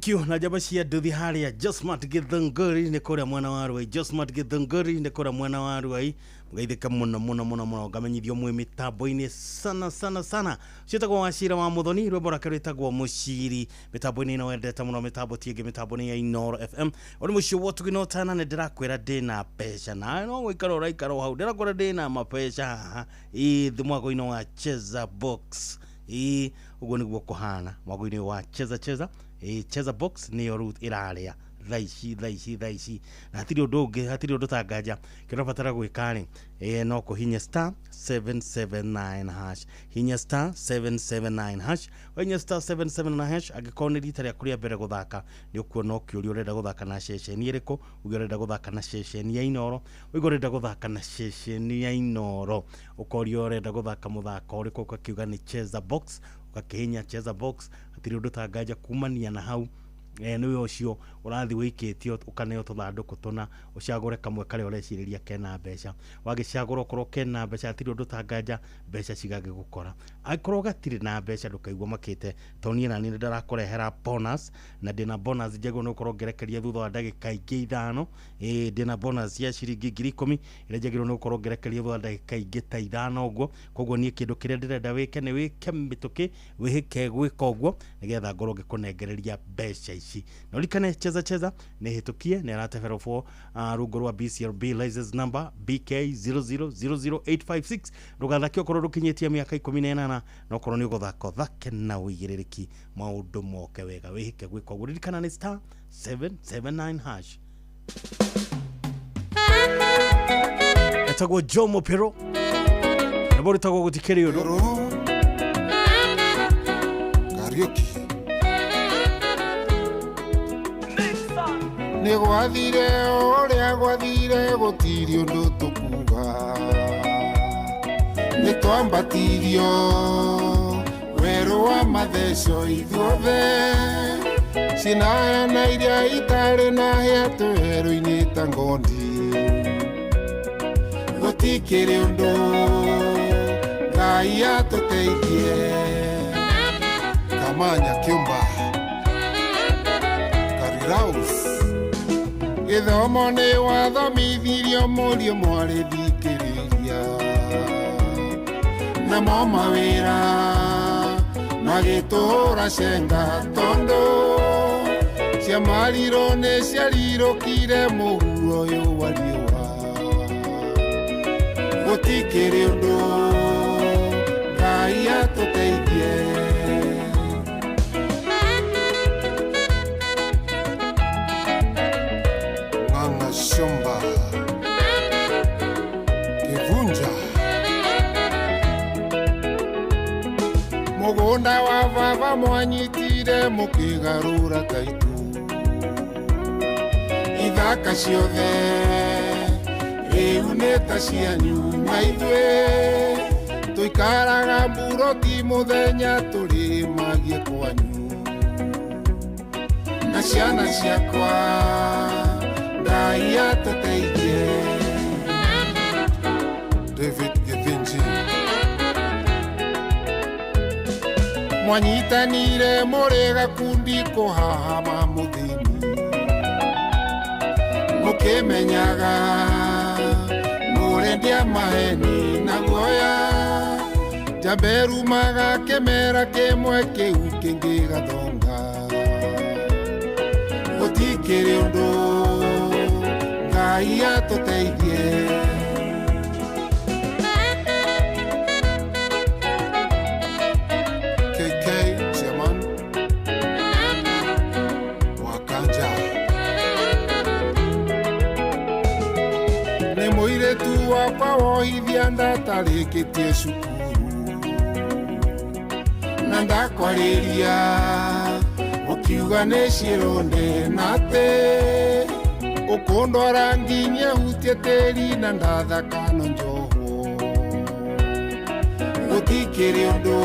Thank you na njamba cia nduthi harĩa Josmat Githunguri nĩ kũrĩa mwena wa Ruai. Josmat Githunguri nĩ kũrĩa mwena wa Ruai, mũgeithĩke mũno mũno mũno mũno, ngamenyithio mwĩ mĩtambo-inĩ sana sana sana. Ciĩtagwo Wacira wa Muthoni, rwĩmbo rwake rwĩtagwo Mũciri, mĩtambo-inĩ ĩno wendete mũno, mĩtambo ti ĩngĩ, mĩtambo nĩ ya Inooro FM. Ũrĩ mũciĩ wa ũtugi na ũtana, nĩ ndĩrakwĩra ndĩna mbeca nawe no gũikara ũraikara o hau, ndĩrakwĩra ndĩna mabeca haha ĩ mwago-inĩ wa Cheza Box. Ĩ ũguo nĩguo kũhana mwago-inĩ wa Cheza Cheza. Ĩ Cheza Box nĩyo rĩu ĩrarĩa thaa ici thaa ici thaa ici, na hatirĩ ũndũ ũngĩ, hatirĩ ũndũ tanganja. Kĩrĩa ũrabatara gwĩka rĩ, no kũhinya star 779 hash, hinya star 779 hash, wahinya star 779 hash. Angĩkorwo nĩ rita rĩaku rĩa mbere gũthaka, nĩ ũkuona ũkĩũrio ũrenda gũthaka na ceceni ĩrĩkũ, uge ũrenda gũthaka na ceceni ya Inooro, uge ũrenda gũthaka na ceceni ya Inooro, ũkorio ũrenda gũthaka mũthako ũrĩkũ, ũkakiuga nĩ Cheza Box, ũgakĩhinya Cheza Box. Hatirĩ ũndũ tanganja kumania na hau. Nĩwe ũcio ũrathiĩ wĩikĩtio ũkaneo tũthandũkũ tũna, ũcagũre kamwe karĩa ũrecirĩria kena mbeca, wagĩcagũra okorwo kena mbeca hatirĩ ũndũ tanganja, mbeca cigagĩgũkora. Angĩkorwo gatirĩ na mbeca ndũkaigua makĩte, tondũ niĩ nani nĩndĩrakũrehera bonus, na ndĩna bonus njagĩrĩirwo nĩ gũkorwo ngĩrekeria thutha wa ndagĩka ingĩ 5. Ndĩna bonus ya ciringi 10,000 ĩrĩa njagĩrĩirwo nĩ gũkorwo ngĩrekeria thutha wa ndagĩka ingĩ ta 5 ũguo. Koguo niĩ kĩndũ kĩrĩa ndĩrenda wĩke nĩ wĩke mĩtũkĩ, wĩhĩke gwĩka ũguo nĩgetha ngorwo ngĩkũnengereria mbeca ici. Na ũririkane Cheza Cheza nĩ hĩtũkie, nĩ arateberwo rungu rwa BCLB license number BK 0000856. Ndũgathake okorwo ndũkinyĩtie mĩaka 18, na okorwo nĩ ũgũthaka ũthake na ũigĩrĩrĩki, maũndũ moke wega, wĩhĩke gwĩka ũguo. Ririkana nĩ star 779 hash. Etagwo Jomo Pero, nabo rĩtagwo gũtikĩrĩ ũndũ. Kariuki nĩ gwathire ũrĩa gwathire, gũtirĩ ũndũ tũkuga, nĩ twambatirio werũ wa matheco ithuothe, cinaya na iria itarĩ na hĩa twĩ werũ-inĩ ta ngondi, gũtikĩrĩ ũndũ Ngai atũteithie. Kamanya Kĩũmba Kariraus, gĩthomo nĩ wathomithirio mũriũ mwarĩ thikĩrĩria, namo mawĩra magĩtũhũra cenga, tondũ ciamarirwo nĩ ciarirũkire mũhuro ũyũ wa riũa, gũtikĩrĩ ũndũ Ngai atũteithie. Shomba Kivunja, mũgũnda wa baba mwanyitire mũkĩgarũra taitũ, ithaka ciothe rĩu nĩ ta cianyu, na ithuĩ tũikaraga mburoti mũthenya tũrĩmagie kwanyu, na ciana ciakwa Ngai atũteithie. David Githinji, mwanyitanire mũrĩ gakundi kũhahama mũthĩni, mũkĩmenyaga mũrendia maheni na guoya, njamberumaga kĩmera kĩmwe kĩu kĩngĩ gathonga, gũtikĩrĩ ũndũ Ngai atũteithie. KK Chairman Wakanja, nĩ mũirĩtu wakwa wohithia ndatarĩkĩtie cukuru, na ndakwarĩria ũkiuga nĩ ciĩrũnde, na atĩ ũkũndwara nginya hutie tĩri na ndathakano njohwo, gũtikĩrĩ ũndũ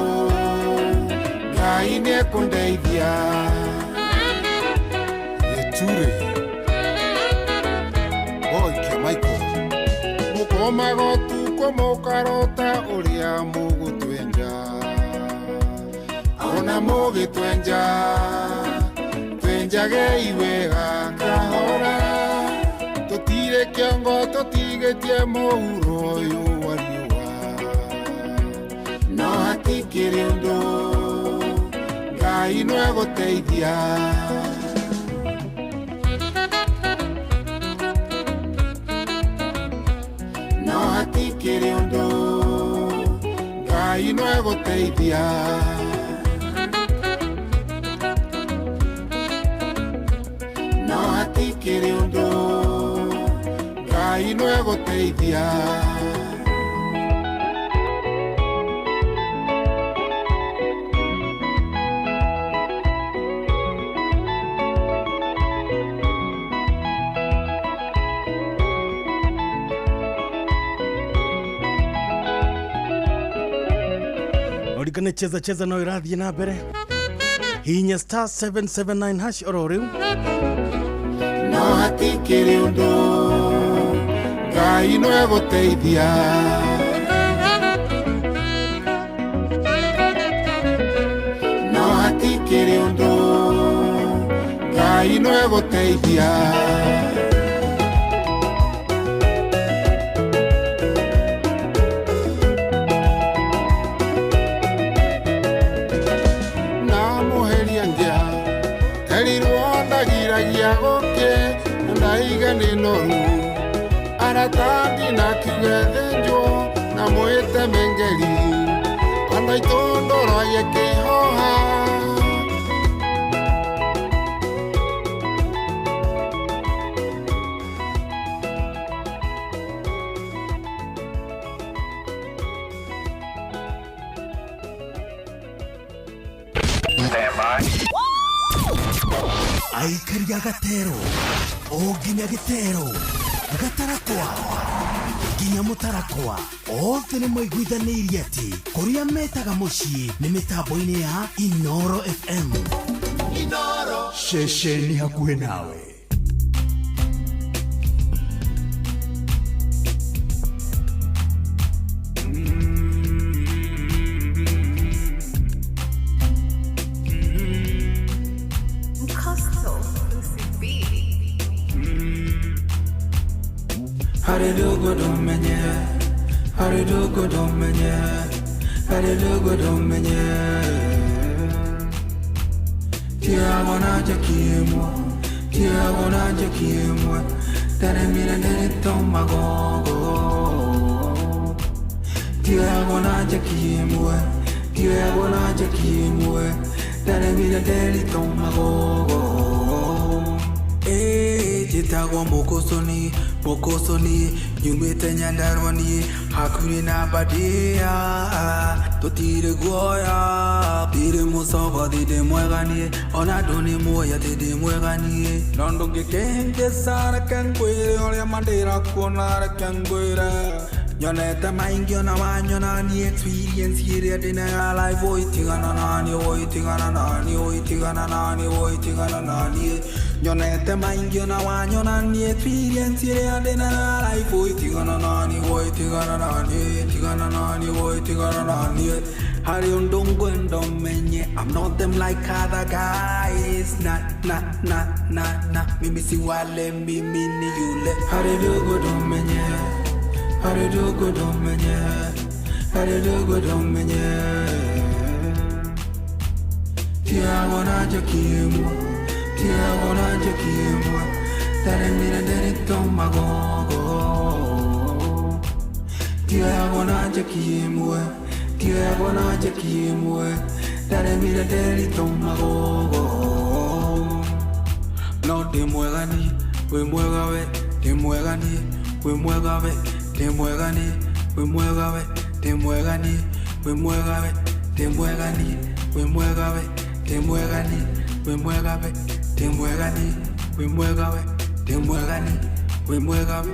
Ngai nĩekũndeithia. Gĩture Boy Kĩamaikũ, mũkomaga ũtukũ mũkarota ũrĩa mũgũtwenja, ona mũgĩtwenja Twenjage iwega kahora Tũtire kĩongo tũtigĩtie mũhuro ũyũ wa riũa No hatikĩrĩ ũndũ Ngai no egũteithia No hatikĩrĩ ũndũ Ngai no egũteithia No hatikĩrĩ ũndũ Ngai no egũteithia Orikane cheza cheza no ĩrathiĩ na mbere hihinya star 779 hash oro rĩu No hatikĩrĩ ũndũ Ngai no egũteithia No hatikĩrĩ ũndũ Ngai no egũteithia Na mũheria ngĩa Erirwo ndagiragia gũkĩ na ndaiga nĩ noru Arata ndinakiuge thĩnjwo na mwĩte mengeri Andũ aitũ ndũragie kĩhoha Aikari a gatero o nginya gĩtero gatarakwa nginya mũtarakwa othe nĩ maiguithanĩirie atĩ kũrĩa metaga mũciĩ nĩ mĩtambo-inĩ ya Inoro FM. Inoro ceceni hakuhĩ nawe. Njĩtagwo mũkũcũni mũkũcũni nyumĩte Nyandarua niĩ hakuhĩ na Badia tũtirĩ guoya ndirĩ mũcogothi ndĩ mwega niĩ ona andũ nĩ moĩ atĩ ndĩ mwega niĩ no ndũngĩkĩhĩngĩca reke ngwĩre ũrĩa ma ndĩrakuona reke ngwĩre nyonete maingĩ ona wanyona niĩ experience ĩrĩa ndĩnayo ya life oi tigana naniĩ oi tigana naniĩ oi tigana naniĩ oi tigana naniĩ nyonete maingĩ ona wanyona niĩ experience ĩrĩa ndĩnayo ya life oi tigana naniĩ oi tigana naniĩ tigana naniĩ oi tigana naniĩ harĩ ũndũ ngwenda ũmenye I'm not them like other guys na na na na na mimi si wale mimi ni yule harĩ ũndũ ũmenye harĩ ũndũ ũmenye harĩ ũndũ ũmenye tiagona njakimwa tiagona njakimwa ndaremire nderito magogo tiagona njakimwa tiagona njakimwa ndaremire nderito magogo no ndĩ mwega niĩ wĩ mwega we ndĩ mwega niĩ wĩ mwega we ndĩ mwega niĩ wĩ mwega we ndĩ mwega niĩ wĩ mwega we ndĩ mwega niĩ wĩ mwega we ndĩ mwega niĩ wĩ mwega we ndĩ mwega niĩ wĩ mwega we ndĩ mwega niĩ wĩ mwega we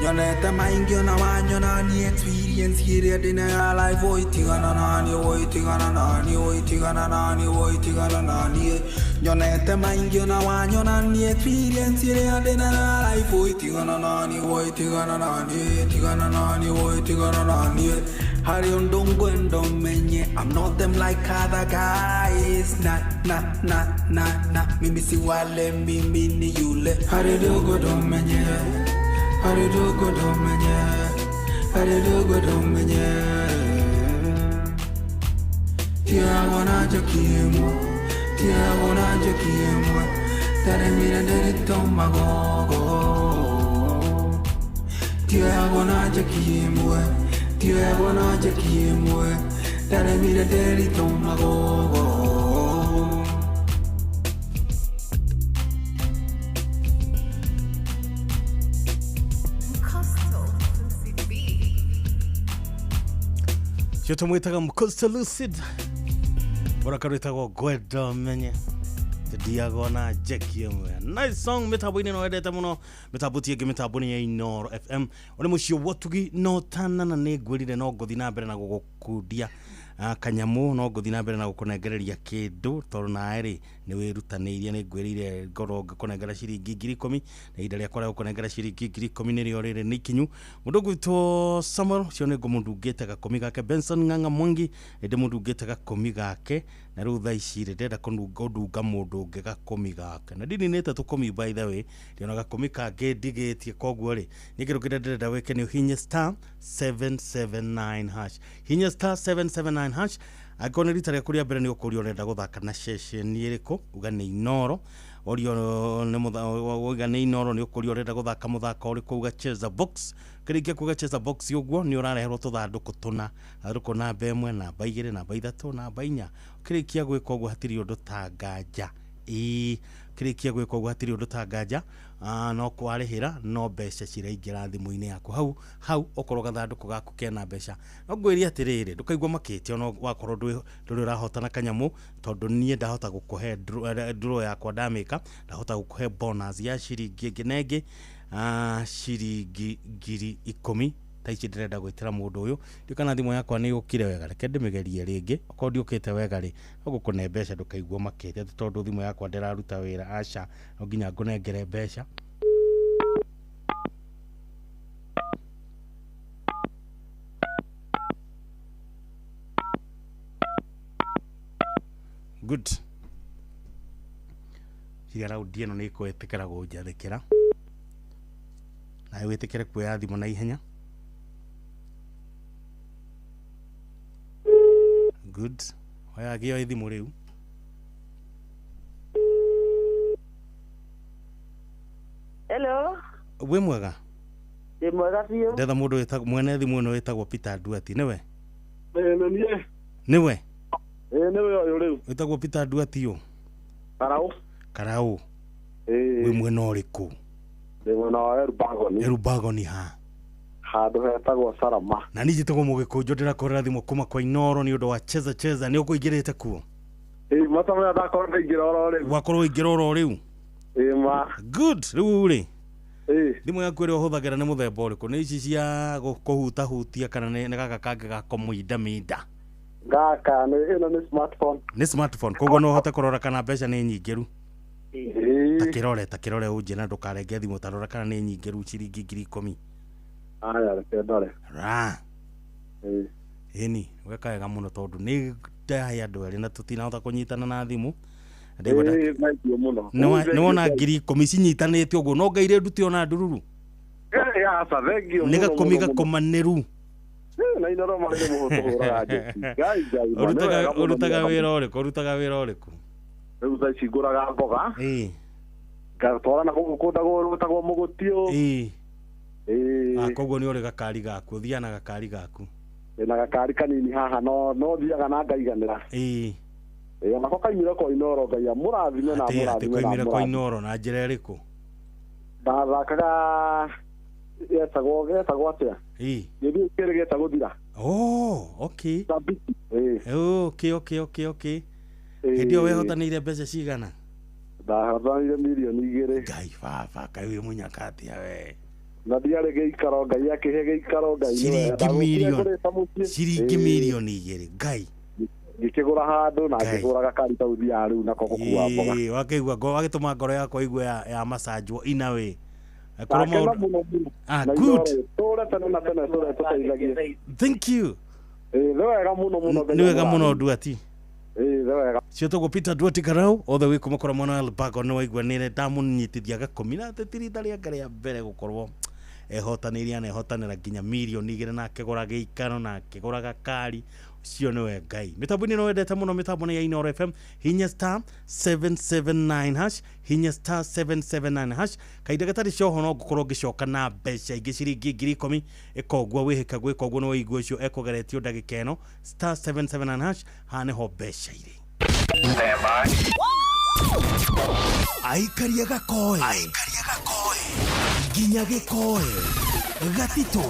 nyonete maingĩ ona wanyona niĩ experience ĩrĩa ndĩnayo ya life oi tigana naniĩ oi tigana naniĩ oi tigana naniĩ oi tigana naniĩ nyonete maingĩ ona wanyona niĩ experience ĩrĩa ndĩnayo ya life oi tigana naniĩ oi tigana naniĩ tigana naniĩ oi tigana naniĩ Harĩ ũndũ ngwenda ũmenye, I'm not them like other guys. Na na na na na, mimi si wale, mimi ni yule. Harĩ ũndũ ngwenda ũmenye, harĩ ũndũ ngwenda ũmenye, harĩ ũndũ ngwenda ũmenye. Tiago na njũkĩ ĩmwe, tiago na njũkĩ ĩmwe, ndaremire ndĩrĩtwo magogo. Tiago na njũkĩ ĩmwe, tiago na njũkĩ ĩmwe, ndaremire ndĩrĩtwo magogo. Cio tũmwĩtaga Mcosta Lucid ũraka rwĩtagwo Ngwenda Ũmenye tũthiaga na Jackie ĩmwe. Nice song mĩtambo-inĩ no wendete mũno, mĩtambo ti ĩngĩ, mĩtambo nĩ ya Inooro FM. Ũrĩ mũciĩ wa Ũtugi no tanana, nĩ ngwĩrire no ngũthiĩ na mbere na gũgũkundia kanyamũ, no ngũthiĩ na mbere na gũkũnengereria kĩndũ tondũ nawe rĩ nĩ wĩrutanĩirie. Nĩ ngwĩrire ngorwo ngĩkũnengera ciringi 10,000 na ihinda rĩakwa rĩa gũkũnengera ciringi 10,000 nĩrĩo rĩrĩ nĩ ikinyu. Mũndũ ũgwĩtwo Samuel ũcio nĩ ngũmũndungĩte gakũmi gake, Benson Ng'ang'a Mwangi nĩ ndĩmũndungĩte gakũmi gake, na rĩu thaa ici rĩ ndĩrenda kũndunga mũndũ ũngĩ gakũmi gake, na ndininĩte tũkũmi by the way, ndĩona gakũmi kangĩ ndigĩtie. Koguo rĩ niĩ kĩndũ kĩrĩa ndĩrenda wĩke nĩ ũhinye star 779 hash, hinya star 779 hash. Angĩkorwo nĩ rita rĩaku rĩa mbere nĩ ũkũria ũrenda gũthaka na ceceni ĩrĩkũ, uga nĩ Inooro. Ũrio nĩ uga nĩ Inooro, nĩ ũkũria ũrenda gũthaka mũthako ũrĩkũ, uga cheza box. Kĩrĩkia kuga cheza box ũguo nĩ ũrareherwo tũthandũkũ tũna, thandũkũ namba 1, namba 2, namba 3, namba 4. Kĩrĩkia gwĩka ũguo hatirĩ ũndũ ta nganja. Ĩĩ, kĩrĩkia gwĩka ũguo hatirĩ ũndũ ta nganja, no kwarĩhĩra no mbeca ciraingĩra thimũ-inĩ yaku hau hau, okorwo gathandũkũ gaku kena mbeca. No ngwĩrie atĩrĩrĩ, ndũkaigua makĩte ona wakorwo ndũrĩ ũrahotana kanyamũ, tondũ niĩ ndahota gũkũhe draw yakwa ndamĩka, ndahota gũkũhe bonus ya ciringi ĩngĩ na ĩngĩ, ciringi 10,000. Ta ici ndĩrenda gwĩtĩra mũndũ ũyũ, ndiũ kana thimũ yakwa nĩ yũkire wega, reke ndĩmĩgerie rĩngĩ. Okorwo ndiũkĩte wega rĩ, no ngũkũne mbeca, ndũkaigua makĩte atĩ tondũ thimũ yakwa ndĩraruta wĩra. Aca, no nginya ngũnengere mbeca. Good. Ciria raundi ĩno nĩ ĩkwĩtĩkĩra gũnjathĩkĩra, nawe wĩtĩkĩre kuoya thimũ na ihenya. Good. Oya gĩoe thimũ rĩu. Hello. Wĩ mwega? Ndĩ mwega biũ. Ndetha mũndũ wĩtagwo mwene thimũ ĩno wĩtagwo Peter Nduati, nĩwe? Ĩĩ nĩ niĩ. Nĩwe? Ĩĩ nĩwe ũyũ rĩu. Wĩtagwo Peter Nduati ũ? Karaũ. Karaũ. Ĩĩ. Wĩ mwena ũrĩkũ? Ndĩ mwena wa Erubagoni. Erubagoni ha? Handũ hetagwo Salama. Na niĩ njĩtagwo Mũgĩkũnjũ, ndĩrakũhũrĩra thimũ kuma kwa Inooro nĩ ũndũ wa cheza cheza. Nĩ ũkũingĩrĩte kuo? Ĩĩ mata maya ndakorwo ndaingĩra oro rĩu. Wakorwo ũingĩra oro rĩu? Ĩĩ ma. Good. Rĩu rĩ, Ĩĩ. thimũ yaku ĩrĩa ũhũthagĩra nĩ mũthemba ũrĩkũ? Nĩ ici cia kũhutahutia kana nĩ gaka kangĩ ga kũmũindaminda? Gaka nĩ ĩno nĩ smartphone. Nĩ smartphone, koguo no ũhote kũrora kana mbeca nĩ nyingĩru. Ĩĩ. Ta kĩrore ũnjĩre na ndũkarenge thimũ, ta rora kana nĩ nyingĩru ciringi 10,000. Aya reke ndore. Ra. Ĩĩ. Ĩni, weka wega mũno tondũ nĩ ndahe andũ erĩ na tũtinahota kũnyitana na thimũ. Ĩĩ thank you mũno. Nĩ wona 10,000 cinyitanĩte ũguo, no ngaire ndute ona ndururu. Ĩĩ aca, thank you Nĩ mũno gakũmi mũno mũno. gakũmanĩru. Ĩĩ na Inooro marĩ nĩ mũhũtũhũraga njeki. Ngai Ngai ma, nĩ wega mũno, nĩ Ũrutaga wega wĩra mũno. ũrĩkũ? Ũrutaga wĩra ũrĩkũ? Rĩu thaa ici ngũraga mboga. Ĩĩ. Ngatwara na gũkũ kũndagwo gwĩtagwo Mũgũtiũ. Ĩĩ. Ĩĩ. Koguo nĩ ũrĩ gakari gaku, ũthiaga na gakari gaku. Ndĩna gakari kanini haha no thiaga na ngaiganĩra. Ĩĩ. Ĩĩ onako kaimire kwa Inooro, Ngai amũrathime na Atĩ amũrathime na koimire kwa amũrathime. Inooro na njĩra ĩrĩkũ? Ndathakaga getagwo atĩa? Ĩĩ. Gĩthiĩ kĩrĩ gĩeta gũthira. Oh, okay. Thabiti. Ĩĩ. Okay, okay, okay, okay. Hĩndĩ ĩyo wehotanĩire mbeca cigana? Ndahotanire 2 mirioni. Ngai baba, kaĩ wĩ mũnyaka atĩa we? Na ndiarĩ gĩikaro, Ngai akĩhe gĩikaro, Ngai nĩ wega. Ciringi Ndagũkire mirioni. ngũrĩte mũciĩ. Ciringi Ĩĩ. 2 mirioni, Ngai. Ngĩkĩgũra handũ na Ngai. ngĩgũra gakari kau thiaga rĩu nako gũkua mboga. Ĩĩ, wakĩigua wagĩtũma ngoro yakwa igue ya macanjwo in a way. Korwo Ndakena maũndũ mũno mũno. Ah, Na good. Inooro tũre tene na tene, tũre tũteithagie. Thank you. Nĩ wega mũno mũno. Nĩ wega mũno Nduati. Nĩ wega. Ciotagwo Peter Duati Karau othe wĩ kuma kũrĩa mwena wa Elbagon nĩ waiguanĩre ndamũnyitithia gakũmi na atĩ ti rita rĩake rĩa mbere gũkorwo ehotanĩire na ehotanĩra nginya mirioni 2 na akĩgũra gĩikaro na akĩgũra gakari. Ũcio nĩwe Ngai. Mĩtambo-inĩ no wendete mũno, mĩtambo nĩ ya Inooro FM. Hinya star 779 hash, hinya star 779 hash. Kahinda gatarĩ coho no ngũkorwo ngĩcoka na mbeca ingĩ ciringi 10,000 ĩkogua wĩhĩka gwĩka ũguo nĩ waigua ũcio ekũgeretio ndagĩka ĩno. Star 779 hash, haha nĩho mbeca irĩ. Aikaria gakoe nginya gĩkoe gatitũ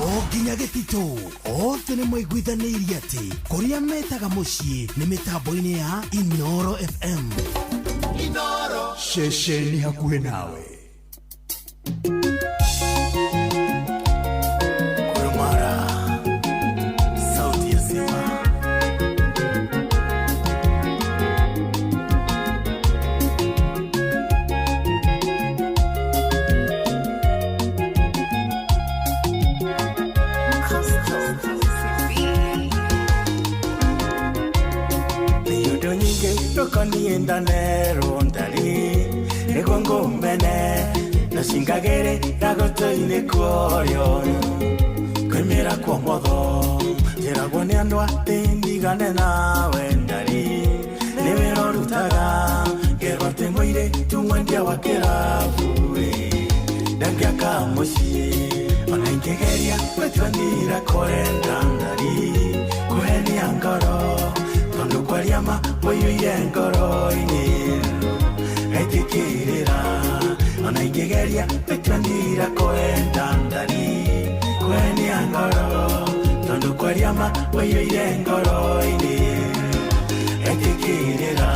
o nginya gĩtitũ othe nĩ maiguithanĩirie atĩ kũrĩa metaga mũciĩ nĩ mĩtambo-inĩ ya Inooro FM. Inooro. Ceceni hakuhĩ nawe. Kurumara, sauti ya Simba. Ndokonienda nero ndari nĩguo ngũmene na cingagĩrĩ ndagotoinĩ kuorio kwĩmĩra kwa motho njĩragwo nĩ andũ atĩ ndigane nawe ndari nĩ wĩra ũrutaga ngerwo atĩ mũirĩtu mwendia wa kĩrabu ndangĩaka mũciĩ ona ingĩgeria gwĩtuanĩra kwenda ndari kũhenia ngoro tondu kwaria ma ũiyũire ngoro-inĩ etĩkĩrĩra ona ingĩgeria gwĩtuanĩra kwenda ndari kũhenia ngoro tondu kwaria ma ũiyũire ngoro-inĩ etĩkĩrĩra.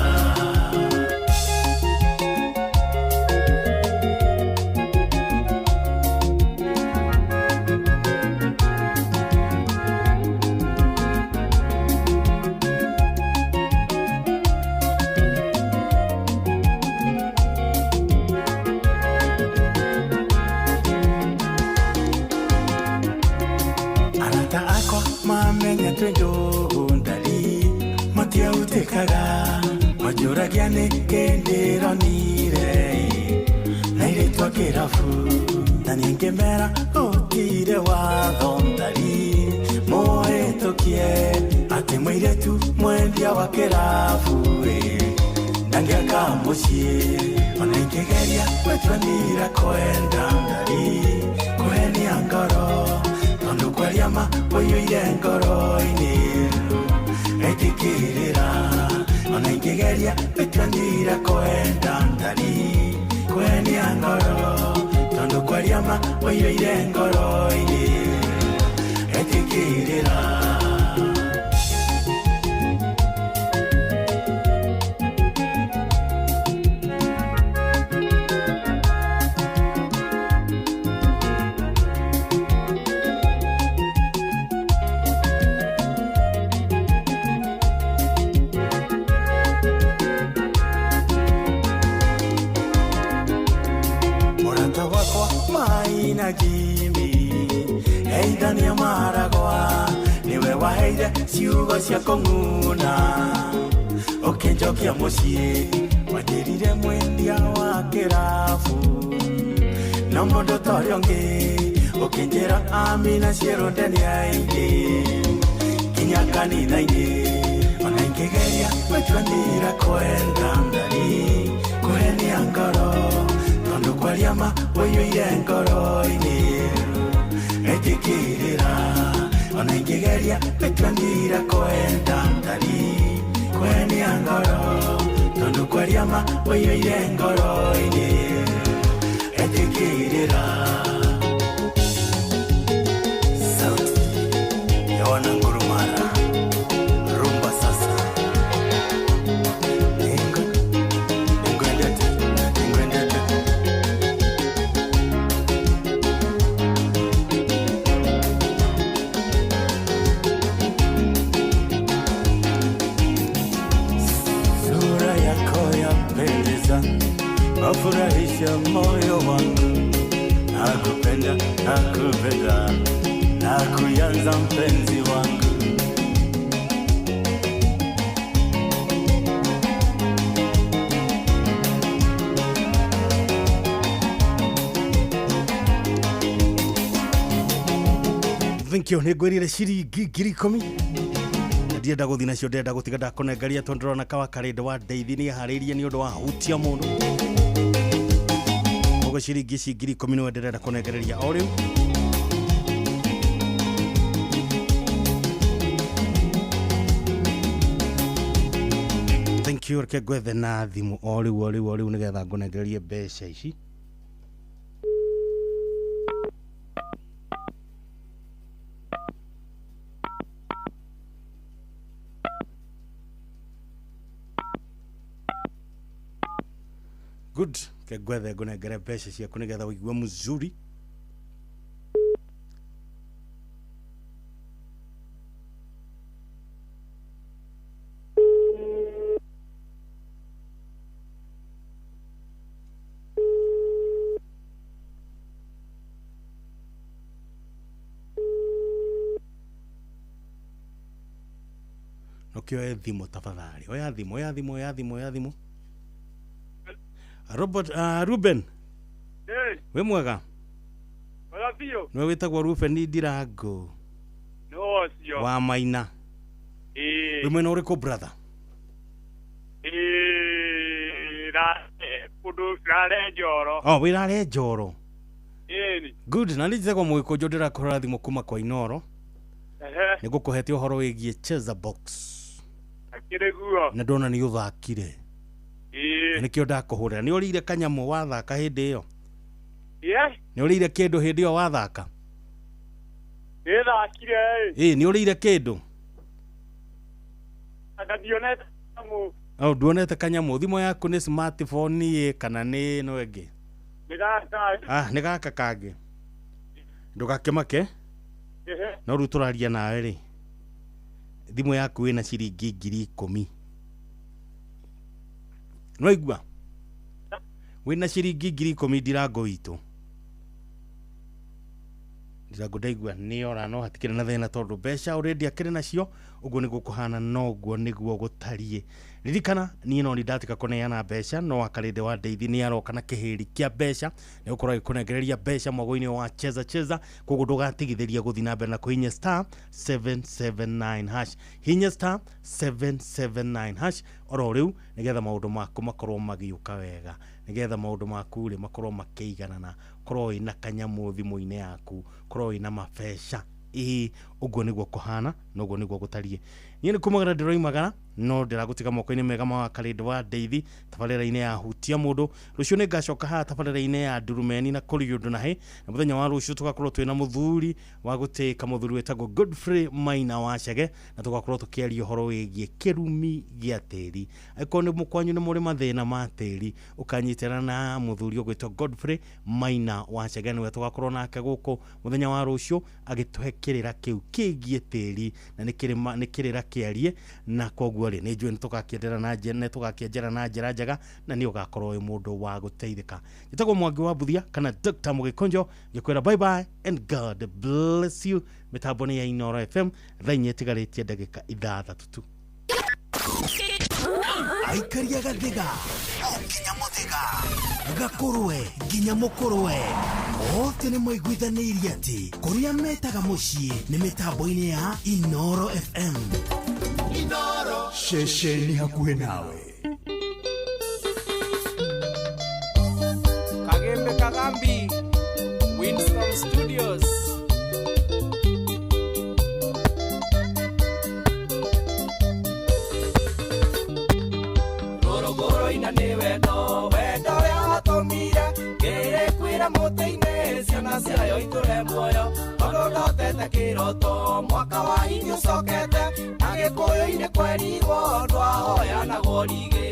Ndari matiautĩkaga manjũragia nĩkĩ ndĩronire na irĩtwa kĩrabu na nĩngĩmera gũtirĩ watho ndari mũhĩtũkie atĩ mũirĩtu mwendia wa kĩrabu ndangĩaka mũciĩ ona ingĩgeria gwĩtuanĩra kwenda ndari kũhenia ngoro tondu kwaria ma ũiyũire ngoro-inĩ etĩkĩrĩra ona ingĩgeria gwĩtuanĩra kwenda ndari kũhenia ngoro tondu kwaria ma ũiyũire ngoro-inĩ etĩkĩrĩra. Jimi Maragwa niwe waheire ciugo cia kũng'una ũkĩnjokia mũciĩ wanjĩrire mwendia wa kĩrabu no mũndũ ta ũrĩa ũngĩ ũkĩnjĩra amina ciĩrũnde nĩ aingĩ nginya kanitha-inĩ ona ingĩgeria gwĩtuanĩra kwenda ndari kũhenia ngoro tondũ kwaria ma ũiyũire ngoro-inĩ etĩkĩrĩra ona ingĩgeria gwĩtuanĩra kwenda ndari kũhenia ngoro tondũ kwaria ma ũiyũire ngoro-inĩ etĩkĩrĩra. Sauti ya Wanangurumara, rumba sasa. Ningwendete, ningwendete. Sura yako yapendeza, wafurahisha moyo wangu. Nakupenda, nakupenda, nakuyanza mpenzi wangu. Thank you. Nĩ ngwĩrire ciringi 10,000. Na ndienda gũthiĩ nacio, ndĩrenda gũtiga ndakũnengeria tondũ ndĩrona kawa karĩndĩ wa ndeithi nĩ aharĩirie nĩ ũndũ wa hutia mũndũ. Koguo ciringi ici 10,000 nĩwe ndĩrenda kũnengereria o rĩu. Thank you. Reke ngwethe na thimũ o rĩu o rĩu o rĩu nĩgetha ngũnengererie mbeca ici. Good. Ke ngwethe ngũnengere mbeca ciaku nĩgetha ũigue mzuri. Nokĩoe thimũ tafadhali. Oya thimũ, oya thimũ, oya thimũ, oya thimũ. Robert, Ruben. Hey. Wĩ mwega? Mwega biũ. Nĩwe wĩtagwo Ruben Ndirango. No ũcio. Wa Maina. Ĩĩ. Wĩ mwena ũrĩkũ brother? Ĩĩ, ra kũndũ rare Njoro. Oh, wĩ Rare Njoro. Ĩni. Good, na niĩ njĩtagwo Mũgĩkũnjũ ndĩrakũhũra thimũ kuma kwa Inoro. Ehe. Nĩ ngũkũhete ũhoro wĩgiĩ Cheza Box. Akĩrĩ guo. Na ndona nĩ ũthakire. Ĩĩ. Na nĩkĩo ndakũhũrĩra. Nĩ ũrĩire kanyamũ wathaka hĩndĩ ĩyo? Ĩĩ. Nĩ ũrĩire kĩndũ hĩndĩ ĩyo wathaka? Nĩthakire ĩ. Ĩĩ, nĩ ũrĩire kĩndũ? Anga ndionete kanyamũ. Oh, nduonete kanyamũ. Thimũ yaku nĩ smartphone ĩ kana nĩ ĩno ĩngĩ? Nĩ gaka. Ah, nĩ gaka kangĩ. Ndũgakĩmake. Ehe. No rĩu tũraria nawe rĩ, thimũ yaku ĩna ciringi 10,000. Nĩwaigua? Wĩna ciringi 10,000 Ndirango witũ. Ndirango ndaigua nĩora no hatikĩrĩ na thĩna tondũ mbeca already akĩrĩ nacio, ũguo nĩguo kũhana noguo nĩguo gũtariĩ. Ririkana niĩ no nĩ kũneana mbeca no akarĩndĩ wa ndeithi nĩ aroka na kĩhĩri kĩa mbeca nĩ gũkorwo agĩkũnengereria mbeca mwago-inĩ wa Cheza Cheza, koguo ndũgatigithĩria gũthiĩ na mbere na kũhihinya star 779 hash. Hihinya star 779 hash oro rĩu nĩgetha maũndũ maku makorwo magĩũka wega, nĩgetha maũndũ maku rĩ makorwo makĩiganana, korwo wĩna kanyamũ thimũ-inĩ yaku, korwo wĩna mabeca. Ĩĩ, ũguo nĩguo kũhana na ũguo nĩguo gũtariĩ. Niĩ nĩ kumagara ndĩroimagara no ndĩragũtiga moko-inĩ mega ma Wakarĩndĩ wa Ndeithi tabarĩra-inĩ ya Hutia Mũndũ. Rũciũ nĩ ngacoka haha tabarĩra-inĩ ya Ndurumeni na Kũrĩ Ũndũ na Hĩ, na mũthenya wa rũciũ tũgakorwo twĩna mũthuri wa gũtĩĩka, mũthuri wĩtagwo Godfrey Maina wa Chege, na tũgakorwo tũkĩaria ũhoro wĩgiĩ kĩrumi gĩa tĩri. Angĩkorwo nĩ kwanyu nĩ mũrĩ mathĩna ma tĩri, ũkanyitĩra na mũthuri ũgwĩtwo Godfrey Maina wa Chege, nĩwe tũgakorwo nake gũkũ mũthenya wa rũciũ agĩtũhe kĩrĩra kĩu kĩgiĩ tĩri, na nĩ kĩrĩra kĩarie, na koguo rĩ nĩ njũĩ nĩ tũgakĩendera na njĩra, nĩ tũgakĩenjera na njĩra njega, na nĩ ũgakorwo wĩ mũndũ wa gũteithĩka. Njĩtagwo Mwangi wa Mbuthia kana Dr. Mũgĩkũnjo, ngĩkwĩra bye bye and God bless you. Mĩtambo nĩ ya Inoro FM, thaa inya ĩtigarĩtie ndagĩka 6 tu. Aikaria gathiga o nginya mũthĩga, gakũrwe nginya mũkũrwe, othe nĩ maiguithanĩirie atĩ kũrĩa metaga mũciĩ nĩ mĩtambo-inĩ ya Inoro FM. Inoro. Ceceni hakuhĩ nawe. Kagembe Kagambi, Winston Studios. Rorogoro ina nĩ wendo, wendo ũrĩa watũmire ngĩrĩkuĩra mũtĩ-inĩ, ciana ciayo itũre muoyo, tondũ ndotete kĩroto, mwaka wa hinya ũcokete, na Gĩkũyũ-inĩ kwerirwo ndwahoyanagwo rigĩ.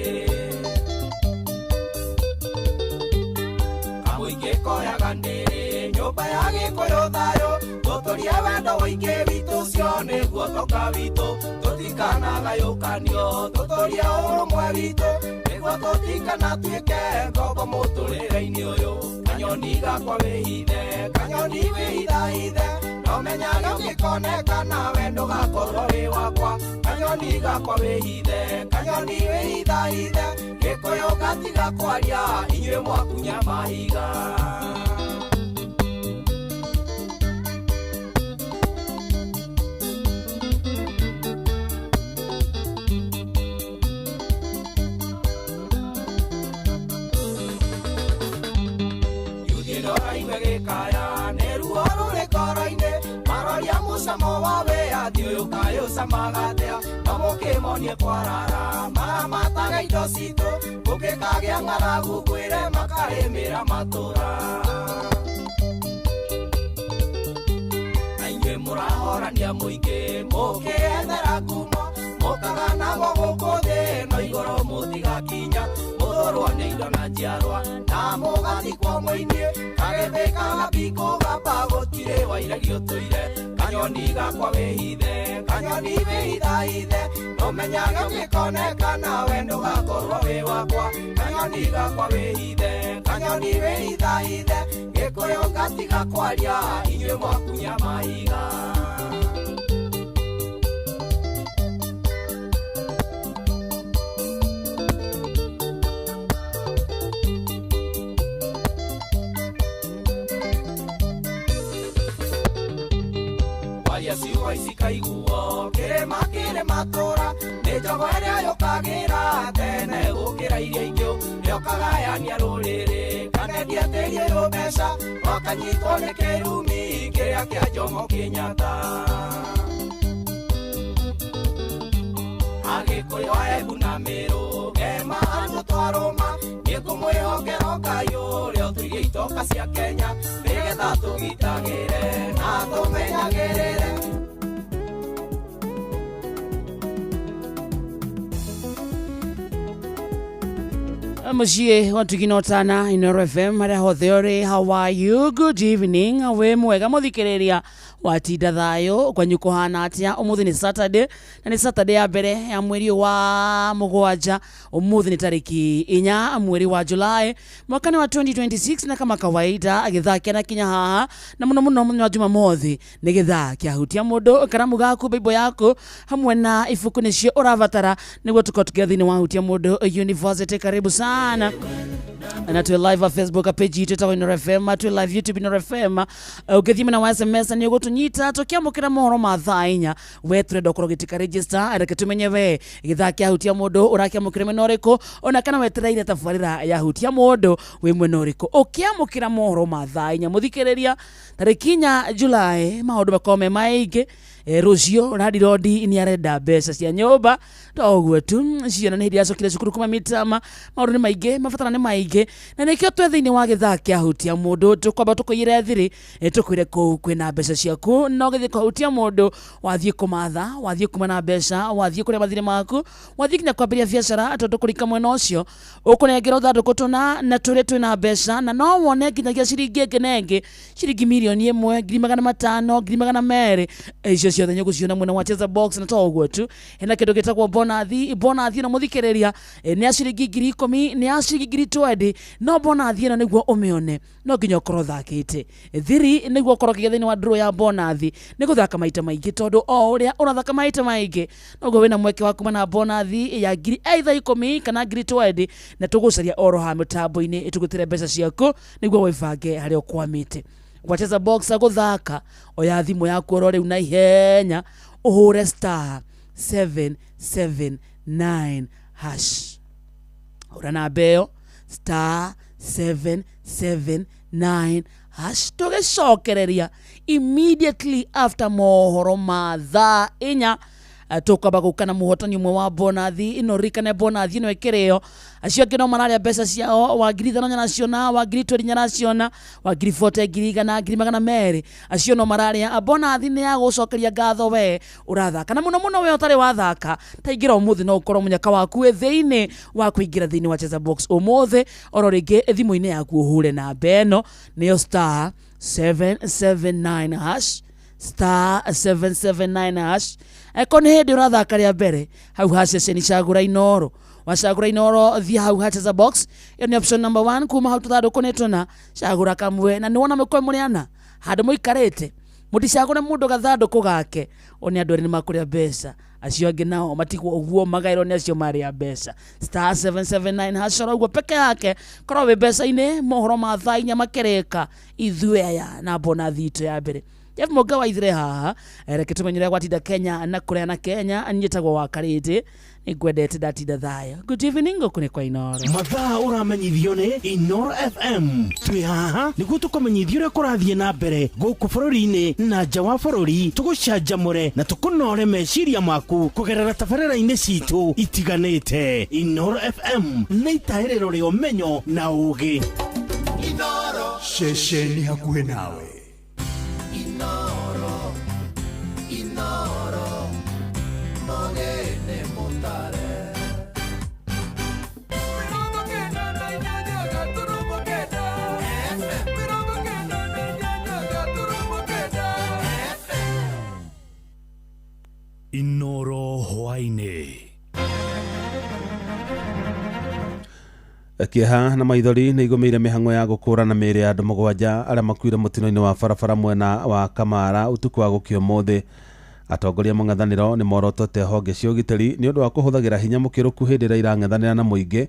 Kamũingĩ koyaga ndĩrĩ, nyũmba ya Gĩkũyũ thayũ, tũtũrie wendo ũingĩ witũ, ũcio nĩguo toka witũ, tũtikanagayũkanio, tũtũrie ũrũmwe witũ, nĩguo tũtikanatuĩke ngombo mũtũrĩre-inĩ ũyũ. Kanyoni gakwa wĩhithe, kanyoni wĩhithahithe, no menyaga ũngĩkonekana we ndũgakorwo wĩ wakwa. Kanyoni gakwa wĩhithe, kanyoni wĩhithahithe, Gĩkũyũ gatiga kwaria, inyuĩ mwakunya mahiga. Mũcamo wa wĩyathi ũyũ kaĩ ũcamaga atĩa? No mũkĩmonie kwarara maramataga indo citũ, gũkĩkagĩa ng'aragu kwĩre makarĩmĩra matũra. Na inyuĩ mũrahorania mũingĩ mũkĩethera ngumo, mũkaga namo gũkũ thĩ no igũrũ mũtigakinya, mũthũrwo nĩ indo na njiarwa na mũgathikwo mũinie, kagĩthĩ kagabikũ gaba gũtirĩ wairegi ũtũire, kanyoni gakwa wĩhithe, kanyoni wĩhithahithe, nũmenyage ũngĩkoneka nawe ndũgakorwo wĩ wakwa, kanyoni gakwa wĩhithe, kanyoni wĩhithahithe, gĩkũyũ gatiga kwaria inyuĩ mwakunya mahiga. Ciugo ici kaiguo kĩrĩma kĩrĩma tũra, nĩ njogo ĩrĩa yũkagĩra tene gũkĩra iria ingĩ, rĩokagayania rũrĩrĩ kanendia tĩri ũyũ mbeca, wakanyitwo nĩ kĩrumi kĩrĩa kĩa Jomo Kenyatta. Agĩkũyũ a Embu na Mĩrũ ema andũ twarũma, nĩngũmwĩhokera Ngai ũrĩa ũtũirie itoka cia Kenya, nĩgetha tũgitagĩre na tũmenyagĩrĩre. Muciĩ wa Tuginotana Inooro FM harĩa hothe ũrĩ, how are you? Good evening, wĩ mwega mũthikĩrĩria watinda thayũ, kwanyu kũhana atĩa? Ũmũthĩ nĩ Saturday na nĩ Saturday ya mbere ya mweri wa mũgwanja. Ũmũthĩ nĩ tarĩki 4 mweri wa July mwaka wa 2026, na kama kawaida gĩthaa kĩana kinya haha na mũno mũno mũthenya wa Jumamothi nĩ gĩthaa kĩahutia mũndũ, karamu gaku, Bible yaku hamwe na ibuku nĩcio ũrabatara nĩguo tũkorwo tukĩra thĩinĩ wa Hutia Mũndũ University. Karibu sana na twi live Facebook page yitu ĩtagwo Inooro FM, twi live YouTube Inooro FM. Ũngĩthiĩ mwena wa SMS nĩ ũgũtũnyita tũkĩamũkĩra mohoro ma thaa 4. We tũrenda ũkorwo ũgĩtĩka register, reke tũmenye we gĩthaa kĩa Hutia Mũndũ ũrakĩamũkĩra mwena ũrĩkũ, ona kana wetereire tabarĩra ya Hutia Mũndũ wĩ mwena ũrĩkũ. Ũkĩamũkĩra mohoro ma thaa 4 mũthikĩrĩria, tarĩki 4 July maũndũ makorwo me maingĩ. Rũciũ Radirondi nĩ arenda mbeca cia nyũmba, to ũguo tu, ciana nĩ hĩndĩ yacokire cukuru kuma mitama, maũndũ nĩ maingĩ, mabatara nĩ maingĩ, na nĩkĩo twĩ thĩinĩ wa gĩthaa kĩa Hutia Mũndũ. Tũkwamba tũkũiyĩre thiri, tũkwĩre kũu kwĩna mbeca ciaku, no gĩthiĩ kũhutia mũndũ, wathiĩ kũmatha, wathiĩ kuma na mbeca, wathiĩ kũrĩa mathirĩ maku, wathiĩ nginya kwambĩrĩria biacara, tondũ kũrika mwena ũcio ũkũnengera ũthandũkũ tũna na tũrĩa twĩna mbeca, na no wone nginyagia ciringi ĩngĩ na ĩngĩ, ciringi mirioni 1, 500,000, 200,000, icio ciothe nĩũgũciona mwena wa Cheza Box. Na to ũguo tu, hena kĩndũ gĩtagwo bonathi. Bonathi ĩno mũthikĩrĩria nĩ ya ciringi 10,000, nĩ ya ciringi 20,000, no bonathi ĩno nĩguo ũmĩone no nginya ũkorwo ũthakĩte thiri, nĩguo ũkorwo ũkĩgĩa thĩinĩ wa draw ya bonathi nĩ gũthaka maita maingĩ, tondũ o ũrĩa ũrathaka maita maingĩ noguo wĩna mweke wa kuma na bonathi ya ngiri either 10 kana 20,000, na tũgũcaria oro ha mĩtambo-inĩ ĩtũgũtĩre mbeca ciaku nĩguo wĩbange harĩa ũkwamĩte. Gwacheza Box gũthaka, oya thimũ yaku oro rĩu na ihenya ũhũre star 779 hash, hũra namba ĩyo star 779 hash, tũgĩcokereria immediately after mohoro ma thaa 4 tũkwamba gũka na mũhotani ũmwe wa bonathi ĩno. Ririkane bonathi ĩno ĩkĩrĩo, acio angĩ no mararĩa mbeca ciao, wa 5,000 nyaraciona, wa 20,000 nyaraciona, wa 40,000, 100,000, 200,000, acio no mararĩa. Bonathi nĩ ya gũcokeria ngatho we ũrathaka, na mũno mũno we ũtarĩ wathaka, ta ingĩra ũmũthĩ no ũkorwo mũnyaka waku wĩ thĩinĩ wa kũingĩra thĩinĩ wa Cheza Box ũmũthĩ. Oro rĩngĩ thimũ-inĩ yaku ũhũre namba ĩno nĩyo star 779 hash, star 779 hash. Eko nĩ hĩndĩ ũrathaka rĩa mbere, hau ha ceceni cagũra Inooro, wacagũra Inooro thiĩ hau ha Cheza Box, ĩyo nĩ option number 1. Kuma hau tũthandũkũ nĩ tũna, cagũra kamwe, na nĩwona mũkorwo mũrĩ ana handũ mũikarĩte, mũticagũre mũndũ gathandũkũ gake, one andũ erĩ nĩ makũrĩa mbeca, acio angĩ nao matigwo ũguo magaĩrwo nĩ acio marĩa mbeca. Star 779 hash oro ũguo peke yake, korwo wĩ mbeca-inĩ. Mohoro ma thaa 4 makĩrĩka, ithuĩ aya na bonathi itũ ya mbere. Jeff Mũnga wa ithire haha. Reke tũmenye ũrĩa gwatinda Kenya na kũrĩa na Kenya. Njĩtagwo wa Karĩndĩ, nĩngwendete, ndatinda thayũ. Good evening, gũkũ nĩ kwa Inoro. Mathaa ũramenyithio nĩ Inoro FM. Twĩ haha nĩguo tũkũmenyithia ũrĩa kũrathiĩ na mbere gũkũ bũrũri-inĩ na nja wa bũrũri, tũgũcanjamũre na tũkũnore meciria maku kũgerera tabarĩra-inĩ citũ itiganĩte. Inoro FM nĩ itahĩrĩro rĩa ũmenyo na ũgĩ. Inoro. Ceceni hakuhĩ nawe. Inoro. Inoro. Mogene mutare. 98.8 FM. 98.8 FM. Inoro hwaini. Kĩeha na maithori nĩ igũmĩire mĩhang'o ya gũkũrana mĩĩrĩ ya andũ 7 arĩa makuire mũtino-inĩ wa barabara mwena wa Kamara ũtukũ wa gũkĩa ũmũthĩ. Atongoria mũng'ethanĩro nĩ morotete honge cia ũgitĩri nĩ ũndũ wa kũhũthagĩra hinya mũkĩrũku hĩndĩ ĩrĩa irang'ethanĩra na mũingĩ.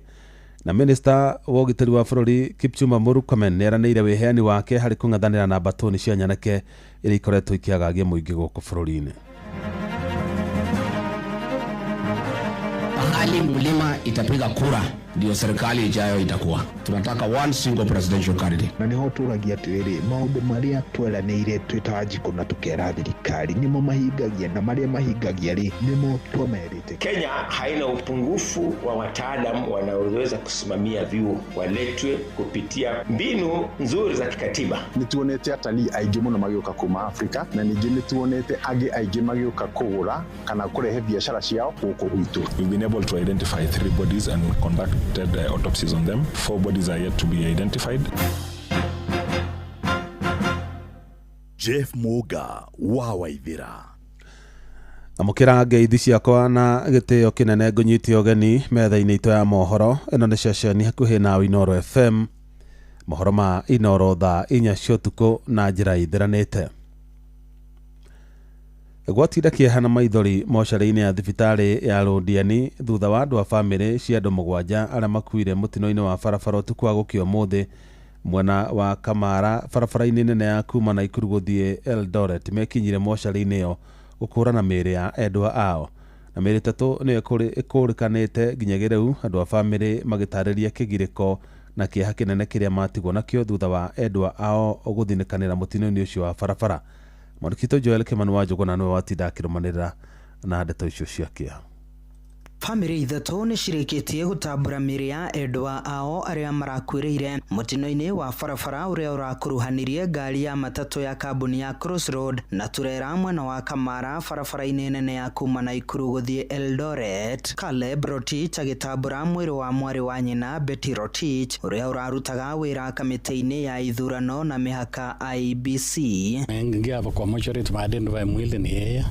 Na minista wa ũgitĩri wa bũrũri Kipchumba Murkomen nĩ eranĩire wĩheani wake harĩ kũng'ethanĩra na mbatũni cia nyanake iria ikoretwo ikĩagagia mũingĩ gũkũ bũrũri-inĩ. Pahali mlima itapiga kura ndio serikali ijayo itakuwa. Tunataka one single presidential candidate. Na niho tũragia atĩrĩrĩ, maũndũ marĩa tweranĩire twĩ ta Wanjikũ na tũkera thirikari nĩmo mahingagia, na marĩa mahingagia rĩ nĩmo twamerĩte. Kenya haina upungufu wa wataalam wanaoweza kusimamia vyuo, waletwe kupitia mbinu nzuri za kikatiba. Nĩ tuonete atalii aingĩ mũno magĩũka kuma Afrika, na ningĩ nĩ tuonete angĩ aingĩ magĩũka kũgũra kana kũrehe biacara ciao gũkũ gwitũ. We've been able to identify 3 bodies and we conducted autopsies on them. 4 bodies are yet to be identified. Jeff Muga wa Waithira. Amũkĩra ngeithi ciakwa na gĩtĩo kĩnene, ngũnyite ũgeni metha-inĩ itũ ya mohoro. Ĩno nĩ ceceni hakuhĩ na Inoro FM. Mohoro ma Inoro thaa 4 cia ũtukũ na njĩra ithiranĩte. Gwatinda kĩeha na maithori mocarĩ-inĩ ya thibitarĩ ya Londiani thutha wa andũ a bamĩrĩ cia andũ 7 arĩa makuire mũtino-inĩ wa barabara ũtukũ wa gũkĩa ũmũthĩ mwena wa Kamara barabara-inĩ nene ya kuma Naikuru gũthiĩ Eldoret mekinyire mocarĩ-inĩ ĩyo gũkũrana mĩĩrĩ ya endwa ao. Na mĩĩrĩ 3 nĩyo ĩkũrĩkanĩte nginyagia rĩu, andũ a bamĩrĩ magĩtarĩria kĩgirĩko na kĩeha kĩnene kĩrĩa matigwo nakĩo thutha wa endwa ao gũthinĩkanĩra mũtino-inĩ ũcio wa barabara. Mwandĩki Joel Kimani wa Njũgũna nĩwe watinda akĩrũmanĩrĩra na ndeto icio cia kĩeha. Bamĩrĩ 3 nĩ cirĩkĩtie gũtambũra mĩĩrĩ ya endwa ao arĩa marakuĩrĩire mũtino-inĩ wa barabara ũrĩa ũrakuruhanirie ngari ya matatũ ya kambuni ya Crossroad na turera mwena wa Kamara barabara-inĩ nene ya kuma Naikuru gũthiĩ Eldoret. Caleb Rotich agĩtambũra mwĩrĩ wa mwarĩ wa nyina Betty Rotich ũrĩa ũrarutaga wĩra kamĩtĩ-inĩ ya ithurano na mĩhaka IEBC. Ingia hapo kwa mochari tume-identify mwili ni yeye,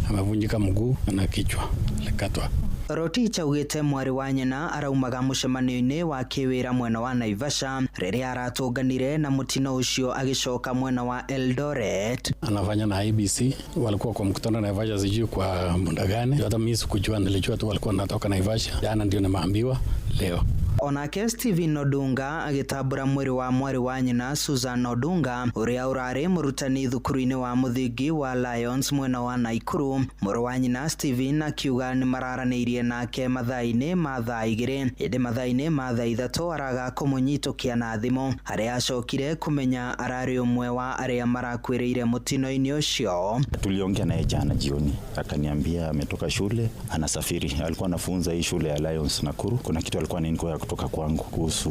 amevunjika mguu na kichwa likatwa. Rotich augĩte mwarĩ wa nyina araumaga mũcemanio-inĩ wa kĩwĩra mwena wa Naivasha rĩrĩa aratũnganire na mũtino ũcio agĩcoka mwena wa Eldoret. Anafanya na IBC, walikuwa kwa mkutano Naivasha, sijui kwa muda gani, hata mimi sikujua, nilijua tu walikuwa wanatoka Naivasha. Jana ndio nimeambiwa leo. Onake Steven Odunga agĩtambũra mwĩrĩ wa mwarĩ wa nyina Susan Odunga ũrĩa ũrarĩ mũrutani thukuru-inĩ wa mũthingi wa Lions mwena wa Naikuru. Mũrũ wa nyina Steven akiuga nĩ mararanĩirie nake mathaa-inĩ ma thaa 2, ĩndĩ mathaa-inĩ ma thaa 3 araga kũmũnyitũkia na thimũ, harĩa acokire kũmenya ararĩ ũmwe wa arĩa marakuĩrĩire mũtino-inĩ ũcio. Tuliongea naye jana jioni, akaniambia ametoka shule anasafiri, alikuwa anafunza hii shule ya Lions Nakuru. Kuna kitu alikuwa anainquire kutoka kwangu kuhusu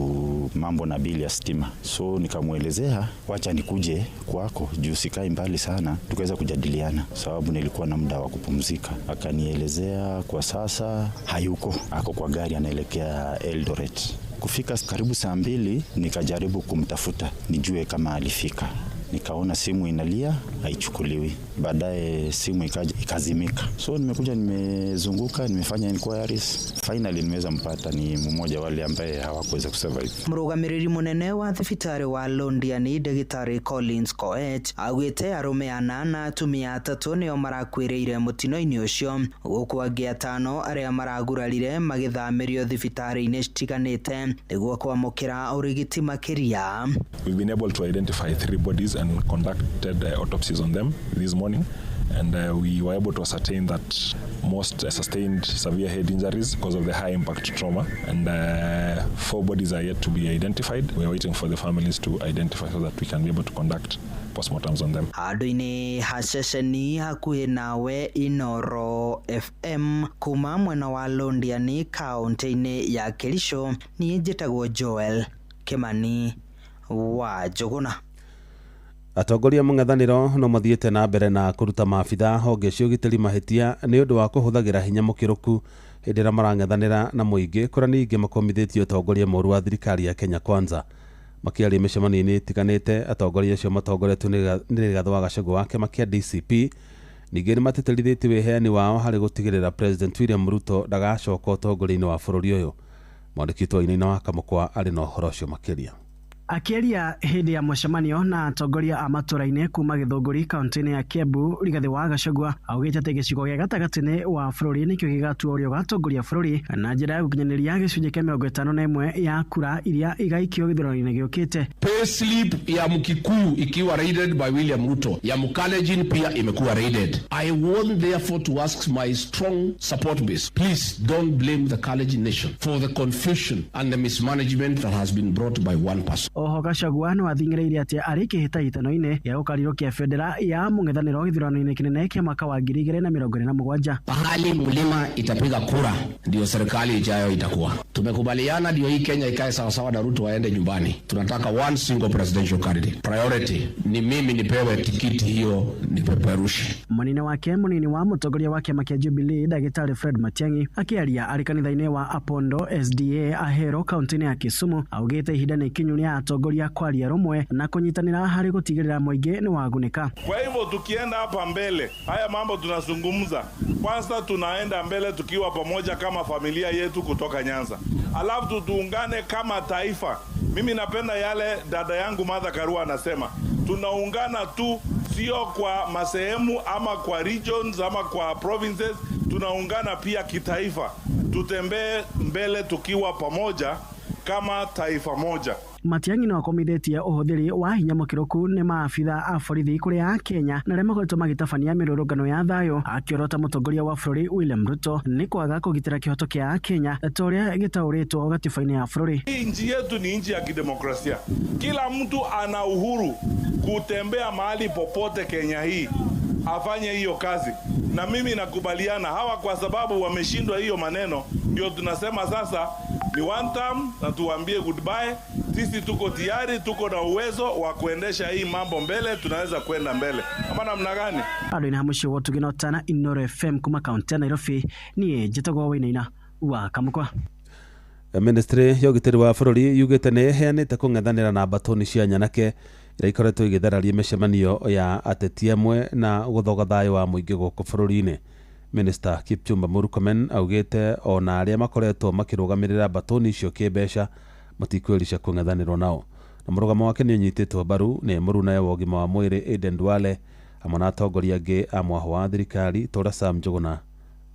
mambo na bili ya stima, so nikamuelezea wacha nikuje kwako juu sikai mbali sana, tukaweza kujadiliana sababu nilikuwa na muda wa kupumzika. Akanielezea kwa sasa hayuko, ako kwa gari anaelekea Eldoret. Kufika karibu saa 2 nikajaribu kumtafuta nijue kama alifika. Nikaona simu inalia haichukuliwi. Baadaye simu ikazimika. So nimekuja nimezunguka, nimefanya inquiries. Finally nimeweza mpata, ni mmoja wale ambaye hawakuweza kusurvive. Mũrũgamĩrĩri mũnene wa thibitarĩ wa Londiani Ndagĩtarĩ Collins Koech augĩte arũme 4 na atumia 3 nĩo marakuĩrĩire mũtino-inĩ ũcio, gũkũ angĩ 5 arĩa maragurarire magĩthamĩrio thibitarĩ-inĩ citiganĩte nĩguo kwamũkĩra ũrigiti makĩria. We've been able to identify 3 bodies and conducted autopsies on them this morning. And we were able to ascertain that most sustained severe head injuries because of the high impact trauma. And 4 bodies are yet to be identified. We are waiting for the families to identify so that we can be able to conduct postmortems on them. Handũ-inĩ ha ceceni hakuhĩ nawe Inoro FM kuma mwena wa Londiani kaunti-inĩ ya Kericho, niĩ njĩtagwo Joel Kimani wa Njũgũna. Atongoria mũng'ethanĩro no mathiĩte na mbere na kũruta maabitha honge cia ũgitĩri mahĩtia nĩ ũndũ wa kũhũthagĩra hinya mũkĩrũku hĩndĩ ĩrĩa marang'ethanĩra na mũingĩ, kũrĩa ningĩ makomithĩtie ũtongoria mũũru wa thirikari ya Kenya Kwanza. Makĩaria mĩcemanio-inĩ ĩtiganĩte, atongoria acio matongoretio nĩ Rigathĩ wa Gachagua wa kĩama kĩa DCP ningĩ nĩ matĩtĩrithĩtie wĩheani wao harĩ gũtigĩrĩra President William Ruto ndagacoka ũtongoria-inĩ wa bũrũri ũyũ. Mwandĩki witũ Wainaina wa Kamũkwa arĩ na ũhoro ũcio makĩria. Akĩaria hĩndĩ ya mũcemanio na atongoria a matũra-inĩ kuma Gĩthũngũri kaunti-inĩ ya Kiambu, Rigathĩ wa Gachagua augĩte atĩ gĩcigo gĩa gatagatĩ-inĩ wa bũrũri nĩkĩo gĩgatua ũrĩa ũgatongoria bũrũri na njĩra ya gũkinyanĩria gĩcunjĩ kĩa 51 ya kura iria igaikio gĩthurano-inĩ gĩũkĩte. Payslip ya Mkikuyu ikiwa raided by William Ruto, ya Mkalenjin pia imekuwa raided. I want therefore to ask my strong support base, please don't blame the Kalenjin nation for the confusion and the mismanagement that has been brought by one person. Oho Gachagua nĩ wathing'ĩrĩirie atĩ arĩ kĩhĩtahĩtano-inĩ gĩa gũkarirũkia bendera ya mũng'ethanĩro gĩthurano-inĩ kĩnene kĩa mwaka wa 2027. Pahali mlima itapiga kura ndio serikali ijayo itakuwa. Tumekubaliana ndio hii Kenya ikae sawasawa na Ruto aende nyumbani. Tunataka one single presidential candidate. Priority ni mimi nipewe tikiti hiyo nipeperushe. Munene wake munini wa mũtongoria wa kĩama kĩa Jubilee Ndagĩtarĩ Fred Matiang'i akĩaria arĩ kanitha-inĩ wa Apondo SDA Ahero kaunti-inĩ ya Kisumu augĩte ihinda nĩ ikinyu rĩa atongoria kwaria rũmwe na kũnyitanĩra harĩ gũtigĩrĩra mũingĩ nĩ wagunĩka. Kwa hivyo tukienda hapa mbele, haya mambo tunazungumza, kwanza tunaenda mbele tukiwa pamoja kama familia yetu kutoka Nyanza, alafu tuungane kama taifa. Mimi napenda yale dada yangu Martha Karua anasema, tunaungana tu, sio kwa masehemu ama kwa regions ama kwa provinces, tunaungana pia kitaifa. Tutembee mbele tukiwa pamoja kama taifa moja. Matiang'i no akomithĩtie ũhũthĩri wa hinya mũkĩrũku nĩ maabitha a borithi kũrĩ a Kenya na arĩa makoretwo magĩtabania mĩrũrũngano ya thayũ, akĩorota mũtongoria wa bũrũri William Ruto nĩ kwaga kũgitĩra kĩhoto kĩa Akenya ta ũrĩa gĩtaũrĩtwo gatiba-inĩ ya bũrũri. Hii nchi yetu ni nchi ya kidemokrasia. Kila mtu ana uhuru kutembea mahali popote Kenya hii afanye hiyo kazi, na mimi nakubaliana hawa kwa sababu wameshindwa hiyo maneno, ndio tunasema sasa ni one term na tuambie goodbye. Sisi tuko tayari, tuko na uwezo wa kuendesha hii mambo mbele, tunaweza kwenda mbele. Ama namna gani? Andũ ina mũciĩ wa Ũtugĩ na Ũtana, Inoro FM kuma kaunti ya Nairobi, niĩ njĩtagwo Wainaina wa Kamũkwa. Ministry ya ũgitĩri wa bũrũri yugĩte nĩ ĩheanĩte kũng'ethanĩra na mbatũni cia nyanake iria ikoretwo igĩthararia mĩcemanio ya ateti amwe na gũthoga thayũ wa mũingĩ gũkũ bũrũri-inĩ. Minister Kipchumba Murkomen augĩte ona arĩa makoretwo makĩrũgamĩrĩra mbatũni icio kĩmbeca matikwĩrica kũng'ethanĩrwo nao. Na mũrũgamo wake nĩ ũnyitĩtwo mbaru nĩ mũruna wa ũgima wa mwĩrĩ Aden Duale hamwe na atongoria angĩ a mwahũ wa thirikari ta ũrĩa Sam Njũgũna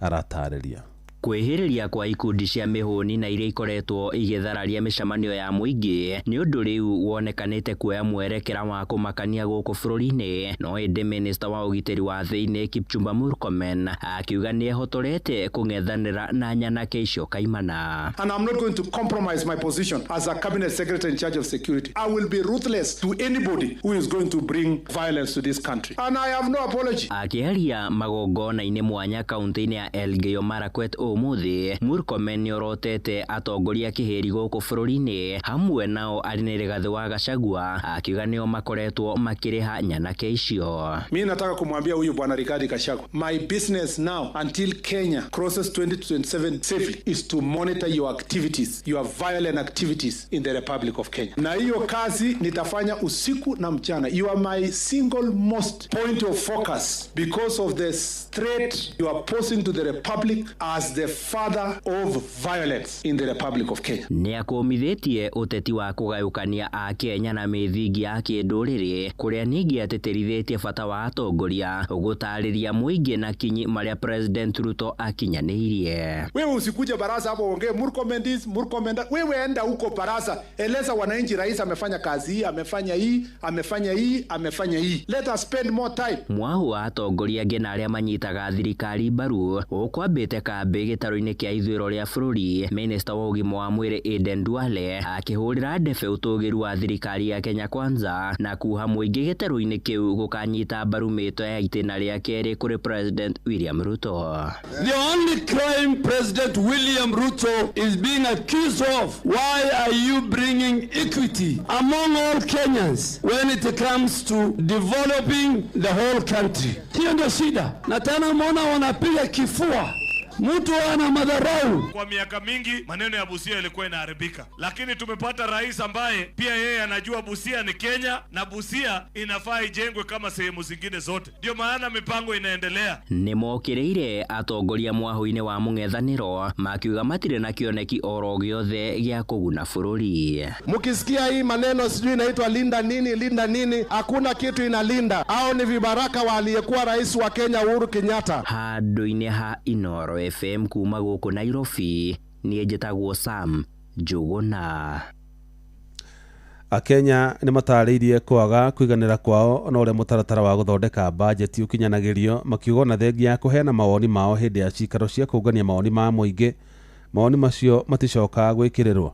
aratarĩria. Kwĩhĩrĩria kwa ikundi cia mĩhũni na iria ikoretwo igĩthararia mĩcemanio ya mũingĩ nĩ ũndũ rĩu wonekanĩte kuoya mwerekera wa kũmakania gũkũ bũrũri-inĩ. No ĩndĩ minista wa ũgitĩri wa thĩinĩ Kipchumba Murkomen akiuga nĩ ehotorete kũng'ethanĩra na nyanake icio kaimana. And I'm not going to compromise my position as a cabinet secretary in charge of security. I will be ruthless to anybody who is going to bring violence to this country. And I have no apology. Akĩaria magongona-inĩ mwanya kaunti-inĩ ya Elgeyo Marakwet ũmũthĩ, Murkomen nĩorotete atongoria kĩhĩri gũkũ bũrũri-inĩ hamwe nao arĩ nĩ Rigathĩ wa Gachagua akiuga nĩo makoretwo makĩrĩha nyanake icio. Mimi nataka kumwambia huyu bwana Rigathi Gachagua, my business now until Kenya crosses 2027 safely is to monitor your activities, your violent activities in the Republic of Kenya. Na hiyo kazi nitafanya usiku na mchana. You are my single most point of focus because of the threat you are posing to the Republic as the the father of violence in the Republic of Kenya. Nĩ akũmithĩtie ũteti wa kũgayũkania Akenya na mĩthingi ya kĩndũrĩrĩ kũrĩa ningĩ atĩtĩrithĩtie bata wa atongoria gũtarĩria mũingĩ na kinyi marĩa President Ruto akinyanĩirie. Wewe usikuje baraza hapo uongee Murkomen this, Murkomen that. Wewe enda huko baraza, eleza wananchi rais amefanya kazi hii, amefanya hii, amefanya hii, amefanya hii. Let us spend more time. Mwahu wa atongoria angĩ na arĩa manyitaga thirikari mbaru ũkwambĩte kambĩ gĩtarũ-inĩ kĩa ithũĩro rĩa bũrũri. Minista wa ũgima wa mwĩrĩ Aden Duale akĩhũrĩra ndebe ũtũgĩru wa thirikari ya Kenya Kwanza na kuha mũingĩ gĩtarũ-inĩ kĩu gũkanyita mbaru mĩto ya itĩna rĩa kerĩ kũrĩ President William Ruto. The only crime President William Ruto is being accused of, why are you bringing equity among all Kenyans when it comes to developing the whole country? Hiyo ndio shida, na tena umeona wanapiga kifua, mtu ana madharau. Kwa miaka mingi maneno ya Busia ilikuwa inaharibika, lakini tumepata rais ambaye pia yeye anajua Busia ni Kenya na Busia inafaa ijengwe kama sehemu zingine zote. Ndio maana mipango inaendelea. Nĩmokĩrĩire atongoria mwahu-inĩ wa mũng'ethanĩro makiuga matirĩ na kĩoneki oro gĩothe gĩa kũguna bũrũri. Mkisikia hii maneno sijui inaitwa linda nini linda nini, hakuna kitu inalinda. Hao ni vibaraka wa aliyekuwa rais wa Kenya Uhuru Kenyatta. Handũ-inĩ ha Inooro FM kuma gũkũ Nairobi, niĩ njĩtagwo Sam Njũgũna. Akenya nĩ matarĩirie kwaga kũiganĩra kwao na ũrĩa mũtaratara wa gũthondeka bajeti ũkinyanagĩrio, makiuga ona thengia ya kũheana mawoni mao hĩndĩ ya cikaro cia kũngania mawoni ma mũingĩ, mawoni macio maticokaga gwĩkĩrĩrwo.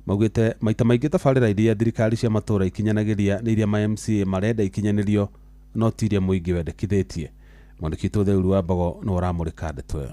Maugĩte maita maingĩ tabarĩra iria thirikari cia matũũra ikinyanagĩria nĩ iria ma MCA marenda ikinyanĩrio no ti iria mũingĩ wendekithĩtie. Mwandĩki witũ Theuru wa Mbogo nĩ ũramũrĩka ndeto ĩyo.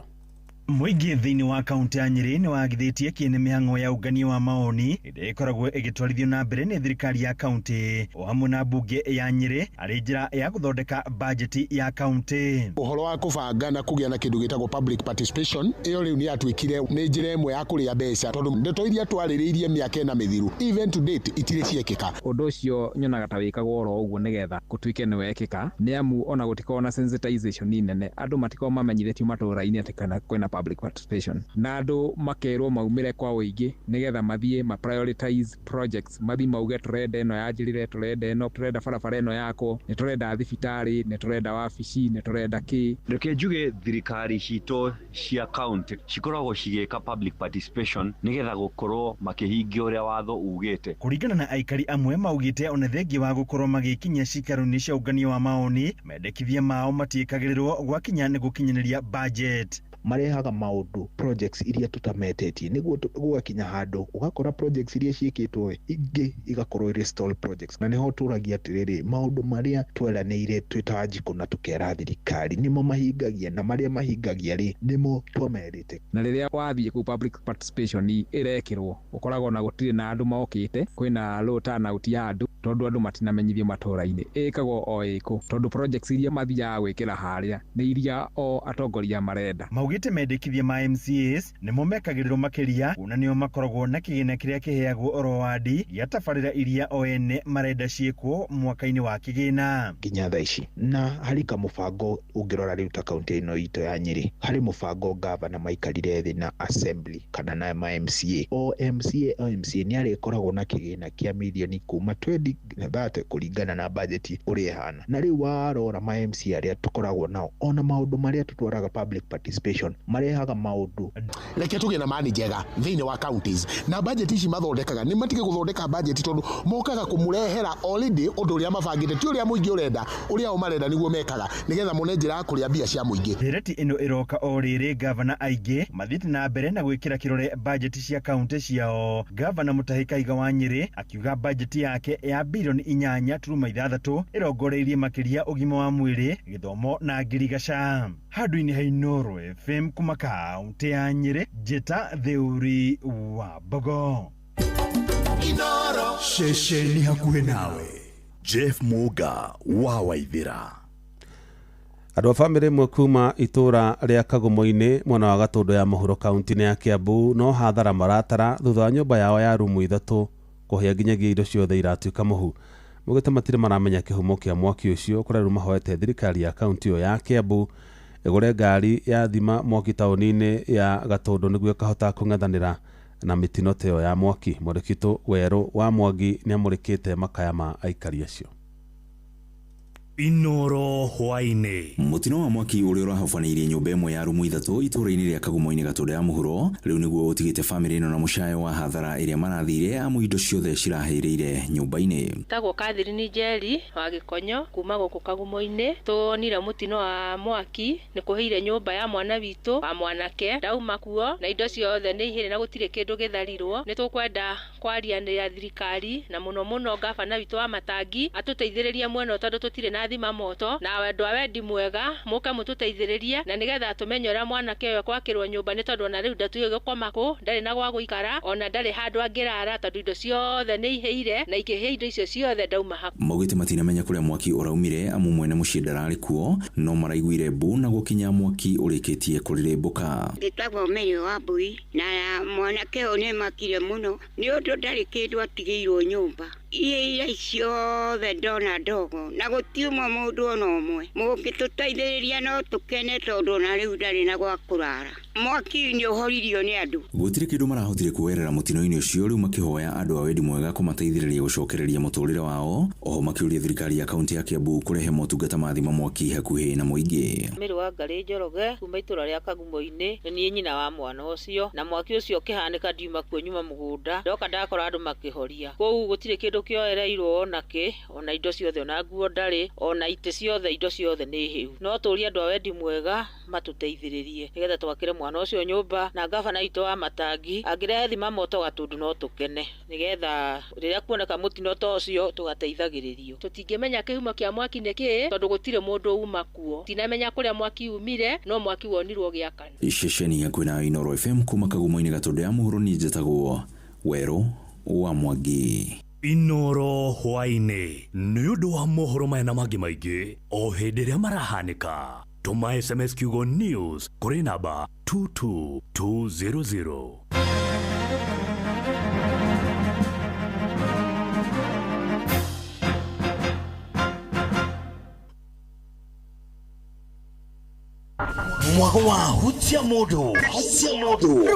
Mũingĩ thĩinĩ wa kaunti ya Nyĩrĩ nĩ wagithĩtie kĩene mĩhang'o ya ũngania wa maoni ĩrĩa ĩkoragwo ĩgĩtwarithio na mbere nĩ thirikari ya kaunti o hamwe na mbunge ya Nyĩrĩ arĩ njĩra ya gũthondeka bajeti ya kaunti. Ũhoro wa kũbanga na kũgĩa na kĩndũ gĩtagwo public participation ĩyo rĩu nĩ yatuĩkire nĩ njĩra ĩmwe ya kũrĩa mbeca, tondũ ndeto iria twarĩrĩirie mĩaka ĩna mĩthiru even to date itirĩ ciekĩka. Ũndũ ũcio nyonaga ta wĩkagwo oro ũguo nĩgetha gũtuĩke nĩ wekĩka, nĩ amu ona gũtikoragwo na sensitization nene, andũ matikoragwo mamenyithĩtio matũũra-inĩ atĩ kana kwĩna public participation, na andũ makerwo maumĩre kwa ũingĩ nĩgetha mathiĩ ma prioritize projects, mathiĩ mauge tũrenda ĩno yanjĩrĩre, tũrenda ĩno, tũrenda barabara ĩno yakwo, nĩ tũrenda thibitarĩ, nĩ tũrenda wabici, nĩ tũrenda kĩ. Reke njuge thirikari citũ cia county cikoragwo cigĩka public participation nĩgetha gũkorwo makĩhingia ũrĩa watho ugĩte. Kũringana na aikari amwe maugĩte ona thengia wa gũkorwo magĩkinyia cikaro-inĩ cia ũngania wa maoni, mendekithia mao matiĩkagĩrĩrwo gwakinya nĩ gũkinyanĩria budget. Marehaga maũndũ projects iria tũtametetie nĩguo gũgakinya handũ ũgakora projects iria ciĩkĩtwo ingĩ igakorwo irĩ stall projects, na nĩho tũragia atĩrĩrĩ maũndũ marĩa tweranĩire twĩ ta Wanjikũ na tũkera thirikari nĩmo mahingagia, na marĩa mahingagia rĩ nĩmo twamerĩte. Na rĩrĩa wathiĩ kũu public participation ĩrekĩrwo ũkoragwo na gũtirĩ na andũ mokĩte, kwĩna low turnout ya andũ tondũ andũ matinamenyithio matũũra-inĩ, ĩkagwo o ĩkũ tondũ projects iria mathiaga gwĩkĩra harĩa nĩ iria o atongoria marenda. Maugĩte mendekithia ma MCAs nĩmo mekagĩrĩrwo makĩria kuona nĩo makoragwo na kĩgĩna kĩrĩa kĩheagwo oro wadi gĩa tabarĩra iria o ene marenda ciĩkwo mwaka-inĩ wa kĩgĩna nginya thaa ici. Na harĩ kamũbango ũngĩrora rĩu ta kaunti ĩno itũ ya Nyĩrĩ, harĩ mũbango gavana maikarire thĩ na assembly kana na ma MCA, o MCA o MCA nĩ arĩkoragwo na kĩgĩna kĩa mirioni kuma 20 na 30 kũringana na bajeti ũrĩa ĩhana. Na rĩu warora ma MCA arĩa tũkoragwo nao ona maũndũ marĩa tũtwaraga public participation marehaga maũndũ. Reke tũgĩe na mani njega thĩinĩ wa counties na budget ici mathondekaga nĩ matige gũthondeka budget tondũ mokaga kũmũrehera already ũndũ ũrĩa mabangĩte, ti ũrĩa mũingĩ ũrenda, ũrĩa o marenda nĩguo mekaga nĩgetha mone njĩra ya kũrĩa mbia cia mũingĩ. Ndereti ĩno ĩroka o rĩrĩ gavana aingĩ mathiĩte na mbere na gwĩkĩra kĩrore budget cia kaunti ciao. Gavana Mutahi Kahiga wa Nyĩrĩ akiuga budget yake ya bilioni 8.6 ĩrongoreirie makĩria ũgima wa mwĩrĩ, gĩthomo na ngirigaca. Handũ-inĩ ha Inooro FM kuma kaunti ya Nyĩrĩ, njĩta Theuri wa Mbogo. Inooro ceceni hakuhĩ nawe. Jeff Muga wa Waithira. Andũ a bamĩrĩ ĩmwe kuma itũũra rĩa Kagumo-inĩ mwena wa Gatũndũ ya mũhuro kaunti-inĩ ya Kiambu no hathara maratara thutha wa nyũmba yao ya rumu 3 kũhĩa nginyagia indo ciothe iratuĩka mũhu. Maugĩte matirĩ maramenya kĩhumo kĩa mwaki ũcio, kũrĩa rĩu mahoete thirikari ya kaunti ĩyo ya Kiambu Ĩgũre ngari ya thima mwaki taũni-inĩ ya Gatũndũ nĩguo ĩkahota kũng'ethanĩra na mĩtino ta ĩyo ya mwaki. Mwandĩki witũ Werũ wa Mwangi nĩamũrĩkĩte makaya ma aikari acio. Inoro hwaini. Mũtino wa mwaki ũrĩa ũrahobanĩirie nyũmba ĩmwe ya rumu 3 itũũra-inĩ rĩa Kagumo-inĩ Gatũndũ ya mũhuro rĩu nĩguo ũtigĩte bamĩrĩ ĩno na mũcayo wa hathara ĩrĩa marathire amu indo ciothe cirahĩrĩire nyũmba-inĩ. Tagwo Catherine Njeri wa Gĩkonyo kuma gũkũ Kagumo-inĩ. Tuonire mũtino wa mwaki nĩ kũhĩire nyũmba ya mwana witũ wa mwanake, ndauma kuo na indo ciothe nĩ ihĩre na gũtirĩ kĩndũ gĩtharirwo. Nĩ tũkwenda kwaria na thirikari na mũno mũno gabana witũ wa Matangi atũteithĩrĩrie mwena tondũ tũtirĩ na thima moto na wendo wa wendi mwega mũke mũtũteithĩrĩrie na nĩgetha tũmenye ũrĩa mwanake ũyũ ekwakĩrwo nyũmba nĩ tondũ ona rĩu ndatũĩ gũkoma kũ, ndarĩ na gwa gũikara ona ndarĩ handũ angĩrara tondũ indo ciothe nĩ ihĩire na ikĩhĩa indo icio ciothe ndauma haku. Maugĩte matinamenya kũrĩa mwaki ũraumire amu mwene mũciĩ ndararĩ kuo no maraiguire mbu na gũkinya mwaki ũrĩkĩtie kũrĩrĩmbũka. Ndĩtagwo Mary wa Mbui na mwanake ũyũ nĩ makire mũno nĩ ũndũ ndarĩ kĩndũ atigĩirwo nyũmba. Iria ciothe ndona ndogo na gũtiuma mũndũ ona ũmwe. Mũngĩtũteithĩrĩria no tũkene tondũ ona rĩu ndarĩ na gwa kũrara. Mwaki nĩ ũhoririo nĩ andũ. Gũtirĩ kĩndũ marahotire kuoerera mũtino-inĩ ũcio rĩu makĩhoya andũ a wendi mwega kũmateithĩrĩria gũcokereria mũtũrĩre wao. Oho makĩũria thirikari ya kaunti ya Kiambu kũrehe motungata ma thima mwaki hakuhĩ na mũingĩ. Mary wa Ngarĩ Njoroge kuma itũra rĩa Kagumo-inĩ nĩ niĩ nyina wa mwana ũcio na mwaki ũcio ũkĩhanĩka ndiuma kuo nyuma mũgũnda ndoka ndakora andũ makĩhoria kũu gũtirĩ kĩndũ kĩoereirwo ona kĩ ona indo ciothe ona nguo ndarĩ ona itĩ ciothe indo ciothe nĩ hĩu. No tũrie andũ a wendi mwega matũteithĩrĩrie nĩgetha twakĩre mwana ũcio nyũmba na gabana witũ wa Matangi angĩrehe thima moto Gatũndũ no tũkene nĩgetha rĩrĩa kuoneka mũtino ta ũcio tũgateithagĩrĩrio. Tũtingĩmenya kĩhumo kĩa mwaki nĩ kĩĩ tondũ gũtirĩ mũndũ uma kuo. Tinamenya kũrĩa mwaki umire no mwaki wonirwo gĩakana. Ceceni hakuhĩ na Inoro FM kuma Kagumo-inĩ Gatũndũ ya mũhuro niĩ njĩtagwo Werũ wa Mwangi. Inoro hwaini nĩ ũndũ wa mohoro maya na mangĩ maingĩ o hĩndĩ ĩrĩa marahanĩka. Tũma SMS kiugo news kũrĩ namba 22200. Mwago wa hutia mũndũ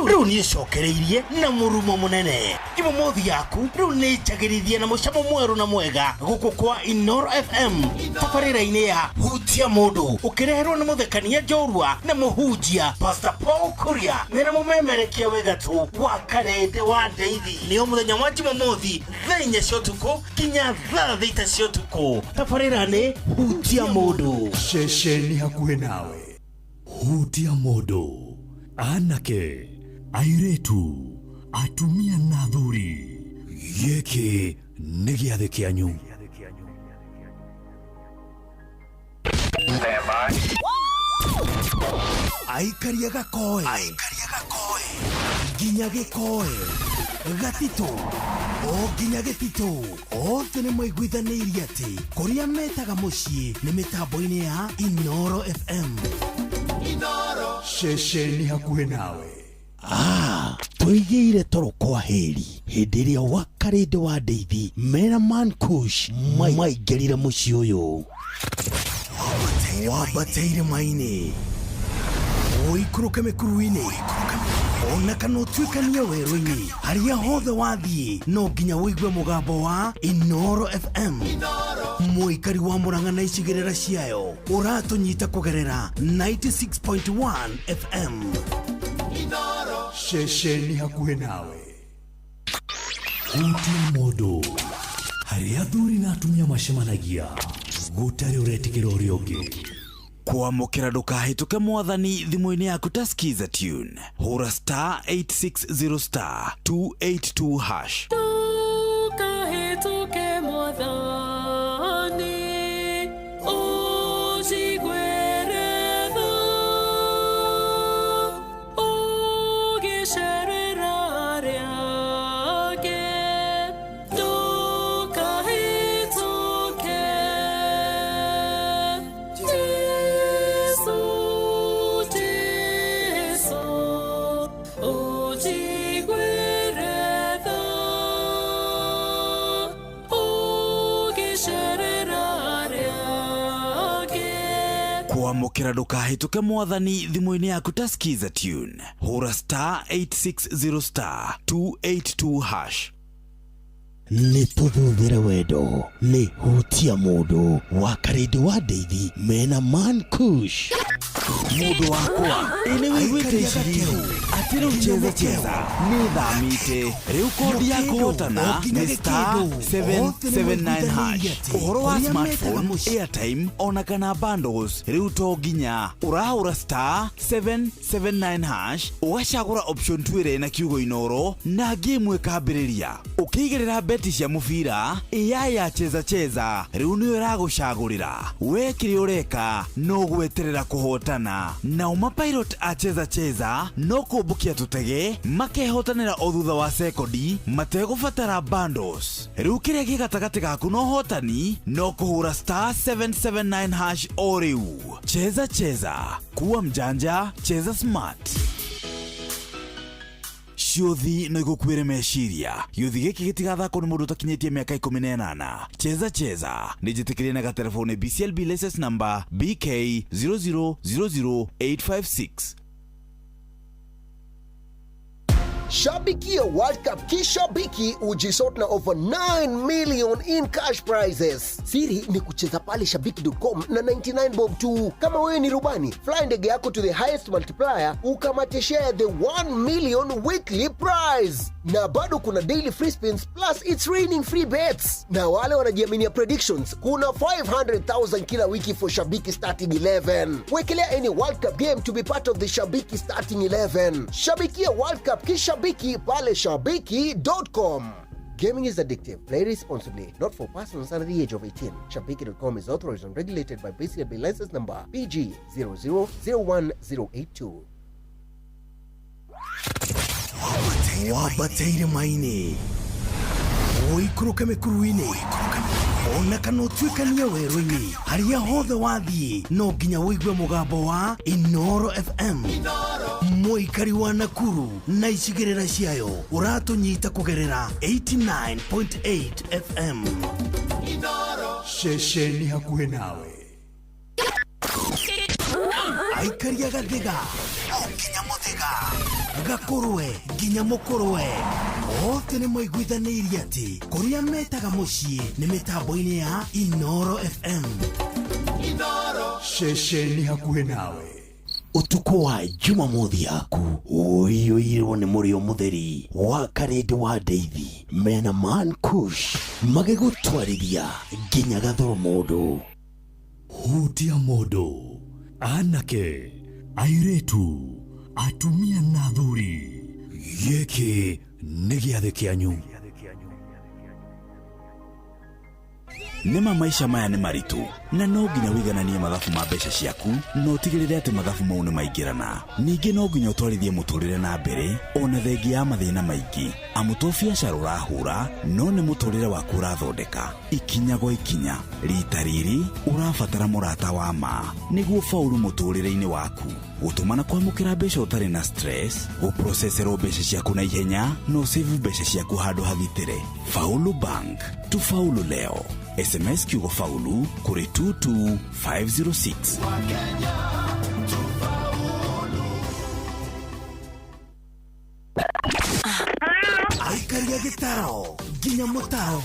rĩu nĩ ĩcokereirie na mũrumo mũnene. Jumamothi yaku rĩu nĩ njagĩrithie na mũcamo mwerũ na mwega gũkũ kwa Inoro FM tabarĩra-inĩ ya hutia mũndũ ũkĩreherwo nĩ mũthekania njorua na mũhunjia Pastor Paul Kuria mena mũmemerekia wĩ gatũ wa Karende wa Ndeithi. Nĩ o mũthenya wa Jumamothi thaa 4 cia ũtukũ nginya thaa 6 cia ũtukũ. Tabarĩra nĩ hutia mũndũ. Ceceni hakuhĩ nawe. Hutia mũndũ, anake, airĩtu, atumia na athuri. Gĩkĩ nĩ gĩathĩ kĩanyu. Aikaria gakoe nginya gĩkoe gatitũ o nginya gĩtitũ othe nĩ maiguithanĩirie atĩ kũrĩa metaga mũciĩ nĩ mĩtambo-inĩ ya Inoro FM. Inoro ceceni hakuhĩ nawe. Tũigĩire toro kwa heri hĩndĩ ĩrĩa Wakarĩndĩ wa Ndeithi mena Man Kush maingĩrire mũciĩ ũyũ wambateire irĩma-inĩ ũikũrũke mĩkuru-inĩ ona kana ũtuĩkanie werũ-inĩ harĩa hothe wathiĩ no nginya ũigue mũgambo wa Inoro FM. Mũikari wa Murang'a na icigĩrĩra ciayo ũratũnyita kũgerera 96.1 FM. Inoro ceceni hakuhĩ nawe. Hutia mũndũ harĩa athuri na atumia macemanagia gũtarĩ ũretĩkĩra ũrĩa ũngĩ. Kwamũkĩra ndũkahĩtũke mwathani thimũ-inĩ yaku ta Skiza Tune. Hũra star 860 star 282 hash. Ndũkahĩtũke mwathani ũnjiguĩre tha ũgĩcerera arĩa angĩ. Ndũkahĩtũke Jesũ, Jesũ, ũnjiguĩre tha. Kwamũkĩra ndũkahĩtũke mwathani thimũ-inĩ yaku ta skiza tune. Hũra star 860 star 282 hash. Nĩ tũthuthĩre wendo nĩ hutia mũndũ wa karĩndĩ wa ndeithi mena man kush. Mũndũ wakwa, ĩ nĩ wĩiguĩte ici hihi atĩ rĩu Cheza Cheza nĩ thamĩte? Rĩu kodi ya kũhotana nĩ star 779 hash. Ũhoro wa smartphone, airtime ona kana bundles, rĩu to nginya ũrahũra star 779 hash, ũgacagũra option 2 ĩrĩa ĩna kiugo Inoro, na game ĩkambĩrĩria. Ũkĩigĩrĩra beti cia mũbira, AI ya Cheza Cheza rĩu nĩyo ĩragũcagũrĩra. We kĩrĩa ũreka no gweterera kũhotana. Nao mapilot a Cheza Cheza no kũmbũkia tũtege makehotanĩra o thutha wa sekondi mategũbatara bundles. Rĩu kĩrĩa gĩ gatagatĩ gaku na ũhotani no kũhũra star 779 hash o rĩu. Cheza Cheza, kuwa mjanja, cheza smart. Ciũthi no igũkuĩre meciria. Gĩũthi gĩkĩ gĩtigathakwo nĩ mũndũ ũtakinyĩtie mĩaka 18. Cheza Cheza nĩ njĩtĩkĩrie na gatelefoni BCLB license number BK 0000856. Shabikia World Cup kishabiki, ujisort na over 9 million in cash prizes. Siri ni kucheza pale shabiki.com na 99 bob tu. Kama wewe ni rubani, fly ndege yako to the highest multiplier ukamate share the 1 million weekly prize. Na bado kuna daily free spins, plus it's raining free bets. Na wale wanajiaminia predictions, kuna 500,000 kila wiki for Shabiki starting 11. Wekelea any World Cup game to be part of the Shabiki starting 11. Shabikia World Cup kishabiki pale shabiki.com. Gaming is addictive. Play responsibly. Not for persons under the age of 18. Shabiki.com is authorized and regulated by BCLB license number PG 0001082. Wambateire maini, ũikũrũke mĩkuru-inĩ, ona kana ũtuĩkanie werũ-inĩ, harĩa hothe wathiĩ no nginya ũigue mũgambo wa Inoro FM. Mũikari wa Nakuru na icigĩrĩra ciayo, ũratũnyita kũgerera 89.8 FM. Ceceni hakuhĩ nawe. Aikaria gathiga o nginya mũthĩga, gakũrwe nginya mũkũrwe, othe nĩ maiguithanĩirie atĩ kũrĩa metaga mũciĩ nĩ mĩtambo-inĩ ya Inoro FM. Ceceni hakuhĩ nawe. Ũtukũ wa Jumamothi yaku ũiyũirwo nĩ mũrĩo mũtheri wa karĩndĩ wa ndeithi mena man kush magĩgũtwarithia nginya gathoro mũndũ. Hutia mũndũ, anake, airĩtu, atumia na athuri, gĩkĩ nĩ gĩathĩ kĩanyu. Nĩma maisha maya nĩ maritũ, na no nginya wĩigananie mathabu ma mbeca ciaku na ũtigĩrĩre atĩ mathabu mau nĩ maingĩrana. Ningĩ no nginya ũtwarithie mũtũrĩre na mbere ona thengia ya mathĩna maingĩ, amu to biacara ũrahũra, no nĩ mũtũrĩre waku ũrathondeka ikinya gwa ikinya. Rita rĩrĩ ũrabatara mũrata wa ma nĩguo faulu mũtũrĩre-inĩ waku. Gũtũma na kwamũkĩra mbeca ũtarĩ na stress, gũproceserwo mbeca ciaku na ihenya, na ũsave mbeca ciaku handũ hagitĩre. Faulu Bank, tufaulu leo. SMS kiugo faulu kũrĩ 22506. Aikaria gĩtaro nginya mũtaro,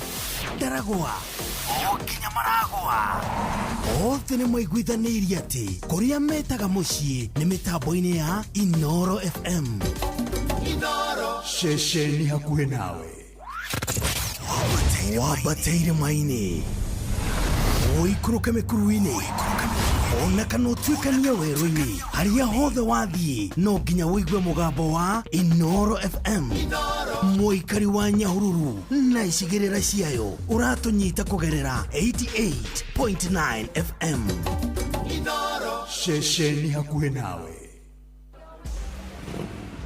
ndaragwa o nginya maragwa, othe nĩ maiguithanĩirie atĩ kũrĩa metaga mũciĩ nĩ mĩtambo-inĩ ya Inoro FM. Ceceni hakuhĩ nawe. Wambateire maini, ũikũrũke mĩkuru-inĩ, ona kana ũtuĩkanie werũ-inĩ, harĩa hothe wathiĩ no nginya ũigue mũgambo wa Inoro FM. Mũikari wa Nyahururu na icigĩrĩra ciayo, ũratũnyita kũgerera 88.9 FM. Ceceni hakuhĩ nawe.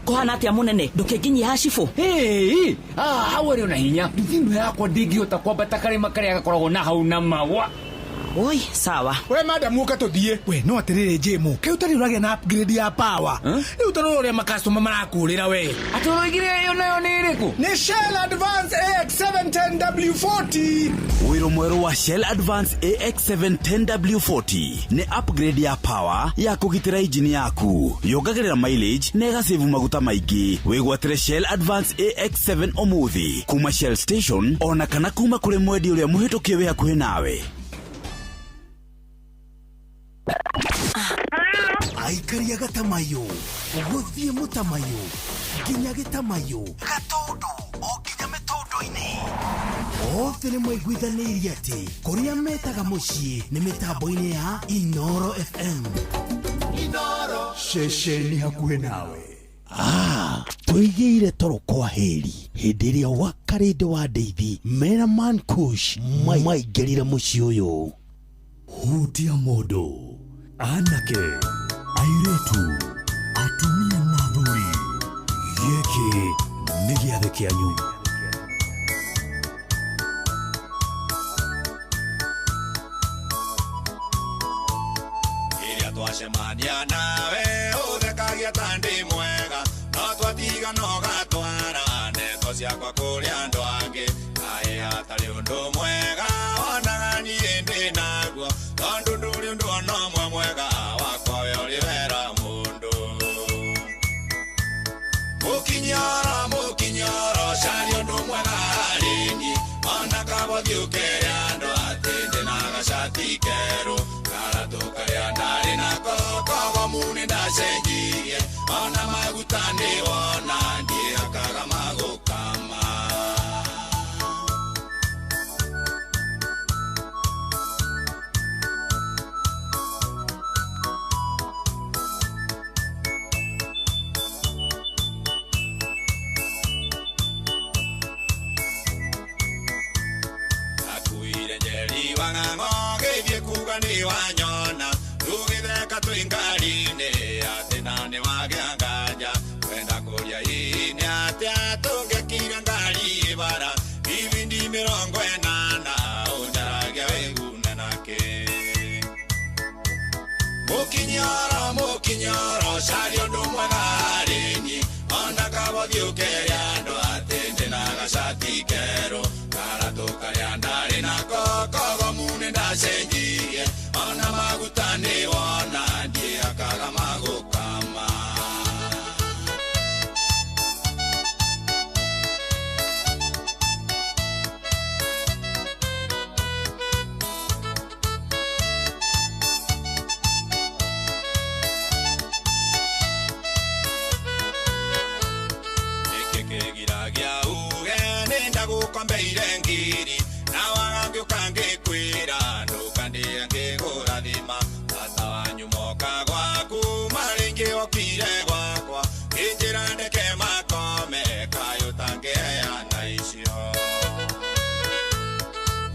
Kũhana atĩa mũnene? Ndũkĩnginyia hacibũ. Hey, hau arĩ ona hinya. Nduthi ĩno yakwa ndĩngĩhota kwambata karĩma karĩa gakoragwo na hau na mawa. Oi, sawa. We madam ũka tũthiĩ. We no atĩrĩrĩ Jĩmũ, kaĩ ũtarĩ ũragĩa na upgrade ya power? Rĩu ta rora ũrĩa makastoma marakũrĩra we. Atĩ ũroigire ĩyo nayo nĩ ĩrĩkũ? Nĩ Shell Advance AX710W40. Ũiro mwerũ wa Shell Advance AX710W40 nĩ upgrade ya power ya kũgitĩra injini yaku, yongagĩrĩra mileage na ĩgacevu maguta maingĩ. Wĩgwatĩre Shell Advance AX7 ũmũthĩ kuma Shell Station ona kana kuma kũrĩ mwendia ũrĩa mũhĩtũkie wĩ hakuhĩ nawe. Aikaria gatamayo gũthiĩ mũtamayo nginya gĩtamayo gatũndũ o nginya mĩtũndũ-inĩ othe nĩ maiguithanĩirie atĩ kũrĩa metaga mũciĩ nĩ mĩtambo-inĩ ya Inoro FM. Inoro. Ceceni hakuhĩ nawe. Ah, tũigĩire toro kwa heri hĩndĩ ĩrĩa wakarĩndĩ wa ndeithi mera man kush maingĩrire mũciĩ ũyũ. Hutia mũndũ, anake, airĩtu, atumia na athuri, gĩkĩ nĩ gĩathĩ kĩanyu. Rĩrĩa twacemania nawe ũthekagia ta ndĩ mwega no twatigana ũgatwara ndeto ciakwa kũrĩ andũ angĩ kaĩ hatarĩ ũndũ mwega wonaga niĩ ndĩ naguo tondũ ndũrĩ ũndũ ona ũmwe mwega wakwa we ũrĩ wera mũndũ. Mũkinyoro mũkinyoro caria ũndũ mwega harĩ niĩ ona kabothi ũkere andũ atĩ ndĩ na gacati kerũ karatũ karĩa ndarĩ nako kogomu nĩ ndacenjirie ona maguta nĩ wona ndiĩhakaga magũkama. Akuire njeri wa ng'ang'o ngĩthiĩ kuga nĩ wanyona tũgĩtheka twĩ ngari-inĩ atĩ na nĩ wagĩa nganja kwenda kũria hihi nĩ atĩa tũngĩkira ngari bara ibindi 80 ũnjaragia wĩgune nakĩ. Mũkinyoro mũkinyoro caria ũndũ mwega harĩ niĩ ona kabothi ũkere andũ atĩ ndĩ na gacati kerũ karatũ karĩa ndarĩ nako kogomu nĩ ndacenjirie ona maguta nĩ wona ndiĩhakaga magũkama. Nĩkĩ kĩgiragia uge nĩ ndagũkombeire ngiri na waga ngĩũka ngĩkwĩra ndũkandĩe ngĩkũrathima tata wanyu moka gwaku marĩ okire gwakwa ngĩnjĩra ndeke makome kaĩ ũtangĩheana icio.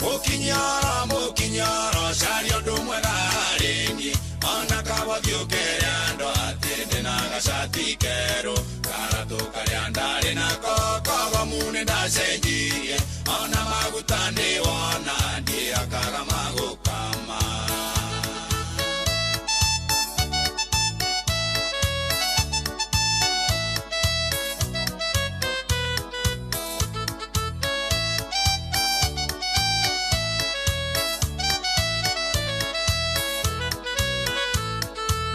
Mũkinyoro mũkinyoro caria ũndũ mwega harĩ niĩ ona kabothi ũkere andũ atĩ ndĩ na gacati kerũ karatũ karĩa ndarĩ nako kogomu nĩ ndacenjirie ona maguta nĩ wona ndiĩhakaga magũkama.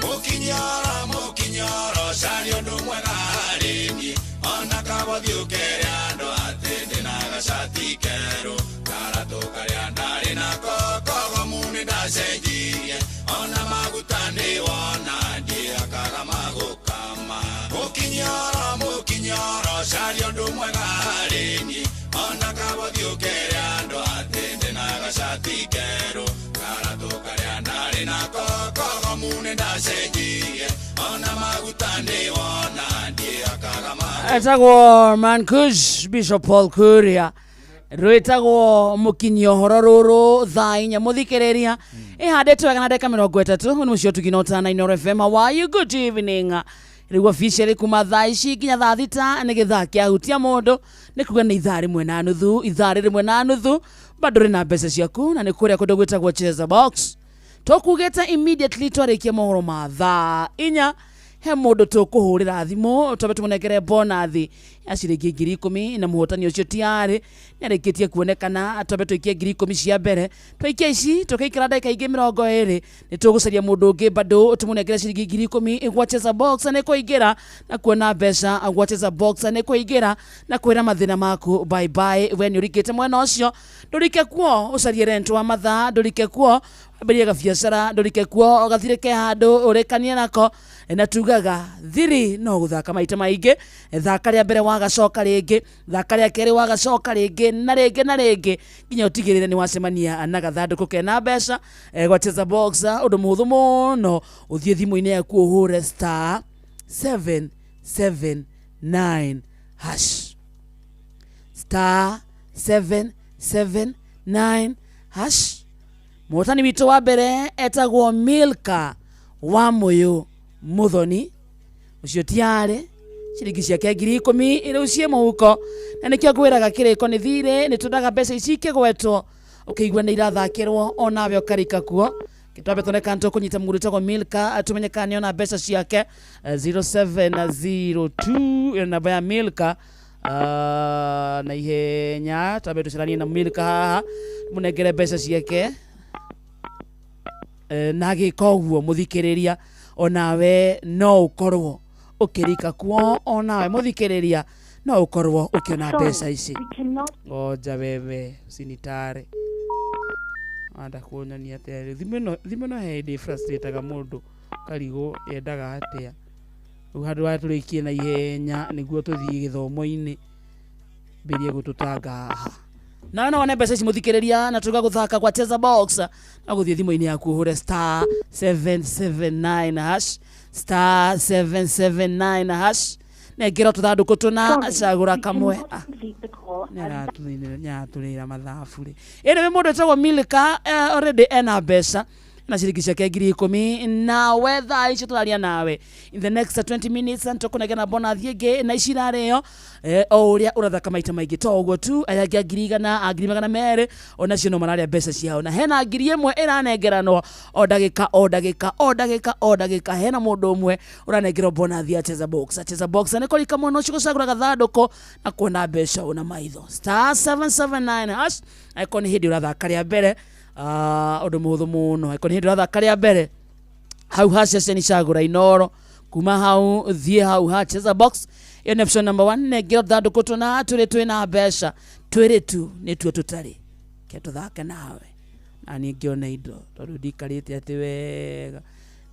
Mũkinyoro mũkinyoro caria ũndũ mwega harĩ niĩ ona kabothi ũkere andũ atĩ ndĩ na gacati kerũ karatũ karĩa ndarĩ nako kogomu nĩ ndacenjirie ona maguta nĩ wona ndiĩhakaga magũkama. Mũkinyoro mũkinyoro caria ũndũ mwega harĩ niĩ ona kabothi ũkere andũ atĩ ndĩ na gacati kerũ karatũ karĩa ndarĩ nako kogomu nĩ ndacenjirie ona maguta nĩ wona ndiĩhakaga magũkama. Etagwo Mankush Bishop Paul Kuria rwĩtagwo mũkinyia ũhoro rũrũ thaa inya mũthikĩrĩria ĩhandĩtwo wega na ndagĩka 30 nĩ mũciĩ ũtugi na ũtana Inoro FM. How are you? Good evening. Rĩu officially kuma thaa ici nginya thaa 6 nĩ gĩthaa kĩa hutia mũndũ, nĩ kuga nĩ ithaa rĩmwe na nuthu, ithaa rĩmwe na nuthu bado rĩ na mbeca ciaku, na nĩ kũrĩa kũndũ gwĩtagwo Cheza Box. Tũkugĩte immediately twarĩkia mohoro ma thaa 4 he mũndũ tũkũhũrĩra thimũ twambe tũmũnengere bonathi ya ciringi 10,000, na mũhotani ũcio tiarĩ nĩarĩkĩtie kuonekana. Twambe tũikie 10,000 cia mbere, twaikia ici tũkĩikara ndagĩka ingĩ 20 nĩ tũgũcaria mũndũ ũngĩ bado tũmũnengere ciringi 10,000 gwa Cheza Box. Nĩ kũingĩra na kuona mbeca gwa Cheza Box, nĩ kũingĩra na kwĩra mathĩna maku bye bye. We nĩ ũrikĩte mwena ũcio, ndũrike kuo ũcarie rent wa mathaa, ndũrike kuo wambĩrĩrie gabiacara, ndũrike kuo ũgathirĩke handũ ũrĩkanie nako. Na tugaga thiri no gũthaka maita maingĩ, thaka rĩa mbere wagacoka rĩngĩ, thaka rĩa kerĩ wagacoka rĩngĩ, na rĩngĩ na rĩngĩ nginya ũtigĩrĩre nĩ wacemania na gathandũkũ kena mbeca. Gwa Cheza Box ũndũ mũhũthũ mũno, ũthiĩ thimũ-inĩ yaku ũhũre star 779 hash, star 779 hash. Mũhotani witũ wa mbere etagwo Milka wa Mũyũ Muthoni, ũcio tiarĩ ciringi ciake 10,000 rĩu ciĩ mũhuko, na nĩkĩo ngwĩraga kĩrĩko nĩ thirĩ, nĩ twendaga mbeca ici ikĩgwetwo ũkĩigua nĩ irathakĩrwo onawe ũkarika kuo. Twambe tuone kana tũkũnyita mũndũ wĩtagwo Milka, tumenye kana nĩona mbeca ciake. 0702 ĩyo namba ya Milka. Na ihenya twambe tũcaranie na Milka haha mũnengere mbeca ciake. Na agĩka ũguo mũthikĩrĩria onawe no ũkorwo ũkĩrika kuo, onawe mũthikĩrĩria no ũkorwo ũkĩona mbeca ici. Ngoja wewe usinitare, anda kuonania atĩa thimũ ĩno he hĩndĩ frustrataga mũndũ karigwo yendaga atĩa. Rĩu handũ ha tũrĩkie na ihenya nĩguo tũthiĩ gĩthomo-inĩ mbĩrie gũtũtanga haha. Na no wone mbeca ici mũthikĩrĩria, na tuga gũthaka kwa Cheza Box na gũthiĩ thimũ-inĩ yaku ũhũre star 779 hash, star 779 hash, nengera tũthandũkũ tũna, cagũra kamwe. Nĩaratũrĩra mathabu rĩ. Ĩno nĩ mũndũ wĩtagwo Milka, already ena mbeca na ciringi ciake 10,000, nawe thaa ici tũraria nawe in the next 20 minutes nĩtũkũnengera bonathi ĩngĩ na ici irarĩo o ũrĩa ũrathaka maita maingĩ. To ũguo tu, aya angĩ a 100,000, a 200,000 onacio no mararĩa mbeca ciao, na hena 1,000 ĩranengeranwo o ndagĩka o ndagĩka o ndagĩka o ndagĩka. Hena mũndũ ũmwe ũranengerwo bonathi ya Cheza Box. Cheza Box nĩ kũrika mwena ũcio gũcagũra gathandũkũ na kuona mbeca ũna maitho. Star 779 hash. Angĩkorwo nĩ hĩndĩ ũrathaka rĩa mbere, ũndũ mũhũthũ mũno. Angĩkorwo nĩ hĩndĩ ũrathaka rĩa mbere, hau ha ceceni cagũra Inoro, kuma hau thiĩ hau ha Cheza Box, ĩyo nĩ option number 1. Nengera tũthandũkũ tũna tũrĩ twĩna mbeca, twĩrĩ tu nĩtuo tũtarĩ, ke tũthake nawe na niĩ ngĩona indo tondũ ndikarĩte atĩ wega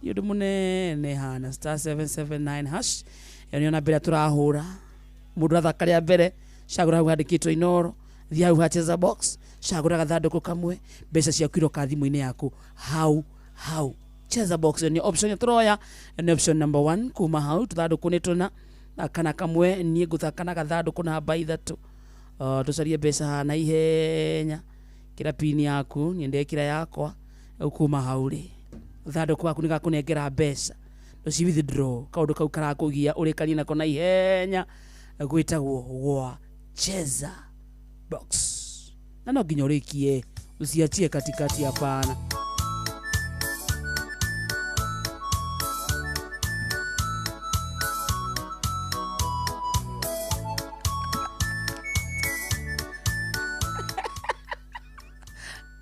nĩ ũndũ mũnene hana. Star 779 hash, ĩyo nĩyo namba ĩrĩa tũrahũra. Mũndũ athaka rĩa mbere, cagũra hau handĩkĩtwo Inoro, thiĩ hau ha Cheza Box, cagũra gathandũkũ kamwe, mbeca ciaku iroka thimũ-inĩ yaku hau hau. Cheza Box ĩyo nĩ option ĩrĩa tũroya, ĩyo nĩ option number 1. Kuma hau tũthandũkũ nĩ tũna, kana kamwe niĩ ngũthaka na gathandũkũ namba 3. Tũcarie mbeca haha na ihenya, kĩra pin yaku, niĩ ndekĩra yakwa. Rĩu kuma hau rĩ, gathandũkũ gaku nĩgakũnengera mbeca, ndũci withdraw kaũndũ kau karakũgia ũrĩkanie nako na ihenya, gwĩtagwo gwa Cheza Box. Na no nginya ũrĩkie, usiachie katikati, hapana.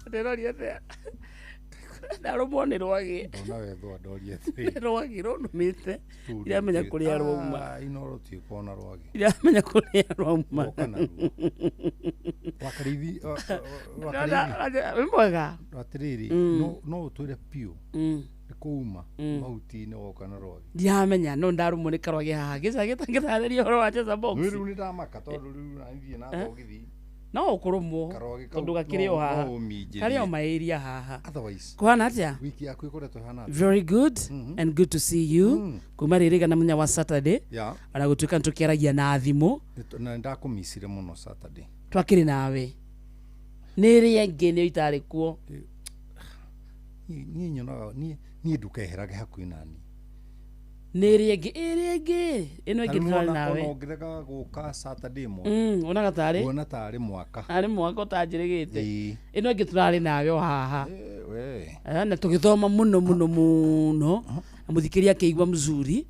Ndĩroria atĩa? Ndarũmwo nĩ rwagĩ. Ndona wethwo ndoria atĩrĩrĩ. Rwagĩ rũnũmĩte. Ndiramenya kũrĩa rwauma. Inoro tiũkorwo na rwagĩ. Ndiramenya kũrĩa rwauma. Woka naruo. Wakarĩithi, wakarĩithi. Wĩ mwega? Atĩrĩrĩ, no ũtwĩre biũ nĩ kũuma mahuti-inĩ woka na rwagĩ. Ndiramenya, no ndarũmwo nĩ karwagĩ haha. Gĩca gĩtangĩtarĩria ũhoro wa Cheza Box. Nĩ rĩu nĩ ndamaka tondũ rĩu nathiĩ na thogithi. No ũkũrũmwo Karwagĩ kau tondũ gakĩrĩ o haha. no ũminjĩrie. Karĩ o maĩria haha. Otherwise, Kũhana atĩa? Wiki yaku ĩkoretwo ĩhana atĩa? Very good and good to see you. Kuma rĩrĩ na mũthenya wa Saturday. Ona gũtuĩka nĩ tũkĩaragia na thimũ. Na nĩndakũmicire mũno Saturday. Twakĩrĩ nawe. Nĩ ĩrĩa ĩngĩ nĩyo itarĩ kuo. Niĩ nyonaga, niĩ ndũkeherage hakuhĩ na niĩ. Nĩ ĩrĩa ĩngĩ, ĩrĩa ĩngĩ, ĩno ĩngĩ tũrarĩ nawe. Ona ũngĩrega gũka Saturday ĩmwe, Wonaga tarĩ wona tarĩ mwaka. Arĩ mwaka ũtanjĩrĩgĩte. Ĩĩ. Ĩno ĩngĩ tũrarĩ nawe o haha. We. Na tũgĩthoma mũno mũno mũno, na mũthikĩria akĩigua mzuri.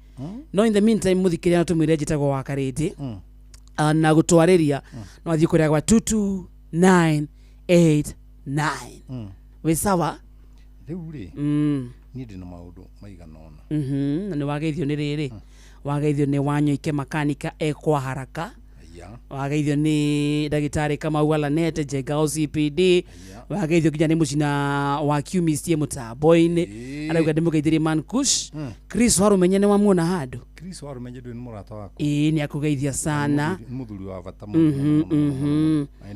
No in the meantime, mũthikĩria, no tũmwĩre njĩtagwo wa Karĩndĩ. Na gũtwarĩria no athiĩ kũrĩa gwa 22989. Wĩ sawa? Rĩu rĩ, niĩ ndĩna maũndũ maigana ũna. Na nĩ wageithio nĩ rĩrĩ, wageithio nĩ Wanyoike makanika ekwa haraka. Wageithio nĩ ndagĩtarĩ Kamau Alanete Njenga OCPD. Wageithio nginya nĩ mũcina wa Kiumicie mũtambo-inĩ. Arauga ndĩmũgeithĩrie Man Kush. Chris Warumenye, nĩ wamuona handũ? Chris Warumenye ndũĩ nĩ mũrata wakwa. Ĩĩ, nĩ akũgeithia sana. Nĩ mũthuri wa bata mũno mũno mũno mũno. Na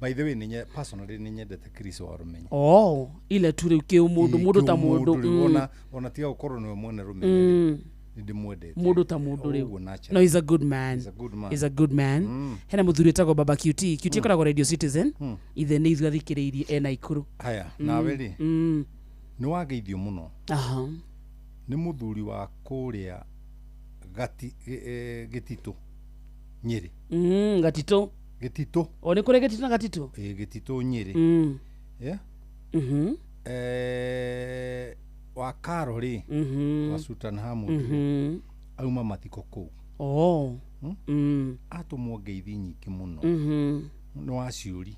by the way, personally nĩ nyendete Chris Warumenye. Oh, ile tu rĩu kĩũmũndũ, mũndũ ta mũndũ. Rĩu ona tiga gũkorwo nĩwe mwene rũmenye, nĩ ndĩmwendete. Mũndũ ta mũndũ rĩu. Ũguo natural. No, he's a good man. He's a good man. He's a good man. Hena mũthuri wĩtagwo Baba QT. QT akoragwo Radio Citizen. Ithe nĩ ithuĩ athikĩrĩirie ena Ikuru. Haya, nawe rĩ, nĩ wageithio mũno nĩ mũthuri wa kũrĩa Gĩtitũ Nyĩrĩ. Gatitũ. Gĩtitũ. O nĩ kũrĩ Gĩtitũ na Gatitũ. Ĩ, Gĩtitũ Nyĩrĩ. Yeah? Wa Karo rĩ, wa Sultan Hamud rĩ, auma mathiko kũu. Oh. Atũmwo ngeithi nyingĩ mũno. Nĩ waciũri.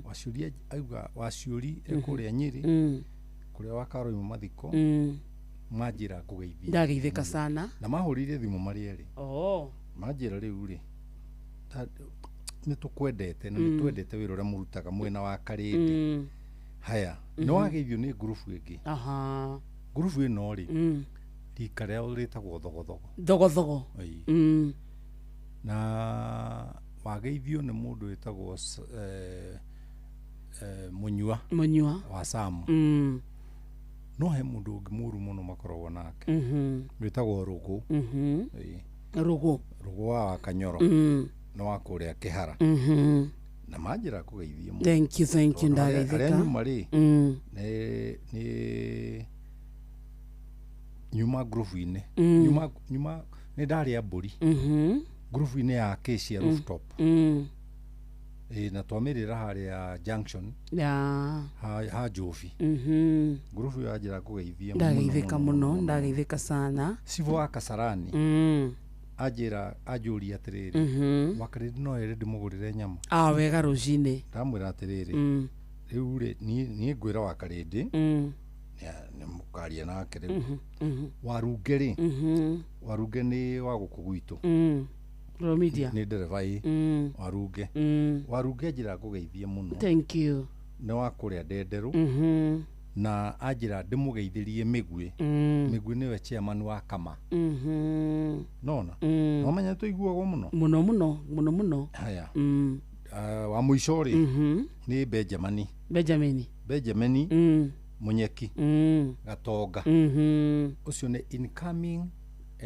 Waciũri auga waciũri e kũrĩa Nyĩrĩ, kũrĩa wa Karo ima mathiko, manjĩra ngũgeithie. Ndageithĩka sana. Na mahũrire thimũ marĩ erĩ. Oh. Manjĩra rĩu rĩ, nĩ tũkwendete na nĩ twendete wĩra ũrĩa mũrutaga mwena wa Karĩndĩ. Haya, nĩ wageithio nĩ ngurubu ĩngĩ. Ngurubu ĩno rĩ, rika rĩao rĩtagwo thogothogo. Thogothogo. Ĩĩ. Na wageithio nĩ mũndũ wĩtagwo Mũnyua. Mũnyua. Wa Sam. No he mũndũ ũngĩ mũru mũno makoragwo nake, wĩtagwo Rũgũ. Ĩĩ. Rũgũ. Rũgũ wa Wakanyoro. Nĩ wa kũrĩa Kĩhara. Na manjĩra kũgeithie mũno. Thank you, thank you. Tondũ arĩa Ndageithĩka. nyuma rĩ, nĩ nyuma ngurubu-inĩ, nyuma nĩ ndarĩa mbũri ngurubu-inĩ ya Acacia Rooftop. Ĩ, na twamĩrĩra harĩa junction ha Njobi. Ngurubu ĩyo yanjĩra kũgeithie mũno. Ndageithĩka mũno, ndageithĩka sana. Cibũ wa Kasarani anjĩra, anjũria atĩrĩrĩ, Wakarĩndĩ no ere ndĩmũgũrĩre nyama? Ah, wega rũcinĩ. Ndamwĩra atĩrĩrĩ, rĩu rĩ, niĩ ngwĩra Wakarĩndĩ nĩ mũkaria nake rĩu. Warunge rĩ, Warunge nĩ wa gũkũ gwitũ. Royal Media. Nĩ ndereba ĩ. Warunge. Warunge njĩra ngũgeithie mũno. Thank you. Nĩ wa kũrĩa Ndenderũ. Na anjĩra ndĩmũgeithĩrie Mĩguĩ. Mĩguĩ nĩwe chairman wa Kama. Nona nomenya tũiguagwo mũno. Mũno mũno mũno mũno. Haya. Ah, wa mũico rĩ, nĩ Benjamini. Benjamin. Benjamini Munyeki Gatonga. Ũcio nĩ incoming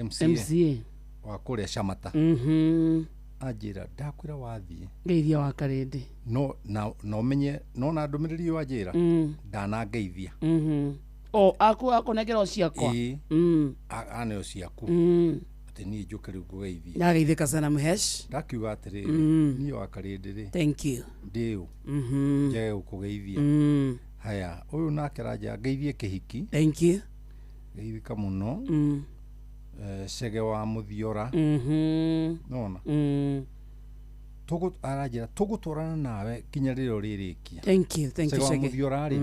MCA, MCA. Wa kũrĩa Camata. Anjĩra ndakwĩra wathiĩ Ngeithia wa Karĩndĩ. No na ũmenye no na ndũmĩrĩri ĩyo anjĩra, ndanangeithia. O aku akũnengera o ciakwa. Ĩĩ. Aneo ciaku, atĩ niĩ njũke rĩu ngũgeithie. Ndageithĩka sana, Mhesh. Ndakiuga atĩrĩrĩ, niĩ wa Karĩndĩ rĩ, Thank you. ndĩũ njage gũkũgeithia. Haya, ũyũ nake aranja ngeithie kĩhiki. Thank you. Geithĩka mũno. Cege wa Mũthiora. Nona aranjĩra tũgũtwarana nawe nginya rĩrĩa ũrĩrĩkia. Thank you, thank you, Cege wa Chege. Mũthiora rĩ,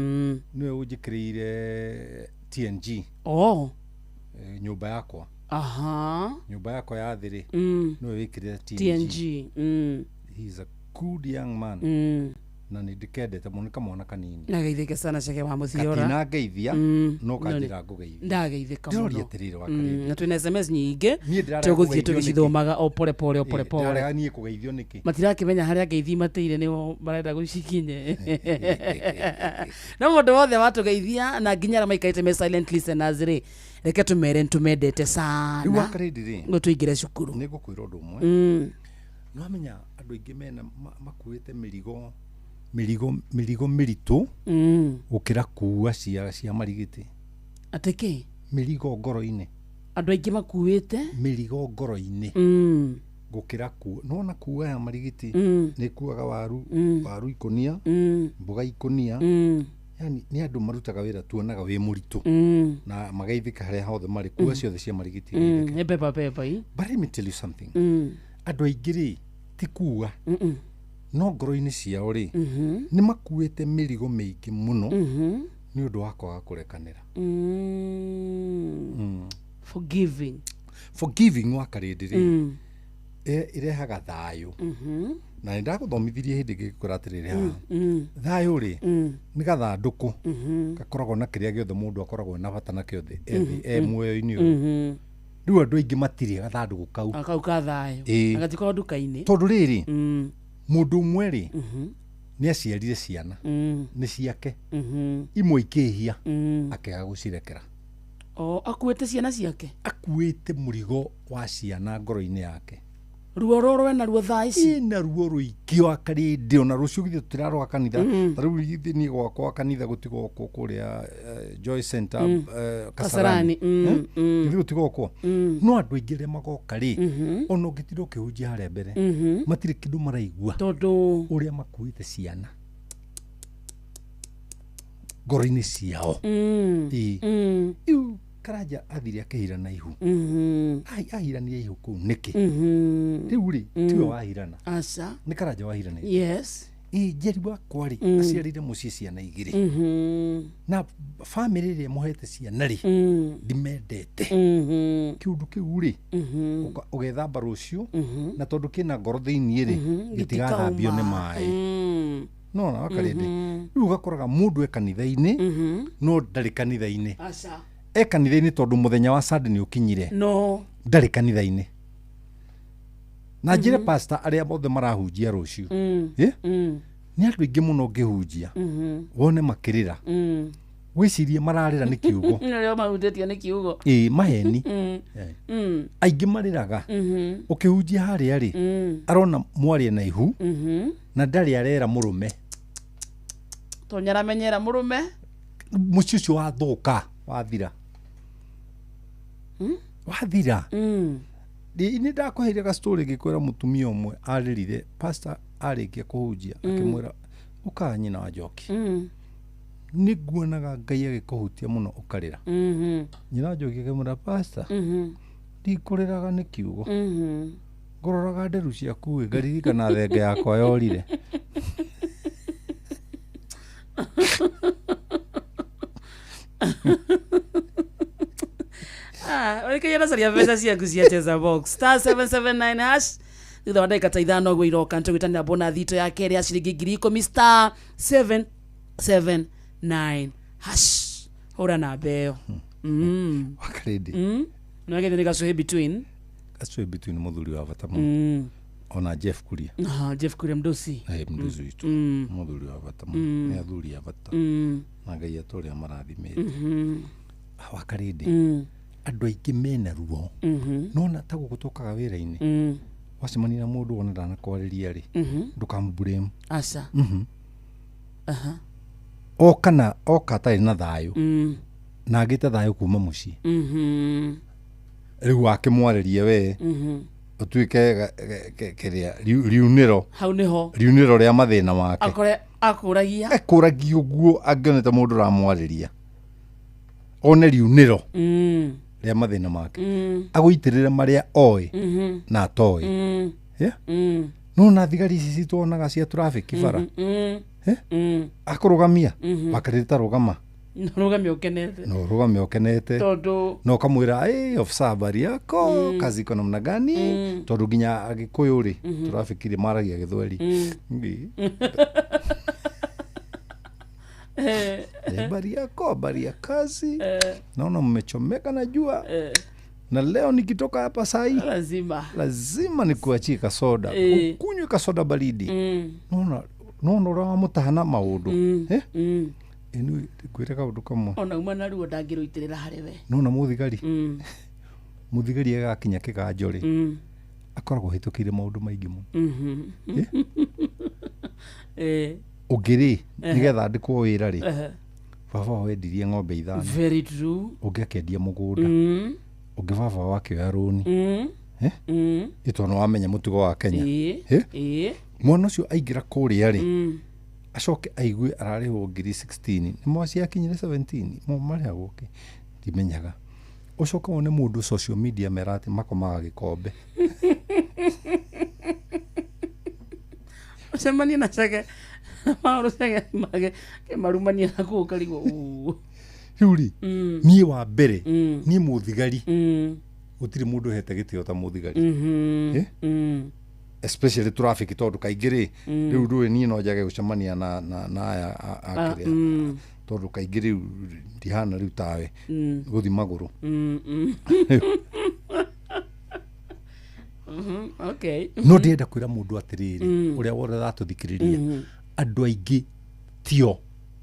nĩwe ũnjĩkĩrĩire TNG. Oh. Nyũmba yakwa. Nyũmba yakwa ya thĩ rĩ, nĩwe wĩkĩrĩte TNG. TNG. He is a good young man. Na nĩ ndĩkendete mũno, nĩ kamwana kanini. Ndageithĩka sana, Chege wa Mũthiora. Katinangeithia, no kanjĩra ngũgeithia. Ndageithĩka mũno. Ndĩroria atĩrĩrĩ, wa Karĩndĩ. Na twĩna SMS nyingĩ. Niĩ ndĩrarega Tũgũthiĩ kũgeithio nĩkĩ? tũgĩcithomaga o pore pore o pore Ĩ, pore. ndĩrarega niĩ kũgeithio nĩkĩ? Matirakĩmenya harĩa ngeithi mateire, nĩo marenda gũcikinye. No mũndũ wothe watũgeithia na nginya arĩa maikarĩte me silent listeners rĩ, reke tũmere nĩtũmendete Rĩu sana. wa Karĩndĩ rĩ, Ngo tũingĩre cukuru. Nĩ ngũkwĩra ũndũ ũmwe. Nĩwamenya andũ aingĩ mena makuĩte mĩrigo mĩrigo mĩritũ gũkĩra kuua cia marigiti. Atĩ kĩ? Mĩrigo ngoro-inĩ. Andũ aingĩ makuĩte mĩrigo ngoro-inĩ gũkĩra kuo. Nĩwona kuo ya marigiti nĩ kuaga waru, waru ikũnia, mboga ikũnia. Yani nĩ andũ marutaga wĩra tuonaga wĩ mũritũ na magaithĩka harĩa hothe marĩ kuo ciothe cia marigiti. Nĩ beba beba i. But let me tell you something. Andũ aingĩ rĩ ti kuga no ngoro-inĩ ciao rĩ nĩ makuĩte mĩrigo mĩingĩ mũno nĩ ũndũ wa kwaga kũrekanĩra. Forgiving. Forgiving wa karĩndĩ rĩ ĩrehaga thayũ. Na nĩ ndagũthomithirie hĩndĩ ĩngĩ ngĩkwĩra atĩrĩrĩ haha thayũ rĩ nĩ gathandũkũ gakoragwo na kĩrĩa gĩothe mũndũ akoragwo na bata nakĩo thĩ e muoyo-inĩ ũyũ. Rĩu andũ aingĩ matirĩ gathandũkũ kau. Kau ka thayũ. Na gatikoragwo nduka-inĩ. Tondũ rĩrĩ mũndũ ũmwe rĩ nĩ aciarire ciana nĩ ciake imwe ikĩhia akĩaga gũcirekera. O akuĩte ciana ciake. Akuĩte mũrigo wa ciana ngoro-inĩ yake. Ruo rũrũ ena ruo thaa ici. Ena ruo rũingĩ wa karĩndĩ ona rũciũ githĩ tũtiraroga kanitha. Ta rĩu githĩ niĩ gwakwa kanitha gũtigokwo kũrĩa Joy Center Kasarani. Githĩ gũtigokwo. No andũ aingĩ arĩa magoka rĩ ona ũngĩtinda ũkĩhunjia harĩa mbere matirĩ kĩndũ maraigua tondũ ũrĩa makuĩte ciana ngoro-inĩ ciao. Rĩu Karanja athire akĩhirana ihu. Ahiranire ihu kũu nĩkĩ? Rĩu rĩ tiwe wahirana. Aca. Nĩ Karanja wahirana ihu. Yes. Njeri wakwa rĩ aciarĩire mũciĩ ciana igĩrĩ. Na bamĩrĩ ĩrĩa mũhete ciana rĩ ndimendete. Kĩũndũ kĩu rĩ ũgethamba rũciũ na tondũ kĩna ngoro thĩiniĩ rĩ gĩtigathambio nĩ maĩ. No na wakarĩndĩ. Rĩu ũgakoraga mũndũ e kanitha-inĩ no ndarĩ kanitha-inĩ. Aca. E kanitha-inĩ tondũ mũthenya wa Sunday nĩ ũkinyire. No. Ndarĩ kanitha-inĩ. Na njĩre pastor arĩa othe marahunjia rũciũ. Nĩ andũ aingĩ mũno ngĩhunjia. Wone makĩrĩra. Wĩcirie mararĩra nĩ kiugo. Nĩrĩo mahutĩtio nĩ kiugo. Ĩĩ maheni. Aingĩ marĩraga. Ũkĩhunjia harĩa rĩ arona mwaria na ihu na ndarĩ arera mũrũme. Tondũ nĩaramenyera mũrũme. Mũciĩ ũcio wathũka wathira. Wathira. Nĩ ndakũheire ga story ngĩkwĩra mũtumia ũmwe arĩrire pastor arĩkia kũhunjia akĩmwĩra ũkaga nyina wa Njoki. Nĩ nguonaga Ngai agĩkũhutia mũno ũkarĩra. Nyina wa Njoki akĩmwĩra pastor ndikũrĩraga nĩ kiugo. Ngũroraga nderu ciaku ĩ ngaririkana thenge yakwa yorire. Ũrĩkĩria caria mbeca ciaku cia Cheza Box *779 hash thutha wa ndagĩka ta ithano ũguo iroka nĩtũgwĩtanĩra bonathi itũ ya kerĩ ya ciringi 10,000 *779 hash hũra namba ĩyo. Wakarĩndĩ. Nĩwagethio nĩ gacuhĩ between. Gacuhĩ between mũthuri wa bata mũno. Ona Jeff Kuria. Jeff Kuria mdosi. Mdosi witũ. Mũthuri wa bata mũno. Nĩ athuri a bata. Na Ngai atũrĩa marathimĩte. Wakarĩndĩ. Andũ aingĩ mena ruo. Nona ta gũkũ tũkaga wĩra-inĩ. Wacemania na mũndũ wona ndanakwarĩria rĩ ndũkamũblame. Aca. Oka oka atarĩ na thayũ. Na agĩte thayũ kuma mũciĩ. Rĩu wakĩmwarĩria we ũtuĩke kĩrĩa riunĩro. Hau nĩho. Riunĩro rĩa mathĩna make. Akore akũragia. Ekũragia ũguo angĩonete mũndũ ũramwarĩria. One riunĩro rĩa mathĩna make. Agũitĩrĩre marĩa oĩ na atoĩ. No na thigari ici cituonaga cia traffic bara. Akũrũgamia wakarĩrĩ ta rũgama. Rũgame ũkenete. No rũgame ũkenete. Tondũ no kamwĩra eh officer habari yako kazi iko namna gani tondũ nginya Agĩkũyũ rĩ traffic rĩ maragia Gĩthweri. Habari yako, habari ya kazi. Naona mmechomeka na jua. Na leo nikitoka hapa sai lazima nikuachie kasoda. Ukunywe kasoda baridi. Naona naona ũramũtahana maũndũ. Inu ngwĩre kaũndũ kamwe. Ona uma na ruo ndangĩrũitĩrĩra harĩ we. Nona mũthigari. Mũthigari agakinya kĩganjo rĩ. Akoragwo ahĩtũkĩire maũndũ maingĩ mũno. Ũngĩ rĩ nĩgetha andĩkwo wĩra rĩ Baba wao endirie ng'ombe 5. Very true. Ũngĩ akĩendia mũgũnda. Ũngĩ baba wao akĩoya rũni. Eh? Ĩ tondũ wamenya mũtugo wa Kenya. Eh? Mwana ũcio aingĩra kũrĩa rĩ, acoke aigue ararĩhwo ngiri 16, nĩ mo ciakinyire 17, mo marĩhagwo kĩ, ndimenyaga. Ũcoke wone mũndũ social media mera atĩ makomaga gĩkombe. Ũcemanie na cege maũndũ cege mage kĩmarumania na kũu ũkarigwo uu. Rĩu rĩ, niĩ wa mbere, niĩ mũthigari, gũtirĩ mũndũ ũhete gĩtĩo ta mũthigari. Eh? Especially traffic, tondũ kaingĩ rĩ, rĩu ndũĩ niĩ no njage gũcemania na aya a kĩrĩa, tondũ kaingĩ rĩu ndihana rĩu tawe gũthi magũrũ. No ndĩrenda kwĩra mũndũ atĩrĩrĩ, ũrĩa wothe ũratũthikĩrĩria, andũ aingĩ tio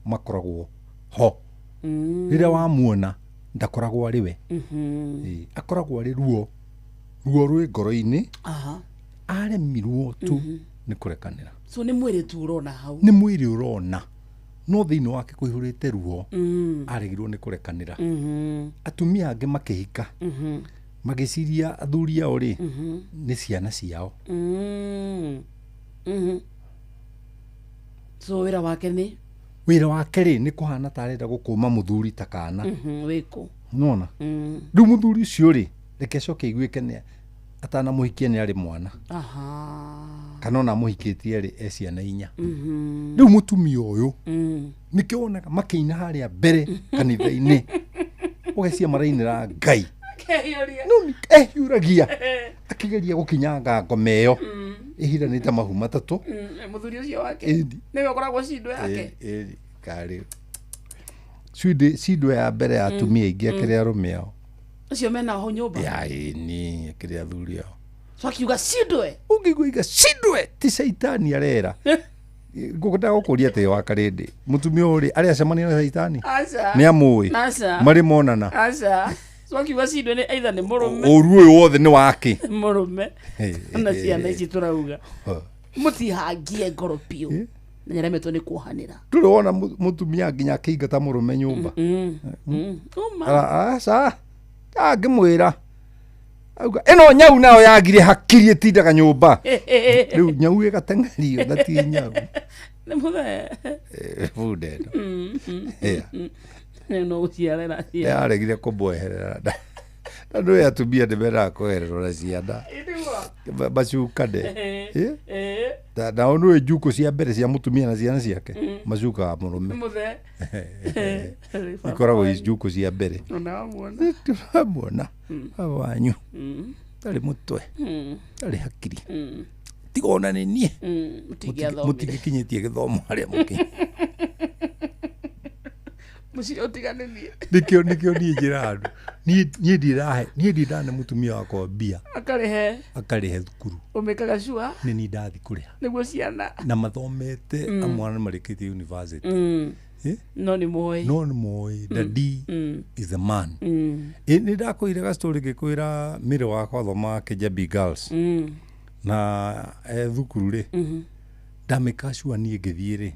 makoragwo ho. Rĩrĩa wamuona ndakoragwo arĩ we. Ĩĩ, akoragwo arĩ ruo, ruo rwĩ ngoro-inĩ. Aremirwo tu nĩ kũrekanĩra. So nĩ mwĩrĩ tu ũrona hau. Nĩ mwĩrĩ ũrona, no thĩinĩ wake kũihũrĩte ruo. Aregirwo nĩ kũrekanĩra. Atumia angĩ makĩhika, magĩciria athuri ao rĩ, nĩ ciana ciao. So wĩra wake nĩ Wĩra wake rĩ, nĩ kũhana ta arenda gũkũma mũthuri ta kana. Wĩkũ Nona rĩu mũthuri ũcio rĩ, reke acoke aiguĩke nĩ atanamũhikia nĩ arĩ mwana, kana ona amũhikĩtie rĩ, e ciana 4. Rĩu mũtumia ũyũ, nĩkĩo wonaga makĩina harĩa mbere kanitha-inĩ, ũgecia marainĩra Ngai. Kehiũria. No nĩ ehiũragia akĩgeria gũkinyanga ngoma ĩyo ĩhiranĩte mahu 3. Mũthuri ũcio wake Ĩni. nĩwe ũkoragwo cindo yake. Ĩni, karĩ cindo ya mbere ya atumia aingĩ akĩrĩ arũme ao. Ũcio mena ho nyũmba. Ya ĩni, akĩrĩ athuri ao. So akiuga cindwe. Ũngĩigua iga cindwe, ti caitani arera. Ngũkwendaga gũkũria atĩ wa karĩndĩ, mũtumia ũyũ rĩ, arĩ acemania na caitani? Aca. Nĩ amũĩ? Aca. Marĩ monana? Aca. So akiuga cindwe nĩ either nĩ mũrũme. Ũru ũyũ wothe nĩ wake. Mũrũme na ciana ici tũrauga mũtihangie ngoro biũ na nĩaremetwo nĩ kuohanĩra. Ndũrĩ wona mũtumia nginya akĩingata mũrũme nyũmba? Uma. Aca, angĩmwĩra auga ĩno nyau nayo yagire hakiri ĩtindaga nyũmba. Rĩu nyau ĩgateng'erio na ti nyau. Nĩ mũthee. Eh, bunda ĩno. Yeah. No gũciarĩra ciana. Yaregire kũmweherera na ndũĩ atumia nĩ mendaga kwehererwo na ciana. Macukane. Eh? Nao nĩũĩ njukũ cia mbere cia mũtumia na ciana ciake macukaga mũrũme. Mũthee. Ikoragwo i njukũ cia mbere. Ona wamuona. Tũramuona baba wanyu ndarĩ mũtwe, ndarĩ hakiri, tiga ona nĩ niĩ. Mũtingĩathomire. Mũtingĩkinyĩtie gĩthomo harĩa mũkĩ. Mũciĩ ũtiganĩrie. Nĩkĩo niĩ njĩraga andũ, niĩ ndirahe, niĩ ndindane mũtumia wakwa mbia akarĩhe akarĩhe thukuru. Ũmĩkaga cua. Nĩ niĩ ndathi kũrĩha. Nĩguo ciana na mathomete, amwana nĩ marĩkĩtie university. Eh? No nĩ moĩ. No nĩ moĩ daddy is a man. Ĩ, nĩ ndakwĩire gastori ngĩkwĩra mĩrĩ wakwa athomaga Kijabi Girls na e thukuru rĩ, ndamĩka cua niĩ ngĩthiĩ rĩ,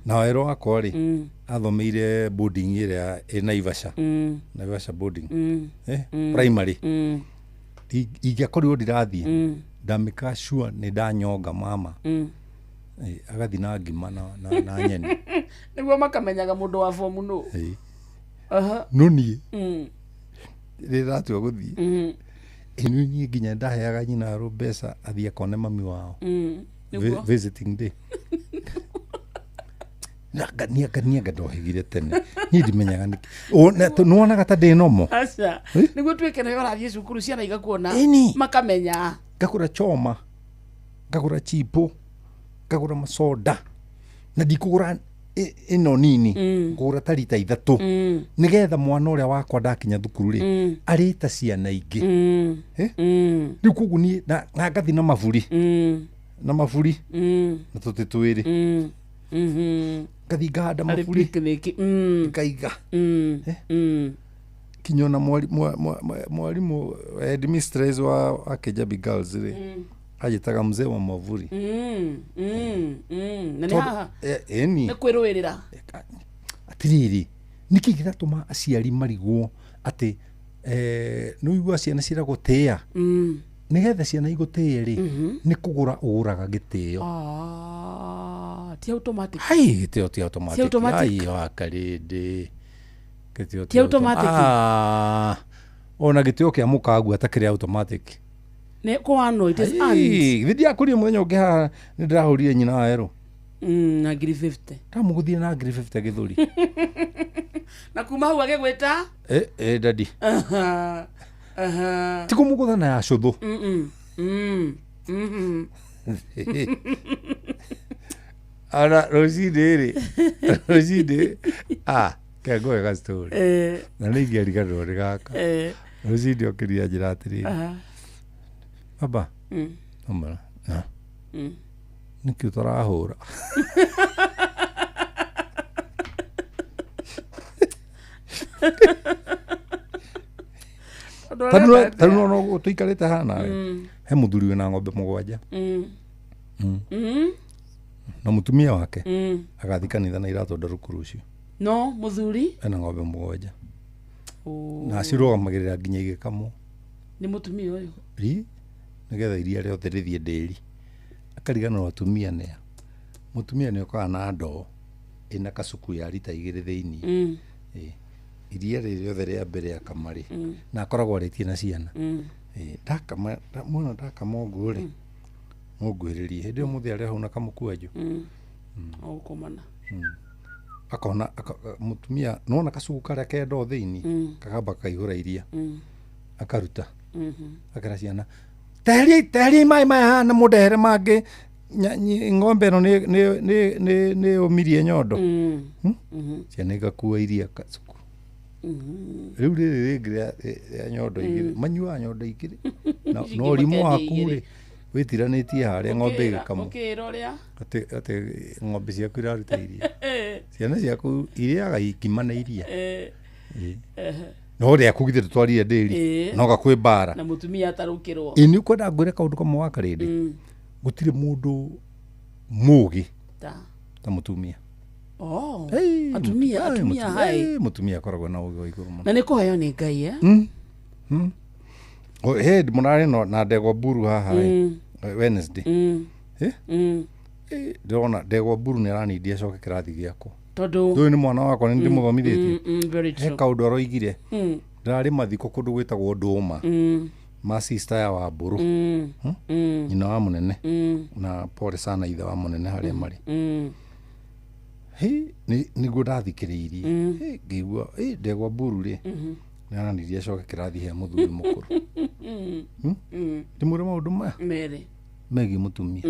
na werũ wakwa rĩ, athomeire boarding ĩrĩa ĩ Naivasha, Naivasha boarding, eh, primary. Ingĩakorirwo ndirathiĩ, ndamĩka cua nĩ ndanyonga mama. Eh, agathiĩ na ngima na nyeni. Nĩguo makamenyaga mũndũ wa bomu nũ. Eh. No niĩ rĩrĩa ndatua gũthiĩ, ĩno niĩ nginya ndaheaga nyina arũ mbeca athiĩ akone mami wao. Nĩguo. Visiting day. Nianga nianga ndohĩgire tene, niĩ ndimenyaga nĩkĩ. Nĩwonaga ta ndĩ nomo. Aca. Eh? Nĩguo tuĩke nawe ũrathiĩ cukuru ciana igakuona. Ĩni. Makamenya. Ngagũra choma, ngagũra chipo, ngagũra masoda, na ndikũgũra ĩno nini, ngũgũra ta rita 3, nĩgetha mwana ũrĩa wakwa ndakinya thukuru rĩ, arĩ ta ciana ingĩ. Eh? Rĩu koguo niĩ na ngathi na maburi, na maburi na tũtĩ twĩrĩ, ngathi ngahanda Arĩ maburi. picnic. Ngaiga. Eh? Kinya ona mwarimũ headmistress wa Kijabi Girls rĩ, anjĩtaga mzee wa mavuri. Na nĩ Tondũ- haha Eh, ĩni. nĩ kwĩrũĩrĩra. Atirĩrĩ, Nĩkĩ kĩratũma aciari marigwo atĩ nĩ ũigua ciana ciĩragwo tĩĩa? Nĩgetha ciana igũtĩe rĩ, nĩ kũgũra ũgũraga gĩtĩo. Ah, ti automatic. Hai, gĩtĩo ti automatic. Ti automatic. Ai, wakarĩndĩ, gĩtĩo Ti automatic. Ah, ona gĩtĩo kĩa mũkagua ta kĩrĩ automatic. Nĩ kũanwo, it is earned. Ai, githĩ ndiakũrie mũthenya ũngĩ haha nĩ ndĩrahũrire nyina wa erũ Na ngiri 50. Ndamũgũthire na ngiri 50 gĩthũri. Na kuma hau agĩgwĩta. Eh, daddy. Aha, aha. Ti kũmũgũtha na ya cũthũ. Ona rũcinĩ rĩ, rũcinĩ, ah, kengoe ga story. Na nĩ ingĩariganĩrwo nĩ gaka. Rũcinĩ okĩria njĩra atĩrĩrĩ, baba. Amara na nĩkĩ ũtarahũra? Ũndũ ũreka Tarĩu atĩa? nona ũguo tũikarĩte haha nawe, he mũthuri wĩna ng'ombe 7. Na mũtumia wake agathiĩ kanitha na iratũ ndarũku rũciũ. No mũthuri. Ena ng'ombe 7. Oh. Na acirũgamagĩrĩra nginya igĩkamwo. Nĩ mũtumia ũyũ. Ri nĩgetha iria rĩothe rĩthiĩ ndĩri. Akariganĩrwo atumia nĩa. Mũtumia nĩ okaga na ndoo ĩna kacuku ya rita 2 thĩiniĩ. Ĩ, iria rĩrĩ rĩothe rĩa mbere akama rĩ, na akoragwo arĩtie na ciana. Ĩ, ndakama mwana ndakama ũguo rĩ, mũnguhĩrĩrie hĩndĩ ĩyo mũthĩ arĩ hau na kamũkwanjũ. Ũgũkomana. Akona mũtumia nĩwona kacuku karĩa ke ndoo thĩiniĩ, kakamba kakaihũra iria, akaruta, akera ciana, teheriai teheriai maĩ maya haha na mũndehere mangĩ. Ng'ombe ĩno nĩ ũmirie nyondo. Ciana igakua iria kacuku. Rĩu rĩrĩ rĩngĩ rĩa nyondo 2, manyuaga nyondo 2. Na Ici na ũrimũ ingĩ waku makendia rĩ, wĩtiranĩtie harĩa ng'ombe ĩgĩkamwo. Ũkĩĩra ũrĩa? Atĩ ng'ombe ciaku iraruta iria. Ciana ciaku irĩaga ngima na iria. Ĩ. No rĩaku githĩ ndũtwarire ndĩri, no gakwĩ mbara. Na mũtumia atarũkĩrwo. Ĩ, nĩ ũkwenda ngwĩre kaũndũ kamwe wa karĩndĩ? Gũtirĩ mũndũ mũgĩ Ta. ta mũtumia. Oh. Hey, Atumia, atumia hai. Mũtumia akoragwo na ũgĩ wa igũrũ mũno. Na nĩ kũheo nĩ Ngai, eh? Oh, he mũrarĩ na ndegwa mburu haha ĩ, Wednesday. Eh? Eh, ndĩrona ndegwa mburu nĩ aranindia acoke kĩrathi gĩakwa. Tondũ Ũyũ nĩ mwana wakwa nĩ ndĩmũthomithĩtie. Very He true. kaũndũ aroigire. Ndĩrarĩ mathiko kũndũ gwĩtagwo Ndũma. Ma sister ya Wambũrũ. Nyina wa mũnene. Na pole sana ithe wa mũnene harĩa marĩ. Hĩ, nĩguo ndathikĩrĩirie. Hĩ, ngĩigua, hĩ, ndegwa mburu rĩ, nĩ aranirie acoke kĩrathi he mũthuri mũkũrũ. Ndĩmwĩre maũndũ maya Mere. megiĩ mũtumia.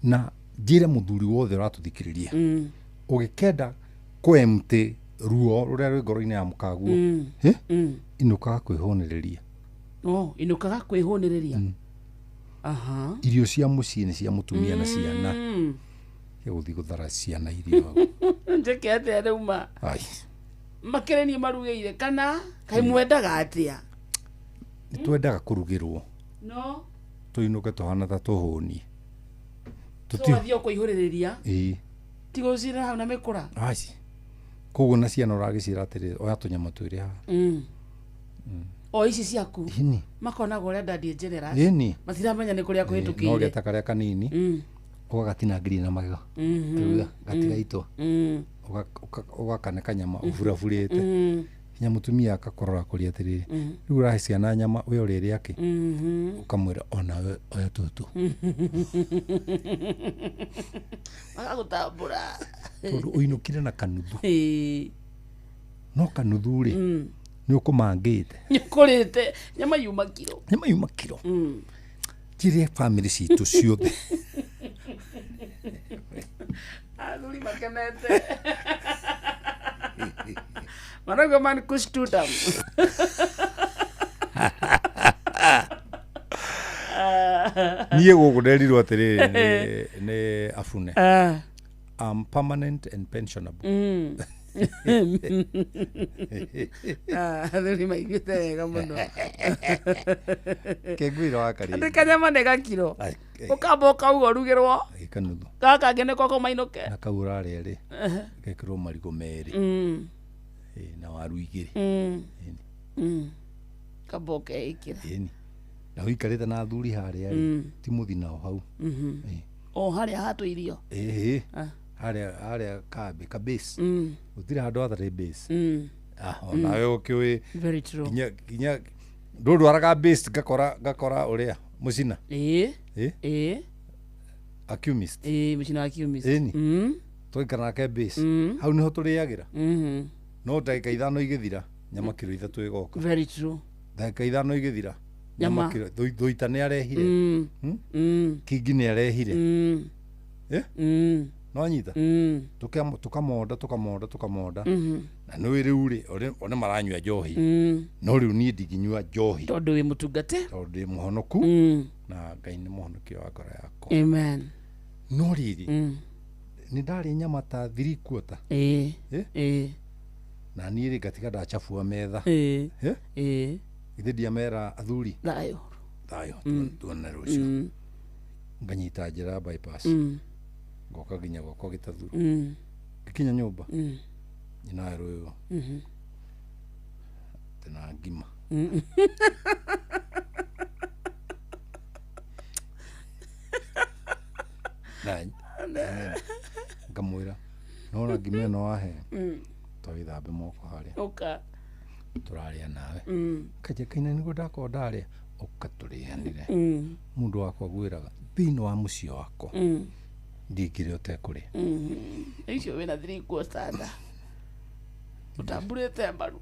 Na njĩre mũthuri wothe ũratũthikĩrĩria, ũgĩkenda kũemte ruo rũrĩa rwĩ ngoro-inĩ ya mũkaguo, inũkaga kwĩhũnĩrĩria. Oh, inũkaga kwĩhũnĩrĩria. Aha. Irio cia mũciĩ nĩ cia mũtumia na ciana. Gũthiĩ gũthara ciana irio hau. Njĩke atĩa rĩu ma? Ai, Makĩrĩ niĩ marugĩire kana kaĩ mwendaga atĩa? nĩ twendaga kũrugĩrwo. No. Tũinũke tũhana ta tũhũni. Tũgathiĩ o kũihũrĩrĩria. Ĩĩ. Ti gũcirĩra hau na mĩkũra. Ai. Koguo na ciana ũragĩciĩra atĩrĩrĩ, oya tũnyama twĩrĩ haha. O ici ciaku. Ĩni. Makonaga ũrĩa daddy generous. Ĩni. Matiramenya nĩ kũrĩa No kũhĩtũkĩire. geta karĩa kanini, ũgagatinangĩria na magego. Rĩu gatigaitwo. Ũgakane kanyama ũburaburĩte. Nginya mũtumia akakũrora kũrĩa atĩrĩrĩ, rĩu ũrahe ciana nyama we ũrĩrĩa kĩ? Ũkamwĩra onawe oya tũtũ. Magagũtambũra. Tondũ ũinũkire na kanuthu. Ĩĩ. No kanuthu rĩ, nĩ ũkũmangĩte. Nĩ ũkũrĩte nyama yuma kiro. Nyama yuma kiro. Njĩre bamĩrĩ citũ ciothe. Athuri makenete. Marauga man kushtudam. Niĩ gũkũ nderirwo atĩrĩrĩ nĩ abune. I'm permanent and pensionable. Ah, athuri maiguĩte wega mũno. Kengwĩra wa karĩri. Atĩ kanyama nĩ gakiro. Ai, eh. Ũkamba ũkauga ũrugĩrwo. Ĩ, kanuthu. Gaka kangĩ nĩko kũmainũke. Na kau ũrarĩa rĩ, gekĩrwo marigũ merĩ. Ĩ, na waru igĩrĩ. Kamba ũkeĩkĩra. Ĩni. Na ũikarĩte na athuri harĩa rĩ, ti mũthi nao hau. Ĩ. O harĩa hatũ irio. Ĩhĩ. Ah. Harĩa harĩa kambĩ ka base. Gũtirĩ handũ hatarĩ base. Ah, Mm. onawe ũkĩũĩ. Very true. Nginya nginya ndũndwaraga base ngakora ngakora ũrĩa mũcina. Ĩĩ. Ĩ? Ĩĩ. Accumist. Ĩĩ, mũcina wa accumist. Ĩni. Twaikara nake base. Hau nĩho tũrĩagĩra. No ndagĩka ithano igĩthira nyama kiro ithatũ ĩgoka. Very true. Ndagĩka ithano igĩthira Nyama. nyama kiro thũita nĩ arehire. Kingi nĩ arehire. Eh? Nĩwanyita? Tũkamonda tũkamonda tũkamonda. Na nĩũĩ rĩu rĩ o nĩ maranyua njohi. No rĩu niĩ ndingĩnyua njohi. Tondũ wĩ mũtungate. Tondũ ndĩ mũhonoku. Na Ngai nĩ mũhonokia wa ngoro yakwa. Amen. No rĩrĩ, nĩ ndarĩ nyama ta 3/4. Ĩĩ. Eh? Ĩĩ. Na niĩ rĩ ngatiga ndacabua metha. Ĩĩ. Eh? Ĩĩ. Githĩ ndiamera athuri. Thayũ. Thayũ, tuonane rũciũ. Nganyita njĩra ya bypass. Ngoka nginya gwakwa Gĩtathuru. Ngĩkinya nyũmba. Nyina erwo atĩ na ngima. Na ngamwĩra nona ngima ĩno wahe twagĩthambe moko harĩa Ũka. tũrarĩa nawe. Kanja kaina nĩguo ndakorwo ndarĩa ũka tũrĩanĩre. Mũndũ wakwa ngwĩraga thĩinĩ wa mũciĩ wakwa ndingĩrĩa ũtekũrĩa. Icio wĩna 3/4 nda. Ũtamburĩte mbaru.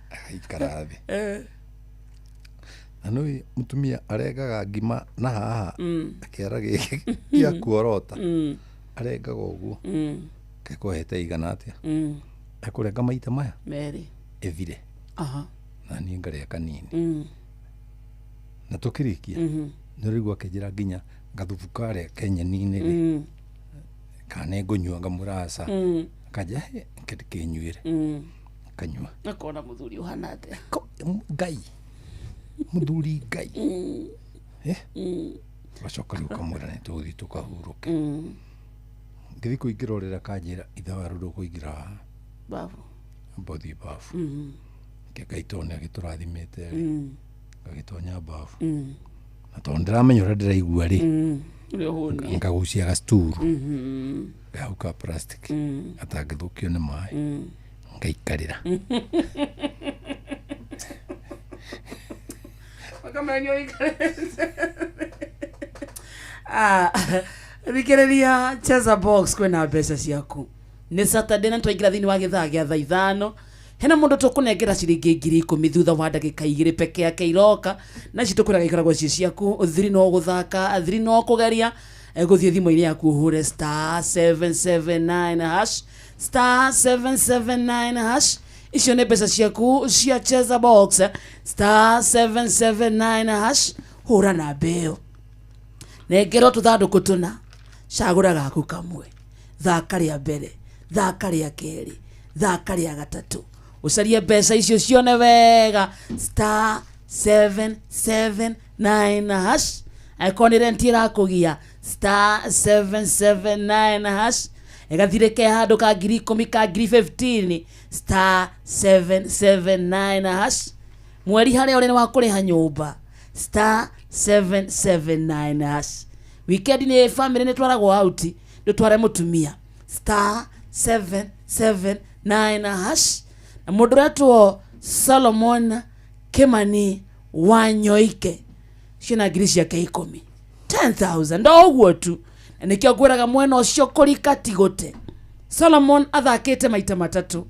Agaikara thĩ. Na nĩũĩ mũtumia arengaga ngima na haha kĩara gĩkĩ gĩa kuorota. Arengaga ũguo. Kekohete igana atĩa. Ekũrenga maita maya. Merĩ. Ĩthire. Aha. Na niĩ ngarĩa kanini. Na tũkĩrĩkia nĩ ũraigua akĩnjĩra nginya gathubu karĩa kenyeni-inĩ rĩ kana nĩ ngũnyua ngamwĩra aca. Akanja "Hĩ, reke ndĩkĩnyuĩre. Nganyua. Akona mũthuri ũhana atĩa. Ngai. Mũthuri Ngai. Eh? Ũgacoka rĩu ũkamwĩra nĩ tũgũthiĩ tũkahurũke. Ngĩthiĩ kũingĩra ũrĩrĩ akanjĩra ithe wa rũrũ ũkũingĩra haha. Babu. Amba ũthiĩ babu. Ke Ngai tondũ nĩ agĩtũrathimĩte rĩ. Ngagĩtonya babu. Na tondũ ndĩramenya ũrĩa ndĩraigua rĩ. Ũrĩa ũhũniĩ. Ngagucia gacituru. Gahau ka plastic. Gatangĩthũkio nĩ maĩ. Ngaikarĩra. Ũkamenya ũikarĩte. Ah, thikĩrĩria Cheza Box kwĩna mbeca ciaku. Nĩ Saturday na nĩtwaingĩra thĩinĩ wa gĩthaa gĩa thaa ithano. Hena mũndũ tũkũnengera ciringi 10,000 thutha wa ndagĩka igĩrĩ peke yake iroka. Na ici tũkwĩraga ikoragwo ciĩ ciaku. Thiri no gũthaka, thiri no kũgeria. Gũthiĩ thimũ-inĩ yaku ũhũre star 779 hash, star 779 hash. Icio nĩ mbeca ciaku cia Cheza Box, star 779 hash. Hũra namba ĩyo. Nengerwo tũthandũkũ tũna, cagũra gaku kamwe. Thaka rĩa mbere, thaka rĩa kerĩ, thaka rĩa gatatũ. Ũcarie mbeca icio cione wega, star 779 hash. Angĩkorwo nĩ rent ĩrakũgia, star 779 hash. Ĩgathirĩ ke handũ ka 10,000 ka 10,015, star 779 hash. Mweri harĩa ũrĩ nĩ wa kũrĩha nyũmba, star 779 hash. Weekend nĩ family nĩ twaragwo out, ndũtware mũtumia, star 779 hash. Na mũndũ ũretwo Solomon Kimani Wanyoike ciĩna ngiri ciake ikũmi, 10,000 o ũguo tu. Na nĩkĩo ngwĩraga mwena ũcio kũrika ti gũte. Solomon athakĩte maita matatũ,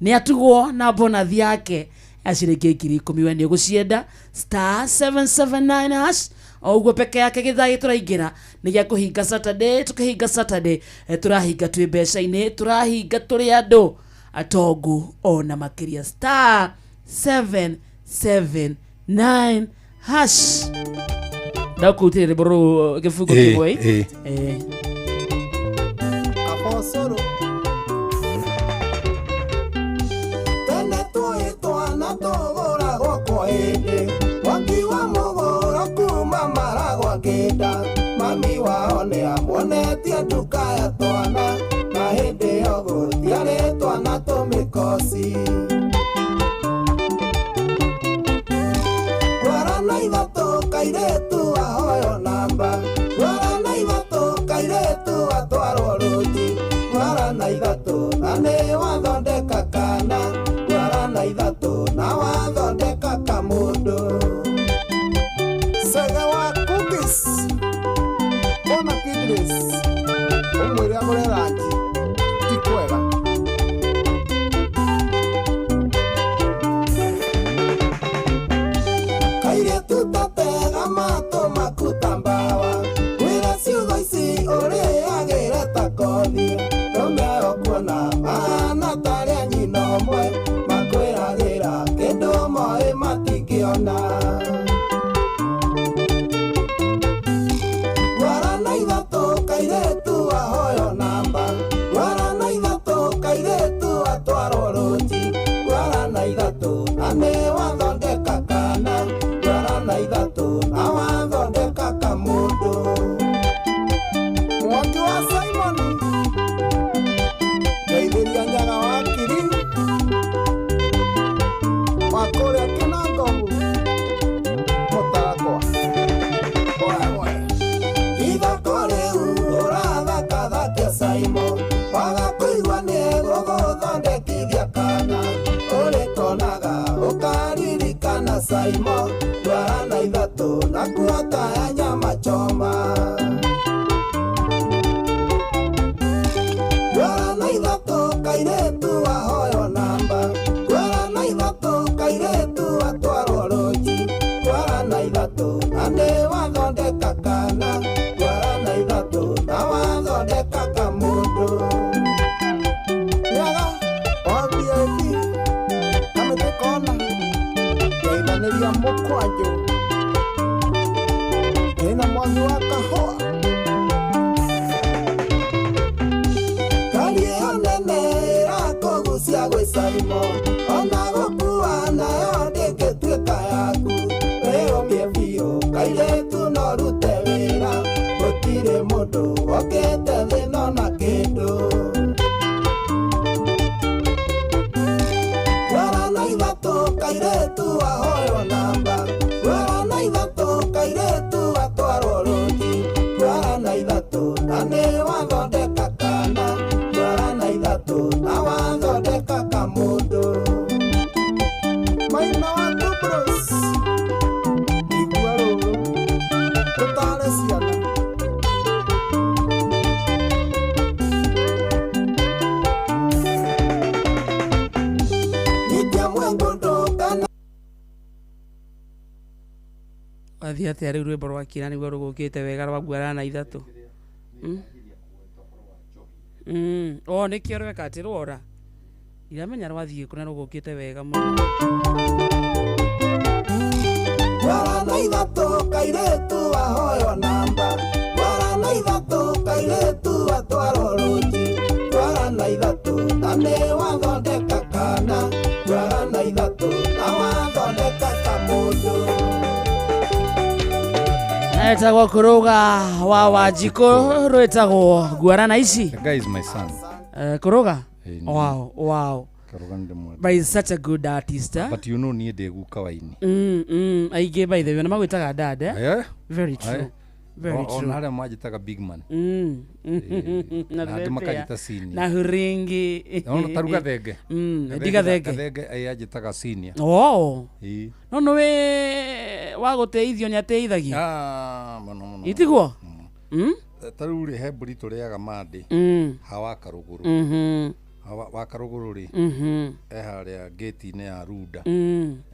nĩ atugwo na bonathi yake ya ciringi 10,000. We nĩ ũgũcienda, star 779 hash. O ũguo peke yake gĩthaa tũraingĩra nĩ gĩa kũhinga Saturday. Tũkĩhinga Saturday, tũrahinga twĩ mbeca-inĩ, tũrahinga tũrĩ andũ atongu ona makĩria, star 779 hash. Ndakũrutĩra rwĩmbo rũrũ gĩbungo Ĩĩ, kĩmwe. ĩĩ. Ĩĩ. nduka ya twana na hĩndĩ ĩyo gũtiarĩ twana tũmĩkoci. Ngwarana ithatũ kairĩtu ahoywo namba, ngwarana ithatũ kairĩtu atwarwo rũji, ngwarana ithatũ na nĩ wathondeka kana, ngwarana ithatũ na wathondeka kamũndũ. Sega wa cookies ona kidneys ũmwĩre agũre ranji ti kwega. Kairĩtu tatega matũ maku ta mbawa, kwĩra ciugo ici ũrĩagĩre ta kothi, ndũme ũkuona mahana tarĩ a nyina ũmwe, makwĩragĩra kĩndũ moĩ matingĩona. Ngwarana ithatũ kairĩtu ahoywo namba, ngwarana ithatũ kairĩtu atwarwo rũji, ngwarana ithatũ na nĩ wathondeka kana, ngwarana ithatũ na wathondeka kamũndũ. Mwangi wa Simon ngeithĩria Nyaga wa Kiri wa kũrĩa Kĩnangobu Mũtarakwa. Wewe Ithako rĩu ũrathakathakia Simon, waga kũigua nĩegũgũthondekithia kana, ũrĩkonaga ũkaririkana Simon, ndwarana ithatũ na kuota ya nyama choma. Ndwarana ithatũ kairĩtu ahoywo namba, ndwarana ithatũ kairĩtu atwarwo rũji, ndwarana ithatũ na nĩ wathondeka kana, ndwarana ithatũ na wathondeka kamũndũ. Nyaga wa VIP kamĩtĩ kona ngeithanĩria mũkwanjũ ĩna Mwangi wa kahũa. Ngari ĩyo nene ĩrakũgucia gwĩ Simon, ona gũkua nayo ndĩngĩtuĩka yaku, wĩyũmie biũ kairĩtu no ũrute wĩra, gũtirĩ mũndũ wokĩte thĩna ona kĩndũ. Ngwarana ithatũ kairĩtu ahoywo namba, ngwarana ithatũ kairĩtu atwarwo rũji, ngwarana ithatũ na nĩ wathondeka kana, ngwarana ithatũ na wathondeka kamũndũ. Maina wa Tubros igua rũrũ tũtare ciana. Nyitia mwengũndũ kana Wathiĩ atĩa rĩu rwĩmbo rwa kira nĩguo rũgũkĩte wega rwa ngwarana ithatũ. O nĩkĩo rweka atĩ rwora iramenya rwathiĩ kũ na rũgũkĩte wega mũno. Ngwarana ithatũ kairĩtu ahoywo namba, ngwarana ithatũ kairĩtu atwarwo rũji, ngwarana ithatũ na nĩ wathondeka kana, ngwarana ithatũ na wathondeka kamũndũ. Etagwo kũrũga wa Wanjikũ rwĩtagwo ngwarana ici. The guy is my son. Kũrũga? Ĩĩ, Wow, wow. Karũga nĩ ndĩmwendete. But he's such a good artist. Eh? But you know niĩ ndĩ guka wa ini. Aingĩ by the way na magwĩtaga dad eh? Aye. Very true. Aye. Very true. Ona harĩa manjĩtaga big man. Na Na angĩ makanjĩta senior. Na huringi. Ona ta rĩu Gathenge. Ndi Gathenge. Gathenge anjĩtaga senior. Oh. Ĩĩ. No nĩ wĩ wa gũteithio nĩ ateithagia. Ah, mũno mũno. Itiguo? Ta rĩu rĩ he mbũri tũrĩaga mandĩ. Ha wa Karũgũrũ. Ha wa Karũgũrũ rĩ. E harĩa gate-inĩ ya Runda.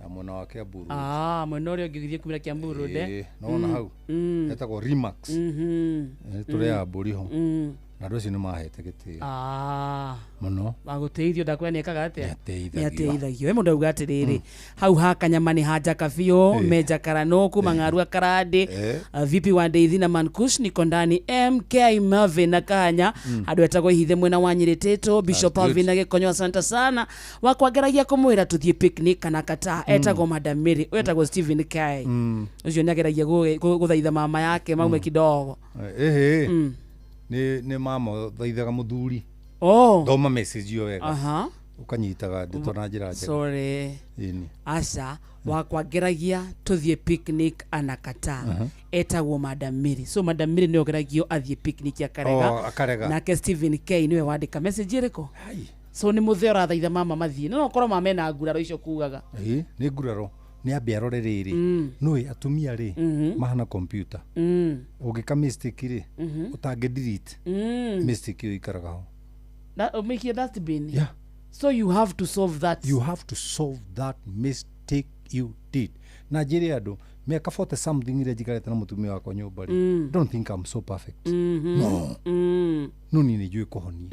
Ya mwena wa Kiambu Road. Ah, mwena ũrĩa ũngĩ ũgĩthiĩ kumĩra Kiambu Road eh? Ĩĩ, nĩwona hau? Etagwo Remax. Tũrĩaga mbũri ho. Na andũ acio nĩ mahete gĩtĩo. Ah. Mũno. Wa gũteithio ndakwĩra nĩ ekaga atĩa? Nĩateithagio. Nĩateithagio. We mũndũ auga atĩrĩrĩ, hau ha kanyama nĩ ha njaka biũ, menja karano kuma ng'arua karandĩ, VP wa Ndeithi na Mankush niko ndani, MK Marvin na Kahanya, handũ etagwo Ihithe mwena wa Nyĩrĩ Tĩtũ, Bishop That's good. Alvin na Gĩkonyo, asante sana wakwangeragia kũmwĩra tũthiĩ picnic kana kata, etagwo Madam Mary, ũyũ etagwo Stephen Kai. Ũcio nĩageragia gũthaitha mama yake maume kidogo. Ĩhĩ. Nĩ mama ũthaithaga mũthuri. Oh. Thoma message ĩyo wega. Aha. Ũkanyitaga ndeto na njĩra njega. Sorry. Ĩni. Aca wakwa ngeragia tuthiĩ picnic anakataa. Etagwo Madam Mary, so Madam Mary nĩwe ũgeragio athiĩ picnic akarega. Oh, akarega. Nake Stephen K nĩwe wandĩka message ĩrĩkũ, so nĩ mũthee ũrathaitha mama mathiĩ, no okorwo mama ena nguraro icio kugaga. Ĩ, nĩ nguraro, nĩ ambe arore rĩrĩ. Nũĩ atumia rĩ, mahana computer. Ũngĩka mistake rĩ, ũtangĩ delete, mistake ĩyo ikaraga ho. Ũmĩikie dustbin. Yeah. So you have to solve that. You have to solve that mistake you did. Na njĩre andũ, mĩaka 40 something ĩrĩa njikarĩte na mũtumia wakwa nyũmba rĩ, don't think I'm so perfect. No. No niĩ nĩ njũĩ kũhonia.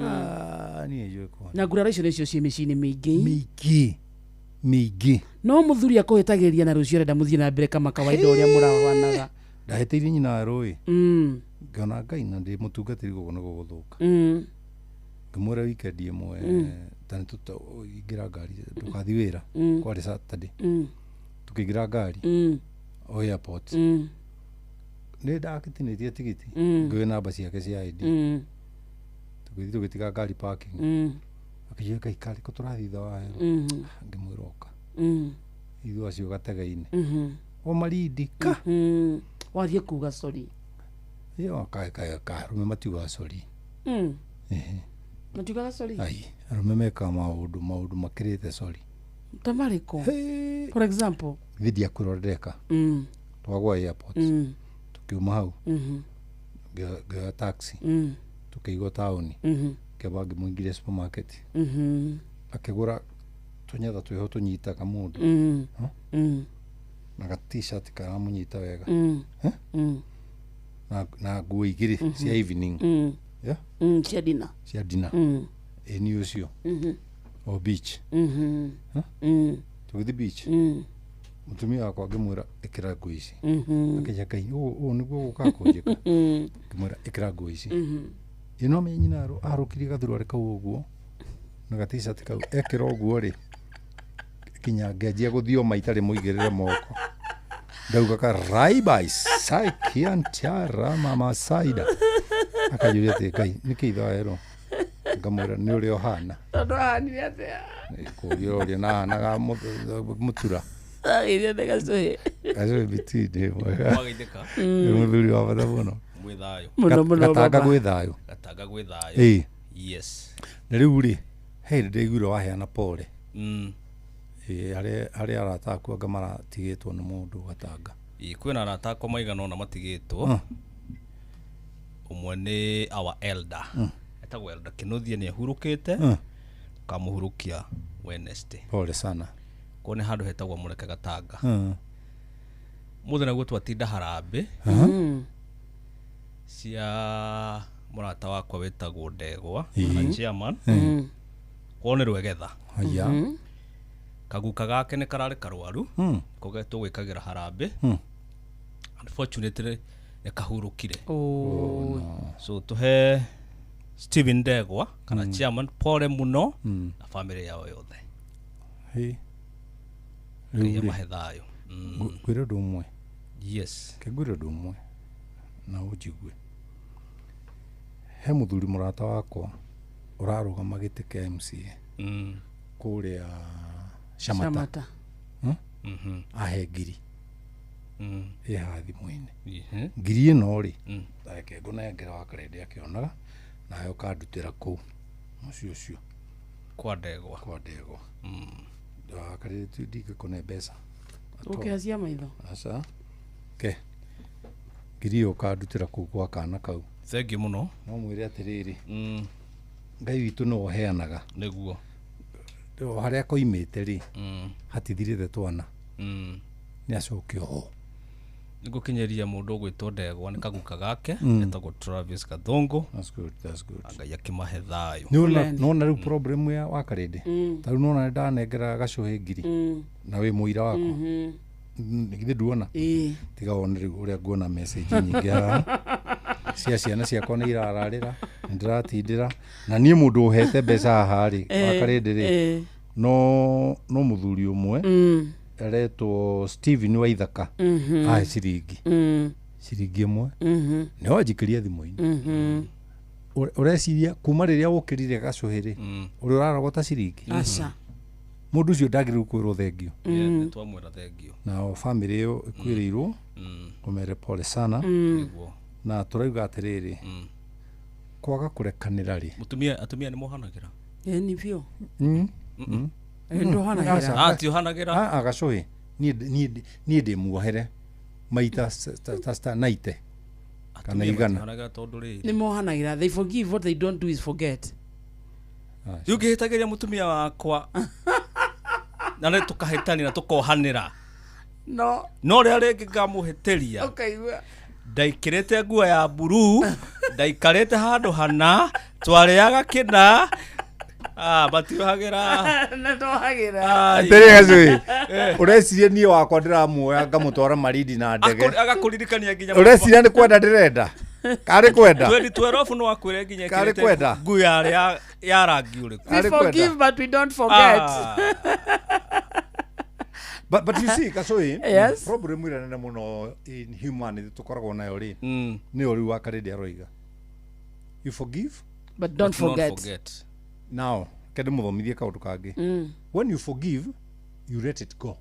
Ah, niĩ nĩ njũĩ kũhonia. Na nguraro icio nĩcio ciĩ mĩciĩ-inĩ mĩingĩ. Mĩingĩ, mĩingĩ. No mũthuri akũhĩtagĩria na rũciũ arenda mũthiĩ na mbere kama kawaida ũrĩa mũrahanaga. Ndahĩtĩirie nyina wa rũĩ, ngĩona Ngai na ndĩ mũtungatĩri gũkũ nĩ gũgũthũka. Ngĩmwĩra weekend ĩmwe, ta nĩ tũingĩra ngari ndũgathiĩ wĩra. Kwarĩ Saturday. Tũkĩingĩra ngari o airport, nĩ ndagĩtinĩtie tigiti. Ngĩoya namba ciake cia ID. Tũgĩthiĩ tũgĩtiga ngari parking. Akĩnjĩra, Ngai, karĩ kũ tũrathiĩ thutha wa hero? Ngĩmwĩra ũka. Ithuĩ acio gatege-inĩ o marindi ka. Wathiĩ kuga sorry? Ĩyo arũme matiugaga sorry. Ehe. Matiugaga sorry? Ai, arũme mekaga maũndũ makĩrĩte sorry. Ta marĩkũ, for example? Githĩ ndiakwĩra ũrĩa ndeka? Twagwa airport, tukiuma hau, ngĩoya taxi. Tukĩigwo taũni. Ngĩamba ngĩmũingĩria supermarket. Akĩgũra tũnyatha twĩho tũnyitaga mũndũ. Huh? Na ga T-shirt karamũnyita wega. Eh? Na nguo igĩrĩ cia evening. Yeah? Cia dina. Cia dina. Ĩ nĩ ũcio o beach. Huh? Tũgĩthiĩ beach. Mũtumia wakwa ngĩmwĩra, ĩkĩra nguo ici. Akĩnjĩra, Ngai, ũũ nĩguo gũkaga kũnjĩka? Ngĩmwĩra, ĩkĩra nguo ici. Ĩ no menye nyina arũkirie gathurware kau ũguo na ga T-shirt kau ekĩra ũguo rĩ, kinya ngĩanjia gũthioma itarĩ mũigĩrĩre moko, ndauga ka raibai saikiantiara mama saida. Akanjũria atĩ, Ngai, nĩkĩ ithe werũ? Ngamwĩra nĩ ũrĩa ũhana. Tondũ ahanire atĩa? Kũria ũrĩa na ahanaga mũtura. Agĩire nĩ gacũhĩ. Gacũhĩ biti nĩ mwega. Mwageithĩka? Nĩ mũthuri wa bata mũno. Mwĩ thayũ? Mũno mũno. Gatanga Baba. Gwĩ thayũ. Gatanga gwĩ thayũ. Ĩĩ. Yes. Na rĩu rĩ, he hĩndĩ ndaiguire waheana pole. Ĩĩ, harĩ arata aku anga maratigĩtwo nĩ mũndũ Gatanga. Ĩĩ, kwĩna arata akwa maigana ũna matigĩtwo. Ũmwe nĩ our elder. Etagwo Elder Kĩnuthia, nĩ ahurũkĩte. Kamũhurũkia Wednesday. Pole sana. Kuo nĩ handũ hetagwo Mũreke Gatanga. Mũthĩ naguo twatinda harambĩ cia mũrata wakwa wĩtagwo Ndegwa kana chairman. Kwao nĩ Rwegetha. Haya. Kaguka gake nĩ kararĩ karwaru. Koguo tũgwĩkagĩra harambĩ. Unfortunately nĩ kahurũkire. Oh. So tũhe Steven Ndegwa kana chairman pole mũno na family yao yothe. Hĩ. Ngai Rĩu rĩ, amahe thayũ. Ngwĩre ũndũ ũmwe. Yes. Ke ngwĩre ũndũ ũmwe na ũnjigue. He mũthuri mũrata wakwa ũrarũgama gĩtĩ kĩa MCA kũrĩa Shamata. Shamata. Ahe ngiri ĩ haha thimũ-inĩ. Ngiri ĩno rĩ, reke ngũnengere wa karende akĩonaga, nawe ũkandutĩra kũu mũciĩ ũcio. Kwa Ndegwa. Kwa Ndegwa. Wakarende ndingĩkũne mbeca. Ũkĩhacia maitho. Aca. Ke ngiri ĩyo ũkandutĩra kũu gwa kana kau. Thengiũ mũno. No mwĩre atĩrĩrĩ, Ngai witũ nĩwe ũheanaga. Nĩguo. O harĩa koimĩte rĩ, hatithirĩte twana. Nĩ acoke oho. Nĩngũkinyĩria mũndũ ũgwĩtwo Ndegwa nĩ kaguka gake. Etagwo Travis Gathũngũ. That's good, that's good. Ngai akĩmahe thayũ. Nĩ nona rĩu problem ya wakarĩndĩ. Ta rĩu nona ndanengera gacũhĩ ngiri na wĩ mũira wakwa. Githĩ nduona? Ĩĩ. Tiga wone rĩu ũrĩa nguona message nyingĩ haha cia ciana ciakwa nĩ irararĩra, nĩ ndĩratindĩra na niĩ mũndũ ũhete mbeca haha rĩ, wakarĩndĩ rĩ, no mũthuri ũmwe aretwo Steven Waithaka. Ahe ciringi Ciringi ĩmwe. Nĩ wanjikĩria thimũ-inĩ. Ũreciria kuma rĩrĩa wũkĩrire gacũhĩ rĩ, ũrĩa ũrarogota ciringi. Aca. Mũndũ ũcio ndagĩrĩirwo kwĩrwo thengio. Yeah, nĩ twamwĩra thengio. Nao bamĩrĩ ĩyo ĩkuĩrĩirwo, ũmere pole sana. Nĩguo. Na tũrauga atĩrĩrĩ, kwaga kũrekanĩra rĩ, Mũtumia, atumia nĩ mohanagĩra? Ĩni biũ. Ĩ, ndũhanagĩra. Aca. Ah, ti ũhanagĩra? Ah, ah, gacũhĩ, niĩ ndĩ muohere maita ta 90 kana Atumia 100. matihanagĩra tondũ rĩrĩ, Nĩ mohanagĩra. They forgive, what they don't do is forget. Rĩu ngĩhĩtagĩria mũtumia wakwa na nĩ tũkahĩtania na tũkohanĩra, No. no rĩrĩa rĩngĩ ngamũhĩtĩria, Ũkaigua. ndaikĩrĩte nguo ya mburuu, ndaikarĩte handũ hana, twarĩaga kĩna. Ah, matiohagĩra. Nĩ ndohagĩra. Ai. Atĩrĩ gacũhĩ, ũreciria niĩ wakwa ndĩramuoya ngamũtwara Marindi na ndege? Agakũririkania nginya. Ũreciria nĩ kwenda ndĩrenda karĩ kwenda? 2012 no akwĩre nginya Karĩ ĩkĩrĩte kwenda? nguo yarĩ ya rangi ũrĩkũ. We forgive but we don't forget. Ah. But you see, Gacũhĩ, Yes. problem ĩrĩa nene mũno in humanity tũkoragwo nayo rĩ, nĩyo rĩu wakarĩndĩ aroiga, you forgive but don't But not forget. forget. Now kende mũthomithie kaũndũ kangĩ. When you forgive, you let it go.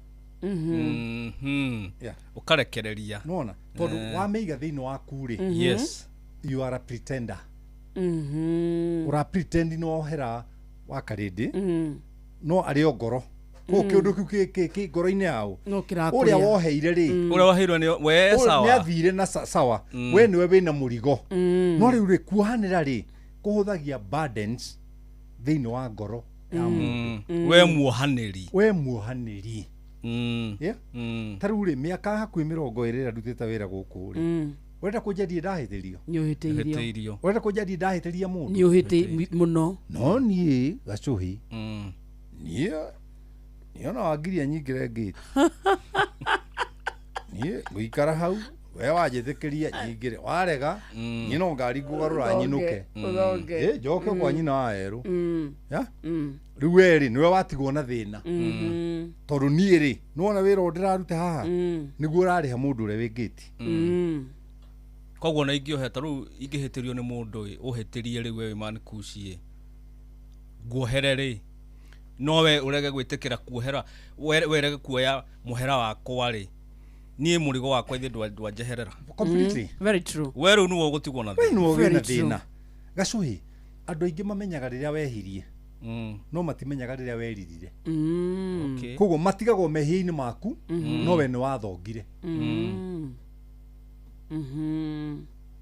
Yeah. Ũkarekereria. Nona tondũ wamĩiga thĩinĩ waku rĩ, Yes. you are a pretender. Ũra pretend nĩ wohera wakarĩndĩ, no arĩ o ngoro kũu, kĩũndũ kĩu kĩ ngoro-inĩ yao. No kĩrakũrĩa. Ũrĩa woheire rĩ, Ũrĩa waheirwo nĩ we sawa. Nĩ athire na sawa. We nĩwe wĩna mũrigo. No rĩu rĩ, kuohanĩra rĩ, kũhũthagia burdens thĩinĩ wa ngoro ya mũndũ. We muohanĩri. We muohanĩri. Yeah? Ta rĩu rĩ, mĩaka hakuhĩ 20 ĩrĩa ndutĩte wĩra gũkũ rĩ, ũrenda kũnjendie ndahĩtĩrio? Nĩ ũhĩtĩirio. Hĩtĩirio. Ũrenda kũnjendie ndahĩtĩria mũndũ? Nĩ ũhĩtĩ mũno. No niĩ gacũhĩ, niĩ ona wangiria nyingĩre ngĩti, niĩ ngũikara hau. We wanjĩtĩkĩria nyingĩre, warega, niĩ no ngari ngũgarũra nyinũke. Ũthonge. Ĩ, njoke kwa nyina wa erũ. Ya? Rĩu we rĩ, nĩwe watigwo na thĩna, tondũ niĩ rĩ, nĩwona wĩra ũyũ ndĩraruta haha nĩguo ũrarĩha mũndũ ũrĩa wĩ ngĩti. Koguo ona ingĩohera, ta rĩu ingĩhĩtĩrio nĩ mũndũ ĩ, ũhĩtĩrie rĩu we wĩ man kuci ĩ, nguohere rĩ, no we ũrege gwĩtĩkĩra kuohera, we ũrege kuoya mũhera wakwa rĩ, niĩ mũrigo wakwa ithe ndwanjeherera. Completely. Very true. We rĩu nĩwe ũgũtigwo na We thĩna. nĩwe Very wĩna true. thĩna. Gacũhĩ, andũ aingĩ mamenyaga rĩrĩa wehirie, no matimenyaga rĩrĩa weririre. Okay. Koguo matigagwo mehia-inĩ maku, no we nĩ wathongire.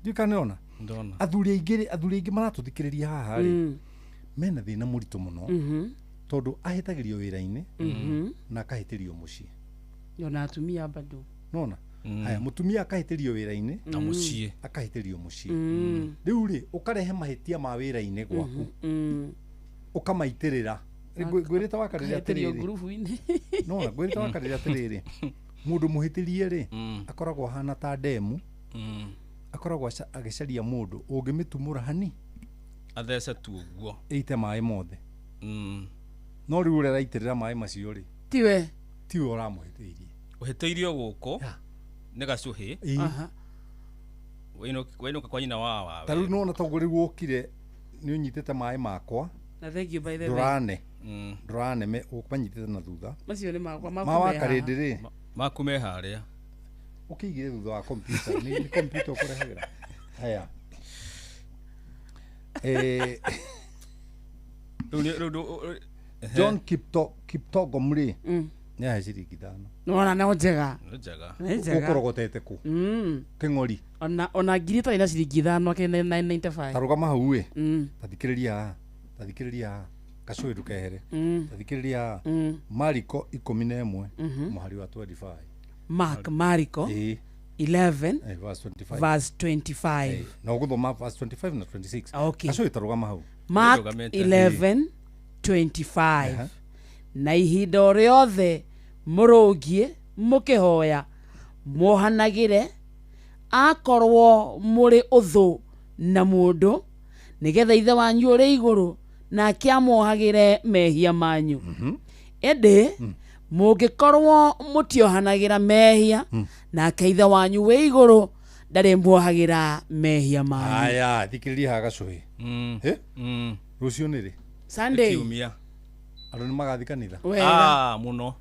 Ndiũĩ kana nĩwona. Ndona. Athuri aingĩ maratũthikĩrĩria haha rĩ, mena thĩna mũritũ mũno, tondũ ahĩtagĩrio wĩra-inĩ na akahĩtĩrio mũciĩ. Ona atumia bado. Nona haya, mũtumia akahĩtĩrio wĩra-inĩ Na mũciĩ. Akahĩtĩrio mũciĩ. Rĩu rĩ, ũkarehe mahĩtia ma wĩra-inĩ gwaku, ũkamaitĩrĩra. Ngwĩrĩte wakarĩria Kahĩtĩrio atĩrĩrĩ, ngurubu-inĩ. Nona ngwĩrĩte wakarĩria atĩrĩrĩ, mũndũ mũhĩtĩrie rĩ, akoragwo ahana ta ndemu, akoragwo agĩcaria mũndũ ũngĩmĩtumũra hani Athece tu ũguo. ĩite maĩ mothe. No rĩu ũrĩa araitĩrĩra maĩ macio rĩ, Tiwe. Tiwe ũramũhĩtĩirie. Ũhĩtĩirio gũkũ nĩ gacũhĩ. Ĩĩ. Wainũka kwa nyina wa wawe. Ta rĩu nona toguo rĩu ũkire nĩ ũnyitĩte maĩ makwa. Na thank you, by the way. Ndũrane ndũrane ũmanyitĩte na thutha. Macio nĩ makwa. Ma Maku me haha. wakarĩndĩ rĩ, maku me harĩa. Ũkĩigire thutha wa kompyuta. Nĩ kompyuta ũkũrehagĩra haya. Rĩu nĩ- rĩu ndũ- John Kiptogom rĩ, nĩ ahe ciringi 5. Nĩwona no njega. Nĩ njega. Nĩ njega. Ũkũrogotete kũ? Kĩng'ori. Ona 5,000 na ciringi 5 ake nĩ 995. Ta rũgama hau ĩ. Tathikĩrĩria haha, tathikĩrĩria haha, gacũĩ ndũkehere. Tathikĩrĩria haha. Mariko 11, mũhari wa 25. Mark, Mariko Ĩĩ. 11, Verse 25. verse 25. Na ũgũthoma verse 25 na 26. Okay. Gacũĩ, ta rũgama hau. Mark 11 25. Na ihinda o rĩothe mũrũngiĩ mũkĩhoya, muohanagĩre akorwo mũrĩ ũthũ na mũndũ, nĩgetha ithe wanyu ũrĩ igũrũ nake amwohagĩre mehia manyu. Ĩndĩ mũngĩkorwo mũtiohanagĩra mehia, nake ithe wanyu wĩ igũrũ Ndarĩmuohagĩra mehia manyu. Aya, thikĩrĩria haha gacuhi. Rũciũ nĩ rĩ? Sunday. Kiumia. Andũ nĩ magathiĩ kanitha? Wega. Ah, mũno.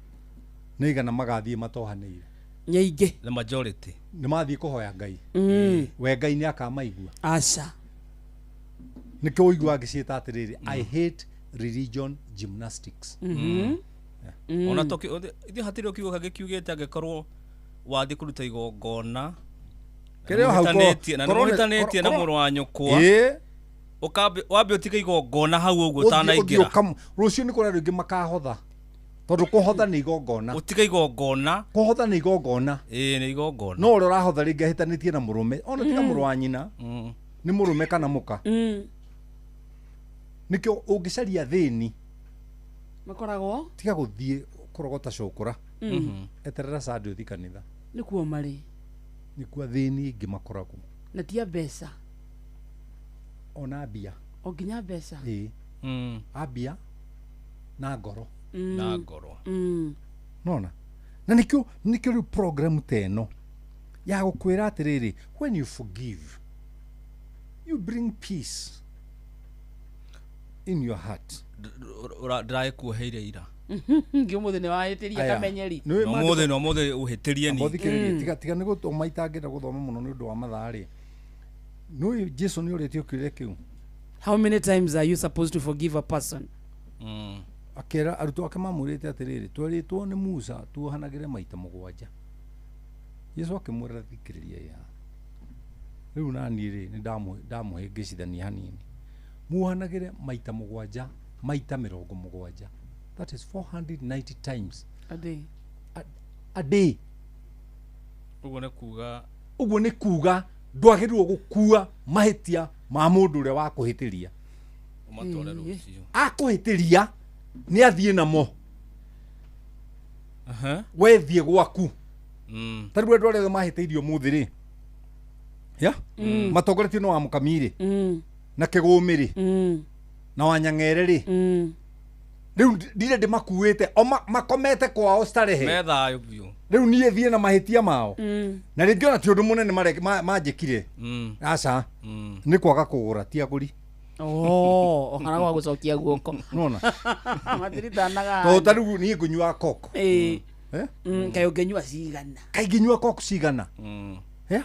Nĩ igana magathiĩ matohanĩire? Nyingĩ. The majority. Nĩ mathiĩ kũhoya Ngai? We Ngai nĩ akamaigua? Aca. Nĩkĩo ũiguaga ngĩciĩta atĩrĩrĩ, I hate religion gymnastics. Ona toki ithuĩ hatirĩ o kiugo kangĩ kiugĩte angĩkorwo wathiĩ kũruta igongona Kĩrĩa o hau na nĩmũhĩtanĩtie na mũrũ wa nyũkwa, Ĩĩ. ũkambe wambe ũtige igongona hau ũguo Ũthiĩ- ũthiĩ ũtanaingĩra. Rũciũ nĩ kũrĩ andũ aingĩ makahotha, tondũ kũhotha nĩ igongona. Ũtige igongona. Kũhotha nĩ igongona. Ĩĩ, nĩ igongona. No ũrĩa ũrahotha rĩngĩ ahĩtanĩtie na mũrũme, ona tiga mũrũ wa nyina, nĩ mũrũme kana mũka. Nĩkĩo ũngĩcaria thĩni, Makoragwo tiga gũthiĩ kũrogota cũkũra. Eterera Sunday ũthiĩ kanitha. Nĩkuo marĩ. Nĩkuo athĩni aingĩ makoragwo. Na ti a mbeca. Ona mbia. O nginya mbeca. Ĩĩ. Ambia na ngoro. Na ngoro. Nona na nĩkĩo rĩu program ta ĩno ya gũkwĩra atĩrĩrĩ, when you forgive you bring peace in your heart. Ndĩragĩkuoheire ira. Ngĩ ũmũthĩ nĩ wahĩtĩria Aya. kamenyeri. Nĩũĩ Na maandĩko- ũmũthĩ na ũmũthĩ ũhĩtĩrie Amba ningĩ. ũthikĩrĩrie, tiga nĩ gũthoma itangĩenda gũthoma mũno nĩ ũndũ wa mathaa rĩ. Nĩũĩ Jesu nĩ ũrĩtie kĩũria kĩu. How many times are you supposed to forgive a person? Akera arutwo ake mamwĩrĩte atĩrĩrĩ, twerĩtwo nĩ Musa tuohanagĩre maita 7. Jesu akĩmwĩra, thikĩrĩria ya rĩu naniĩ rĩ, nĩ ndamũhĩngĩcithania hanini. Muohanagĩre maita 7 maita 70. That is 490 times A day. A day. Ũguo nĩ kuga, ũguo nĩ kuga ndwagĩrĩirwo gũkua mahĩtia ma mũndũ ũrĩa wakũhĩtĩria. Ũmatware rũciũ. Akũhĩtĩria nĩ athiĩ namo. We thiĩ gwaku. Ta rĩu andũ arĩa othe mahĩtĩirio ũmũthĩ rĩ, ya matongoretio nĩ wa Mũkami rĩ, na Kĩgũmĩ rĩ, na Wanyang'ere rĩ, rĩu ndirĩ ndĩmakuĩte, o makomete kwao starehe. Me thayũ biũ. Rĩu niĩ thiĩ na mahĩtia mao. Na rĩngĩ ona ti ũndũ mũnene manjĩkire. Aca. Nĩ kwaga kũgũra, ti agũri. Oh, kana gwa gũcokia guoko. Nona. Matiritanaga. Tondũ ta rĩu niĩ ngũnyua Coke. Ĩĩ. Eh? Kaĩ ũngĩnyua cigana? Kaĩ ingĩnyua Coke cigana? Eh?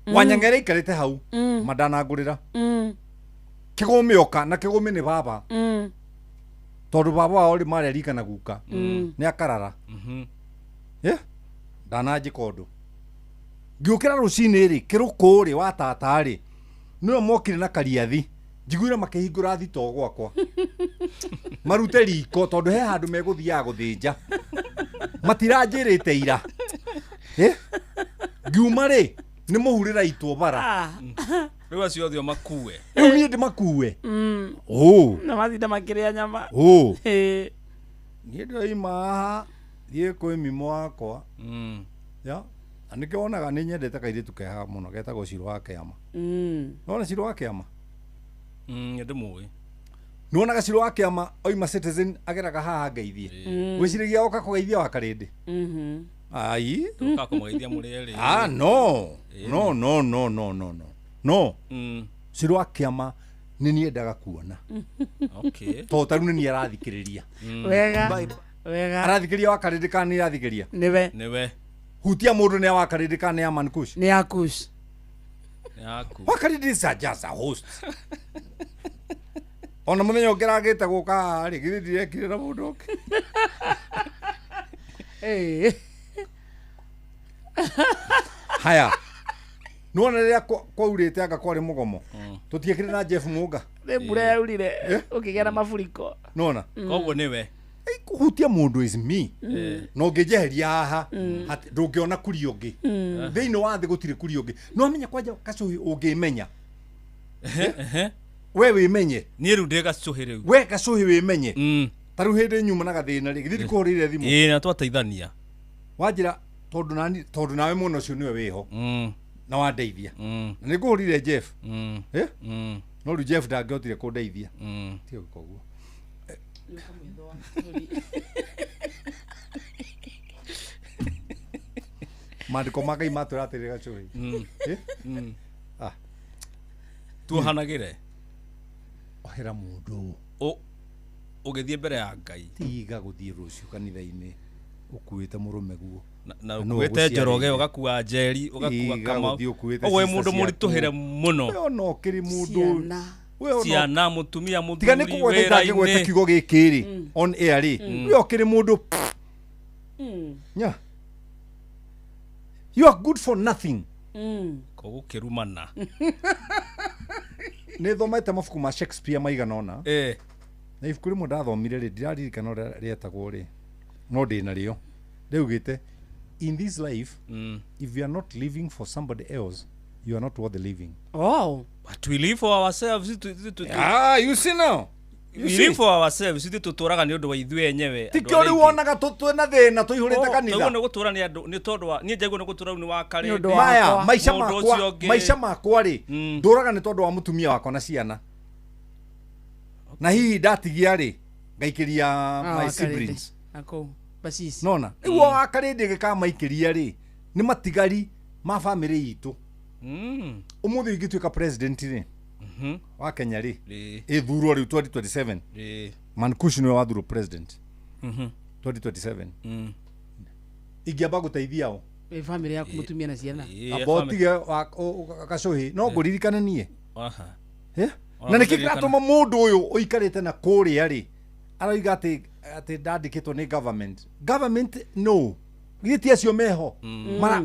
Wanyang'ere aikarĩte hau, mandanangũrĩra. Kĩgũmĩ oka, na Kĩgũmĩ nĩ baba. Tondũ baba wao rĩ marĩa rika na guka. Nĩ akarara. Eh? Ndananjĩka ũndũ. Ngĩũkĩra rũcinĩ rĩ, kĩrũkũ rĩ, wa tata rĩ, nĩwe mokire na kariathi. Njiguire makĩhingũra thitoo gwakwa. Marute riko tondũ he handũ megũthiaga gũthĩnja. Matiranjĩrĩte ira. Eh? Ngiuma rĩ, nĩ mũhurĩra itwo bara. Rĩu acio othe makue. Rĩu niĩ ndĩmakue. Ũ. Na matinda makĩrĩa nyama. Ũ. Ĩĩ. Niĩ ndĩroima haha thiĩ kwĩ mimo wakwa. Ya. Na nĩkĩo wonaga nĩ nyendete kairĩtu kehaga mũno getagwo Ciro wa Kĩama. Nĩwona Ciro wa Kĩama? Nĩ ndĩmũĩ. Nĩwonaga Ciro wa Kĩama oima Citizen ageraga haha ngeithie. Gwĩciragia oka kũgeithia wa Karĩndĩ. Ai. Tũkaga kũmũgeithia mũrĩ erĩ. Ah, no. No, no, no, no, no, no. No. Ciro wa Kĩama nĩ niĩ endaga kuona. Okay. Tondũ ta rĩu nĩ niĩ arathikĩrĩria. Wega. Wega. Arathikĩrĩria wa Karĩndĩ kana nĩ arathikĩrĩria? Nĩwe. Nĩwe. Hutia mũndũ nĩ wa Karĩndĩ kana nĩ ya Mankush? Nĩ ya Kush. Nĩ yaku. Wa Karĩndĩ is a just a host. Ona mũthenya ũngĩ aragĩte gũka haha rĩ, githĩ ndirekire na mũndũ ũngĩ? Ĩĩ. Haya. Nĩwona rĩrĩa kwaurĩte anga kwarĩ mũgomo. Tũtiekire na Jeff Mũnga. Nĩ mbura yaurire, ũkĩgĩa na maburiko. Nĩwona? Koguo nĩwe. Kũhutia mũndũ is me. Na ũngĩnjeheria haha, ndũngĩona kuri ũngĩ. Thĩinĩ wa thĩ gũtirĩ kuri ũngĩ. No amenya kwanja gacũhĩ ũngĩmenya. We wĩmenye. Niĩ rĩu ndĩ gacũhĩ rĩu. We gacũhĩ wĩmenye. Ta rĩu hĩndĩ nyuma na gathĩna rĩ, githĩ ndikũhũrĩire thimũ? Ĩĩ, na twateithania. Wanjĩra tondũ nani, tondũ nawe mwena ũcio nĩwe wĩho. Na wandeithia. Na nĩ ngũhũrĩire Jeff. Eh? No rĩu Jeff ndangĩhotire kũndeithia. Tiga gwĩka ũguo. Maandĩko ma Ngai matwĩra atĩrĩrĩ gacũhĩ. Eh? Ah. Tuohanagĩre. Ohera mũndũ. Ũgĩthiĩ mbere ya Ngai. Tiga gũthiĩ rũciũ kanitha-inĩ ũkuĩte mũrũme guo. Na ũkuĩte Njoroge, ũgakua Njeri, ũgakua Kamau. Ũguo wĩ mũndũ mũritũhĩre mũno. We ona ũkĩrĩ mũndũ. We ona- Ciana, mũtumia, mũthuri, Tiga nĩ kũgweta itangĩgweta wĩra-inĩ. kiugo gĩkĩ rĩ on air rĩ. We ũkĩrĩ mũndũ nya. You are good for nothing. Kũgũkĩrumana. Nĩ thomete mabuku ma Shakespeare maigana ũna. Eh. Na ibuku rĩmwe ndathomire rĩ ndiraririkana ũrĩa rĩetagwo rĩ no ndĩ narĩo rĩaugĩte in this life if you are not living for somebody else you are not worth living. Oh. But we live for ourselves. Ah, you see now. You We see? live for ourselves. Ithuĩ tũtũraga nĩ ũndũ wa ithuĩ enyewe. Ti kĩo rĩu wonaga twĩna thĩna tũihũrĩte kanitha. Tũguo nĩ gũtũra nĩ andũ nĩ tondũ wa niĩ njaiguo nĩ gũtũra rĩu nĩ wa karĩndĩ. Maya maica Mũndũ makwa ũcio ũngĩ. maica makwa rĩ ndũraga nĩ tondũ wa mũtumia wakwa na ciana. Na hihi ndatigia rĩ ngaikĩria my siblings. Nakũu. Bacisi. Nona rĩu o wa karĩndĩ gĩkamaikĩria rĩ nĩ matigari ma bamĩrĩ itũ. Ũmũthĩ ingĩtuĩka president rĩ wa Kenya rĩ ĩthurwo rĩu 2027 Mankush nĩwe wathurwo president 2027 ingĩamba gũteithia o Ĩ bamĩrĩ yaku mũtumia na ciana. amba ũtige gacũhĩ no ngũririkane niĩ. Aha. Eh? Ona Na nĩkĩ kũririkana. kĩratũma mũndũ ũyũ ũikarĩte na kũrĩa rĩ aroiga atĩ atĩ ndandĩkĩtwo nĩ government government no githĩ ti acio meho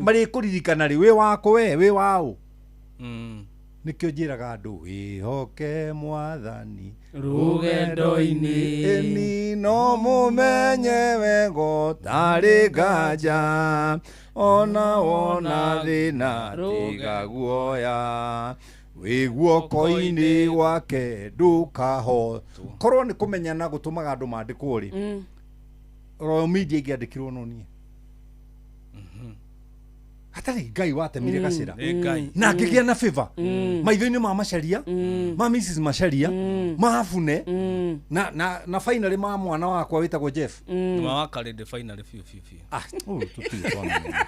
marĩkũririkana rĩ wĩ wakũ we wĩ waũ nĩkĩo njĩraga andũ wĩhoke mwathani Rũgendo-inĩ. ĩni no mũmenye wego tarĩ nganja ona wona thĩna tiga guoya wĩ guoko-inĩ gwake ndũkaho korwo nĩ kũmenyana gũtũmaga andũ mandĩkwo rĩ Royal Media ingĩandĩkirwo no niĩ hatarĩ Ngai watemire gacĩra Nĩ Ngai. na ngĩgĩa na favor maitho-inĩ ma Macharia ma Mrs Macharia ma Abune na na na finally ma mwana wakwa wĩtagwo Jeff. Nĩ wa karĩndĩ finally biũ biũ biũ. Ah, ũyũ tũtirĩ twamenya.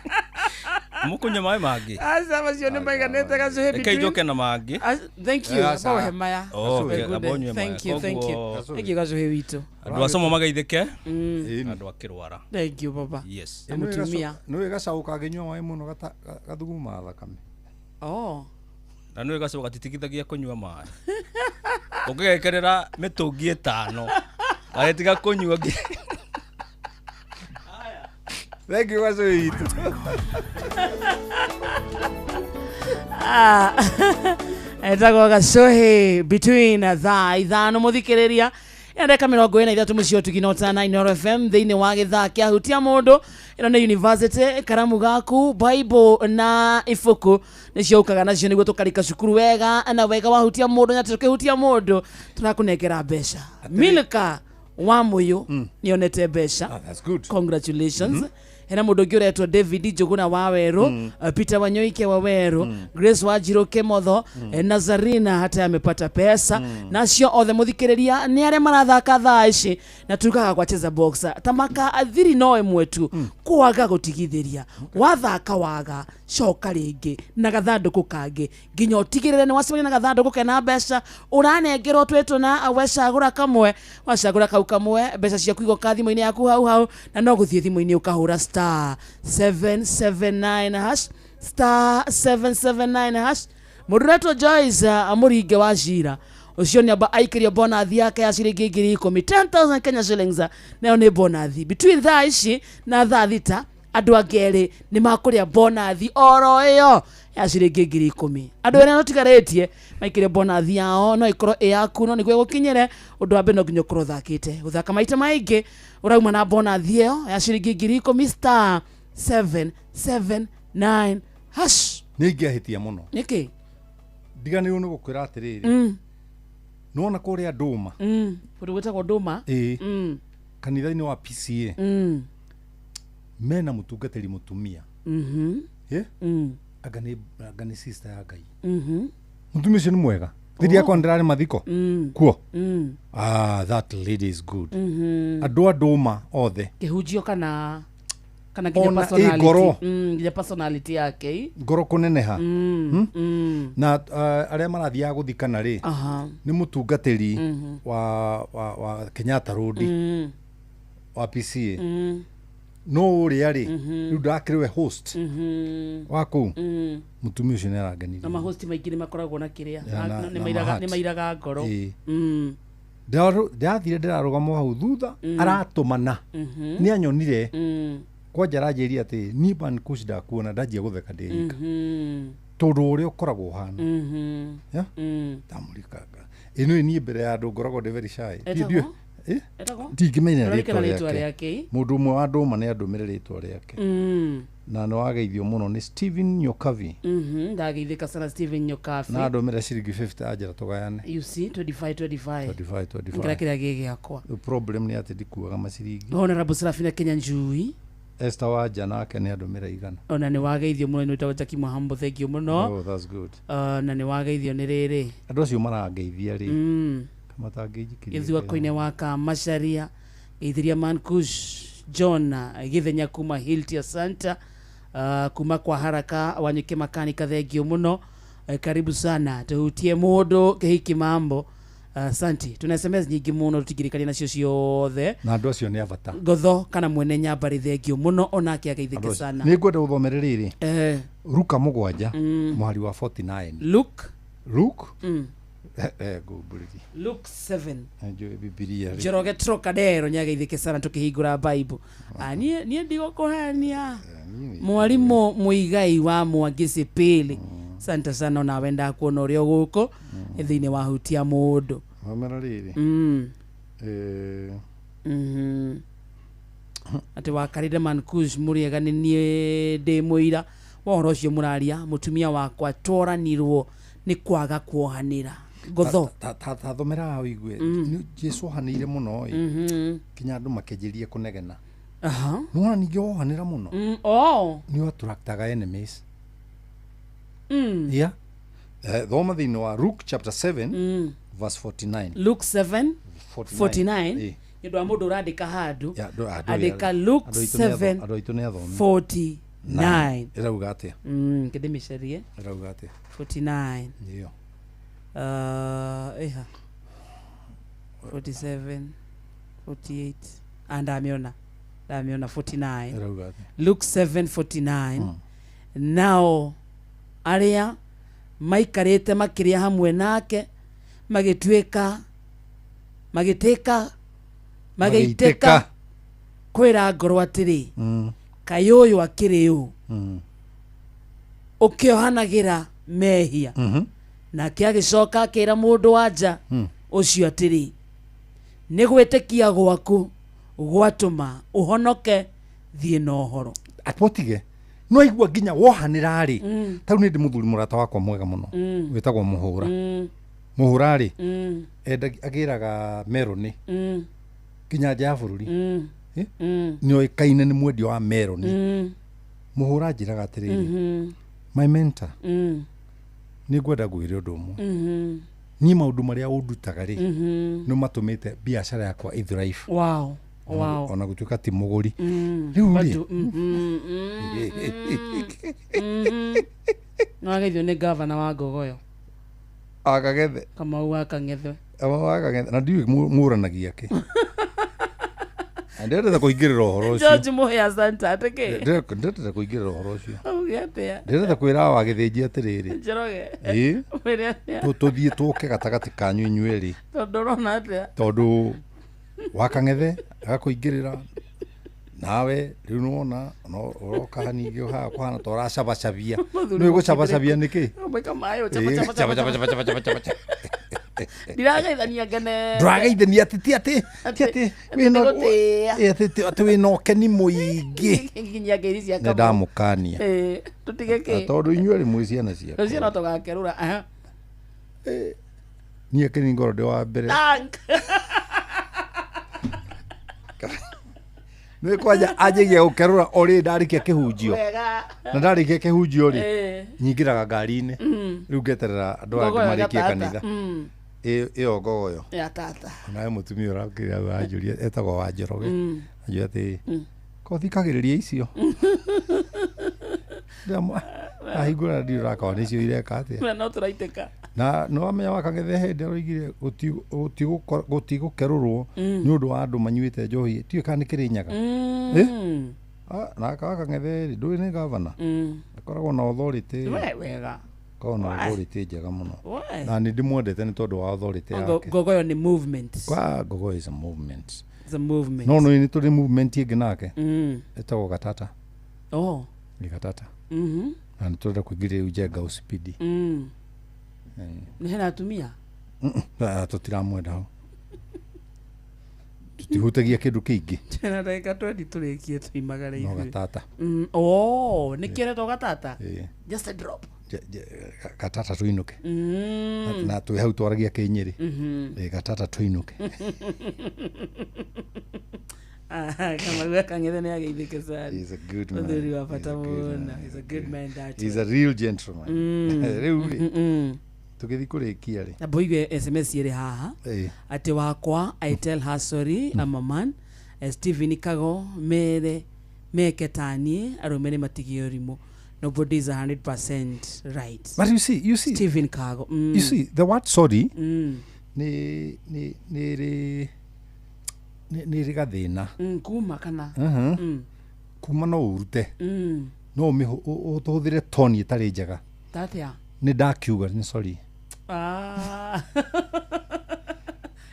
Mũkũnyua maĩ mangĩ. Aca macio nĩ maiganĩte gacũhĩ Reke between. njoke na mangĩ. Thank you. Eh, aca. Amba ũhe maya. Oh, Very okay, good. amba ũnyue maya. Thank you, thank you. Koguo- Thank you gacũhĩ witũ. Andũ a Somo magaithĩke. Andũ a kĩrwara. Thank you baba. Yes. Na mũtumia. Nĩ gacaũ kangĩnyua maĩ mũno gathugumaga thakame. Oh. Na nĩ gacaũ gatitigithagia kũnyua maĩ. Ũngĩgekerera mĩtũngi ĩtano gagĩtiga kũnyua Thank you gacũhĩ witũ. Ah. Etagwo gacũhĩ between thaa 5 mũthikĩrĩria ĩno ndagĩka 43 mũciĩ ũtugi na ũtana Inooro FM thĩinĩ wa gĩthaa kĩa hutia mũndũ. Ĩno nĩ university karamu gaku bible na ibuku nĩcio ũkaga nacio nĩguo tũkarika cukuru wega na wega wa hutia mũndũ na tũkĩhutia mũndũ tũrakũnengera mbeca. Milka wa Mũyũ nĩonete mbeca. That's good. Congratulations. Hena mũndũ ũngĩ ũretwo David Njũgũna wa Werũ, Peter Wanyoike wa Werũ, Grace Wanjirũ Kĩmotho, Nazarina hata amepata pesa. Nacio othe mũthikĩrĩria nĩ arĩa marathaka thaa ici na tugaga kwa cheza boxer tamaka athiri no ĩmwe tu kwaga gũtigithĩria wathaka waga coka rĩngĩ na gathandũkũ kangĩ nginya ũtigĩrĩre nĩ wacemania na gathandũkũ kena mbeca ũranengerwo twĩtũ na wecagũra kamwe wacagũra kau kamwe mbeca ciaku igoka thimũ-inĩ yaku hau hau na no gũthiĩ thimũ-inĩ ũkahũra star 779 hash star 779 hash. Mũndũ ũretwo Joyce Mũringe wa Cira ũcio nĩ amba aikĩrio bonathi yake ya ciringi 10,000 10,000 Kenya shillings nayo nĩ bonathi between thaa ici na thaa 6 andũ angĩ erĩ nĩ makũrĩa bonathi oro ĩyo ya ciringi 10,000. Andũ erĩ no tigarĩtie maikĩrie bonathi yao no ĩkorwo ĩ yaku no nĩguo ĩgũkinyĩre ũndũ wa mbere no nginya ũkorwo ũthakĩte gũthaka maita maingĩ ũrauma na bonathi ĩyo ya ciringi 10,000 star 779 hash. Nĩ ingĩahĩtia mũno. Nĩkĩ? Ndiganĩirwo nĩ gũkwĩra atĩrĩrĩ. Nĩwona kũrĩa Ndũma. Kũndũ gwĩtagwo Ndũma. Ĩĩ. Kanitha-inĩ wa PCA. Mena mũtungatĩri mũtumia. Anga nĩ sister ya Ngai. Mũtumia ũcio nĩ mwega. Thiri yakwa ndĩrarĩ mathiko. Kuo. Ah, that lady is good. Andũ a Ndũma othe. Kĩhunjio kana Kana nginya Ona ĩ personality. ngoro. Nginya personality yake. Ngoro kũneneha. Na arĩa marathiaga gũthikana rĩ, nĩ mũtungatĩri wa Kenyatta Road, wa PCA. No ũrĩa rĩ, rĩu ndakĩrĩ we host wa kũu. Mũtumia ũcio nĩ arangenirie. Na mahosti maingĩ nĩ makoragwo na kĩrĩa Ya, na na nĩ mairaga mahat. nĩ mairaga ngoro. Ĩĩ. Ndĩrathire ndĩrarũgama hau thutha, aratũmana, nĩ anyonire. Kwanja aranjĩria atĩ niĩ Man Kush ndakuona ndanjia gũtheka ndĩ ika, tondũ ũrĩa ũkoragwo ũhana. Yeah? Ndamũrikanga ĩno niĩ mbere ya andũ ngoragwo ndĩ very shy. Niĩ Etagwo? Eh? Etagwo? Ndingĩmenya Ndũrarikana rĩtwa rĩtwa rĩake. rĩake. Mũndũ ũmwe wa ndũma nĩ andũmĩre rĩtwa rĩake, na nĩ wageithio mũno nĩ Steven Nyokavi. Ndageithĩka sana Steven Nyokabi. Na andũmĩre ciringi 50 anjĩra tũgayane. You see, 25 25. 25 25. Ngĩra kĩrĩa gĩ gĩakwa. The problem nĩ atĩ ndikuaga maciringi. Honorable Serafina Kenya Njui. Esther Wanja nake nĩ andũmĩre 100. Ona nĩ wageithio mũno nĩ wĩtagwo Jackie Muhambo, thank you mũno. Oh, that's good. Na nĩ wageithio nĩ rĩrĩ. Andũ acio marangeithia rĩ, matangĩnjikiria. Gĩthua-inĩ wa Kamacharia, geithiria Mankush John Gĩthenya kuma Hiltia Santa, kuma kwa Haraka Wanyuke Makanika, thengio mũno. Karibu sana tuhutie mũndũ kĩhiki mambo. Santi tuna SMS nyingĩ mũno tũtingĩrĩkania nacio ciothe. Na andũ acio nĩ a bata. Ngotho kana mwene nyambarĩ, thengio mũno onake Andũ ageithĩke acio. sana. Nĩ ngwenda gũthomere rĩrĩ, Ruka 7 mũhari wa 49. Luke. Luke. Ngumbũrĩrie. Luke 7. Njũĩ Bibilia rĩ. Njoroge Trocadero nĩageithĩke sana tũkĩhingũra Bible. Ah, niĩ ndigũkũhenia mwarimũ Mũigai wa Mwangi Sipili, santa sana onawe ndakuona ũrĩa gũkũ thĩinĩ wa hutia mũndũ. Thomera rĩrĩ. Atĩ wakarire Mankush mũrĩega, nĩ niĩ ndĩ mũira wa ũhoro ũcio mũraria, mũtumia wakwa tworanirwo nĩ kwaga kuohanĩra. Ngotho. Ta thomera haha ũigue. Jesu ohanĩire mũno ĩ, kinya andũ makĩanjĩrĩria kũnegena. Nĩwona ningĩ wohanĩra mũno, Oh. nĩ attractaga enemies. Yeah. Thoma thĩinĩ wa Luke chapter 7 verse 49. Luke 7 49. 49. Ĩ. Nĩ ũndũ wa mũndũ ũrandĩka handũ. Ya, Andĩka Luke andũ aitũ nĩ 7 andũ aitũ nĩ athomi. 49. Ĩrauga atĩa? Kĩndĩmĩcarie. Ĩrauga atĩa? 49. Nĩyo. Ĩha 47 48. Ah, ndamĩona ndamĩona 49. Ĩrauga atĩa? Luke 7:49. Nao arĩa maikarĩte makĩrĩa hamwe nake magĩtuĩka magĩtĩka magĩitĩka Magĩitĩka. kwĩra ngoro atĩrĩ, kaĩ ũyũ akĩrĩ ũ ũkĩohanagĩra mehia? Nake agĩcoka akĩra mũndũ wa nja ũcio atĩrĩ, nĩ gwĩtĩkia gwaku gwatũma ũhonoke, thiĩ na ũhoro. Atwotige no aigua nginya wohanĩra rĩ, tarĩu nĩ ndĩ mũthuri mũrata wakwa mwega mũno wĩtagwo Mũhũra. Mũhũra rĩ, agĩraga meroni nginya nja ya bũrũri. Eh? Nĩ oĩkaine nĩ mwendia wa meroni. Mũhũra anjĩraga atĩrĩrĩ, my mentor, nĩ ngwenda ngwĩre ũndũ ũmwe. Niĩ maũndũ marĩa ũndutaga rĩ, nĩ matũmĩte biacara yakwa ĩthrive. Wow. Wow. Ona gũtuĩka ti mũgũri. Rĩu rĩ, Bado, nĩwageithio nĩ gavana wa Ngogoyo. Akagethe. Kamau wa Kang'ethe. Kamau wa Kang'ethe, na ndiũĩ mũranagia kĩ. Na ndĩrenda kũingĩrĩra ũhoro ũcio. George Mũhĩa Santa atĩkĩ? Ndĩrenda kũingĩrĩra ũhoro ũcio. Auge atĩa? Ndĩrenda kwĩra wa gĩthĩnji atĩrĩrĩ, Njoroge. Ĩĩ. Ũmwĩre atĩa? Tũthiĩ tũke gatagatĩ kanyu inyuĩ erĩ. Tondũ ũrona atĩa? Tondũ wa Kang'ethe agakũingĩrĩra nawe rĩu nĩwona no ũroka ningĩ haha kũhana ta ũracabacabia. Mũthuri Nĩũĩ gũcabacabia nĩkĩ? Ũmwĩka maĩ, ũcaba, Ĩĩ, caba, caba, caba, caba, caba, caba, caba. Ndirageithania ngene. Ndũrageithania atĩ ti atĩ ti atĩ wĩna Nĩgũtĩĩa. ĩ, atĩ atĩ wĩna ũkeni mũingĩ. Nginya ngeithi cia Nĩ Kamau. ndamũkania. Ĩĩ, tũtige Na kĩ? tondũ inyuĩ erĩ mwĩ ciana ciakwa. Rũciũ no tũgakerũra. Aha. Niĩ kĩni ngorwo ndĩ wa mbere. Thank. Nĩ kwanja anjagia gũkerũra o rĩrĩ ndarĩkia kĩhunjio. Wega. Na ndarĩkia kĩhunjio rĩ, Ĩĩ. nyingĩraga ngari-inĩ. Rĩu ngeterera andũ aya angĩ Ngogoyo marĩkie ya tata. kanitha. Ĩyo ngogoyo. Ya tata. Onawe mũtumia ũrakĩra anjũria etagwo wa Njoroge. Anjũria atĩ Ko thikagĩrĩria icio ahingũra ndio rakawa nĩcio ireka atĩa. Na no tũraitĩka. Na nĩ wamenya Wakang'ethe hĩndĩ aroigire gũtigũkerũrwo nĩ ũndũ wa andũ manyuĩte njohi, tiũĩ kana nĩ Kĩrĩnyaga. Eh? Ah, na Wakang'ethe rĩ, ndũĩ nĩ gavana, akoragwo na authority. We wega. Akoragwo na authority njega mũno. We. Na nĩ ndĩmwendete nĩ tondũ wa authority yake. Ngogoyo nĩ movement. Kwa Ngogoyo is a movement. It's a movement. No nĩ tũrĩ movement ĩngĩ nake ĩtagwo Gatata. Oh. Nĩ Gatata. Na nĩ tũrenda kũingĩria rĩu Njenga ũcipidi. Nĩ hena atumia. Tũtiramwenda hau, tũtihutagia kĩndũ kĩingĩ. Na ndagĩka 20 tũrĩkie tuimagare No ithuĩ. Gatata. Oh, nĩ kĩoretwo Gatata. Ĩĩ. Just a drop. Gatata tũinũke. Na twĩ hau twaragia kĩnyĩrĩ. Ĩĩ, Gatata tũinũke. Kamau Kang'ethe nĩ ageithĩke sana. He's a good man. Mũthuri wa bata He's a good mũno. man. He's a good man that. He's a real gentleman. Rĩu rĩ, tũgĩthiĩ kũrĩkia rĩ, Na boigue SMS ĩrĩ haha. Ĩĩ. Atĩ wakwa I tell her sorry, I'm a man. Stephen Kago mere meke taniĩ arũme nĩ matigie ũrimũ. Nobody is 100% right. But you see, Stephen Kago. You see the word sorry nĩ nĩ nĩ ĩrĩ nĩ ĩrĩ gathĩna. Kuma kana. Kuma no ũrute, no ũhũthĩre toni ĩtarĩ njega. Tatia. Nĩ ndakiuga nĩ sorry. Ah.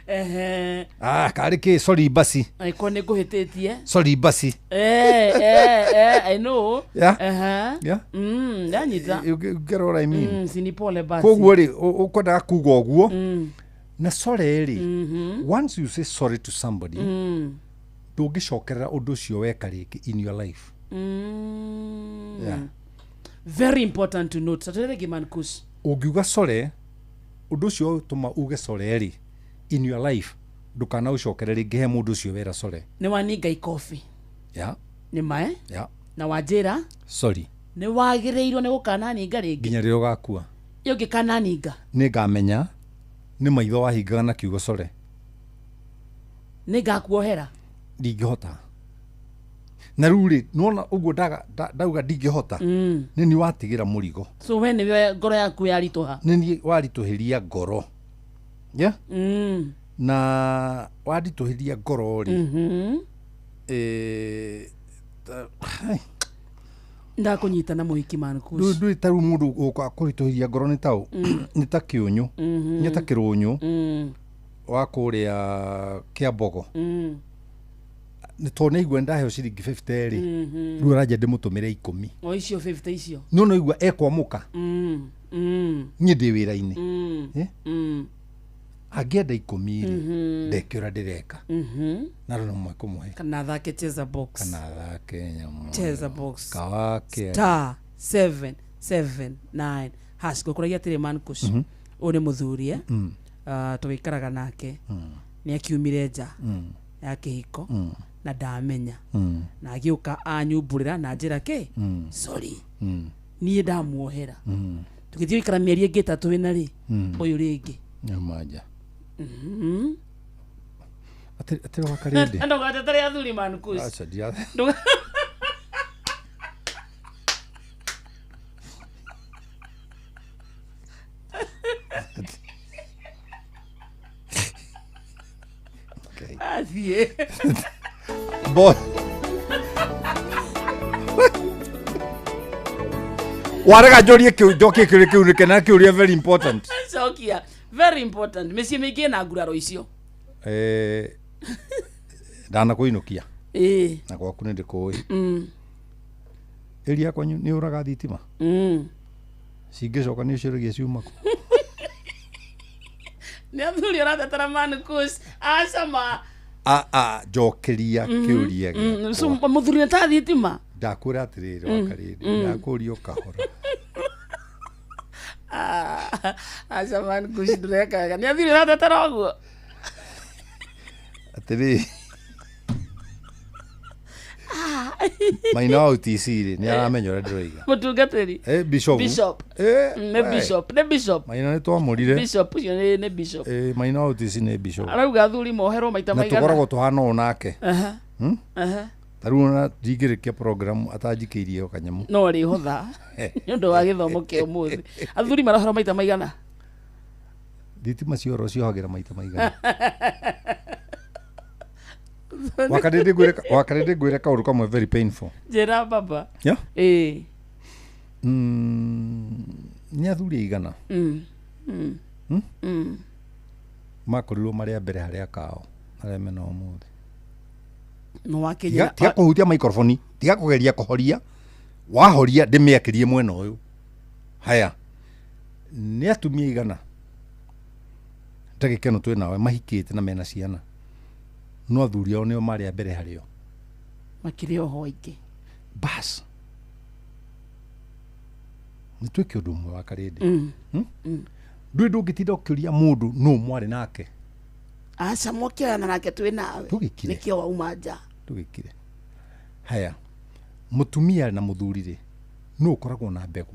Ehe. Ah, karĩ kĩ sorry basi. Angĩkorwo nĩ ngũhĩtĩtie. Sorry basi. Eh, eh, eh, I know. Yeah. Ehe. Yeah. Ndanyita. You get what I mean? Si ni pole basi. Koguo rĩ, ũkwendaga kuga ũguo na sorry rĩ, once you say sorry to somebody, ndũngĩcokerera ũndũ ũcio weka rĩngĩ in your life. Yeah. Very important to note. Saturday Giman Kush. Ũngiuga sorry, ũndũ ũcio ũtũma uge sorry rĩ, in your life ndũkanaũcokere rĩngĩ he mũndũ ũcio wera sorry. Nĩ waninga ikobi. Yeah. Nĩ mae. Yeah. Na wanjĩra Sorry. nĩ wagĩrĩirwo nĩ gũkananinga rĩngĩ. Nginya rĩrĩa ũgakua. Ĩ ũngĩkananinga Nĩ ngamenya nĩ maitho wahingaga na kiugo sorry. nĩ ngakuohera. Ndingĩhota. Na rĩu rĩ, nĩwona ũguo ndauga ndingĩhota, nĩ niĩ watigĩra mũrigo. So we nĩwe ngoro yaku yaritũha. Nĩ niĩ waritũhĩria ngoro. Yeah? Na wanditũhĩria ngoro rĩ, Ndakũnyita na mũhiki Man Kush. Ndũĩ ta rĩu mũndũ ũka kũritũhĩria ngoro nĩ taũ, nĩ ta kĩũnyũ, nĩ ta kĩrũnyũ wa kũrĩa Kĩambogo. Nĩ tondũ nĩ aigua ndaheo ciringi 50 rĩ, rĩu aranjia ndĩmũtũmĩre 10. O icio 50 icio. No no igua ekwamũka, niĩ ndĩ wĩra-inĩ. Eh? Angĩenda 10 rĩ, ndeke ũrĩa ndĩreka, na rĩu no mwe kũmũhe. Kana athake cheza box. Kana athake nyamũ. Cheza box. Kawake. Star 779 hash. Ngũkũragia atĩrĩ Man Kush. Ũyũ nĩ mũthuri eh? Tũgĩikaraga nake nĩ akiumire nja ya kĩhiko na ndamenya, na agĩũka anyumbũrĩra na njĩra kĩ, sorry, niĩ ndamuohera. Tũgĩthiĩ gũikara mĩeri ĩngĩ 3 ĩna rĩ, ũyũ rĩngĩ. Nĩauma nja. Atĩrĩ wakarĩndĩ. Ndũgatetere athuri Man Kush. Aca, Athiĩ. Boy. Warega njũrie kĩu, njokie kĩũria kĩu nĩkĩ, na kĩũria very important. Cokia. Very important. Mĩciĩ mĩingĩ ĩna nguraro icio. Ndanakũinũkia. Ĩĩ. Na gwaku nĩ ndĩkũĩ. Ĩria kwanyu nĩ ũraga thitima? Cingĩcoka nĩ ũcũragia ciuma kũ? Nĩ athuri ũratetera Man Kush. Aca ma. A njokeria kĩũria So gĩakwa. mũthuri nĩ ta thitima. Ndakwĩra atĩrĩrĩ, wakarĩndĩ, ndakũria ũkahora. Aca Man Kush ndũreka wega. Nĩ athuri ũratetera ũguo. Atĩrĩrĩ, Maina wa UTC rĩ, nĩ aramenya ũrĩa ndĩroiga. Mũtungatĩri. Bishop. Bishop. Nĩ We. bishop. Nĩ bishop. Maina nĩ twamũrire. Bishop ũcio nĩ bishop. Maina wa UTC nĩ bishop. Arauga athuri moherwo maita Na maigana. tũkoragwo tũhana ũũ nake. Aha. Aha. Ta rĩu ona ndingĩrĩkia program atanjikĩirie o kanyamũ. No rĩhotha nĩ ũndũ wa gĩthomo kĩa ũmũthĩ. Athuri marohora maita maigana? Thitima cioro ciohagĩra maita maigana? Wakarĩndĩ ngwĩre kaũndũ kamwe very painful. Njĩra baba. Yeah? Ĩĩ. Nĩ athuri aigana makorirwo marĩ a mbere harĩ akao arĩa mena ũmũthĩ? No wakinyĩra. Tiga kũhutia microphone, tiga kũgeria kũhoria, wahoria ndĩmĩakĩrie mwena ũyũ. Haya, nĩ atumia igana ndagĩka ĩno twĩ nawe mahikĩte na mena ciana, no athuri ao nĩo marĩ a mbere harĩo? Makĩrĩ oho aingĩ. Bas, nĩ twĩke ũndũ ũmwe wa karĩndĩ. Ndũĩ ndũngĩtinda ũkĩũria mũndũ nũ mwarĩ nake. Aca, mwakĩoyana nake twĩ nawe. Tũgĩkire. Nĩkĩo wauma nja. Tũgĩkire. Haya, mũtumia na mũthuri rĩ, nũ ũkoragwo na mbegũ?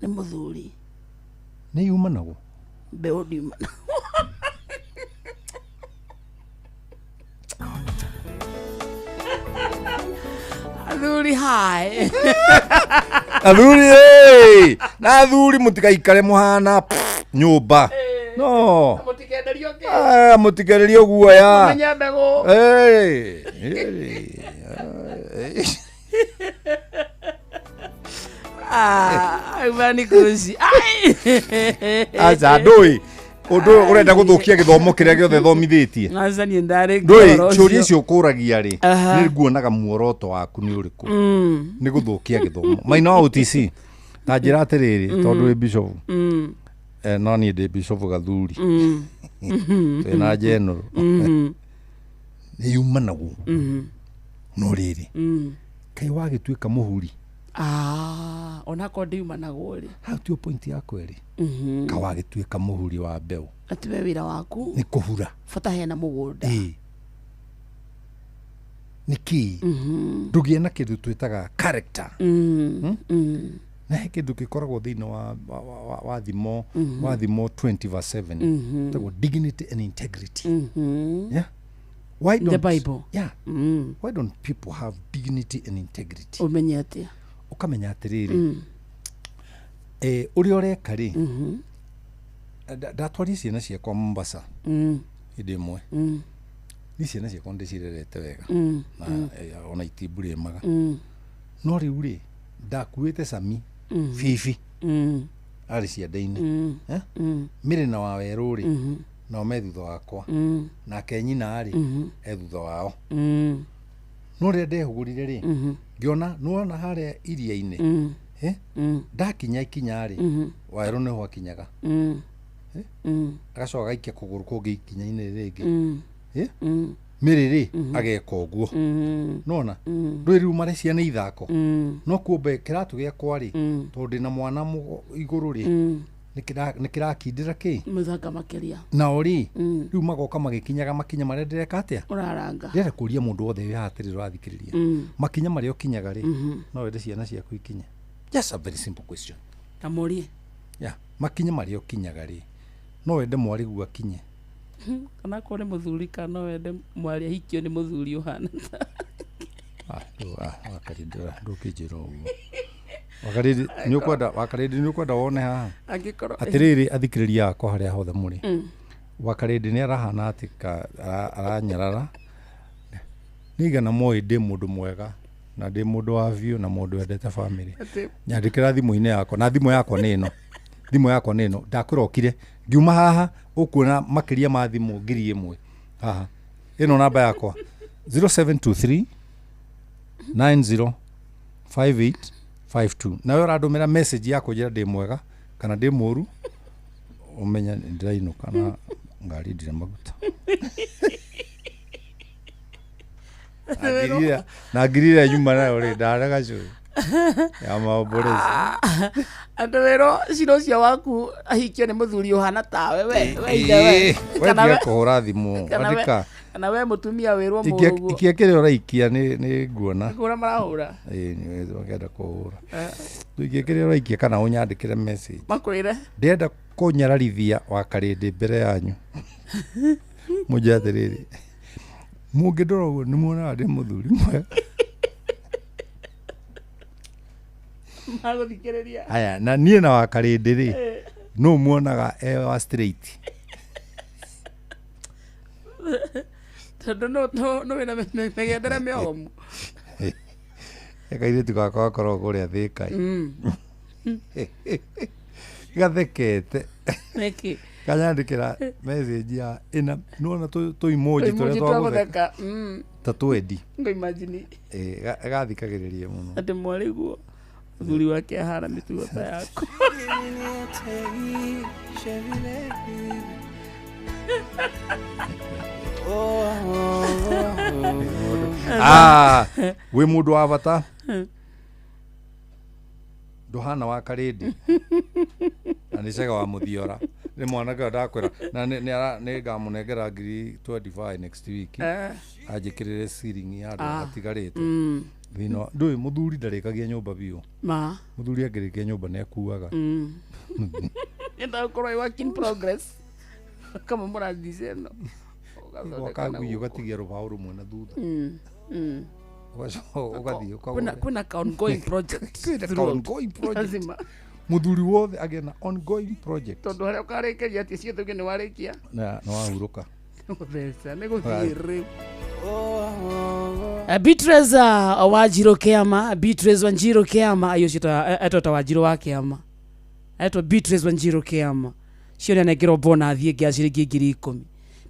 Nĩ mũthuri. Nĩ yumanagwo? Mbeũ ndiumana. Athuri hai. Athuri ĩ, na athuri mũtigaikare mũhana nyũmba no. Mũtikenderio kĩ. Ah, mũtikenderio guoya. Mũmenye mbegũ. Eh, eh. Ah, auma kuci. Ai. Aca, ndũĩ ũndũ ũyũ ũrenda gũthũkia gĩthomo kĩrĩa gĩothe thomithĩtie. Aca, niĩ ndarĩ. Ndũĩ ciũria icio ũkũragia rĩ, nĩ nguonaga muoroto waku nĩ ũrĩkũ. Nĩ gũthũkia gĩthomo maina wa OTC. Ta njĩra atĩrĩrĩ, tondũ wĩ bishop, no niĩ ndĩ bishop Gathuri, twĩna general, nĩ yumanagwo. No rĩrĩ, kaĩ wagĩtuĩka mũhuri? Ah, onakorwo ndiumanagwo rĩ. Hau tio point yakwa ĩrĩ. Kawagĩtuĩka mũhuri wa mbeũ. Atĩ we wĩra waku nĩ kũhura. Bata hena mũgũnda. Ĩĩ, nĩ kĩĩ ndũgĩe na kĩndũ twĩtaga character? Na he kĩndũ gĩkoragwo thĩinĩ wa thimo, wa thimo 20 verse 7, ĩtagwo dignity and integrity. Yeah? Why In the don't, Bible. Yeah. Why don't people have dignity and integrity? Ũmenye atĩa? Ũkamenya atĩrĩrĩ, ũrĩa ũreka rĩ, ndatwarie ciana ciakwa Mombasa hĩndĩ ĩmwe. Ni ciana ciakwa ndĩcirerete wega na ona itimburĩmaga, no rĩu rĩ, ndakuĩte cami bibi arĩ ciande-inĩ. Eh? Mĩrĩ na wa werũ rĩ, nao me thutha wakwa, nake nyina rĩ, e thutha wao. No rĩrĩa ndehũgũrire rĩ, ngĩona nĩwona harĩa iria-inĩ, eh? Ndakinya ikinya rĩ, werũ nĩho akinyaga. Eh? Agacoka agaikia kũgũrũ kũngĩ ikinya-inĩ rĩngĩ. Eh? Mĩrĩ rĩ, ageka ũguo. Nona ndũĩ rĩu marĩ ciana ithako, no kumbe kĩratũ gĩakwa rĩ, tondũ ndĩna mwana igũrũ rĩ, nĩ kĩrakindĩra kĩ Mũthanga makĩria. Nao rĩ, rĩu magoka magĩkinyaga makinya marĩa ndĩreka atĩa? Ũraranga. Ndĩrenda kũria mũndũ wothe wĩ haha atĩrĩrĩ ũrathikĩrĩria, makinya marĩa ũkinyaga rĩ, no wende ciana ciaku ikinye? Just a very simple question. Kamũrie. Yeah. Makinya marĩa ũkinyaga rĩ, no wende mwarĩguo akinye? Kana korwo nĩ mũthuri, kana no wende mwarĩ ahikio nĩ mũthuri ũhana ta Ah, Wakarĩndĩ, ndũkĩnjĩra ũguo. Wakarĩndĩ, nĩ ũkwenda, Wakarĩndĩ, nĩ ũkwenda wone haha. Angĩkorwo Atĩrĩrĩ, athikĩrĩria akwa harĩa hothe mũrĩ, Wakarĩndĩ nĩ arahana atĩ aranyarara. Nĩ igana moĩ ndĩ mũndũ mwega na ndĩ mũndũ wa biũ na mũndũ wendete bamĩrĩ. Nyandĩkĩra thimũ-inĩ yakwa, na thimũ yakwa nĩ ĩno, thimũ yakwa nĩ ĩno. Ndakwĩra ũkire ngiuma haha ũkuona makĩria ma thimũ 1000 haha. Ĩno namba yakwa 0723 90 5852. Nawe ũrandũmĩra message ya kũnjĩra ndĩ mwega kana ndĩ mũru, ũmenye nĩ ndĩrainũka na ngari ndirĩ maguta. Na ngiri ĩrĩa nyuma nayo rĩ, ndarega cũĩ ya maombolezi. Andũ wĩrwo cira ũcio waku ahikio nĩ mũthuri ũhana tawe we ithe we. Kana Wendia kũhũra thimũ. Kana andĩka. Kana we mũtumia wĩrwo Ikia mũrũguo. Ikia kĩrĩa ũraikia nĩ nguona. Kũhũra marahũra. Ĩĩ, nĩ makenda kũhũra. Ikia kĩrĩa ũraikia kana ũnyandĩkĩre message. Makwĩre. Ndĩrenda kũnyararithia Wakarĩndĩ mbere yanyu. Mũnjĩre atĩrĩrĩ, mũngĩndora ũguo nĩ muonaga ndĩ mũthuri mwega? Magũthikĩrĩria. Aya, na niĩ na wakarĩndĩ rĩ, nũ muonaga e wa straight? Tondũ no wĩna mĩgendere mĩogomu. Kairĩtu gakwa gakoragwo kũrĩa Thĩka gathekete. Nĩkĩ? Kanyandĩkĩra message ya ĩna nĩwona tũ emoji tũrĩa Emoji twa twa gũtheka gũtheka. Ta twendi. Ngũimagine. Gathikagĩrĩria mũno. Atĩ mwarĩguo mũthuri wake ahana mĩtugo ta yaku. Ah, wĩ mũndũ wa bata, ndũhana wa karĩndĩ na nĩ cega wa mũthiora, nĩ mwanake ũyũ ndakwĩra na nĩ ngamũnengera ngiri 25 next week. Anjĩkĩrĩre ceiling ya andũ atigarĩte. Thĩna ndũĩ, mũthuri ndarĩkagia nyũmba biũ. Ma. Mũthuri angĩrĩkia nyũmba nĩ akuaga. Endaga gũkorwo ĩ work in progress kamomora mbica ĩno. Gwaka ngui ũgatigia rũbaũ rũmwe na thutha. Ũgacoka ũgathiĩ ũkagũra. Kwĩna ka ongoing project. Kwĩna ka throughout. Ongoing project. Lazima. Mũthuri wothe agĩe na ongoing project. Tondũ harĩa ũkarĩkĩria atĩ ciothe ũge nĩ warĩkia. Na nĩ wahurũka. Mbeca nĩ gũthiĩ rĩu. Beatrice Wanjiru Kiama, Beatrice Wanjiru Kiama, ayo ũcio etwo ta Wanjiru wa Kiama, etwo Beatrice Wanjiru Kiama, cio nĩ anengerwo bonathi ĩngĩ ya ciringi 10,000.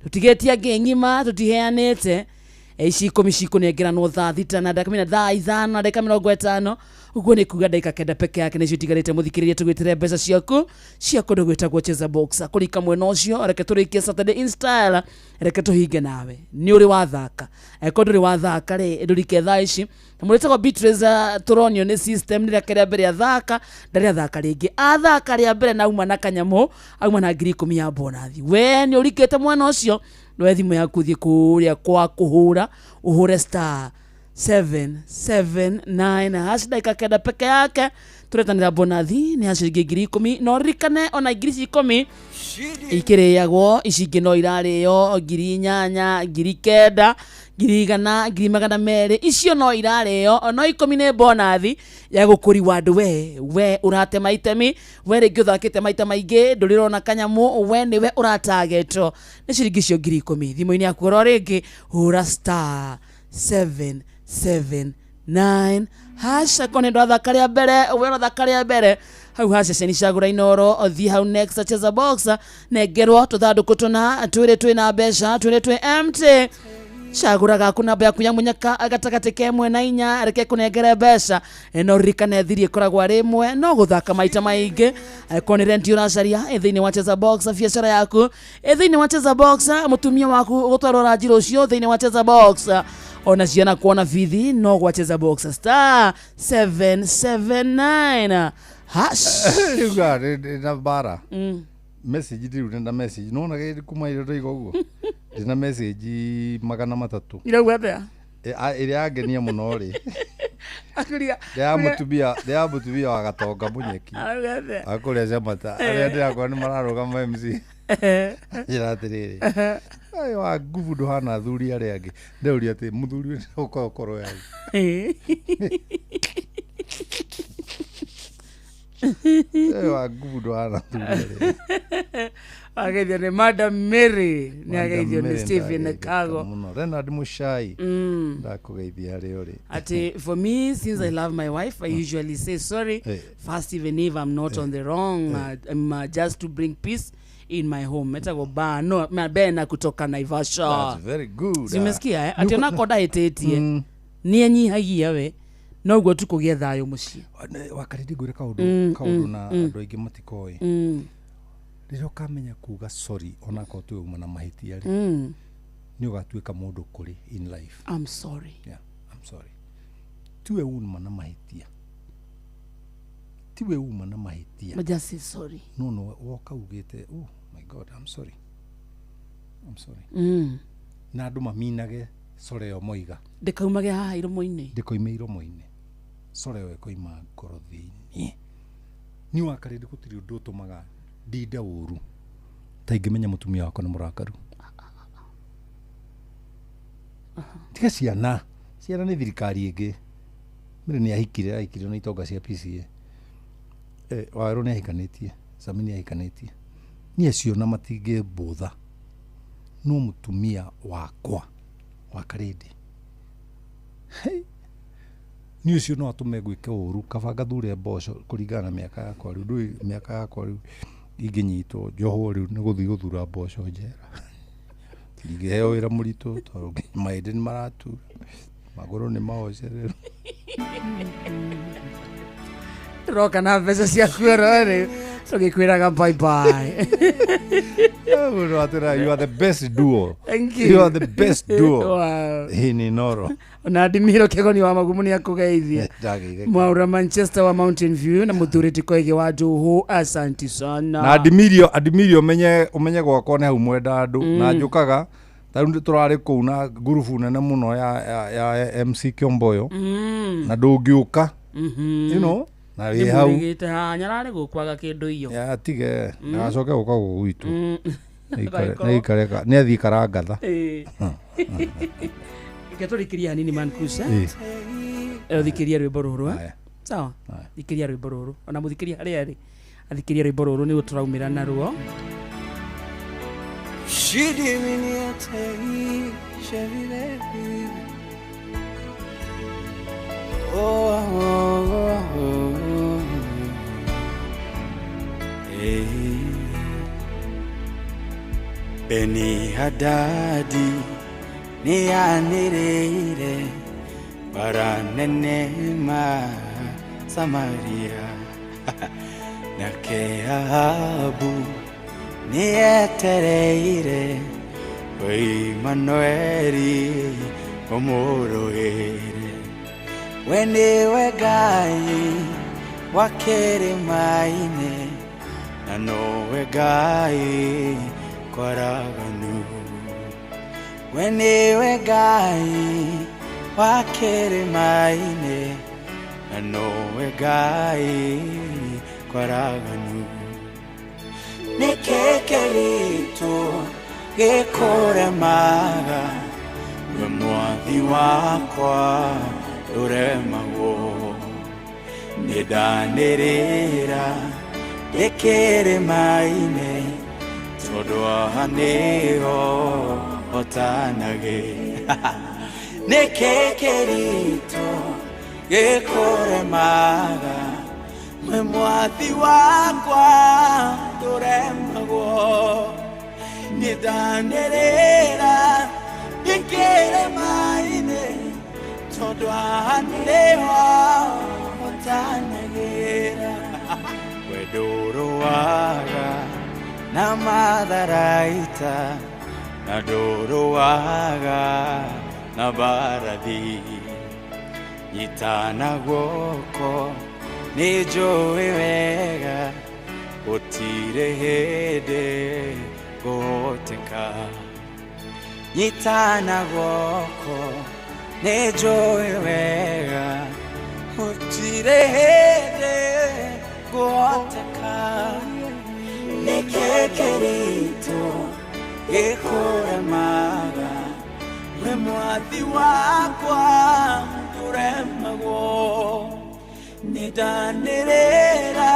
Tũtigĩtie angĩ ng'ima tũtiheanĩte. Ici 10 cikũnengeranwo thaa thita na ndagĩka thaa 5:50, ũguo nĩ kuga ndagĩka 9 peke yake nĩcio itigarĩte. Mũthikĩrĩria, tũgwĩtĩre mbeca ciaku cia kũndũ gwĩtagwo Cheza Box kũrika mwena ũcio. Reke tũrĩkie Saturday in style, reke tũhinge nawe. Nĩ ũrĩ wathaka? Angĩkorwo ndũrĩ wathaka rĩ, ndũrike thaa ici na mũrĩtagwo Beatrice. Tũronio nĩ system nĩ rĩake rĩa mbere athaka, ndarĩ athaka rĩngĩ. Athaka rĩa mbere na auma na kanyamũ, auma na 10,000 ya bonathi. We nĩ ũrikĩte mwena ũcio, noe thimũ yaku, thiĩ kũrĩa kwa kũhũra, ũhũre *779# ndagĩka 9 peke yake tũretanĩra bonathi nĩ ya ciringi 10,000. No ririkane ona ngiri ici 10 ikĩrĩagwo, ici ingĩ no irarĩo 8,000, 9,000, 100,000, 200,000, icio no irarĩo, no 10 nĩ bonathi ya gũkũriwa andũ. We ũratema itemi, we rĩngĩ ũthakĩte maita maingĩ ndũrĩrona kanyamũ, we nĩwe ũratagetwo nĩ ciringi icio 10,000 thimũ-inĩ yaku. Oro rĩngĩ hũra *779# akorwo nĩ ndwathaka rĩa mbere, we ũrathaka rĩa mbere hau ha ceceni cagũra Inoro, thiĩ hau next Cheza Box, nengerwo tũthandũkũ tũna, twĩrĩ twĩna mbeca, twĩrĩ twĩ empty. Cagũra gaku namba yaku ya mũnyaka gatagatĩ ka 1 na 4, reke kũnengere mbeca. No ririkane thiri ĩkoragwo arĩ 1, no gũthaka maita maingĩ. Angĩkorwo nĩ rent ũracaria ĩ thĩinĩ wa Cheza Box, biacara yaku ĩ thĩinĩ wa Cheza Box, mũtumia waku gũtwarwo ranji rũciũ thĩinĩ wa Cheza Box, ona ciana kuona bithi no gwa Cheza Box *779#. Rĩu ga ndĩ na mbara message rĩu ndĩ na message nona kuma ĩrĩa ndoiga ũguo ndĩ na message 300. Irauga atĩa? Ĩrĩa yangenia mũno rĩ Akuria. ndĩ ya mũtumia wa Gatonga Mũnyeki. Arauga atĩa? Akũrĩa Camata arĩa ndĩrakora nĩ mararũgama MC njĩra atĩrĩrĩ, "Ĩ, wa ngubu ndũhana athuri arĩa angĩ." Ndeuria atĩ mũthuri ũyũ ũkorwo yagu. Wa ngubu ndũhana athuri arĩa angĩ. Ageithio nĩ Madam Mary, nĩ Madam ageithio nĩ Mary Stephen ndageithĩka Kago. Mũno Leonard Mushai, ndakũgeithia harĩa ũrĩ. Ati for me, since I love my wife, I usually say sorry first, even if I'm not on the wrong, just to bring peace in my home. Metagwo Bano Mabena kutoka Naivasha. That's very good. Si umesikia, eh? Ati onakorwo ndahĩtĩtie nĩ enyihagia we noguo tu kũgĩe thayũ mũciĩ. Wakarĩndi ngwĩre kaũndũ kaũndũ na andũ aingĩ matikoĩ. Rĩrĩa ũkamenya kuga sorry onakorwo tuwe uma na mahĩtia rĩ, nĩ ũgatuĩka mũndũ kũrĩ in life. I'm sorry. Yeah, I'm sorry, tiwe uma na mahĩtia, tiwe uma na mahĩtia. But just say sorry. No woka ugĩte, "Oh my God, I'm sorry, I'm sorry," na andũ maminage sorry ĩyo moiga. Ndĩkaumage haha iromo-inĩ. Ndĩkoime iromo-inĩ, sorry ĩyo ĩkoima ngoro thĩiniĩ. Niĩ wakarĩndĩ gũtirĩ ũndũ ũtũmaga ndinde ũru ta ingĩmenya mũtumia wakwa nĩ mũrakaru. Tiga ciana, ciana nĩ thirikari ĩngĩ. Mĩrĩ nĩ ahikire, ahikire na itonga cia PCA. Wawerũ nĩ ahikanĩtie, Sami nĩ ahikanĩtie, niĩ acio na matingĩmbũtha, no mũtumia wakwa wa Karĩndĩ, hey, niĩ ũcio no atũme ngwĩke ũru, kaba ngathure mboco kũringana na mĩaka yakwa rĩu. Ndũĩ mĩaka yakwa rĩu ingĩnyitwo njohwo rĩu nĩ gũthiĩ gũthura mboco njera, ndingĩheo wĩra mũritũ tondũ nginya mahĩndĩ nĩ maratura, magũrũ nĩ mahocereru. Tũroka na mbeca ciaku oro rĩ, tũgĩkwĩraga bye bye. Mũndũ atĩra, you are the best duo. Thank you. You are the best duo. Wow. Hĩ nĩ noro. Ona Ndimiro Kĩgoni wa Magumu nĩ akũgeithia. Ndageire. Mwaura Manchester wa Mountain View na mũthuri Tikoige wa Njuhu, asanti sana. Na Adimirio, ũmenye gwakwa nĩ hau mwenda andũ na njũkaga ta rĩu tũrarĩ kũu na ngurubu nene mũno ya MC Kiomboyo na ndũngĩũka na wĩ hau. Ndĩmũrĩgĩte haha nyararĩ gũkwaga kĩndũ iyo. Ya, atige agacoke gũka gũkũ gwitũ. Ndũgaikorwo. Nĩ athiĩ karangatha. Ĩĩ. Reke tũrĩkĩrie hanini man Kusa. Ĩĩ. Ũthikĩrie rwĩmbo rũrũ, eh? Sawa, thikĩria rwĩmbo rũrũ, ona mũthikĩrie harĩa arĩ athikĩrie rwĩmbo rũrũ nĩguo tũraumĩra naruo. Oh, oh, oh, Hey. Beni Hadadi nĩanĩrĩire bara nene ma Samaria, nake Ahabu nĩetereire Imanueli ũmũrũĩre. We nĩwe Ngai wa kĩrĩma-inĩ na nowe Ngai kwaraganu. We nĩwe Ngai wa kĩrĩma-inĩ na nowe Ngai kwaraganu. Nĩkĩ kĩritũ gĩkũremaga, we mwathi wakwa ndũremagwo? Nĩndanĩrĩra ndĩ kĩrĩma-inĩ tondũ haha nĩho hotanagĩra. Nĩkĩ kĩritũ gĩkũremaga, we mwathi wakwa ndũremagwo? Nĩndanĩrĩra ndĩ kĩrĩma-inĩ tondũ haha nĩho hotanagĩra. We ndũrũaga na matharaita na ndũrũaga na mbarathi, nyitana guoko nĩ njũĩ wega gũtirĩ hĩndĩ ngũhoteka. Nyitana guoko nĩ njũĩ wega gũtirĩ hĩndĩ ngũhoteka. Nĩkĩ kĩritũ gĩkũremaga, we mwathi wakwa ndũremagwo? Nĩndanĩrĩra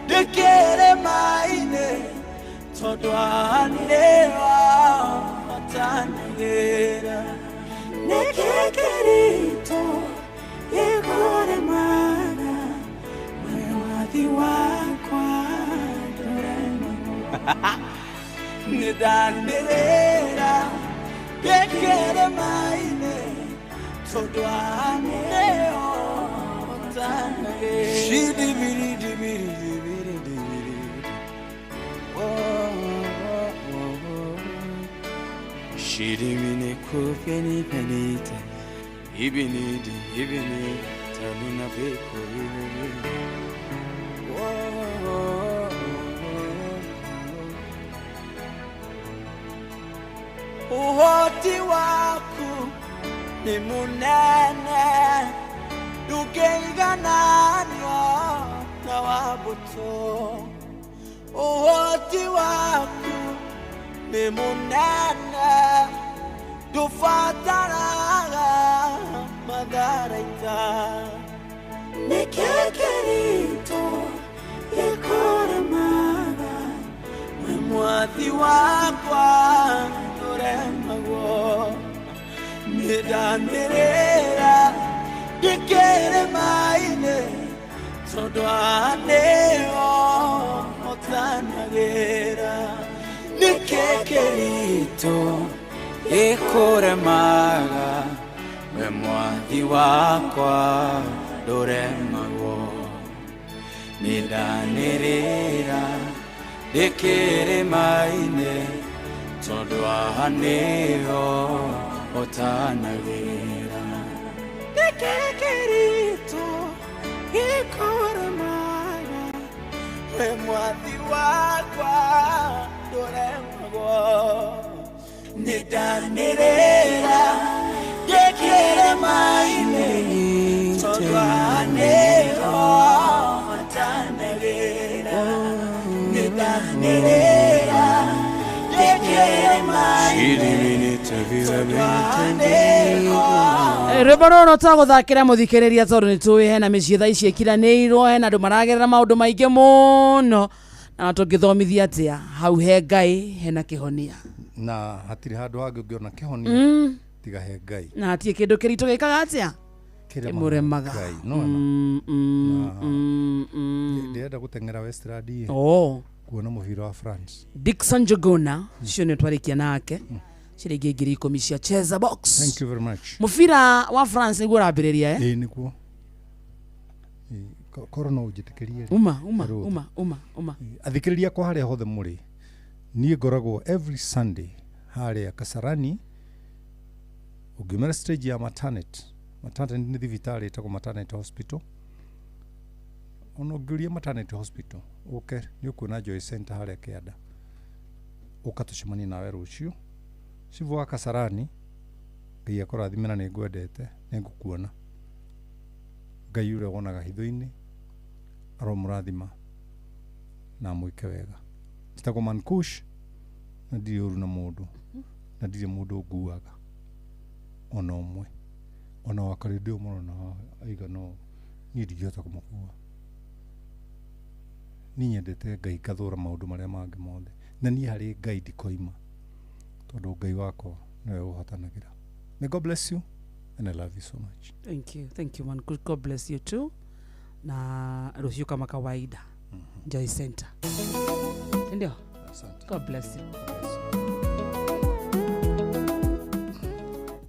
ndĩ kĩrĩma-inĩ tondũ haha nĩho hotanagĩra. Nĩkĩ kĩritũ gĩkũremaga, we mwathi wakwa ndũremagwo? Nĩndanĩrĩra ndĩ kĩrĩma-inĩ tondũ haha nĩho hotanagĩra. Shidibiri-dibiri-dibiri-dibiri. Oh, oh, oh, oh. Shidimini kupeni penite ibinidi ibini tanuna beko ibini. Oh, oh, oh, oh. Uhoti waku ni munene ndũngĩigananio na wa mbũtũ. Ũhoti waku nĩ mũnene ndũbataraga matharaita. Nĩkĩ kĩritũ Nĩndanĩrĩra ndĩkĩrĩma-inĩ tondũ haha nĩho hotanagĩra. Nĩkĩ kĩritũ gĩkũremaga we mwathi wakwa ndũremagwo. Nĩndanĩrĩra ndĩkĩrĩma-inĩ tondũ haha nĩho hotanagĩra. Nĩkĩ kĩritũ gĩkũremaga we mwathi wakwa ndũremagwo. Nĩndanĩrĩra ndĩkĩrĩma-inĩ tondũ haha nĩho hotanagĩra. Nĩndanĩrĩra ndĩkĩrĩma-inĩ tondũ haha nĩho. Rwĩmbo rũrũ twagũthakĩra mũthikĩrĩria tondũ nĩ tũĩ hena mĩciĩ thaa ici ĩkiranĩirwo, hena andũ maragerera maũndũ maingĩ mũno, na tũngĩthomithia atĩa hau he Ngai hena kĩhonia na hatirĩ handũ hangĩ ũngĩona kĩhonia tiga he Ngai, na hatirĩ kĩndũ kĩritũ gĩkaga atĩa kĩmũremaga. Ndĩrenda gũteng'era Westland kuona mũbira wa France. Dickson Njuguna cio nĩ twarĩkia nake ciringi 10,000 cia Cheza Box. Thank you very much. Mũbira wa France nĩguo ũrambĩrĩria eh? Ĩĩ nĩguo. Korwo no ũnjĩtĩkĩrie. Uma uma uma uma uma. Athikĩrĩria kwa harĩa hothe mũrĩ, niĩ ngoragwo every Sunday harĩa Kasarani ũngiumĩra stage ya Maternity. Maternity nĩ thibitarĩ ĩtagwo Maternity Hospital. Ona ũngĩũria Maternity Hospital ũke nĩ ũkuona Joy Center harĩa kĩanda, ũka tũcemanie nawe rũciũ. Cibu wa Kasarani, Ngai akũrathime na nĩ ngwendete, nĩ ngũkuona. Ngai ũrĩa wonaga hitho-inĩ aromũrathima na amwĩke wega. Njĩtagwo Mankush na ndirĩ ũru na mũndũ, na ndirĩ mũndũ nguaga ona ũmwe, ona wakarĩndĩ ũmũrona aigana ũũ niĩ ndingĩhota kũmũkua. Niĩ nyendete Ngai ngathũra maũndũ marĩa mangĩ mothe, na niĩ harĩ Ngai ndikoima tondũ Ngai wakwa nĩwe ũhotanagĩra. May God bless you and I love you so much. Thank you. Thank you, man. God bless you too. Na rũciũ kama kawaida. Joy Center. Ndio. Asante. God bless you.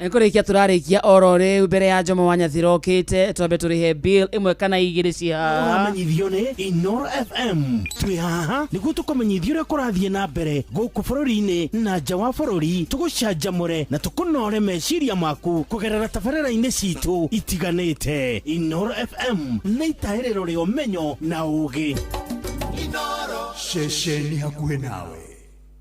Nkũrĩkia tũrarĩkia oro rĩu mbere ya Jomo wa Nyathira okĩte twambe tũrĩhe bill ĩmwe kana igĩrĩ cia Ũramenyithio nĩ Inoro FM. Twĩ haha nĩguo tũkũmenyithia ũrĩa kũrathiĩ na mbere gũkũ bũrũri-inĩ na nja wa bũrũri, tũgũcanjamũre na tũkũnore meciria maku kũgerera tabarĩra-inĩ citũ itiganĩte. Inoro FM nĩ itahĩrĩro rĩa ũmenyo na ũũgĩ. Ceceni hakuhĩ nawe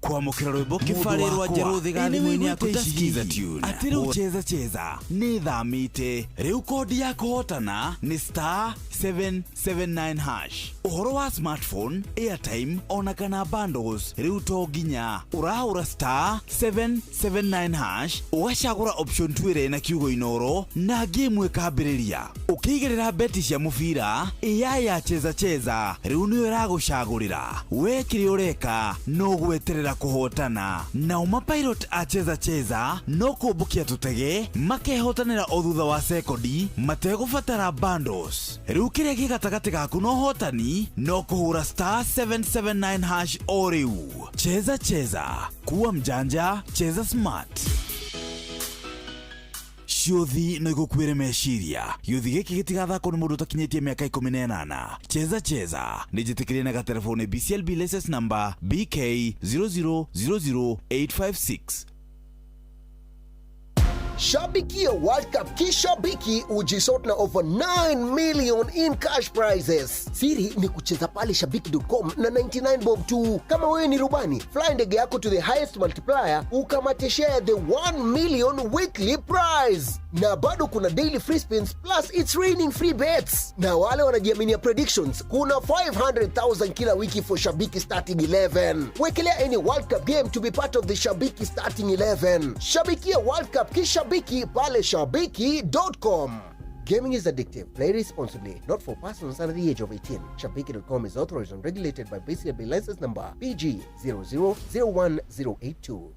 kwamũkĩra rwĩmbo kĩbarĩ rwa njerũ thĩga thimũ-inĩ yaku ta Skiza Tune. Atĩ rĩu cheza cheza nĩ thamĩte rĩu kodi ya kũhotana nĩ star 779 hash. Ũhoro wa smartphone, airtime ona kana bundles rĩu to nginya ũrahũra star 779 hash ũgacagũra option 2 ĩrĩa ĩna kiugo Inoro na game ĩkambĩrĩria. Ũkĩigĩrĩra beti cia mũbira AI ya cheza cheza rĩu nĩyo ĩragũcagũrĩra. We kĩrĩa ũreka no gweterera kũhotana. Nao mapilot a cheza cheza no kũmbũkia tũtege makehotanĩra o thutha wa sekondi mategũbatara bundles. Rĩu kĩrĩa kĩ gatagatĩ gaku na ũhotani no kũhũra star 779 hash o rĩu. Cheza cheza, kuwa mjanja, cheza smart. Ciũthi no igũkuĩre meciria. Gĩũthi gĩkĩ gĩtigathakwo nĩ mũndũ ũtakinyĩtie mĩaka 18. Cheza cheza nĩ njĩtĩkĩrie na gatelefoni BCLB license number BK 0000856. Shabikia World Cup kishabiki ujisort na over 9 million in cash prizes. Siri ni kucheza pale shabiki.com na 99 bob tu. Kama wewe ni rubani, fly ndege yako to the highest multiplier ukamate share the 1 million weekly prize. Na bado kuna daily free spins plus it's raining free bets. Na wale wanajiaminia predictions, kuna 500,000 kila wiki for Shabiki starting 11. Wekelea any World Cup game to be part of the Shabiki starting 11. Shabikia World Cup kishabiki pale shabiki.com. Gaming is addictive. Play responsibly. Not for persons under the age of 18. Shabiki.com is authorized and regulated by BCLB license number PG 0001082.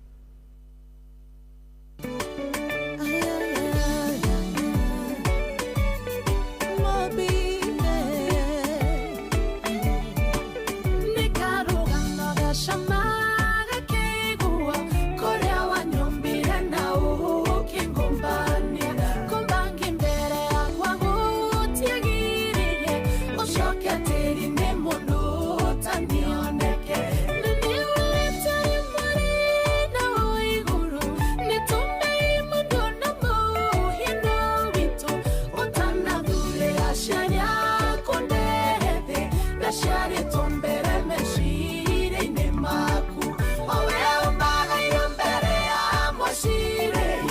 Nĩũciarĩtwo mbere meciria-inĩ maku. Owe ũmbaga irio mbere ya mũcirĩi.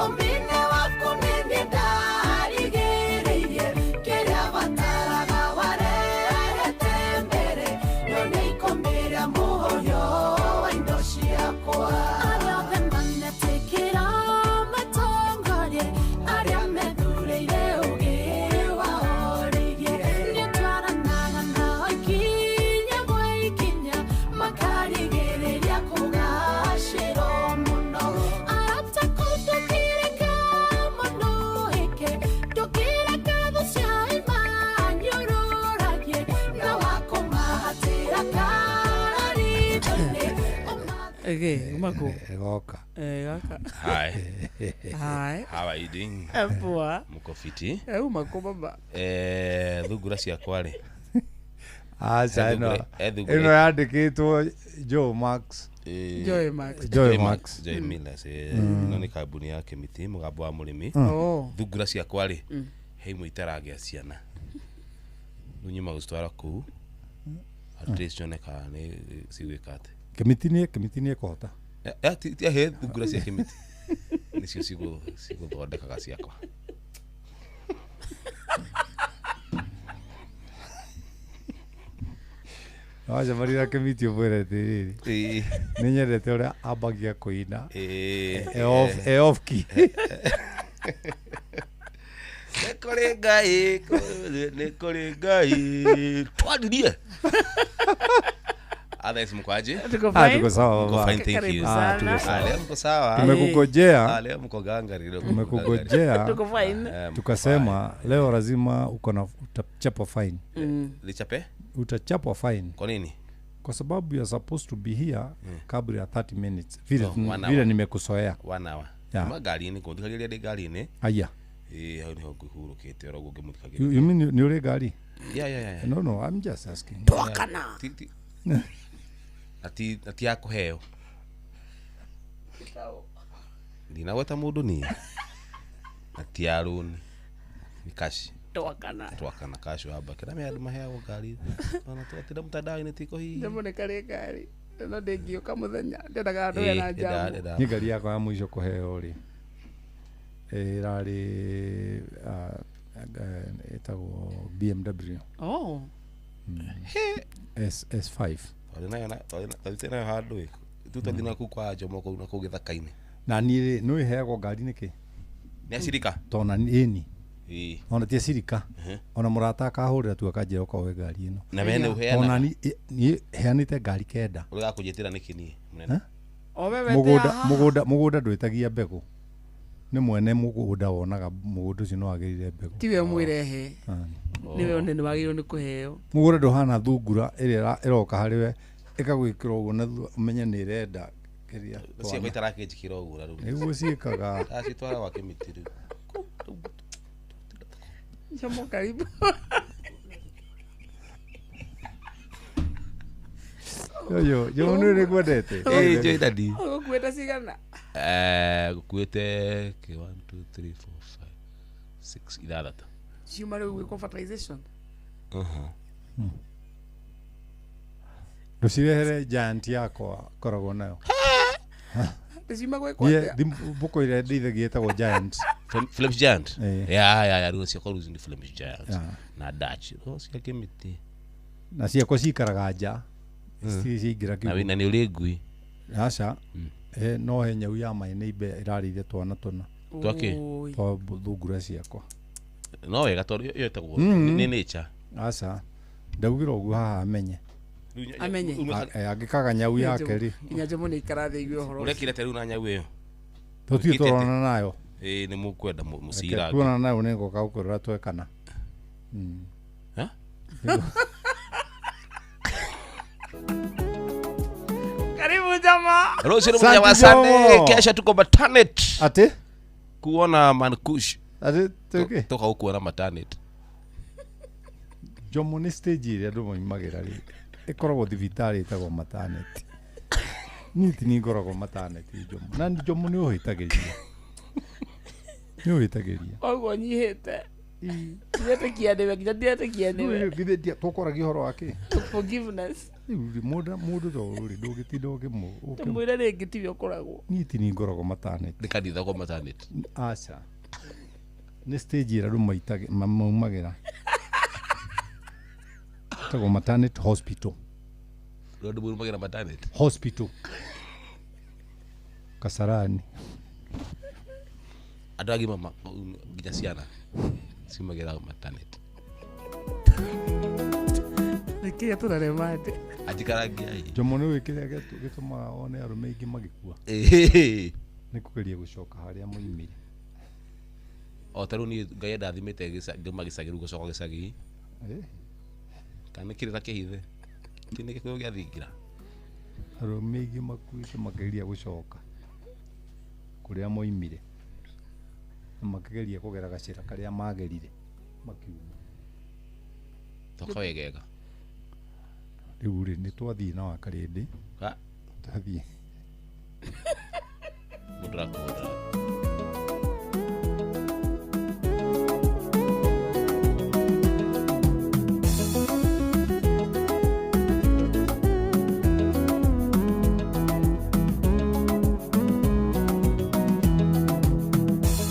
Ũmbine waku nĩ niĩ ndarigĩrĩirie. Kĩrĩa bataraga warehete mbere. Nyone ikũmbĩra mũhũyũ wa indo ciakwa. Arĩa othe manetĩkĩra matongorie, arĩa methurĩire ũũgĩ wao rĩngĩ. Nĩtwaranaga nao ikinya gwa ikinya, makarigĩrĩria kũgacĩrwo mũno. Arata kũndũkĩreka mũno ĩke, ndũkĩreka thũ cia imanyũrũragie, na wakũmahatĩra kararithũ-inĩ. Ege, umako. Ĩgoka. Gaka. Hi. Hi. How are you doing? Poa. Mko fiti? Umako baba. Thungura ciakwa rĩ. Aca ĩno Thungura- ĩno yandĩkĩtwo Joe Max. Joy Max. Joy Max. Joy Millers. Ĩno nĩ kambuni ya Kĩmiti, mũgambo wa mũrĩmi. Oh. Thungura ciakwa rĩ, he imwe itaragĩa ciana. Rĩu nyuma gũcitwara kũu. At least nyone kana nĩ cigwĩka atĩ. Kĩmiti nĩ Kĩmiti nĩ ĩkũhota. Ti he thungura cia Kĩmiti. Nĩcio cigũthondekaga ciakwa. Wacemania na Kĩmiti ũmwĩre atĩrĩrĩ. Nĩ nyendete ũrĩa ambagia kũina. E off key. Nĩ kũrĩ Ngai, nĩ kũrĩ Ngai. Twaririe. Otherwise mko aje? Tuko Ah, fine. tuko sawa Mko baba. fine, thank Karibu you. sana. Ah, tuko sawa. Ah, leo mko sawa. Tumekungojea. Ah, leo mko gangari, leo mko Tumekungojea. Tuko fine. Eh, mko Tukasema leo lazima uko na utachapwa fine. fine. Lichape? Utachapwa fine. Kwa nini? Kwa sababu you are supposed to be here kabla ya 30 minutes. Vile Oh, one vile hour. nimekusoea. One hour. Yeah. Kuma ngari-inĩ, kũnthikagĩrĩria ndĩ ngari-inĩ. Aya. Ĩĩ, hau nĩho ngũhurũkĩte oro ũguo ngĩmũthikagĩrĩria. You mean nĩ ũrĩ ngari? Yeah. No, I'm just asking. Twakana. Na ti ya kũheo. Ndinagweta mũndũ niĩ. Na ti ya rũni. Nĩ cash. Twakana. Twakana cash wa mbake. Na me andũ maheagwo ngari. Ona twatinda mtandao-inĩ tiko hihi. Njambo nĩ karĩ ngari. No ndĩngĩũka mũthenya. Ndendaga andũ ena njamu. Niĩ ngari yakwa ya mũico kũheo rĩ ĩrarĩ ĩtagwo BMW. Oh. S5. Twathiĩte nayo handũ ĩ. Tu twathiĩ nayo kũu kwa Jomo kũu na kũu gĩthaka-inĩ. Na niĩ rĩ nĩ ĩheagwo ngari nĩkĩ? Nĩ acirika? Tona ĩni. Ĩĩ. Ona ti acirika. Ona mũrata akahũrĩra tu akanjĩra ũka woe ngari ĩno. Na we nĩ ũheanaga? Ona niĩ heanĩte ngari 9. Ũrĩa gakũnjĩtĩra nĩkĩ niĩ mũnene? Eh? O wewe Mũgũnda mũgũnda mũgũnda ndwĩtagia mbegũ. Nĩ mwene mũgũnda wonaga mũgũnda ũcio nĩ wagĩrĩire mbegũ. Tiwe mwĩrehe. Nĩwe one nĩ wagĩrĩirwo nĩ kũheo. Mũgũnda ndũhana thungura ĩrĩa ĩroka harĩ we ĩkagwĩkĩra ũguo na thutha ũmenye nĩ ĩrenda kĩrĩa Ciakwa itarakĩnjĩkĩra ũguo na rĩu. Nĩguo ciĩkaga. Ndacitwara gwa Kĩmiti rĩu. Jomo karibu. Yoyo, Jomo nĩ nĩngwendete. Ĩĩ, njũĩ daddy. Ũgũkuĩte cigana? Ngũkuĩte kĩ 1 2 3 4 5 6 ithathatũ. Ciuma rĩu gwĩkwo fertilization. Ndũcirehere giant yakwa ngoragwo nayo. Ndĩciuma gwĩkwo Niĩ atĩa? mbũkũ ĩrĩa ndĩithagia ĩtagwo giant. Flemish Giant? Ĩĩ. Ya, rĩu ciakwa rĩu nĩ Flemish Giant. Yeah. Na Dutch. Oh, cia Kĩmiti. Na ciakwa cikaraga nja. Citirĩ ciaingĩra Na kiugũ. na nĩ ũrĩ ngui. Aca. No he nyau ya my neighbor ĩrarĩire twana tũna. Twa kĩ? Twa thungura ciakwa. No wega tondũ ĩyo ĩtagwo nĩ nature. Aca. Ndaugire ũguo haha amenye. Amenye. Angĩkaga nyau yake rĩ. Nginya Jomo nĩ aikara thĩ aigue ũhoro. Ũrekire atĩa rĩu na nyau ĩyo? Tũtirĩ Ũkĩte atĩa? tũronana nayo. Ĩĩ nĩ mũkwenda Reke mũcirange. tuonana nayo nĩ ngoka gũkwĩrora twekana. Ha? Karibu jamaa. Rũciũ nĩ mũthenya wa Sunday, kesho tuko Matanet. Ati? Kuona Mankush. Ati tuke? Toka huku Matanet. Jomo nĩ stage ĩrĩa andũ moimagĩra rĩ ĩkoragwo thibitarĩ ĩtagwo maternity. Niĩ ti niĩ ngoragwo maternity Jomo. Na Jomo nĩ ũhĩtagĩria. Nĩ ũhĩtagĩria. Ũguo nyihĩte. Ndiretĩkia nĩwe, nginya ndiretĩkia nĩwe. Githĩ tũkwaragia ũhoro wa kĩ? Forgiveness. Rĩu rĩ, mũndũ ta ũyũ rĩ, ndũngĩtinda Tũmwĩre rĩngĩ tiwe ũkoragwo. Niĩ ti niĩ ngoragwo maternity. Nĩ kanitha kwa maternity. Aca. Nĩ stage ĩrĩa andũ maumagĩra. Ĩtagwo maternity hospital. Rĩu andũ maumagĩra maternity. Hospital. Kasarani. Andũ agima nginya ciana ciumagĩra maternity. Nĩkĩĩ tũrarema atĩ? Anjikaragia ĩ. Jomo nĩ ũĩ kĩrĩa gĩtũmaga one arũme aingĩ magĩkua? Ĩĩ. Nĩ kũgeria gũcoka harĩa moimire. O ta rĩu niĩ Ngai andathimĩte ngauma gĩcagi rĩu gũcoka gĩcagi. Kana nĩ kĩrĩra kĩhithe? Kĩ nĩ gĩkũyũ gĩa thingira? Arũme aingĩ makuĩte makĩgeria gũcoka kũrĩa moimire. Na makĩgeria kũgera gacĩra karĩa magerire makiuma. Toka wegega. Rĩu rĩ, nĩ twathiĩ na Wakarĩndĩ. Ha? Twathiĩ. Mũndũ arakũhũthĩra.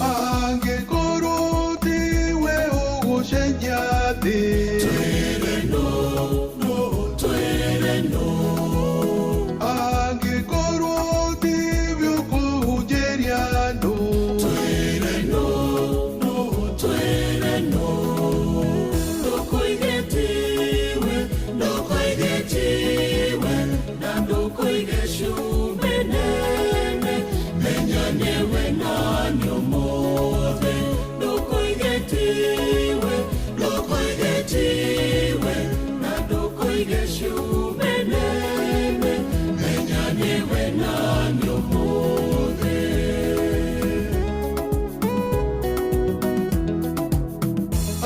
Angĩkorwo tiwe ũgũcenjia thĩ. Twĩre no, no, twĩre no. Angĩkorwo tiwe ũkũhunjĩria andũ. Twĩre no, no, twĩre no. Ndũkoige tiwe, ndũkoige tiwe, na ndũkoige cumbĩ nene. Menya nĩwe nani ũmũthĩ. Ndũkoige tiwe, ndũkoige tiwe, na ndũkoige cumbĩ nene. Menya nĩwe nani ũmũthĩ.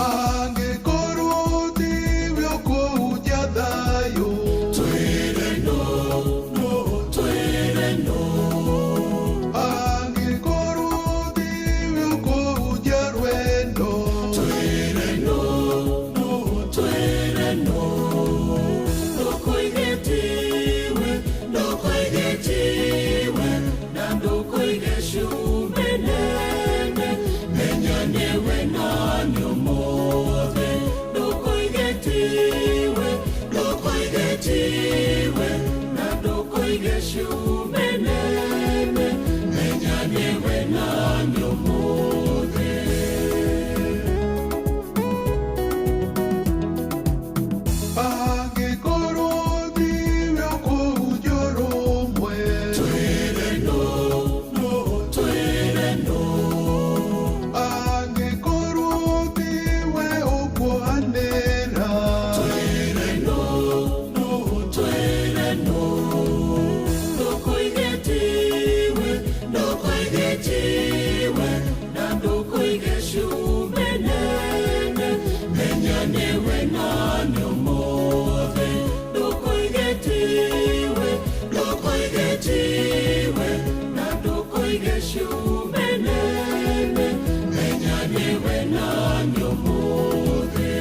Angĩkorwo tiwe ũkũhunjia thayũ. Twĩre no, no, twĩre no. Angĩkorwo tiwe ũkũhunjia rwendo. Twĩre no, no, twĩre no. Ndũkoige tiwe, ndũkoige tiwe, na ndũkoige cumbĩ nene. Menya nĩwe nani ũmũthĩ. Ndũkoige tiwe, ndũkoige tiwe, na ndũkoige cumbĩ nene. Menya nĩwe nani ũmũthĩ. Angĩkorwo tiwe ũkũhunjia ũrũmwe. Twĩre no, no, twĩre no. Angĩkorwo tiwe ũkuohanĩra. Twĩre no, no, twĩre no. Ndũkoige tiwe, ndũkoige tiwe, na ndũkoige cumbĩ nene. Menya nĩwe nani ũmũthĩ. Ndũkoige tiwe, ndũkoige tiwe, na ndũkoige cumbĩ nene. Menya nĩwe nani ũmũthĩ.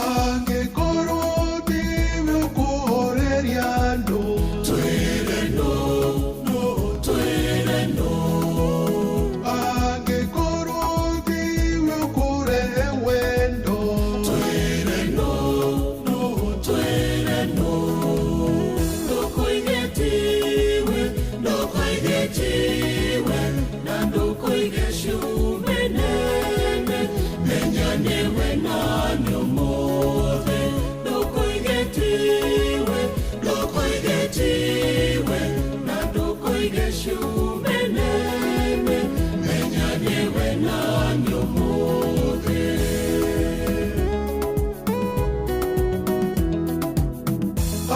Angĩkorwo tiwe ũkũhoreria andũ. Twĩre no, no, twĩre no. Angĩkorwo tiwe ũkũrehe wendo. Twĩre no, no, twĩre no. Ndũkoige tiwe, ndũkoige tiwe, na ndũkoige cumbĩ nene. Menya nĩwe nani ũmũthĩ. Ndũkoige tiwe, ndũkoige tiwe, na ndũkoige cumbĩ nene. Menya nĩwe nani ũmũthĩ.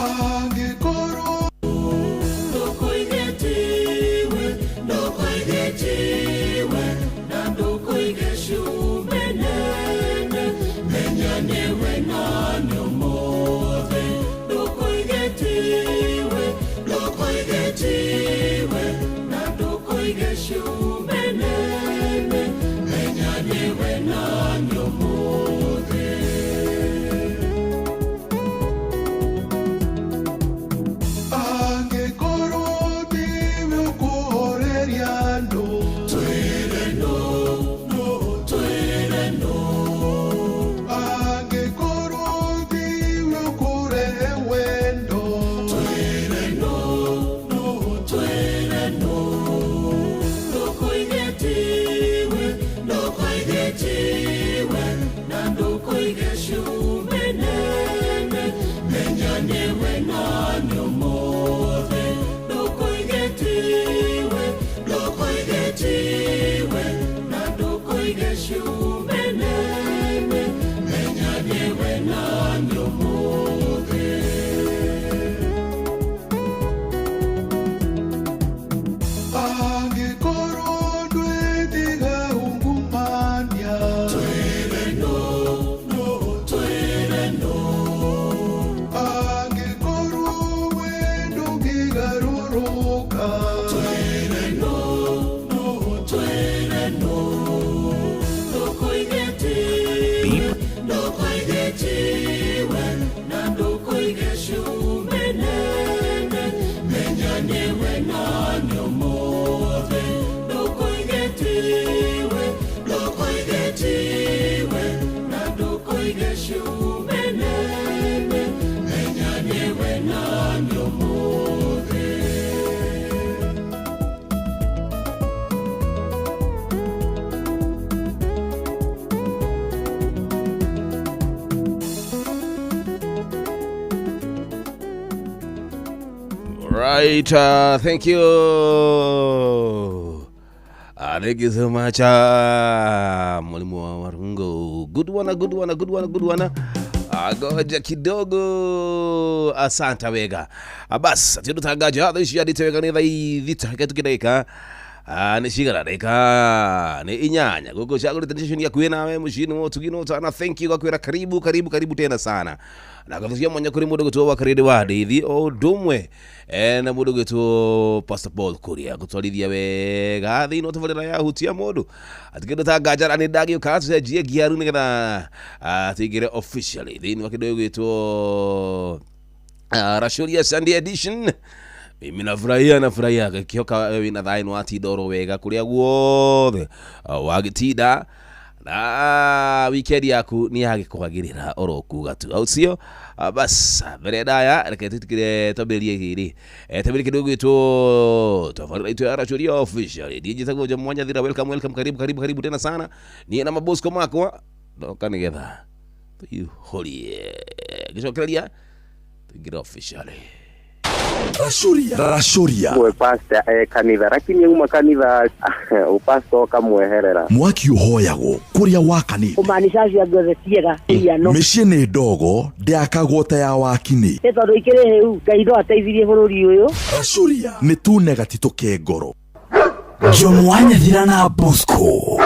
Angĩkorwo Ndũkoige tiwe, ndũkoige tiwe, na ndũkoige cumbĩ nene. Menya nĩwe nani ũmũthĩ. Ndũkoige tiwe, ndũkoige tiwe, na ndũkoige cumbĩ Right, thank you. Thank you so much, mwalimu wa Warungo. Good one, good one, good one, good one. Goja kidogo. Asante wega. Bas, tutangaja thaa ici yandĩte wega nĩ thaa ithita reke tũkĩndagĩka nĩ cigana ndagĩka nĩ inyanya gũkũ cagũrĩte station ya kwĩ nawe mũciĩ-inĩ wa ũtugi na ũtana. Thank you gakwĩra karibu karibu karibu tena sana na gathucia mwanya kũrĩ mũndũ gwĩtwo wa Karĩndĩ wa Ndeithi o ũndũ ũmwe na mũndũ gwĩtwo Pastor Paul Kuria gũtwarithia wega thĩinĩ wa tabarĩra ya hutia mũndũ atĩ kĩndũ ta nganjara nĩ ndagĩũka tũcenjie ngiaru nĩgetha tũingĩre officially thĩinĩ wa kĩndũ gĩgwĩtwo Rashuria Sunday edition. Mimi nafurahia nafurahia gĩkĩhoka wewe wĩna thayũ nĩ watinda oro wega kũrĩa guothe wagĩtinda na weekend yaku nĩ yagĩkwagĩrĩra oro kuga tu au sio? Bas mbere ndaya reke tũtikire twambĩrĩrie gĩrĩ twambĩrĩrie kĩndũ gĩgwĩtwo tabarĩra itũ ya Rashuria official. Niĩ njĩtagwo Jomo Nyathira. Welcome welcome, karibu karibu karibu tena sana. Niĩ na mabosco makwa ndoka nĩgetha tũihũrie gĩcokereria tũingĩre officially. Rashuria Rashuria we pastor kanitha lakini uma kanitha upastor ukamweherera mwaki uhoyagwo kuria wakanite kumaanisha acio angĩ othe tiega iriano mĩciĩ nĩ ndogo ndĩakagwo ta ya wakini nĩ tondũ ikĩrĩ hĩu Ngai no ateithirie bũrũri ũyũ. Rashuria nĩ tune gatitũ ke ngoro. Jomo wa Nyathira na Bosco.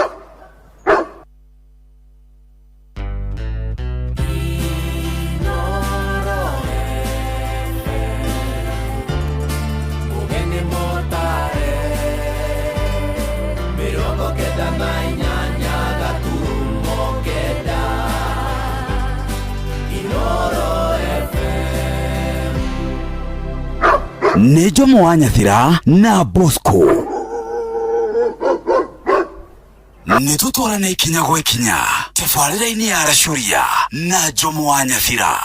Nĩ Jomo wa Nyathira na Bosco. Nĩ tũtwarane ikinya gwa ikinya tabarĩra-inĩ ya Rashuria na Jomo wa Nyathira.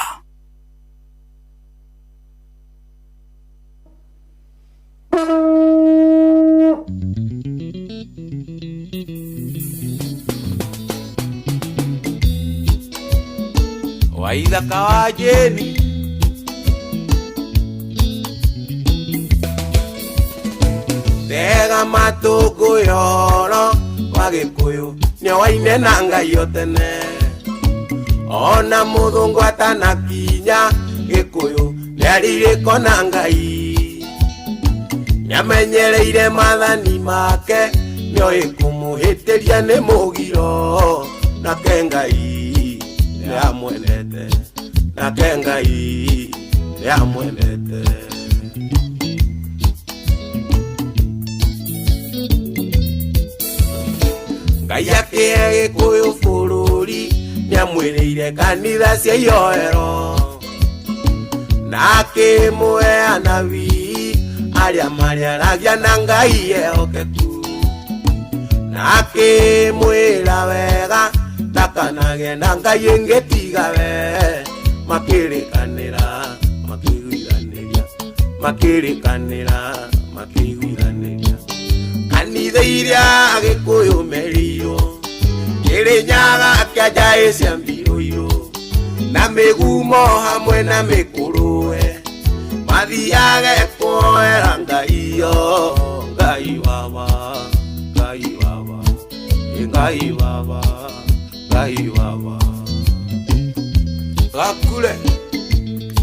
Waithaka wa Jeni tega matũngũyoro wa Gĩkũyũ nĩowaine na Ngai o tene ona mũthũngũ atanakinya Gĩkũyũ nĩarirĩko na Ngai nĩamenyereire maathani make nĩoĩ kũmũhĩtĩria nĩ mũgiro nake Ngai nĩamwendete nake Ngai nĩamwendete. Ngai akĩhe Gĩkũyũ bũrũri nĩamwĩrĩire kanitha cia ihoero na akĩmũhe anabii arĩa marĩaragia na Ngai ehokeku na akĩmwĩra wega ndakanagĩe na Ngai ĩngĩ tiga we makĩrĩkanĩra makĩiguithanĩria makĩrĩkanĩra makĩiguithanĩria kanitha iria Gĩkũyũ merirwo Kĩrĩnyaga kĩa cia mbirũirũ na mĩgumo hamwe na mĩkũrũwe mathiage kuoera Ngai yo Ngai baba Ngai baba Ngai baba Ngai baba gakure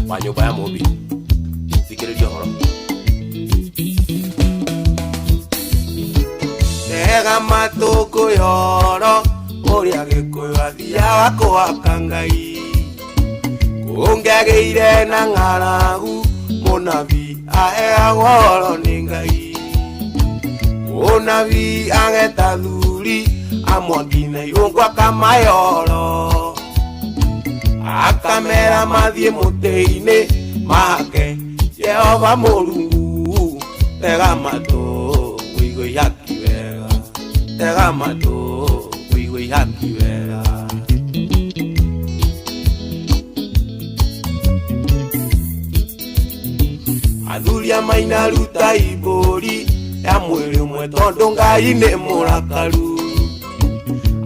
wa nyũmba ya Mũmbi thikĩrĩria ũhoro tega matũngũyoro ũrĩa Gĩkũyũ athiaga kũhaka Ngai kũngĩagĩire na ng'aragu mũnabii aheagwo ũhoro nĩ Ngai mũnabii ageta thuri amwangi na irũngũ akamayoro akamera mathiĩ mũtĩ-inĩ mahake Jehova Mũrungu tega matũ ũigue ihaki wega tega matũ ũigue ihaki wega. Athuri a maina ruta ibũri ya mwĩrĩ ũmwe tondũ Ngai nĩ mũrakaru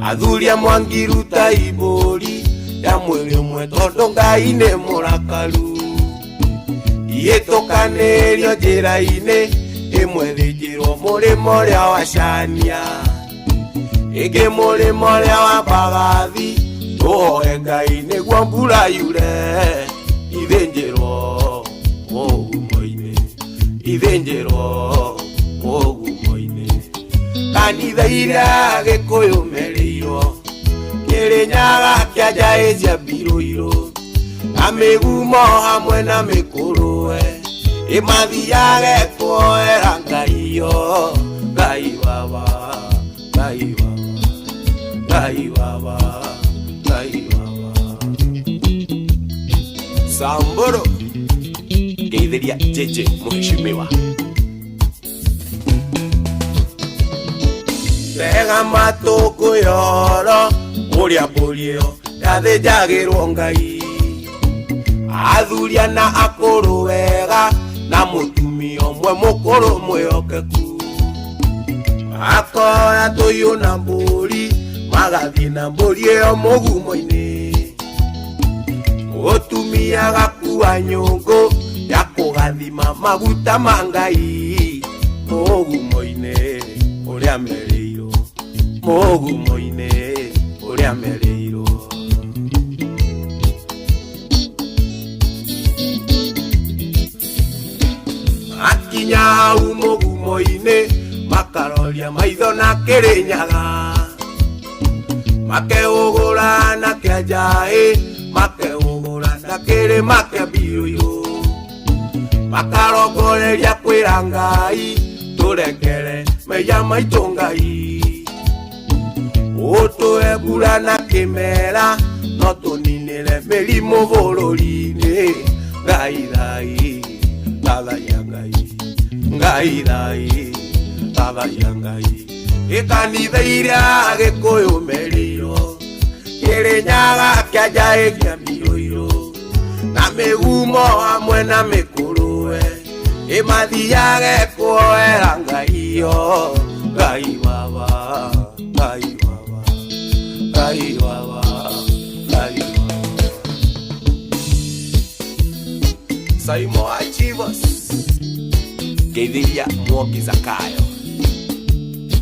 athuri a mwangi ruta ibũri ya mwĩrĩ ũmwe tondũ Ngai nĩ mũrakaru Ihĩtũkanĩrio njĩra-inĩ ĩmwe thĩnjĩrwo mũrĩmo ũrĩa wa Cania, ĩngĩ mũrĩmo ũrĩa wa Mbagathi. Tũhoe Ngai nĩguo mbura yure, ithĩnjĩrwo mũgumo-inĩ, ithĩnjĩrwo mũgumo-inĩ. Kanitha iria Gĩkũyũ merĩirwo, Kĩrĩnyaga kĩa njaĩ cia mbirũirũ, na mĩgumo hamwe na mĩkũrũwe, ĩmathiage kuoera Ngai yo. Ngai baba, Ngai baba, Ngai baba, Ngai baba. Samburu ngeithĩria Jeje mheshimiwa. Tega matũ ngũyoro ũrĩa mbũri ĩyo yathĩnjagĩrwo Ngai, athuria na akũrũ wega, na mũtumia ũmwe mũkũrũ mwĩhokeku. Makoya tũiyũ na mbũri, magathiĩ na mbũri ĩyo mũgumo-inĩ. Mũtumia agakua nyũngũ ya kũgathima maguta ma Ngai mũgumo-inĩ ũrĩa merĩirwo, mũgumo-inĩ ũrĩa merĩirwo. Akinya hau mũgumo-inĩ, makaroria maitho na Kĩrĩnyaga, makeũgũra na kĩa njaĩ, makeũgũra na kĩrĩma kĩa mbirũirũ, makarongoreria kwĩra Ngai tũrekere mehia maitũ Ngai. Ũtũhe mbura na kĩmera, no tũninĩre mĩrimũ bũrũri-inĩ. Ngai thai, thathaiya Ngai, Ngai thai, thathaiya Ngai. Ĩkanitha iria Gĩkũyũ merĩirwo, Kĩrĩnyaga kĩa njaĩ kĩa mbirũirũ, na mĩgumo hamwe na mĩkũrũwe, ĩmathiage kuoera Ngai yo. Ngai baba, Ngai baba, Ngai baba, Ngai baba. Saimo Achivos ngeithĩria Mwoki Zakayo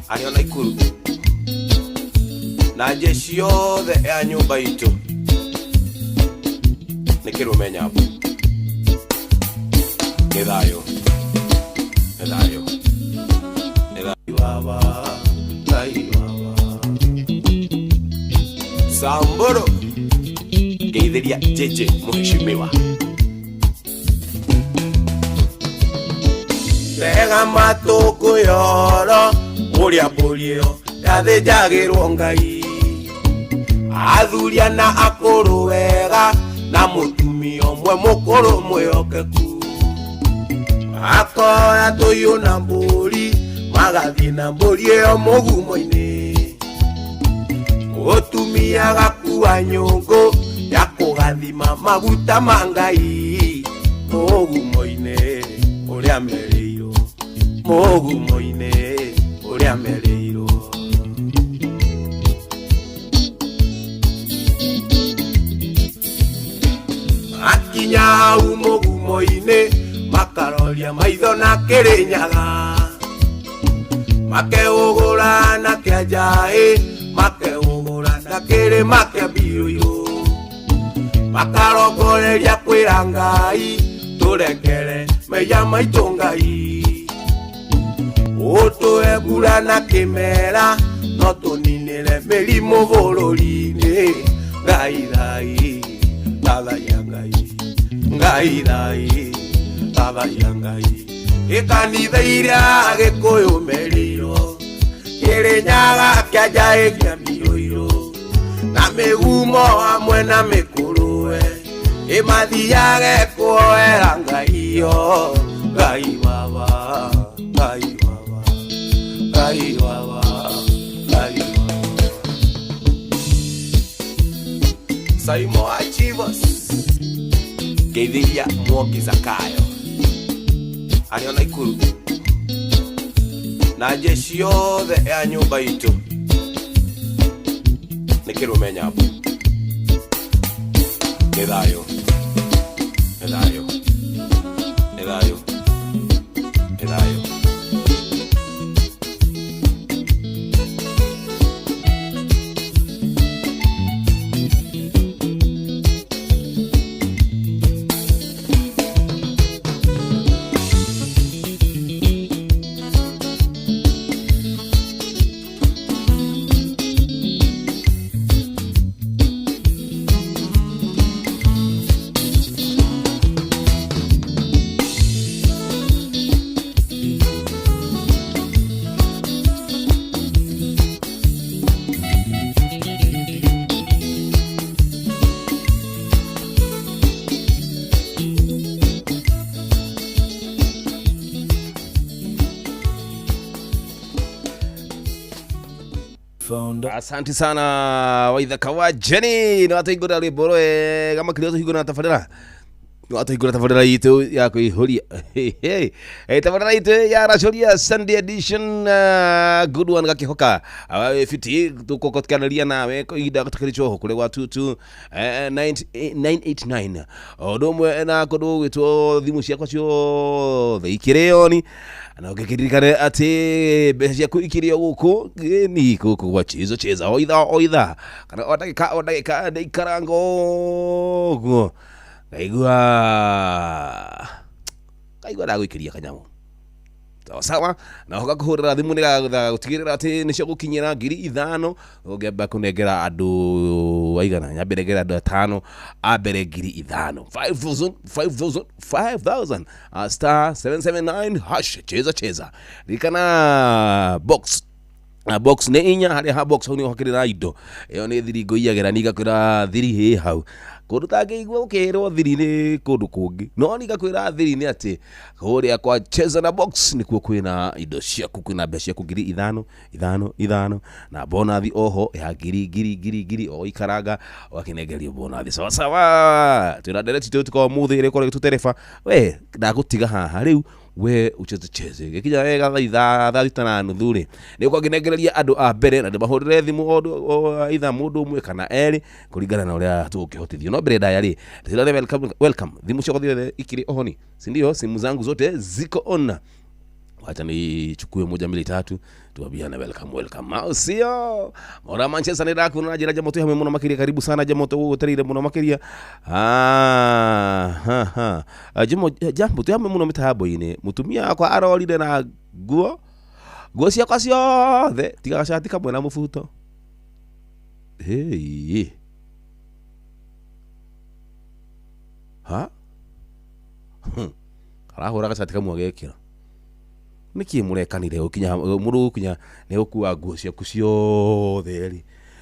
arĩ o Naikuru, na jeshi yothe ya nyũmba itũ nĩ kĩrũme nyambo. Nĩ thayũ, nĩ thayũ, nĩ thayũ baba, Ngai baba. Samburu ngeithĩria Jeje mheshimiwa. Tega matũ ngũyoro ũrĩa mbũri ĩyo yathĩnjagĩrwo Ngai, athuria na akũrũ wega, na mũtumia ũmwe mũkũrũ mwĩhokeku. Makoya tũiyũ na mbũri, magathiĩ na mbũri ĩyo mũgumo-inĩ. Mũtumia agakua nyũngũ ya kũgathima maguta ma Ngai mũgumo-inĩ ũrĩa merĩirwo, mũgumo-inĩ ũrĩa merĩirwo. Akinya hau mũgumo-inĩ, makaroria maitho na Kĩrĩnyaga, makeũgũra na kĩa njaĩ, makeũgũra na kĩrĩma kĩa mbirũirũ, makarongoreria kwĩra Ngai tũrekere mehia maitũ Ngai. Ũtũhe mbura na kĩmera, no tũninĩre mĩrimũ bũrũri-inĩ. Ngai thai, thathaiya Ngai, Ngai thai, thathaiya Ngai. Ĩkanitha iria Gĩkũyũ merĩirwo, Kĩrĩnyaga kĩa njaĩ kĩa mbirũirũ, na mĩgumo hamwe na mĩkũrũwe, ĩmathiage kuoera Ngai yo. Ngai baba, Ngai baba, Ngai baba, Ngai baba. Saimo Achivos ngeithĩria Mwoki Zakayo arĩ o Naikuru, na jeshi yothe ya nyũmba itũ nĩ kĩrũme nyambo. Nĩ thayũ, nĩ thayũ, Thayũ, nĩ thayũ. Asante sana waithaka wa Jenny nä watåhingå rwä mbo rwega makä ria tå hingå na tabarä watũhingũra tabarĩra itũ ya kwĩihũria tabarĩra itũ ya racũria Sunday edition, good one gakĩhoka fiti tũkũkotkanĩria nawe ihinda tũkĩrĩ kũrĩ gwa 22 989 ũndũ ũmwe na kũndũ gwĩtwo thimũ ciakwa ciothe ikĩrĩ oni na ũngĩkĩririkane atĩ mbeca ciaku ikĩrĩ o gũkũ ni gũkũ gwa Cheza Cheza o ithaa o ithaa kana o ndagĩka o ndagĩka ndĩikaranga ũguo ngaigua ndagũikĩria kanyamũ sawa sawa na hoka kũhũrĩra thimũ nĩgetha gũtigĩrĩra atĩ nĩcio gũkinyĩra 5,000 ũngĩamba kũnengera andũ aigana nyambe nengera andũ atano a mbere 5,000 5,000 5,000 5,000 star 779 hash. Cheza cheza ririkana box box nĩ inya harĩa ha box hau nĩ ũhakĩrĩra indo ĩyo nĩ thiri ngũiyagĩra nĩngakwĩra thiri hĩ hau kũndũ tangĩigua ũkĩrwo thiri nĩ kũndũ kũngĩ no nĩngakwĩra thiri nĩ atĩ kũrĩa kwa Cheza na Box nĩkuo kwĩna indo ciaku kwĩna mbeca ciaku 5,000 5,000 5,000 na bonathi oho ya ngiri ngiri ngiri ngiri o ikaranga ũgakĩnengerio bonathi sawa sawa twĩna ndereti tũtuka ũmũthĩ ĩrĩa ĩkoragwo ĩgĩtũtereba we ndagũtiga haha rĩu we ucheze cheze gĩkinya wega thaa thita na nuthu rĩ nĩ ũkorwo ngĩnengereria andũ a mbere na ndĩmahũrĩre thimũ o ithaa mũndũ ũmwe kana erĩ kũringana na ũrĩa tũgũkĩhotithio no mbere ndaya rĩ ndĩrare welcome welcome thimũ ciakwa ciothe ikĩrĩ ohoni si ndio simu zangu zote ziko on wacha nichukue 1 2 3 tuambiane welcome welcome au sio mora Manchester ni ndakuona na njĩra Jamoto hamwe mũno makĩria karibu sana Jamoto gũgũtereire mũno makĩria jambo hamwe mũno mĩtambo-inĩ mũtumia wakwa arorire na nguo ciakwa ciothe tiga gacati kamwe na mũbuto hey ha arahũra gacati kamwe agekĩra nĩkĩ mũrekanire ũkinya mũndũ gũkinya nĩ gũkua nguo ciaku ciothe rĩ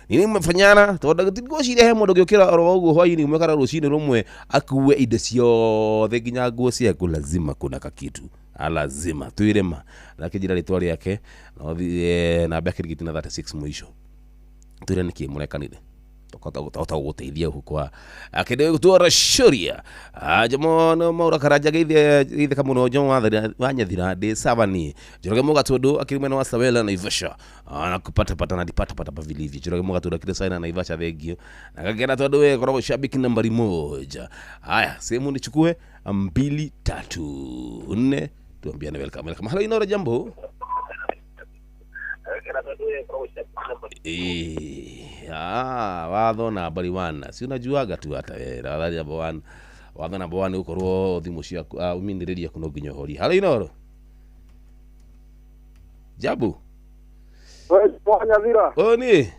nini mmefanyana tondũ nguo cirehe mũndũ ũngĩũkĩra oro ũguo hwainĩ ũmwe kana rũcinĩ rũmwe akue indo ciothe nginya nguo ciaku lazima kuna kakitu lazima twĩre ma nakĩnjĩra rĩtwa rĩake no namba yake rĩgĩti na 36 mũico twĩre nĩkĩ mũrekanire tokota gũteithia gũkũ kwa akĩndĩ gũtwara shuria jamono maura karanja geithĩka mũno John wa Nyathira ndĩ savani Njoroge Mũgatũndũ akĩrĩ mwena wa Sawela na Naivasha na kupata pata na dipata pata pa vilivyo Njoroge Mũgatũndũ akĩrĩ Sawela na Naivasha thengio na kagera tondũ we koragwo shabiki nambari 1 haya sehemu nichukue 2 3 4 tuambiane welcome welcome hello inora jambo watho nambari 1 si unajuaga tu hata wewe watho namba 1 watho namba 1 ukorwo thimũ ciaku uminĩrĩria kuno nginya ũhorie halo inoro jabu Nyathira oni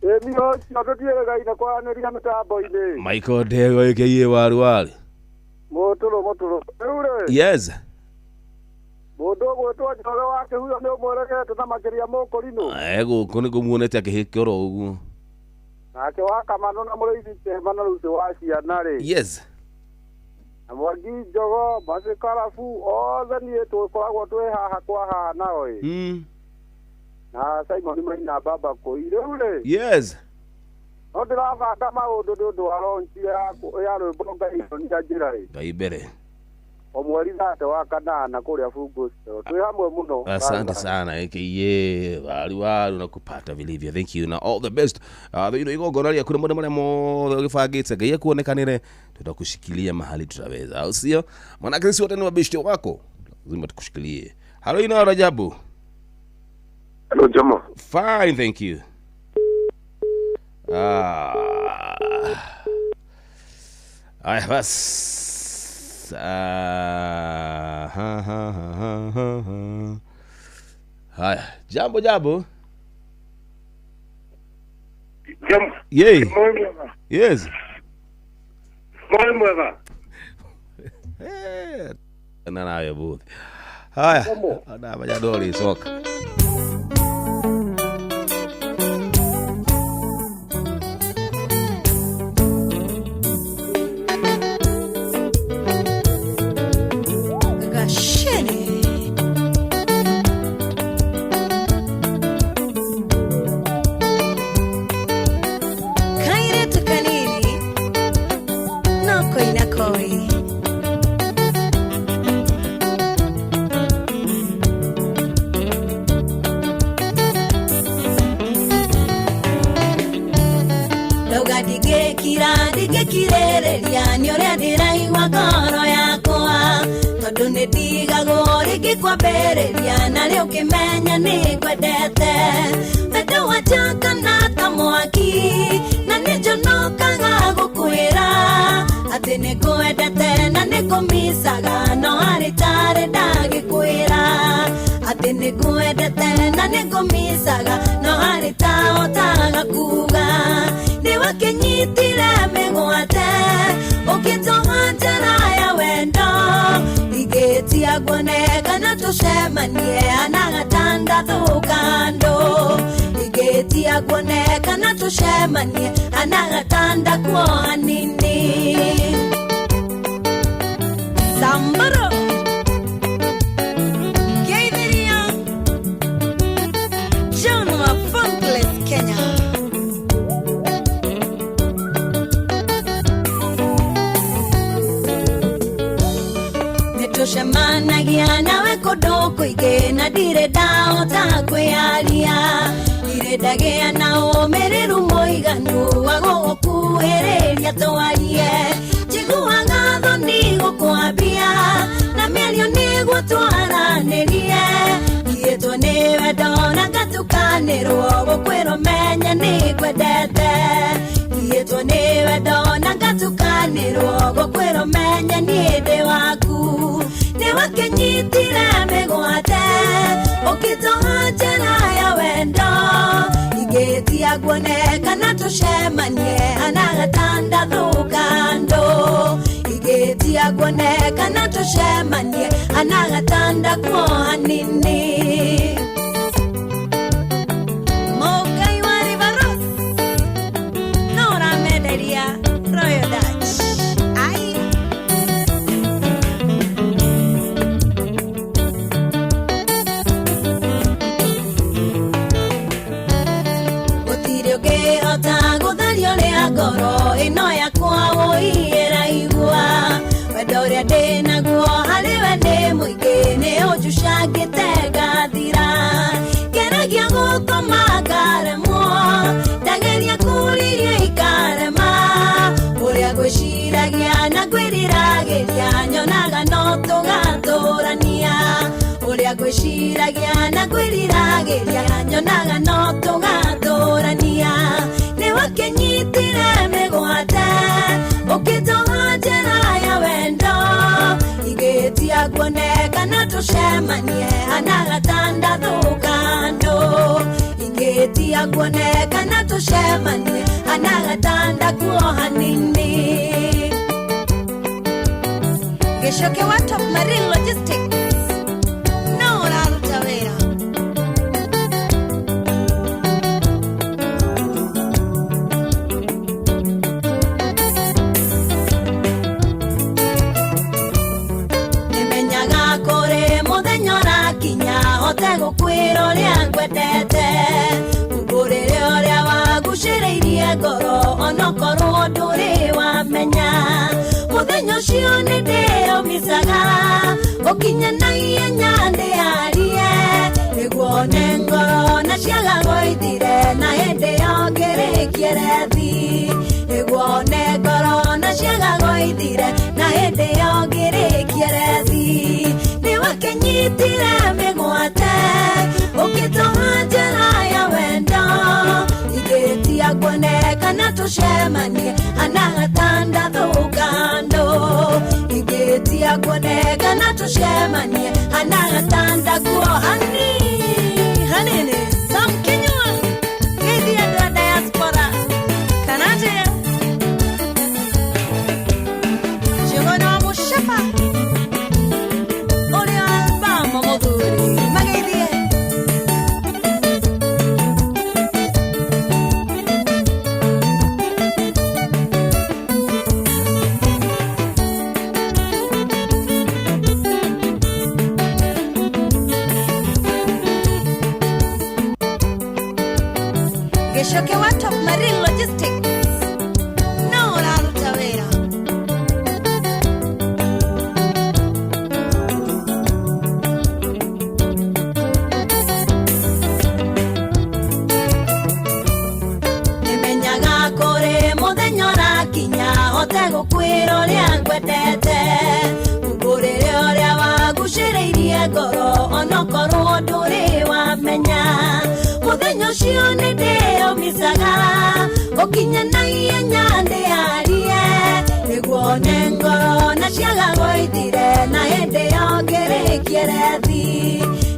ĩmio cio tũtiĩrĩgaine kwaranĩria mĩtambo-inĩ Michael Ndego ĩkĩiĩ waru waru mũtũrũ mũtũrũ rĩu rĩ yes mũndũ ũgwĩtwo Njoroge wa Kĩhuyo nĩ ũmweregete na makĩria mũkũrinũ gũkũ nĩ ngũmuonete akĩhĩka oro ũguo nake wa Kamanũ na mũrĩithi Kĩhema na Lucy wa ciana rĩ yes na Mwangi Njogo Mbacĩ Karabu othe niĩ tũkoragwo twĩ haha kwa haha nao ĩ na Simon Maina baba kũi rĩu rĩ yes no ndĩrabanga maũndũ nĩ ũndũ wa launch ya rwĩmbo Ngai nyonia njĩra rĩ Ngai mbere O mweri 30 wa kanana kũrĩa Full Gospel. Twĩ hamwe mũno. Asante sana aka waru waru na kupata vilivyo. Thank you na all the best. You igongona rĩaku na maũndũ marĩa mothe ũgĩbangĩte Ngai akuonekanĩre, tutakushikilia mahali tutaweza, au sio? Maanake sisi wote ni mabeshte wako, lazima tukushikilie. Halo ina Rajabu. Hello Jomo. Fine, thank you. Aya bas. Haya, jambo jambo. Jambo. Yey. Yes. Mwema. Na nayo buthi. Haya, na majadoli soka. Ngoro onokorwo ndũrĩ wamenya mũthenya ũcio nĩ ndĩũmicaga ũkinye na ihenya ndĩarie nĩguo one ngoro na ciagago ithire na hĩndĩ ĩyo ngĩrĩkie rethi nĩguo one ngoro na ciagago ithire na hĩndĩ ĩyo ngĩrĩkie rethi nĩwakĩnyitire mĩgwate ũkĩtũma njĩra ya wendo ingĩtia kuonekana tũcemanie hana gatandatũ kando ingĩtia kuonekana tũcemanie hana gatandakuo hani hanene Sam Kinyua geithia andũ a diaspora kana atĩa Shigona wa Mũcaba ũrĩa Alabama mũthuri mageithie. Gĩcoke wa Top Marine Logistics no ũraruta wĩra. Nĩmenyaga kũrĩ mũthenya ũrakinya hote gũkwĩra ũrĩa ngwendete ngũrĩre ũrĩa wagucĩrĩirie ngoro onokorwo ndũrĩ wamenya mũthenya ũcio nĩ ndĩũmicaga ũkinye na ihenya ndĩarie nĩguo one ngoro na ciagago ithire na hĩndĩ ĩyo ngĩrĩkie rethi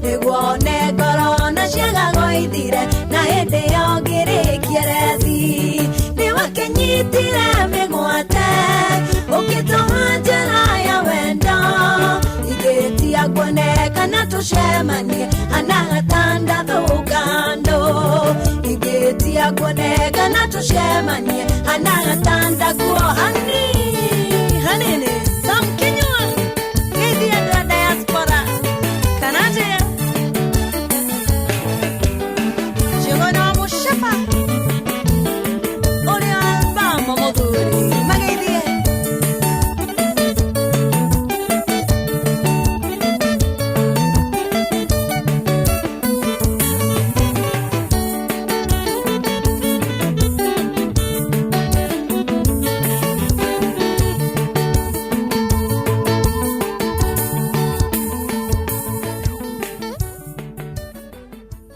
nĩguo one ngoro na ciagago ithire na hĩndĩ ĩyo ngĩrĩkie rethi nĩwakĩnyitire mĩgwate ũkĩtũma njĩra ya wendo ingĩtia kuonekana tũcemanie hana gatandatũ kando ingĩtia kuonekana tũcemanie hana gatandakuo hani hanene Sam Kinyua geithia andũ a diaspora kana atĩa Shigona wa Mũcaba ũrĩa Alabama mũthuri mageithie.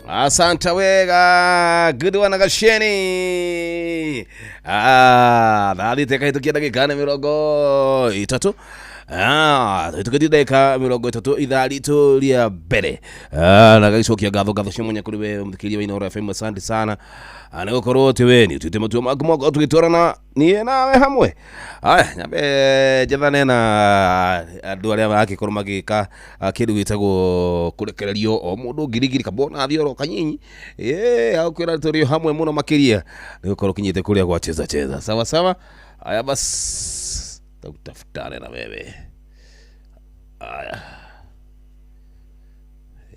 Asante wega good one gasheni. Thathite kahĩtũkia ndagĩka nĩ 30. Tuhĩtũkĩtie ndagĩka 30 ithaa ritũ rĩa mbere. Na gagĩcokia ngatho cia mwanya kũrĩ we mũthikĩrĩria wa Inooro FM, asante sana nĩ gũkorwo atĩ we nĩ ũtuĩte matua maku moko tũgĩtwarana niĩ nawe hamwe. Aya nyambe njethane na andũ arĩa maragĩkorwo magĩka kĩndũ gĩtagwo kũrekererio o mũndũ ngirigiri kabona thiĩ oro kanyinyi akwĩra tũrĩ hamwe mũno makĩria nĩ gũkorwo ũkinyĩte kũrĩa gwa cheza cheza. Sawa sawa. Aya bas takutafutane na wewe. Aya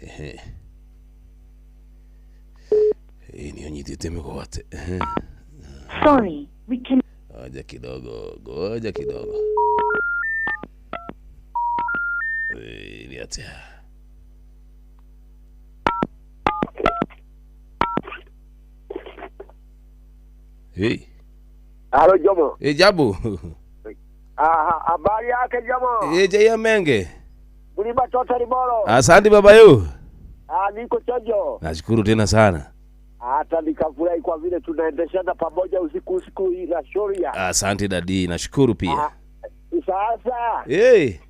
ehe nĩ ũnyitĩte mĩgwate. Sorry, we can. Ngoja kidogo, ngoja kidogo. Ni atia. Hey. Halo Jomo. Eh, Jabu. Aha, habari yake Jomo? Eh, jaya menge. Buliba tota liboro. Asante baba yu. Niko chojo. Nashukuru tena sana. Hata nikafurahi kwa vile tunaendeshana pamoja usiku usiku ila shoria. Asante dadi, nashukuru pia. Sasa. Eh.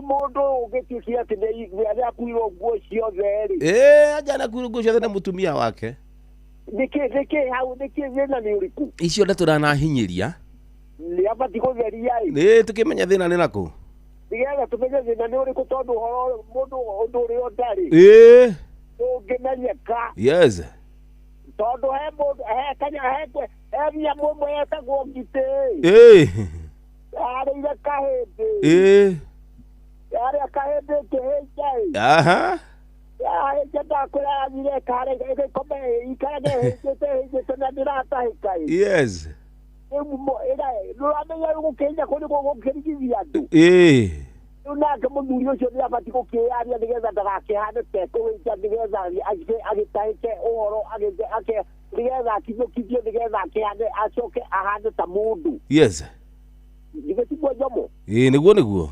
Mundu ugitukia ati nĩ akuirwo nguo ciothe ri. Aja na kuirwo nguo ciothe na mutumia wake. Niki hau niki thĩna nĩ ũrĩkũ? Icio ndeto ndanahinyĩria. Nĩ abatiĩ gũtheria ĩ. Nĩ tukĩmenya thĩna nĩ nakũ. Nĩgetha tũmenye thĩna nĩ ũrĩkũ tondũ ũhoro mũndũ ũndũ ũrĩa ũtarĩ. Ũngĩmenyeka. Yes. Tondũ he mũndũ he kanya he nyamũ ĩmwe yetagwo ngitĩ. Yarĩire kahĩndĩ. Yarĩa kahĩndĩ ĩkĩhĩnja ĩ. Aha. Yahĩnja ndakwĩra yathire ĩkarĩa ĩgĩkoma ĩikarage ĩhĩnjĩte na ndĩratahĩka ĩ. Yes. Ndũramenya gũkĩnya kũ nĩguo gũkĩrigithia andũ. Ĩĩ. Rĩu nake mũthuri ũcio nĩ abatiĩ gũkĩaria nĩgetha ndagakĩhane tekũwĩnja nĩgetha agĩtahĩke ũhoro nĩgetha akinyũkithio nĩgetha akĩhane acoke ahane ta mũndũ. Yes. Githĩ tiguo Jomo? Ĩĩ nĩguo nĩguo.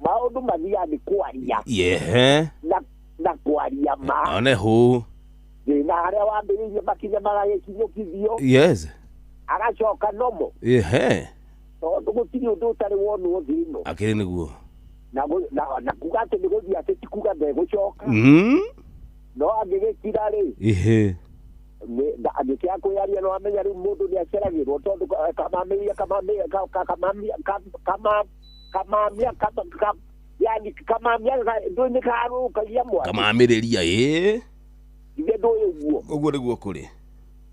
Maũndũ mathiaga nĩ kwaria. Yehe. Na kwaria ma. One hũ. Thĩna harĩa wambĩrĩirie makinya magagĩkinyũkithio. Yes. Agacoka nomo. Ehe. Tondũ gũtirĩ ũndũ ũtarĩ wonwo thĩ ĩno. Akĩrĩ nĩguo. Na kuga atĩ nĩ gũthiĩ atĩ ti kuga ndegũcoka. No angĩgĩkira rĩ. Ehe. Angĩkĩaga kwĩyaria no amenya rĩu mũndũ nĩ aceragĩrwo tondũ kamamĩria kamamia yani kamamia ndũĩ nĩ karũkagia mwaki. Kamamĩrĩria ĩĩ. Ithe ndũĩ ũguo. Ũguo nĩguo kũrĩ.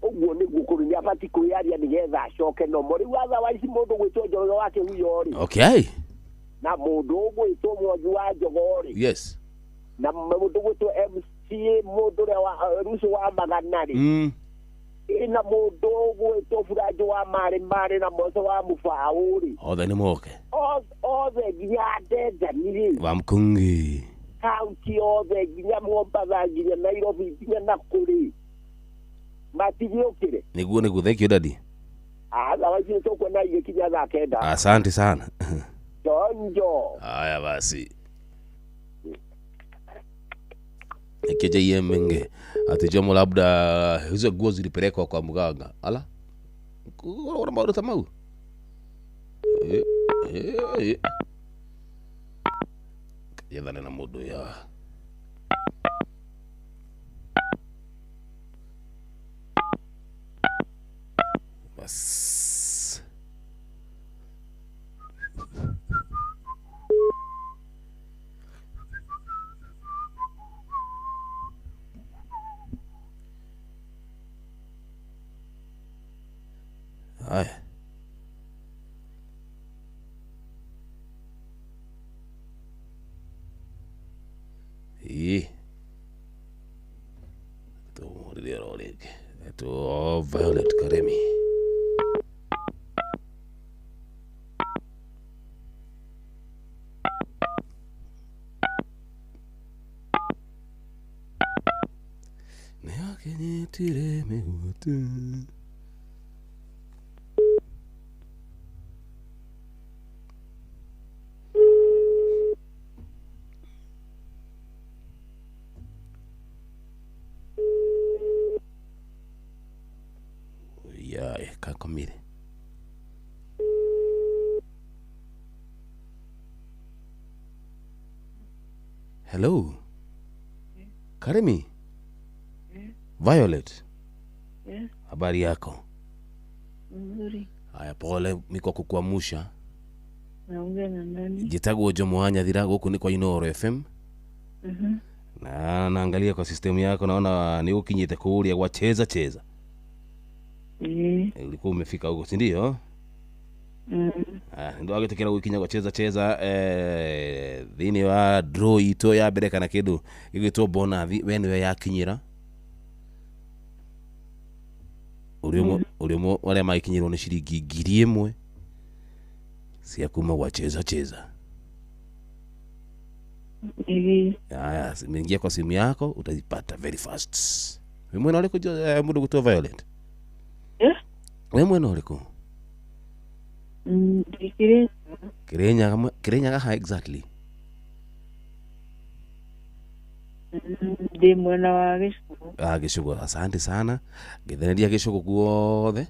Ũguo nĩguo kũrĩ nĩ abatiĩ kwĩyaria nĩgetha acoke nomo. Rĩu otherwise mũndũ gwĩtwo Njoroge wa Kĩhuyo rĩ. Okay. Na mũndũ ũgwĩtwo Mwangi wa Njogo rĩ. Yes. Na mũndũ ũgwĩtwo MCA mũndũ ũrĩa wa Rucu wa Magana rĩ. Ĩna mũndũ ũgwĩtwo Buranjũ wa Marĩ Marĩ na Mose wa Mũbaũ rĩ. Othe nĩ moke. Othe nginya Ndendani rĩ. Wa Mkungi. Kaunti othe nginya Mombatha nginya Nairobi nginya Nakuru. Matigĩũkĩre. Nĩguo nĩguo, thank you daddy. Otherwise nĩ tũkuona igĩkinya thaa 9. Asante sana. Chonjo. Haya basi. Ikija menge ati Jomo labda hizo nguo zilipelekwa kwa mganga. Ala. Kuna maũndũ ta mau. Yethane na mũndũ ya. Bas. Haya. Ii. Tumuhuririe ro rĩngĩ. Etwo Violet Karemi. Nĩakinyĩtire mĩgwate. Kakomire. Hello. Karemi. Violet. Habari yako? Nzuri. Haya, pole miko kukuamusha. Naongea na nani? Jitagwo Jomo wa Nyathira, gũkũ nĩ kwa Inooro FM. Na naangalia kwa system yako naona ni ukinyite kũrĩa gwa cheza cheza. Ulikuwa umefika huko, si ndio? Ndio agĩtĩkĩra gũkinya gwa cheza cheza thĩinĩ wa draw itũ ya mbere kana kĩndũ gĩgwĩtwo bonathi, we nĩwe yakinyĩra. Ũrĩ ũmwe arĩa magĩkinyĩrwo nĩ ciringi 1,000 cia kuma gwa cheza cheza. Haya, imeingia kwa simu yako utaipata very fast. Wewe mwena ũrĩkũ mũndũ gũtwo Violet? We mwena ũrĩkũ? Kirinyaga. Kirinyaga ha exactly? Ndi mwena wa Gĩcũgũ. Ah, Gĩcũgũ, asante sana. Gĩthaniria Gĩcũgũ guothe.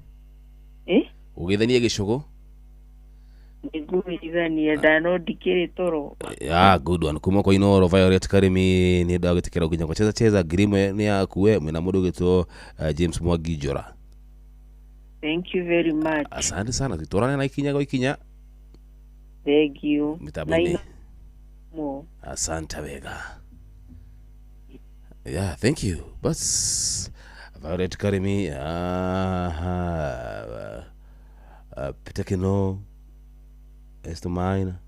Ũgĩthanie Gĩcũgũ? Nĩngũgĩthania ndano ndikĩrĩ toro. Ah, good one. Kuma kwa Inooro Violet Karemi nĩ ndagĩtĩkĩra gũkinya kwa cheza cheza 1,000 nĩ yaku we mwena mũndũ ũgĩtwo James Mwangi Njora. Thank you very much. Asante sana. Tutorane na ikinya go ikinya. Thank you. Mitambo-inĩ. Asante wega. Yeah, thank you. Bas Violet Karemi, Peter Kino, Esther Maina,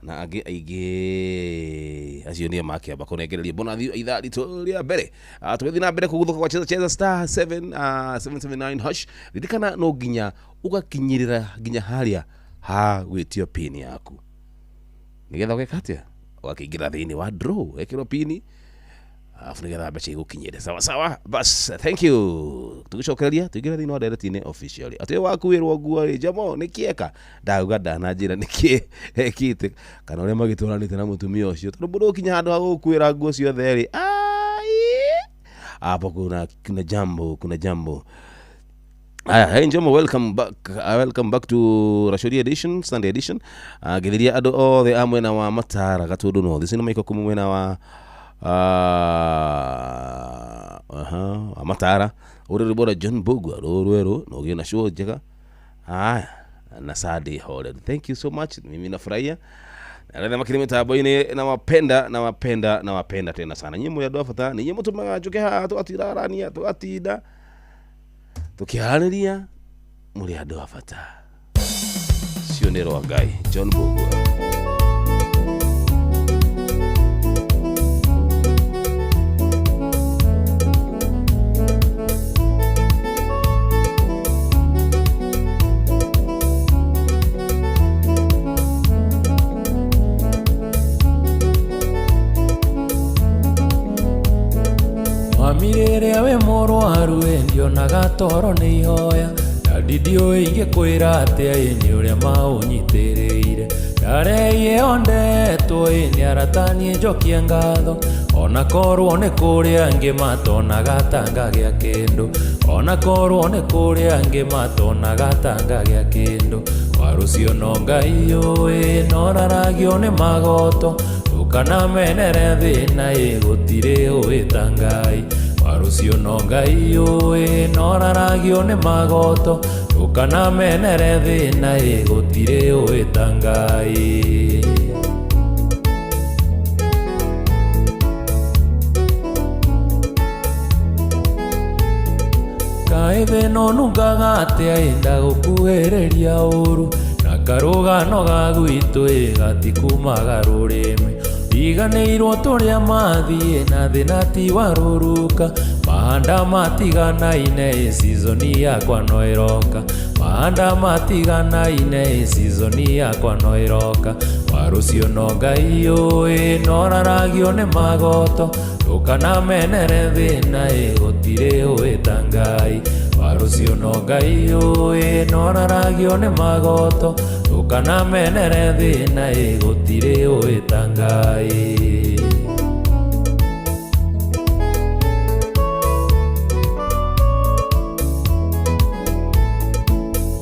Na angĩ aingĩ acio nĩo makĩamba kũnengereria bonathi ithaa ritũ rĩa mbere. Tũgĩthiĩ na mbere kũguthũka kwa cheza cheza star 7 779 hash. Ririkana no nginya ũgakinyĩrĩra nginya harĩa ha gwĩtio pin yaku nĩgetha ũgeka atĩa, ũgakĩingĩra thĩinĩ wa draw, wekĩrwo pini alafu nĩgetha mbeca igũkinyĩre sawa sawa. Bas, thank you. Tũgĩcokereria tũingĩre thĩinĩ wa ndereti-inĩ officially. Atĩ wakuĩrwo nguo rĩ, jamo nĩkĩeka ndauga ndananjĩra nĩkĩ ekĩte kana ũrĩa magĩtwaranĩte na mũtumia ũcio, tondũ mũndũ ũkinya handũ ha gũgũkuĩra nguo ciothe rĩ, ai hapo kuna jambo, kuna jambo. Aya, hey Njomo, welcome back. Welcome back to Rashodi edition, Sunday edition. Githiria andũ othe a mwena wa Matara Gatundu North. Ici nĩ maiko kuma mwena wa wa Matara. Uri rwĩmbo rwa John Mbugua rũrũ rwerũ na ũgĩe na show njega. Aya, na Sunday horeru. Thank you so much. Mimi nafurahia. Arĩa makĩrĩ mĩtambo-inĩ nawapenda, nawapenda, nawapenda tena sana. Nyinyi mũrĩ andũ a bata, nĩ inyuĩ mũtũmaga njũke haha tũgatirarania, tũgatinda tukiaranĩria, mũrĩ andũ a bata. Cio nĩ rwa Ngai, John Mbugua. Mami rĩrĩa wĩ mũrwaru ĩ ndionaga toro nĩ ihoya, ndadi ndiũĩ ingĩkwĩra atĩa ĩ nĩ ũrĩa maũnyitĩrĩire. Ndareie o ndetwo ĩ nĩ arata niĩ njokie ngatho, ona korwo nĩ kũrĩ angĩ matonaga ta ngagĩa kĩndũ, ona korwo nĩ kũrĩ angĩ matonaga ta ngagĩa kĩndũ. Warũcio no Ngai ũĩ noraragio nĩ magoto, ndũkanamenere thĩna ĩ gũtirĩ ũĩ ta Ngai. Warũcio no Ngai ũĩ noraragio nĩ magoto, ndũkanamenere thĩna ĩ gũtirĩ ũĩ ta Ngai. Kaĩ thĩna ũnungaga atĩa ĩ ndagũkuhĩrĩria ũru, na karũgano ga gwitũ ĩ gatikumaga rũrĩmĩ. Ndiganĩirwo tũrĩa mathiĩ na thĩna ti wa rũruka, mahanda matiganaine ĩ season yakwa no ĩroka, mahanda matiganaine ĩ season yakwa no ĩroka. Warũcio no Ngai ũĩ noraragio nĩ magoto, ndũkanamenere thĩna ĩ gũtirĩ ũĩ ta Ngai. Warũcio no Ngai ũĩ noraragio nĩ magoto, ndũkanamenere thĩna ĩ gũtirĩ ũĩ ta Ngai.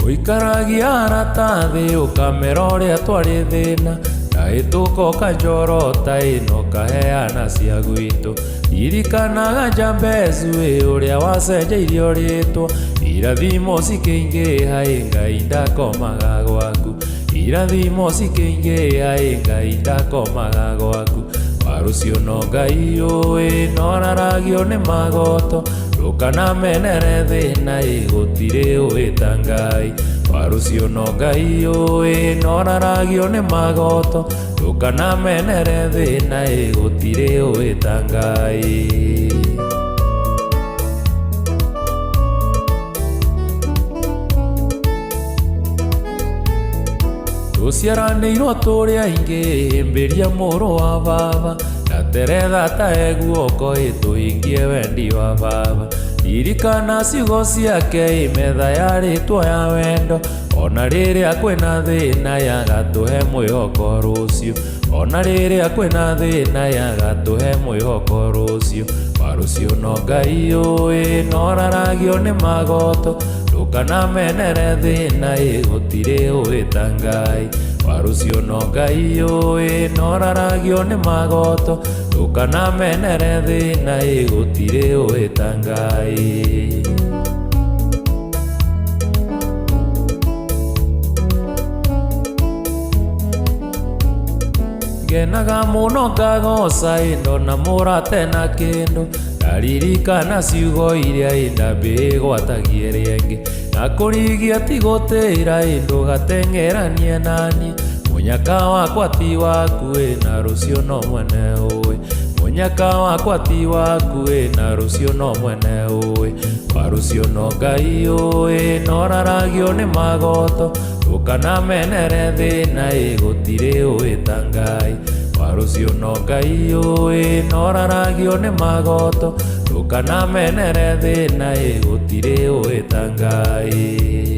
Ũikaragia arata thĩ ũkamera ũrĩa twarĩ thĩna, ndahĩtũka ũkanjorota ĩ na ũkaheana cia gwitũ. Ririkanaga Jambezu ĩ ũrĩa wacenjeirio rĩtwa, irathimo cikĩingĩha ĩ Ngai ndakomaga gwaku, irathimo cikĩingĩha ĩ Ngai ndakomaga gwaku. Warũcio no Ngai ũĩ noraragio nĩ magoto, ndũkanamenere thĩna ĩ gũtirĩ ũĩ ta Ngai. Warũcio no Ngai ũĩ noraragio nĩ magoto, ndũkanamenere thĩna ĩ gũtirĩ ũĩ ta Ngai. Tũciaranĩirwo tũrĩ aingĩ hĩmbĩria mũrũ wa baba, ndateretha ta e guoko ĩ tũhingie wendi wa baba. Ririkana ciugo ciake ĩ metha ya rĩtwa ya wendo, ona rĩrĩa kwĩna thĩna yagatũhe mwĩhoko rũciũ, ona rĩrĩa kwĩna thĩna yagatũhe mwĩhoko rũciũ. Warũcio no Ngai ũĩ noraragio nĩ magoto, ndũkanamenere thĩna ĩ gũtirĩ ũĩ ta Ngai. Warũcio no Ngai ũĩ noraragio nĩ magoto, ndũkanamenere thĩna ĩ gũtirĩ ũĩ ta Ngai. Ngenaga mũno ngagoca ĩ ndona mũrate na kĩndũ, ndaririkana ciugo iria ĩ ndambĩgwatagie rĩngĩ, na kũrigia ti gũtĩra ĩ ndũgateng'eranie naniĩ, Mũnyaka wakwa ti waku ĩ na rũciũ no mwene ũĩ. Mũnyaka wakwa ti waku ĩ na rũciũ no mwene ũĩ. Wa rũciũ no Ngai ũĩ noraragio nĩ magoto. Ndũkanamenere thĩna ĩ gũtirĩ ũĩ ta Ngai. Wa rũciũ no Ngai ũĩ noraragio nĩ magoto. Ndũkanamenere thĩna ĩ gũtirĩ ũĩ ta Ngai.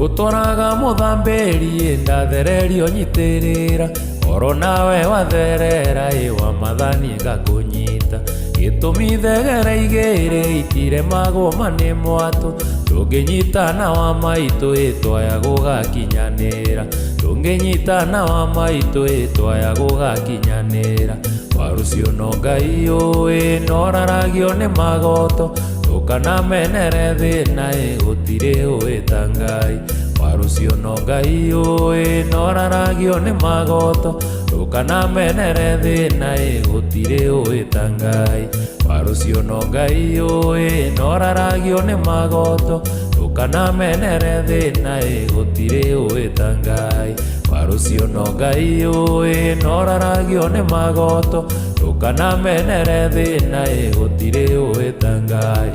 Rũtwaraga mũthambĩri ndathererio nyitĩrĩra. Oro nawe watherera ĩ wa mathani ngakũnyita. Gĩtũmi thegere igĩrĩ itiremagwo ma nĩ mwatũ. Ndũngĩnyitana wa maitũ ĩ twaya gũgakinyanĩra. Ndũngĩnyitana wa maitũ ĩ twaya gũgakinyanĩra. Wa rũciũ no Ngai ũĩ noraragio nĩ magoto. Ndũkanamenere thĩna ĩ gũtirĩ ũĩ ta Ngai. Wa rũciũ no Ngai ũĩ noraragio nĩ magoto. Ndũkanamenere thĩna ĩ gũtirĩ ũĩ ta Ngai. Wa rũciũ no Ngai ũĩ noraragio nĩ magoto. Ndũkanamenere thĩna ĩ gũtirĩ ũĩ ta Ngai. Wa rũciũ no Ngai ũĩ noraragio nĩ magoto. Ndũkanamenere thĩna ĩ gũtirĩ ũĩ ta Ngai.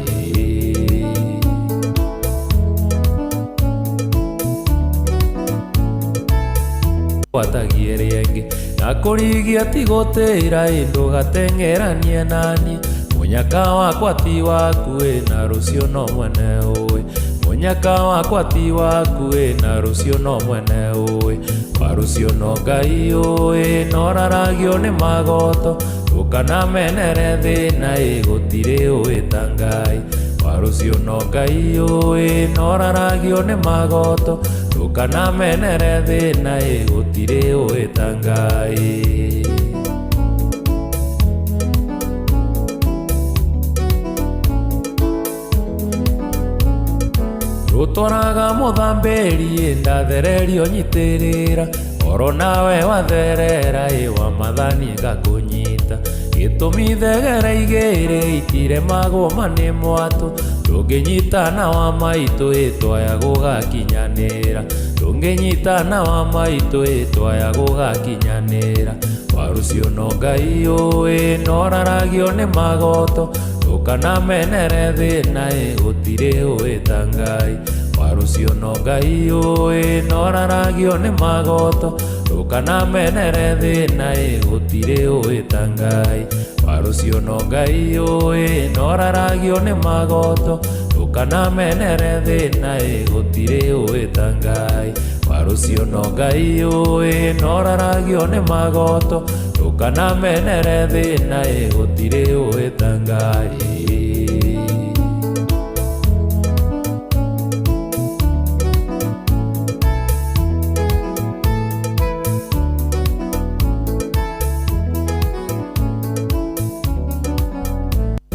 Gwatagie rĩngĩ na kũrigia ti gũtĩra ĩ ndũgateng'eranie naniĩ. Mũnyaka wakwa ti waku ĩ na rũciũ no mwene ũĩ. Mũnyaka wakwa ti waku ĩ na rũciũ no mwene ũĩ. Wa rũciũ no Ngai ũĩ noraragio nĩ magoto. Ndũkanamenere thĩna ĩ gũtirĩ ũĩ ta Ngai. Wa rũciũ no Ngai ũĩ noraragio nĩ magoto. Ndũkanamenere thĩna ĩ gũtirĩ ũĩ ta Ngai. Rũtwaraga mũthambĩri ndathererio nyitĩrĩra. Oro nawe watherera ĩ wa mathani ngakũnyita. Gĩtũmi thegere igĩrĩ itiremagwo ma nĩ mwatũ. Ndũngĩnyitana wa maitũ ĩ twaya gũgakinyanĩra. Ndũngĩnyitana wa maitũ ĩ twaya gũgakinyanĩra. Wa rũciũ no Ngai ũĩ noraragio nĩ magoto. Ndũkanamenere thĩna ĩ gũtirĩ ũĩ ta Ngai. Wa rũciũ no Ngai ũĩ noraragio nĩ magoto. Ndũkanamenere thĩna ĩ gũtirĩ ũĩ ta Ngai. Wa rũciũ no Ngai ũĩ noraragio nĩ magoto. Ndũkanamenere thĩna ĩ gũtirĩ ũĩ ta Ngai. Wa rũciũ no Ngai ũĩ noraragio nĩ magoto. Ndũkanamenere thĩna ĩ gũtirĩ ũĩ ta Ngai.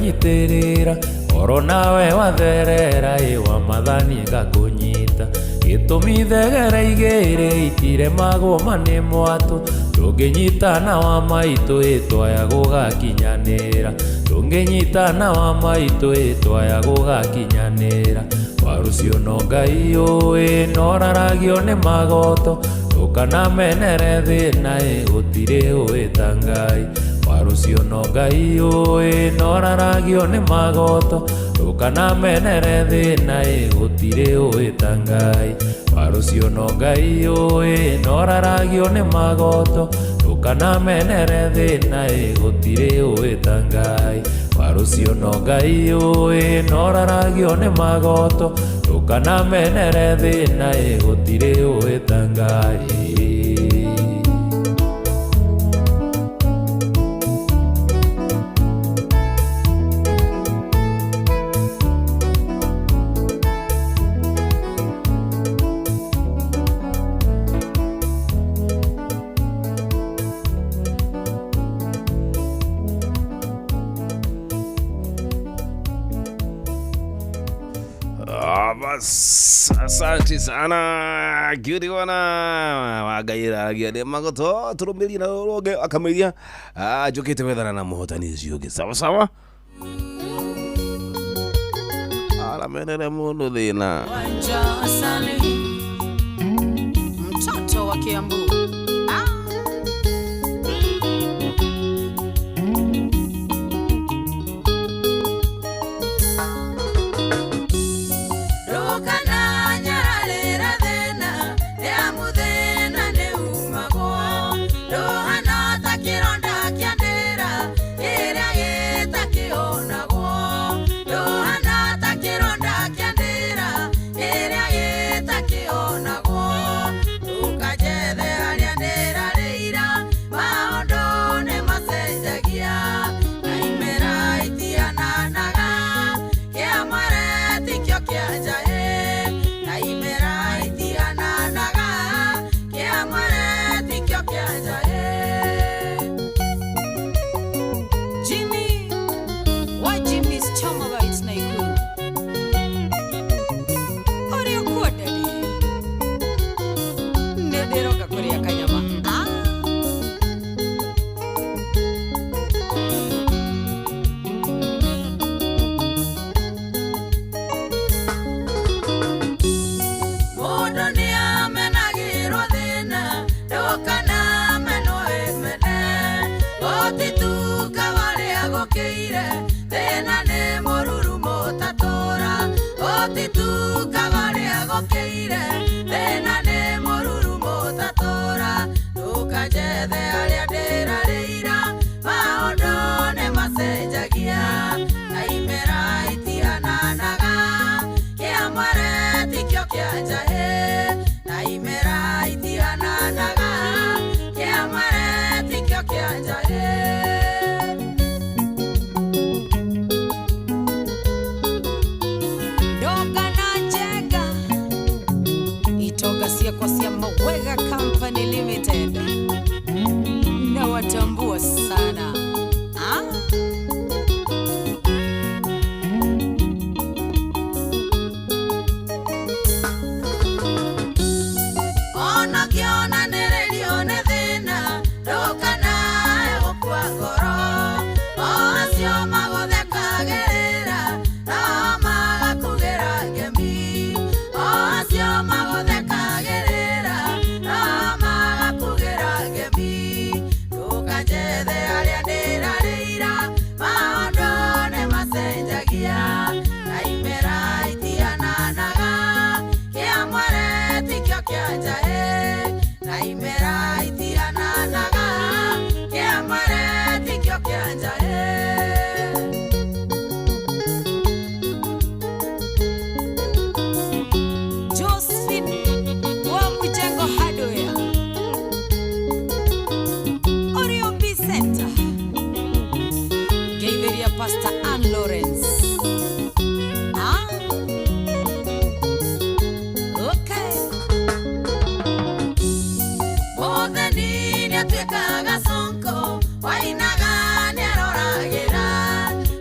Nyitĩrĩra oro nawe watherera ĩ wa mathani ngakũnyita. Gĩtũmi thegere igĩrĩ itiremagwo ma nĩ mwatũ. Ndũngĩnyitana wa maitũ ĩ twaya gũgakinyanĩra. Ndũngĩnyitana wa maitũ ĩ twaya gũgakinyanĩra. Wa rũciũ no Ngai ũĩ noraragio nĩ magoto. Ndũkanamenere thĩna ĩ gũtirĩ ũĩ ta Ngai. Wa rũciũ no Ngai ũĩ noraragio nĩ magoto. Ndũkanamenere thĩna ĩ gũtirĩ ũĩ ta Ngai. Wa rũciũ no Ngai ũĩ noraragio nĩ magoto. Ndũkanamenere thĩna ĩ gũtirĩ ũĩ ta Ngai. Wa rũciũ no Ngai ũĩ noraragio nĩ magoto. Ndũkanamenere thĩna ĩ gũtirĩ ũĩ ta Ngai. Asante sana ngĩũrigona wangairagia nĩ magoto tũrũmĩrie na rũrũnge akamĩria njũkĩte wethana na mũhotani ũcio ũngĩ sawa sawa. Aramenere mũndũ thĩna. Wanja Asali, mtoto wa Kiambu. Jimmy, why Jimmy's Choma Bites Naikuru? Ori okuwa daddy. Nederoka kuria kanyama. Ah. Mũndũ nĩamenagĩrwo thĩna ndũkana menwo ĩmene gũtituka warĩa gũkĩire thĩna nĩ mũruru mũtatũra gũtituka warĩa gũkĩire thĩna nĩ mũruru mũtatũra ndũkanjethe arĩa ndĩrarĩira maũndũ nĩ macenjagia na imera itihananaga kĩa mwere tikĩo kĩa njahĩ na imera itihananaga kĩa mwere tikĩo kĩa njahĩ. Ndoga na Njenga, itoga ciakwa cia Mawega Company Limited, nawatambua sana. Ah? Ona kĩonanĩrĩrio nĩ thĩna ndũkanae gũkua ngoro o acio magũthekagĩrĩra no magakugĩra ngemi o acio magũthekagĩrĩra no magakugĩra ngemi ndũkanjethe arĩa ndĩrarĩira maũndũ nĩ macenjagia na imera itihananaga kĩa mwere tikĩo kĩa njahĩ na imera itihananaga kĩa mwere tikĩo kĩa njahĩ. Josephine wa Mjengo Hardware, Orio B Center, Geitheria Pastor Ann Lawrence. Ah? Okay. Mũtheni nĩatuĩkaga sonko wainaga nĩaroragĩra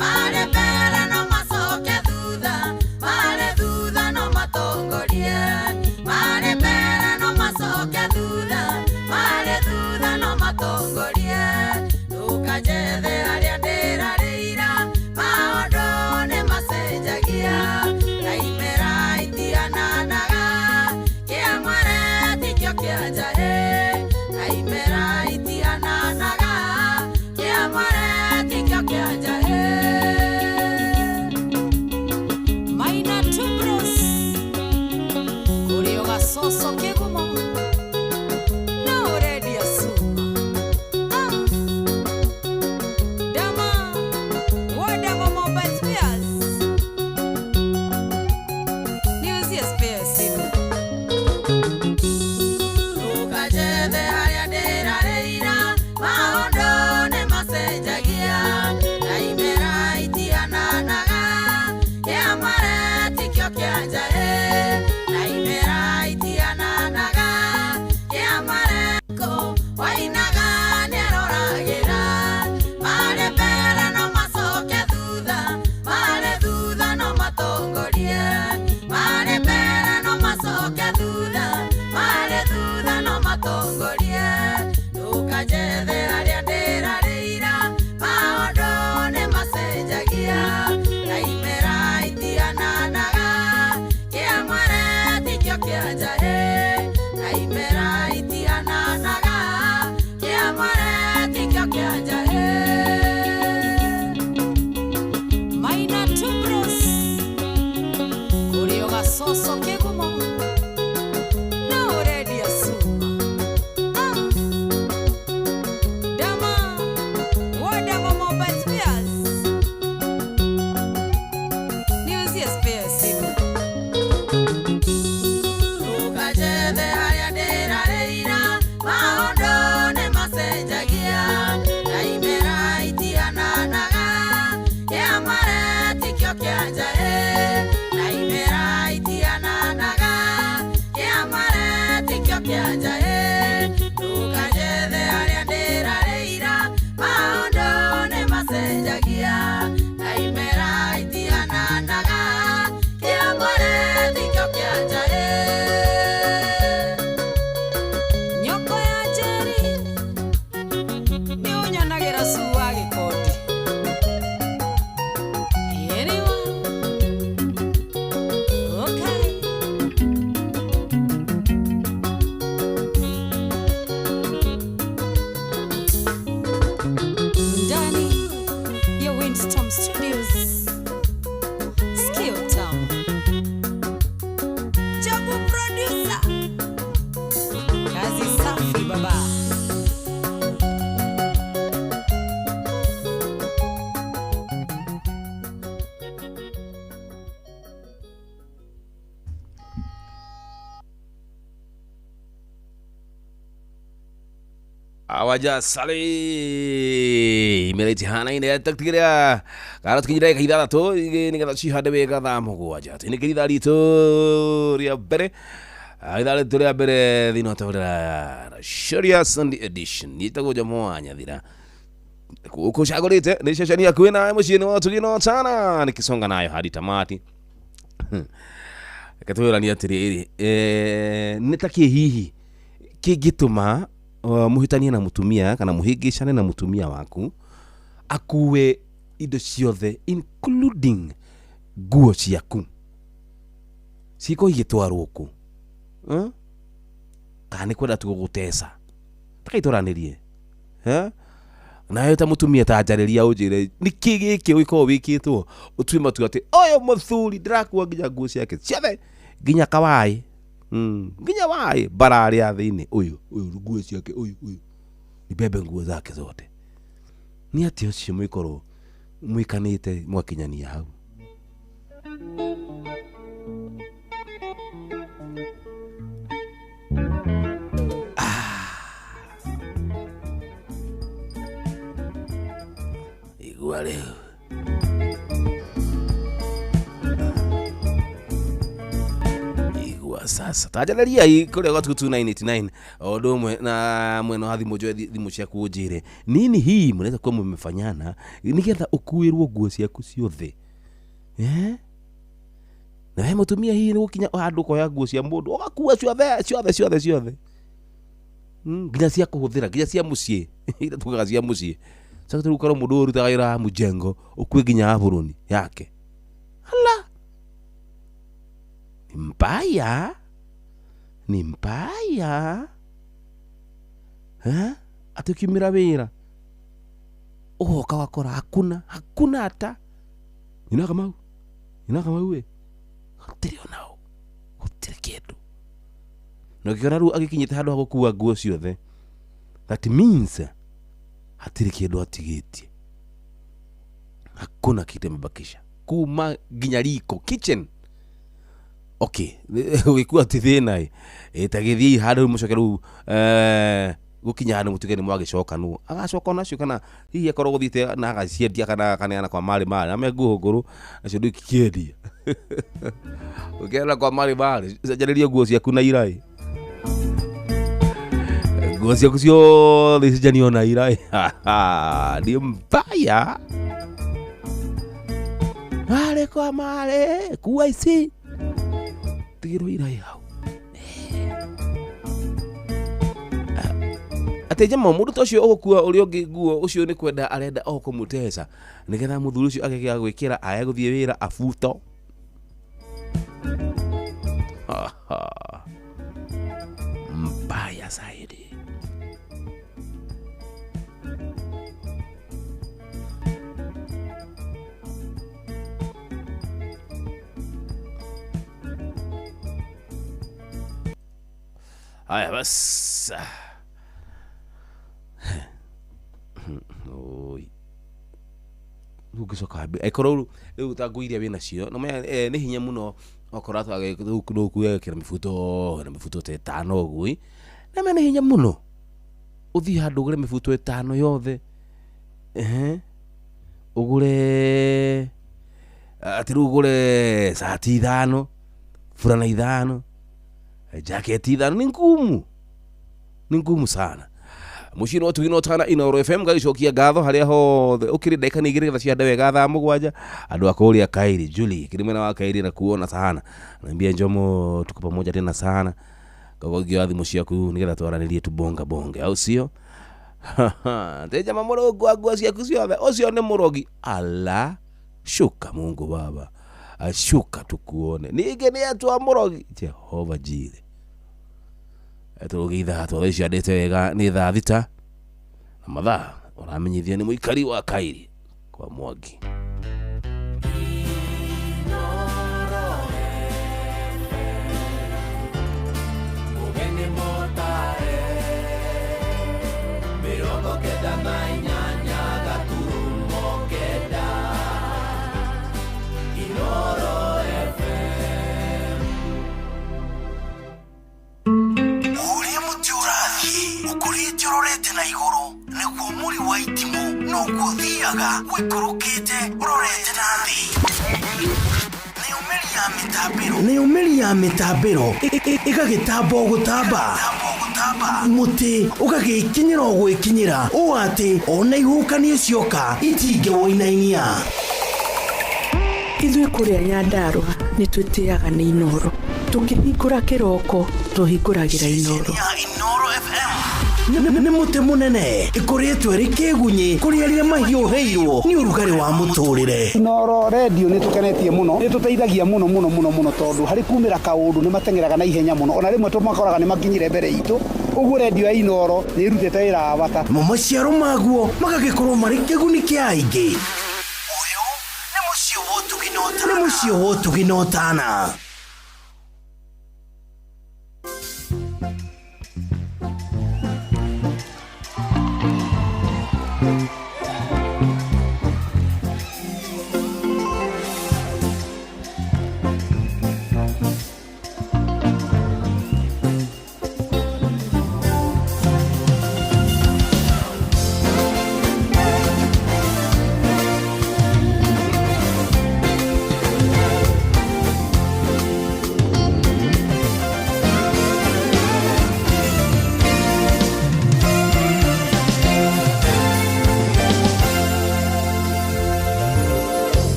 marĩ mbere no macoke thutha marĩ thutha no matongorie marĩ mbere no macoke thutha marĩ thutha no matongorie ndũkanjethe arĩa ndĩrarĩira maũndũ nĩ macenjagia na imera itihananaga kĩa mwere tikĩo kĩa njahĩ na imera itihananaga kĩa mwere tikĩo kĩa njahĩ. Maina Tubros, Kurio Gasoso Kigumo, na Oredia Suma. Ah. Dama, Wadama Mobile Spares. Niuzie spares simu. Ndũkanjethe arĩa ndĩrarĩira maũndũ nĩ macenjagia na imera itihananaga kĩa mwere tikĩo kĩa njahĩ na imera itihananaga kĩa mwere ko wainaga nĩaroragĩra marĩ mbere no macoke thutha marĩ thutha no matongorie marĩ mbere no macoke thutha marĩ thutha no matongorie ndũkanjethe arĩa ndĩrarĩira maũndũ nĩ macenjagia na imera itihananaga. Awaja sali imera itihanaine tũtigĩrĩra kana tũkinyire ndagĩka ithathatũ nĩgetha cihande wega thaa mũgwanja. Tũinĩkĩria ithaa ritũ rĩa mbere. Ithaa ritũ rĩa mbere thĩinĩ wa tabarĩra Sharia Sunday Edition. Nĩtagwo Jomo wa Nyathira. Gũkũ cagũrĩte nĩ ceceni yaku nawe mũciĩ-inĩ wa ũtugi na ũtana nikisonga nayo hadi tamati. Reke twĩranie atĩrĩrĩ, nĩ ta kĩ hihi kĩngĩtũma mũhĩtanie na mũtumia kana mũhĩngĩcane na mũtumia waku akue indo ciothe including nguo ciaku cikorwo igĩtwarwo kũ? Kana nĩ kwenda tu gũgũteca? Reke tũranĩrie. Nawe ta mũtumia ta njarĩria ũnjĩre nĩkĩ gĩkĩ ũgĩkorwo wĩkĩtwo ũtue matua atĩ ũyũ mũthuri ndĩrakua nginya nguo ciake ciothe nginya kawaĩ, nginya waĩ bararĩa thĩinĩ ũyũ ũyũ nguo ciake ũyũ ũyũ nibebe nguo zake zote. Nĩ atĩa ũcio mwĩkorwo mwĩkanĩte mwakinyania hau? Igua rĩu. Igua sasa. Tajarĩria kũrĩa gwa 22989 o ũndũ ũmwe na mwena wa thimũ njoe thimũ ciaku ũnjĩre nini hii mnaweza kuwa mmefanyana nĩgetha ũkuĩrwo nguo ciaku ciothe. Na we mũtumia hihi nĩ gũkinya handũ ũkoya nguo cia mũndũ ũgakua ciothe ciothe ciothe ciothe, nginya cia kũhũthĩra nginya cia mũciĩ iria tugaga cia mũciĩ. Sasa rĩu ũkorwo mũndũ ũyũ ũrutaga wĩra wa mũjengo ũkue nginya aburoni yake. Ala, ni mbaya, ni mbaya. Atĩ ũkiumĩra wĩra ũgoka ũgakora hakuna hakuna hata nyina Kamau, nyina Kamau we gũtirĩ onao, gũtirĩ kĩndũ. Na ũkĩona rĩu agĩkinyĩte handũ ha gũkua nguo ciothe, that means hatirĩ kĩndũ atigĩtie, hakuna kitu amebakisha kuma nginya riko kitchen. Okay, ũgĩkua ti thĩna ĩ, ta gĩthiĩ handũ rĩu mũcoke rĩu gũkinya handũ mũtuge nĩ mwagĩcoka nũ agacoka onacio kana hihi akorwo gũthiĩte na agaciendia kana akaneana kwa marĩ marĩ na me nguo ngũrũ nacio ndũikĩendia. Ũkĩenda kwa marĩ marĩ cenjanĩria nguo ciaku na iraĩ, nguo ciaku ciothe icenjanio na iraĩ. Nĩ mbaya. Marĩ kwa marĩ kua ici tigĩrwo iraĩ hau. Atĩ jama mũndũ ta ũcio ũgũkua ũrĩa ũngĩ nguo ũcio nĩ kwenda arenda o kũmũteca nĩgetha mũthuri ũcio agĩkĩaga gwĩkĩra age gũthiĩ wĩra abuto. Mbaya zaidi. Haya basi. Oi. Ũngĩcoka angĩkorwo rĩu ta nguo iria wĩnacio no nĩ hinya mũno okorwo ndũkuĩkĩra mĩbuto na mĩbuto ta ĩtano ũguo, na nĩ hinya mũno ũthiĩ handũ ũgũre mĩbuto ĩtano yothe, ũgũre atĩ rĩu ũgũre cati ithano, burana ithano, jaketi ithano. Ni ngumu, ni ngumu sana. Mũciĩ wa ũtugi na ũtana Inooro FM ngagĩcokia ngatho harĩa hothe ũkĩrĩ ndagĩka nĩ igĩrĩ getha ciande wega thaa mũgwanja. Andũ a kũrĩa Kairi Julie kĩrĩ mwena wa Kairi na kuona sana naambia Njomo tuko pamoja tena sana. Koguo ngĩoya thimũ ciaku nĩgetha twaranĩrie tubonga bonge, au sio? Te jama mũrũngu wa nguo ciaku ciothe ũcio nĩ mũrogi. Ala, shuka Mungu Baba, ashuka tukuone. Ningĩ nĩ atwa mũrogi Jehova Jire. Tũrũgĩ ithatũ thaa icio andĩte wega nĩ thaa thita na mathaa ũramenyithio nĩ mũikari wa Kairi kwa Mwangi. Ũrĩa mũtĩ ũrathiĩ ũkũrĩte. Ũikũrũkĩte ũrorete na igũrũ nĩguo mũri wa itimũ noguo ũthiaga ũikũrũkĩte ũrorete na thĩ. Nayo mĩri ya mĩtambĩro, nayo mĩri ya mĩtambĩro ĩgagĩtamba o gũtamba, mũtĩ ũgagĩkinyĩra o gwĩkinyĩra ũũ atĩ ona ihuhũkanio cioka itingĩwũinainia. Ithuĩ kũrĩa Nyandarũa nĩ twĩtĩaga nĩ Inooro. Tũkĩhingũra kĩroko tũhingũragĩra Inooro. Nĩ mũtĩ mũnene ĩkũrĩtwo ĩrĩ kĩgunyĩ kũrĩ arĩa mahiũhĩirwo nĩ ũrugarĩ wa mũtũrĩre. Inooro redio nĩ tũkenetie mũno, nĩ tũteithagia mũno mũno mũno mũno tondũ harĩ kumĩra kaũndũ nĩ mateng'eraga na ihenya mũno, ona rĩmwe tũmakoraga nĩ makinyire mbere itũ, ũguo redio ya Inooro nĩ ĩrutĩte wĩra wa bata. Mo maciaro maguo magagĩkorwo marĩ kĩguni kĩa aingĩ. Ũyũ nĩ mũciĩ wa ũtugi na ũtana. Nĩ mũciĩ wa ũtugi na ũtana.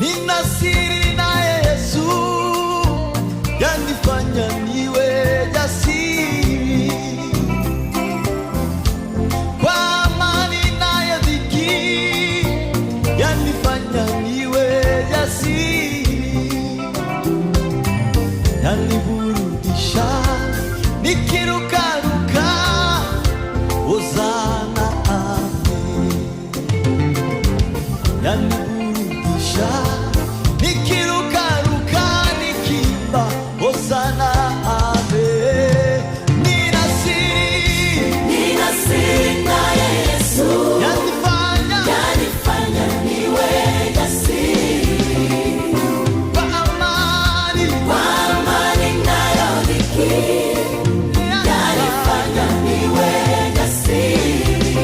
Nina siri naye Yesu yanifanya niwe jasiri, kwa amani naye dhiki yanifanya niwe jasiri, yaniburudisha nikirukaruka, Hosana amen, yaniburudisha nikirukaruka nikimba Hosana amen. Nina siri, Nina siri naye Yesu yanifanya, yanifanya niwe jasiri, kwa amani, kwa amani nayo dhiki yanifanya niwe jasiri,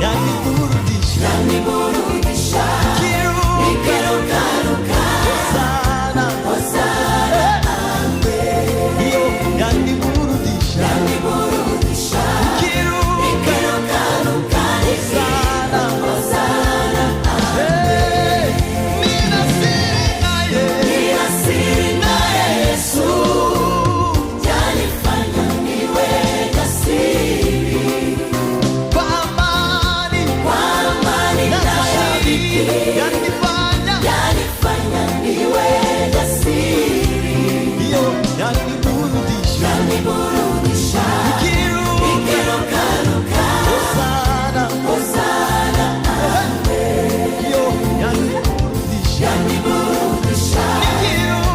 yaniburudisha, yaniburudisha nikirukaruka, Hosana, Hosana amen, iyo yaniburudisha, yaniburudisha nikirukaruka, Hosana, Hosana amen. Nina siri naye, Nina siri naye Yesu yanifanya niwe jasiri, kwa amani, kwa amani nayo dhiki yanifanya, yanifanya niwe jasiri, iyo yaniburudisha, yaniburudisha nikirukaruka, Hosana, Hosana amen, iyo yaniburudisha, yaniburudisha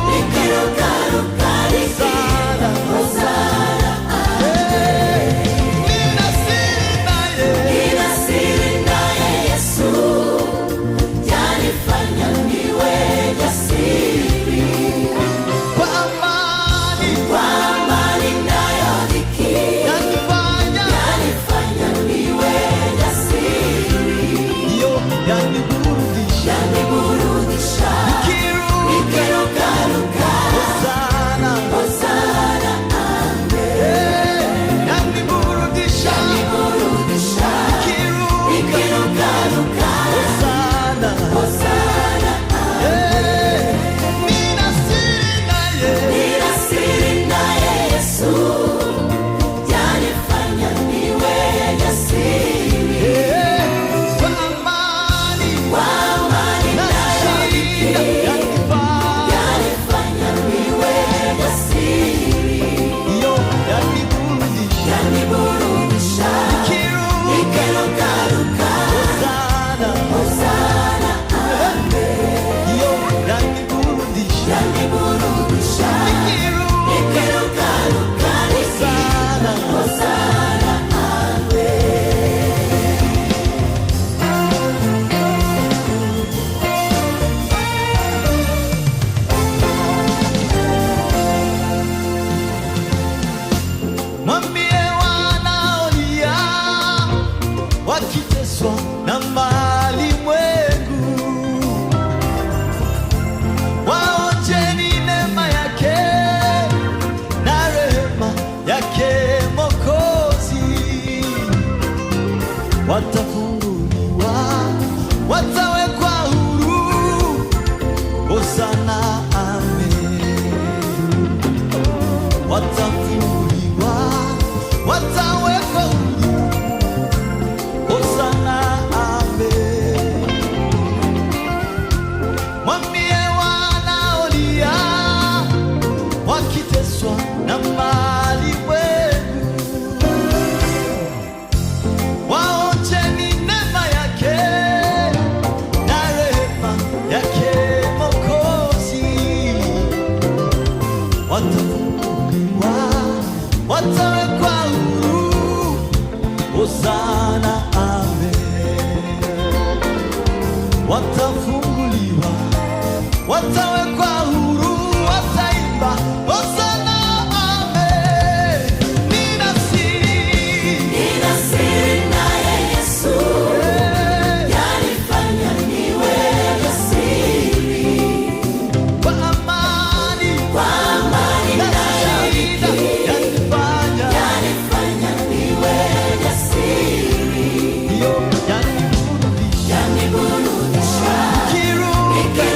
nikirukaruka, Hosana, Hosana amen. Nina siri naye, Nina siri naye Yesu yanifanya niwe jasiri, kwa amani, kwa amani nayo dhiki yanifanya, yanifanya niwe jasiri, iyo yaniburudisha, yaniburudisha nikirukaruka, Hosana, Hosana amen, yaniburudisha, yaniburudisha nikirukaruka, Hosana, Hosana amen. Nina siri naye, Nina siri naye Yesu yanifanya niwe jasiri, kwa amani, kwa amani nayo dhiki yanifanya, yanifanya niwe jasiri, iyo yaniburudisha, yaniburudisha nikirukaruka, Hosana, Hosana amen, iyo yaniburudisha, yaniburudisha nikirukaruka, Hosana, Hosana amen. Mwambie wanaolia Watafunguliwa, watawekwa huru. Hosana, amen. Watafunguliwa, watawekwa huru. Hosana, amen. Mwambie wanaolia wakiteswa na mali wenu, waonjeni neema yake na rehema yake Mwokozi. Watafunguliwa, watawekwa huru. Hosana, amen. Watafunguliwa, watawekwa huru, wataimba Hosana, amen. Nina siri, Nina siri naye Yesu, yanifanya niwe jasiri. Kwa amani, Kwa amani na nayo shida, yanifanya, yanifanya niwe jasiri. Ndiyo, yaniburudisha, Yaniburudisha, nikiruka,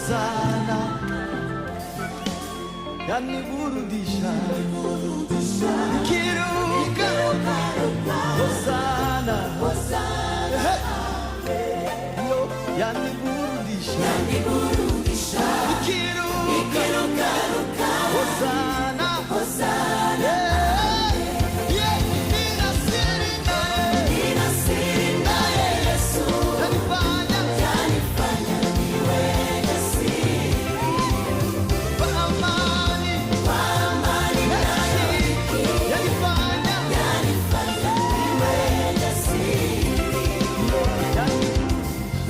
Hosana yaniburudisha nikiruka Hosana Hey! Yo yaniburudisha nikiruka Hosana Yeah! Yeah! Nina siri naye Nina siri naye Yesu. Yanifanya Yanifanya niwe jasiri. Kwa amani Kwa amani na rafiki. Yanifanya Yanifanya niwe jasiri.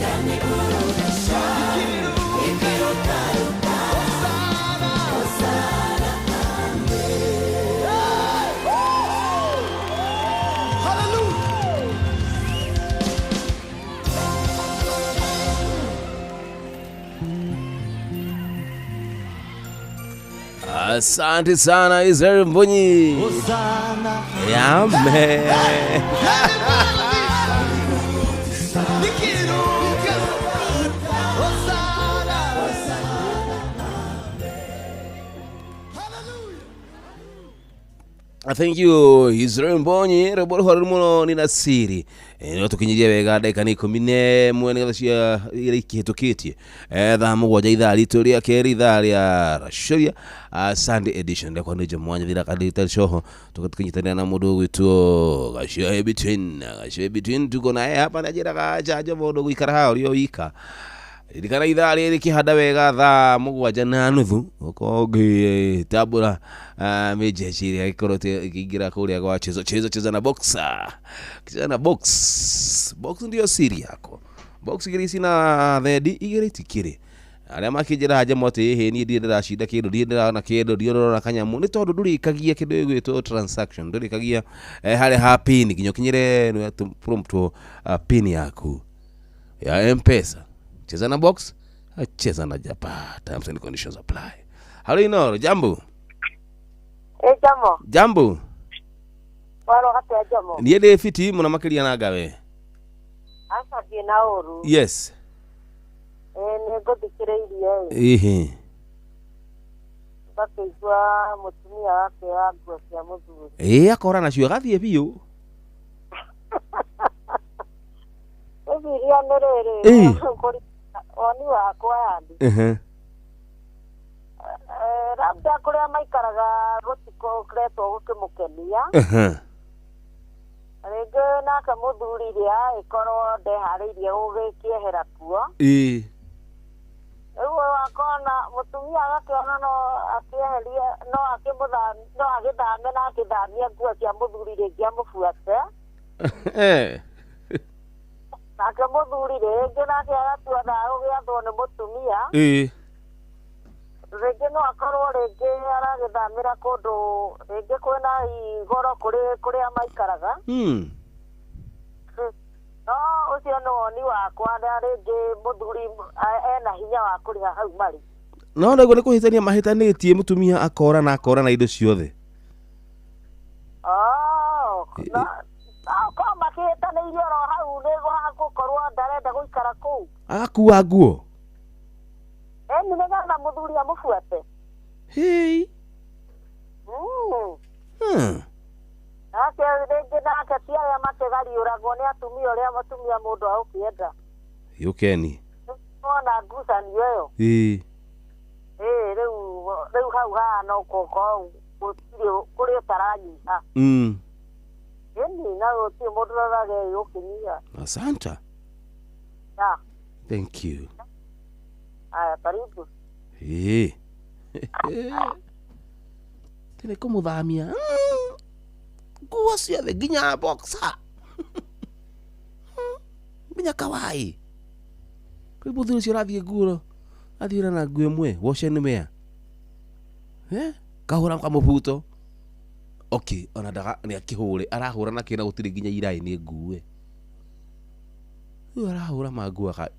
Yaniburudisha. Nikirukaruka. Hosana. Hallelujah. Asante sana Israel Mbonyi. Hosana Yeah, man. Nikiruka Hosana Thank you Israel Mbonyi rwĩmbo rũhoreru mũno nĩ na siri. No tũkinyirie wega ndagĩka nĩ 11 nĩgetha cia iria ikĩhĩtũkĩtie thaa 7 ithaa ritũ rĩa kerĩ ithaa rĩa Racũria, Sunday edition ndakwa nĩ Njamwanya thira kadita coho tũkinyitanĩra na mũndũ ũgwĩtwo Gacioe Between. Gacioe Between tuko naye hapa na njĩraga njanjo mũndũ gũikara haha ũrĩ o wika. Ririkana ithaa rĩrĩ kĩhanda wega thaa 7:30 ũkorwo ũgĩtambũra mĩnjeci ĩrĩa ĩgĩkorwo ĩkĩingĩra kũrĩa gwa chezo chezo cheza na boxer cheza na box box ndio siri yako box igĩrĩ cina thendi igĩrĩ itikĩrĩ arĩa makĩnjĩra njemo atĩ ĩhĩ niĩ ndirĩ ndĩracinda kĩndũ ndirĩ ndĩrona kĩndũ ndirĩ ndĩrona kanyamũ nĩ tondũ ndũrĩkagia kĩndũ gĩgwĩtwo transaction ndũrĩkagia harĩa ha pin nginya ũkinyĩre prompt pin yaku ya M-Pesa. Cheza na box, cheza na japa. Terms and conditions apply. Halo Inoro, jambo. Jambo. Jambo. Waro gatea jambo. Niĩ ndĩ fiti mũno makĩria na ngawe. Aca thiĩ na ũru. Yes. Nĩ ngũthikĩrĩirie ĩ. Ĩhĩ. Ngakĩigua mũtumia wake wa nguo cia mũthuri. Ĩ akora nacio agathiĩ biũ. Ĩciria nĩ rĩrĩ. Ĩ. Woni wakwa yani. Ehe. Labda kũrĩa maikaraga gũtikoretwo gũkĩmũkenia. Ehe. Rĩngĩ nake mũthuri rĩ agĩkorwo ndeharĩirie gũgĩkĩehera kuo. Ĩ. Rĩu akona mũtumia agakĩona no akĩeherie no akĩmũthamie no agĩthame na akĩthamie nguo cia mũthuri rĩngĩ amũbuate. Nake mũthuri rĩngĩ nake agatua ndagũgĩathwo nĩ mũtumia. Ĩ. Rĩngĩ no akorwo rĩngĩ aragĩthamĩra kũndũ rĩngĩ kwĩna igoro kũrĩa maikaraga. No ũcio nĩ woni wakwa na rĩngĩ mũthuri ena hinya wa kũrĩha hau marĩ. No naguo nĩ kũhĩtania mahĩtanĩtie mũtumia akora na akora na indo ciothe. Oh, no korwo makĩhĩtanĩirie oro hau nĩ gũkorwo ndarenda gũikara kũu. Agakua nguo. Ĩni nĩgetha mũthuri amũbuate. Hĩi. Nake rĩngĩ nake ti arĩa makĩgariũragwo nĩ atumia ũrĩa mũtumia mũndũ agũkĩenda. Yũkeni. Wona ngucanio ĩyo. Ĩĩ. Ĩĩ rĩu hau haha no gũkorwo gũtirĩ kũrĩ ũtaranyiha. Ĩni na gũtirĩ mũndũ ũrarage gũkĩnyiha. Asante. Yeah. Thank you. Aya, karibu. Ĩĩ. Tene kũmũthamia. Nguo ciothe nginya boxer. Nginya kawai. Kwĩ mũthuri ũcio ũrathiĩ nguo athiĩ na nguo ĩmwe wash and wear. Kahũra kamũbuto. Okay, ona ndaga nĩ akĩhũre arahũra na kĩna gũtirĩ nginya iraĩ nĩ ngue. Rĩu arahũra manguo aka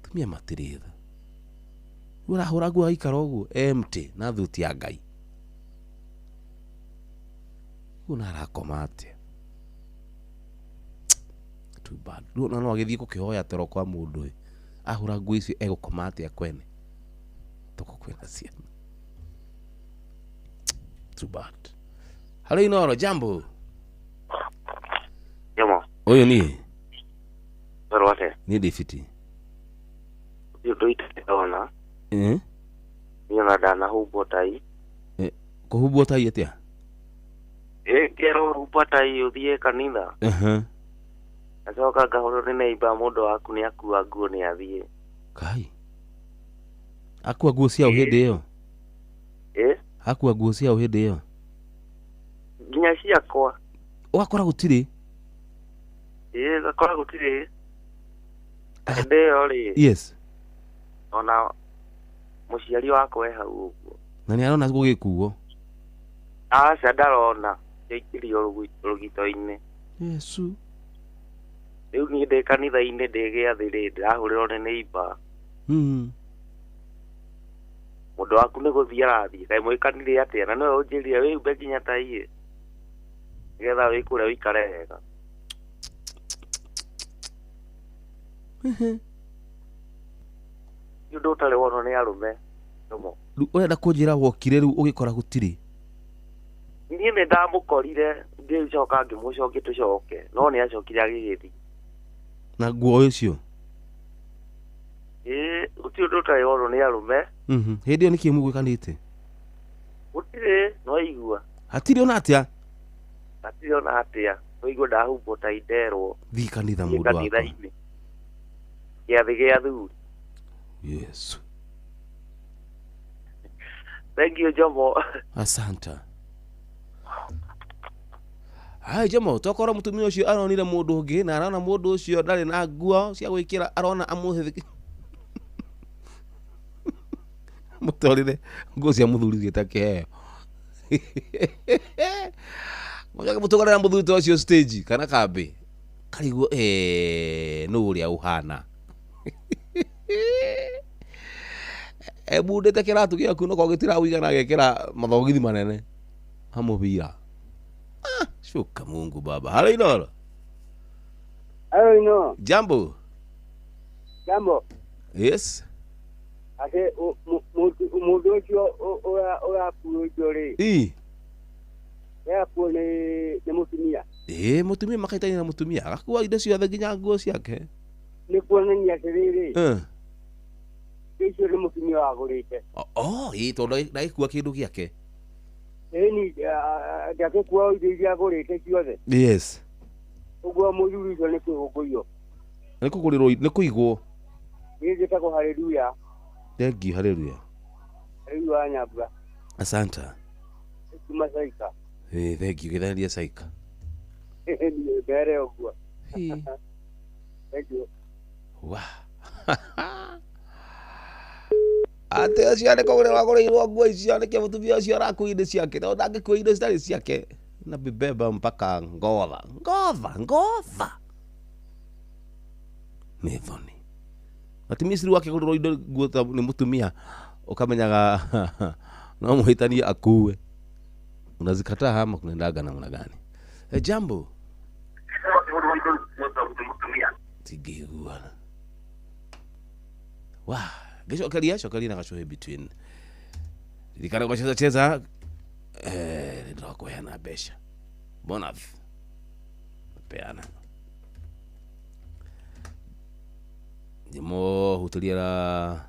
tumia matirĩ tha. Rĩu arahũra nguo agaikara ũguo empty na thuti ya Ngai. Rĩu na arakoma atĩa? Too bad. Rĩu ona no agĩthiĩ gũkĩhoya toro kwa mũndũ ĩ. Ahũra nguo icio egũkoma atĩa kwene? Toko kwĩna ciana. Too bad. Halo Inoro, jambo. Jomo, Ũyũ niĩ, werwo atĩa? niĩ ndĩ fiti. Ũthiũ ndũitĩte ona, Eh? niĩ ona ndanahumbwo tai. Eh, kũhumbwo tai atĩa? Ĩ ngerwo humbwo tai ũthiĩ kanitha. Aha. Ngacoka ngahũrwo nĩ neighbor mũndũ waku nĩ akua nguo nĩ athiĩ. Kai. Akua nguo ciao hĩndĩ ĩyo? Ĩ Akua nguo ciao hĩndĩ ĩyo? nginya ciakwa. Ũgakora gũtirĩ? Ĩ ngakora gũtirĩ. Hĩndĩ ĩyo rĩ, Yes. ona mũciari wakwa e hau ũguo. Na nĩ arona gũgĩkuo. Aca ndarona ciaikirio rũgito-inĩ. Yesu. Rĩu niĩ ndĩ kanitha-inĩ ndĩ gĩathĩ rĩ, ndĩrahũrĩrwo nĩ neighbor. Mũndũ waku nĩ gũthiĩ arathiĩ, kaĩ mwĩkanire atĩa? Na nĩwe ũnjĩrire wĩhumbe nginya tai ĩ, nĩgetha wĩ kũrĩa ũikare wega. Nĩ ũndũ ũtarĩ wonwo nĩ arũme. Jomo. Rĩu ũrenda kũnjĩra wokire rĩu ũgĩkora gũtirĩ? Niĩ nĩ ndamũkorire ngĩcoka ngĩmũcokia tũcoke, no nĩ acokire agĩgĩthiĩ. Na nguo icio? Ĩ gũtirĩ ũndũ ũtarĩ wonwo nĩ arũme. Hĩndĩ ĩyo nĩkĩ mũgwĩkanĩte? Gũtirĩ, no igua. Hatirĩ ona atĩa? Hatirĩ ona atĩa. No igua ndahumbwo tai nderwo. Thiĩ kanitha Thiĩ mũndũ wakwa. kanitha-inĩ. Gĩathĩ gĩa athuri. Yesu. Thank you Jomo. Asante. Hai Jomo, tokorwo mũtumia ũcio aronire mũndũ ũngĩ na arona mũndũ ũcio ndarĩ na nguo cia gwĩkĩra, arona amũhe mũtwarĩre nguo cia mũthuri ciĩta kĩheo. Mũcoke mũtũgarĩra mũthuri ta ũcio stage kana kambĩ karigwo nũ ũrĩa ũhana ebundĩte kĩratũ gĩaku no korwo gĩtiraũigana agekĩra mathogithi manene ha mũbira. Shuka Mungu baba. Halo Inoro. Halo Inoro. Jambo. Jambo. Yes. Ate mũndũ ũcio ũrakuo indo rĩ. Ĩ. Arakuo nĩ mũtumia. Ĩ mũtumia makaitania na mũtumia agakua indo ciothe nginya nguo ciake. Nĩ kuonania atĩrĩrĩ. Eh. Icio nĩ mũtumia wagũrĩte. Oh, ĩ tondũ ndagĩkua kĩndũ gĩake. Ĩni ndakĩkua indo iria agũrĩte ciothe. Yes. Ũguo mũthuri ũcio nĩ kwĩhũngũiyo. Nĩ kũgũrĩrwo, nĩ kũigwo. Niĩ njĩtagwo Haleluya. Thank you, haleluya. Haleluya wa Nyambura. Asante. Kuma Saika. Eh, thank you, gĩthania Saika. Niĩ mbere ũguo. Thank you. Wa. Atĩ ũcio nĩ kũgũrĩrwo agũrĩirwo nguo icio nĩkĩo mũtumia ũcio arakua indo ciake, tondũ ndangĩkua indo citarĩ ciake. Na bibeba mpaka ngotha. Ngotha, ngotha. Nĩ thoni. Ati Misiri wakĩgũrĩrwo indo nguo ta nĩ mũtumia ũkamenyaga no mũhĩtanie akue. Unazikataa ama kunaendaga namna gani? Jambo. Tingĩiguana. Wa, gĩcokeria cokeria na gacuhi between. Ririkana gũcheza cheza nĩndĩrakũheana mbeca. Bonus. Peana. Ndĩmũhutĩrie la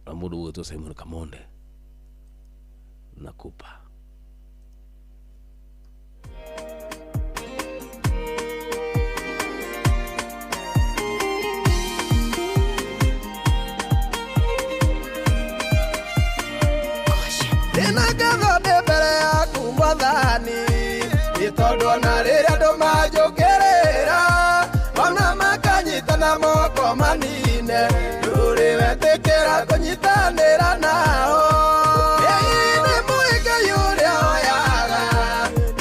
mũndũ ũgwĩtwo Simon Kamonde. Nakupa. Ndĩna ngatho ndĩ mbere yaku mwathani, nĩ tondũ ona rĩrĩa andũ manjũkĩrĩra, ona makanyitana moko manine, ndũrĩ wetĩkĩra kũnyitanĩra nao. Ĩĩ nĩ mũĩkai ũrĩa oyaga,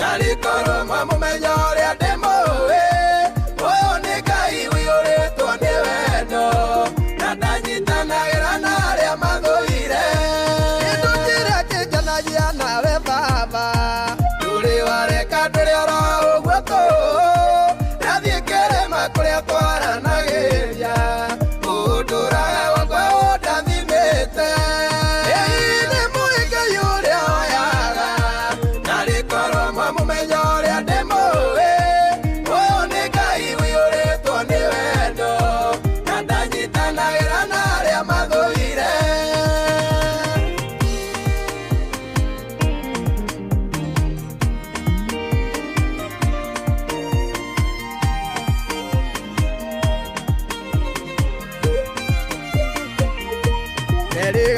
na rĩkorwo mwamũmenya ũrĩa ndĩmũĩ, ũyũ nĩ Ngai ũiyũrĩtwo nĩ wendo, na ndanyitanagĩra na arĩa mathũire. Kĩndũ kĩrĩa kĩngenagia nawe baba, ndũrĩ wareka ndũrĩ oro ũguo tũ, ndathiĩ kĩrĩma kũrĩa twaranagĩria, ũndũraga gwakwa.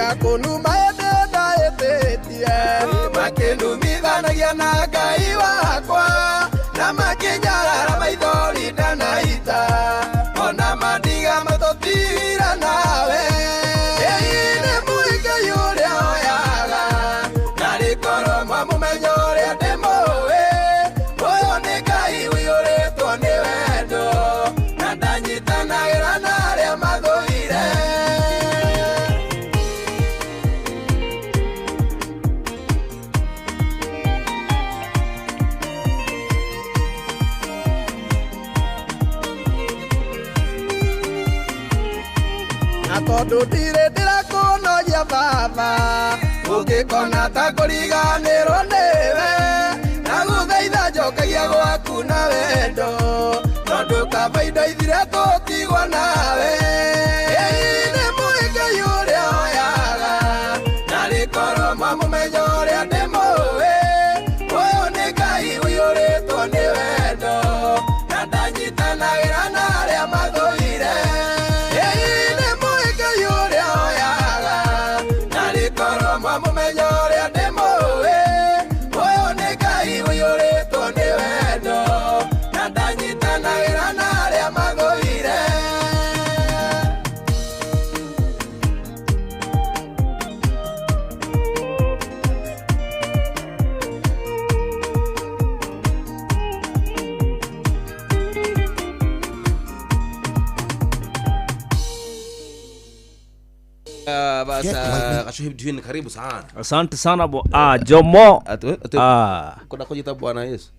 Magĩtiga kũnuma ĩndĩ ndaĩtĩtie. Makĩnumithanagia na Ngai wakwa na makĩnyarara maithori ndanaita. Ona mandiga matũtira nawe. Ĩĩ nĩ Mũigai ũrĩa oyaga narĩ korwo mwamũmenya ũrĩa ndĩmũĩ. Ũyũ nĩ Ngai ũiyũrĩtwo nĩ wendo na ndanyitanagĩra na arĩa mathũire. Na tondũ ndirĩ ndĩrakũnogia baba ũngĩkona ta kũriganĩrwo nĩwe ndagũthaitha njokagia gwaku na wendo tondũ kaba indo ithire tũtigwo nawe. Ĩĩ nĩ Mũigai ũrĩa oyaga narĩ korwo mwamũmenya ũrĩa ndĩmũĩ. Ũyũ nĩ Ngai ũiyũrĩtwo nĩ wendo na ndanyitanagĩra na arĩa mathũire. Ĩĩ nĩ Mũigai ũrĩa oyaga narĩ korwo mwamũmenya ũrĩa ndĩmũĩ. Ũyũ nĩ Ngai ũiyũrĩtwo nĩ wendo na ndanyitanagĩra na arĩa mathũire. Basi Kashuhi Between, karibu sana. Asante sana bo. Jomo. Kuna kujita Bwana Yesu.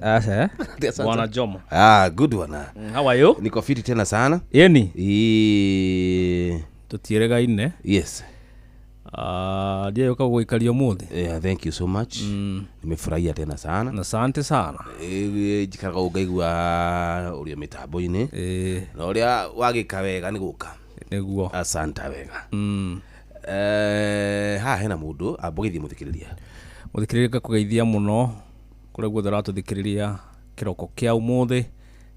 Asa. Asante. Bwana Jomo. Good one. How are you? Niko fiti tena sana. Yeni. Tutieregaine. Yes. Ndiye yoka gũikaria ũmũthĩ. Yeah, thank you so much. Nimefurahia tena sana. Asante sana. Njikaraga ũngaigua ũrĩa mĩtambo-inĩ. Na ũrĩa wagĩka wega nĩ gũka. Nĩguo. Asante wega. Haha hena mũndũ amba ũgeithie mũthikĩrĩria. Mũthikĩrĩria ngakũgeithia mũno kũrĩa guothe ũratũthikĩrĩria kĩroko kĩa ũmũthĩ.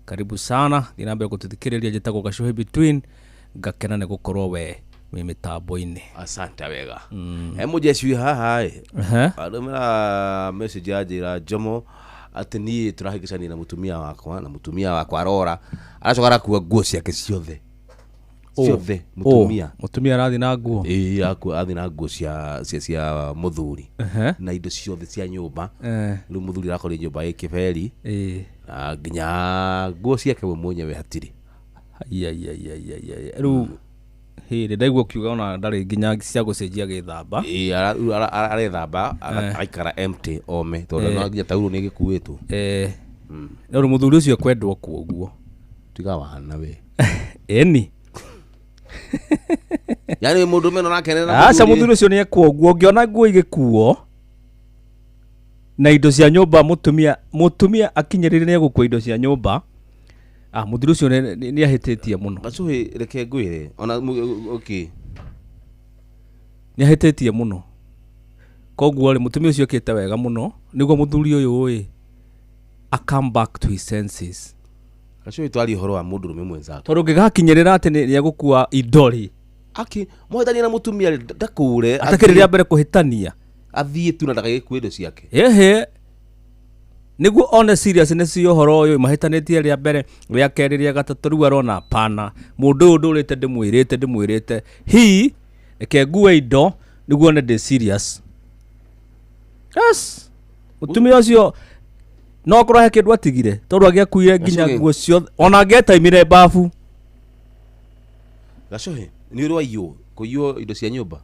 Karibu sana, thiĩ na mbere gũtũthikĩrĩria. Njĩtagwo Gacuhi Between, ngakena nĩ gũkorwo we wĩ mĩtambo-inĩ. Asante wega. He mũjeshi haha ĩ. Andũmĩra message anjĩra Jomo atĩ niĩ tũrahĩngĩcania na mũtumia wakwa na mũtumia wakwa arora aracoka arakua nguo ciake ciothe. Ciothe mũtumia. Mũtumia arathiĩ na nguo. Ĩĩ arathiĩ na nguo cia mũthuri na indo ciothe cia nyũmba. Rĩu mũthuri arakorire nyũmba ĩ kĩberi. Na nginya nguo ciake we mwenyewe hatirĩ. Rĩu hĩndĩ ndaigua ũkiuga ona ndarĩ nginya cia gũcenjia gĩthamba. Ĩĩ arethamba agaikara empty ome tondũ no nginya taurũ nĩ ĩgĩkuĩtwo. Rĩu mũthuri ũcio ekwendwo kuo ũguo. Tiga wana we. Ĩni. Yaani mũndũ ũmwe no arakenera Aca mũthuri ũcio nĩ ekwo ũguo ũngĩona nguo igĩkuo na indo cia nyũmba mũtumia akinyĩrĩire nĩ egũkua indo cia nyũmba. Mũthuri ũcio nĩ ahĩtĩtie mũno. Gacuhi reke ngwĩre ona okay. Nĩ ahĩtĩtie mũno. Koguo rĩ mũtumia ũcio ekĩte wega mũno nĩguo mũthuri ũyũ ĩ a come back to his senses. Gacuhi twarie ũhoro wa mũndũrũme mwenzako. Tondũ ũngĩgakinyĩrĩra atĩ nĩ egũkua indo rĩ. Aki mũhĩtania na mũtumia rĩ ndakũre. Atakĩrĩ rĩa mbere kũhĩtania. Athiĩ tu na ndagagĩkue indo ciake. Ehe. Nĩguo one seriousness ya ũhoro ũyũ mahĩtanĩtie rĩa mbere rĩa kerĩ rĩa gatatũ rĩu arona pana mũndũ ũyũ ndũrĩte ndĩmwĩrĩte hi reke ngue indo nĩguo one ndĩ serious. Yes. Mũtumia ũcio no akorwo he kĩndũ atigire tondũ angĩakuire nginya nguo ciothe ona angĩetaimire babu. Gacuhi nĩ ũrĩ waiywo kũiywo indo cia nyũmba?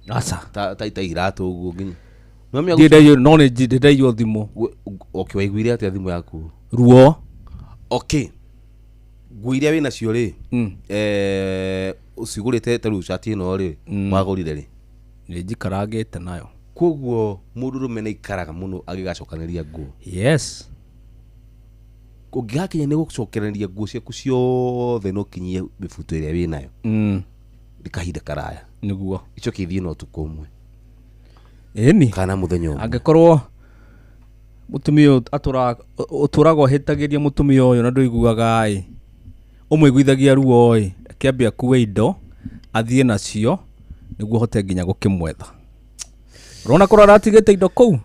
Aca. Ta iratũ ũguo nginya. No nĩ ndĩndaiywo thimũ. Okay, waiguire atĩa thimũ yaku? Ruo. Okay. Nguo iria wĩnacio rĩ, ũcigũrĩte ta rĩu cati ĩno rĩ, wagũrire rĩ? Nĩ njikarangĩte nayo. Koguo mũndũrũme nĩ aikaraga mũno agĩgacokanĩria nguo. Yes. Ũngĩgakinya nĩ gũcokereria nguo ciaku ciothe no ũkinyie mĩbuto ĩrĩa wĩnayo. Nĩ kahinda karaya. Nĩguo. Icoke ithiĩ na ũtukũ ũmwe. Ĩni. Kana mũthenya ũmwe. Angĩkorwo mũtumia ũyũ ũtũraga ũhĩtagĩria mũtumia ũyũ na ndũiguaga ĩ, ũmũiguithagia ruo ĩ, akĩambia akue indo athiĩ nacio Nĩguo hote nginya gũkĩmwetha. Ũrona korwo aratigĩte indo kũu?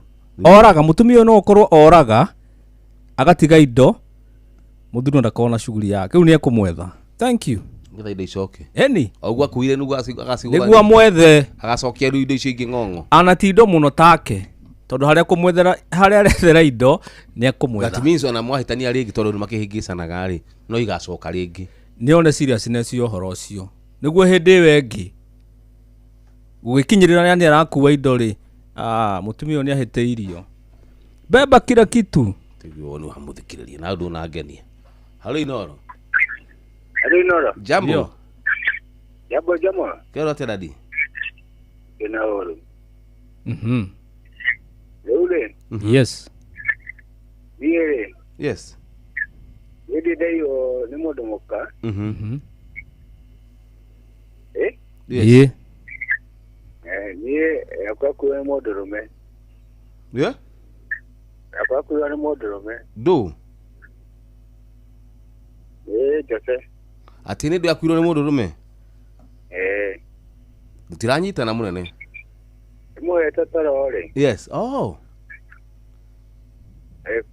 Oraga mũtumia ũyũ no ũkorwo oraga agatiga indo mũthuri ndakorwo na shughuli yake. Rĩu nĩ ekũmwetha. Thank you. Ngetha indo icoke. Eni. Oguo akuire nĩguo agacigũra. Nĩguo amwethe. Agacokia rĩu indo icio ingĩ ng'ong'o. Anati indo mũno take. Tondũ harĩa kũmwethera harĩa arethera indo nĩ ekũmwetha. That means ona mwahĩtania rĩngĩ tondũ nĩ makĩhĩngĩcanaga rĩ no igacoka rĩngĩ. Nĩ one seriousness ya ũhoro ũcio. Nĩguo hĩndĩ ĩyo ĩngĩ gũgĩkinyĩrĩra nĩ arakua indo rĩ, mũtumia ũyũ nĩ ahĩtĩirio. Beba kila kitu. Tiguo nĩ wamũthikĩrĩria na ndũnangenia. Halo Inoro. Halo Inoro. Jambo. Jambo jambo. Kero atĩa dadi? Inoro. Rĩu Yes. Niĩ rĩ. Yes. Niĩ ndĩndeirwo nĩ mũndũ mũka. Eh? Yes. Niĩ yakwa kuoya mũndũrũme. Yeah? Yakwa kuoya nĩ mũndũrũme. Ndũ? Ĩĩ Jose. Atĩ nĩ ndĩakuirwo nĩ mũndũrũme? Ĩĩ. Mũtiranyitana mũnene? Mũhete toro rĩ. Yes. Oh.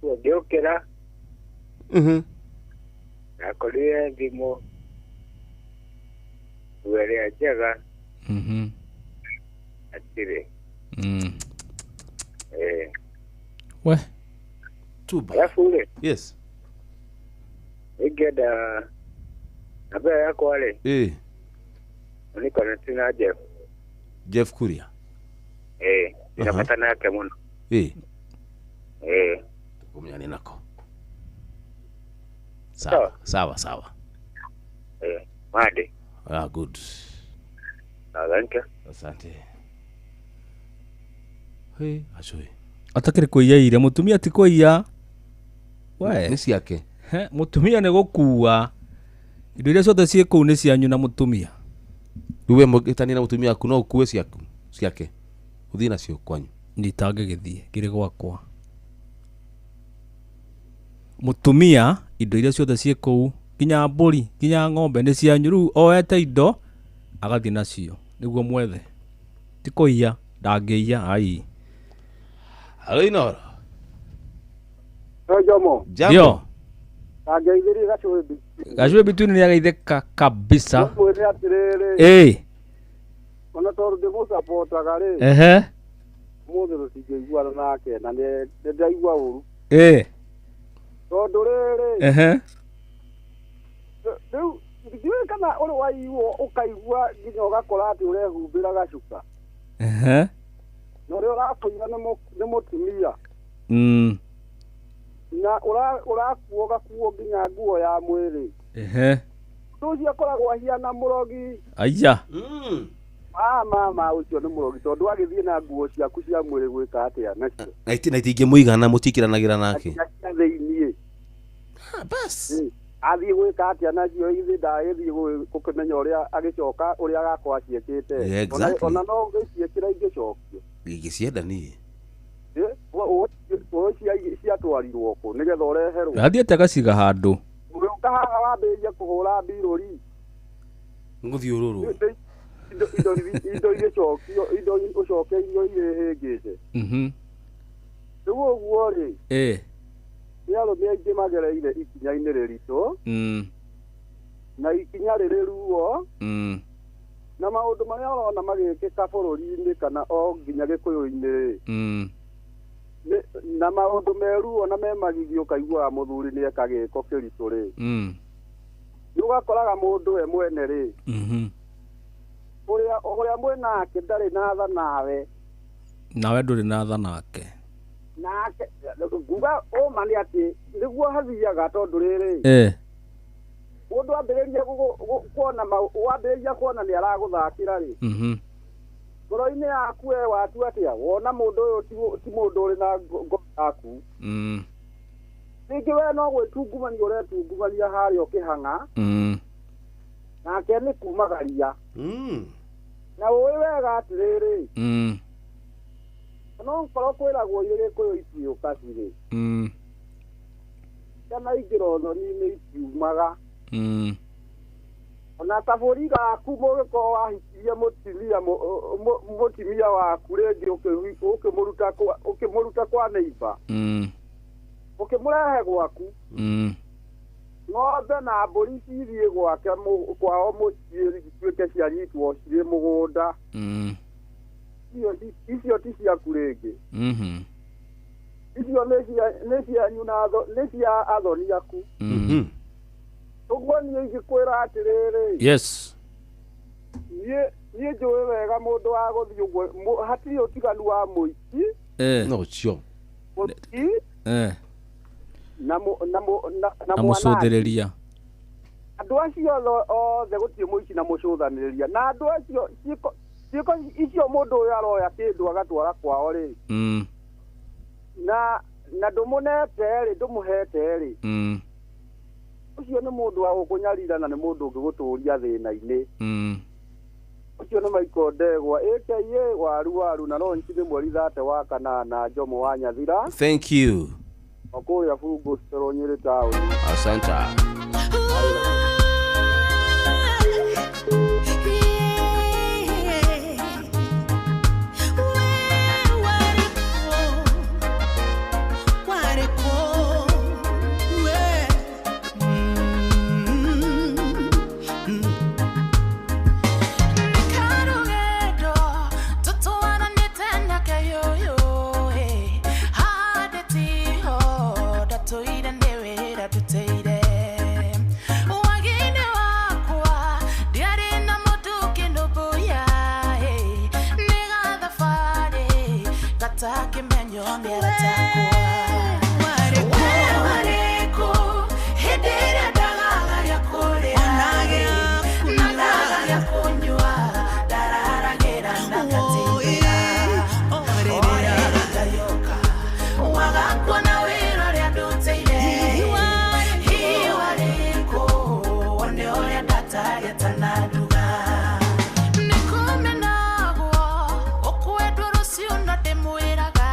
Ngĩũkĩra. Nakorire thimũ. Nguo ĩrĩa njega. Hatirĩ. Ĩĩ. We. Alafu rĩ. Yes. Ingĩenda namba ĩyo yakwa rĩ. Ĩĩ. Ũnĩconnect na Jeff. Jeff Kuria. Ĩĩ. Ndĩna bata nake mũno. Ĩĩ. Ĩĩ. Tũkũmenya nĩ nako. Sawa, sawa, sawa. Ĩĩ. Mande. Ah, good. Thank you. Asante. Hey, acoi. Atakĩrĩ kũiya mũtumia ti kũiya. We. Nĩ ciake. Mũtumia nĩ gũkua. Indo iria ciothe ciĩ kũu nĩ cianyu na mũtumia. Rĩu we mũgĩtania na mũtumia waku no ũkue ciaku ciake. Ũthiĩ nacio kwanyu. Nitangĩgĩthiĩ ngĩrĩ gwakwa. Mũtumia indo iria ciothe ciĩ kũu nginya mbũri nginya ng'ombe nĩ cianyu. Rĩu oete indo agathiĩ nacio nĩguo mwethe. Ti kũiya, ndangĩiya ai. Halo Inoro. No Jomo. Jambo. Ndangĩithĩria gacũĩ. Gacũĩ bitwini nĩ ageithĩka kabisa. Mwĩre atĩrĩrĩ. Ĩĩ. Ona tondũ ndĩmũcapotaga rĩ. Ehe. Mũthĩ tũtingĩiguana nake na nĩ ndaigua ũru. Ĩĩ. Tondũ rĩrĩ. Ehe. Rĩu ndiũĩ kana ũrĩ waiguo ũkaigua nginya ũgakora atĩ ũrehumbĩra gacuka. Ehe. Na ũrĩa ũrakũiya nĩ mũtumia. Na ũrakuo ũgakuo nginya nguo ya mwĩrĩ. Ehe. Ũndũ ũcio akoragwo ahiana mũrogi. Aya. Mama ũcio nĩ mũrogi tondũ agĩthiĩ na nguo ciaku cia mwĩrĩ gwĩka atĩa nacio. Na itingĩmũigana mũtikiranagĩra nake. Cia thĩiniĩ. Bas. Athiĩ gwĩka atĩa nacio ithe ndagĩthiĩ gũkĩmenya ũrĩa agĩcoka ũrĩa agakorwo aciĩkĩte. Exactly. Ona no ũgĩciĩkĩra ingĩcokio. Ingĩcienda niĩ. Ciatwarirwo kũ nĩgetha ũreherwo. Athiĩte agaciga handũ. Ũgĩũka haha wambĩrĩria kũhũra mbirũri. Ngũthiũrũrwo. Indo igĩcokio, indo ũcokeirio irĩ hĩngĩce. Rĩu ũguo rĩ. Ĩĩ. Nĩ arũme aingĩ magereire ikinya-inĩ rĩritũ. Na ikinya rĩrĩ ruo. Na maũndũ marĩa ũrona magĩkĩka bũrũri-inĩ kana o nginya gĩkũyũ-inĩ rĩ. Na maũndũ me ruo na me magigi ũkaiguaga mũthuri nĩ eka gĩko kĩritũ rĩ. Nĩ ũgakoraga mũndũ we mwene rĩ. Ũrĩa mwĩ nake ndarĩ na tha nawe. Nawe ndũrĩ na tha nake. Nake nguga ũma nĩ atĩ nĩguo hathiaga tondũ rĩrĩ. Mũndũ ambĩrĩria kuona wambĩrĩria kuona nĩ aragũthakĩra rĩ. Ngoro-inĩ yaku we watua atĩa wona mũndũ ũyũ ti mũndũ ũrĩ na ngoro yaku. Rĩngĩ we no gwĩtungumania ũretungumania harĩa ũkĩhang'a. Nake nĩ kumagaria. Na ũĩ wega atĩrĩrĩ. No korwo kwĩragwo irĩ gĩkũyũ itiũkaci rĩ. Kana ingĩra ũthoni-inĩ itiumaga. Ona kabũri gaku mũgĩkorwo wahikirie mũtumia mũtumia waku rĩngĩ ũkĩmũruta kwa neighbor. Ũkĩmũrehe gwaku. Ng'ombe na mbũri cithiĩ gwake kwao mũciĩ cituĩke cianyitwo cirĩ mũgũnda. Icio ti ciaku rĩngĩ. Icio nĩ cianyu na nĩ cia athoni aku. Ũguo niĩ ingĩkwĩra atĩrĩrĩ. Yes. Niĩ njũĩ wega mũndũ wa gũthiĩ ũguo hatirĩ ũtiganu wa mũici. No ũcio. Mũici. Na mũcũthĩrĩria. Andũ acio othe gũtirĩ mũici na mũcũthanĩrĩria. Na andũ acio ciĩko icio mũndũ ũyũ aroya kĩndũ agatwara kwao rĩ. Na ndũmũnete rĩ, ndũmũhete rĩ. Ũcio nĩ mũndũ wa gũkũnyarira na nĩ mũndũ ũngĩgũtũria thĩna-inĩ. Ũcio nĩ Michael Ndegwa aka Waru Waru na no nĩ mweri 30 wa kanana Njomo wa Nyathira. Thank you. Okũrĩa Burungu Cero Nyĩrĩ taũni. Asante. Nikumenagwo, ukwendwo rucio na ndimwiraga.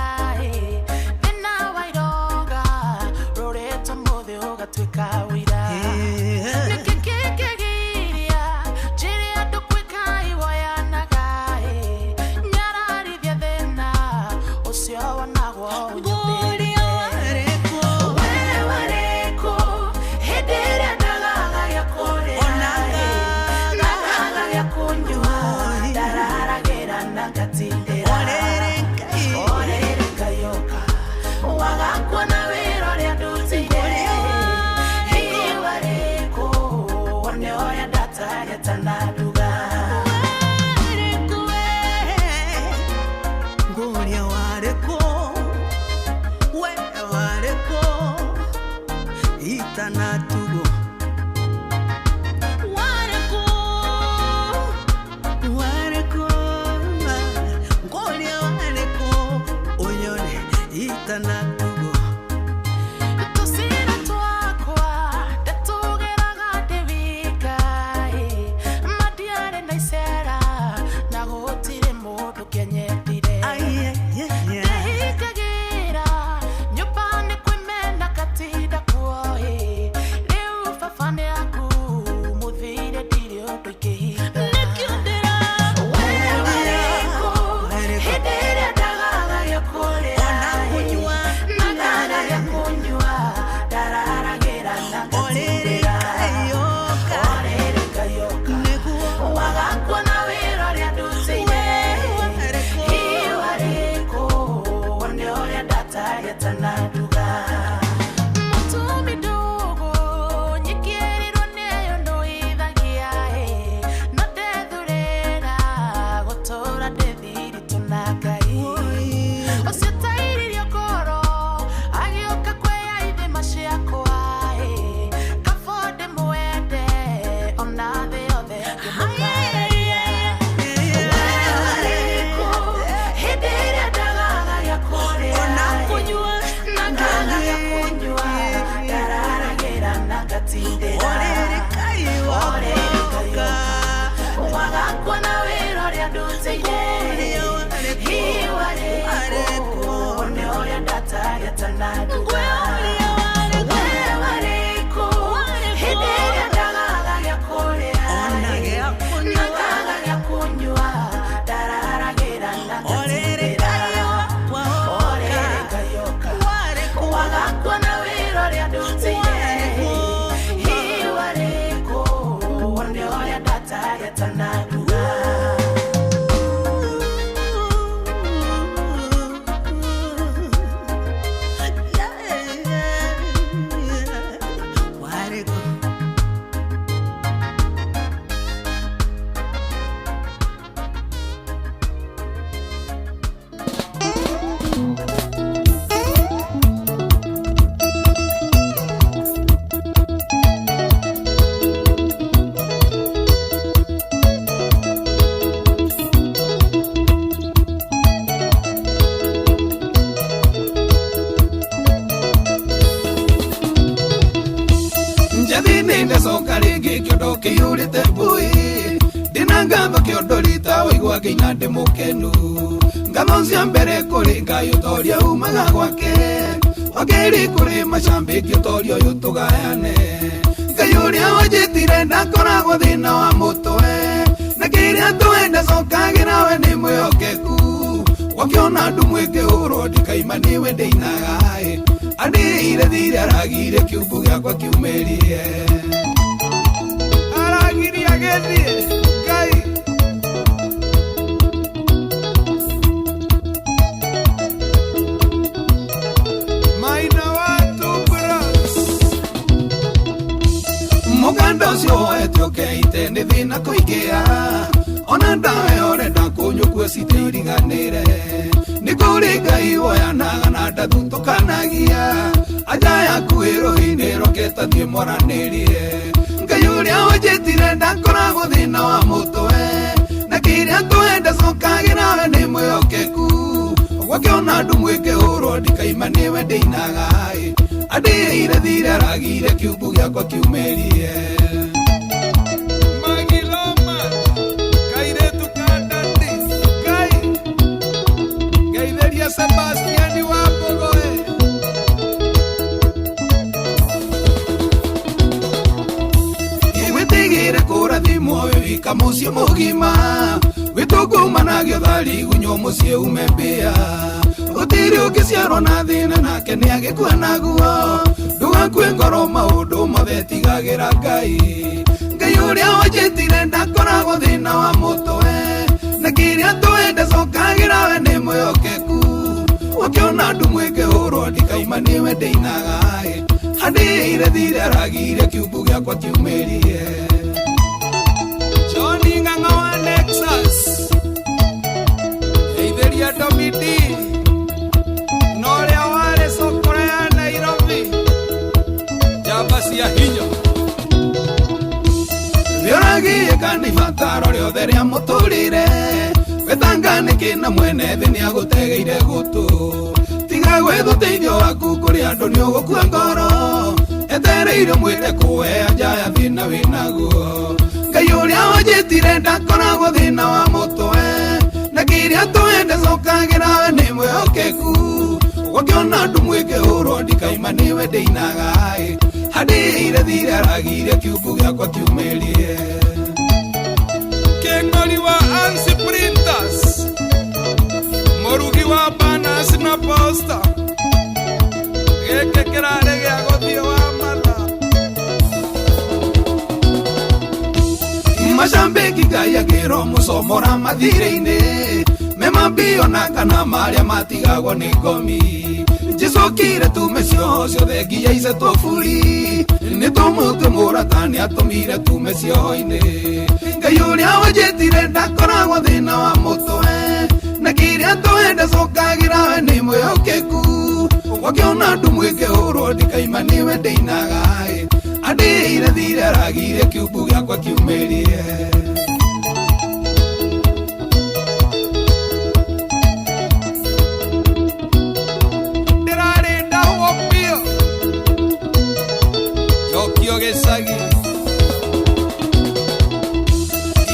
rĩngĩ kĩondo kĩiyũrĩte mbui ndĩna ngatho kĩondo rita waigua ngĩina ndĩ mũkenu ngatho cia mbere kũrĩ Ngai ũtoria umaga gwake wa kerĩ kũrĩ macambĩki ũtoria ũyũ tũgayane Ngai ũrĩa wanjĩtire ndakoragwo thĩna wa mũtwe na kĩrĩa twenda cokagĩra we nĩ mwĩhokeku wakiona andũ mwĩkĩhũrwo ndikaima nĩwe ndĩinaga andĩire thirĩ aragire kiumbu gĩakwa kiumĩrie aragiria gĩthiĩ Ngai Maina watu bros mũkanda ũcio woete ũkeite nĩ thĩna kũingĩa ona ndawe ũrenda kũnyũkua citĩiriganĩre nĩ kũrĩ Ngai woyanaga na ndathutũkanagia anja yaku ĩrũinĩ roketa thiĩ mwaranĩrie Ngai ũrĩa wanjĩtire ndakoragwo thĩna wa mũtwe na kĩrĩa twenda cokagĩra we nĩ mwĩhokeku gwakĩona andũ mwĩkĩhũrwo ndikaima nĩwe ndĩinaga andĩire thirĩ aragire kiumbu gĩakwa kiumĩrie Magiloma kairetu kandandi Ngai ngeithĩria Sebastiani wa Mbogoe Wĩtigĩre kũrathimwo wĩ wika mũciĩ mũgima wĩtũngũmanagio thari gunywo mũciĩ ume mbĩa gũtirĩ ũngĩciarwo na thĩna nake nĩagĩkua naguo ndũgakue ngoro maũndũ mothe tigagĩra Ngai Ngai ũrĩa wanjĩtire ndakoragwo thĩna wa mũtwe na kĩrĩa twenda cokagĩra we nĩ mwĩhokeku wakĩona andũ mwĩkĩhũrwo ndikaima nĩwe ndĩinaga andĩire thirĩ aragire kiumbu gĩakwa kiumĩrie Johnny Ng'ang'a wa Nexus Geithĩria Domidi na ũrĩa warĩ cukuru ya Nairobi njamba cia hinya Nĩũragiĩka nĩ ibataro rĩothe rĩa mũtũrĩre wetanga nĩkĩ na mwene thĩ nĩagũtegeire gũtũ tiga gwetha ũteithio waku kũrĩ andũ nĩũgũkua ngoro etereire mwĩre kũwe anja ya thĩna wĩnaguo Ngai ũrĩa wanjĩtire ndakoragwo thĩna wa mũtwe na kĩrĩa twenda cokagĩra we nĩ mwĩhokeku gwakĩona andũ mwĩkĩhũrwo ndikaima nĩwe ndĩinaga andĩire thirĩ aragire kiumbu gĩakwa kiumĩrie Keng'ori wa Ansi Printers mũrugi wa banners na poster gĩkĩ kĩrarĩ gĩa gũthiĩ wa matha macambĩki Ngai akĩrwo mũcomora mathirĩ-inĩ memambio na kana marĩa matigagwo nĩ ngomi Jesũ okire tume cioho ciothe nginya icetwo buri nĩ tũmũtwe mũrata nĩatũmire tume cioho-inĩ Ngai ũrĩa wanjĩtire ndakoragwo thĩna wa mũtwe na kĩrĩa twenda cokagĩra we nĩ mwĩhokeku wakĩona andũ mwĩkĩhũrwo ndikaima nĩwe ndĩinaga andĩire thirĩ aragire kiumbu gĩakwa kiumĩrie Ndĩrarĩ ndahwo biũ njokio gĩcagi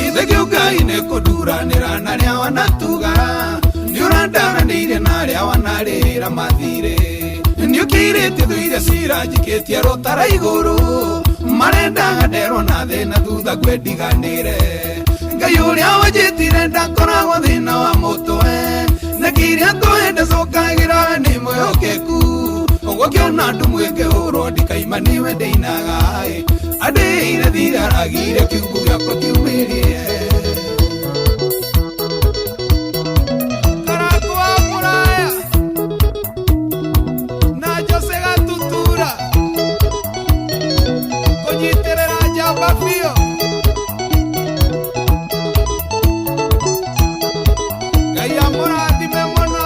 Ithe kĩũngai nĩ kũnduranĩra na arĩa wanatuga nĩũrandaranĩire na arĩa wanarĩra mathirĩ nĩũkĩirĩtie thũire cira njikĩtie rũtara igũrũ marendaga nderwo na thĩna thutha ngwendiganĩre Ngai ũrĩa wanjĩtire ndakoragwo thĩna wa mũtwe na kĩrĩa twenda cokagĩra we nĩ mwĩhokeku gwakĩona andũ mwĩkĩhũrwo ndikaima nĩwe ndĩinaga andĩire thirĩ aragire kiumbu gĩakwa kiumĩrie Karangũ wa Mũraya na Jose Gatutura kũnyitĩrĩra njamba biũ Ngai amũrathime mũno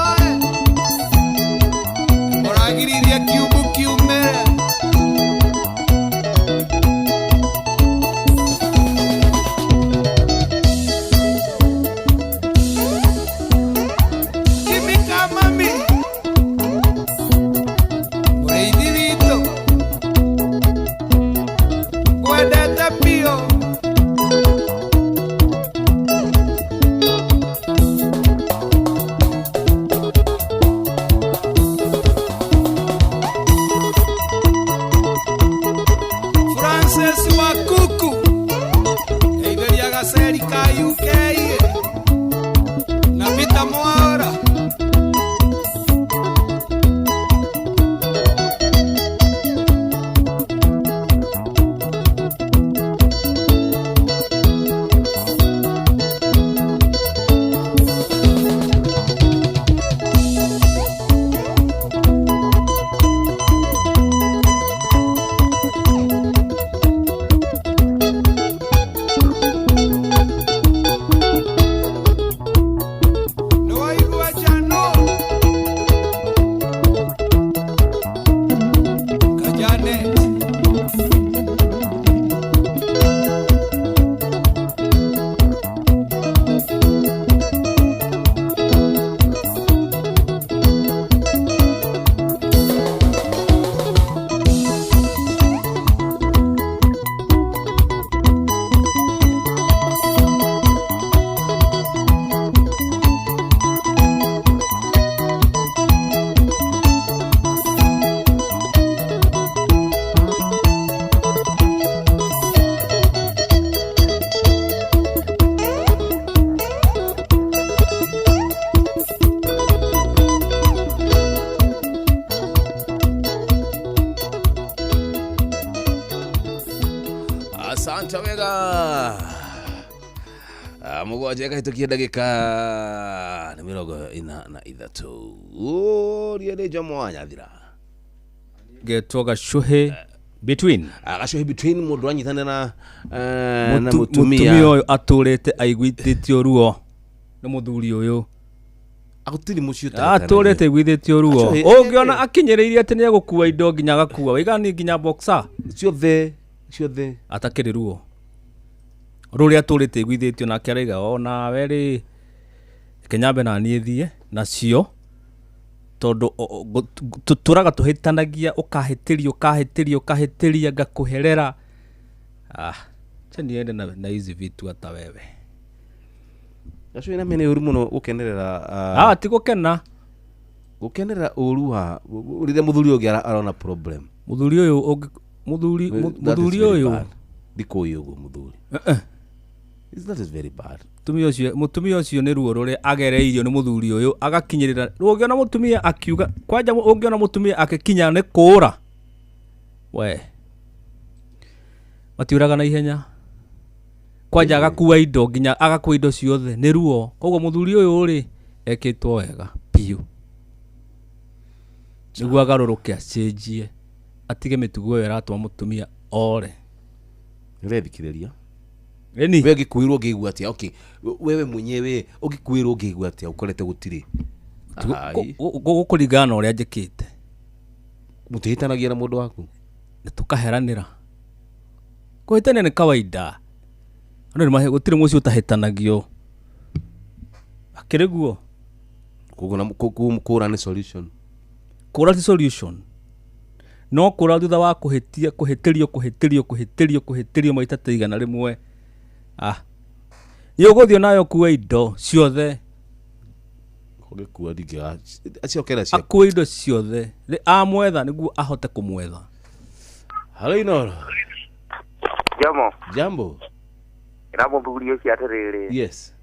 mũragiririe kiumbu kiumĩre Kimika mami mũrĩithi witũ ngwendete biũ. Asante wega. 7 ĩkahĩtũkia ndagĩka nĩ 43. Ũria nĩ Jomo wa Nyathira. Ngetwo Gacuhĩ between. Gacuhĩ between mũndũ anyitanĩra na Mũtumia ũyũ atũrĩte aiguithĩtio ruo nĩ mũthuri ũyũ. Gũtirĩ mũciĩ ũtarĩ Atũrĩte aiguithĩtio ruo. Gacuhĩ- Ũngĩona akinyĩrĩirie atĩ nĩ egũkua indo nginya agakua. Wĩigani nginya boxer. Ciothe, ciothe. Atakĩrĩ ruo. Rũrĩa atũrĩte aiguithĩtio nake araiga onawe rĩ reke nyambe na niĩ thiĩ nacio tondũ tũtũraga tũhĩtanagia ũkahĩtĩria ũkahĩtĩria ũkahĩtĩria ngakũherera. Acha niende na hizi vitu hata wewe. Gacuhĩ na mene ũru mũno gũkenerera Ti gũkena. Gũkenerera ũru wa rĩrĩa mũthuri ũngĩ arona problem. Mũthuri ũyũ ũngĩ, mũthuri, That is mũthuri very ũyũ. bad. Ndikũĩ ũguo mũthuri. That is very bad. Mũtumia ũcio nĩ ruo rũrĩa agereirio nĩ mũthuri ũyũ agakinyĩrĩra. Rĩu ũngĩona mũtumia akiuga, kwanja ũngĩona mũtumia akĩkinya nĩ kũũra. We. Matiũraga na ihenya. Kwanja agakua indo nginya agakua indo ciothe nĩ ruo. Koguo mũthuri ũyũ rĩ ekĩtwo wega biũ. Nĩguo agarũrũke acenjie atige mĩtugo ĩyo ĩratũma mũtumia ore. Nĩũrethikĩrĩria? Ĩni. We ũngĩkuĩrwo ũngĩigua atĩa? Okay, wewe mwenyewe ũngĩkuĩrwo ũngĩigua atĩa ũkorete gũtirĩ? Ai. Gũkũringana na ũrĩa njĩkĩte. Mũtihĩtanagia na mũndũ waku? Nĩ tũkaheranĩra. Kũhĩtania nĩ kawaida. Andũ nĩ gũtirĩ mũciĩ ũtahĩtanagio. Akĩrĩ guo? Koguo na kũra nĩ solution. Kũra ti solution. No kũra thutha wa kũhĩtia, kũhĩtĩrio, kũhĩtĩrio, kũhĩtĩrio, kũhĩtĩrio maita ta 100. Nĩ ũgũthiĩ nayo ũkue indo ciothe. Ũngĩkua ndingĩga, acokera ciaku. Akue indo ciothe. Rĩ, amwetha nĩguo ahote kũmwetha. Hello, Inoro. Jambo. Jambo. Ĩra mũthuri ũcio atĩrĩrĩ. Yes.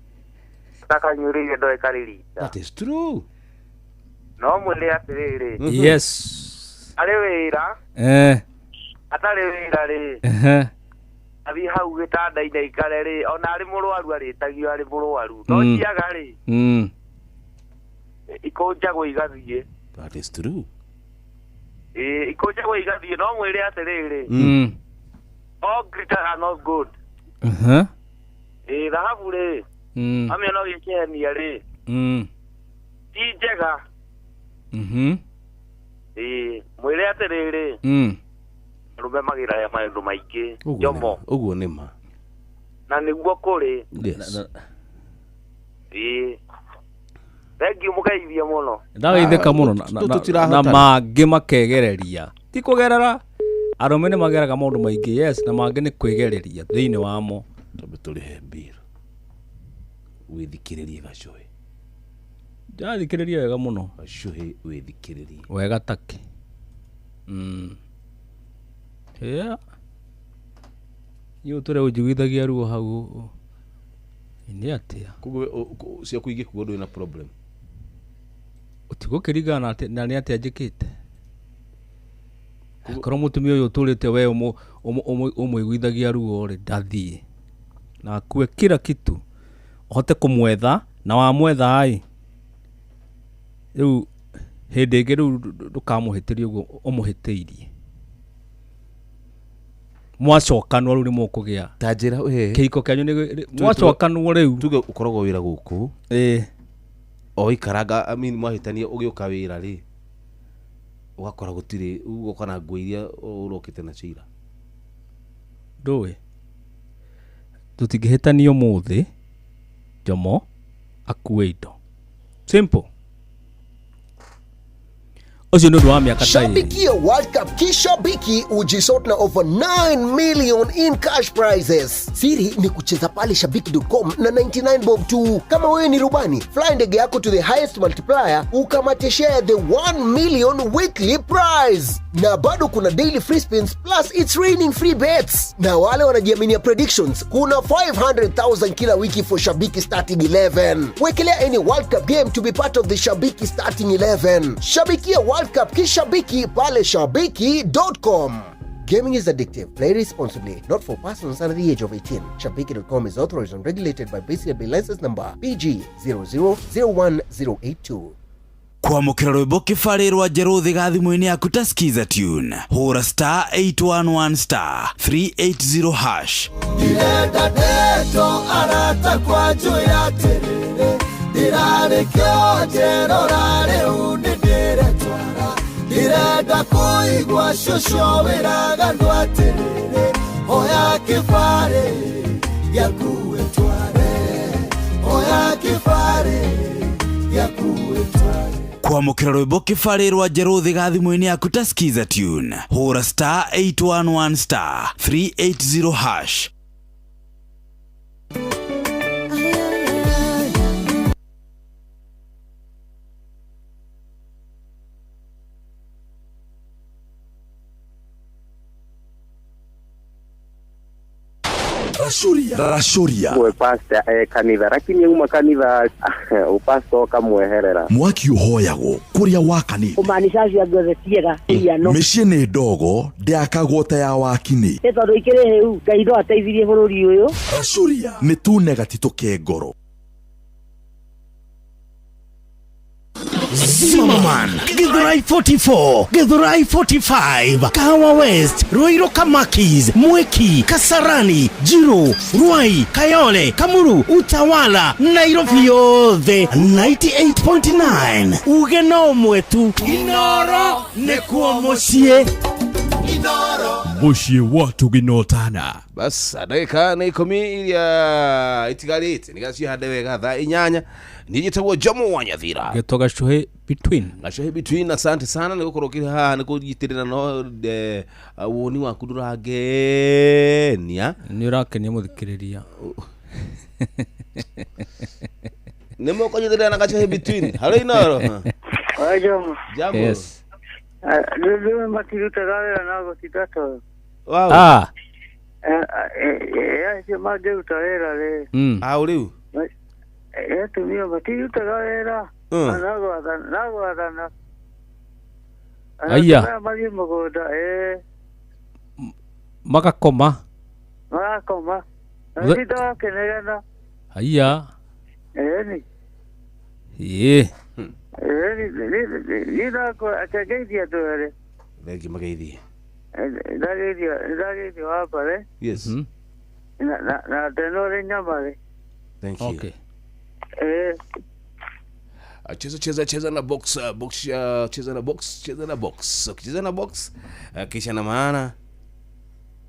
Takanyũrĩire ndoe karĩrita. That is true. No mwĩre atĩrĩrĩ. Yes. Arĩ wĩra. Atarĩ wĩra rĩ. Athiĩ hau gĩtanda-inĩ aikare rĩ, ona arĩ mũrwaru arĩtagio arĩ mũrwaru. No ciaga rĩ. Ikũnjagwo igathiĩ. That is true. Ikũnjagwo igathiĩ, no mwĩre atĩrĩrĩ. All glitter are not good. Thahabu rĩ. Amĩona ũgĩkĩhenia rĩ. Ti njega. Mwĩre atĩrĩrĩ. Arũme magĩraga maũndũ maingĩ. Jomo. Ũguo nĩ ma. Na nĩguo kũrĩ. Yes. Thank you mũgeithie mũno. Ndageithĩka mũno na mangĩ makegereria. Ti kũgerera. Arũme nĩ mageraga maũndũ maingĩ, yes, na mangĩ nĩ kwĩgereria thĩinĩ wamo. Tondũ tũrĩhe bill. Wĩthikĩrĩrie Gacuhĩ. Ndathikĩrĩria wega mũno. Gacuhĩ wĩthikĩrĩrie. Wega take. Yeah. Niĩ ũtũre ũnjiguithagia ruo hau. Nĩ atĩa? Koguo ciaku ingĩkuo ndũrĩ na problem. Ũtigũkĩringana na nĩ atĩa njĩkĩte. Akorwo mũtumia ũyũ ũtũrĩte we ũmũiguithagia ruo rĩ, ndathiĩ. Na akue kila kitu. Ũhote kũmwetha, na wamwetha ĩ, rĩu hĩndĩ ĩngĩ rĩu ndũkamũhĩtĩrie ũguo ũmũhĩtĩirie. Mwacokanwo rĩu nĩ mũkũgĩa. Ta njĩra, we. Kĩhiko kĩanyu nĩ mwacokanwo rĩu. Tuge ũkoragwo wĩra gũkũ. O ikaranga, I mean, mwahĩtania ũgĩũka wĩra rĩ, ũgakora gũtirĩ, ũgoka na nguo iria ũrokĩte nacio ira. Ndũĩ. Tũtingĩhĩtania ũmũthĩ, Jomo akue indo. Simple. Ũcio nĩ ũndũ wa mĩaka ta ĩrĩ. Shabikia World Cup kishabiki ujisort na over 9 million in cash prizes. Siri ni kucheza pale shabiki.com na 99 bob tu. Kama wewe ni rubani, fly ndege yako to the highest multiplier ukamate share the 1 million weekly prize. Na bado kuna daily free spins plus it's raining free bets. Na wale wanajiaminia predictions, kuna 500,000 kila wiki for Shabiki starting 11. Wekelea any World Cup game to be part of the Shabiki starting 11. Shabikia World Cup kishabiki pale shabiki.com. Gaming is addictive. Play responsibly. Not for persons under the age of 18. Shabiki.com is authorized and regulated by BCLB license number PG 0001082. Kwamũkĩra rwĩmbo kĩbarĩ rwa njerũ thĩ thimũ-inĩ yaku ta skiza tune hũra star 811 star 380 hash. Ndirenda ndeto arata kwa njũĩra atĩrĩrĩ ndirarĩ kĩonjerora rĩu nĩndĩretwara ndirenda kũigua cũcũ wĩraga andũ atĩrĩrĩ oya kĩbarĩ gĩaku wĩtware oya kĩbarĩ gĩaku wĩtware. Kwamũkĩra rwĩmbo kĩbarĩ rwa njerũ thĩ thimũ-inĩ yaku ta skiza tune hũra star 811 star 380 hash. Rashuria we pastor kanitha lakini uma kanitha upastor kamweherera mwaki uhoyagwo kuria wakanite kumaanisha acio angĩ othe tiega iano mĩciĩ nĩ ndogo ndĩakagwo ta ya wakini nĩ tondũ ikĩrĩ hĩu Ngai no ateithirie bũrũri ũyũ. Rashuria nĩ tune gatitũ ke ngoro. Zimmerman, Githurai 44, Githurai 45, Kahawa West, Ruiru Kamakis, Mwiki, Kasarani, Jiru, Ruai, Kayole, Kamuru, Utawala, Nairobi yothe 98.9. Uge no mwetu Inoro nĩkuo mũciĩ. Mũciĩ watu ginotana. Bas ndagĩka nĩ ikũmi iria itigarĩte nĩgaciihande wega thaa inyanya nijitagwo Jomo wa Nyathira gĩtwo Gacuhĩ between. Gacuhĩ between. Asante sana nĩ gũkorwo ũkĩrĩ haha nĩ kũnyitĩrĩra no woni waku ndũrangenia. Nĩ ũrakenia mũthikĩrĩria. Nĩ mũkũnyitĩrĩra na Gacuhĩ between. Halo Inoro. Jomo. Jambo. Yes. Rĩu makirutaga wĩra na gũtinda toro. Wow. Ah. Acio mangĩruta wĩra rĩ. Au rĩu. Atumia matirutaga wĩra na gwathana. Aya. Mathiĩ mũgũnda Magakoma. Magakoma. Matinda makĩnegena. Aya. Ĩni. Ĩĩ. Ĩni ndakwa akengeithia andũ erĩ. Thengi mageithie. Ndageithio wambare. Yes. Na ndenore nyama rĩ. Thank you. Okay. Cheza cheza cheza na box box cheza na box cheza na box ukicheza na box kisha na maana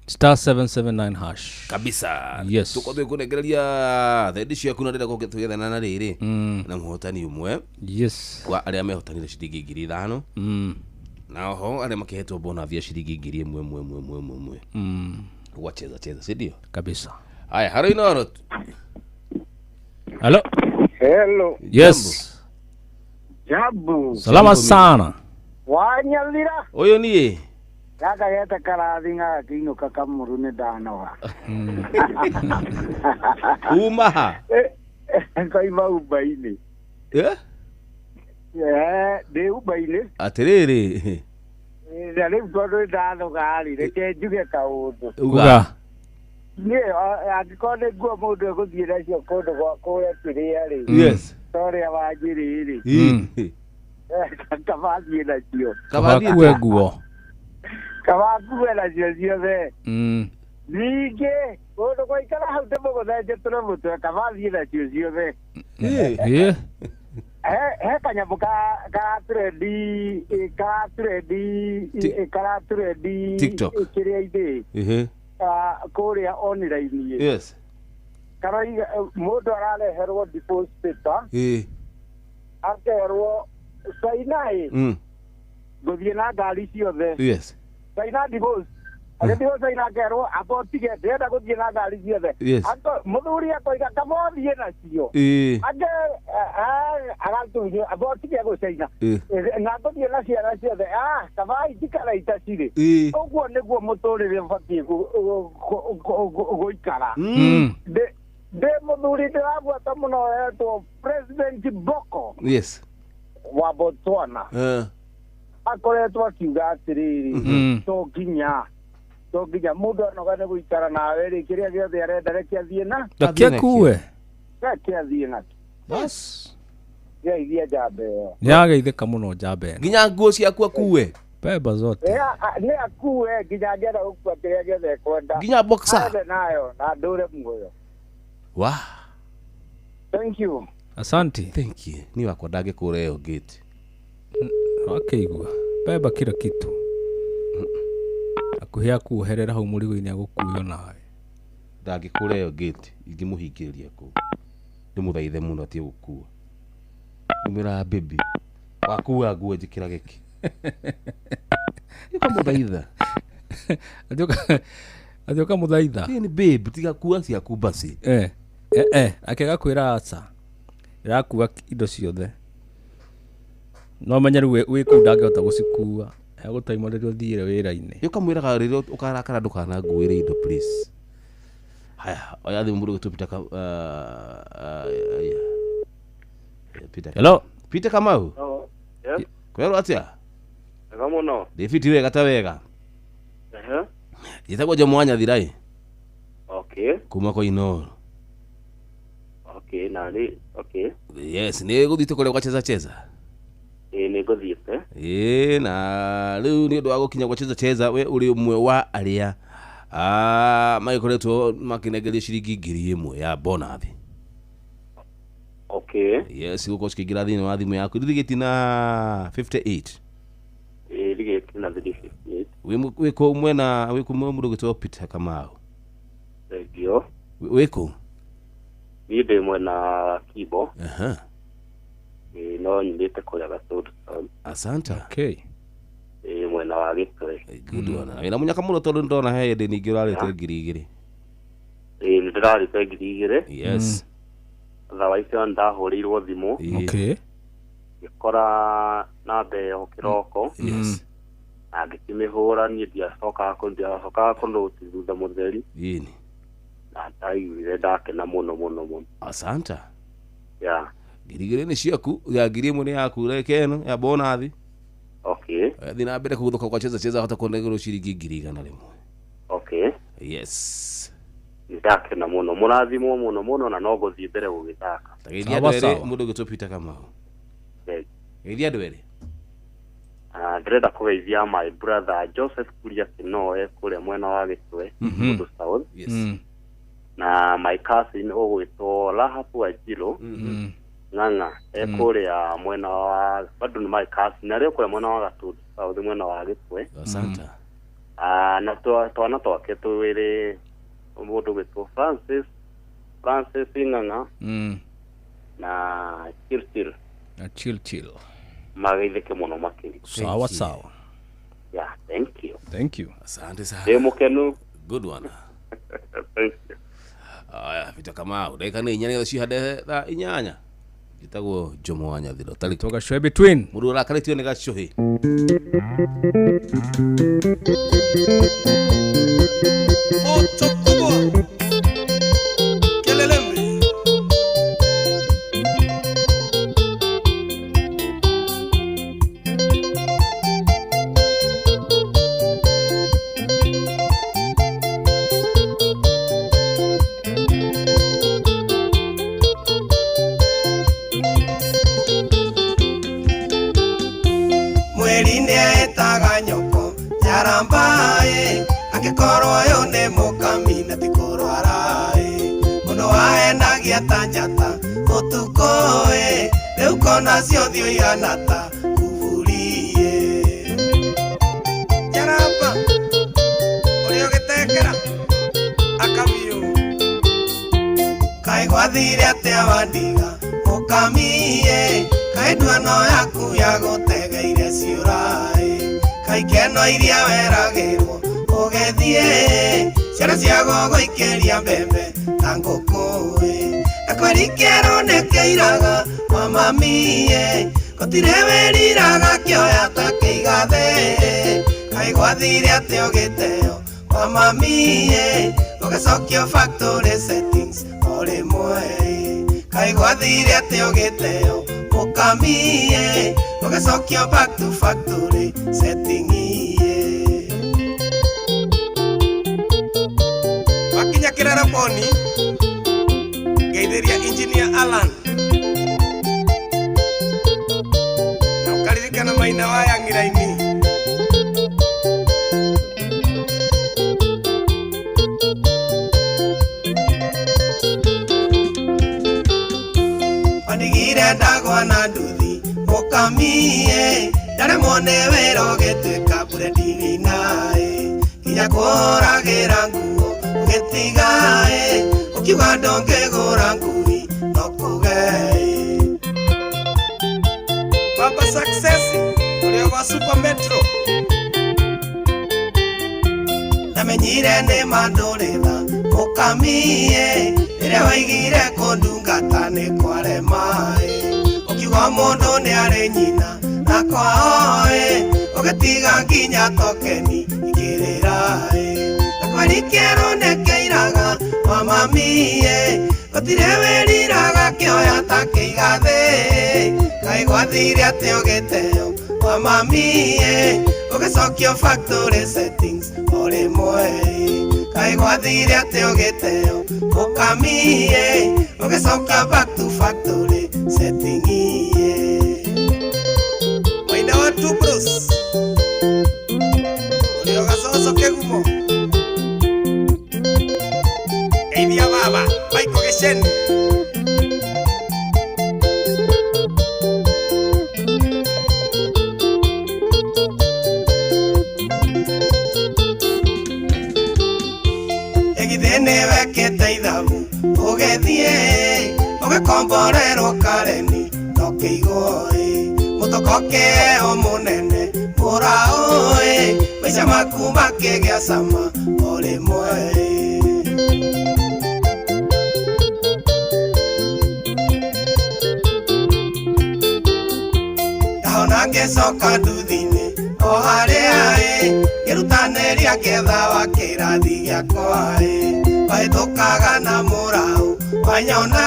star 779 hash kabisa. Yes. Tuko twikunegereria thendi ciaku na ndĩrenda gũkĩtwethana na rĩrĩ na mũhotani ũmwe. Yes. Kwa arĩa mehotanire ciringi 5,000 na oho arĩa makĩhetwo bonus ya ciringi 1,000 1 1 1. Cheza cheza si ndio? Kabisa. Haya, haro Inoro. Hello. Hello. Yes. Jambo. Salama sana. Wanyalira. Ũyũ niĩ. Gaka geta karathi ng'akiinũka Kamuru nĩ ndanoga. Uma ha? Ngoima Uba-inĩ. Eh? Ndĩ Uba-inĩ. Atĩrĩrĩ. Na rĩu tondũ ndanoga rĩ, reke njuge kaũndũ. Uga. Niĩ angĩkorwo nĩ nguo mũndũ egũthiĩ nacio kũndũ gwa kũrĩa kĩrĩa rĩ. Yes. Ta ũrĩa wanjĩrĩ rĩ. Kaba thiĩ nacio. Kaba kue nguo. Kaba ngue nacio ciothe. Ningĩ kũndũ gwaikara hau ndĩmũgũthenjetũre mũtwe kaba thiĩ nacio ciothe. Ĩĩ. He kanyamũ karatrendi TikTok kĩrĩa-inĩ kũrĩa online. Yes. Karoiga mũndũ arareherwo divorce paper. Akerwo caina ĩ ngũthiĩ na ngari ciothe. Yes. Caina divorce. Agĩthiĩ caina akerwo amba ũtige ndĩrenda gũthiĩ na ngari ciothe. Mũthuri akoiga kaba ũthiĩ nacio. Angĩ agatunywo amba ũtige gũcaina na ngũthiĩ na ciana ciothe kaba itikara itacirĩ. Ũguo nĩguo mũtũrĩre ũbatiĩ gũikara. Ndĩ mũthuri ndĩrabuata mũno etwo President Boko. Yes. Wa Botswana. Akoretwo akiuga atĩrĩrĩ to nginya To nginya mũndũ anoga nĩ gũikara nawe rĩ kĩrĩa gĩothe arenda reke athiĩ na Reke akue. Reke athiĩ nakĩo. Bas. Geithia njamba ĩyo. Nĩageithĩka mũno njamba ĩno. Nginya nguo ciaku akue. Beba zote. Nĩ akue nginya angĩenda gũkua kĩrĩa gĩothe ekwenda. Nginya boxer. Aende nayo na ndũre muoyo. Wa. Thank you. Asante. Thank you. Ni wakwa ndangĩkũra ĩyo gate. Wakeigua. Beba kila kitu. Akuhe akuoherera hau mũrigo-inĩ agũkuo nawe. Ndangĩkũra ĩyo gate ingĩmũhingĩrĩria kũu. Ndĩmũthaithe mũno atige gũkua. Ndĩmwĩraga baby wakua nguo njĩkĩra gĩkĩ. Nĩũkamũthaitha. Atĩ ũkamũthaitha. Ĩĩ nĩ babe tiga kua ciaku basi. Akĩaga kwĩra aca. Ĩrakua indo ciothe. No menye rĩu wĩ kũu ndangĩhota gũcikua. Egũtaima rĩrĩa ũthiire wĩra-inĩ. Nĩũkamwĩraga rĩrĩa ũkarakara ndũkananguĩre indo please. Haya, oya thimũ mũndũ ũgwĩtwo Peter Peter. Hello. Peter Kamau. Hello. Yes. Kwĩrwo atĩa? Wega mũno. Ndĩ wega ta wega. Ehe. Njĩtagwo Jomo wa Nyathirai. Okay. Kuma kwa Inooro. Okay, na nĩ okay. Yes, nĩ gũthiĩte kũrĩa gwa cheza cheza. Ĩĩ nĩ ngũthiĩte. Ĩĩ na rĩu nĩ ũndũ wa gũkinya gwa cheza cheza we ũrĩ ũmwe wa arĩa magĩkoretwo makĩnengerio ciringi 1,000 ya bonathi. Okay. Yes, gũkorwo cikĩingĩra thĩinĩ wa thimũ yaku rĩthigĩti na 58. Ĩĩ rĩgĩti na 358. Wĩ kũ mwena wĩ kũ mũndũ ũgwĩtwo Peter Kamau? Thank you. Wĩ kũ? Niĩ ndĩ mwena Kibo. Aha. Ĩĩ no nyumĩte kũrĩa Gatũndũ town. Asante. Okay. Ĩĩ mwena wa Gĩtwe. Good one. Wĩna mũnyaka mũno tondũ nĩndona he hĩndĩ ningĩ ũrarĩte 2,000. Ĩĩ nĩndĩrarĩte 2,000. Yes. Otherwise ona ndahũrĩirwo thimũ. Okay. Ngĩkora namba ĩyo kĩroko. Yes. Na ngĩkĩmĩhũra niĩ ndiacokaga kũnũti thutha mũtheri. Ĩni. Na ndaiguire ndakena mũno mũno mũno. Asante. Yeah. 2,000 nĩ ciaku, ya 1,000 nĩ yaku reke ĩno ya bonathi. Okay. Thiĩ na mbere kũgũthũka kwa cheza cheza hota kũnengerwo ciringi 1,100. Okay. Yes. Ndakena mũno mũrathimwo mũno mũno na no ngũthiĩ mbere gũgĩthaka. Geithia andũ erĩ mũndũ ũgwĩtwo Peter Kamau. Geithia andũ erĩ. Ndĩrenda kũgeithia my brother Joseph Kuria Kinoe kũrĩa mwena wa Gĩtwe, Mũndũ South. Yes. Na my cousin ũgwĩtwo Rahabu Wanjirũ. Ng'ang'a ekũrĩa mwena wa bado nĩ my cousin arĩ kũrĩa mwena wa Gatũndũ South mwena wa Gĩtwe. Asante. Na twana twake twĩrĩ mũndũ ũgwĩtwo Francis Ng'ang'a na Chirchir. Na Chirchir. Mageithĩke mũno makĩria. Sawa sawa. Yeah, thank you. Thank you. Asante sana. Ndĩ mũkenu. Good one. Thank you. Aya, Peter Kamau, ndagĩka nĩ 4 nĩgetha cihande thaa 8. Njĩtagwo Jomo wa Nyathiro. Tarĩ Gacohi between. Mũndũ ũrakarĩtio nĩ Gacohi. Moto kubwa. Kelele mbi. Mweri nĩetaga nyoko nyarambaĩ angĩkorwo ũyũ nĩ mũkami na ti kũrwara-ĩ mũndũ wahenagia ta njata ũtukũ-ĩ rĩu kona ciothe ũihana ta kuburi-ĩ. Njaramba ũrĩa ũgĩtengera akabiũ. Kaĩ gwathire atĩa wandiga mũkami-ĩ kaĩ nduano yaku ya gũtegeire ciũra-ĩ kaĩ ikeno iria weragĩrwo ũgĩthiĩ ciana cia gũgũikĩria mbembe ta ngũkũ-ĩ na kweri kĩerũ nĩkĩiraga kwa mami-ĩ gũtirĩ wĩriraga kĩoya ta kĩigathe kaĩ gwathire atĩa ũgĩteo kwa mami-ĩ ũgĩcokio factory settings o rĩmwe kaĩ gwathire atĩa ũgĩteo mũkami-ĩ ũgĩcokio back to factory setting-ĩ. Boni. Ngeithĩria Engineer Alan. Na ũkaririkana maina wa Yang'iraini. Wandigire ndagwa na nduthi mũkamie ndaremwo nĩ wĩra ũgĩtuĩka breadwinner nginya kũragĩra nguo ũgĩtiga ũkiuga ndũngĩgũra ngui no kuge. Baba Success ũrĩa gwa Super Metro. Ndamenyire nĩ mandũrĩra mũkamie rĩrĩa waigire kũndungata nĩ kwarema ũkiuga mũndũ nĩ arĩ nyina na kwao ũgĩtiga nginya tokeni ikĩrĩra na kweri kĩerũ nĩkĩiraga wa mamie gũtirĩ wĩriraga kĩoya ta kĩigathĩ kaĩ gwathire atĩ ũgĩteo wa mamie ũgĩcokio factory settings o rĩmwe kaĩ gwathire atĩ ũgĩteo mũkamie ũgĩcoka back to factory setting. Maina wa Two Bros ũrĩa gacoco kĩgumo. Geithia baba Michael Gĩceni. Ĩgithĩ nĩwekĩte ithabu ũgĩthiĩ ũgĩkomborerwo Kareni no kĩigwo mũtoko kĩeo mũnene mũraũ maica maku makĩgĩa cama o rĩmwe. Ndahona ngĩcoka nduthi-inĩ o harĩa ngĩrutanĩria ngĩetha wa kĩrathi gĩakwa wahĩtũkaga na mũraũ wanyona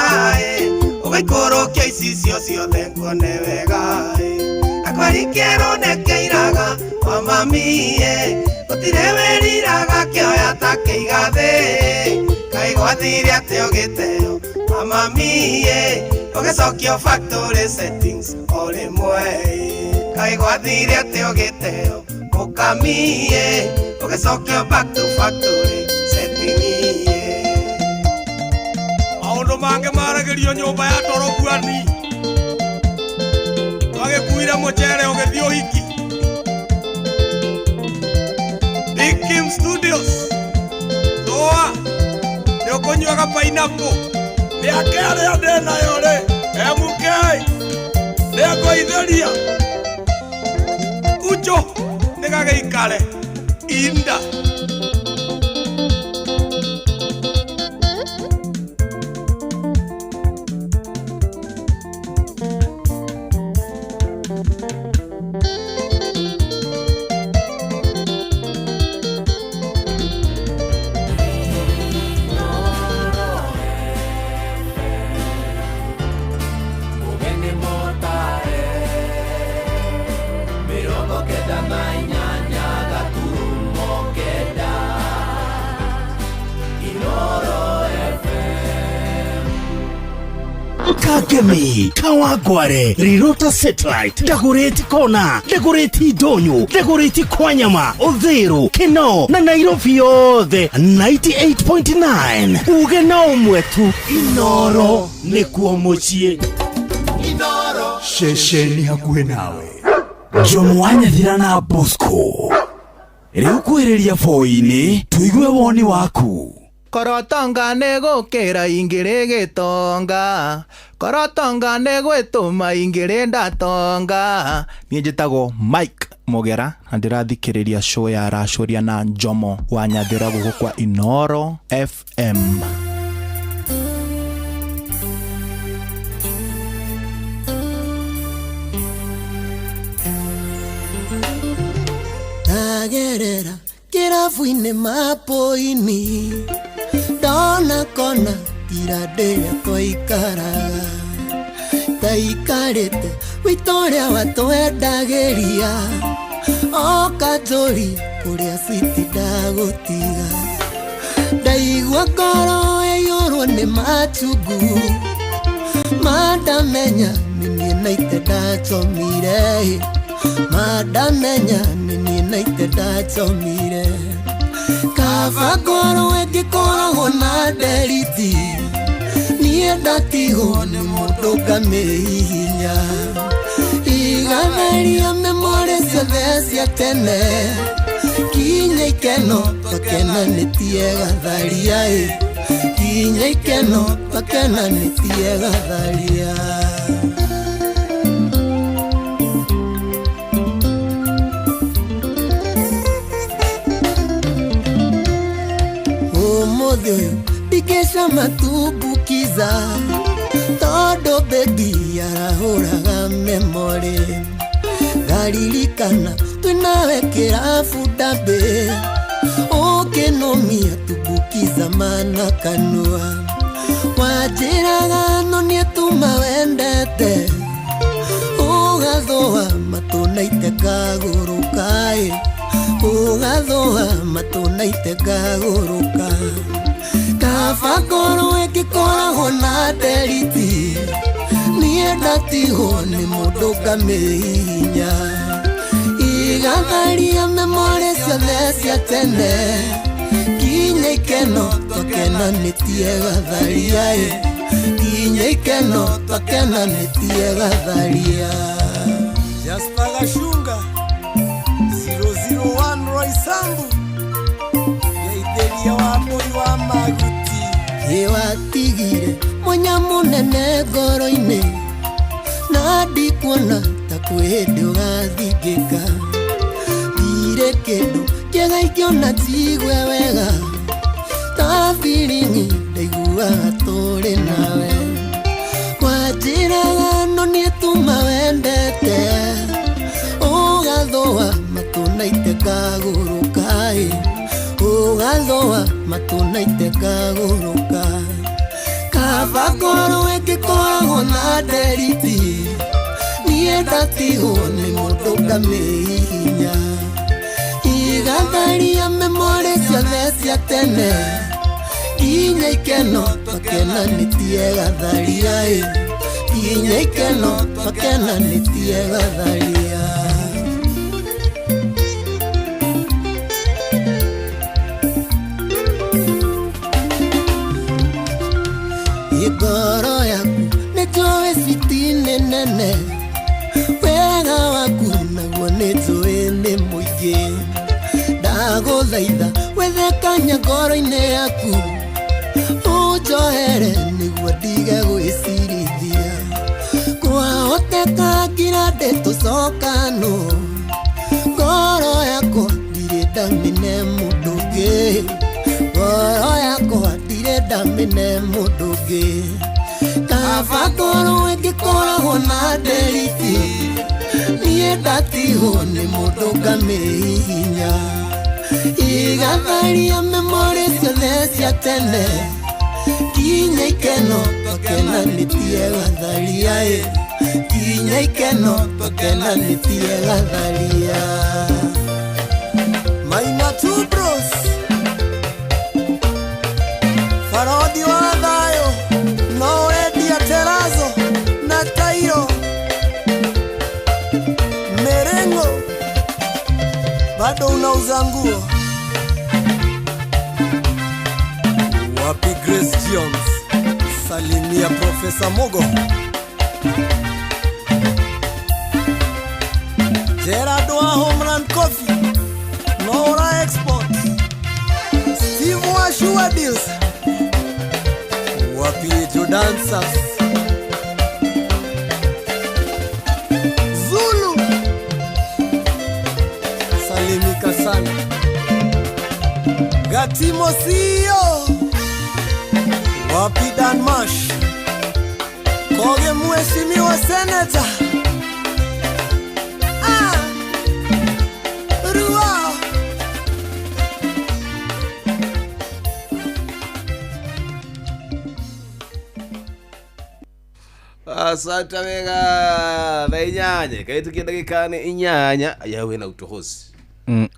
ũgaikũrũkia icicio ciothe nguone wega na kweri kĩerũ nĩkĩiraga wa mamie gũtirĩ wĩriraga kĩoya ta kĩigathĩ kaĩ gwathire atĩ ũgĩteo wa mamie ũgĩcokio factory settings o rĩmwe kaĩ gwathire atĩ ũgĩteo mũkamie ũgĩcokio back to factory setting. Maũndũ mangĩ maragĩrio nyũmba ya torobuani twagĩkuire mũcere ũgĩthiĩ ũhiki. Big Kim Studios Thũa nĩ ũkũnyuaga pineapple mĩaka ĩrĩa ndĩnayo rĩ MK nĩngũithĩria kucho nĩgagĩikare inda. Kagemi, Kawagware, Rirota Satellite, Dagoretti Kona, Dagoretti Donyo, Dagoretti Kwanyama, Odhero, Keno, na Nairobi yothe 98.9. Uge na umwetu Inoro nĩkuo mũciĩ. Inoro ceceni hakuhĩ nawe. Jomo wa Nyathira na Bosco. Rĩu kwĩrĩria boi-inĩ tuigue woni waku. Korotonga nĩ gũkĩra ingĩrĩ gĩtonga korotonga nĩ gwĩtũma ingĩrĩ ndatonga. Niĩ njĩtagwo Mike Mugera na ndĩrathikĩrĩria show ya Racũria na Njomo wa Nyathira gũkũ kwa Inoro FM. Ndagerera kĩrabu-inĩ mapo-inĩ ndona kona tiradea twaikaraga taikarĩte wĩto ũrĩa watwendagĩria oka njũri kũrĩa switi ndagũtiga ndaigua ngoro machungu Madamenya nini naite ndachomire Madamenya nini naite ndachomire Kaba ngorwo ĩngĩkoragwo na nderiti Niĩ ndatigwo nĩ mũndũ ngamĩhihinya Igatharia memorĩ ciothe cia tene Kinya ikeno twakenanĩtie gatharia ĩ Kinya ikeno twakenanĩtie gatharia Ũmũthĩ ũyũ ndingĩcama tumbukiza Tondũ baby arahũraga memorĩ Ngaririkana twĩnawe kĩrabu ndambĩ Ũkĩnũmia tumbukiza mana kanua Wanjĩraga no nĩtuma wendete Ũgathũa matũ na ite ngagũrũka ĩ Ũgathũa matũ na ite ngagũrũka Kaba ngorwo ĩngĩkoragwo na nderiti Niĩ ndatigwo nĩ mũndũ ngamĩhihinya Igatharia memorĩ ciothe cia tene Kinya ikeno twakenanĩtie gatharia ĩ Kinya ikeno twakenanĩtie gatharia Jasper Gashunga 001 Roysambu Geithĩria wa mbũri wa maguti Ĩwatigire mwanya mũnene ngoro-inĩ Na ndikuona ta kwĩ hĩndĩ ũgathingĩka Ndirĩ kĩndũ kĩega ingĩona njigue wega Ta biringi ndaiguaga tũrĩ nawe Wanjĩraga no nĩtuma wendete Ũgathũa matũ na ite ngagũrũka ĩ Ũgathũa matũ na ite ngagũrũka Kaba ngorwo ĩngĩkoragwo na nderiti Niĩ ndatigwo nĩ mũndũ ngamĩhihinya Igatharia memorĩ ciothe cia tene Kinya ikeno twakenanĩtie gatharia ĩ Kinya ikeno twakenanĩtie gatharia Ngoro yaku nĩ njũĩ citi nĩ nene Wega waku naguo nĩ njũĩ nĩ mũingĩ Ndagũthaitha wethe kanya ngoro-inĩ yaku Ũnjohere nĩguo ndige gwĩcirithia Kwahoteka ngira ndĩtũcokanwo Ngoro yakwa ndirĩ ndamĩne mũndũ ũngĩ Ngoro yakwa ndirĩ ndamĩne mũndũ ũngĩ Kaba ngorwo ĩngĩkoragwo na nderiti Niĩ ndatigwo nĩ mũndũ ngamĩhihinya Igatharia memorĩ ciothe cia tene Kinya ikeno twakenanĩtie gatharia ĩ Kinya ikeno twakenanĩtie gatharia Maina Two Bros Farodi wa thayo no wendia terazo na tairo Merengo bado unauza nguo Wapi Grace Jones salimia Profesa Mogo Gerard wa Homeland Coffee Nora Export Steve wa Sure Deals Wapi Ejo Dancers Zulu salimika sana Gatimo CEO Wapi Dan Mash Koge mheshimiwa senator Rua Asante wega thaa inyanya kahĩtũkia ndagĩka nĩ inyanya ya wĩna utohozi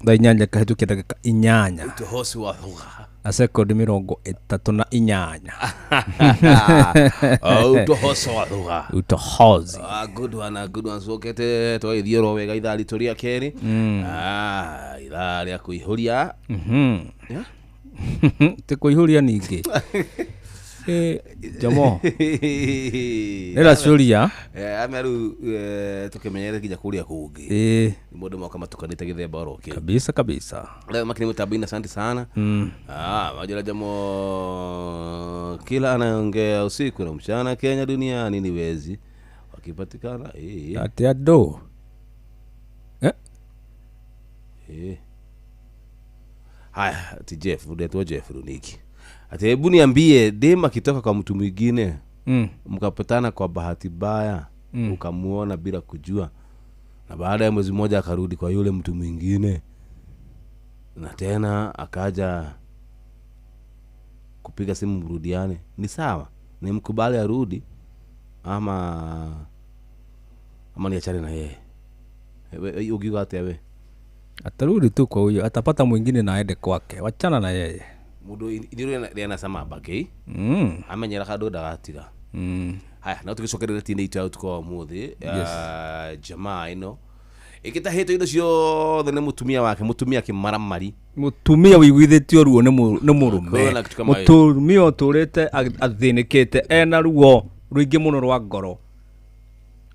thaa inyanya kahĩtũkia ndagĩka inyanya utohozi wa thugha Na sekondi 38. Utohoso utohozi. Good one, good one. Cokete twagĩthiĩ oro wega ithaa ritũ rĩa kerĩ. Ithaa rĩa kũihũria. Ti kũihũria ningĩ. Jamo nĩracuria ame rĩu tũkĩmenyere nginya kũrĩa kũngĩ. Mũndũ moka matukanĩte gĩthemba oro kĩu. Kabisa kabisa. Leo makini mtabini, asante sana. Majira Jamo kila anaongea usiku na mchana Kenya duniani ni wezi wakipatikana. Ati ado. Haya, ati Jeff, ndio Jeff Runiki. Ati hebu niambie, dem akitoka kwa mtu mwingine mkapatana kwa bahati mbaya, ukamuona bila kujua, na baada ya mwezi mmoja akarudi kwa yule mtu mwingine na tena akaja kupiga simu mrudiane, ni sawa? Ni mkubali arudi ama niachane na yeye? Ugiwa atia we? Atarudi tu kwa huyo, atapata mwingine na aende kwake, wachana na yeye. Mundu ithiru rĩana cama mbakĩ amenyera kandu ndagatiga. Haya, no tũgĩcokerere tinde itũ ya ũtukũ wa ũmũthĩ. Jamaa ĩno ĩgĩtahĩtwo indo ciothe nĩ mũtumia wake, mũtumia kĩmaramari, mũtumia wĩiguithĩtio ruo nĩ mũrũme, mũtumia ũtũrĩte athĩnĩkĩte ena ruo rũingĩ mũno rwa ngoro,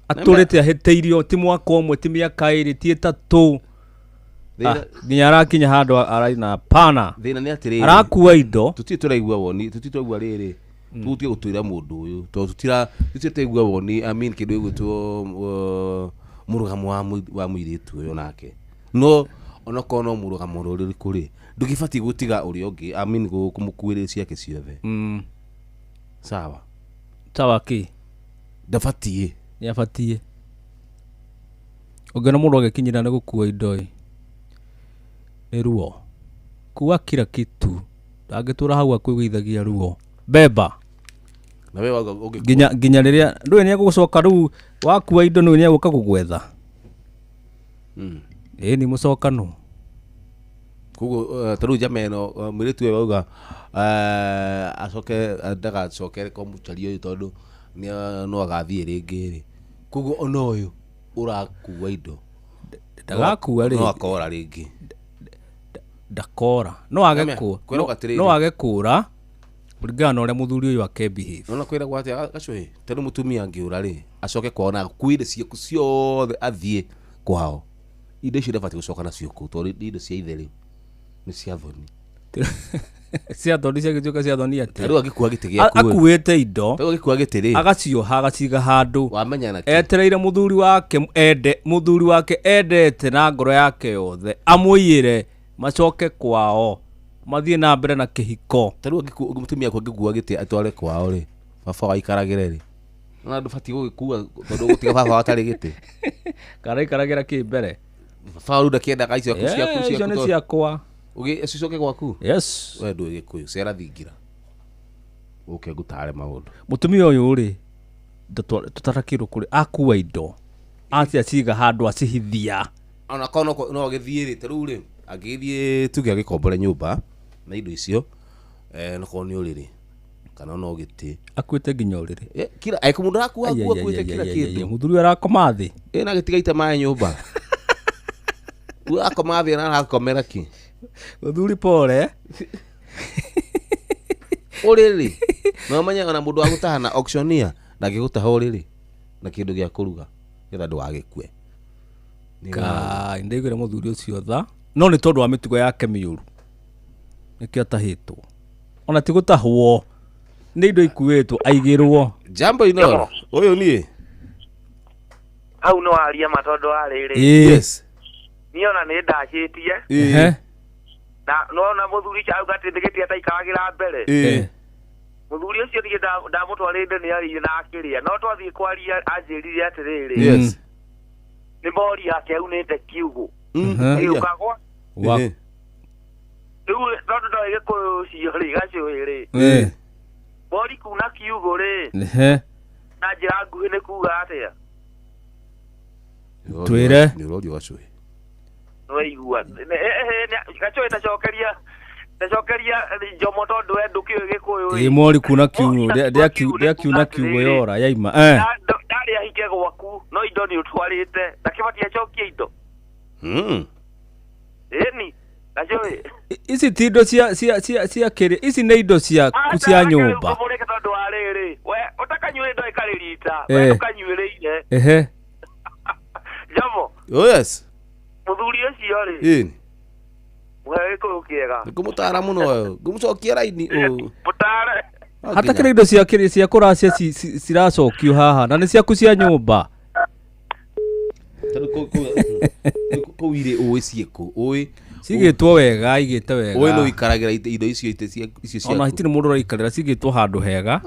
atũrĩte ahĩtĩirio ti mwaka ũmwe, ti mĩaka ĩrĩ, ti ĩtatũ, nginya arakinya handũ araina pana. Thĩna nĩ atĩrĩrĩ, arakua indo, tũtirĩ tũraigua woni, tũtirĩ tũraigua rĩrĩ, tũtige gũtwĩra mũndũ ũyũ tondũ tũtirĩ tũraigua woni. I mean kĩndũ gĩgwĩtwo mũrũgamo wa mũirĩtu ũyũ nake, no onokorwo no mũrũgamo ũrĩkũ rĩ, ndũgĩbatiĩ gũtiga ũrĩa ũngĩ, I mean kũmũkuĩrĩra ciake ciothe. Sawa sawa kĩ ndabatiĩ, nĩabatiĩ. Ũngĩona mũndũ agĩkinyĩra nĩ gũkua indo ĩ, nĩ ruo, kuwa kila kitu, ndangĩtũra hau akwĩgũithagia ruo beba na we wauga ũngĩkua nginya rĩrĩa ndũĩ nĩegũcoka rĩu wakua indo nĩũĩ nĩegũka gũgwetha. Ĩĩ ni mũcokano. Koguo ta rĩu njama ĩno mũirĩtu ũyũ wauga acoke ndagacokere kwa mũcaria ũyũ tondũ no agathiĩ rĩngĩ rĩ, koguo ona ũyũ ũrakua indo ndagakua rĩ, no akora rĩngĩ, ndakora, no age kũra kũringana na ũrĩa mũthuri ũyũ ake behave. Nona kwĩragwo atĩa gacũhĩ, tondũ mũtumia angĩũra rĩ acoke kwao na akuire ciaku ciothe athiĩ kwao, indo icio ndabatiĩ gũcoka nacio kũu tondũ indo cia ithe rĩ nĩ cia thoni. Cia thoni ciagĩtuĩka cia thoni atĩa? Rĩu angĩkua gĩtĩ gĩaku akuĩte indo, rĩu angĩkua gĩtĩ rĩ agacioha agaciga handũ, wamenya na kĩ? Etereire mũthuri wake ende, mũthuri wake endete na ngoro yake yothe amũiyĩre macoke kwao mathiĩ na mbere na kĩhiko. Ta rĩu mũtumia angĩkua gĩtĩ atware kwao rĩ, baba waikaragĩre rĩ, na ndũbatiĩ gũgĩkua tondũ ũgũtiga baba atarĩ gĩtĩ. Kana aikaragĩra kĩ mbere? Baba rĩu ndakĩendaga icio ciaku icio nĩ ciakwa. Ũgĩ cicoke gwaku? Yes. We ndũĩ Gĩkũyũ, cera thingira ũke ngũtare maũndũ. Mũtumia ũyũ rĩ tũtarakĩrwo kũrĩ akua indo acia ciga handũ acihithia, ona korwo no agĩthiĩ rĩ, ta rĩu rĩ angĩthiĩ tuge agĩkombore nyũmba na indo icio nokorwo nĩ ũrĩrĩ kana no gĩtĩ, akuĩte nginya ũrĩrĩ kila mũndũ arakua akuĩte kila kĩndũ, mũthuri ũyũ arakoma thĩ na gĩtigaite maĩ nyũmba akoma thĩ na arakomera kĩ mũthuri pole ũrĩrĩ no ũmenye ona mũndũ wa gũtaha na auctioneer ndangĩgũtaha ũrĩrĩ na kĩndũ gĩa kũruga nĩgetha ndũgagĩkue. Kai ndaiguire mũthuri ũcio tha, no nĩ tondũ wa mĩtugo yake mĩũru nĩkĩo atahĩtwo, ona ti gũtahwo nĩ indo ikuĩtwo aigĩrwo. Jambo Inooro ũyũ niĩ hau no aria ma tondũ wa rĩrĩ. Yes. Niĩ ona nĩ ndacĩtie na nona mũthuri ũcio auga atĩ ndĩgĩtie ataikaragĩra mbere. Mũthuri ũcio niĩ ndamũtwarĩte nĩ arĩire na akĩrĩa, no twathiĩ kwaria anjĩrire atĩrĩrĩ, Yes. nĩ mori yake aunĩte kiugũ ĩũkagwa rĩu tondũ ndoĩ Gĩkũyũ ũcio rĩ gacũhĩ rĩ, mori kuna kiugũ rĩ na njĩra nguhĩ nĩ kuga atĩa? Twĩre. Nĩ ũrorio gacũhĩ. Nĩwaigua gacũhĩ tacokeria Ndacokeria Jomo tondũ we ndũkĩũĩ Gĩkũyũ ĩ mori kuna kiugo ndĩakiuna kiugo yora yaima ndarĩ ahike gwaku no indo nĩ ũtwarĩte ndakĩbatie acokie indo. Ĩni nacio ici ti indo cia cia cia cia kĩrĩ ici nĩ indo ciaku cia nyũmba. Mũreke tondũ wa rĩrĩ we ũtakanyuĩre ndo ĩkarĩ rita we ũkanyuĩrĩire. Ehe Jomo. Oh yes. Mũthuri ũcio rĩ ĩni mũhe Gĩkũyũ kĩega. Ngũmũtara mũno ngũmũcokia raini mũtare. Hatakĩrĩ indo cia kĩrĩ cia kũracia ciracokio haha na nĩ ciaku cia nyũmba. Tondũ kũu irĩ ũĩ ciĩkũ ũĩ cigĩtwo wega igĩte wega ũĩ nĩ ũikaragĩra indo icio icio ciaku. Ona hatirĩ mũndũ ũraikarĩra cigĩtwo handũ hega.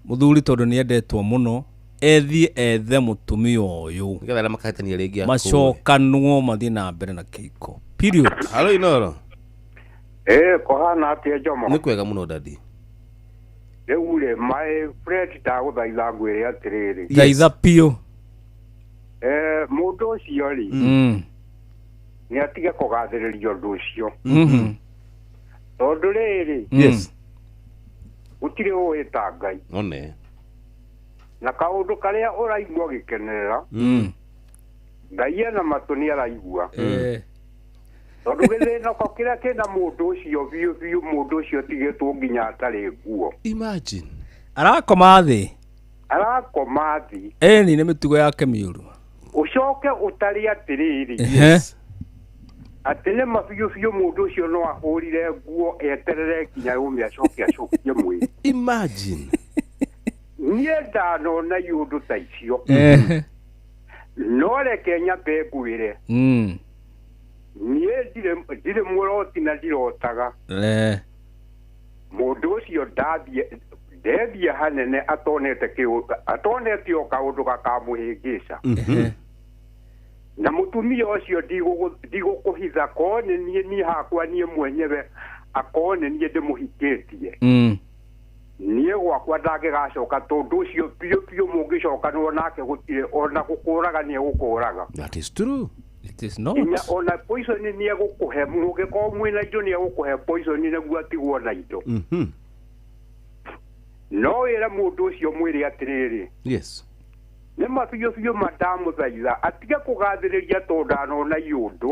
Mũthuri tondũ nĩ endetwo mũno ethiĩ ethe mũtumia ũyũ nĩgetha arĩa makahĩtania rĩngĩ macokanwo mathiĩ na mbere na kĩhiko period. Halo Inoro. Kũhana atĩa Jomo? Nĩ kwega mũno dadi. Rĩu rĩ my friend ndagũthaitha ngwĩre atĩrĩrĩ. Thaitha piũ. Mũndũ ũcio rĩ nĩ atige kũgathĩrĩria ũndũ ũcio tondũ rĩrĩ yes gũtirĩ ũĩ ta Ngai one na kaũndũ karĩa ũraigua ũgĩkenerera Ngai ena matũ nĩ araigua tondũ gĩthĩnoko kĩrĩa kĩna mũndũ ũcio biũ biũ mũndũ ũcio tigĩtwo nginya atarĩ nguo. Imagine arakoma thĩ ĩni nĩ mĩtugo yake mĩũru. Ũcoke ũtarĩ atĩrĩrĩ atĩ nĩ ma biũ biũ mũndũ ũcio no ahũrire nguo eterere nginya yũme acoke acokie mwĩrĩ. Imagine niĩ ndanona iũndũ ta icio no reke nyambe ngwĩre niĩ ndirĩ mũroti na ndirotaga. Mũndũ ũcio ndethiĩ hanene atonete o kaũndũ gakamũhĩngĩca. Na mũtumia ũcio ndigũkũhitha korwo nĩ niĩ hakwa niĩ mwenyewe akorwo nĩ niĩ ndĩmũhikĩtie niĩ gwakwa ndangĩgacoka tondũ ũcio biũ biũ mũngĩcokanwo nake gũtirĩ ona gũkũraga nĩ egũkũraga. That is true. It is not. Nginya ona poison nĩ egũkũhe mũngĩkorwo mwĩna indo nĩ egũkũhe poison nĩguo atigwo na indo. No wĩre mũndũ ũcio mwĩre atĩrĩrĩ yes nĩ ma biũ biũ mandamũthaitha atige kũgathĩrĩria tondũ ndanona iũndũ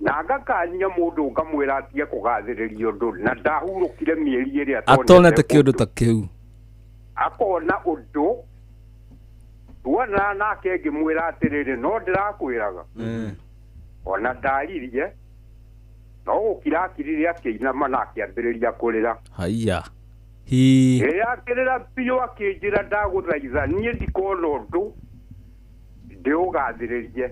na ngakania mũndũ ngamwĩra atige kũgathĩrĩria ũndũ na ndahurũkire mĩeri ĩrĩa atonete kĩũndũ ta kĩu akona ũndũ tuona nake ngĩmwĩra atĩrĩrĩ no ndĩrakwĩraga ona ndaririe no gũkira akirire akĩinama na akĩambĩrĩria kũrĩra. Haiya hi akĩrĩra biũ akĩnjĩra ndagũthaitha niĩ ndikona ũndũ ndĩũgathĩrĩrie.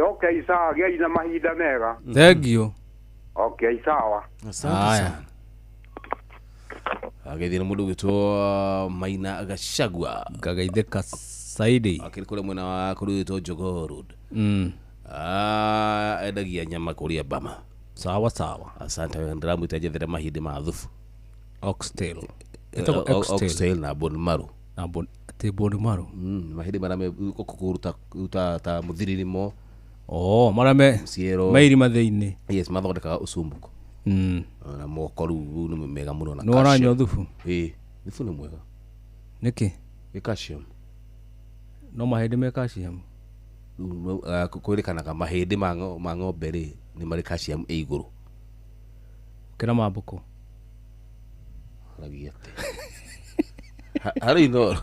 Okay sawa gĩai na mahinda mega. Thank you. Okay sawa. Asante sana. Agethira mũndũ gwĩtwo Maina Gachagua ngagaithĩka Saidi akĩrĩ kũrĩa mwena wa kũrĩa gwĩtwo Jogoo Road. Endagia nyama kũrĩa Bama. Sawa sawa. Asante ndĩramwĩta njethere mahĩndĩ ma thubu. Oxtail. Oxtail na bone marrow. Na bone atĩ bone marrow. Mahĩndĩ marĩa me kũruta ta mũthiririmo. Oh, marĩa me me irima thĩinĩ. Yes, mathondekaga ũcumbuko. Na moko rĩu nĩ mega mũno na calcium. Nĩ ũranyua thubu? Ĩĩ, thubu nĩ mwega. Nĩkĩ? Ĩ calcium. No mahĩndĩ me calcium. Kwĩrĩkanaga mahĩndĩ ma ng'ombe rĩ nĩ marĩ calcium ĩ igũrũ. Gũkĩra ma mbũkũ. Aragia atĩa? Haro Inoro.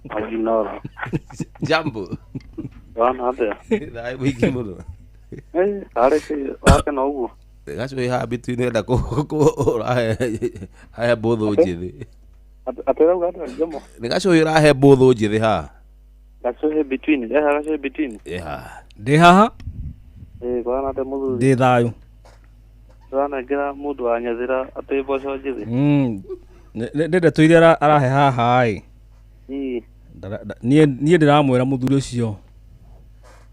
Haro Inoro. Jambo. Bwana atĩa? Thayũ mũingĩ mũno. Arĩ kĩ wake no ũguo. Gacu haha between enda kũrahe mbũthũ njĩthĩ. Atĩ ũrauga atĩa Jomo? Nĩ gacu ũrahe mbũthũ njĩthĩ haha. Gacu between, eha gacu between. Eha. Ndĩ haha? Bwana atĩa mũthuri? Ndĩ thayũ. Ndĩranengera mũndũ wa nyathĩra atĩ mboco njĩthĩ. Nĩ ndeto iria arahe haha ĩ. Niĩ ndĩramwĩra mũthuri ũcio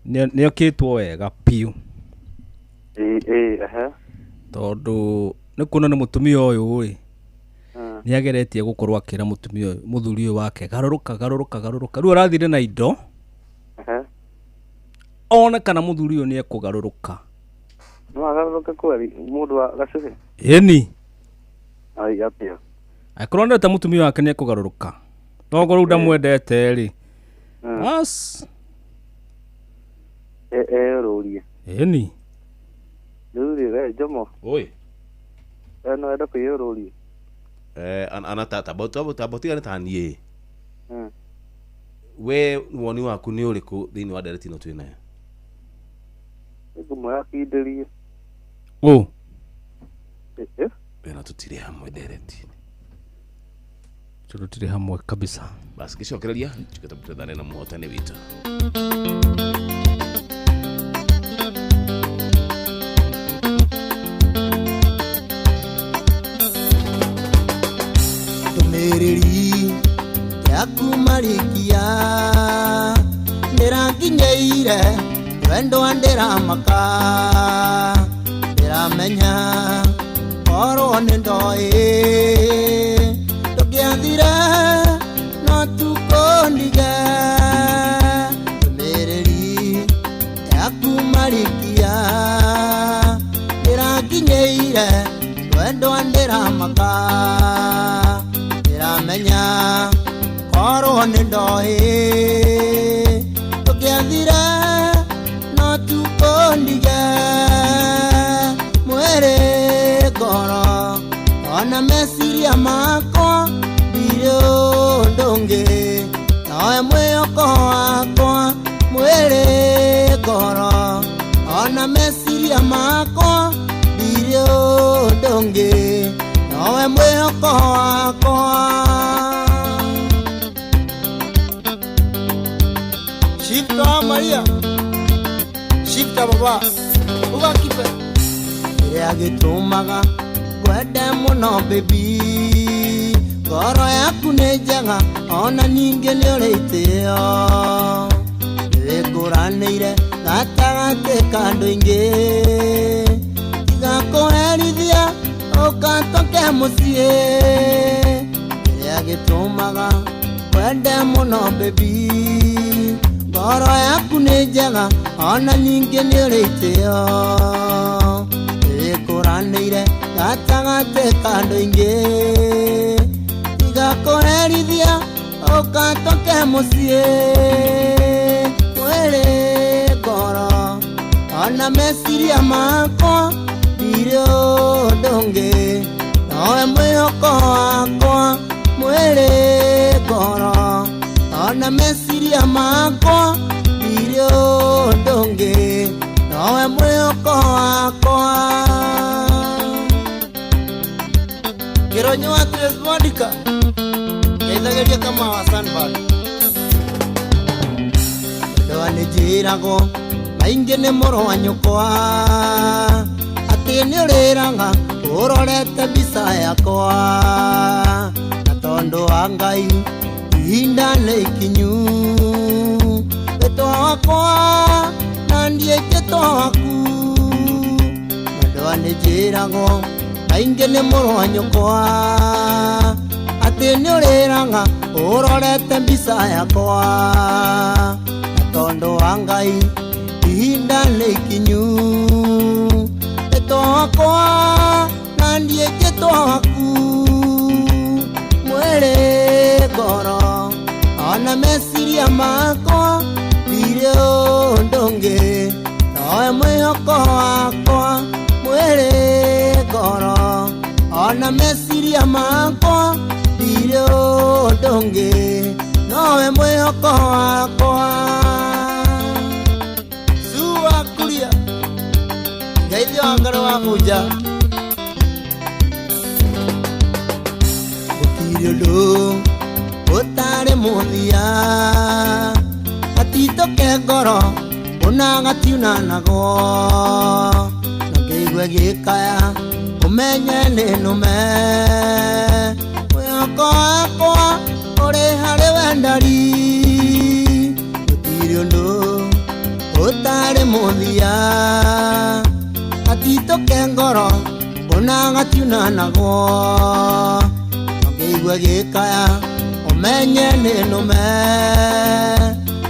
nĩ okĩtwo wega biũ. Tondũ nĩ kuona nĩ mũtumia ũyũ ĩ nĩ ageretie gũkorwo akĩra mũtumia ũyũ mũthuri ũyũ wake garũrũka garũrũka garũrũka rĩu arathire na indo one kana mũthuri ũyũ nĩ ekũgarũrũka. No agarũrũke kweli mũndũ wa gacuhĩ. Ĩni. Ai atĩa. Angĩkorwo ndete mũtumia wake nĩ ekũgarũrũka. Toguo rĩu ndamwendete rĩ. Bas. Eyũrũrie. Ĩni. Rĩu rĩ we Jomo. Oi. We no wende kwĩyũrũria. Ana taba tigane ta niĩ. We woni waku nĩ ũrĩkũ thĩinĩ wa ndereti ĩno twĩ nayo? Nĩngũmwĩra akindĩrie. Ũ. Wena tũtirĩ hamwe ndereti. Tũtirĩ hamwe kabisa. Basi gĩcokereria tuke twethane na mũhotani witũ. Ndũmĩrĩri yaku marikia ndĩranginyĩire wendo ndĩramaka ndĩramenya korwo nĩ ndoĩ ndũngĩathire no tukũndige. Ndũmĩrĩri yaku marikia ndĩranginyĩire wendo ndĩramaka ndĩramenya korwo nĩ ndoĩ ndũngĩathire no tukũndige. Mwĩrĩ ngoro ona meciria makwa ndirĩ ũndũ ũngĩ nowe mwĩhoko wakwa. Mwĩrĩ ngoro ona meciria makwa ndirĩ ũndũ ũngĩ nowe mwĩhoko wakwa. Shifta Maria, shifta baba, ugakipe. Kĩrĩa gĩtũmaga ngwende mũno baby, ngoro yaku nĩ njega ona ningĩ nĩ ũrĩ itĩo. Nĩwĩkũranĩire gatagatĩ ka andũ aingĩ, tiga kũherithia ũkatoke mũciĩ. Kĩrĩa gĩtũmaga ngwende mũno baby, ngoro yaku nĩ njega ona ningĩ nĩ ũrĩ itĩo. Nĩwĩkũranĩire gatagatĩ ka andũ aingĩ, tiga kũherithia ũkatoke mũciĩ. Mwĩrĩ ngoro ona meciria makwa ndirĩ ũndũ ũngĩ nowe mwĩhoko wakwa. Mwĩrĩ ngoro ona meciria makwa ndirĩ ũndũ ũngĩ nowe mwĩhoko wakwa. Kĩronyo wa Tres Vodka ngeithageria kama wa Sunbird. Ndoa nĩnjĩragwo maingĩ nĩ mũrũ wa nyũkwa atĩ nĩũrĩraga ũrorete mbica yakwa, na tondũ wa Ngai ihinda nĩ ikinyu wĩtwa wakwa na ndiĩ njĩtwa waku. Ndoa nĩnjĩragwo maingĩ nĩ mũrũ wa nyũkwa atĩ nĩũrĩraga ũrorete mbica yakwa, na tondũ wa Ngai ihinda nĩ ikinyu wĩtwa wakwa na ndiĩ njĩtwa waku. Mwĩrĩ ngoro ona meciria makwa ndirĩ ũndũ ũngĩ nowe mwĩhoko wakwa. Mwĩrĩ ngoro ona meciria makwa ndirĩ ũndũ ũngĩ nowe mwĩhoko wakwa. Sua kuria ngeithio wa ngoro wa bunja gũtirĩ ũndũ ũtarĩ mũthia gatitũke ngoro ona gatiunanagwo na ngĩigue gĩkaya ũmenye nĩ nũme. Mwĩhoko wakwa ũrĩ harĩ wendari gũtirĩ ũndũ ũtarĩ mũthia gatitũke ngoro ona gatiunanagwo na ngĩigue gĩkaya ũmenye nĩ nũme.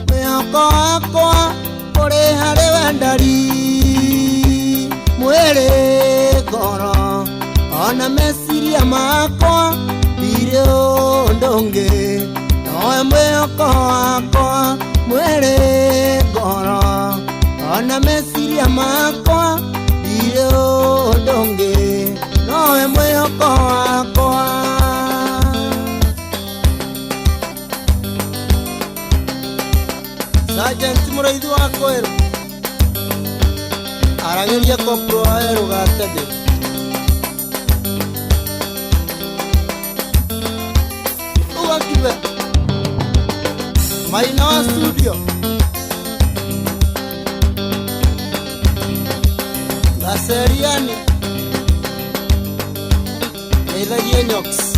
Mwĩhoko wakwa ũrĩ harĩ wendari. Mwĩrĩ Mwĩrĩ ngoro ona meciria makwa ndirĩ ũndũ ũngĩ nowe mwĩhoko wakwa mwĩrĩ ngoro ona meciria makwa ndirĩ ũndũ ũngĩ nowe mwĩhoko wakwa. Sergeant Mũraithi wa Kwerũ aragĩria kopro wa Werũ gatene. Ugakibe Maina wa studio Gaseriani Eithagie Nyox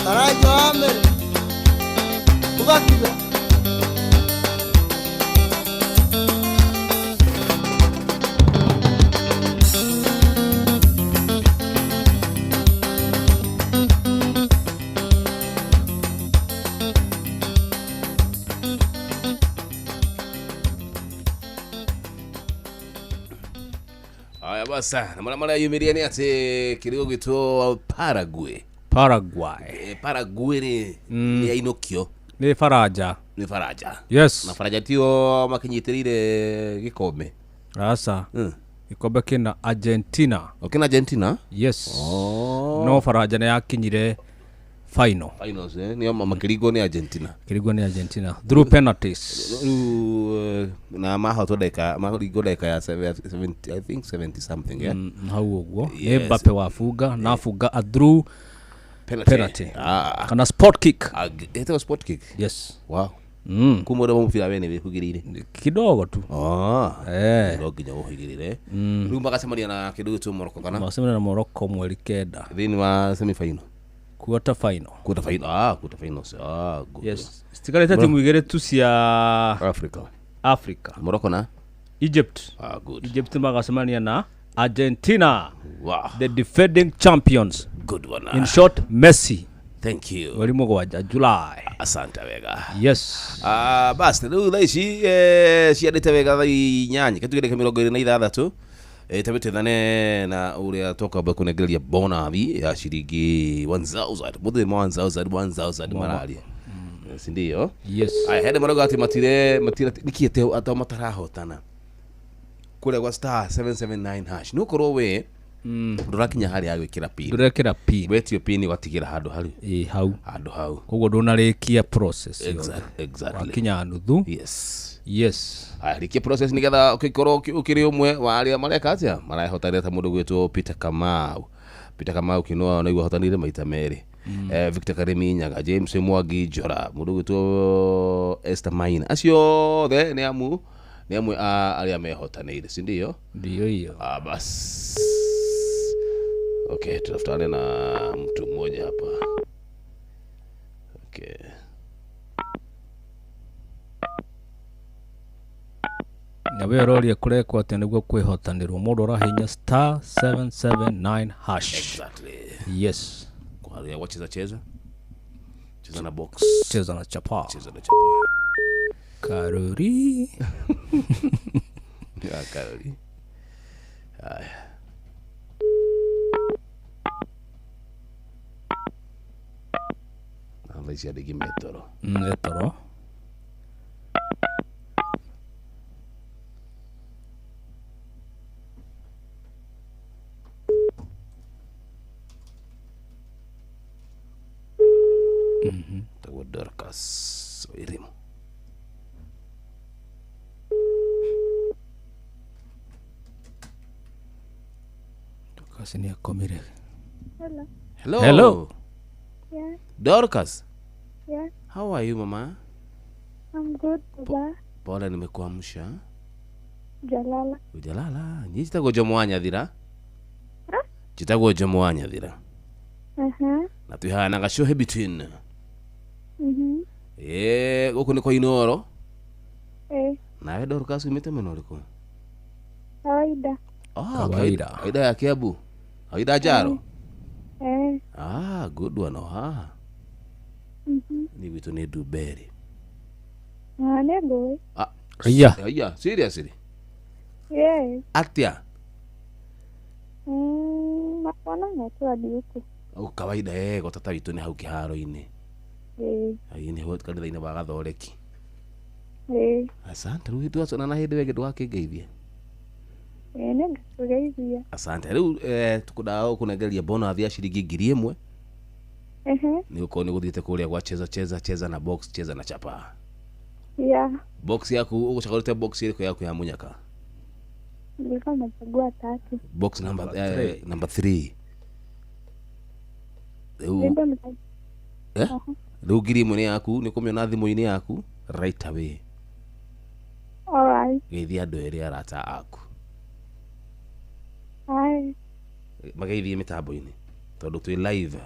Tarajo Ameri Ugakibe. Aya basa na mara mara yumiria ni ati kirio gitwo Paraguay. Paraguay. Paraguay ni ainokio. Ni Faraja. Ni Faraja. Yes. Na Faraja tio makinyitĩrĩire gĩkombe. Asa. Gĩkombe kĩna Argentina. Okina Argentina? Yes. Oh. No Faraja nĩ yakinyire final. Finals ni makĩringwo nĩ Argentina. Kĩringwo nĩ Argentina through penalties. Na mahotwo ndagĩka maringwo ndagĩka ya 70 I think 70 something yeah. Hau ũguo. Yes. Mbappe wafunga na afunga a through penalty. Kana spot kick. Ĩtagwo spot kick. Yes. Wow. Kuma ũrĩa mũbira wene wĩhugĩrĩire kidogo tu. No nginya ũhugĩrĩre. Rĩu magacemania na kĩndũ gĩtwo Morocco kana? Magacemania na Morocco mweri 9 thĩinĩ wa semi final. Quarter final. Quarter final. Ah, quarter finals. Ah, good. Yes. Stikarĩte timu igĩrĩ tu cia Africa. Africa. Morocco na Egypt. Ah, good. Egypt magacemania na Argentina. Wow. The defending champions. Good one. In short, Messi. Thank you. Mweri 7 July. Asante wega. Yes. Ah, basi rĩu thaa ici ciandĩte wega thaa 8 katuge ndagĩka 26 tabitethane na uria twakamba kunengereria bonathi ya ciringi 1000 muthima 1000 1000 mararia si ndio? Yes. Aya hende marauga ati matire niki ate matarahotana kuria gwa star 779 hash nukorwo we ndurakinya haria gwikira pin ndurekira pin wetio pin watigira handu hari hau handu hau koguo ndunarikia process exactly wakinya nuthu. Yes. Yes. Aya rikia process nigetha ukikorwo ukiri umwe wa aria mareka atia marahotanire ta mundu gwitwo Peter Kamau. Peter Kamau kinwa naigua hotanire maita meri. Victor Karimi Nyaga, James Mwangi Njora, mundu gwitwo Esther Maina, acio othe ni amu ni amwe a aria mehotanire si ndio? Ndio hiyo. Ah, bas. Okay, tutafutane na mtu mmoja hapa. Okay. Na we ũroria kũrekwo atĩa nĩguo kwĩhotanĩrwo mũndũ ũrahinya star 779 hash. Exactly. Yes. Kwa hiyo wacheza cheza. Cheza na box. Cheza na chapa. Cheza na chapa. Karori. Ya karori. Haya. Namba ici andĩki metoro. Metoro. Tagwo Dorcas Wairimu. Dorcas ni akomire. Hello. Hello. Hello. Yeah. Dorcas. Yeah. How are you, mama? I'm good, baba. Pole nimekuamsha. Jalala. Ujalala. Ni jitagwo Jomo wa Nyathira? Jitagwo Jomo wa Nyathira. Na twihana gacohe between. Guku ni kwa Inoro. Nawe Dorcas umite mwena uriku? Kawaida. Ah, kawaida. Kawaida ya Kiambu. Kawaida Jaro. Ah, good one. Ah. Ni gwitu ni Nduberi. Ah, nĩ ngũĩ. Ah. Aya. Aya, seriously. Yes. Atia? Makwana ng'etu adiuku. O kawaida go tata witu ni hau kiharo-inĩ. Eh. Ai ni hau kanitha-inĩ wa Gathoreki. Eh. Asante rĩu twacona na hĩndĩ wege ndũgakĩngeithie. Eh, nĩngakũgeithia. Asante. Rĩu tukundaga gũkũnengeria bonus ya ciringi 1000. Ehe. Nĩ gũkorwo nĩ gũthiĩte kũrĩa gwa cheza cheza cheza na box cheza na chapa. Yeah. Box yaku ũgũcagũrĩte box ĩrĩkũ yaku ya munyaka? Nilikuwa nachagua 3. Box number number 3. Rĩu rĩu 1000 nĩ yaku nĩ kũmĩona thimũ-inĩ yaku right away. All right. Geithia andũ erĩ arata aku. Hi. Mageithie mĩtambo-inĩ tondũ twĩ live.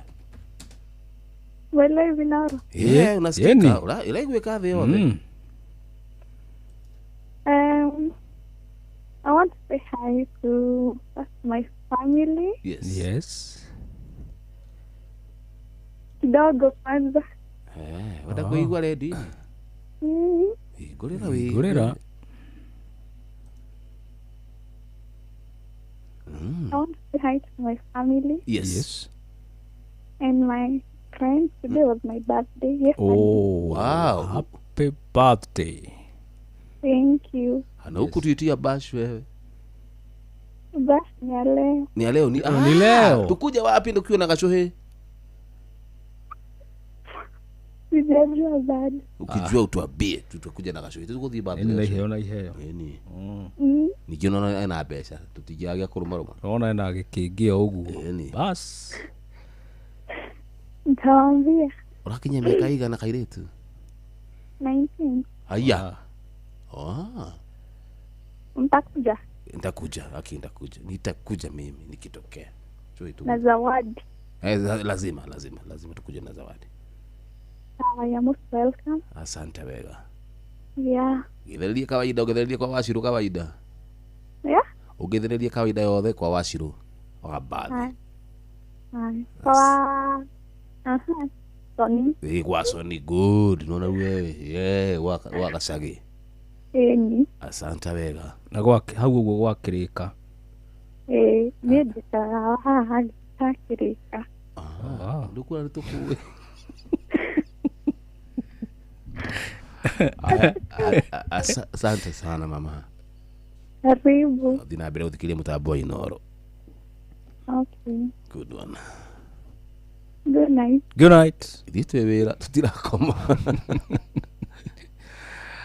We're live now. Yeah, unasikika. Uraiguĩka thĩ yothe. I want to say hi to my family. Yes. Yes. Kidogo kwanza. Wenda kuigua redio? Ngũrĩra wĩ. Ngũrĩra. I want to say hi to my family. Yes. Yes. And my friends. Today was my birthday. Yes. Oh, wow. Happy birthday. Thank you. Ana huku tuitia bash wewe. Bash ni ya leo. Ni ya leo ni ni leo. Tukuja wapi ndio ukiwa na kashohe? Sijajua bado. Ukijua utuambie tutakuja na kashohe. Tukuthi birthday. Ni iheo na iheo. Ni. Nikiona ena mbeca tutigiaga kuruma ruma. Ona ena gĩkĩngĩ o ũguo. Bas. Nitawaambia. Ũrakinyia mĩaka igana kairĩtu? 19. Haya. Ah. Nitakuja. Nitakuja, aki nitakuja. Nitakuja mimi nikitokea. Choi tu. Na zawadi. Lazima tukuje na zawadi. Sawa, you're most welcome. Asante wega. Yeah. Gĩthererie kawaida, ũgĩthererie kwa Waciru kawaida. Yeah. Ũgĩthererie kawaida yothe kwa Waciru. Wagabathi. Hai. Kwa aha. Soni. Kwa Soni good. Unaona wewe. Yeah, wa Gacagi. Ĩni. Asante wega. Na gwa hau ũguo gwakĩrĩka. Niĩ njikaraga haha hakĩrĩka. Ndũkuona nĩ tũkũĩ. Asante sana mama. Karibu. Thiĩ na mbere gũthikĩrĩria mũtambo wa Inooro. Okay. Good one. Good night. Good night. Ithuĩ twĩ wĩra tũtirakoma.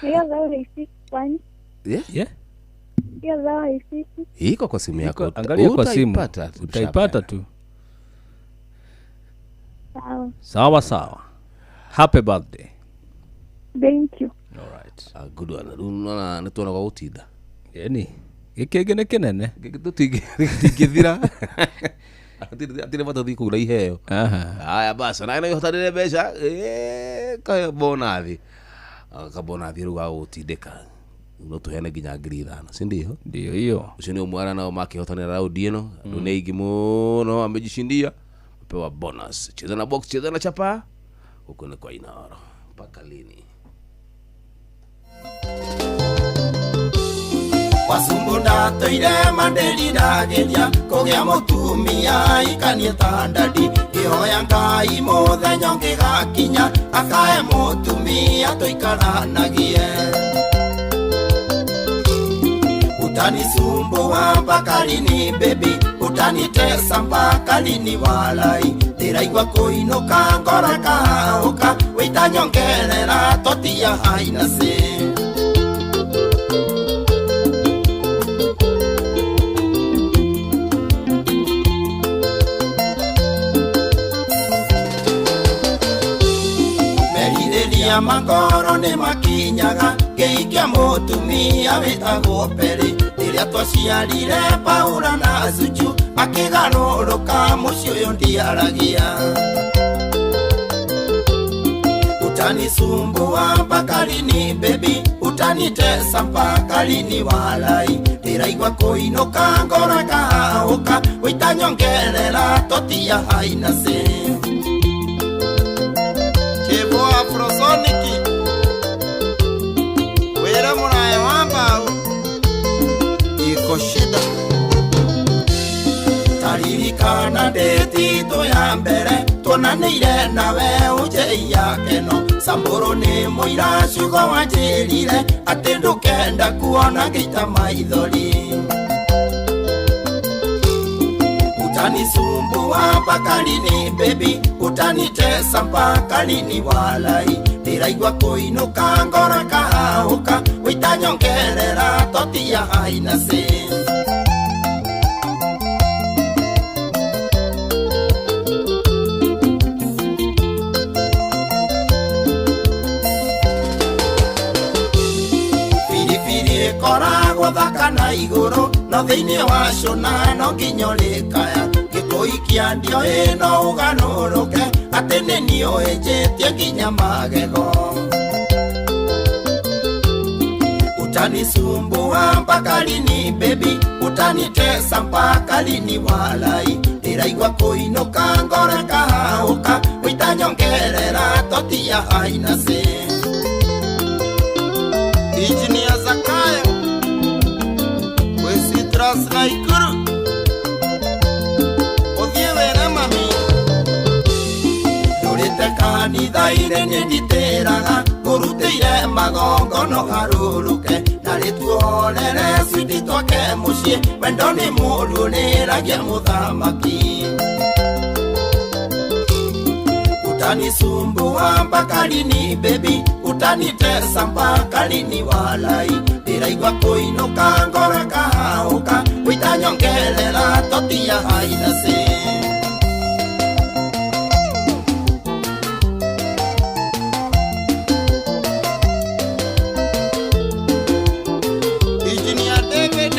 Hiyo zao haifiki kwani? Yeah? Yeah. Hiyo zao haifiki. Iko kwa simu yako. Angalia kwa simu. Utaipata tu. Sawa. Sawa sawa. Happy birthday. Thank you. All right. A good one. Unaona nĩ tuona kwa gũtinda. Ĩni. Gĩkĩ nĩ kĩnene. Gĩkĩ tũtingĩthira. Atirĩ bata thiĩ kũgũra iheo. Haya basi, na ĩno mbeca. Kahe bonathi. Kabonathi rĩu gagũtindĩka. No tuheane nginya 5,000, si ndio? Ndio hiyo. Ucio nĩ ũmwe arĩa nao makĩhotanĩra raundi ĩno. Andũ nĩ aingĩ mũno amejishindia. Pewa bonus. Cheza na box, cheza na chapa. Huko ni kwa Inooro. Mpaka lini? Wasumbu ndatoire manderiragĩria kũgĩa mũtumia ikanie ta ndadi ngĩhoya Ngai mũthenya ũngĩgakinya akae mũtumia tũikaranagie. Utanisumbua mpaka lini baby, utanitesa mpaka lini walai, ndĩraigua kũinũka ngoro ĩkahaũka wĩtanyongerera totia haina si. Merirĩria mangoro nĩ makinyaga ngĩikia mũtumia wĩtagwo Peri rĩrĩa twaciarire Paula na Zuchu akĩgarũrũka mũciĩ ũyũ ndiaragia. Utanisumbua mpaka lini baby, utanitesa mpaka lini walai, ndĩraigua kũinũka ngoro ĩkahaũka wĩtanyongerera totia haina si. Kĩbo Afrosonic wĩra mũraya wa mbaũ. Iko shida taririkana ndĩtitũ ya mbere tuonanĩire nawe ũnjĩia keno Samburu nĩ mũira ciugo wanjĩrire atĩ ndũkenda kuona ngĩita maithori Utanisumbua mpaka lini baby, utanitesa mpaka lini walai ndĩraigua kũinũka ngoro kahahũka wĩtanyongerera totia hainase Biribiri ĩkoragwo thaka na igũrũ no thĩinĩ wa cũna no nginya ũrĩkaya gĩkũikia ndioĩ no ũganũrũke atĩ nĩ niĩ ũĩnjĩtie nginya magego Utanisumbua mpaka lini baby, utanitesa mpaka lini walai ndĩraigua kũinũka ngoro ĩkahahũka wĩtanyongerera totia hainase Engineer Zakayo Wesitras Naikuru Ũthiĩ wĩre mami Ndũrĩte kanitha-inĩ nĩ nditĩraga ngũrutĩire magongono harũrũke na rĩtuorere switi twake mũciĩ wendo nĩ mũũru ũrĩragia mũthamaki Utanisumbua mpaka lini baby, utanitesa mpaka lini walai ndĩraigua kũinũka ngoro ĩkahahũka wĩtanyongerera totia hainase Engineer David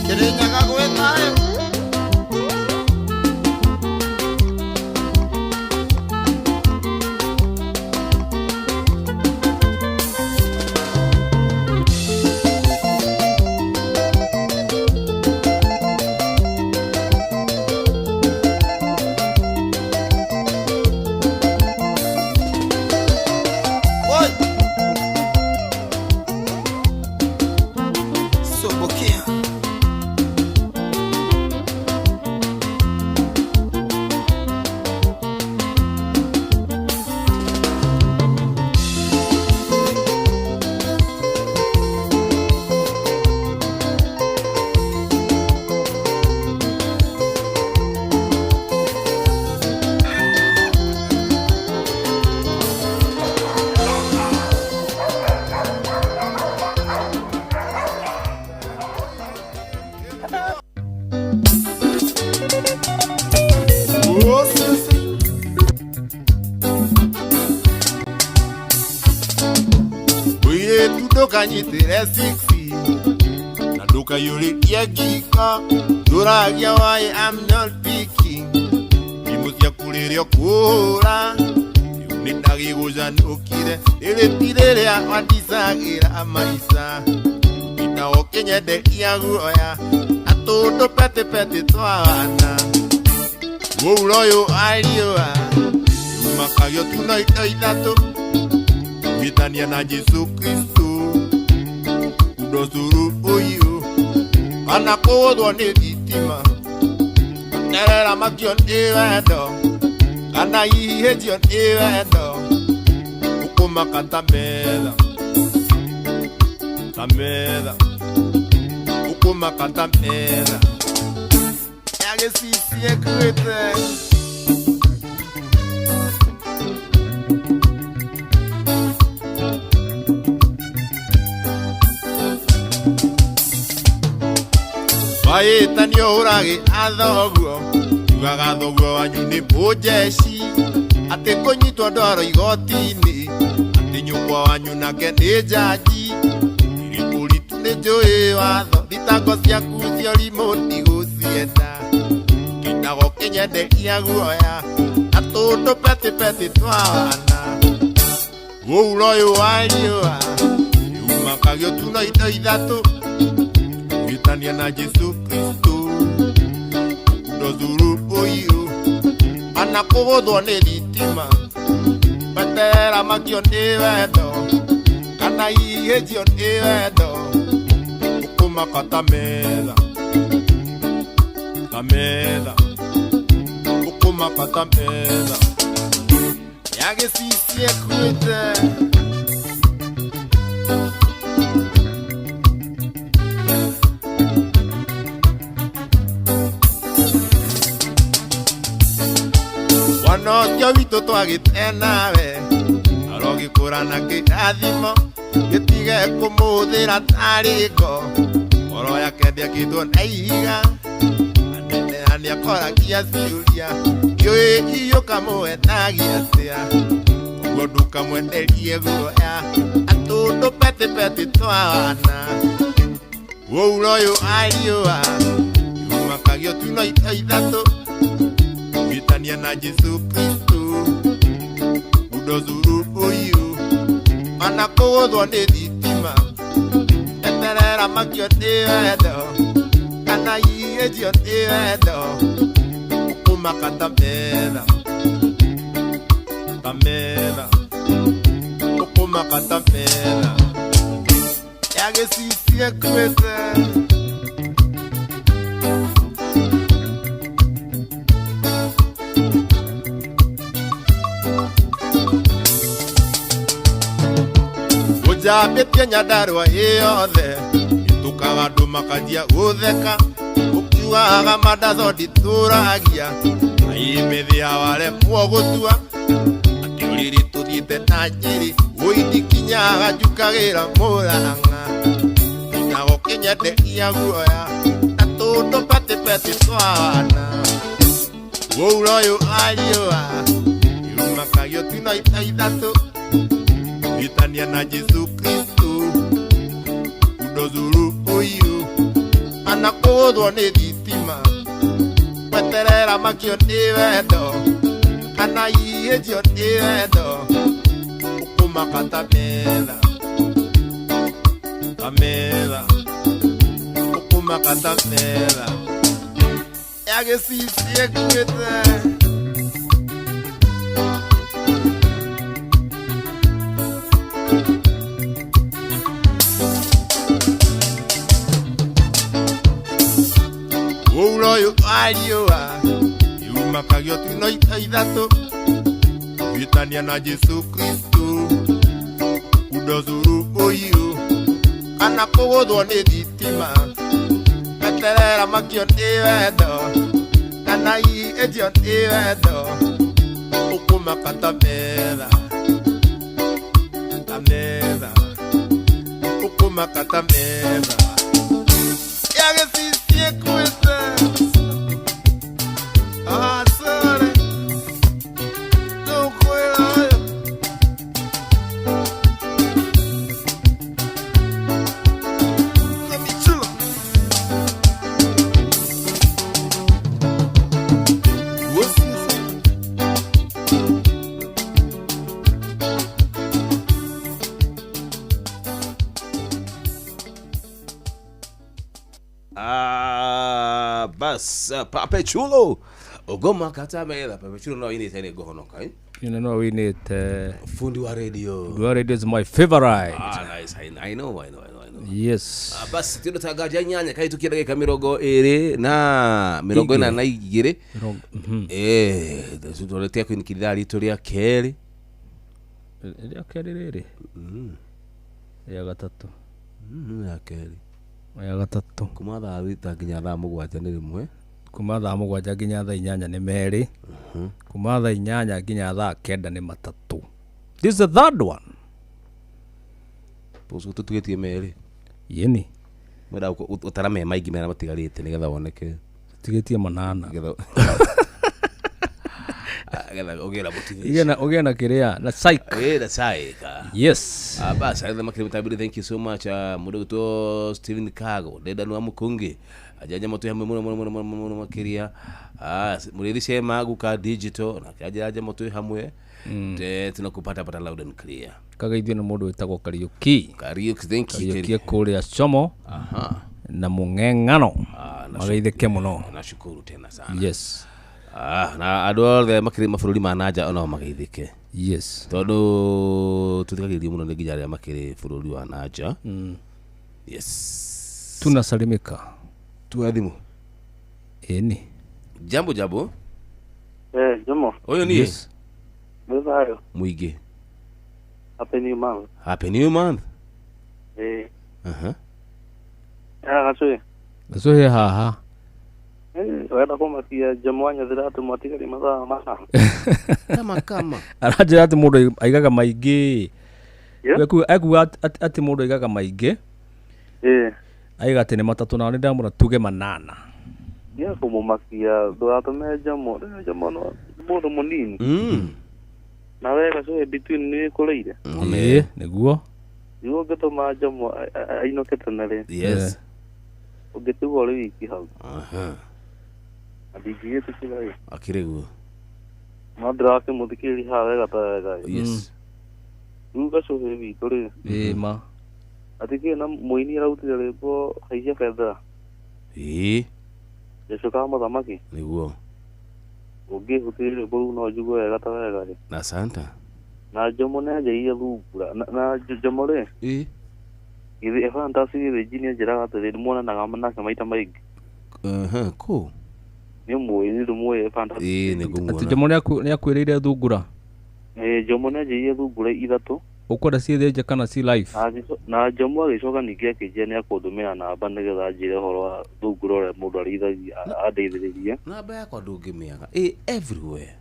Kirinyaga gwĩ thayũ Oi. Sobokia. Mũirĩtu ndũkanyitĩre siksi na ndũkaiyũrĩrie ngiko ndũragia why I'm not picking thimũ ciaku rĩrĩa ũkũhũra rĩu nĩ ndagĩgũcanũkire rĩrĩ ti rĩrĩa wandicagĩra maica ũtinda ũkĩnyenderia guoya na tũndũ petĩpetĩ twa wana mũuro ũyũ wa riũa rĩu tu no indo ithatũ Vitania na Jesu Kristo Kudosuru uyu Kana kũgũthwo nĩ thitima Terera makio nĩ wendo Kana ihĩhĩtio nĩ wendo Ũkũmaka ta metha Ta metha Ũkũmaka ta metha Ya gĩcici ĩkuĩte Mahĩtanio ũragĩ athoguo Ugaga thoguo wanyu nĩ mũjeci Atĩ kũnyitwo ndwaro igoti-inĩ Atĩ nyũkwa wanyu nake nĩ njanji Irĩ mũritũ nĩ njũĩ watho Thitango ciaku cia ũrimũ ndigũcienda Nginyaga ũkĩnyenderia guoya Na tũndũ petĩpetĩ twa wana Mũuro ũyũ wa riũa Rĩu tu no indo ithatũ Vitania na Jesu Kristo Ndozuru uyu Ana kũgũthwo nĩ thitima Petera makio nĩ wendo Kana Kana ihĩnjio nĩ wendo ũkũmaka ta metha ta metha ũkũmaka ta metha ya gĩcicie kuĩte. Mwana ũcio witũ twagĩte nawe arogĩkũra na kĩrathimo gĩtige kũmũhũthĩra tarĩ ngo ngoro yake ndĩakĩtwo na ihiga aneneha nĩakoragia ciũria kĩũĩ iyũkamũhenagia atĩa ũguo ndũkamwenderie guoya atũndũ petipeti twa wana ũura ũyũ ariũa yumakagio tuno ito ithatũ gwĩtania na Jesu Kristo udozuru ũyũ ona kũgũthwo nĩ thitima eterera makio nĩ wendo kana ihĩnjio nĩ wendo ũkũmaka ta metha ta metha ũkũmaka ta metha ya gĩcicie kuĩte. Ũnjambĩtie Nyandarũa ĩyothe ĩtũkaga andũ makanjia gũtheka ũkiugaga mandaco nditũragia aimĩthĩa waremwo gũtua atĩ ũrĩrĩ tũthiĩte na Njĩrĩ ũindikinyaga njukagĩra Mũrang'a nginyaga ũkĩnyenderia guoya na tũndũ petipeti twa wana ũura ũyũ ariũa yumakagio tuno ita ithatũ gwĩtania na Jesu Kristo udozuru ũyũ ana kũgũthwo nĩ thitima weterera makio nĩ wendo kana ihĩnjio nĩ wendo ũkũmaka ta metha ta metha ũkũmaka ta metha ya gĩcicie kuĩte. Ũura ũyũ ariũa yumakagio tuno ita ithatũ gwĩtania na Jesu Kristo udozuru ũyũ kana kũgũthwo nĩ thitima eterera makio nĩ wendo kana ihĩnjio nĩ wendo ũkũmaka ta metha ta metha ũkũmaka ta metha ya gĩcicie kuĩte. Ah, sorry. Nũkwĩra ũyũ. Kamichulo. Wosisi. Ah, bas Pape Chulo Ogoma katamela Pape Chulo no inite ne gohonoka eh? You know we need fundi wa radio. Fundi wa radio is my favorite. Ah, nice. I know. Yes. Ah, basi tino tagaja nyanya kai tukia dakika 22 na 42. Eh, tutoletea kwenye kidali tulia keri. Ya keri riri. Ya gatatu. Ya keri. Ya gatatu. Kuma thaa thita nginya thaa mũgwanja nĩ rĩmwe. Kuma thaa mũgwanja nginya thaa inyanya nĩ merĩ. Kuma thaa inyanya nginya thaa kenda nĩ matatũ. This is the third one. Poco tũtugĩtie merĩ. Yeni. Mwenda ũtara me maingĩ mera matigarĩte nĩgetha woneke. Tũtigĩtie manana. Nĩgetha ũgĩe na motivation. Ũgĩe na kĩrĩa na psych. Na psych. Yes. Basi aitha makiri mtabiri, thank you so much. Mũndũ gwĩtwo Steven Kago, Dedan wa Mukungi. Ajaja moto ya muno muno muno muno makiria. Muriri sema guka digital na kajaja moto hamwe. Tunakupata pata loud and clear. Kagaithio na mũndũ wĩtagwo Kariuki. Kariuki, thank you. Kariuki kũrĩa Chomo. Aha. Na mung'eng'ano. Magaithĩke mũno. Nashukuru tena sana. Yes. Na andũ othe makĩrĩ mabũrũri ma nanja onao mageithĩke. Yes. Tondũ tũthikagĩrĩrio mũno nĩ nginya arĩa makĩrĩ bũrũri wa nanja. Yes. Tunasalimika. Tuoya thimũ. Ĩni. Jambo jambo. Jomo. Ũyũ niĩ. Yes. Nĩ thayũ. Mũingĩ. Happy new month. Happy new month. Aha. Gacũhĩ. Gacũhĩ haha. Wenda kũmakia Jomo anyathĩra atĩ mwatigari mathaa mana. Kama. Aranjĩra atĩ mũndũ aigaga maingĩ. Ekuga atĩ mũndũ aigaga maingĩ. Aiga atĩ nĩ matatũ na nĩ ndamũra tuge manana. Nĩ kũmũmakia ndũgatũme Jomo, Jomo no mũndũ mũnini. Na we gacũhĩ between nĩ kũrĩire. Ĩĩ, nĩguo. Nĩguo ũngĩtũma Jomo ainũke tene rĩ. Yes. Ũngĩtigwo ũrĩ wiki hau. Aha. Na ndingĩgĩtĩkĩra ĩ. Akĩrĩ guo. No ndĩrakĩmũthikĩrĩria haha wega ta wega ĩ. Yes. Rĩu gacũhĩ witũ rĩ. Ĩĩ ma. Atĩ kĩ na mũini arautire rwĩmbo haicia bendera. Ĩĩ. Jesu ka mũthamaki. Nĩguo. Ũngĩhutĩria rwĩmbo rũu no njigue wega ta wega rĩ. Na Santa. Na Jomo nĩanjĩrĩire thungura. Na Jomo rĩ. Ĩĩ. Githĩ Fantasy Gĩthĩnji nĩanjĩraga atĩrĩ muonanaga nake maita maingĩ. Aha, kũ? Nĩ mũĩ, nĩ ndĩmũĩ Fantasy. Ĩĩ, nĩngũmuona. Atĩ Jomo nĩakwĩrĩire thungura? Ĩĩ, Jomo nĩanjĩrĩire thungura ithatũ. Ũkwenda ciĩthĩnje kana ci live? Na Jomo agĩcoka ningĩ akĩnjĩra nĩakũndũmĩra namba nĩgetha anjĩre ũhoro wa thungura ũrĩa mũndũ arĩithagia andeithĩrĩrie. Namba yakwa ndũngĩmĩaga. Ĩ everywhere.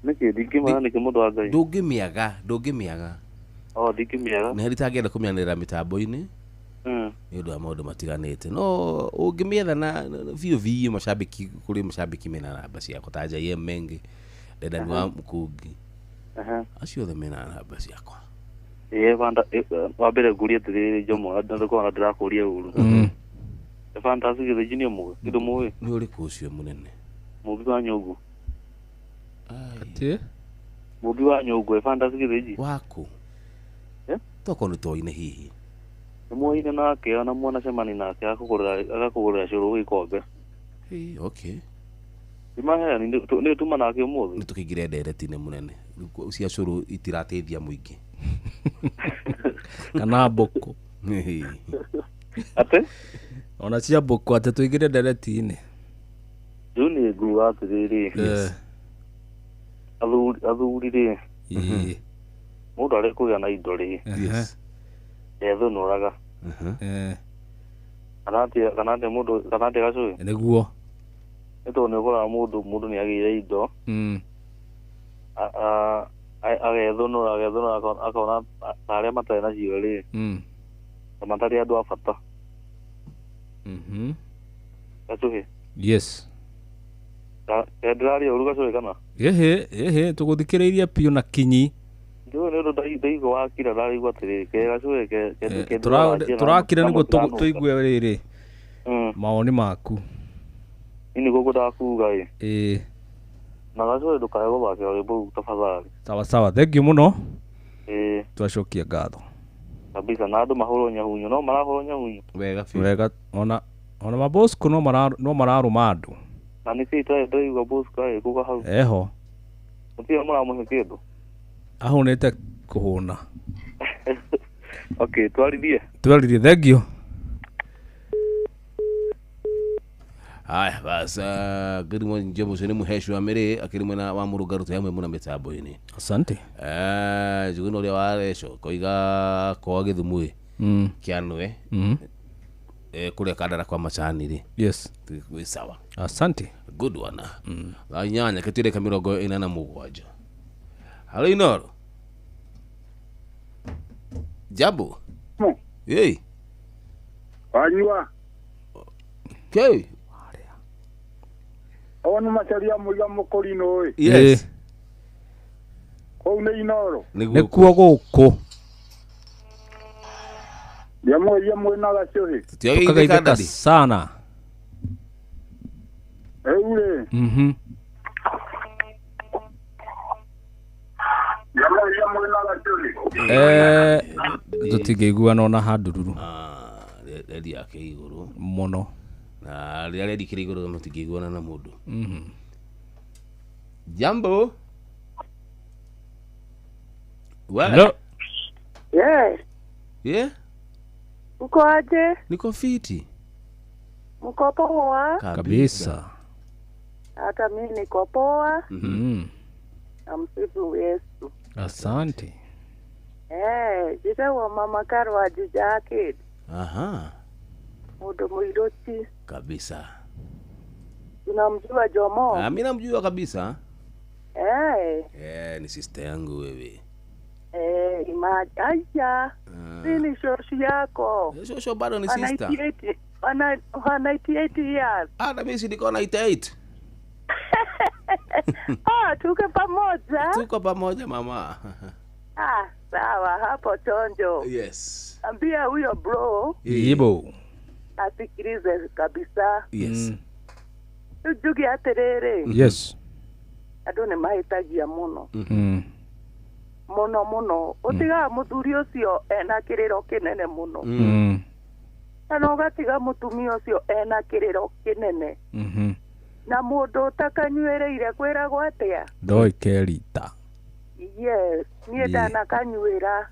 Nĩkĩ ndingĩmĩaga nĩkĩ mũndũ wa Ngai? Ndũngĩmĩaga. Oh, ndingĩmĩaga. Nĩ harĩ itangĩenda kũmĩanĩrĩra mĩtambo-inĩ. Nĩ ũndũ wa maũndũ matiganĩte. No ũngĩmĩetha na biũ biũ macambĩki kũrĩ macambĩki mena namba ciakwa ta JM Menge, Dedan wa Mũkũngi. Acio othe mena namba ciakwa. Ĩĩ banda wa mbere ngũrie atĩrĩrĩ Jomo ndĩkorwo ndĩrakũria ũru. Fantasy Gĩthĩnji nĩ ũmũĩ? Nĩ ndũmũĩ? Nĩ ũrĩkũ ũcio mũnene? Mũmbi wa nyũngũ. Atĩ? Mũmbi wa nyũngũ Fantasy Gĩthĩnji. Waku? Tokorwo nĩ twoine hihi. Nĩ muoine nake ona mwanacemani nake agakũgũrĩra cũrũ gĩkombe. Ĩĩ, okay. Imaheani nĩ tuma nake ũmũthĩ. Nĩ tũkĩingĩre ndereti-inĩ mũnene. Cia cũrũ itirateithia mũingĩ. Kana mbũkũ. Atĩ? Ona cia mbũkũ atĩ tũingĩre ndereti-inĩ. Rĩu nĩ nguga atĩrĩrĩ. Athuri rĩ. Mũndũ arĩ kũgĩa na indo rĩ. Yes. Ethũnũraga. Kana atĩa mũndũ kana atĩa gacũhĩ? Nĩguo. Nĩ tondũ nĩ ũkoraga mũndũ nĩ agĩire indo. Agethũnũra akona ta arĩa matarĩ nacio rĩ. Ta matarĩ andũ a bata. Gacũhĩ. Yes. Ndĩraria ũru gacũhĩ kana? Ĩhĩ tũgũthikĩrĩirie piũ na kinyi. Ndĩũĩ nĩ ũndũ ndaigua wakira ndaraigua atĩrĩrĩ ke gacũhĩ ke tũrakira nĩguo tũigue rĩrĩ mawoni maku. Niĩ nĩguo ngwendaga kuga ĩ. Ĩĩ. Na gacũhĩ ndũkae gũthakĩra rwĩmbo rũu tafadhali. Sawa sawa, thank you mũno. Ĩĩ. Twacokia ngatho. Kabisa na andũ mahũrwo nyahunyu no marahũrwo nyahunyu. Wega biũ. Wega ona mabosco no mararũma andũ. Na nĩkĩĩ itarĩ ndĩraigua Bosco agĩkũga hau? Eho. Mũtirĩ mũramũhe kĩndũ? Ahũnĩte kũhũna. Okay, twarithie. Twarithie, thank you. Haya basa, good morning Jomo nĩ mũhecwa mĩrĩ akĩrĩ mwena wa Mũrũngarũ twĩ hamwe mũno mĩtambo-inĩ. Asante. Njuguna ũrĩa wa Reco koiga kwa Gĩthumo ĩ Kĩanũe kũrĩa Kandara kwa macani rĩ. Yes. Twĩ sawa. Asante. Good one. Thaa 8 gĩtũrĩka 47. Halo Inoro. Jambo. Hey. Wanyua. Kei. Ono macaria muiga mukorino ĩ. Yes. Kũu nĩ Inoro. Nĩkuo gũkũ. Ndiamũria mwĩna gacũhĩ. Tũkageithĩka sana. Rĩu rĩ. Ndiamũria mwĩna gacũhĩ. Tũtingĩiguana ona handururu. Rendi yake igũrũ mũno. Na rĩrĩa rendi kĩrĩ igũrũ mũtingĩiguana na mũndũ. Jambo. Hello. Yeah. Yeah. Uko aje? Niko fiti. Mko poa? Kabisa. Hata mimi niko poa. Namsifu Yesu. Asante. Jita wa mama Karwa Jijake. Aha. Mudo muiroti. Kabisa. Unamjua Jomo? Mimi namjua kabisa. Ni sister yangu wewe. Imagine. Aya. Ni shosho yako. Shosho bado ni sister. 98 years. Na mimi si niko 98. Tuko pamoja. Tuko pamoja mama. Sawa hapo chonjo. Yes. Ambia huyo bro. Yibo. Asikilize kabisa. Yes. Tujuge aterere. Yes. Andu ni mahitagia muno. Muno muno. Utiga muthuri ucio ena kiriro kinene muno. Kana ugatiga mutumia ucio ena kiriro kinene. Na mundu utakanyuireire kwiragwo atia? Ndoi kerita. Yes, nie ndanakanyuira.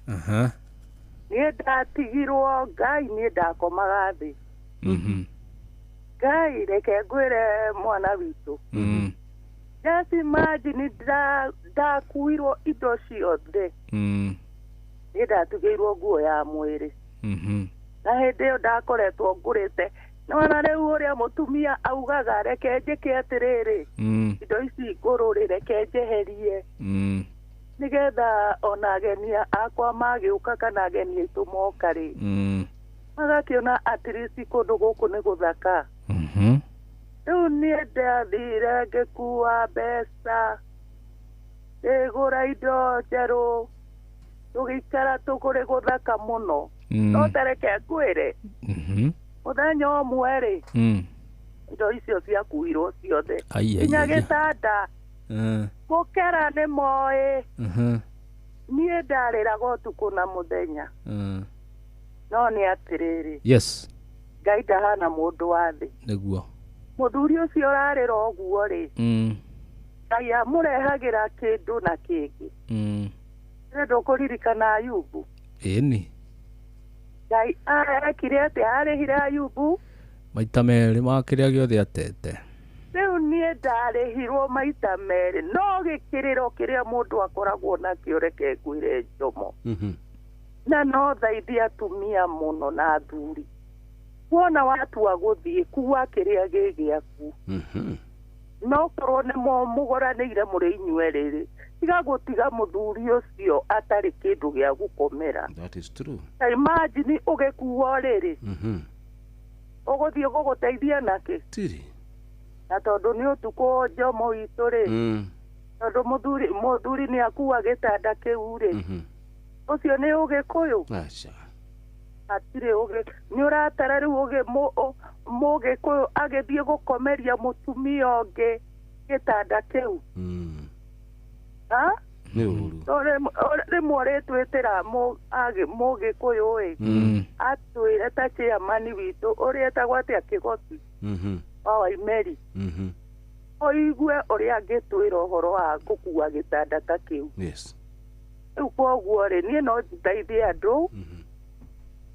Nie ndatigirwo Ngai nie ndakomaga thi. Ngai reke ngwire mwana witũ. Just imagine ndakuirwo indo ciothe. Niĩ ndatigĩirwo nguo ya mwĩrĩ. Na hĩndĩ ĩyo ndakoretwo ngũrĩte. Nĩwona rĩu ũrĩa mũtumia augaga reke njĩke atĩrĩrĩ. Indo ici ngũrũ-rĩ reke njeherie. Nĩgetha ona ageni akwa magĩũka kana ageni aitũ moka rĩ. Magakĩona at least kũndũ gũkũ nĩ gũthaka. Rĩu niĩ ndathire ngĩkua mbeca ngĩgũra indo njerũ tũgĩikara tũkũrĩ gũthaka mũno. No tareke ngwĩre mũthenya ũmwe rĩ indo icio ciakuirwo ciothe nginya gĩtanda gũkera nĩ moĩ. Niĩ ndarĩraga ũtukũ na mũthenya. No nĩ atĩrĩrĩ. Yes. Ngai ndahana mũndũ wa thĩ. Nĩguo. Mũthuri ũcio ũrarĩra ũguo rĩ Ngai amũrehagĩra kĩndũ na kĩngĩ. Nĩ ndũkũririkana Ayubu? Ĩni. Ngai arekire atĩa? Arĩhire Ayubu maita merĩ ma kĩrĩa gĩothe atete. Rĩu niĩ ndarĩhirwo maita merĩ no gĩkĩrĩro kĩrĩa mũndũ akoragwo nakĩo reke ngwĩre Njomo. Na no thaithie atumia mũno na athuri. Wona watua gũthiĩ kuua kĩrĩa gĩ gĩaku. No korwo nĩ mũgũranĩire mũrĩ inyuerĩ rĩ, tiga gũtiga mũthuri ũcio atarĩ kĩndũ gĩa gũkomera. That is true. Ta imagine ũgĩkuo rĩrĩ. Ũgũthiĩ gũgũteithia nakĩ? Tiri. Na tondũ nĩ ũtukũ Njomo witũ rĩ. Tondũ mũthuri nĩ akua gĩtanda kĩu rĩ. Ũcio nĩ ũgĩkũyũ? Aca. Hatirĩ ũgĩ nĩ ũratara rĩu ũgĩ mũgĩkũyũ agĩthiĩ gũkomeria mũtumia ũngĩ gĩtanda kĩu. Nĩ ũru. Rĩmwe ũrĩtwĩtĩra mũgĩkũyũ ĩ atwĩre ta chairman witũ ũrĩa etagwo atĩa Kĩgoti wa Waimeri. Ũigue ũrĩa angĩtwĩra ũhoro wa gũkua gĩtanda ta kĩu. Yes. Rĩu koguo rĩ niĩ no ndeithie andũ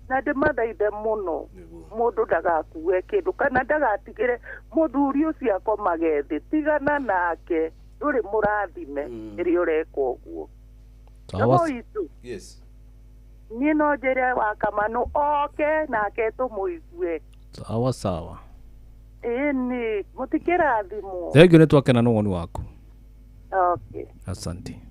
na ndĩmathaithe mũno mũndũ ndagakue kĩndũ kana ndagatigĩre mũthuri ũcio akomage thĩ. Tigana nake ndũrĩ mũrathime rĩrĩa ũreka ũguo. Yes. Niĩ no njĩre wa Kamanũ oke nake tũmũigue. Sawa sawa. Ĩni mũtikĩrathimwo. Thengiũ nĩ twakena nĩ woni waku. Okay. Asante.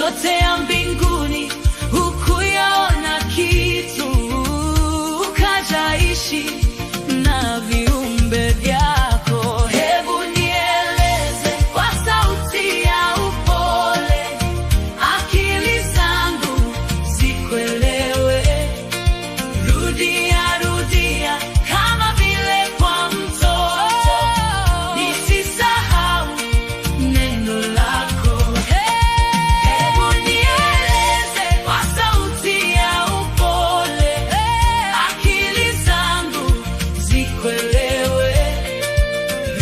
Yote ya mbinguni hukuyaona kitu, ukajaishi na viumbe vyako. Hebu nieleze kwa sauti ya upole, akili zangu zikuelewe. Rudia, rudia kama vile kwa mtoto, nisisahau neno lako. Hebu nieleze kwa sauti ya upole, akili zangu zikuelewe.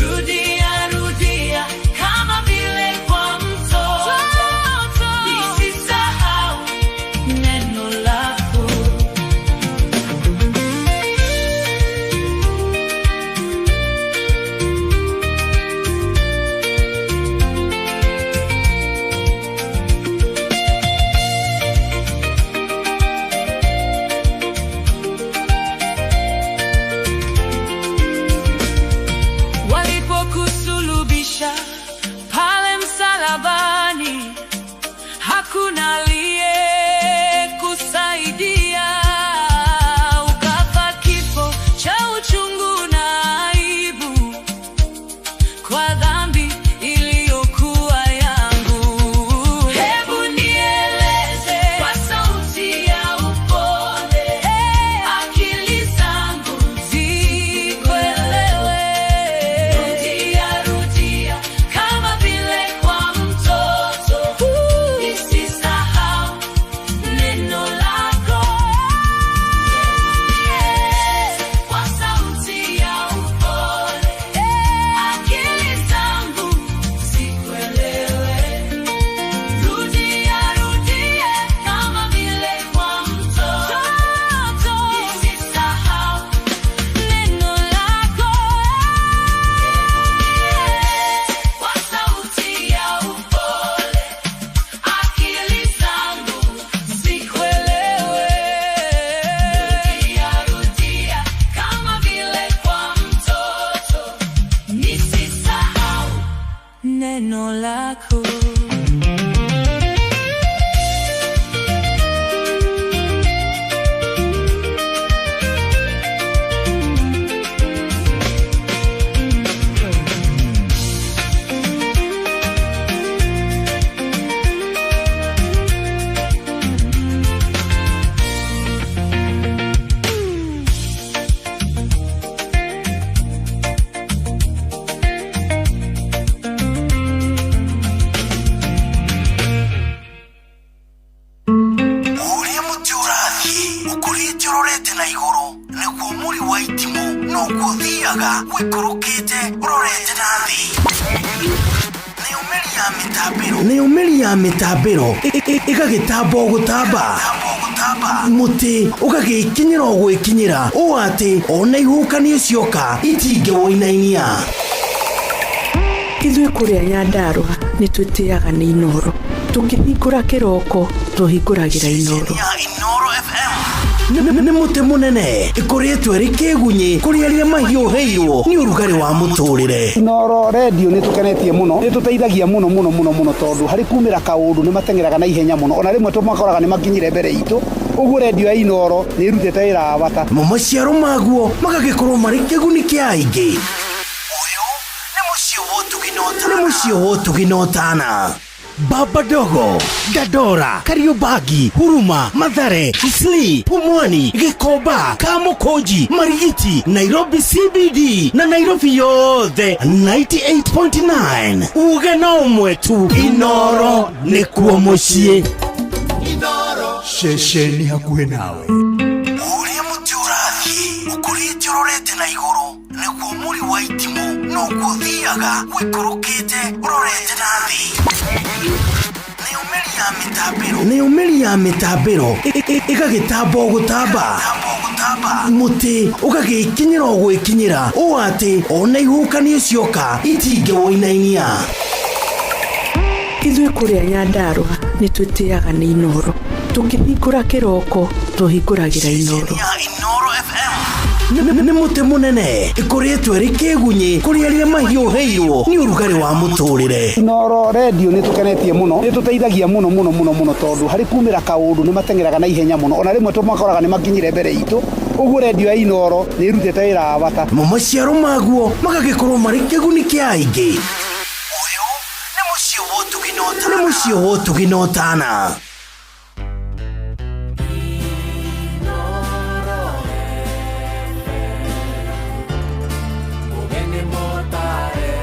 Rudia, rudia kama vile kwa mtoto, nisisahau neno lako. Walipokusulubisha pale msalabani, hakuna aliyekusaidia. Ukafa kifo cha uchungu na aibu kwa dhambi iliyokuwa yangu. Hebu nieleze kwa sauti ya upole, akili zangu zikuelewe. Rudia, rudia kama vile kwa mtoto, nisisahau neno lako. Kwa sauti ya upole, akili zangu zikuelewe. Rudia, rudia kama vile kwa mtoto, nisisahau neno lako. Kwa sauti ya upole, akili zangu zikuelewe. Rudia, rudia kama vile kwa mtoto, nisisahau neno lako. Ũrĩa mũtĩ ũrathiĩ ũkũrĩte ũrorete na igũrũ nĩguo mũri wa itimũ noguo ũthiaga ũikũrũkĩte ũrorete na thĩ. Nayo mĩri ya mĩtambĩro ĩgagĩtamba o gũtamba, mũtĩ ũgagĩkinyĩra o gwĩkinyĩra ũũ atĩ ona ihuhũkanio cioka itingĩwũinainia. Ithuĩ kũrĩa Nyandarũa nĩ twĩtĩaga nĩ Inooro. Tũkĩhingũra kĩroko tũhingũragĩra Inooro. Nĩ mũtĩ mũnene ĩkoretwo ĩrĩ kĩgunyĩ kũrĩ arĩa mahiũhĩirwo nĩ ũrugarĩ wa mũtũrĩre. Inooro redio nĩ tũkenetie mũno, nĩ tũteithagia mũno mũno mũno mũno, tondũ harĩ kumĩra kaũndũ nĩ mateng'eraga na ihenya mũno, ona rĩmwe tũmakoraga nĩ makinyire mbere itũ. Ũguo redio ya Inooro nĩ ĩrutĩte wĩra wa bata. Mo maciaro maguo magagĩkorwo marĩ kĩguni kĩa aingĩ. Nĩ mũciĩ wa ũtugi na ũtana. Baba Dogo, Dandora, Kariobangi, Huruma, Mathare, Isli, Pumwani, Gikomba, Kamukunji, Marigiti, Nairobi CBD na Nairobi yothe 98.9. Uge na ũmwe tu, Inooro nĩkuo mũciĩ. Ceceni hakuhĩ nawe. Ũrĩa mũtĩ ũrathiĩ ũkũrĩte ũrorete na igũrũ nĩguo mũri wa itimũ noguo ũthiaga ũikũrũkĩte ũrorete na thĩ. Nayo mĩri ya mĩtambĩro ĩgagĩtamba o gũtamba, mũtĩ ũgagĩkinyĩra o gwĩkinyĩra ũũ atĩ ona ihuhũkanio cioka itingĩwũinainia. Ithuĩ kũrĩa Nyandarũa nĩ twĩtĩaga nĩ Inooro. Tũkĩhingũra kĩroko tũhingũragĩra Inooro. Nĩ mũtĩ mũnene ĩkũrĩtwo ĩrĩ kĩgunyĩ kũrĩ arĩa mahiũhĩirwo nĩ ũrugarĩ wa mũtũrĩre. Inooro redio nĩ tũkenetie mũno, nĩ tũteithagia mũno mũno mũno mũno tondũ harĩ kumĩra kaũndũ nĩ mateng'eraga na ihenya mũno, ona rĩmwe tũmakoraga nĩ makinyire mbere itũ. Ũguo redio ya Inooro nĩ ĩrutĩte wĩra wa bata. Namo maciaro maguo magagĩkorwo marĩ kĩguni kĩa aingĩ. Ũyũ nĩ mũciĩ wa ũtugi na ũtana. Nĩ mũciĩ wa ũtugi na ũtana. Mũgeni mũtare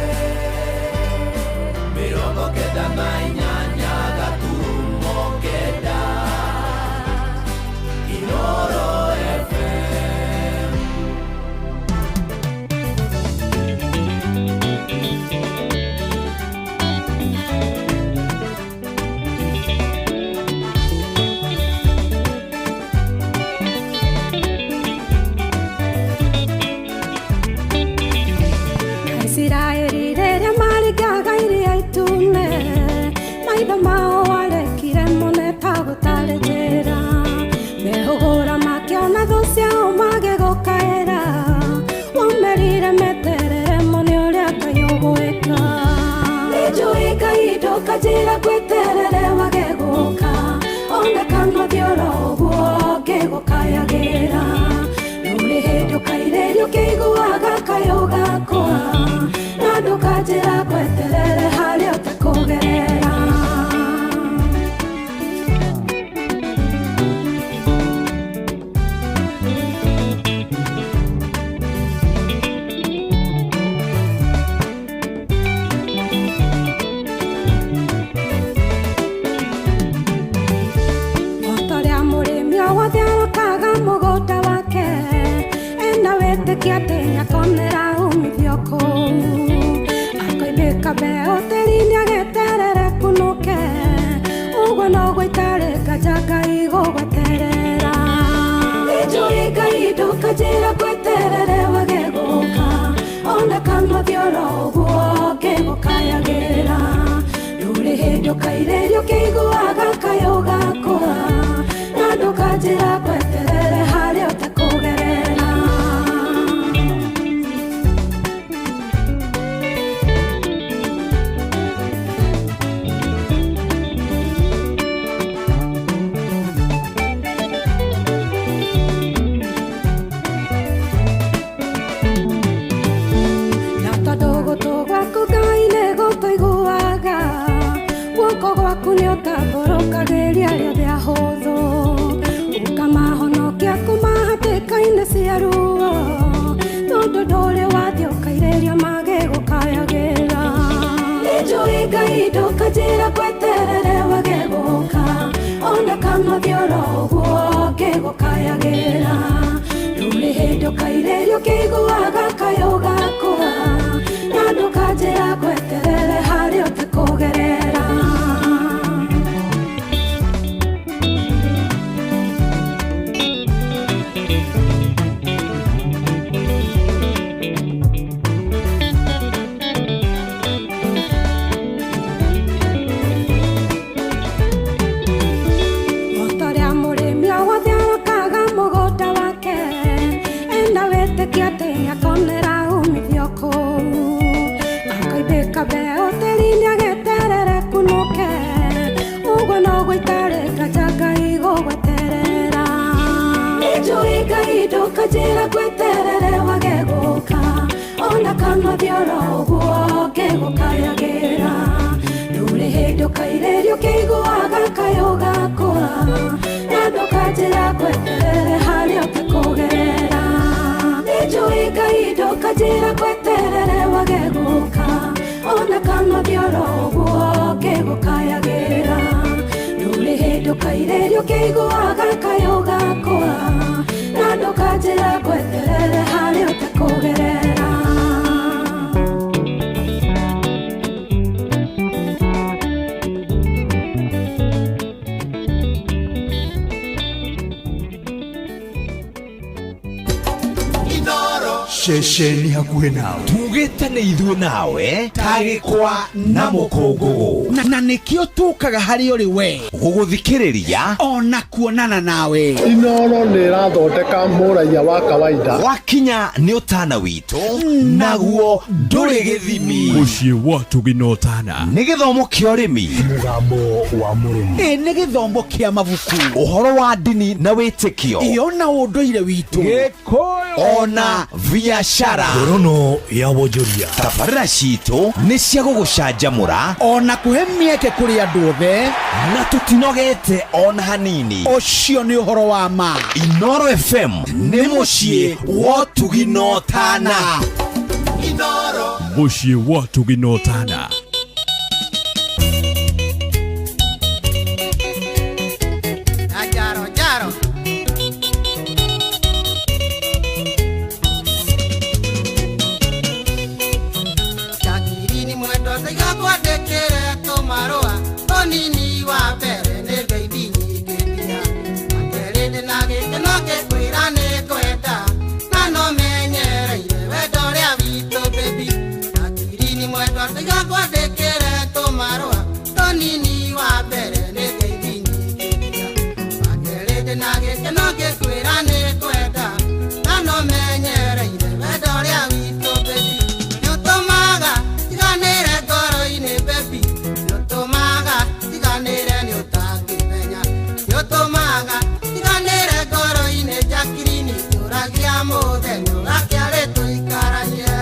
98 gaturumo 9 Inooro FM. Aisiraeli rĩrĩa maringaga iria itune, maitho mao warekire mone ta gũtarĩ njĩra, mehũgũra makĩona thũ ciao magĩgũkaĩra, wamerire meterere mone ũrĩa Ngai ũgwĩka. Nĩnjũĩ Ngai ndũkanjĩra ngweterere wage gũka, ona kana ũthiĩ oro ũguo ngĩgũkayagĩra, ndũrĩ hĩndĩ ũkairĩrio ũkĩiguaga kayũ gakwa, na ndũkanjĩra ngweterere harĩa ũtekũgerera. O ta ũrĩa mũrĩmi o wothe arokaga mũgũnda wake, ena wĩtĩkio atĩ nĩakonera umithio kũu, akoimbĩka mbeũ tĩri-inĩ ageterere kunũke, ũguo noguo itarĩ nganja Ngai gũgweterera. Nĩnjũĩ Ngai ndũkanjĩra ngweterere wage gũka, ona kana ũthiĩ oro ũguo ngĩgũkayagĩra, ndũrĩ hĩndĩ ũkairĩrio ũkĩiguaga kayũ gakwa, na ndũkanjĩra ngweterere harĩa ũtekũgerera. Na tondũ gũtũ gwaku Ngai nĩ gũtũiguaga, guoko gwaku nĩ ũtambũrũkagĩria arĩa othe ahũthũ, ũkamahonokia kuuma hatĩka-inĩ cia ruo, tondũ ndũrĩ wathiĩ ũkairĩrio magĩgũkayagĩra. Nĩnjũĩ Ngai ndũkanjĩra ngweterere wage gũka, ona kana ũthiĩ oro ũguo ngĩgũkayagĩra, ndũrĩ hĩndĩ ũkairĩrio ũkĩiguaga kayũ gakwa, na ndũkanjĩra ngweterere harĩa ũtekũgerera. O ta ũrĩa mũrĩmi o wothe arokaga mũgũnda wake, ena wĩtĩkio atĩ nĩakonera umithio kũu, akoimbĩka mbeũ tĩri-inĩ ageterere kunũke, ũguo noguo itarĩ nganja Ngai gũgweterera. Nĩnjũĩ Ngai ndũkanjĩra ngweterere wage gũka, ona kana ũthiĩ oro ũguo ngĩgũkayagĩra, ndũrĩ hĩndĩ ũkairĩrio ũkĩiguaga kayũ gakwa, na ndũkanjĩra ngweterere harĩa ũtekũgerera. Nĩnjũĩ Ngai ndũkanjĩra ngweterere wage gũka, ona kana ũthiĩ oro ũguo ngĩgũkayagĩra, ndũrĩ hĩndĩ ũkairĩrio ũkĩiguaga kayũ gakwa, na ndũkanjĩra ngweterere harĩa ũtekũgerera. Inooro. Ceceni hakuhĩ nawe. Tugĩte nĩ ithuĩ nawe tagĩkwa na mũkũngũgũ. Na nĩkĩo tũkaga harĩ ũrĩ we gũgũthikĩrĩria ona kuonana nawe. Inoro nĩ ĩrathondeka mũraiya wa kawaida. Wakinya nĩ ũtana witũ naguo ndũrĩ gĩthimi. Mũciĩ wa Tũgina Ũtana. Nĩ gĩthomo kĩa ũrĩmi, mũgambo wa mũrĩmi, ĩ nĩ gĩthomo kĩa mabuku, ũhoro wa ndini na wĩtĩkio, ĩyo na ũndũire witũ, Gĩkũyũ ona biacara. Ngorono ya wonjoria. Tabarĩra citũ nĩ cia gũgũcanjamũra ona kũhe mĩeke kũrĩ andũ othe, na tũtinogete ona hanini. Ũcio nĩ ũhoro wa ma. Inoro FM nĩ mũciĩ wa Tũgina Ũtana. Inoro. Mũciĩ wa Tũgina Ũtana. Jaro, jaro. Jakirini mwendo tiga kwandĩkĩre tũmarũa tũnini wa mbere nĩ ngeithi nyingĩ nginya akerĩ ndĩna gĩkeno ngĩkwĩra nĩ ngwenda na no menyereire wendo ũrĩa witũ baby. Jakirini mwendo tiga kwandĩkĩre tũmarũa tũnini wa mbere nĩ ngeithi nyingĩ nginya akerĩ ndĩna gĩkeno ngĩkwĩra nĩ ngwenda na no menyereire wendo ũrĩa witũ baby. Nĩũtũmaga tiganĩre ngoro-inĩ baby, nĩũtũmaga tiganĩre nĩũtangĩmenya, nĩũtũmaga tiganĩre ngoro-inĩ Jacqueline njũragia mũthenya ũgakĩarĩ tũikaranie.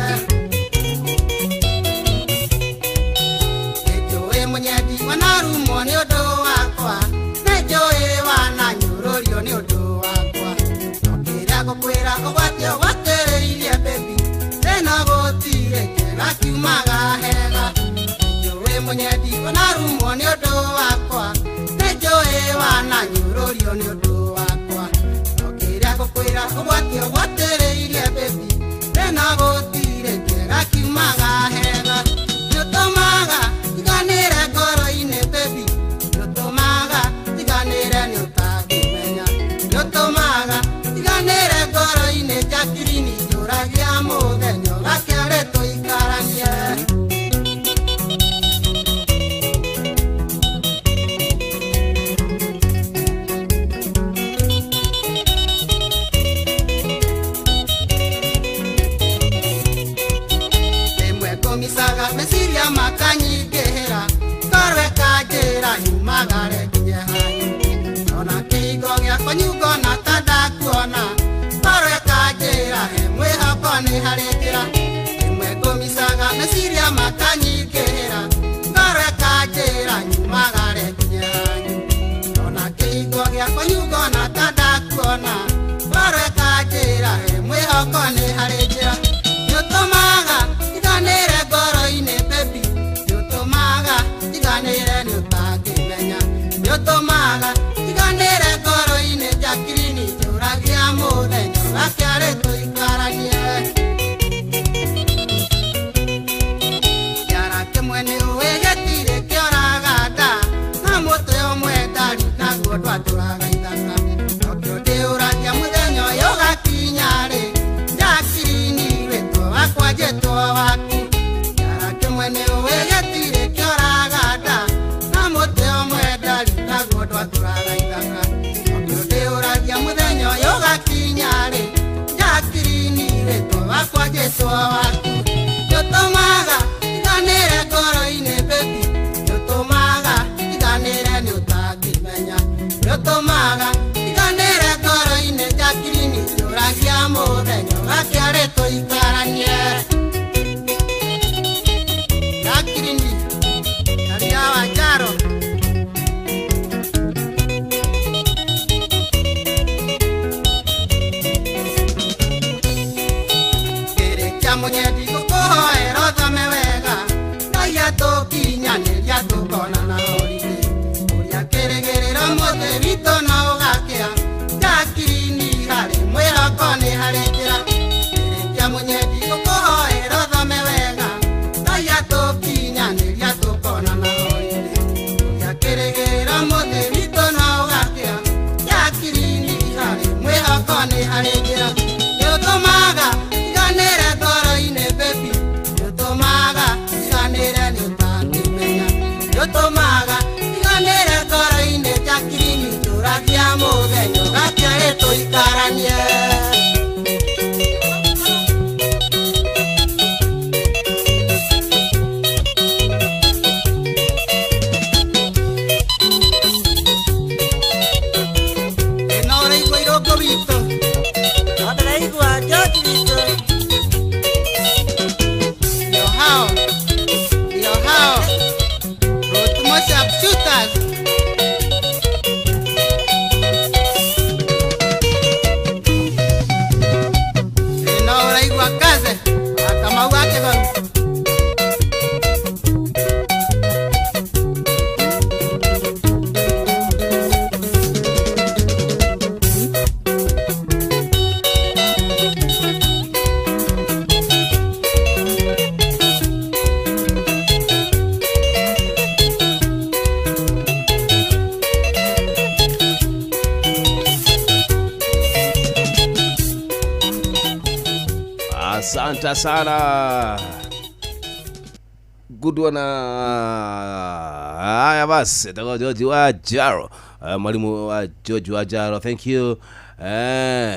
Nĩnjũĩ mũnyendi wanarumwo nĩ ũndũ wakwa, nĩnjũĩ wananyũrũrio nĩ ũndũ wakwa, no kĩrĩa ngũkwĩra ũgwati ũgwatĩrĩirie baby, thĩna gũtirĩ kĩega kiumaga hega. Nĩnjũĩ mũnyendi wanarumwo nĩ ũndũ wakwa, nĩnjũĩ wananyũrũrio nĩ ũndũ wakwa, no kĩrĩa ngũkwĩra ũgwati ũgwatĩrĩirie baby, thĩna gũtirĩ kĩega kiumaga hega. Nĩũtũmaga tiganĩre ngoro-inĩ baby, nĩũtũmaga tiganĩre nĩũtangĩmenya, nĩũtũmaga tiganĩre ngoro-inĩ Jacqueline njũragia mũthenya ũgakĩarĩ tũikaranie. Rĩmwe ngũmicaga meciria makanyingĩhĩra ngorwo ĩkanjĩra nyumagare nginye hanyu, ona kĩhingo gĩakwa nyungona ta ndakuona ngorwo ĩkanjĩra he mwĩhoko nĩ harĩ njĩra. Rĩmwe ngũmicaga meciria makanyingĩhĩra ngorwo ĩkanjĩra nyumagare nginye hanyu, ona kĩhingo gĩakwa nyungona ta ndakuona ngorwo ĩkanjĩra he mwĩhoko nĩ harĩ njĩra. Nĩũtũmaga tiganĩre ngoro-inĩ baby, nĩũtũmaga tiganĩre nĩũtangĩmenya, nĩũtũmaga tiganĩre ngoro-inĩ Jacqueline njũragia mũthenya ũgakĩarĩ tũikaranie. Kĩara kĩmwe nĩũĩ gĩtirĩ kĩoraga nda, na mũtĩ ũmwe ndari naguo ndwatũraga ithaka, nokĩo ndĩũragia mũthenya ũyũ ũgakinya rĩ Jacqueline wĩtwo wakwa njĩtwo waku. Kĩara kĩmwe nĩũĩ gĩtirĩ kĩoraga nda, na mũtĩ ũmwe ndari naguo ndwatũraga ithaka, nokĩo ndĩũragia mũthenya ũyũ ũgakinya rĩ Jacqueline wĩtwo wakwa njĩtwo waku. Nĩũtũmaga tiganĩre ngoro-inĩ baby, nĩũtũmaga tiganĩre nĩũtangĩmenya, nĩũtũmaga tiganĩre ngoro-inĩ Jacqueline njũragia mũthenya ũgakĩarĩ tũikaranie. Jacqueline Karia wa Njaro. Kĩrĩkia mũnyendi ngũkũhoera ũthome wega, Ngai atũkinyanĩria tũkonana holiday, ũrĩa kĩrĩgĩrĩro mũthĩ witũ no ũgakĩa Jacqueline harĩ mwĩhoko nĩ harĩ njĩra. Kĩrĩkia mũnyendi ngũkũhoera Shooters. No ũraigua kaze Kamau wa Kĩgoni. Asante sana. Good one. Haya basi, itakuwa George wa Jaro. Mwalimu wa George wa Jaro, thank you.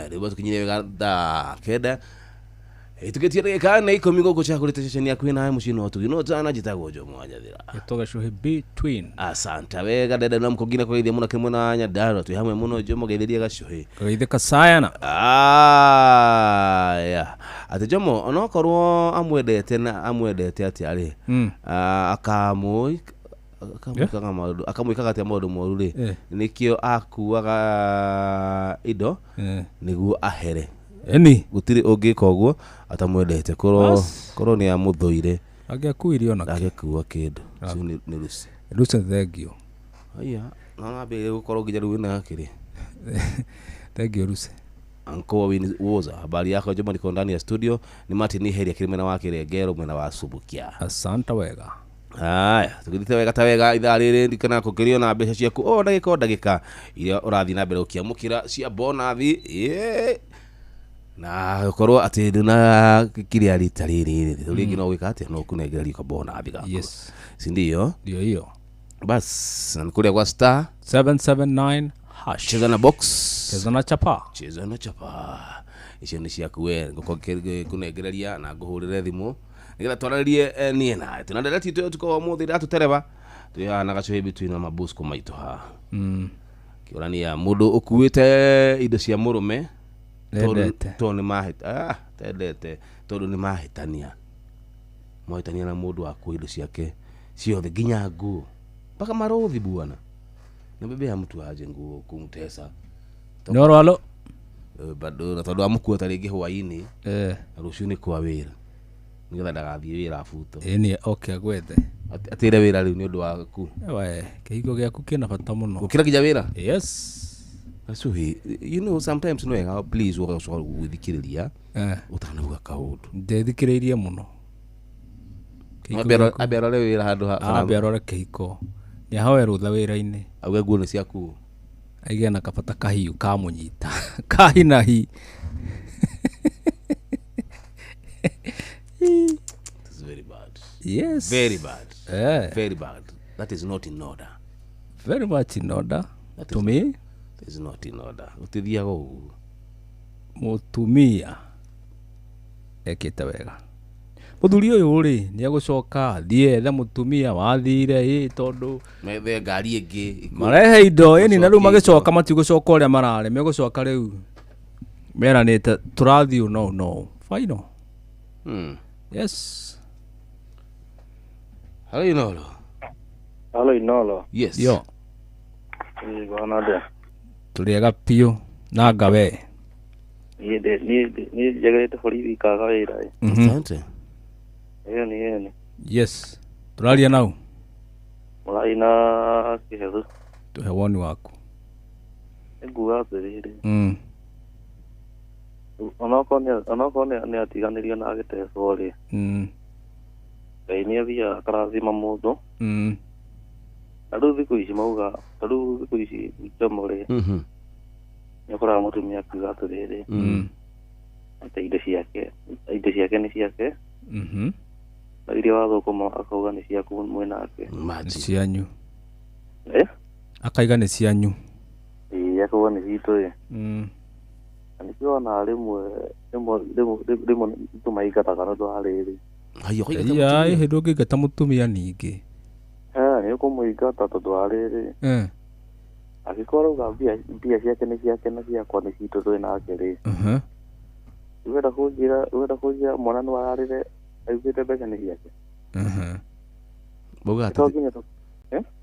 Rĩu tukinyire wega thaa 9. Tugetie ndagĩka 10 gũkũ cakũrĩte ceceni yaku ĩna mũciĩ no tugino tana njĩtagwo Jomo wa Nyathira. Gĩtoga cuhi between. Asante wega dada na mkogina kwa ithia mũno kĩmwe na Nyandarua twĩ hamwe mũno Jomo geithirie gacuhi. Geithĩka sayana. Aya. Atĩ Jomo onokorwo amwendete na amwendete atĩa rĩ, akamwĩkaga maũndũ akamwĩkaga atĩa maũndũ moru rĩ, nĩkĩo akuaga indo nĩguo ahere. Eni gũtirĩ ũngĩka ũguo atamwendete korwo korwo nĩ amũthũire angĩakuire ona angĩakua kĩndũ. Ũcio nĩ Lucy. Lucy thengio. Aya no ngambĩrĩria gũkorwo nginya rĩu wĩna kĩrĩ. Thengio Lucy. Anko Win Woza, habari yako Juma, niko ndani ya studio. Ni Martin Heri akiri mwena wa Kirengero mwena wa Subukia. Asante wega. Haya, tugithite wega ta wega ithaa rĩrĩ ndikana kũkĩrio na mbeca ciaku o ndagĩka o ndagĩka iria ũrathiĩ na mbere ũkĩamũkĩra cia bonathi. Na gũkorwo atĩ nduna kiria rita rĩrĩ rĩ rĩngĩ no gwĩka atĩa no kũnengereria ka bonathi gaku. Yes. Si ndio? Ndio hiyo. Bas, na kũrĩa kwa star 779 hash. Cheza na box. Cheza na chapa. Cheza na chapa. Icio nĩ ciaku we ngũkorwo ngĩkũnengereria na ngũhũrĩre thimũ nĩgetha twarĩrie niĩ nawe. Tũna ndereti itũ ũtukũ wa ũmũthĩ ĩratũtereba twĩ haha na gacuhi between na mabosco maitũ haha. Kĩũrania mũndũ ũkuĩte indo cia mũrũme tondũ nĩ mahĩta tendete tondũ nĩ mahĩtania mahĩtania na mũndũ akua indo ciake ciothe nginya nguo mpaka marothi bwana. Na bebe ya mtu aje nguo kumtesa Noro alo bado na tondũ amũkua ta rĩngĩ hwaĩ-inĩ na rũciũ nĩ kwa wĩra nĩgetha ndagathiĩ wĩra abuto. Ĩni oke agwethe atĩre wĩra rĩu nĩ ũndũ waku. We kĩhingo gĩaku kĩna bata mũno gũkĩra nginya wĩra. Yes. Gacuhi, you know sometimes no wega please ũgacoka gwĩthikĩrĩria ũtanauga kaũndũ. Ndethikĩrĩirie mũno. Ambe arore wĩra handũ ha ambe arore kĩhiko nĩahoe rũtha wĩra-inĩ auge nguo nĩ ciaku aige na kabata kahiũ kamũnyita kahinahi. This is very bad. Yes. Very bad. Very bad. That is not in order. Very much in order. That to me. That is not in order. Ũtithiaga ũguo. Mũtumia ekĩte wega. Mũthuri ũyũ rĩ nĩ egũcoka athiĩ ethe mũtumia wathire ĩ tondũ methe ngari ĩngĩ marehe indo ĩni na rĩu magĩcoka matigũcoka ũrĩa mararĩ megũcoka rĩu meranĩte tũrathiĩ no no final. Yes. Hello Inolo. Hello Inolo. Yes. Yo. Bwana ndia. Tũrĩega piũ na ngawe. Niĩ niĩ njagĩrĩte borithi kaga wĩra. Asante. Ĩni. Yes. Tũraria nau. Mũraria na Kĩhethu. Tũhe woni waku. Nĩnguga atĩrĩrĩ. Onokorwo nĩ atiganĩrio na agĩtecwo rĩ. Ngai nĩ athiaga akarathima mũndũ. Na rĩu thikũ ici mauga ta rĩu thikũ ici Jomo rĩ nĩ ũkoraga mũtumia akiuga atĩrĩrĩ atĩ indo ciake nĩ ciake na iria wathũkũma akauga nĩ ciaku mwĩnake. Nĩ cianyu. Akaiga nĩ cianyu. Ĩĩ akauga nĩ citũ ĩ. Na nĩkĩo wona rĩmwe rĩmwe tũmaingataga nĩ ũndũ wa rĩrĩ. Aya ĩ hĩndĩ ũngĩingata mũtumia ningĩ. Nĩ ũkũmũingata tondũ wa rĩrĩ. Angĩkorwo arauga mbia ciake nĩ ciake na ciakwa nĩ citũ twĩ nake rĩ. Ũrenda kũnjĩra mwana nĩ wararĩre augĩte mbeca nĩ ciake.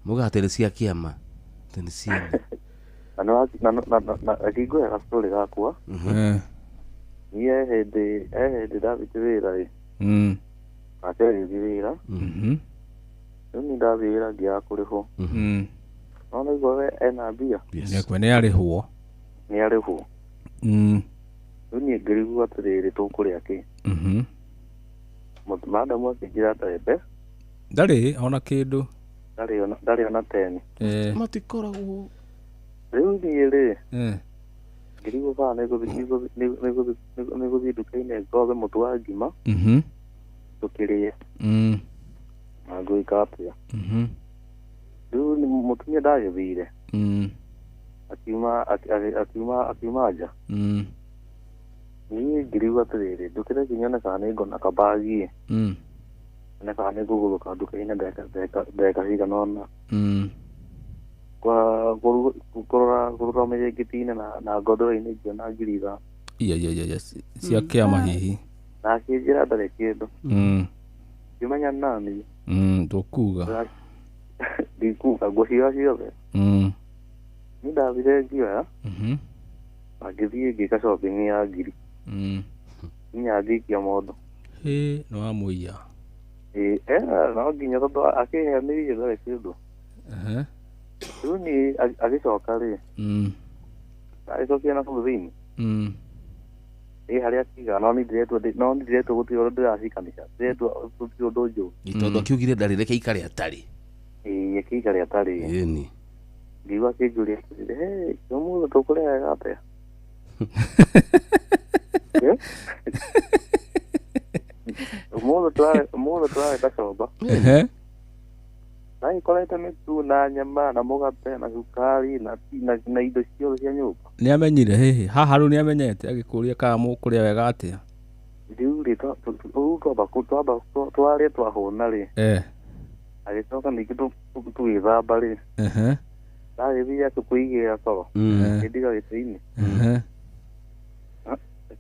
Muga atĩ nĩ cia kĩama, atĩ nĩ ciene. Na nĩ na akĩngũya gastory gakwa. Niĩ he hĩndĩ ndathiĩte wĩra ĩ, nake agĩthiĩ wĩra. Rĩu niĩ ndathiĩ wĩra ngĩaga kũrĩhwo. No naigua we ena mbia. Nĩakwe nĩ arĩhwo. Nĩ arĩhwo. Rĩu niĩ ngĩrigwo atĩrĩrĩ, tũkũrĩa kĩ? Madamu akĩnjĩra ndarĩ mbe Ndarĩ ona kĩndũ. Ndarĩ ona 10. Matikoragwo. Rĩu niĩ rĩ, ngĩrigwo kana nĩgũthiĩ nduka-inĩ ngothe mũtu wa ngima tũkĩrĩe na ngwĩka atĩa. Rĩu nĩ mũtumia ndagĩthire, akiuma nja. Niĩ ngĩrigwo atĩrĩrĩ, ndũkĩre kinyone kana nĩ ngona kabagi, nyone kana nĩ ngũgũrũka nduka-inĩ ndagĩka cigana ũna kwa kũrora mĩrĩngĩti-inĩ na ngondoro-inĩ, ngĩona 5,000. Iya iya iya iya, cia kĩama hihi. Na akĩnjĩra ndarĩ kĩndũ. Ngĩmenya nani. Ndũkuga. Ndikuga ngũciga ciothe. Niĩ ndathire ngĩoya na ngĩthiĩ ngĩka shopping ya 1,000 nginya ngĩikia mondo. Hĩ, nĩ wamũiya. Ĩĩ, no nginya tondũ akĩheanĩire ndarĩ kĩndũ. Rĩu niĩ agĩcoka rĩ, agĩcokia na kũu thĩinĩ ĩ harĩa akiga, no niĩ ndĩretwo gũtirĩ ũndũ ndĩracikanisha, ndĩretwo gũtirĩ ũndũ njũĩ. Ĩ, tondũ akiugire ndarĩ, reke ikare atarĩ. Ĩĩ, akĩikare atarĩ. Ĩni. Ngĩigua akĩnjũria atĩrĩrĩ, "Hey, ũmũthĩ tũkũrĩa wega atĩa?" Eh? Ũmũthĩ tũrarĩ kacomba. Nagĩkorete mĩtu na nyama na mũgate na cukari na indo ciothe cia nyũmba. Nĩ amenyire hihi haha rĩu nĩ amenyete agĩkũria kana mũkũrĩa wega atĩa. Rĩu rĩ, rĩu twamba twarĩa twahũna rĩ, agĩcoka ningĩ tũgĩthamba rĩ, ndagĩthiĩ akĩkũigĩra toro, akĩndiga gĩtĩ-inĩ.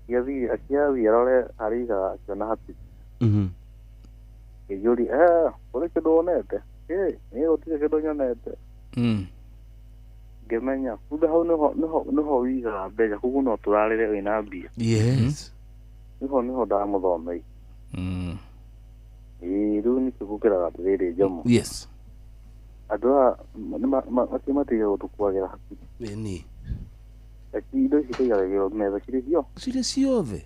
Akĩathiĩ arore harĩa aigaga, akĩona hatirĩ. Akĩnjũria, "Kũrĩ kĩndũ wonete?" "Ĩ, niĩ gũtirĩ kĩndũ nyonete." Ngĩmenya kumbe hau nĩho wĩigaga mbeca, koguo no tũrarĩre wĩna mbia. Yes. Nĩho ndamũthomeire. Ĩĩ, rĩu nĩkĩo ngũkĩraga atĩrĩrĩ, Njomo. Yes. Andũ aya acio matige gũtũkuagĩra hakiri. Ĩni. Ati indo ici tũigagĩrwo metha cirĩ cio. Cirĩ ciothe.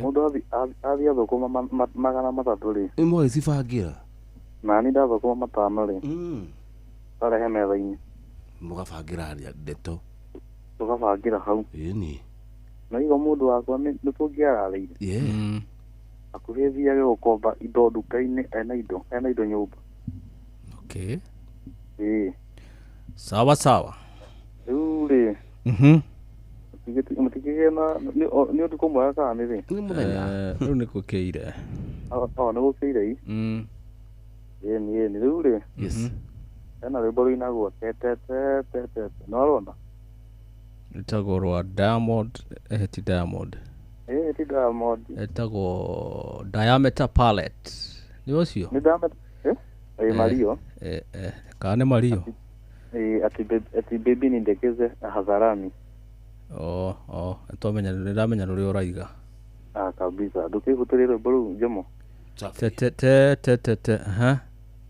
Mũndũ athiĩ athũkũma 300 rĩ. Mũgagĩcibangĩra. Na niĩ ndathũkũma 5 rĩ. Tarehe metha-inĩ. Mũgabangĩra harĩa ndeto. Tũgabangĩra hau. Ĩni. Na igo mũndũ wakwa nĩ tũngĩararĩire. Yeah. Hakuhĩ thiage gũkomba indo nduka-inĩ, ena indo nyũmba. Okay. Ĩĩ. Sawa sawa. Rĩu rĩ, mũtikĩgĩe na nĩ ũtukũ mwega kana nĩ rĩ? Nĩ mũthenya. Rĩu nĩ gũkĩire. O nĩ gũkĩire i. Ĩni ĩni, rĩu rĩ. Yes. Hena rwĩmbo rũinagwo te te te te te. No rona? Rĩtagwo rwa Diamond, ti Diamond. Ĩĩ, ti Diamond. Ĩtagwo Diameter Palette. Nĩ ũcio? Nĩ Diameter. Eh? Ĩĩ, Mario. Eh, kana nĩ Mario? Ĩĩ, ati baby nindekeze hadharani. Oh, twamenya, nĩndamenya rũrĩa ũraiga. Ah, kabisa. Ndũkĩhutĩrie rwĩmbo rũu, Njomo. Te te te te te te. Aha.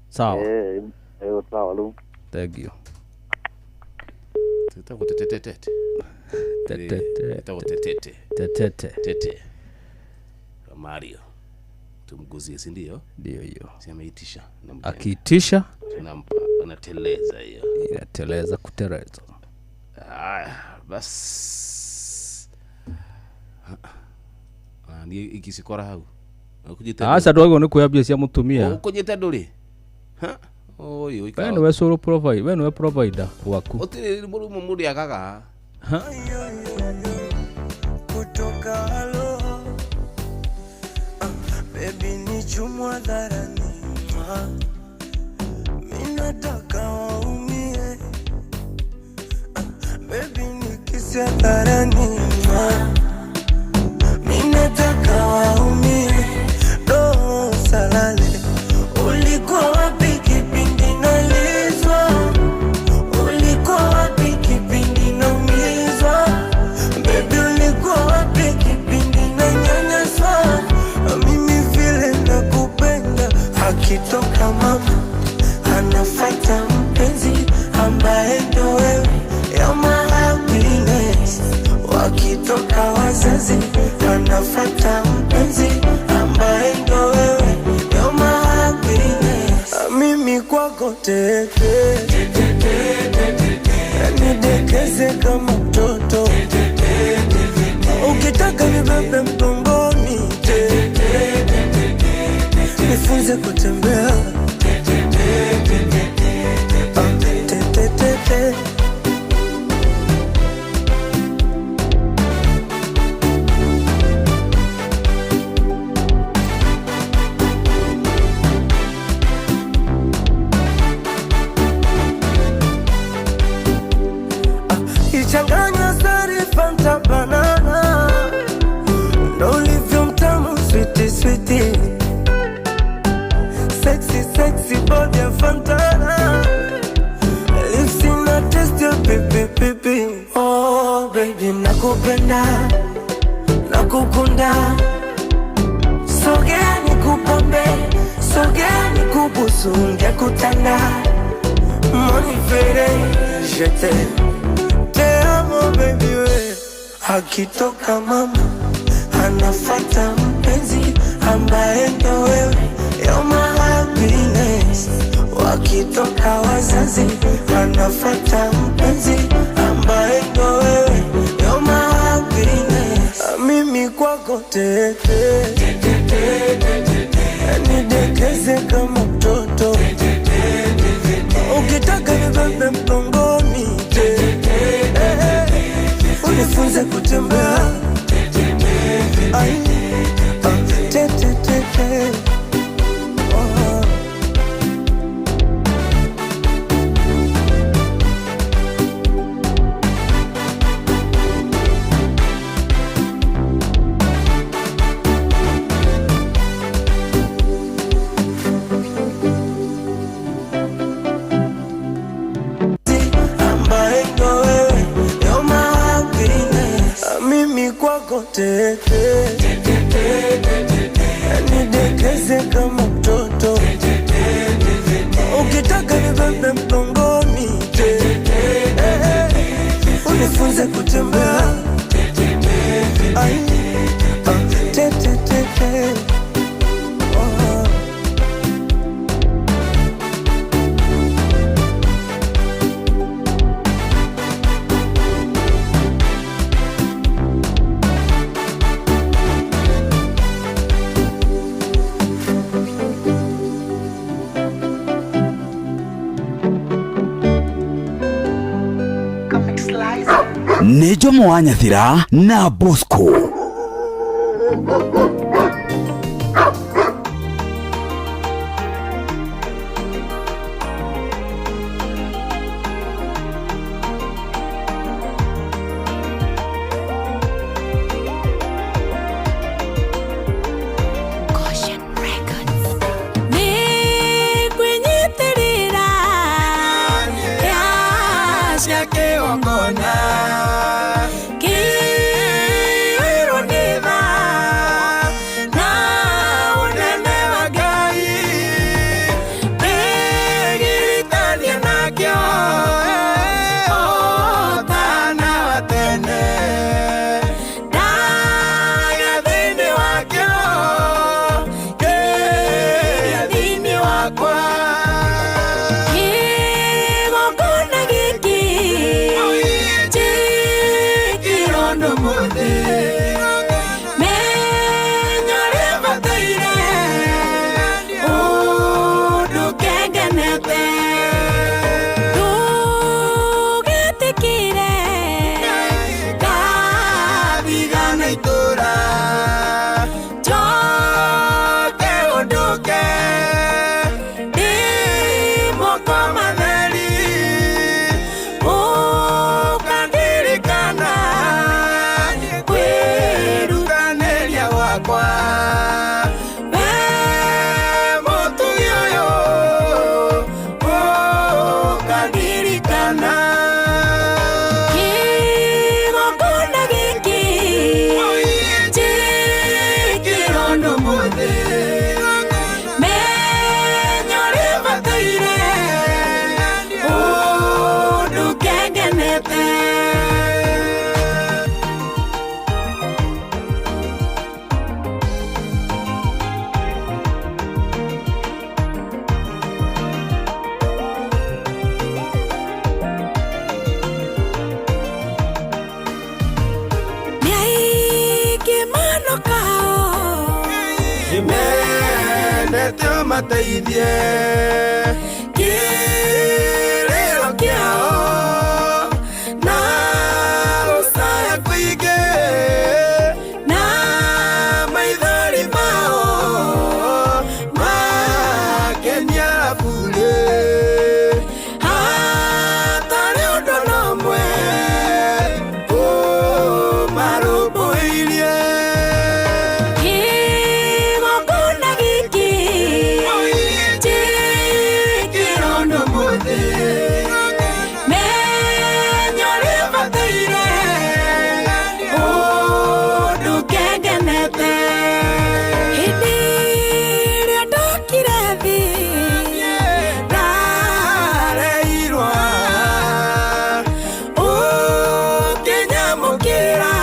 Sawa. Eh, eh, sawa rĩu. Thank you. Ĩtagwo tetetete. Te te te. Ĩtagwo tetete. Te te te. Tete. Mario. Tumguzie, si ndio? Ndio hiyo. Si ameitisha. Akiitisha tunampa, anateleza hiyo. Inateleza kuteleza. Haya, bas. Ah, niĩ ingĩcikora hau. Ũkũnyita Aca, ndwagĩrĩirwo nĩ kuoya mbia cia mũtumia. Ũkũnyita ndũrĩ? Ha? Oi, We nĩwe sole provider, we nĩwe provider gwaku. Gũtirĩ mũrumo mũndũ agaga. Kutoka halo, baby ni chumwa dharani, mi nataka waumie. Baby ni kisi hadharani, mi nataka waumie. Do salale, ulikuwa wapi kipindi nalizwa? ambaye ndo wewe, you're my happiness. Wakitoka wazazi wanafata mpenzi ambaye ndo wewe, you're my happiness. Mimi kwako tete, nidekeze kama mtoto, ukitaka nibebe mgongoni, nifunze kutembea. Te, te, te, te. Ichanganya sari Fanta banana, ndo ulivyo mtamu sweetie sweetie, sexy sexy body ya Fantana, lips ina taste ya pipi pipi. Oh baby nakupenda, nakukunda, sogea nikupambe, sogea nikubusu, ngekutanda monifere je t'aime. Te amo baby we. Akitoka mama anafata mpenzi ambaye ndo wewe, you're my happiness. Wakitoka wazazi anafata mpenzi ambaye ndo wewe, you're my happiness. Mimi kwako tete, nidekeze kama mtoto, ukitaka nibebe mgongoni, unifunze kutembea. Ai, ah, te, te, te, te. Oh. Ambaye ndo wewe, you're my happiness. Mimi kwako tete, nidekeze kama mtoto, ukitaka nibebe mgongoni, unifunze kutembea. Ai, ah, te, te, te, te. Oh. Nĩ Jomo wa Nyathira na Bosco. Nĩngwĩnyitĩrĩra cia kĩgongona kĩirwo nĩ tha na ũnene wa Ngai, ndĩgiritania nakĩo ũtana wa tene, ndagĩa thĩinĩ wakĩo kĩrĩa thĩinĩ wakwa. Kĩgongona gĩkĩ njĩkĩrwo ndũmũthĩ, menya ũrĩa bataire ũndũ kengenete, ndũgetĩkĩre ngathigana itũra, njoke ũndũke ndĩ moko matheri, ũkandirikana kwĩrutanĩria gwakwa. We mũtugi ũyũ ũkandirikana. Kĩgongona gĩkĩ njĩkĩrwo ndũmũthĩ, menya ũrĩa bataire ũndũ Ũmateithie kĩrĩro kĩao na gũcaya kũingĩ na maithori mao makenia burĩ hatarĩ ũndũ na ũmwe ũmarũmbũirie. Kĩgongona gĩkĩ njĩkĩrwo ũndũ mũthĩ menyo rĩbataire ũndũ kengenete hĩndĩ ĩrĩa ndokire thĩ ndareirwo ũkĩnyamũkĩra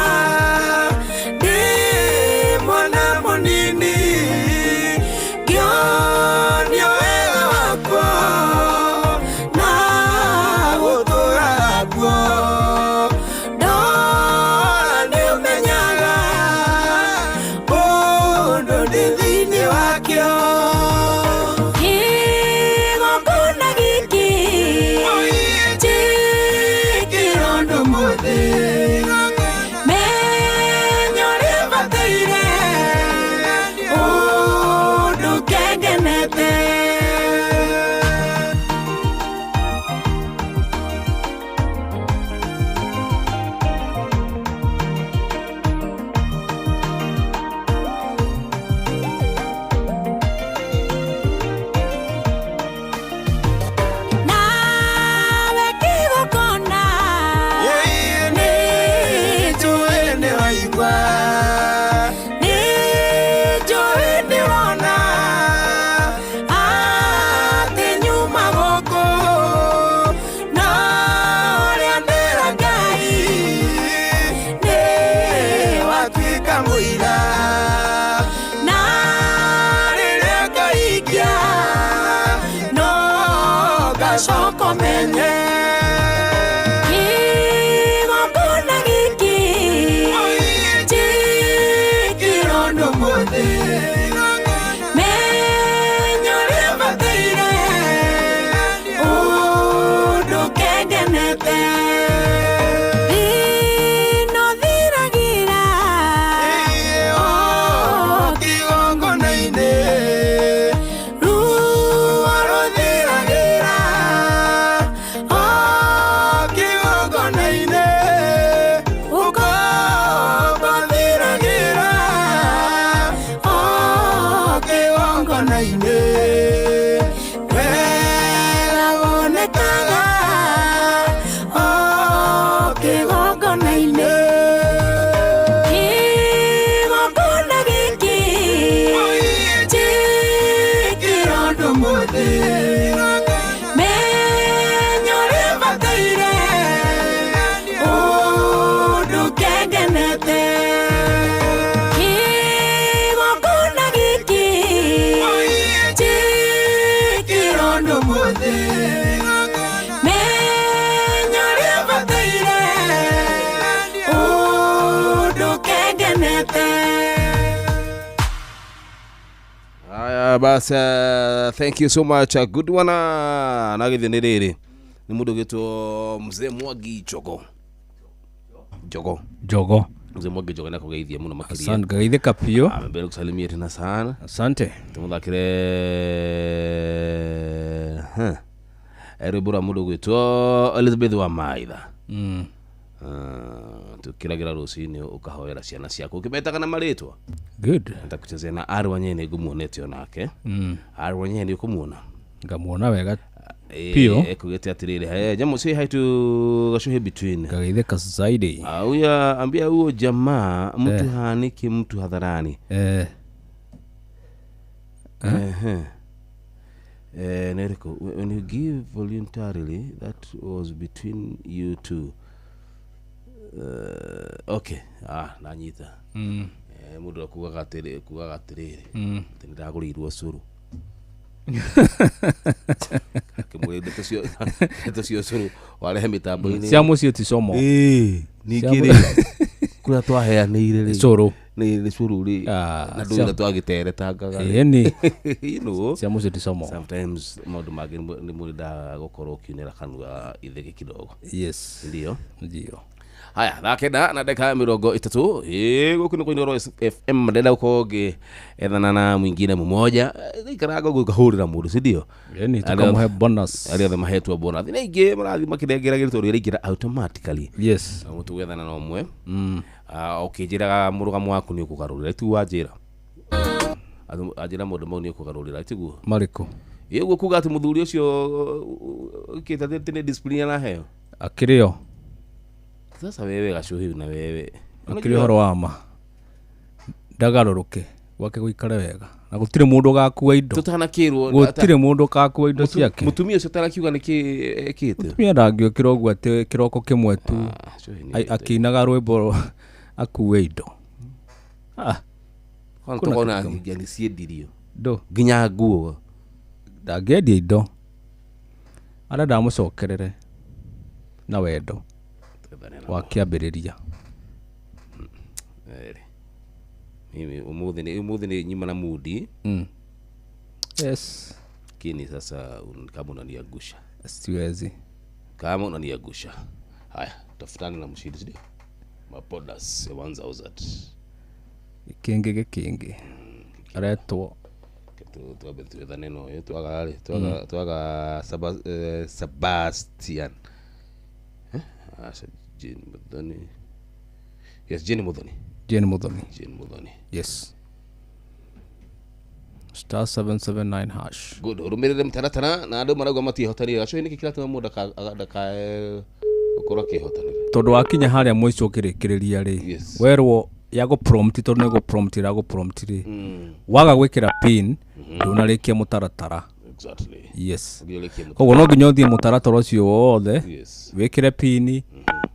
ndĩ mwana mũnini ngĩonio wega wakwa na gũtũra guo ndora nĩũmenyaga ũndũ ndĩ thĩinĩ wakĩo. Kĩgongona gĩkĩ njĩkĩrwo ũndũ mũthĩ menyo rĩbataire ũndũ kengenete. Nawe kĩgongona Nĩnjũĩ nĩwaigua nĩnjũĩ nĩwona atĩ nyuma gũkũ na ũrĩa ndĩra Ngai nĩwatuĩka mũira na rĩrĩa ngaikia no ngacoka menye. Kĩgongona gĩkĩ njĩkĩrwo ũndũ mũthĩ menyo rĩbataire ũndũ kengenete thĩna ũthiragĩra o kĩgongona-inĩ ruo rũthiragĩra o kĩgongona-inĩ ũkombo thiragĩra o kĩgongona-inĩ wega wonekaga o kĩgongona-inĩ. Kĩgongona gĩkĩ njĩkĩrwo ũndũ mũthĩ menyo rĩbataire ũndũ kengenete kĩgongona gĩkĩ njĩkĩrwo ũndũ mũthĩ menyo rĩbataire ũndũ kengenete. Haya basi, thank you so much. Good one. Na githĩ nĩ rĩrĩ nĩ mũndũ ũgĩtwo mzee Mwangi Njogo Njogo Njogo. Mzee Mwangi Njogo nĩakũgeithia mũno makĩria. Asante geithĩka biũ. Amembere kusalimia tena sana. Asante. Tumuthakire rwĩmbo rwa mũndũ ũgwĩtwo Elizabeth wa Maitha. Tukĩragira rũcinĩ ũkahoera ciana ciaku ũkĩmetaga na marĩtwa. Good. Nitakuchezea na Arwa Nyene ngũmuonete onake. Arwa Nyene ũkũmuona? Ngamuona wega Pio. Ekugete atiriri hey, jamu say hi to Gashuhe between. Gageithĩka zaidi. Huyo ambia huo jamaa mtu haaniki mtu hadharani. Neriko, when you give voluntarily, that was between you two. Okay. Nanyita. Mundu akugaga atĩrĩ kugaga atĩrĩrĩ atĩ nĩndagũrĩirwo cũrũ. Akĩmwĩra ndeto cio cũrũ warehe mĩtambo-inĩ Cia mũciĩ ti como. Ĩĩ, ningĩ rĩ kũrĩa twaheanĩire rĩ Cũrũ. Nĩ cũrũ rĩ na ndũira twagĩteretangaga rĩ. Ĩni. You know, cia mũciĩ ti como. Sometimes maũndũ mangĩ nĩ mũrendaga gũkorwo ũkiunĩra kanua ithege kidogo. Yes. Ndio. Ndio. Haya, thaa 9 na ndagĩka 30. Gũkũ nĩ Inooro FM. Ndĩrenda gũkorwo ngĩethana na mwingine mmoja. Ikaraga ũguo ngahũrĩra mũndũ, si ndio? Ĩni, tũkamũhe bonus. Arĩa othe mahetwo bonus. Nĩ aingĩ marathiĩ makĩnengeragĩra tondũ ĩraingĩra automatically. Yes. Na tũgwethana na ũmwe. Ũkĩnjĩraga mũrũgamo waku nĩ ũkũgarũrĩra, tiguo wanjĩra? Anjĩra maũndũ mau nĩ ũkũgarũrĩra, tiguo? Marĩkũ? Ĩ ũguo kuga atĩ mũthuri ũcio ũkĩte atĩ nĩ discipline araheo? Akĩrĩ o. Sasa wewe Gacuhi na wewe. Akĩrĩ ũhoro wa ma. Ndagarũrũke gwake gũikare wega. Na gũtirĩ mũndũ ũgakua indo. Tũtanakĩrwo. Gũtirĩ mũndũ ũgakua indo ciake. Mũtumia ũcio ũtanakiuga nĩkĩ ekĩte. Mũtumia ndangĩũkĩra ũguo atĩ kĩroko kĩmwe tu akĩinaga rwĩmbo akue indo. Kwanza tukona nginya nĩ ciendirio. Ndo. Nginya nguo. Ndangĩendia indo. Arenda amũcokerere na wendo wa kĩambĩrĩria. Mimi umuthi ni nyuma na mudi. Yes. Kini sasa kama unaniangusha. Siwezi. Kama unaniangusha. Haya, tafutane na mshindi, ndio? Mapodas ya 1000. Kingi gĩkĩngĩ. Aretwo twambe twethane no ũyũ twaga rĩ twaga Sebastian. Jane Muthoni. Yes, Jane Muthoni. Jane Muthoni. Jane Muthoni. Yes. *779#. Good. Ũrũmĩrĩre mũtaratara na andũ marauga matiĩhotanĩire. Gacuhi nĩkĩ kĩratũma mũndũ ndakae gũkorwo akĩhotanĩra? Tondũ wakinya harĩa mũico ũkĩrĩkĩrĩria rĩ, werwo ya go prompt tondũ nĩ go prompt ĩra go prompt rĩ, waga gwĩkĩra pin ndũnarĩkia mũtaratara. Exactly. Yes. Koguo no nginya ũthiĩ mũtaratara ũcio wothe, wĩkĩre pini,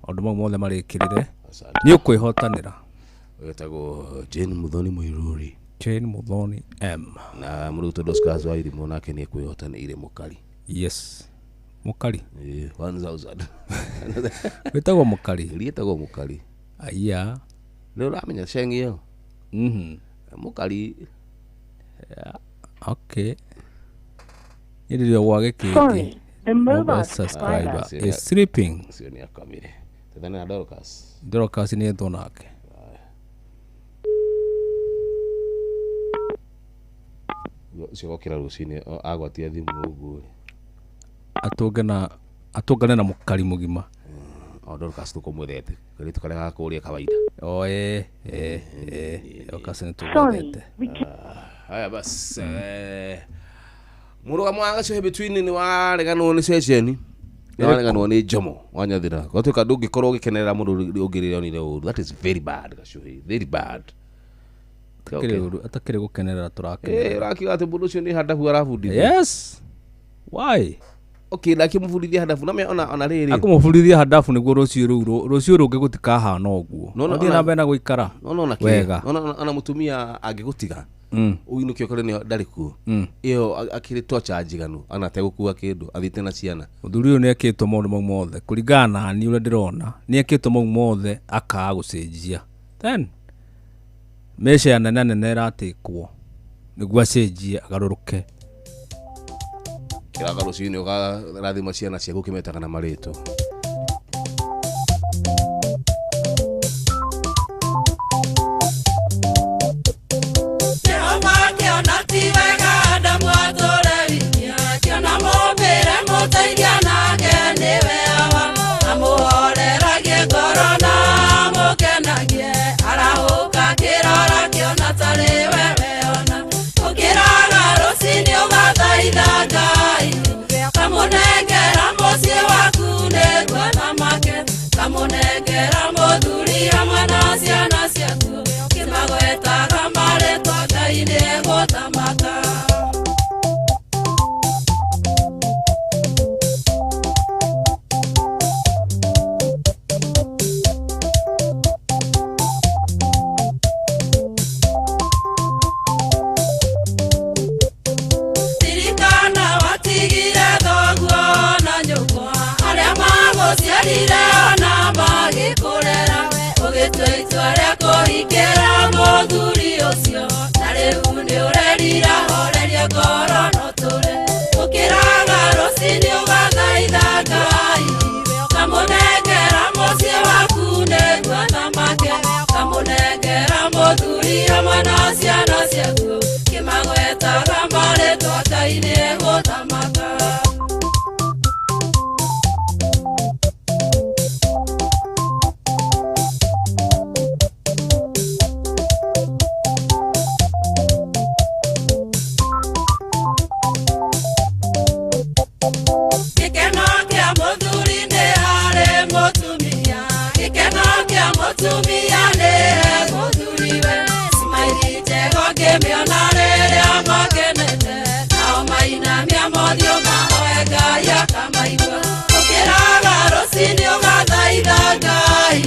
maũndũ mau mothe marĩkĩrĩre, nĩ ũkwĩhotanĩra. Wetagwo Jane Muthoni Mũirũri. Jane Muthoni M. Na mũrutwo Dorcas wa Irimũ nake nĩ ekwĩhotanĩire mũkari. Yes. Mũkari? 1000. Wĩtagwo mũkari? Rĩetagwo mũkari. Aya. Nĩ ũramenya ceng ĩyo? Mũkari. Okay. Nĩ rĩrĩa gwa gĩkĩngĩ. Mobile subscriber is sleeping. Ũcio nĩ akomire. Tethane na Dorcas. Dorcas nĩ etwo nake. Ũcio gokĩra rũcinĩ agwatia thimũ ũguo rĩ. Atũngane na mũkari mũgima. O Dorcas tũkũmwendete. Kairĩtu karĩa ga kũrĩa kawaida. O Dorcas nĩ tũmwendete. Haya basi. Mũrũgamo wa Gacuhi between nĩ wareganwo nĩ ceceni. Nĩ wareganwo nĩ Jomo wa Nyathira. Gwatuĩka ndũngĩkorwo ũgĩkenerera mũndũ ũngĩ rĩrĩa onire ũru. That is very bad Gacuhi. Very bad. Atakĩrĩ gũkenerera tũrakenerera. Ũrakiuga atĩ mũndũ ũcio nĩ handabu arabundithia. Yes. Why? Okay, ndakĩmũbundithia handabu na ona rĩrĩ. Akũmũbundithia handabu nĩguo rũciũ rũu rũciũ rũngĩ gũtikahana ũguo. Ũthiĩ na mbere na gũikara. Wega. Ona mũtumia angĩgũtiga. Ũinũke ũkore nĩ ndarĩ kuo. Ĩyo akĩrĩ torture njiganu ona ategũkua kĩndũ athiĩte na ciana. Mũthuri ũyũ nĩekĩtwo maũndũ mau mothe kũringana na niĩ ũrĩa ndĩrona nĩekĩtwo mau mothe akaga gũcenjia. Then mbeca ya nene nene ĩratĩkwo nĩguo acenjie agarũrũke. Kĩraga rũcinĩ ũkarathima ciana ciaku ũkĩmetaga na marĩtwa. Magĩkũrera Ũgĩtua itua rĩa kũhikĩra mũthuri ũcio na rĩu nĩ ũrerira horeria ngoro no tũre ũkĩraga rũcinĩ ũgathaitha Ngai kamũnengera mũciĩ waku nĩguo thamake kamũnengera mũthuri hamwe na ciana ciaku kĩmagwetaga marĩtwa Ngai nĩegũthamaka. Gĩkeno kĩa mũthuri nĩ harĩ mũtumia, gĩkeno kĩa mũtumia nĩ he mũthuriwe. Smile njega ũngĩmĩona rĩrĩa makenete, nao mainamia mothiũ mahoe Ngai akamaigua. Ũkĩraga rũcinĩ ũgathaitha Ngai,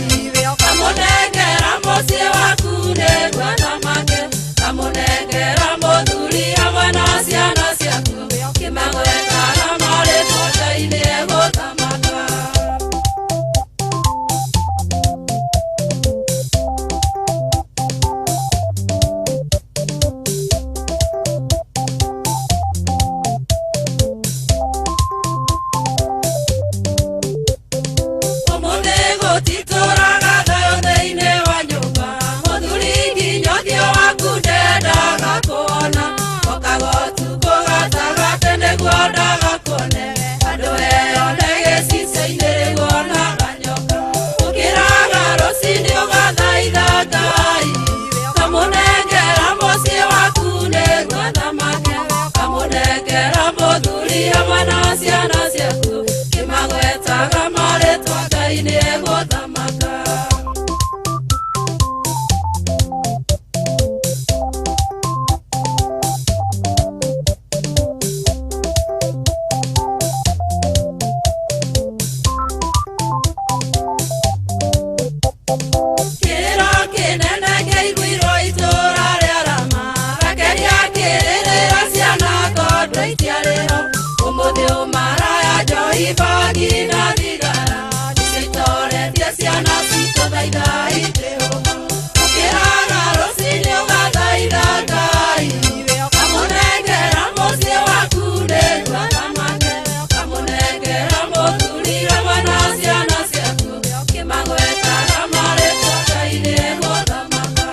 kamũnengera mũciĩ waku nĩguo thamake, kamũnengera mũthuri hamwe na ciana ciaku, kĩmagwetaga marĩtwa Ngai nĩegũthamaka. Ũmũthĩ gũtitũraga thayũ thĩinĩ wa nyũmba, mũthuri nginya ũthiũ waku ndendaga kuona, okaga ũtukũ gatagatĩ nĩguo ndagakuone, handũ eyone gĩcicio-inĩ rĩu onaga nyoka. Ũkĩraga rũcinĩ ũgathaitha Ngai, kamũnengera mũciĩ waku nĩguo thamake, kamũnengera mũthuri hamwe na ciana ciaku, kĩmagwetaga marĩtwa Ngai nĩegũthamaka. Kĩrĩro kĩnene kĩaiguirwo itũũra rĩa Rama, Rakeli akĩrĩrĩra ciana tondũ itiarĩ ho. Ũmũthĩ ũmaraya njohi bangi na thigara, nĩcio itoretie ciana citũ thaithai Jehova. Ũkĩraga rũcinĩ ũgathaitha Ngai, kamũnengera mũciĩ waku nĩguo thamake, kamũnengera mũthuri hamwe na ciana ciaku, kĩmagwetaga marĩtwa Ngai nĩegũthamaka.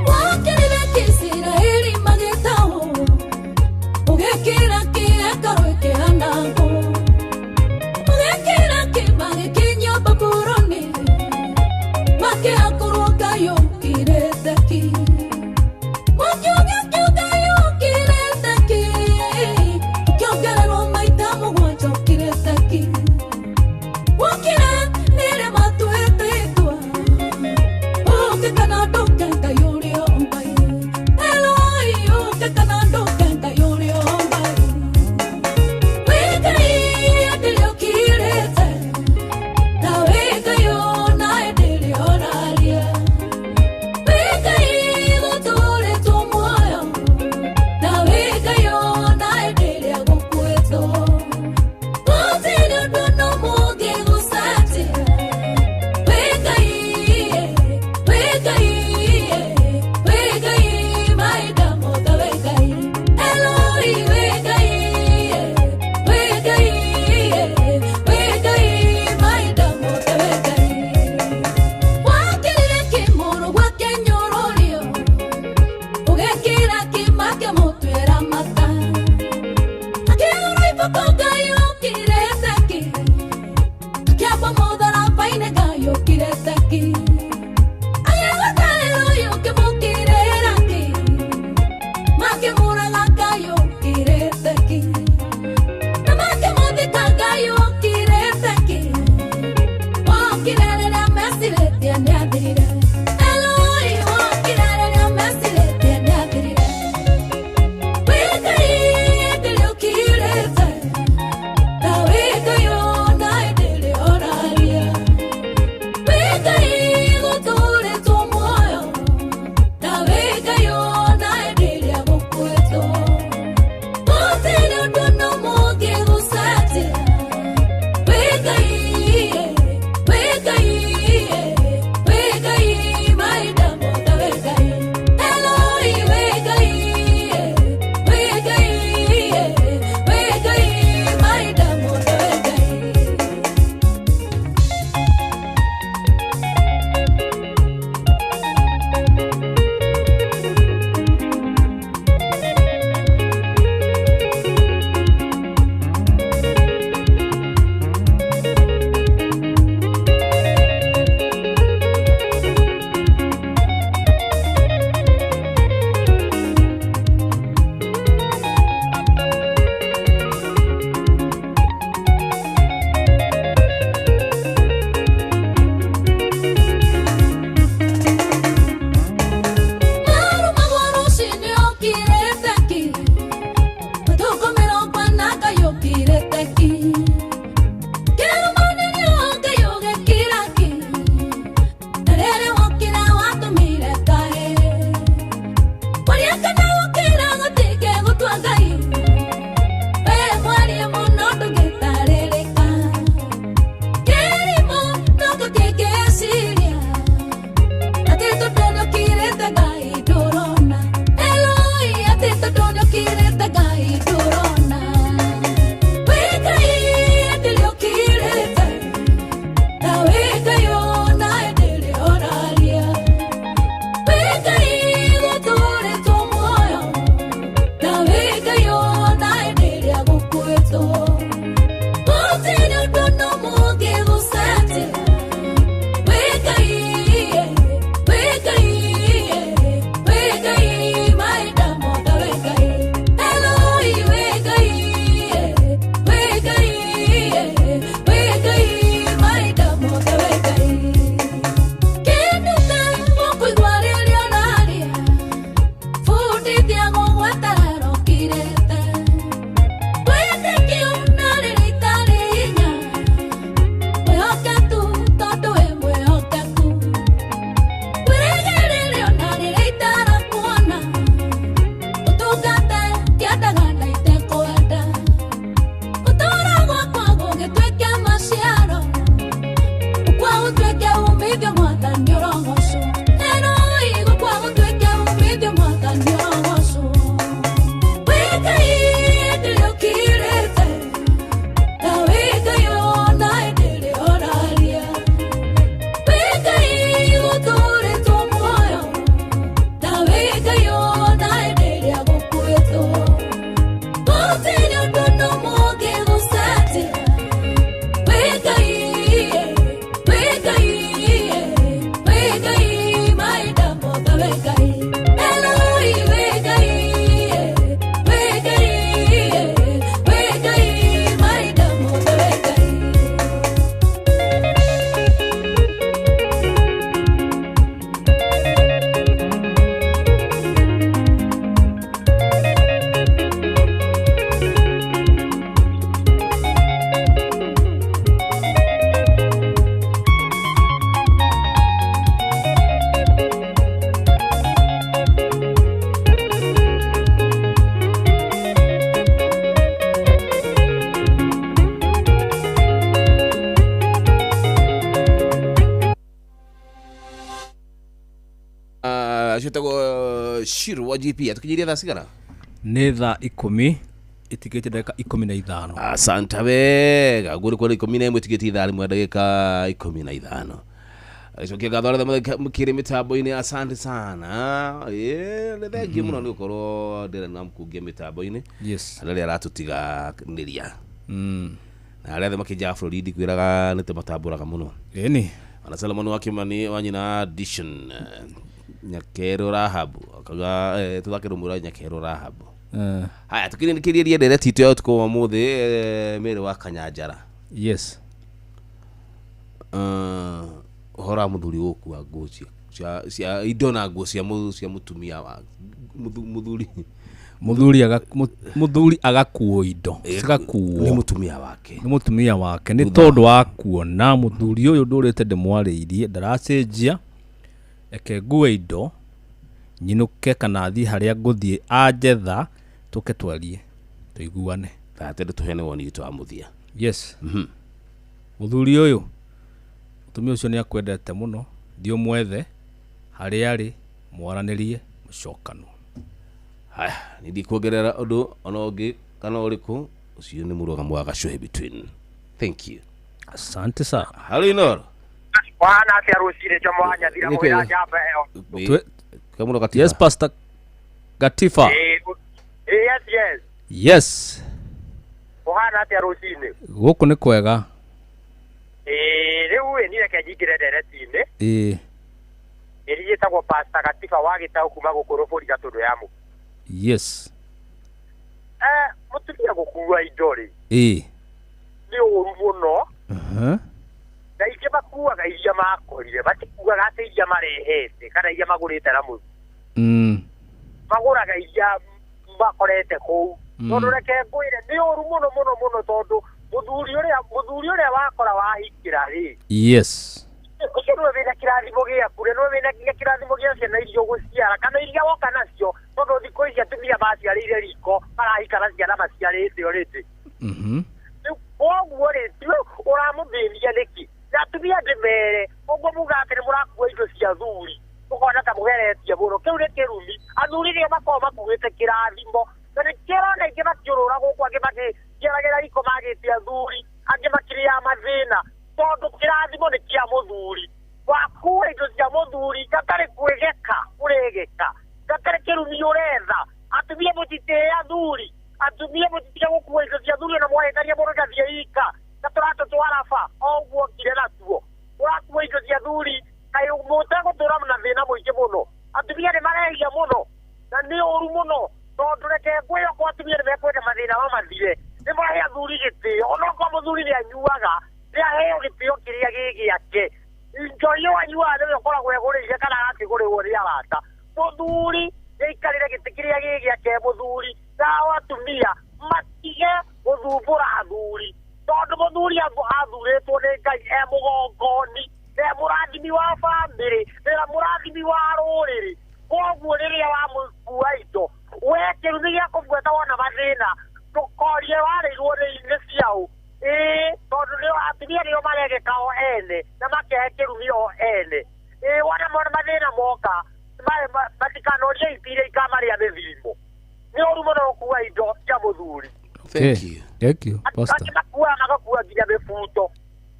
Wakĩrire kĩisiraeli magĩtahwo, ũgĩkĩra kĩhekarũ ĩkĩanangwo, ũgĩkĩra kĩmagĩkinyio Babuloni, makĩhakorwo Ngai ũkirĩte ki. Makiuga Ngai ũkirĩte ki, ũkĩongererwo maita mũgwanja ũkirĩte ki. Wokĩra nĩrĩ matuĩte itua, ũke kana ndũke Ngai ũrĩa o Ngai. Eloi, ũke kana ndũke Ngai ũrĩa o Ngai. Shiru wa GP atukinyiria thaa cigana? Nĩ thaa 10 itigĩte ndagĩka 15. Asante wega ũguo nĩ kuona 11 itigĩte ithaa rĩmwe ndagĩka 15. Agĩcokia ngatho arĩa mũkĩrĩ mĩtambo-inĩ, asante sana. Nĩ thengiũ mũno nĩ gũkorwo ndĩrĩ na mũkungia mĩtambo-inĩ. Yes. Arĩa aratũtiganĩria. Na arĩa othe makĩnjaga bũrũri ndikwĩraga nĩ tũmatambũraga mũno. Ĩni. Ona Solomon wa Kimani wa nyina Dishon Nyakero Rahabu akauga tũthake rũmwe rwa Nyakero Rahabu. Haya tukĩrĩkĩrĩria ndereti itũ ya ũtukũ wa ũmũthĩ, Mary wa Kanyanjara. Yes. Ũhoro wa mũthuri gũkua nguo cia indo na nguo cia mũtumia wa mũthuri. Mũthuri agakuo indo cigakuo nĩ mũtumia wake. Nĩ mũtumia wake nĩ tondũ wa kuona mũthuri ũyũ ndũrĩte ndĩmwarĩirie ndaracenjia, eke ngue indo nyinũke kana thiĩ harĩa ngũthiĩ anjetha tũke twarie tũiguane. Tende tũheane woni witũ wa mũthia. Yes. Mũthuri ũyũ mũtumia ũcio nĩ akwendete mũno, thiĩ ũmwethe harĩa arĩ mwaranĩrie mũcokanwo. Haya, nĩ ndikuongerera ũndũ ona ũngĩ kana ũrĩkũ, ũcio nĩ mũrũgamo wa Gacuhi between. Thank you. Asante sana. Halo Inoro. Wana atia rũcinĩ Jomo wa Nyathira mũhĩra njamba ĩyo. Kamuro Gatifa. Yes, Pastor Gatifa. Yes, yes. Yes. Ũhana atia rũcinĩ? Gũkũ nĩ kwega. Rĩu ĩ niĩ reke nyingĩre ndereti-inĩ. Ĩrĩa ĩtagwo Pastor Gatifa wa Gĩtaũ kuma gũkũ Rũbũri Gatũndũ ya Mũkũ. Yes. Mũtumia gũkua indo rĩ. Nĩ ũru mũno. Na ingĩ makuaga iria makorire, matikuaga atĩ iria marehete kana iria magũrĩte na mũthuri. Magũraga iria makorete kũu. Tondũ reke ngwĩre nĩ ũru mũno mũno mũno tondũ mũthuri ũrĩa wakora wahikĩra rĩ. Yes. Ũcio nĩwe wĩna kĩrathimo gĩaku, na nĩwe wĩna nginya kĩrathimo gĩa ciana iria ũgũciara kana iria woka nacio, tondũ thikũ ici atumia maciarĩire riko marahika na ciana maciarĩte already. Rĩu koguo rĩ, tiwe ũramũthĩnia nĩkĩ? Na atumia ndĩmere ũguo muga atĩ nĩ mũrakua indo cia athuri ũkona ta mũgeretie mũno, kĩu nĩ kĩrumi. Athuri nĩo makoragwo makuĩte kĩrathimo, na nĩkĩo ũrona aingĩ makĩũrũra gũkũ, angĩ makĩgeragĩra riko magĩte athuri, angĩ makĩrĩaga mathĩna, tondũ kĩrathimo nĩ kĩa mũthuri. Wakua indo cia mũthuri gatarĩ kwĩgeka ũregeka, gatarĩ kĩrumi ũretha. Atumia mũtitĩe athuri, atumia mũtitige gũkua indo cia athuri ona mwahĩtania mũno gathiĩ ika na tũratũ twaraba o ũguo okire natuo. Ũrakua indo cia athuri kaĩ mũtegũtũra na thĩna mũingĩ mũno. Atumia nĩ marehia mũno na nĩ ũru mũno, tondũ reke ngwĩre okorwo atumia nĩ mekwenda mathĩna mamathire, nĩ mahe athuri gĩtĩo. Onokorwo mũthuri nĩ anyuaga, nĩ aheo gĩtĩo kĩrĩa gĩ gĩake. Indo iyo anyuaga nĩwe ũkoragwo egũrĩire kana agakĩgũrĩrwo nĩ arata. Mũthuri nĩ aikarĩre gĩtĩ kĩrĩa gĩ gĩake mũthuri, nao atumia matige gũthumbũra athuri, tondũ mũthuri athurĩtwo nĩ Ngai e mũgongoni, e mũrathimi wa bamĩrĩ, e mũrathimi wa rũrĩrĩ. Koguo rĩrĩa wamũkua indo, we kĩrumi gĩa kũbuata wona mathĩna, ndũkorie warĩirwo nĩ ciaũ. Tondũ nĩo atumia nĩo maregeka o ene na makehe kĩrumi o ene. Wona mona mathĩna moka, matikanorie ipire ikamarĩa mĩthimo. Nĩ ũru mũno gũkua indo cia mũthuri. Thank you. Thank you, Pastor. Angĩ makuaga magakua nginya mĩbuto,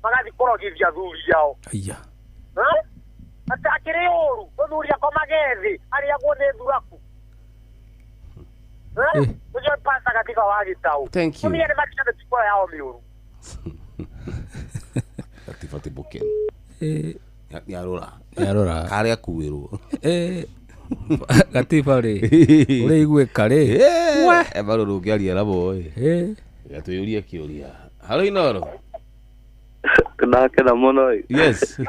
magathiĩ kũrogithia athuri ao. Aya. Atĩ akĩrĩ ũru, mũthuri akomage thĩ, arĩagwo nĩ thuraku. Ũcio nĩ Pastor Gatifa wa Gĩtaũ. Thank you. Atumia nĩ matige mĩtugo yao mĩũru. Gatifa ti mũkenu. Nĩarora. Nĩarora. Karĩa akuĩrwo. Gatifa rĩ, ũrĩiguĩka rĩ. Bado ndũngĩaria nabo ĩ. Gatũyũrie kĩũria. Halo Inoro. Ndakena mũno ĩ. Yes.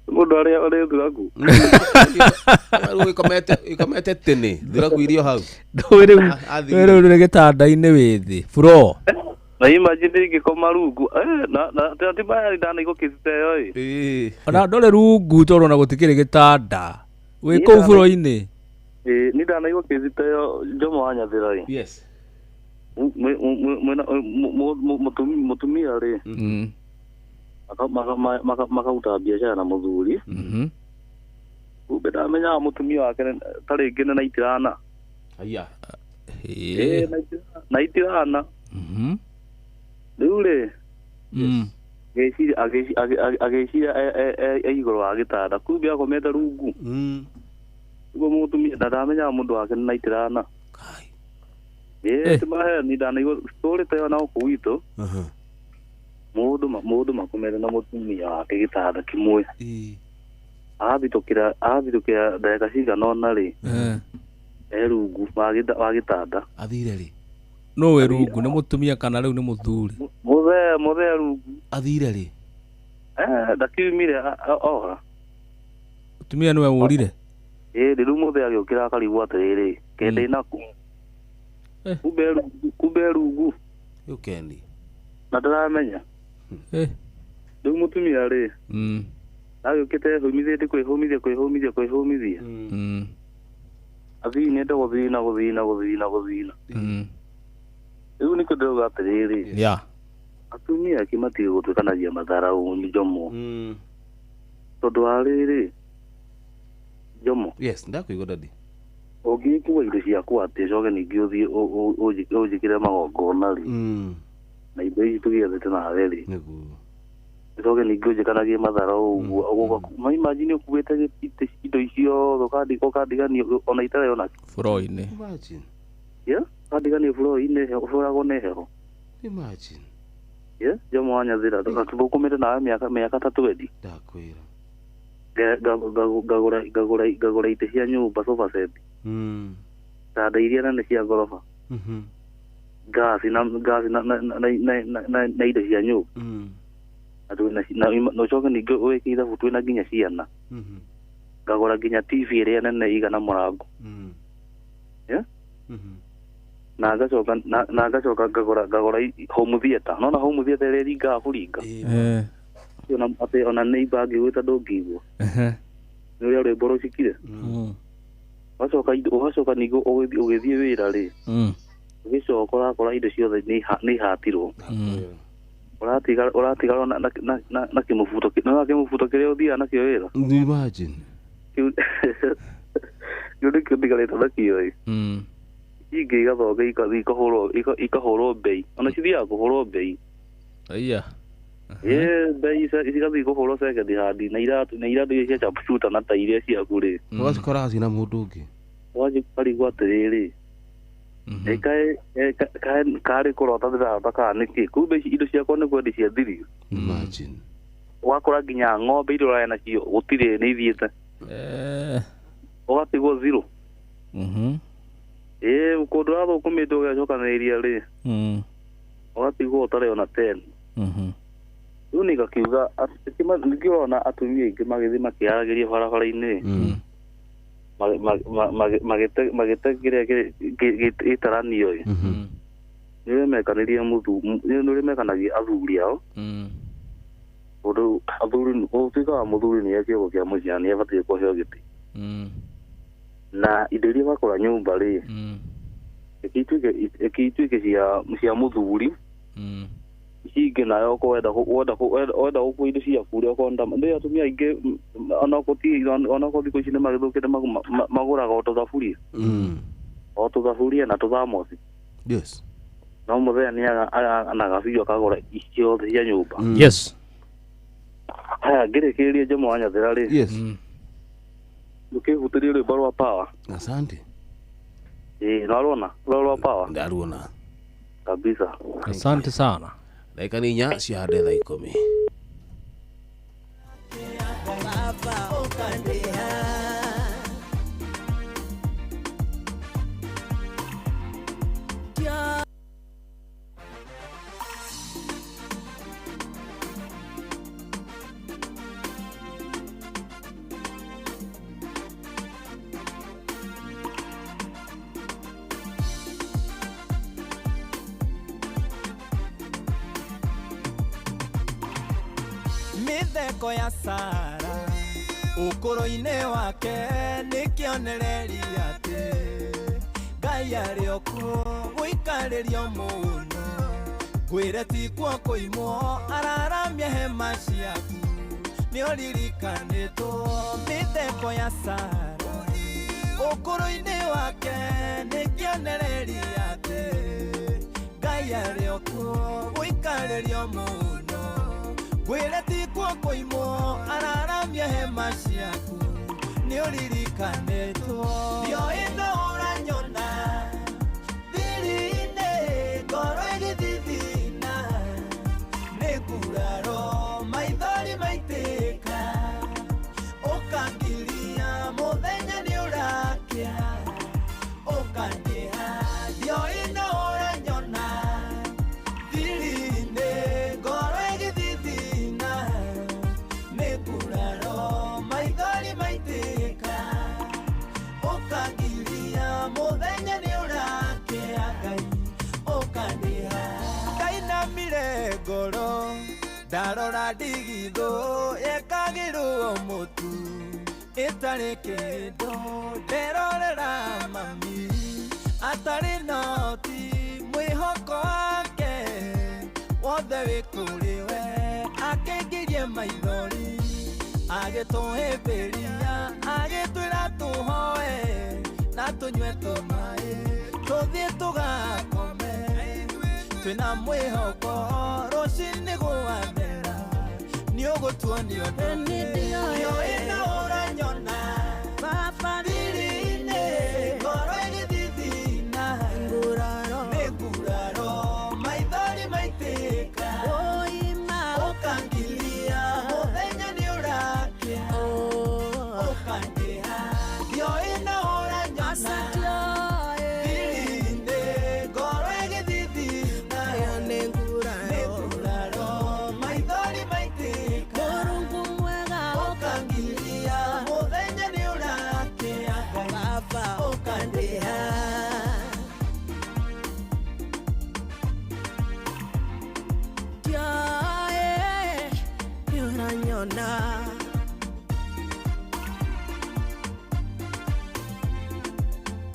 Mũndũ arĩa ũrĩ thuraku. Rĩu ĩkomete tene, thuraku irio hau. Ndũĩ rĩu rĩ gĩtanda-inĩ wĩ thĩ, floor. Na imagine ingĩkoma rungu, na ti maya ndanaigua kĩci ta ĩyo ĩ. Ona ndũrĩ rungu tondũ ona gũtikĩrĩ gĩtanda. Wĩ kũu floor-inĩ. Nĩ ndanaigua kĩci ta ĩyo Jomo wa Nyathira ĩ. Yes. Mũtumia rĩ, makaruta biacara na mũthuri. Kumbe ndamenyaga mũtumia wake ta rĩngĩ nĩ naitirana. Aya. Ĩĩ naitirana. Rĩu rĩ agĩciria e igũrũ wa gĩtanda kumbe akomete rungu. Ũguo mũtumia ndamenyaga mũndũ wake nĩ naitirana. Ĩĩ ti maheni ndanaigua story ta ĩyo na gũkũ gwitũ. Mũndũ makomete na mũtumia wake gĩtanda kĩmwe. Athitũkĩra ndagĩka cigana ũna rĩ e rungu wa gĩtanda. Athire rĩ? No wĩ rungu nĩ mũtumia kana rĩu nĩ mũthuri? Mũthee rungu. Athire rĩ? Ndakiumire ora. Mũtumia nĩwe wũrire? Ĩĩ rĩu mũthee agĩũkĩra akarigwo atĩrĩrĩ kende naku. Kumbe rungu. Ũkendi. Na ndĩramenya. Rĩu mũtumia rĩ agĩũkĩte ehũmithĩtie kwĩhũmithia. Athinĩte gũthina. Rĩu nĩkĩo ndĩrauga atĩrĩrĩ. Yeah. Atumia angĩ matige gũtuĩkanagia matharau njomo. Tondũ wa rĩrĩ njomo. Yes, ndakũigua daddy. Ũngĩkua indo ciaku atĩ ũcoke ningĩ ũthiĩ ũnjĩkĩre magongona rĩ. Na indo ici tũgĩethete nawe rĩ. Nĩguo. Ũcoke ningĩ ũnjĩkanagie matharau ũguo. Ũgũka imagine ũkuĩte indo icio ũkandiganio ona itarĩ ona buro-inĩ. Imagine. Yeah, ũkandiganio buro-inĩ ũhũragwo nĩ heho. Imagine. Yeah, njomo wa Nyathira tũthũkũmĩte nawe mĩaka ta 20. Ndakwĩra. Ngagũra itĩ cia nyũmba sofa set. Tanda iria nene cia ngoroba. Ngasi na indo cia nyũmba. Na ũcoke ningĩ wĩke ithabu twĩna nginya ciana. Ngagũra nginya TV ĩrĩa nene igana mũrango. Yeah? Na ngacoka ngagũra home theater. Nona home theater ĩrĩa ĩringaga kũringa. Atĩ ona neighbor angĩgwĩta ndũngĩigua. Nĩ ũrĩa rwĩmbo rũcikire. Ũgacoka ningĩ ũgĩthiĩ wĩra rĩ. Ũgĩcoka ũrakora indo ciothe nĩ ihatirwo. Ũratigarwo na kĩmũbuto na kĩmũbuto kĩrĩa ũthiaga nakĩo wĩra. Imagine. Kĩu nĩkĩo ndigarĩte nakĩo ĩ. Ingĩ igathoka ikahũrwo mbei. Ona cithiaga kũhũrwo mbei. Aya. Ĩĩ mbei cigathiĩ kũhũrwo second hand na iratũ iria cia sharpshooter na ta iria ciaku rĩ. Ũgacikora cina mũndũ ũngĩ. Ũgacikarigwo atĩrĩrĩ. Karĩ kũrota ndĩrarota kana nĩkĩ? Kumbe indo ciakwa nĩ kwendia ciathirio. Imagine. Ũgakora nginya ng'ombe iria ũrarĩ nacio gũtirĩ nĩ ithiĩte. Ũgatigwo zero. Ĩĩ kũndũ ũrathũkũmĩte ũgacokanĩrĩria rĩ. Ũgatigwo ũtarĩ ona 10. Rĩu nĩ ngakiuga ningĩ ũrona atumia aingĩ magĩthiĩ makĩaragĩria barabara-inĩ. Magĩte kĩrĩa gĩtaranio ĩ. Nĩ ũrĩa mekanĩrie nĩ ũrĩa mekanagia athuri ao. Tondũ athuri ũtuĩkaga mũthuri nĩe kĩongo kĩa mũciĩ na nĩabatiĩ kũheo gĩtĩ. Na indo iria wakora nyũmba rĩ reke ituĩke cia mũthuri. Ici ingĩ nayo okorwo wenda gũkua indo ciaku rĩ okorwo nĩ atumia aingĩ onakorwo thikũ ici nĩ magĩthũkĩte magũraga o tũthaburia. O tũthaburia na tũthamosi. Yes. No mũthenya nĩ anaga biũ akagũra ciothe cia nyũmba. Yes. Haya ngĩrĩkĩrĩria Njomo wa Nyathira rĩ. Yes. Ndũkĩhutĩrie rwĩmbo rwa Power. Asante. Ĩĩ nĩwaruona rwĩmbo rwa Power? Ndaruona. Kabisa. Asante sana. Dakika nĩ 4 cia thaa 10. Mĩtheko ya Sara ũkũrũ-inĩ wake nĩ kĩonereria atĩ Ngai arĩ o kuo gũikarĩrio mũno. Ngwĩre ti kuo kũimwo araramia hema ciaku Nĩũririkanĩtwo mĩtheko ya Sara ũkũrũ-inĩ wake nĩ kĩonereria atĩ Ngai arĩ o kuo gũikarĩrio mũno ngwĩre ti kuo kũimwo araramia hema ciaku nĩũririkanĩtwo ndioĩ no ũranyona thiri-inĩ ngoro ĩgĩthithina nĩ nguraro maithori maitĩka ũkangiria mũthenya nĩ ũrakĩa ũkandĩha ndioĩ no ũranyona thiri-inĩ ngoro ĩgĩthithina nĩ nguraro maithori maitĩka ũkangiria mũthenya nĩ ũrakĩa Ngai ũkandĩha ndainamire ngoro ndarora ndigithũ yekagĩrwo mũtu ĩtarĩ kĩndũ nderorera mami atarĩ noti mwĩhoko wake wothe wĩ kũrĩ we akĩngirie maithori agĩtũhĩmbĩria agĩtwĩra tũhoe na tũnyue tũmaĩ tũthiĩ tũgakome twĩna mwĩhoko rũcinĩ gwathera nĩũgũtuonia ũndũ ndioĩ no ũranyona thiri-inĩ ngoro ĩgĩthithina nĩ nguraro maithori maitĩka ũkangiria mũthenya nĩ ũrakĩa ũkandĩha ndioĩ no ũranyona thiri-inĩ ngoro ĩgĩthithina nĩ nguraro maithori maitĩka ũkangiria mũthenya nĩ ũrakĩa Ngai ũkandĩha Nĩũranyona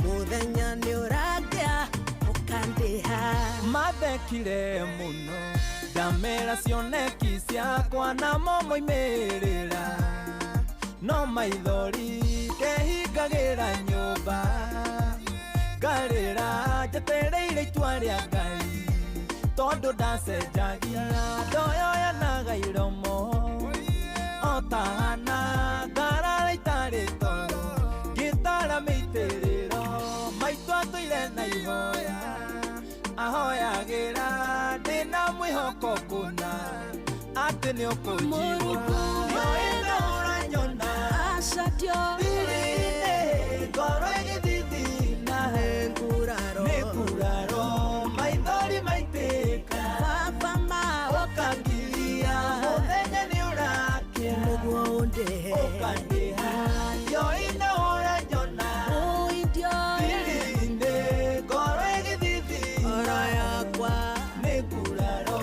mũthenya nĩũrakĩa ũkandĩha mathekire mũno ndamera cioneki ciakwa namo moimĩrĩra no maithori ndehingagĩra nyũmba ngarĩra njetereire itua rĩa Ngai tondũ ndacenjagia ndoyoyanaga iromo o ta Hana ngarara itarĩ toro ngĩtara mĩitĩrĩro maitũ atũire na ihoya ahoyagĩra ndĩna mwĩhoko kũna atĩ nĩũkũnjigua ndioĩ no ũranyona thiri-inĩ ngoro ĩgĩthithina nĩ nguraro maithori maitĩka ũkangiria mũthenya nĩ ũrakĩa ũkandĩha ndioĩ no ũranyona thiri-inĩ ngoro ĩgĩthithina nĩ nguraro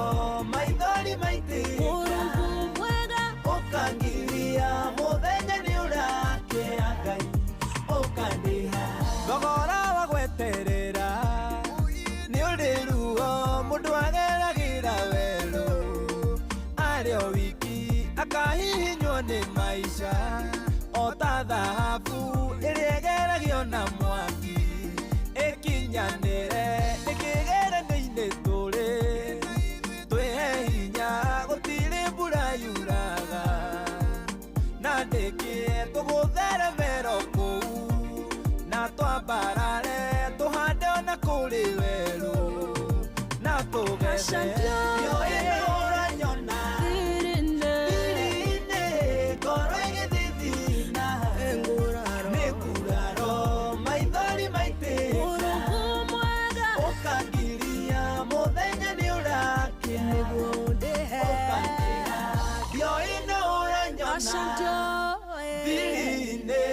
maithori maitĩka ũkangiria mũthenya nĩ ũrakĩa Ngai ũkandĩha thogora wa gweterera nĩ ũrĩ ruo mũndũ ageragĩra werũ arĩ o wiki akahihinywo nĩ maica o ta thahabu ĩrĩa ĩgeragio na mwaki ĩkinyanĩre nĩkĩgeranio-inĩ tũrĩ twĩhe hinya gũtirĩ mbura yuraga na ndĩkĩe tũgũtheremero kũu na twambarare tũhande ona kũrĩ werũ na tũgethe ndioĩ no ũranyona thiri-inĩ ngoro ĩgĩthithina nĩ nguraro maithori maitĩka ũkangiria mũthenya nĩ ũrakĩa ũkandĩha ndioĩ no ũranyona thiri-inĩ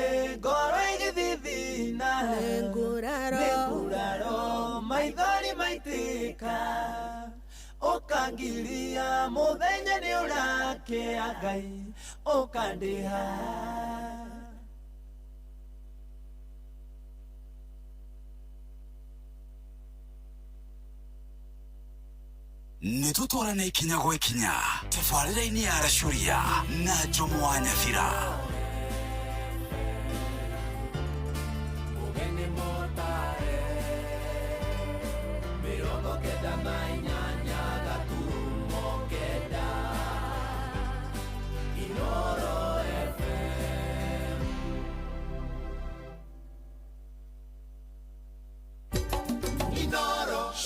ngoro ĩgĩthithina nĩ nguraro maithori maitĩka ũkangiria mũthenya nĩ ũrakĩa Ngai ũkandĩha. Nĩ tũtwarane ikinya gwa ikinya tabarĩra-inĩ ya Racuria na Njomo wa Nyabira.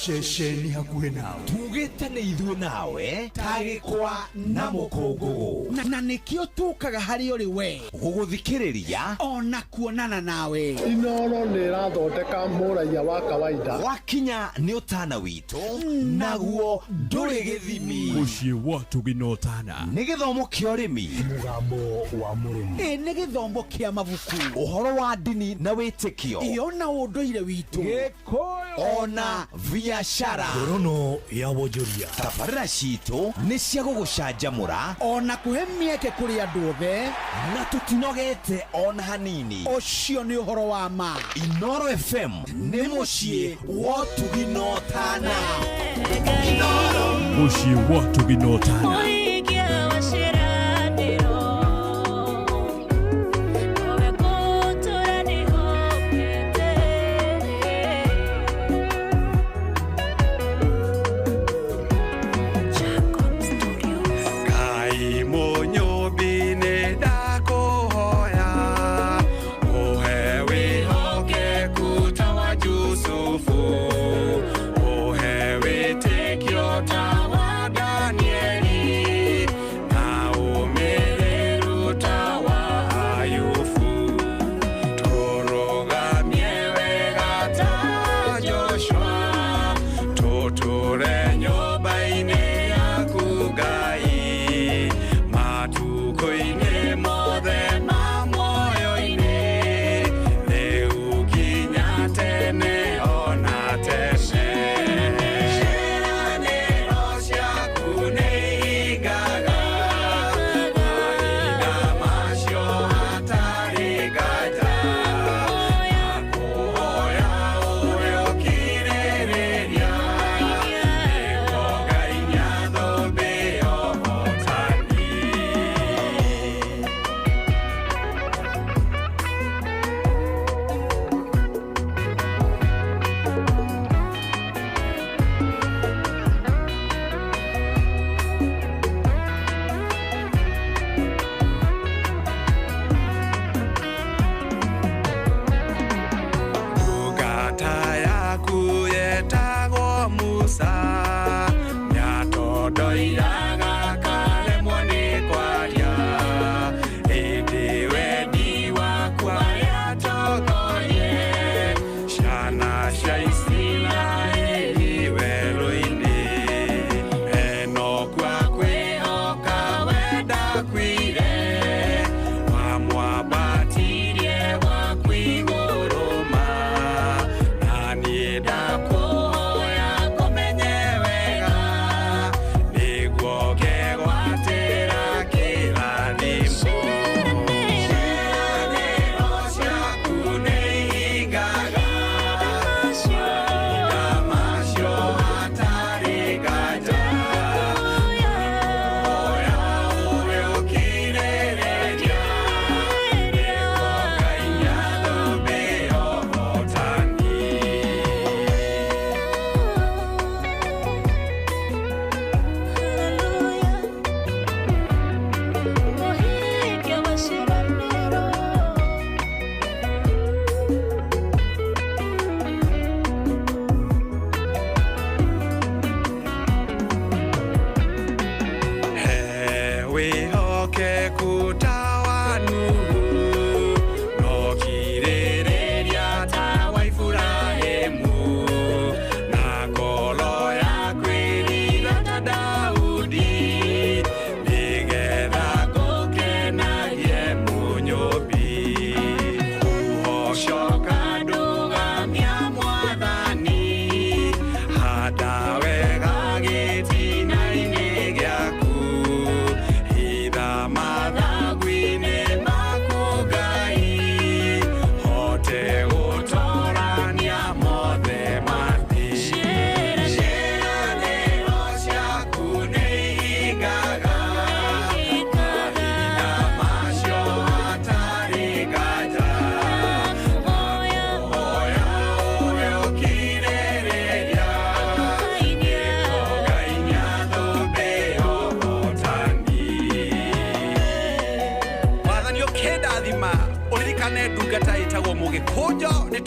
Ceceni hakuhĩ nawe. Tugĩte nĩ ithuĩ nawe ta gĩkwa na mũkũngũgũ. Na nĩkĩo tũkaga harĩ ũrĩ we gũgũthikĩrĩria ona kuonana nawe. Inooro nĩ ĩrathondeka mũraiya wa kawaida. Wakinya nĩ ũtana witũ naguo ndũrĩ gĩthimi. Mũciĩ wa Tũginotana. Nĩ gĩthomo kĩa ũrĩmi. Mũgambo wa mũrĩmi. Ĩ nĩ gĩthomo kĩa mabuku. Ũhoro wa ndini na wĩtĩkio. Ĩ ona ũndũire witũ. Gĩkũyũ. Ona biashara. Ngorono ya wonjoria. Tabarĩra citũ nĩ cia gũgũcanjamũra ona kũhe mĩeke kũrĩ andũ othe, na tũtinogete ona hanini. Ũcio nĩ ũhoro wa ma. Inooro FM nĩ mũciĩ wa Tũginotana. Mũciĩ wa Tũginotana. Yusufu, uhewe tekyo tawa Danieli.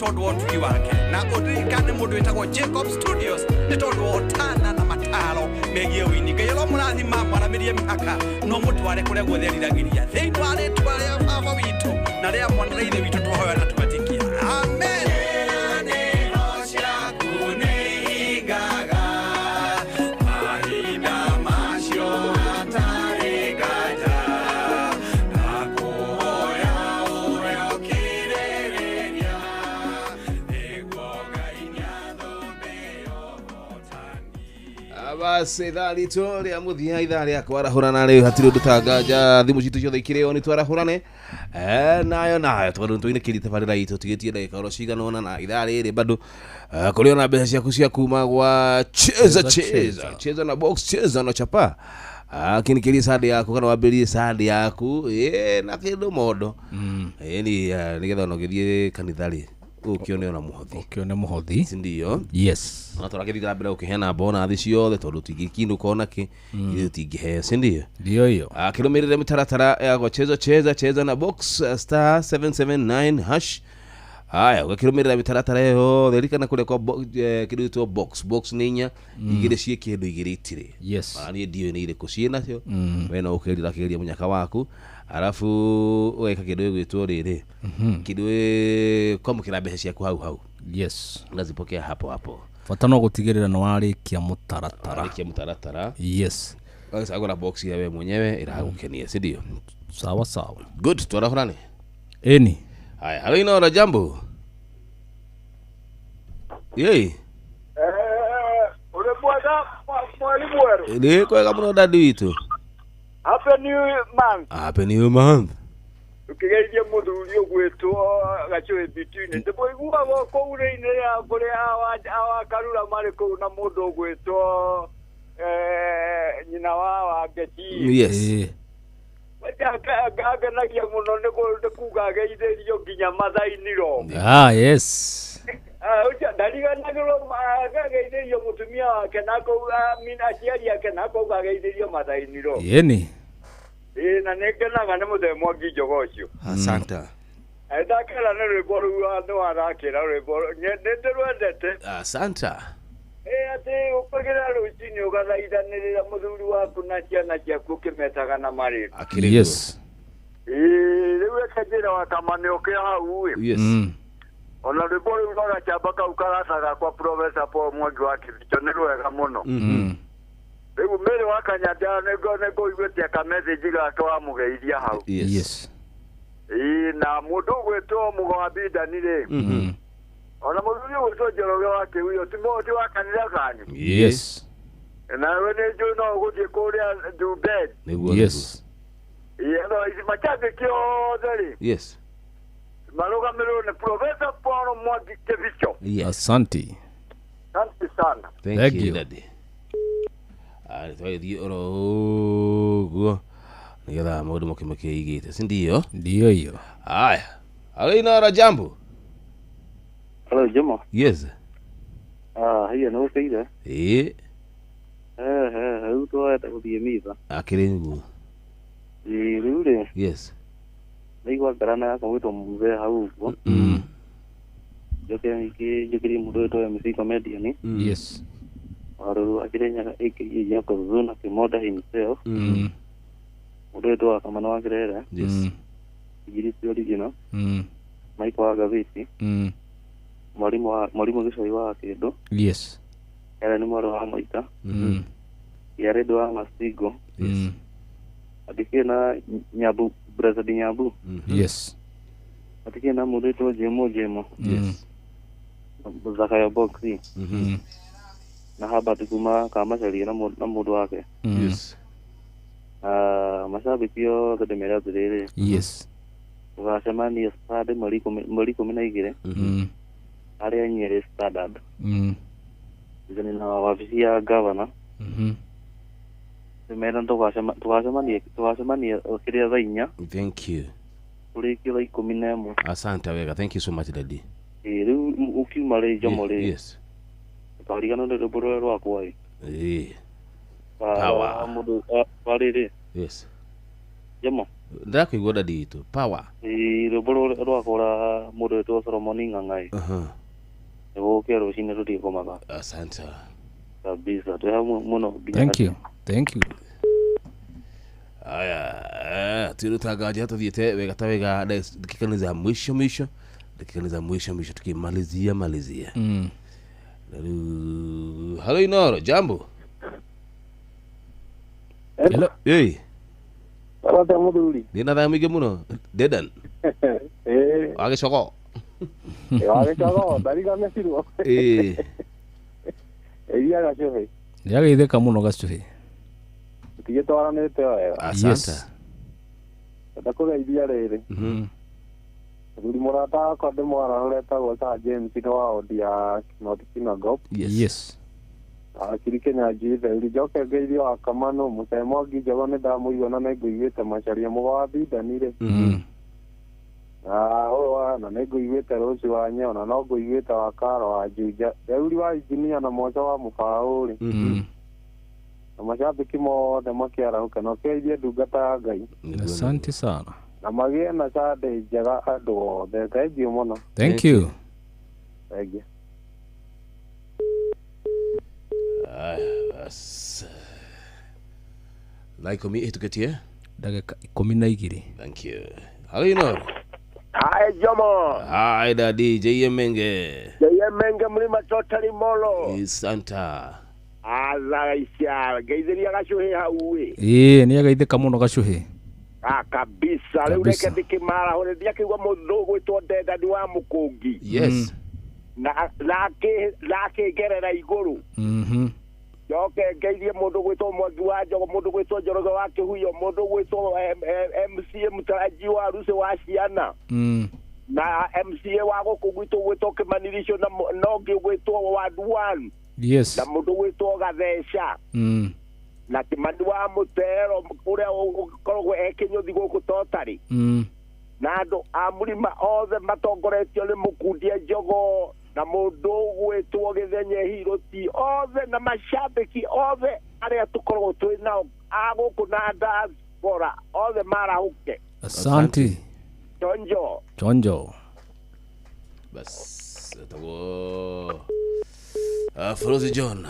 tondu wa ũtugi wake na ũririkane mũndũ wĩtagwo Jacob Studios nĩ tondũ wa ũtana na mataro megiĩ ũini. Ngai aromũrathima mwaramĩrie mĩhaka no mũtware kũrĩa guothe eriragĩria thĩinĩ wa rĩtwa rĩa Baba witũ na rĩa Mwana na Ithe witũ twahoya na twetĩkia. Amen. Basi ithaa ritũ rĩa mũthia ithaa rĩa kwarahũrana rĩu hatirĩ ũndũ tanganja thimũ citũ ciothe ikĩrĩ o nĩ twarahũrane nayo nayo tondũ nĩtũinĩkĩrie tabarĩra itũ tigĩtie ndagĩka oro cigana ũna na ithaa rĩrĩ bado kũrĩ ona mbeca ciaku cia kuma gwa cheza cheza cheza na box cheza na chapa kinikĩrie sandi yaku kana wambĩrĩrie sandi yaku na kĩndũ mondo ni nĩgetha ona ũgĩthiĩ kanitha rĩ ukione ona muhothi ukione muhothi si ndio? Yes. Na tũragĩthiĩ na mbere ũkĩheana bonathi ciothe tondũ tingĩkinũka ona kĩ ithuĩ tũtingĩheo si ndio? Ndio hiyo. Kĩrũmĩrĩre mĩtaratara ya gwacheza cheza cheza na box star 779 hash. Haya ũgakĩrũmĩrĩra mĩtaratara ĩyo yothe ririkana kũrĩa kwa kĩndũ gĩtwo box box nĩ inya igĩrĩ ciĩ kĩndũ igĩrĩ itirĩ. Yes. Niĩ ndiũĩ nĩ irĩkũ ciĩ nacio we no ũkĩrira kĩgeria mũnyaka waku alafu ũgeka kĩndũ gĩgwĩtwo rĩrĩ kĩndũ kwamũkĩra mbeca ciaku hau hau. Yes. Unazipokea hapo hapo. Bata no gũtigĩrĩra nĩ warĩkia mũtaratara. Warĩkia mũtaratara. Yes. Ũgacagũra box ya we mwenyewe ĩragũkenia si ndio? Sawa sawa. Good, twarahũrane. Ĩni. Haya, halo Inooro, jambo. Yei. Ule mwega mwalimu weru. Ni kwega muno dadi witu. Happy new month. Happy new month. Ukigeithia muthuri ũgwĩtwo Gacũhĩ Bitini ndĩmũiguaga kũu rĩ-inĩ ya kũrĩa awakarura marĩ kũu na mũndũ ũgwĩtwo nyina wa Wangeci. Yes. Angenagia mũno nĩ kuga ageithĩrio nginya mathainiro. Ah, yes. Ũcio ndariganagĩrwo akageithĩrio mũtumia wake na kũu aciari ake na kũu ageithĩrio mathainiro. Ĩni. Ĩĩ na nĩngenaga nĩ mũthee Mwangi Njoga ũcio. Asante. Ndakera nĩ rwĩmbo rũu nĩ wathakĩra rwĩmbo nĩ ndĩrwendete. Asante. Atĩ ũkagĩra rũcinĩ ũgathaithanĩrĩra mũthuri waku na ciana ciaku ũkĩmetaga na marĩtwa. Yes. Ĩĩ rĩu reke njĩre wakama nĩ ũkĩ hau ĩ. Yes. Ona rwĩmbo rũu rwa gacamba kau karata gakwa Professor Paul Mwangi wa Kĩbicho nĩ rwega mũno. Rĩu Mary wa Kanyanja nĩngũiguĩte kamessage gake wamũgeithia hau. Yes. Ĩĩ na mũndũ ũgwĩtwo Mũgo Bindani rĩ. Ona mũthuri ũgwĩtwo Njoroge wa Kĩhuyo ti wa kanitha kanyu. Yes. Nawe nĩ njũĩ no ũgũthiĩ kũrĩa Dumbet. Yes. Ĩĩ otherwise macambĩki othe rĩ. Yes. Marũgamĩrĩrwo nĩ Professor Paul Mwangi Kĩbicho. Yes. Asante. Asante sana. Thank you daddy. Twagĩthiĩ oro ũguo nĩgetha maũndũ moke makĩigĩte si ndio? Ndio hiyo. Haya. Halo Inooro, jambo. Hello Juma. Yes. Hiyo nĩ ũkĩire? Ĩĩ. Rĩu tũrenda gũthiĩ mitha. Akĩrĩ nĩguo. Ĩĩ rĩu rĩ. Yes. Ndaigua ngarana yakwa gwĩtwo mũthee hau ũguo. Njoke ningĩ njũkĩrie mũndũ wĩtwo MC Comedian. Yes. Warũru akĩrĩ aka Jacob Zuna Kĩmonda himself. Mũndũ wĩtwo Wakamana wa Kĩrere. Yes. Igirisi original. Michael wa Gaviti. Mwalimu Gĩcoi wa Kĩndũ. Yes. Ere nĩ mwarĩ wa Maita. Yaredo wa Masigo. Yes. Atikĩ na Nyabu Brother Nyabu. Yes. Atikĩ na mũndũ wĩtwo Jemo Jemo. Yes. Zakayo Boxi. Na Herbert kuma Kamacaria na mũndũ wake. Yes. Macambĩki othe ndĩmere atĩrĩrĩ. Yes. Tũgacemania Sunday mweri 12. Harĩa Nyeri Standard. Thutha na wabici ya governor. Ndĩmere tũgacemania kĩrĩa thaa 4. Thank you. Tũrĩkie thaa 11. Asante wega. Thank you so much daddy. Ĩĩ rĩu ũkiuma rĩ Jomo rĩ. Yes. Twarigana nĩ rwĩmbo rũrĩa rwakwa ĩ. Ĩĩ. Power. Mũndũ wa rĩrĩ. Yes. Jomo. Ndĩrakũigua dadi itũ. Power. Ĩĩ, rwĩmbo rwakwa rwa mũndũ wĩtwo Solomon Ng'ang'ai. Nĩgũgũkĩa rũcinĩ tũtigũmaga. Asante. Kabisa. Twĩ hamwe mũno nginya Thank you. Thank you. Aya, twĩrutaga tuthiĩte wega ta wega dakika ni za mwisho mwisho. Dakika ni za mwisho mwisho tukimalizia malizia. Halo Inoro, jambo. Hello. Hey. Arata muthuri. Ndina thaa mũingĩ mũno. Dedan. Eh. Wagĩcogo. Wagĩcogo, ndariganĩirwo. Eh. Iria gacuhĩ. Nĩageithĩka mũno gacuhĩ. Tũtigĩtwaranĩte wega. Asante. Ndakũgeithia rĩrĩ. Mũthuri mũrata wakwa ndĩmwarahũre etagwo Sir James nĩ wa Odi ya North Kinangop. Yes. Akiri Kenya Njui njoke ngeithio wa Kamano Mũcee Mwangi Njogo nĩ ndamũigua na nĩngũiguĩte Macharia Mũgo wa Bindani-rĩ. Na ũyũ wa na nĩngũiguĩte Rũci wa Nyeo na no ngũiguĩte wa Karo wa Juja Theuri wa injinia na Mwoco wa Mũbaũ-rĩ. Na macambĩki mothe makĩarahũke na ũkĩgeithie ndungata ya Ngai. Asante sana. Na magĩe na Sunday njega andũ othe. Thank you mũno. Thank you. Thank you. Bas. Thaa ikũmi ĩhĩtũkĩtie ndagĩka 12. Thank you. Halo Inoro. Hi Jomo. Hi Daddy J.M. Menge. J.M. Menge mlima totally molo. Santa. Azaisha geithiria gacuhĩ hau ĩ. Ĩĩ nĩageithĩka mũno gacuhĩ. Ah kabisa. Rĩu reke ndĩkĩmarahũre ndiakĩigua mũndũ ũgwĩtwo Ndendani wa Mũkũngi. Yes. Na akĩngerera igũrũ. Njoke ngeithie mũndũ gwĩtwo Mwangi wa Njogo, mũndũ gwĩtwo Njoroge wa Kĩhuyo, mũndũ gwĩtwo MCA Mũtaraji wa Rucĩ wa Ciana. Na MCA wa gũkũ gwitũ gwĩtwo Kĩmanirisho na ũngĩ gwĩtwo Ward 1. Yes. Na mũndũ gwĩtwo Gatheca. Na Kĩmani wa Mũtero ũrĩa ũkoragwo e kĩnyũthi gũkũ Totari. Na andũ a mũrima othe matongoretio nĩ Mũkundia Njogo na mũndũ gwĩtwo Gĩthenye Hirũti othe na macambĩki othe arĩa tũkoragwo twĩ nao a gũkũ na diaspora othe marahũke. Asante. Chonjo. Chonjo. Bas etagwo Ferozi John.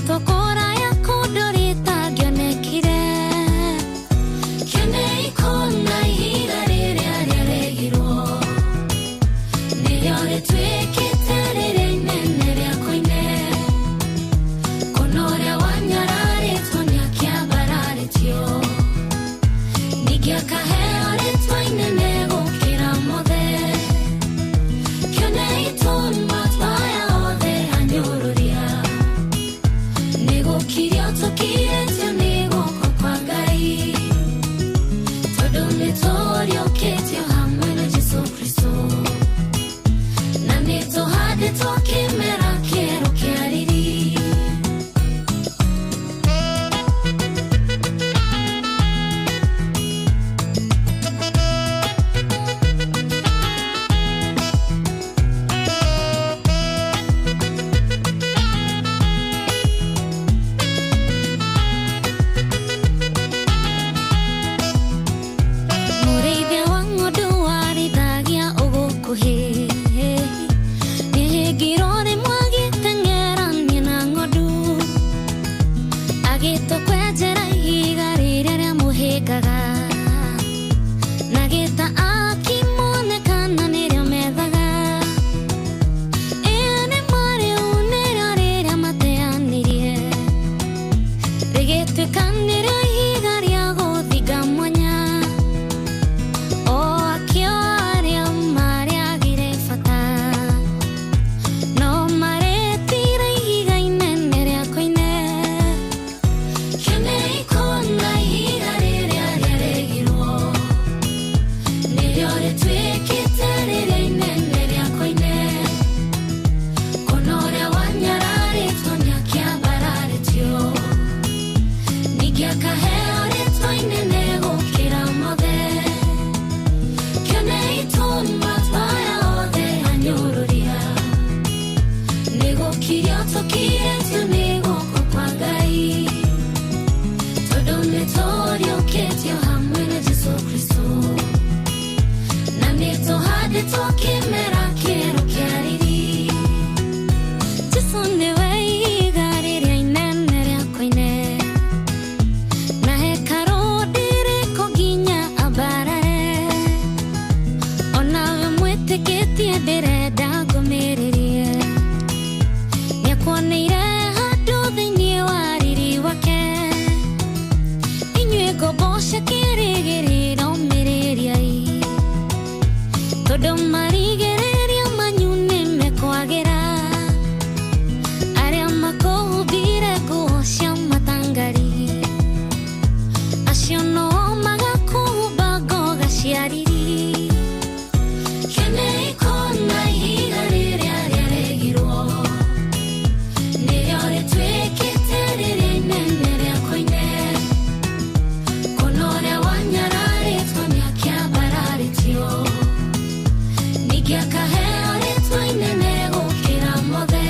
Tokora ya kundũ rĩtangĩonekire. Nĩgũkirio tũkirĩtio nĩ guoko kwa Ngai, tondũ nĩtũriũkĩtio hamwe na Jesũ Kristũ, na nĩtũhandĩtwo kĩmera kĩerũ kĩa riri. Jesũ nĩwe ihiga rĩrĩa inene rĩa koine, na hekarũ ndĩrĩkũ nginya ambarare. Onawe mwĩtĩkĩtie ndĩrenda ngũmĩrĩrie, nĩakuoneire handũ thĩinĩ wa riri wake. Inyuĩ ngombo cia kĩrĩgĩrĩro mĩrĩriai, tondũ marigĩrĩrio manyu nĩmekwagĩra. Arĩa makũhumbire nguo cia matangari, acio no magakũhumba ngoga cia riri. Kenei kuona ihiga rĩrĩa rĩaregirwo, nĩrĩo rĩtuĩkĩte rĩrĩa inene rĩa koine. Kuona ũrĩa wanyararĩtwo nĩakĩambararĩtio, ningĩ akaheo rĩtwa inene gũkĩra mothe.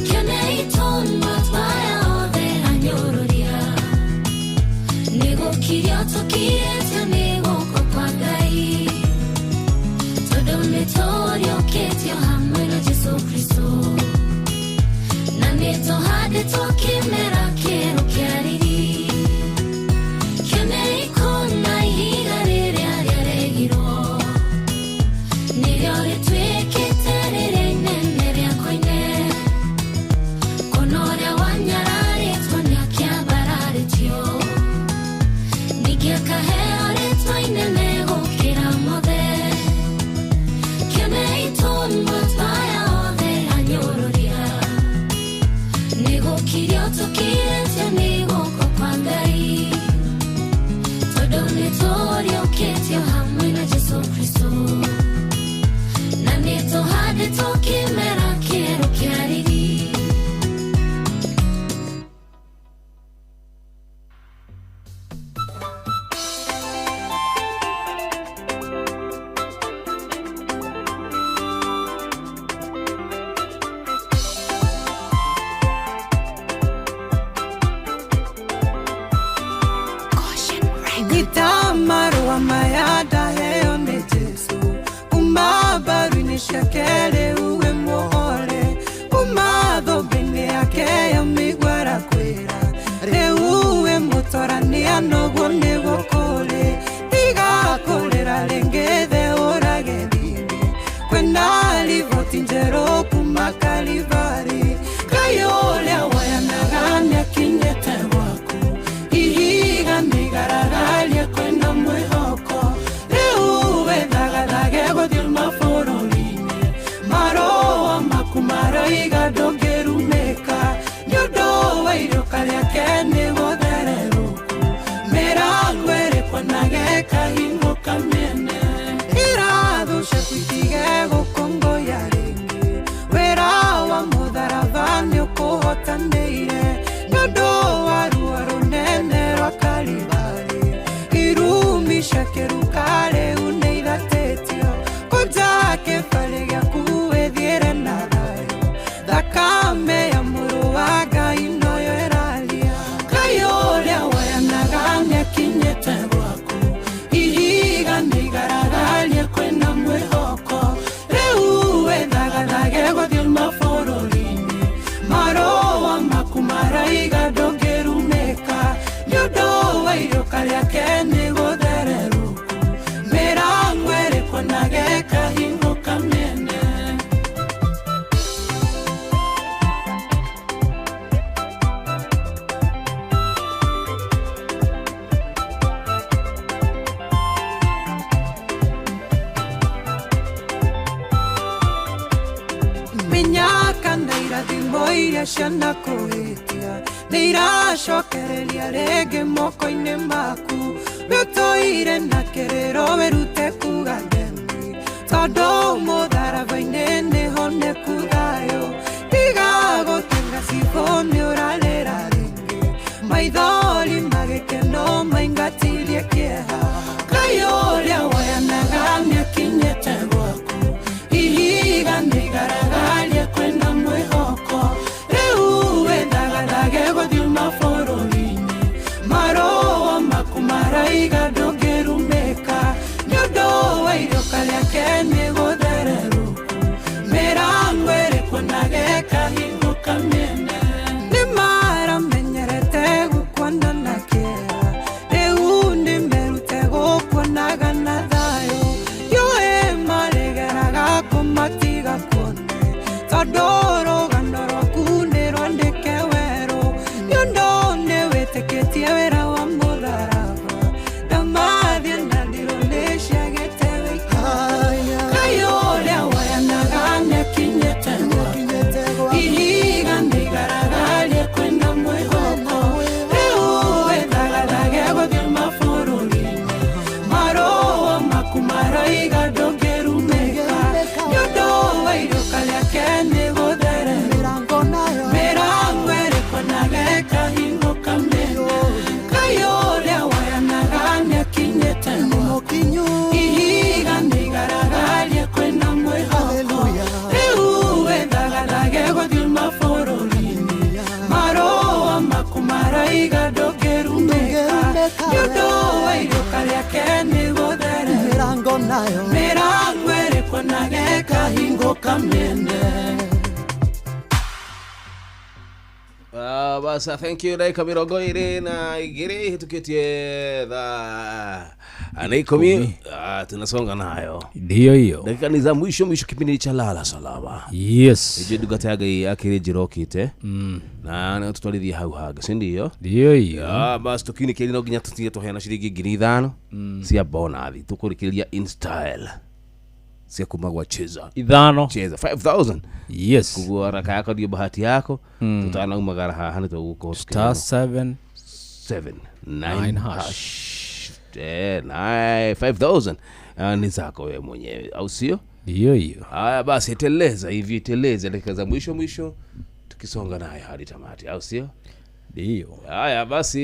Kenei tondũ aya othe anyũrũria, nĩgũkirio tũkirĩtio nĩ guoko kwa Ngai, tondũ nĩtũriũkĩtio hamwe na Jesũ Kristũ, na nĩtũhandĩtwo kĩmera kĩerũ kĩa riri. Kenei kuona ihiga rĩrĩa rĩaregirwo, nĩrĩo rĩtuĩkĩte rĩrĩa inene rĩa koine. Kuona ũrĩa wanyararĩtwo nĩakĩambararĩtio, ningĩ akaheo rĩtwa inene gũkĩra mothe. Kenei tondũ aya othe anyũrũria, nĩgũkirio tũkirĩtio nĩ guoko kwa Ngai, tondũ nĩtũriũkĩtio hamwe na Jesũ Kristũ, na nĩtũhandĩtwo kĩmera kĩerũ kĩa riri. Gitamarũa maya ndaheo nĩ Jesũ, kuma mbaru-inĩ ciake rĩu wĩ muohore, kuma thũmbĩ-inĩ yake ya mĩigua arakwĩra, rĩu wĩ mũtorania noguo nĩguo kũrĩ. Tiga kũrĩra rĩngĩ theũrage thĩinĩ, kwĩna riboti njerũ kuma Kalivari. Ngai ũrĩa wayanaga nĩakinyĩte gwaku, ihiga nĩigaragaria kwĩna mwĩhoko. Rĩu wĩthagathage gũthiĩ mabũrũri-inĩ, marũa maku maroiga ndũngĩrumĩka, nĩ ũndũ wa iriũka rĩake nĩ gũthererũku. Mĩrango ĩrĩkwanage kahingũka mĩene, irathũ ciaku itige gũkũngũya rĩngĩ. Wĩra wa mũtharaba nĩũkũhotanĩire, nĩ ũndũ wa ruo rũnene rwa Kalivari. Irumi cia kĩruka rĩu nĩithatĩtio, kũnja kĩbarĩ gĩaku wĩthiĩre na thayũ. Thakame ya mũrũ wa Ngai noyo ĩraria, Ngai ũrĩa wayanaga nĩakinyĩte gwaku, ihiga nĩigaragaria kwĩna mwĩhoko. Rĩu wĩthagathage gũthiĩ mabũrũri-inĩ, marũa maku maraiga ndũngĩrumĩka, nĩ ũndũ wa iriũka rĩake nĩ gũthererũku. Mĩrango ĩrĩkwanage kahingũka mĩene. Mĩnyaka na irathimo iria cianakũhĩtia nĩiracokereria rĩngĩ moko-inĩ maku. Wĩtũire na kĩrĩro wĩrute kuga ndemi, tondũ mũtharaba-inĩ nĩho nĩku thayũ. Tiga gũtenga cibũ nĩũrarĩra rĩngĩ, maithori magĩkeno maingatirie kĩeha. Ngai ũrĩa wayanaga nĩakinyĩte gwaku, ihiga nĩigaragaria kwĩna Tondũ rũgano rwaku nĩ rwandĩke werũ. Nĩ ũndũ nĩ wĩtĩkĩtie wĩra wa mũtharaba. Ndamathia na ndirũ nĩciagĩte wĩikaro. Ngai ũrĩa wayanaga nĩakinyĩte gwaku. Ihiga nĩigaragarie kwĩna mwĩhoko. Rĩu wĩthagathage gũthiĩ mabũrũri-inĩ. Marũa maku maroiga ndũngĩrumĩka. Nĩ ũndũ wa iruka rĩake nĩ gũthererũka. Mĩrango ĩrĩkũnaga ĩkahingũka mĩena. Ngai ũrĩa wayanaga nĩakinyĩte gwaku. Ihiga nĩigaragarie kwĩna mwĩhoko. Rĩu wĩthagathage gũthiĩ mabũrũri-inĩ. Marũa maku maroiga ndũngĩrumĩka. Nĩ ũndũ wa iruka rĩake nĩ gũthererũka. Mĩrango ĩrĩkũnaga ĩkahingũka mĩena. Basa, thank you. Dakika 22 ihĩtũkĩtie thaa na 10. Tunasonga nayo ndio hiyo. Dakika ni za mwisho mwisho kipindi cha Lala Salama. Yes. Nĩnjũĩ ndungata ya Ngai akĩrĩ njĩrokĩte na no tũtwarithie hau hangĩ, si ndio? Ndio hiyo. Basi tukiunĩkĩria no nginya tũtige tũheana ciringi 5,000 cia bonathi tũkũrĩkĩrĩria in style cia kuma gwa Cheza. 5. Cheza 5,000. Yes. Koguo haraka yako ndio bahati yako. Tutanaumagara haha nĩ tũgũkorwo Star 7 7 9 hash. 5,000 ni zako wewe mwenyewe, au sio? Ndio hiyo. Haya basi, teleza hivi, teleza dakika za mwisho mwisho tukisonga naye hadi tamati, au sio? Ndio. Haya basi,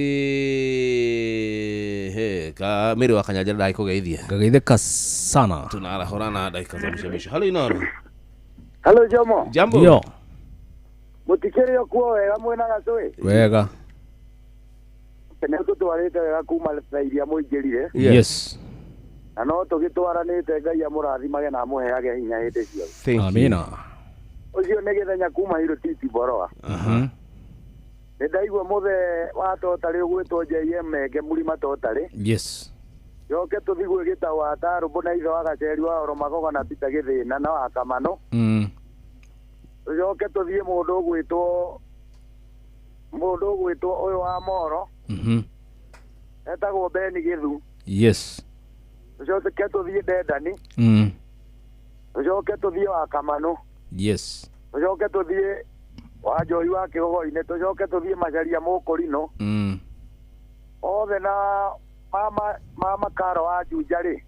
ka Mary wa Kanyanjara ndaikũgeithia. Ngageithĩka sana. Tunarahorana dakika za mwisho mwisho. Halo Inoro. Halo Jomo. Jambo. Ndio. Mutikĩrĩ okuo wega mwĩna Gacũĩ? Wega. Nĩ tũtwarĩte wega kuma thaa iria mũingĩrire. Yes. Na no tũgĩtwaranĩte Ngai amũrathimage na amũheage hinya hĩndĩ ciothe. Amina. Ũcio nĩ gĩthenya kuma Hirotiti Boroa. Nĩ ndaigua mũthe wa Totarĩ ũgwĩtwo JM Menge Mũrima Totarĩ. Yes. Joke tũthiĩ gwĩ Gĩtaũ wa Tarũmbũ na ithe wa Gaceri wa Oro Magogo na Peter Gĩthĩna na wa Kamano. Tũcoke tũthiĩ mũndũ ũgwĩtwo ũyũ wa Moro. Etagwo Beni Gĩthu. Yes. Tũcoke tũthiĩ Ndendani. Tũcoke tũthiĩ wa Kamano. Yes. Tũcoke tũthiĩ wa Njohi wa Kĩgogo-inĩ. Tũcoke tũthiĩ Macaria Mũkũrinũ. Othe na mama Karo wa Juja rĩ.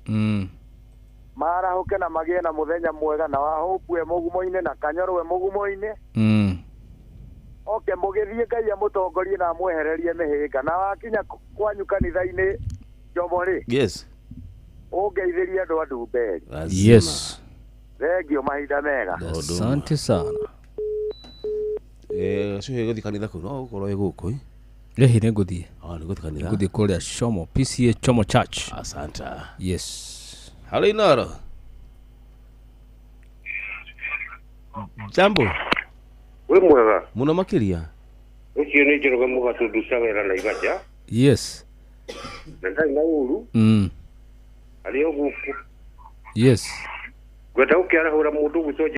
Marahũke na magĩe na mũthenya mwega na wa Hope we mũgumo-inĩ na Kanyoro we mũgumo-inĩ. Oke mũgĩthiĩ Ngai amũtongorie na amwehererie mĩhĩnga. Na wakinya kwanyu kanitha-inĩ Jomo rĩ. Yes. Ũngeithĩrie andũ a Ndumberi. Yes. Thengio, mahinda mega. Asante sana. Ũcio gũthiĩ kanitha kũu no ũkorwo wĩ gũkũ. Rĩhi nĩ ngũthiĩ. Nĩ gũthiĩ kanitha. Ngũthiĩ kũrĩa Chomo, PCA Chomo Church. Asante. Yes. Halo Inoro. Jambo. Wĩ mwega. Mũno makĩria. Ũcio nĩ Njoroge Mũgatũ wĩra Naivasha. Yes. Na ndarĩ na ũru. Arĩ o gũkũ. Yes. Ngwenda gũkĩarahũra mũndũ ũgwĩtwo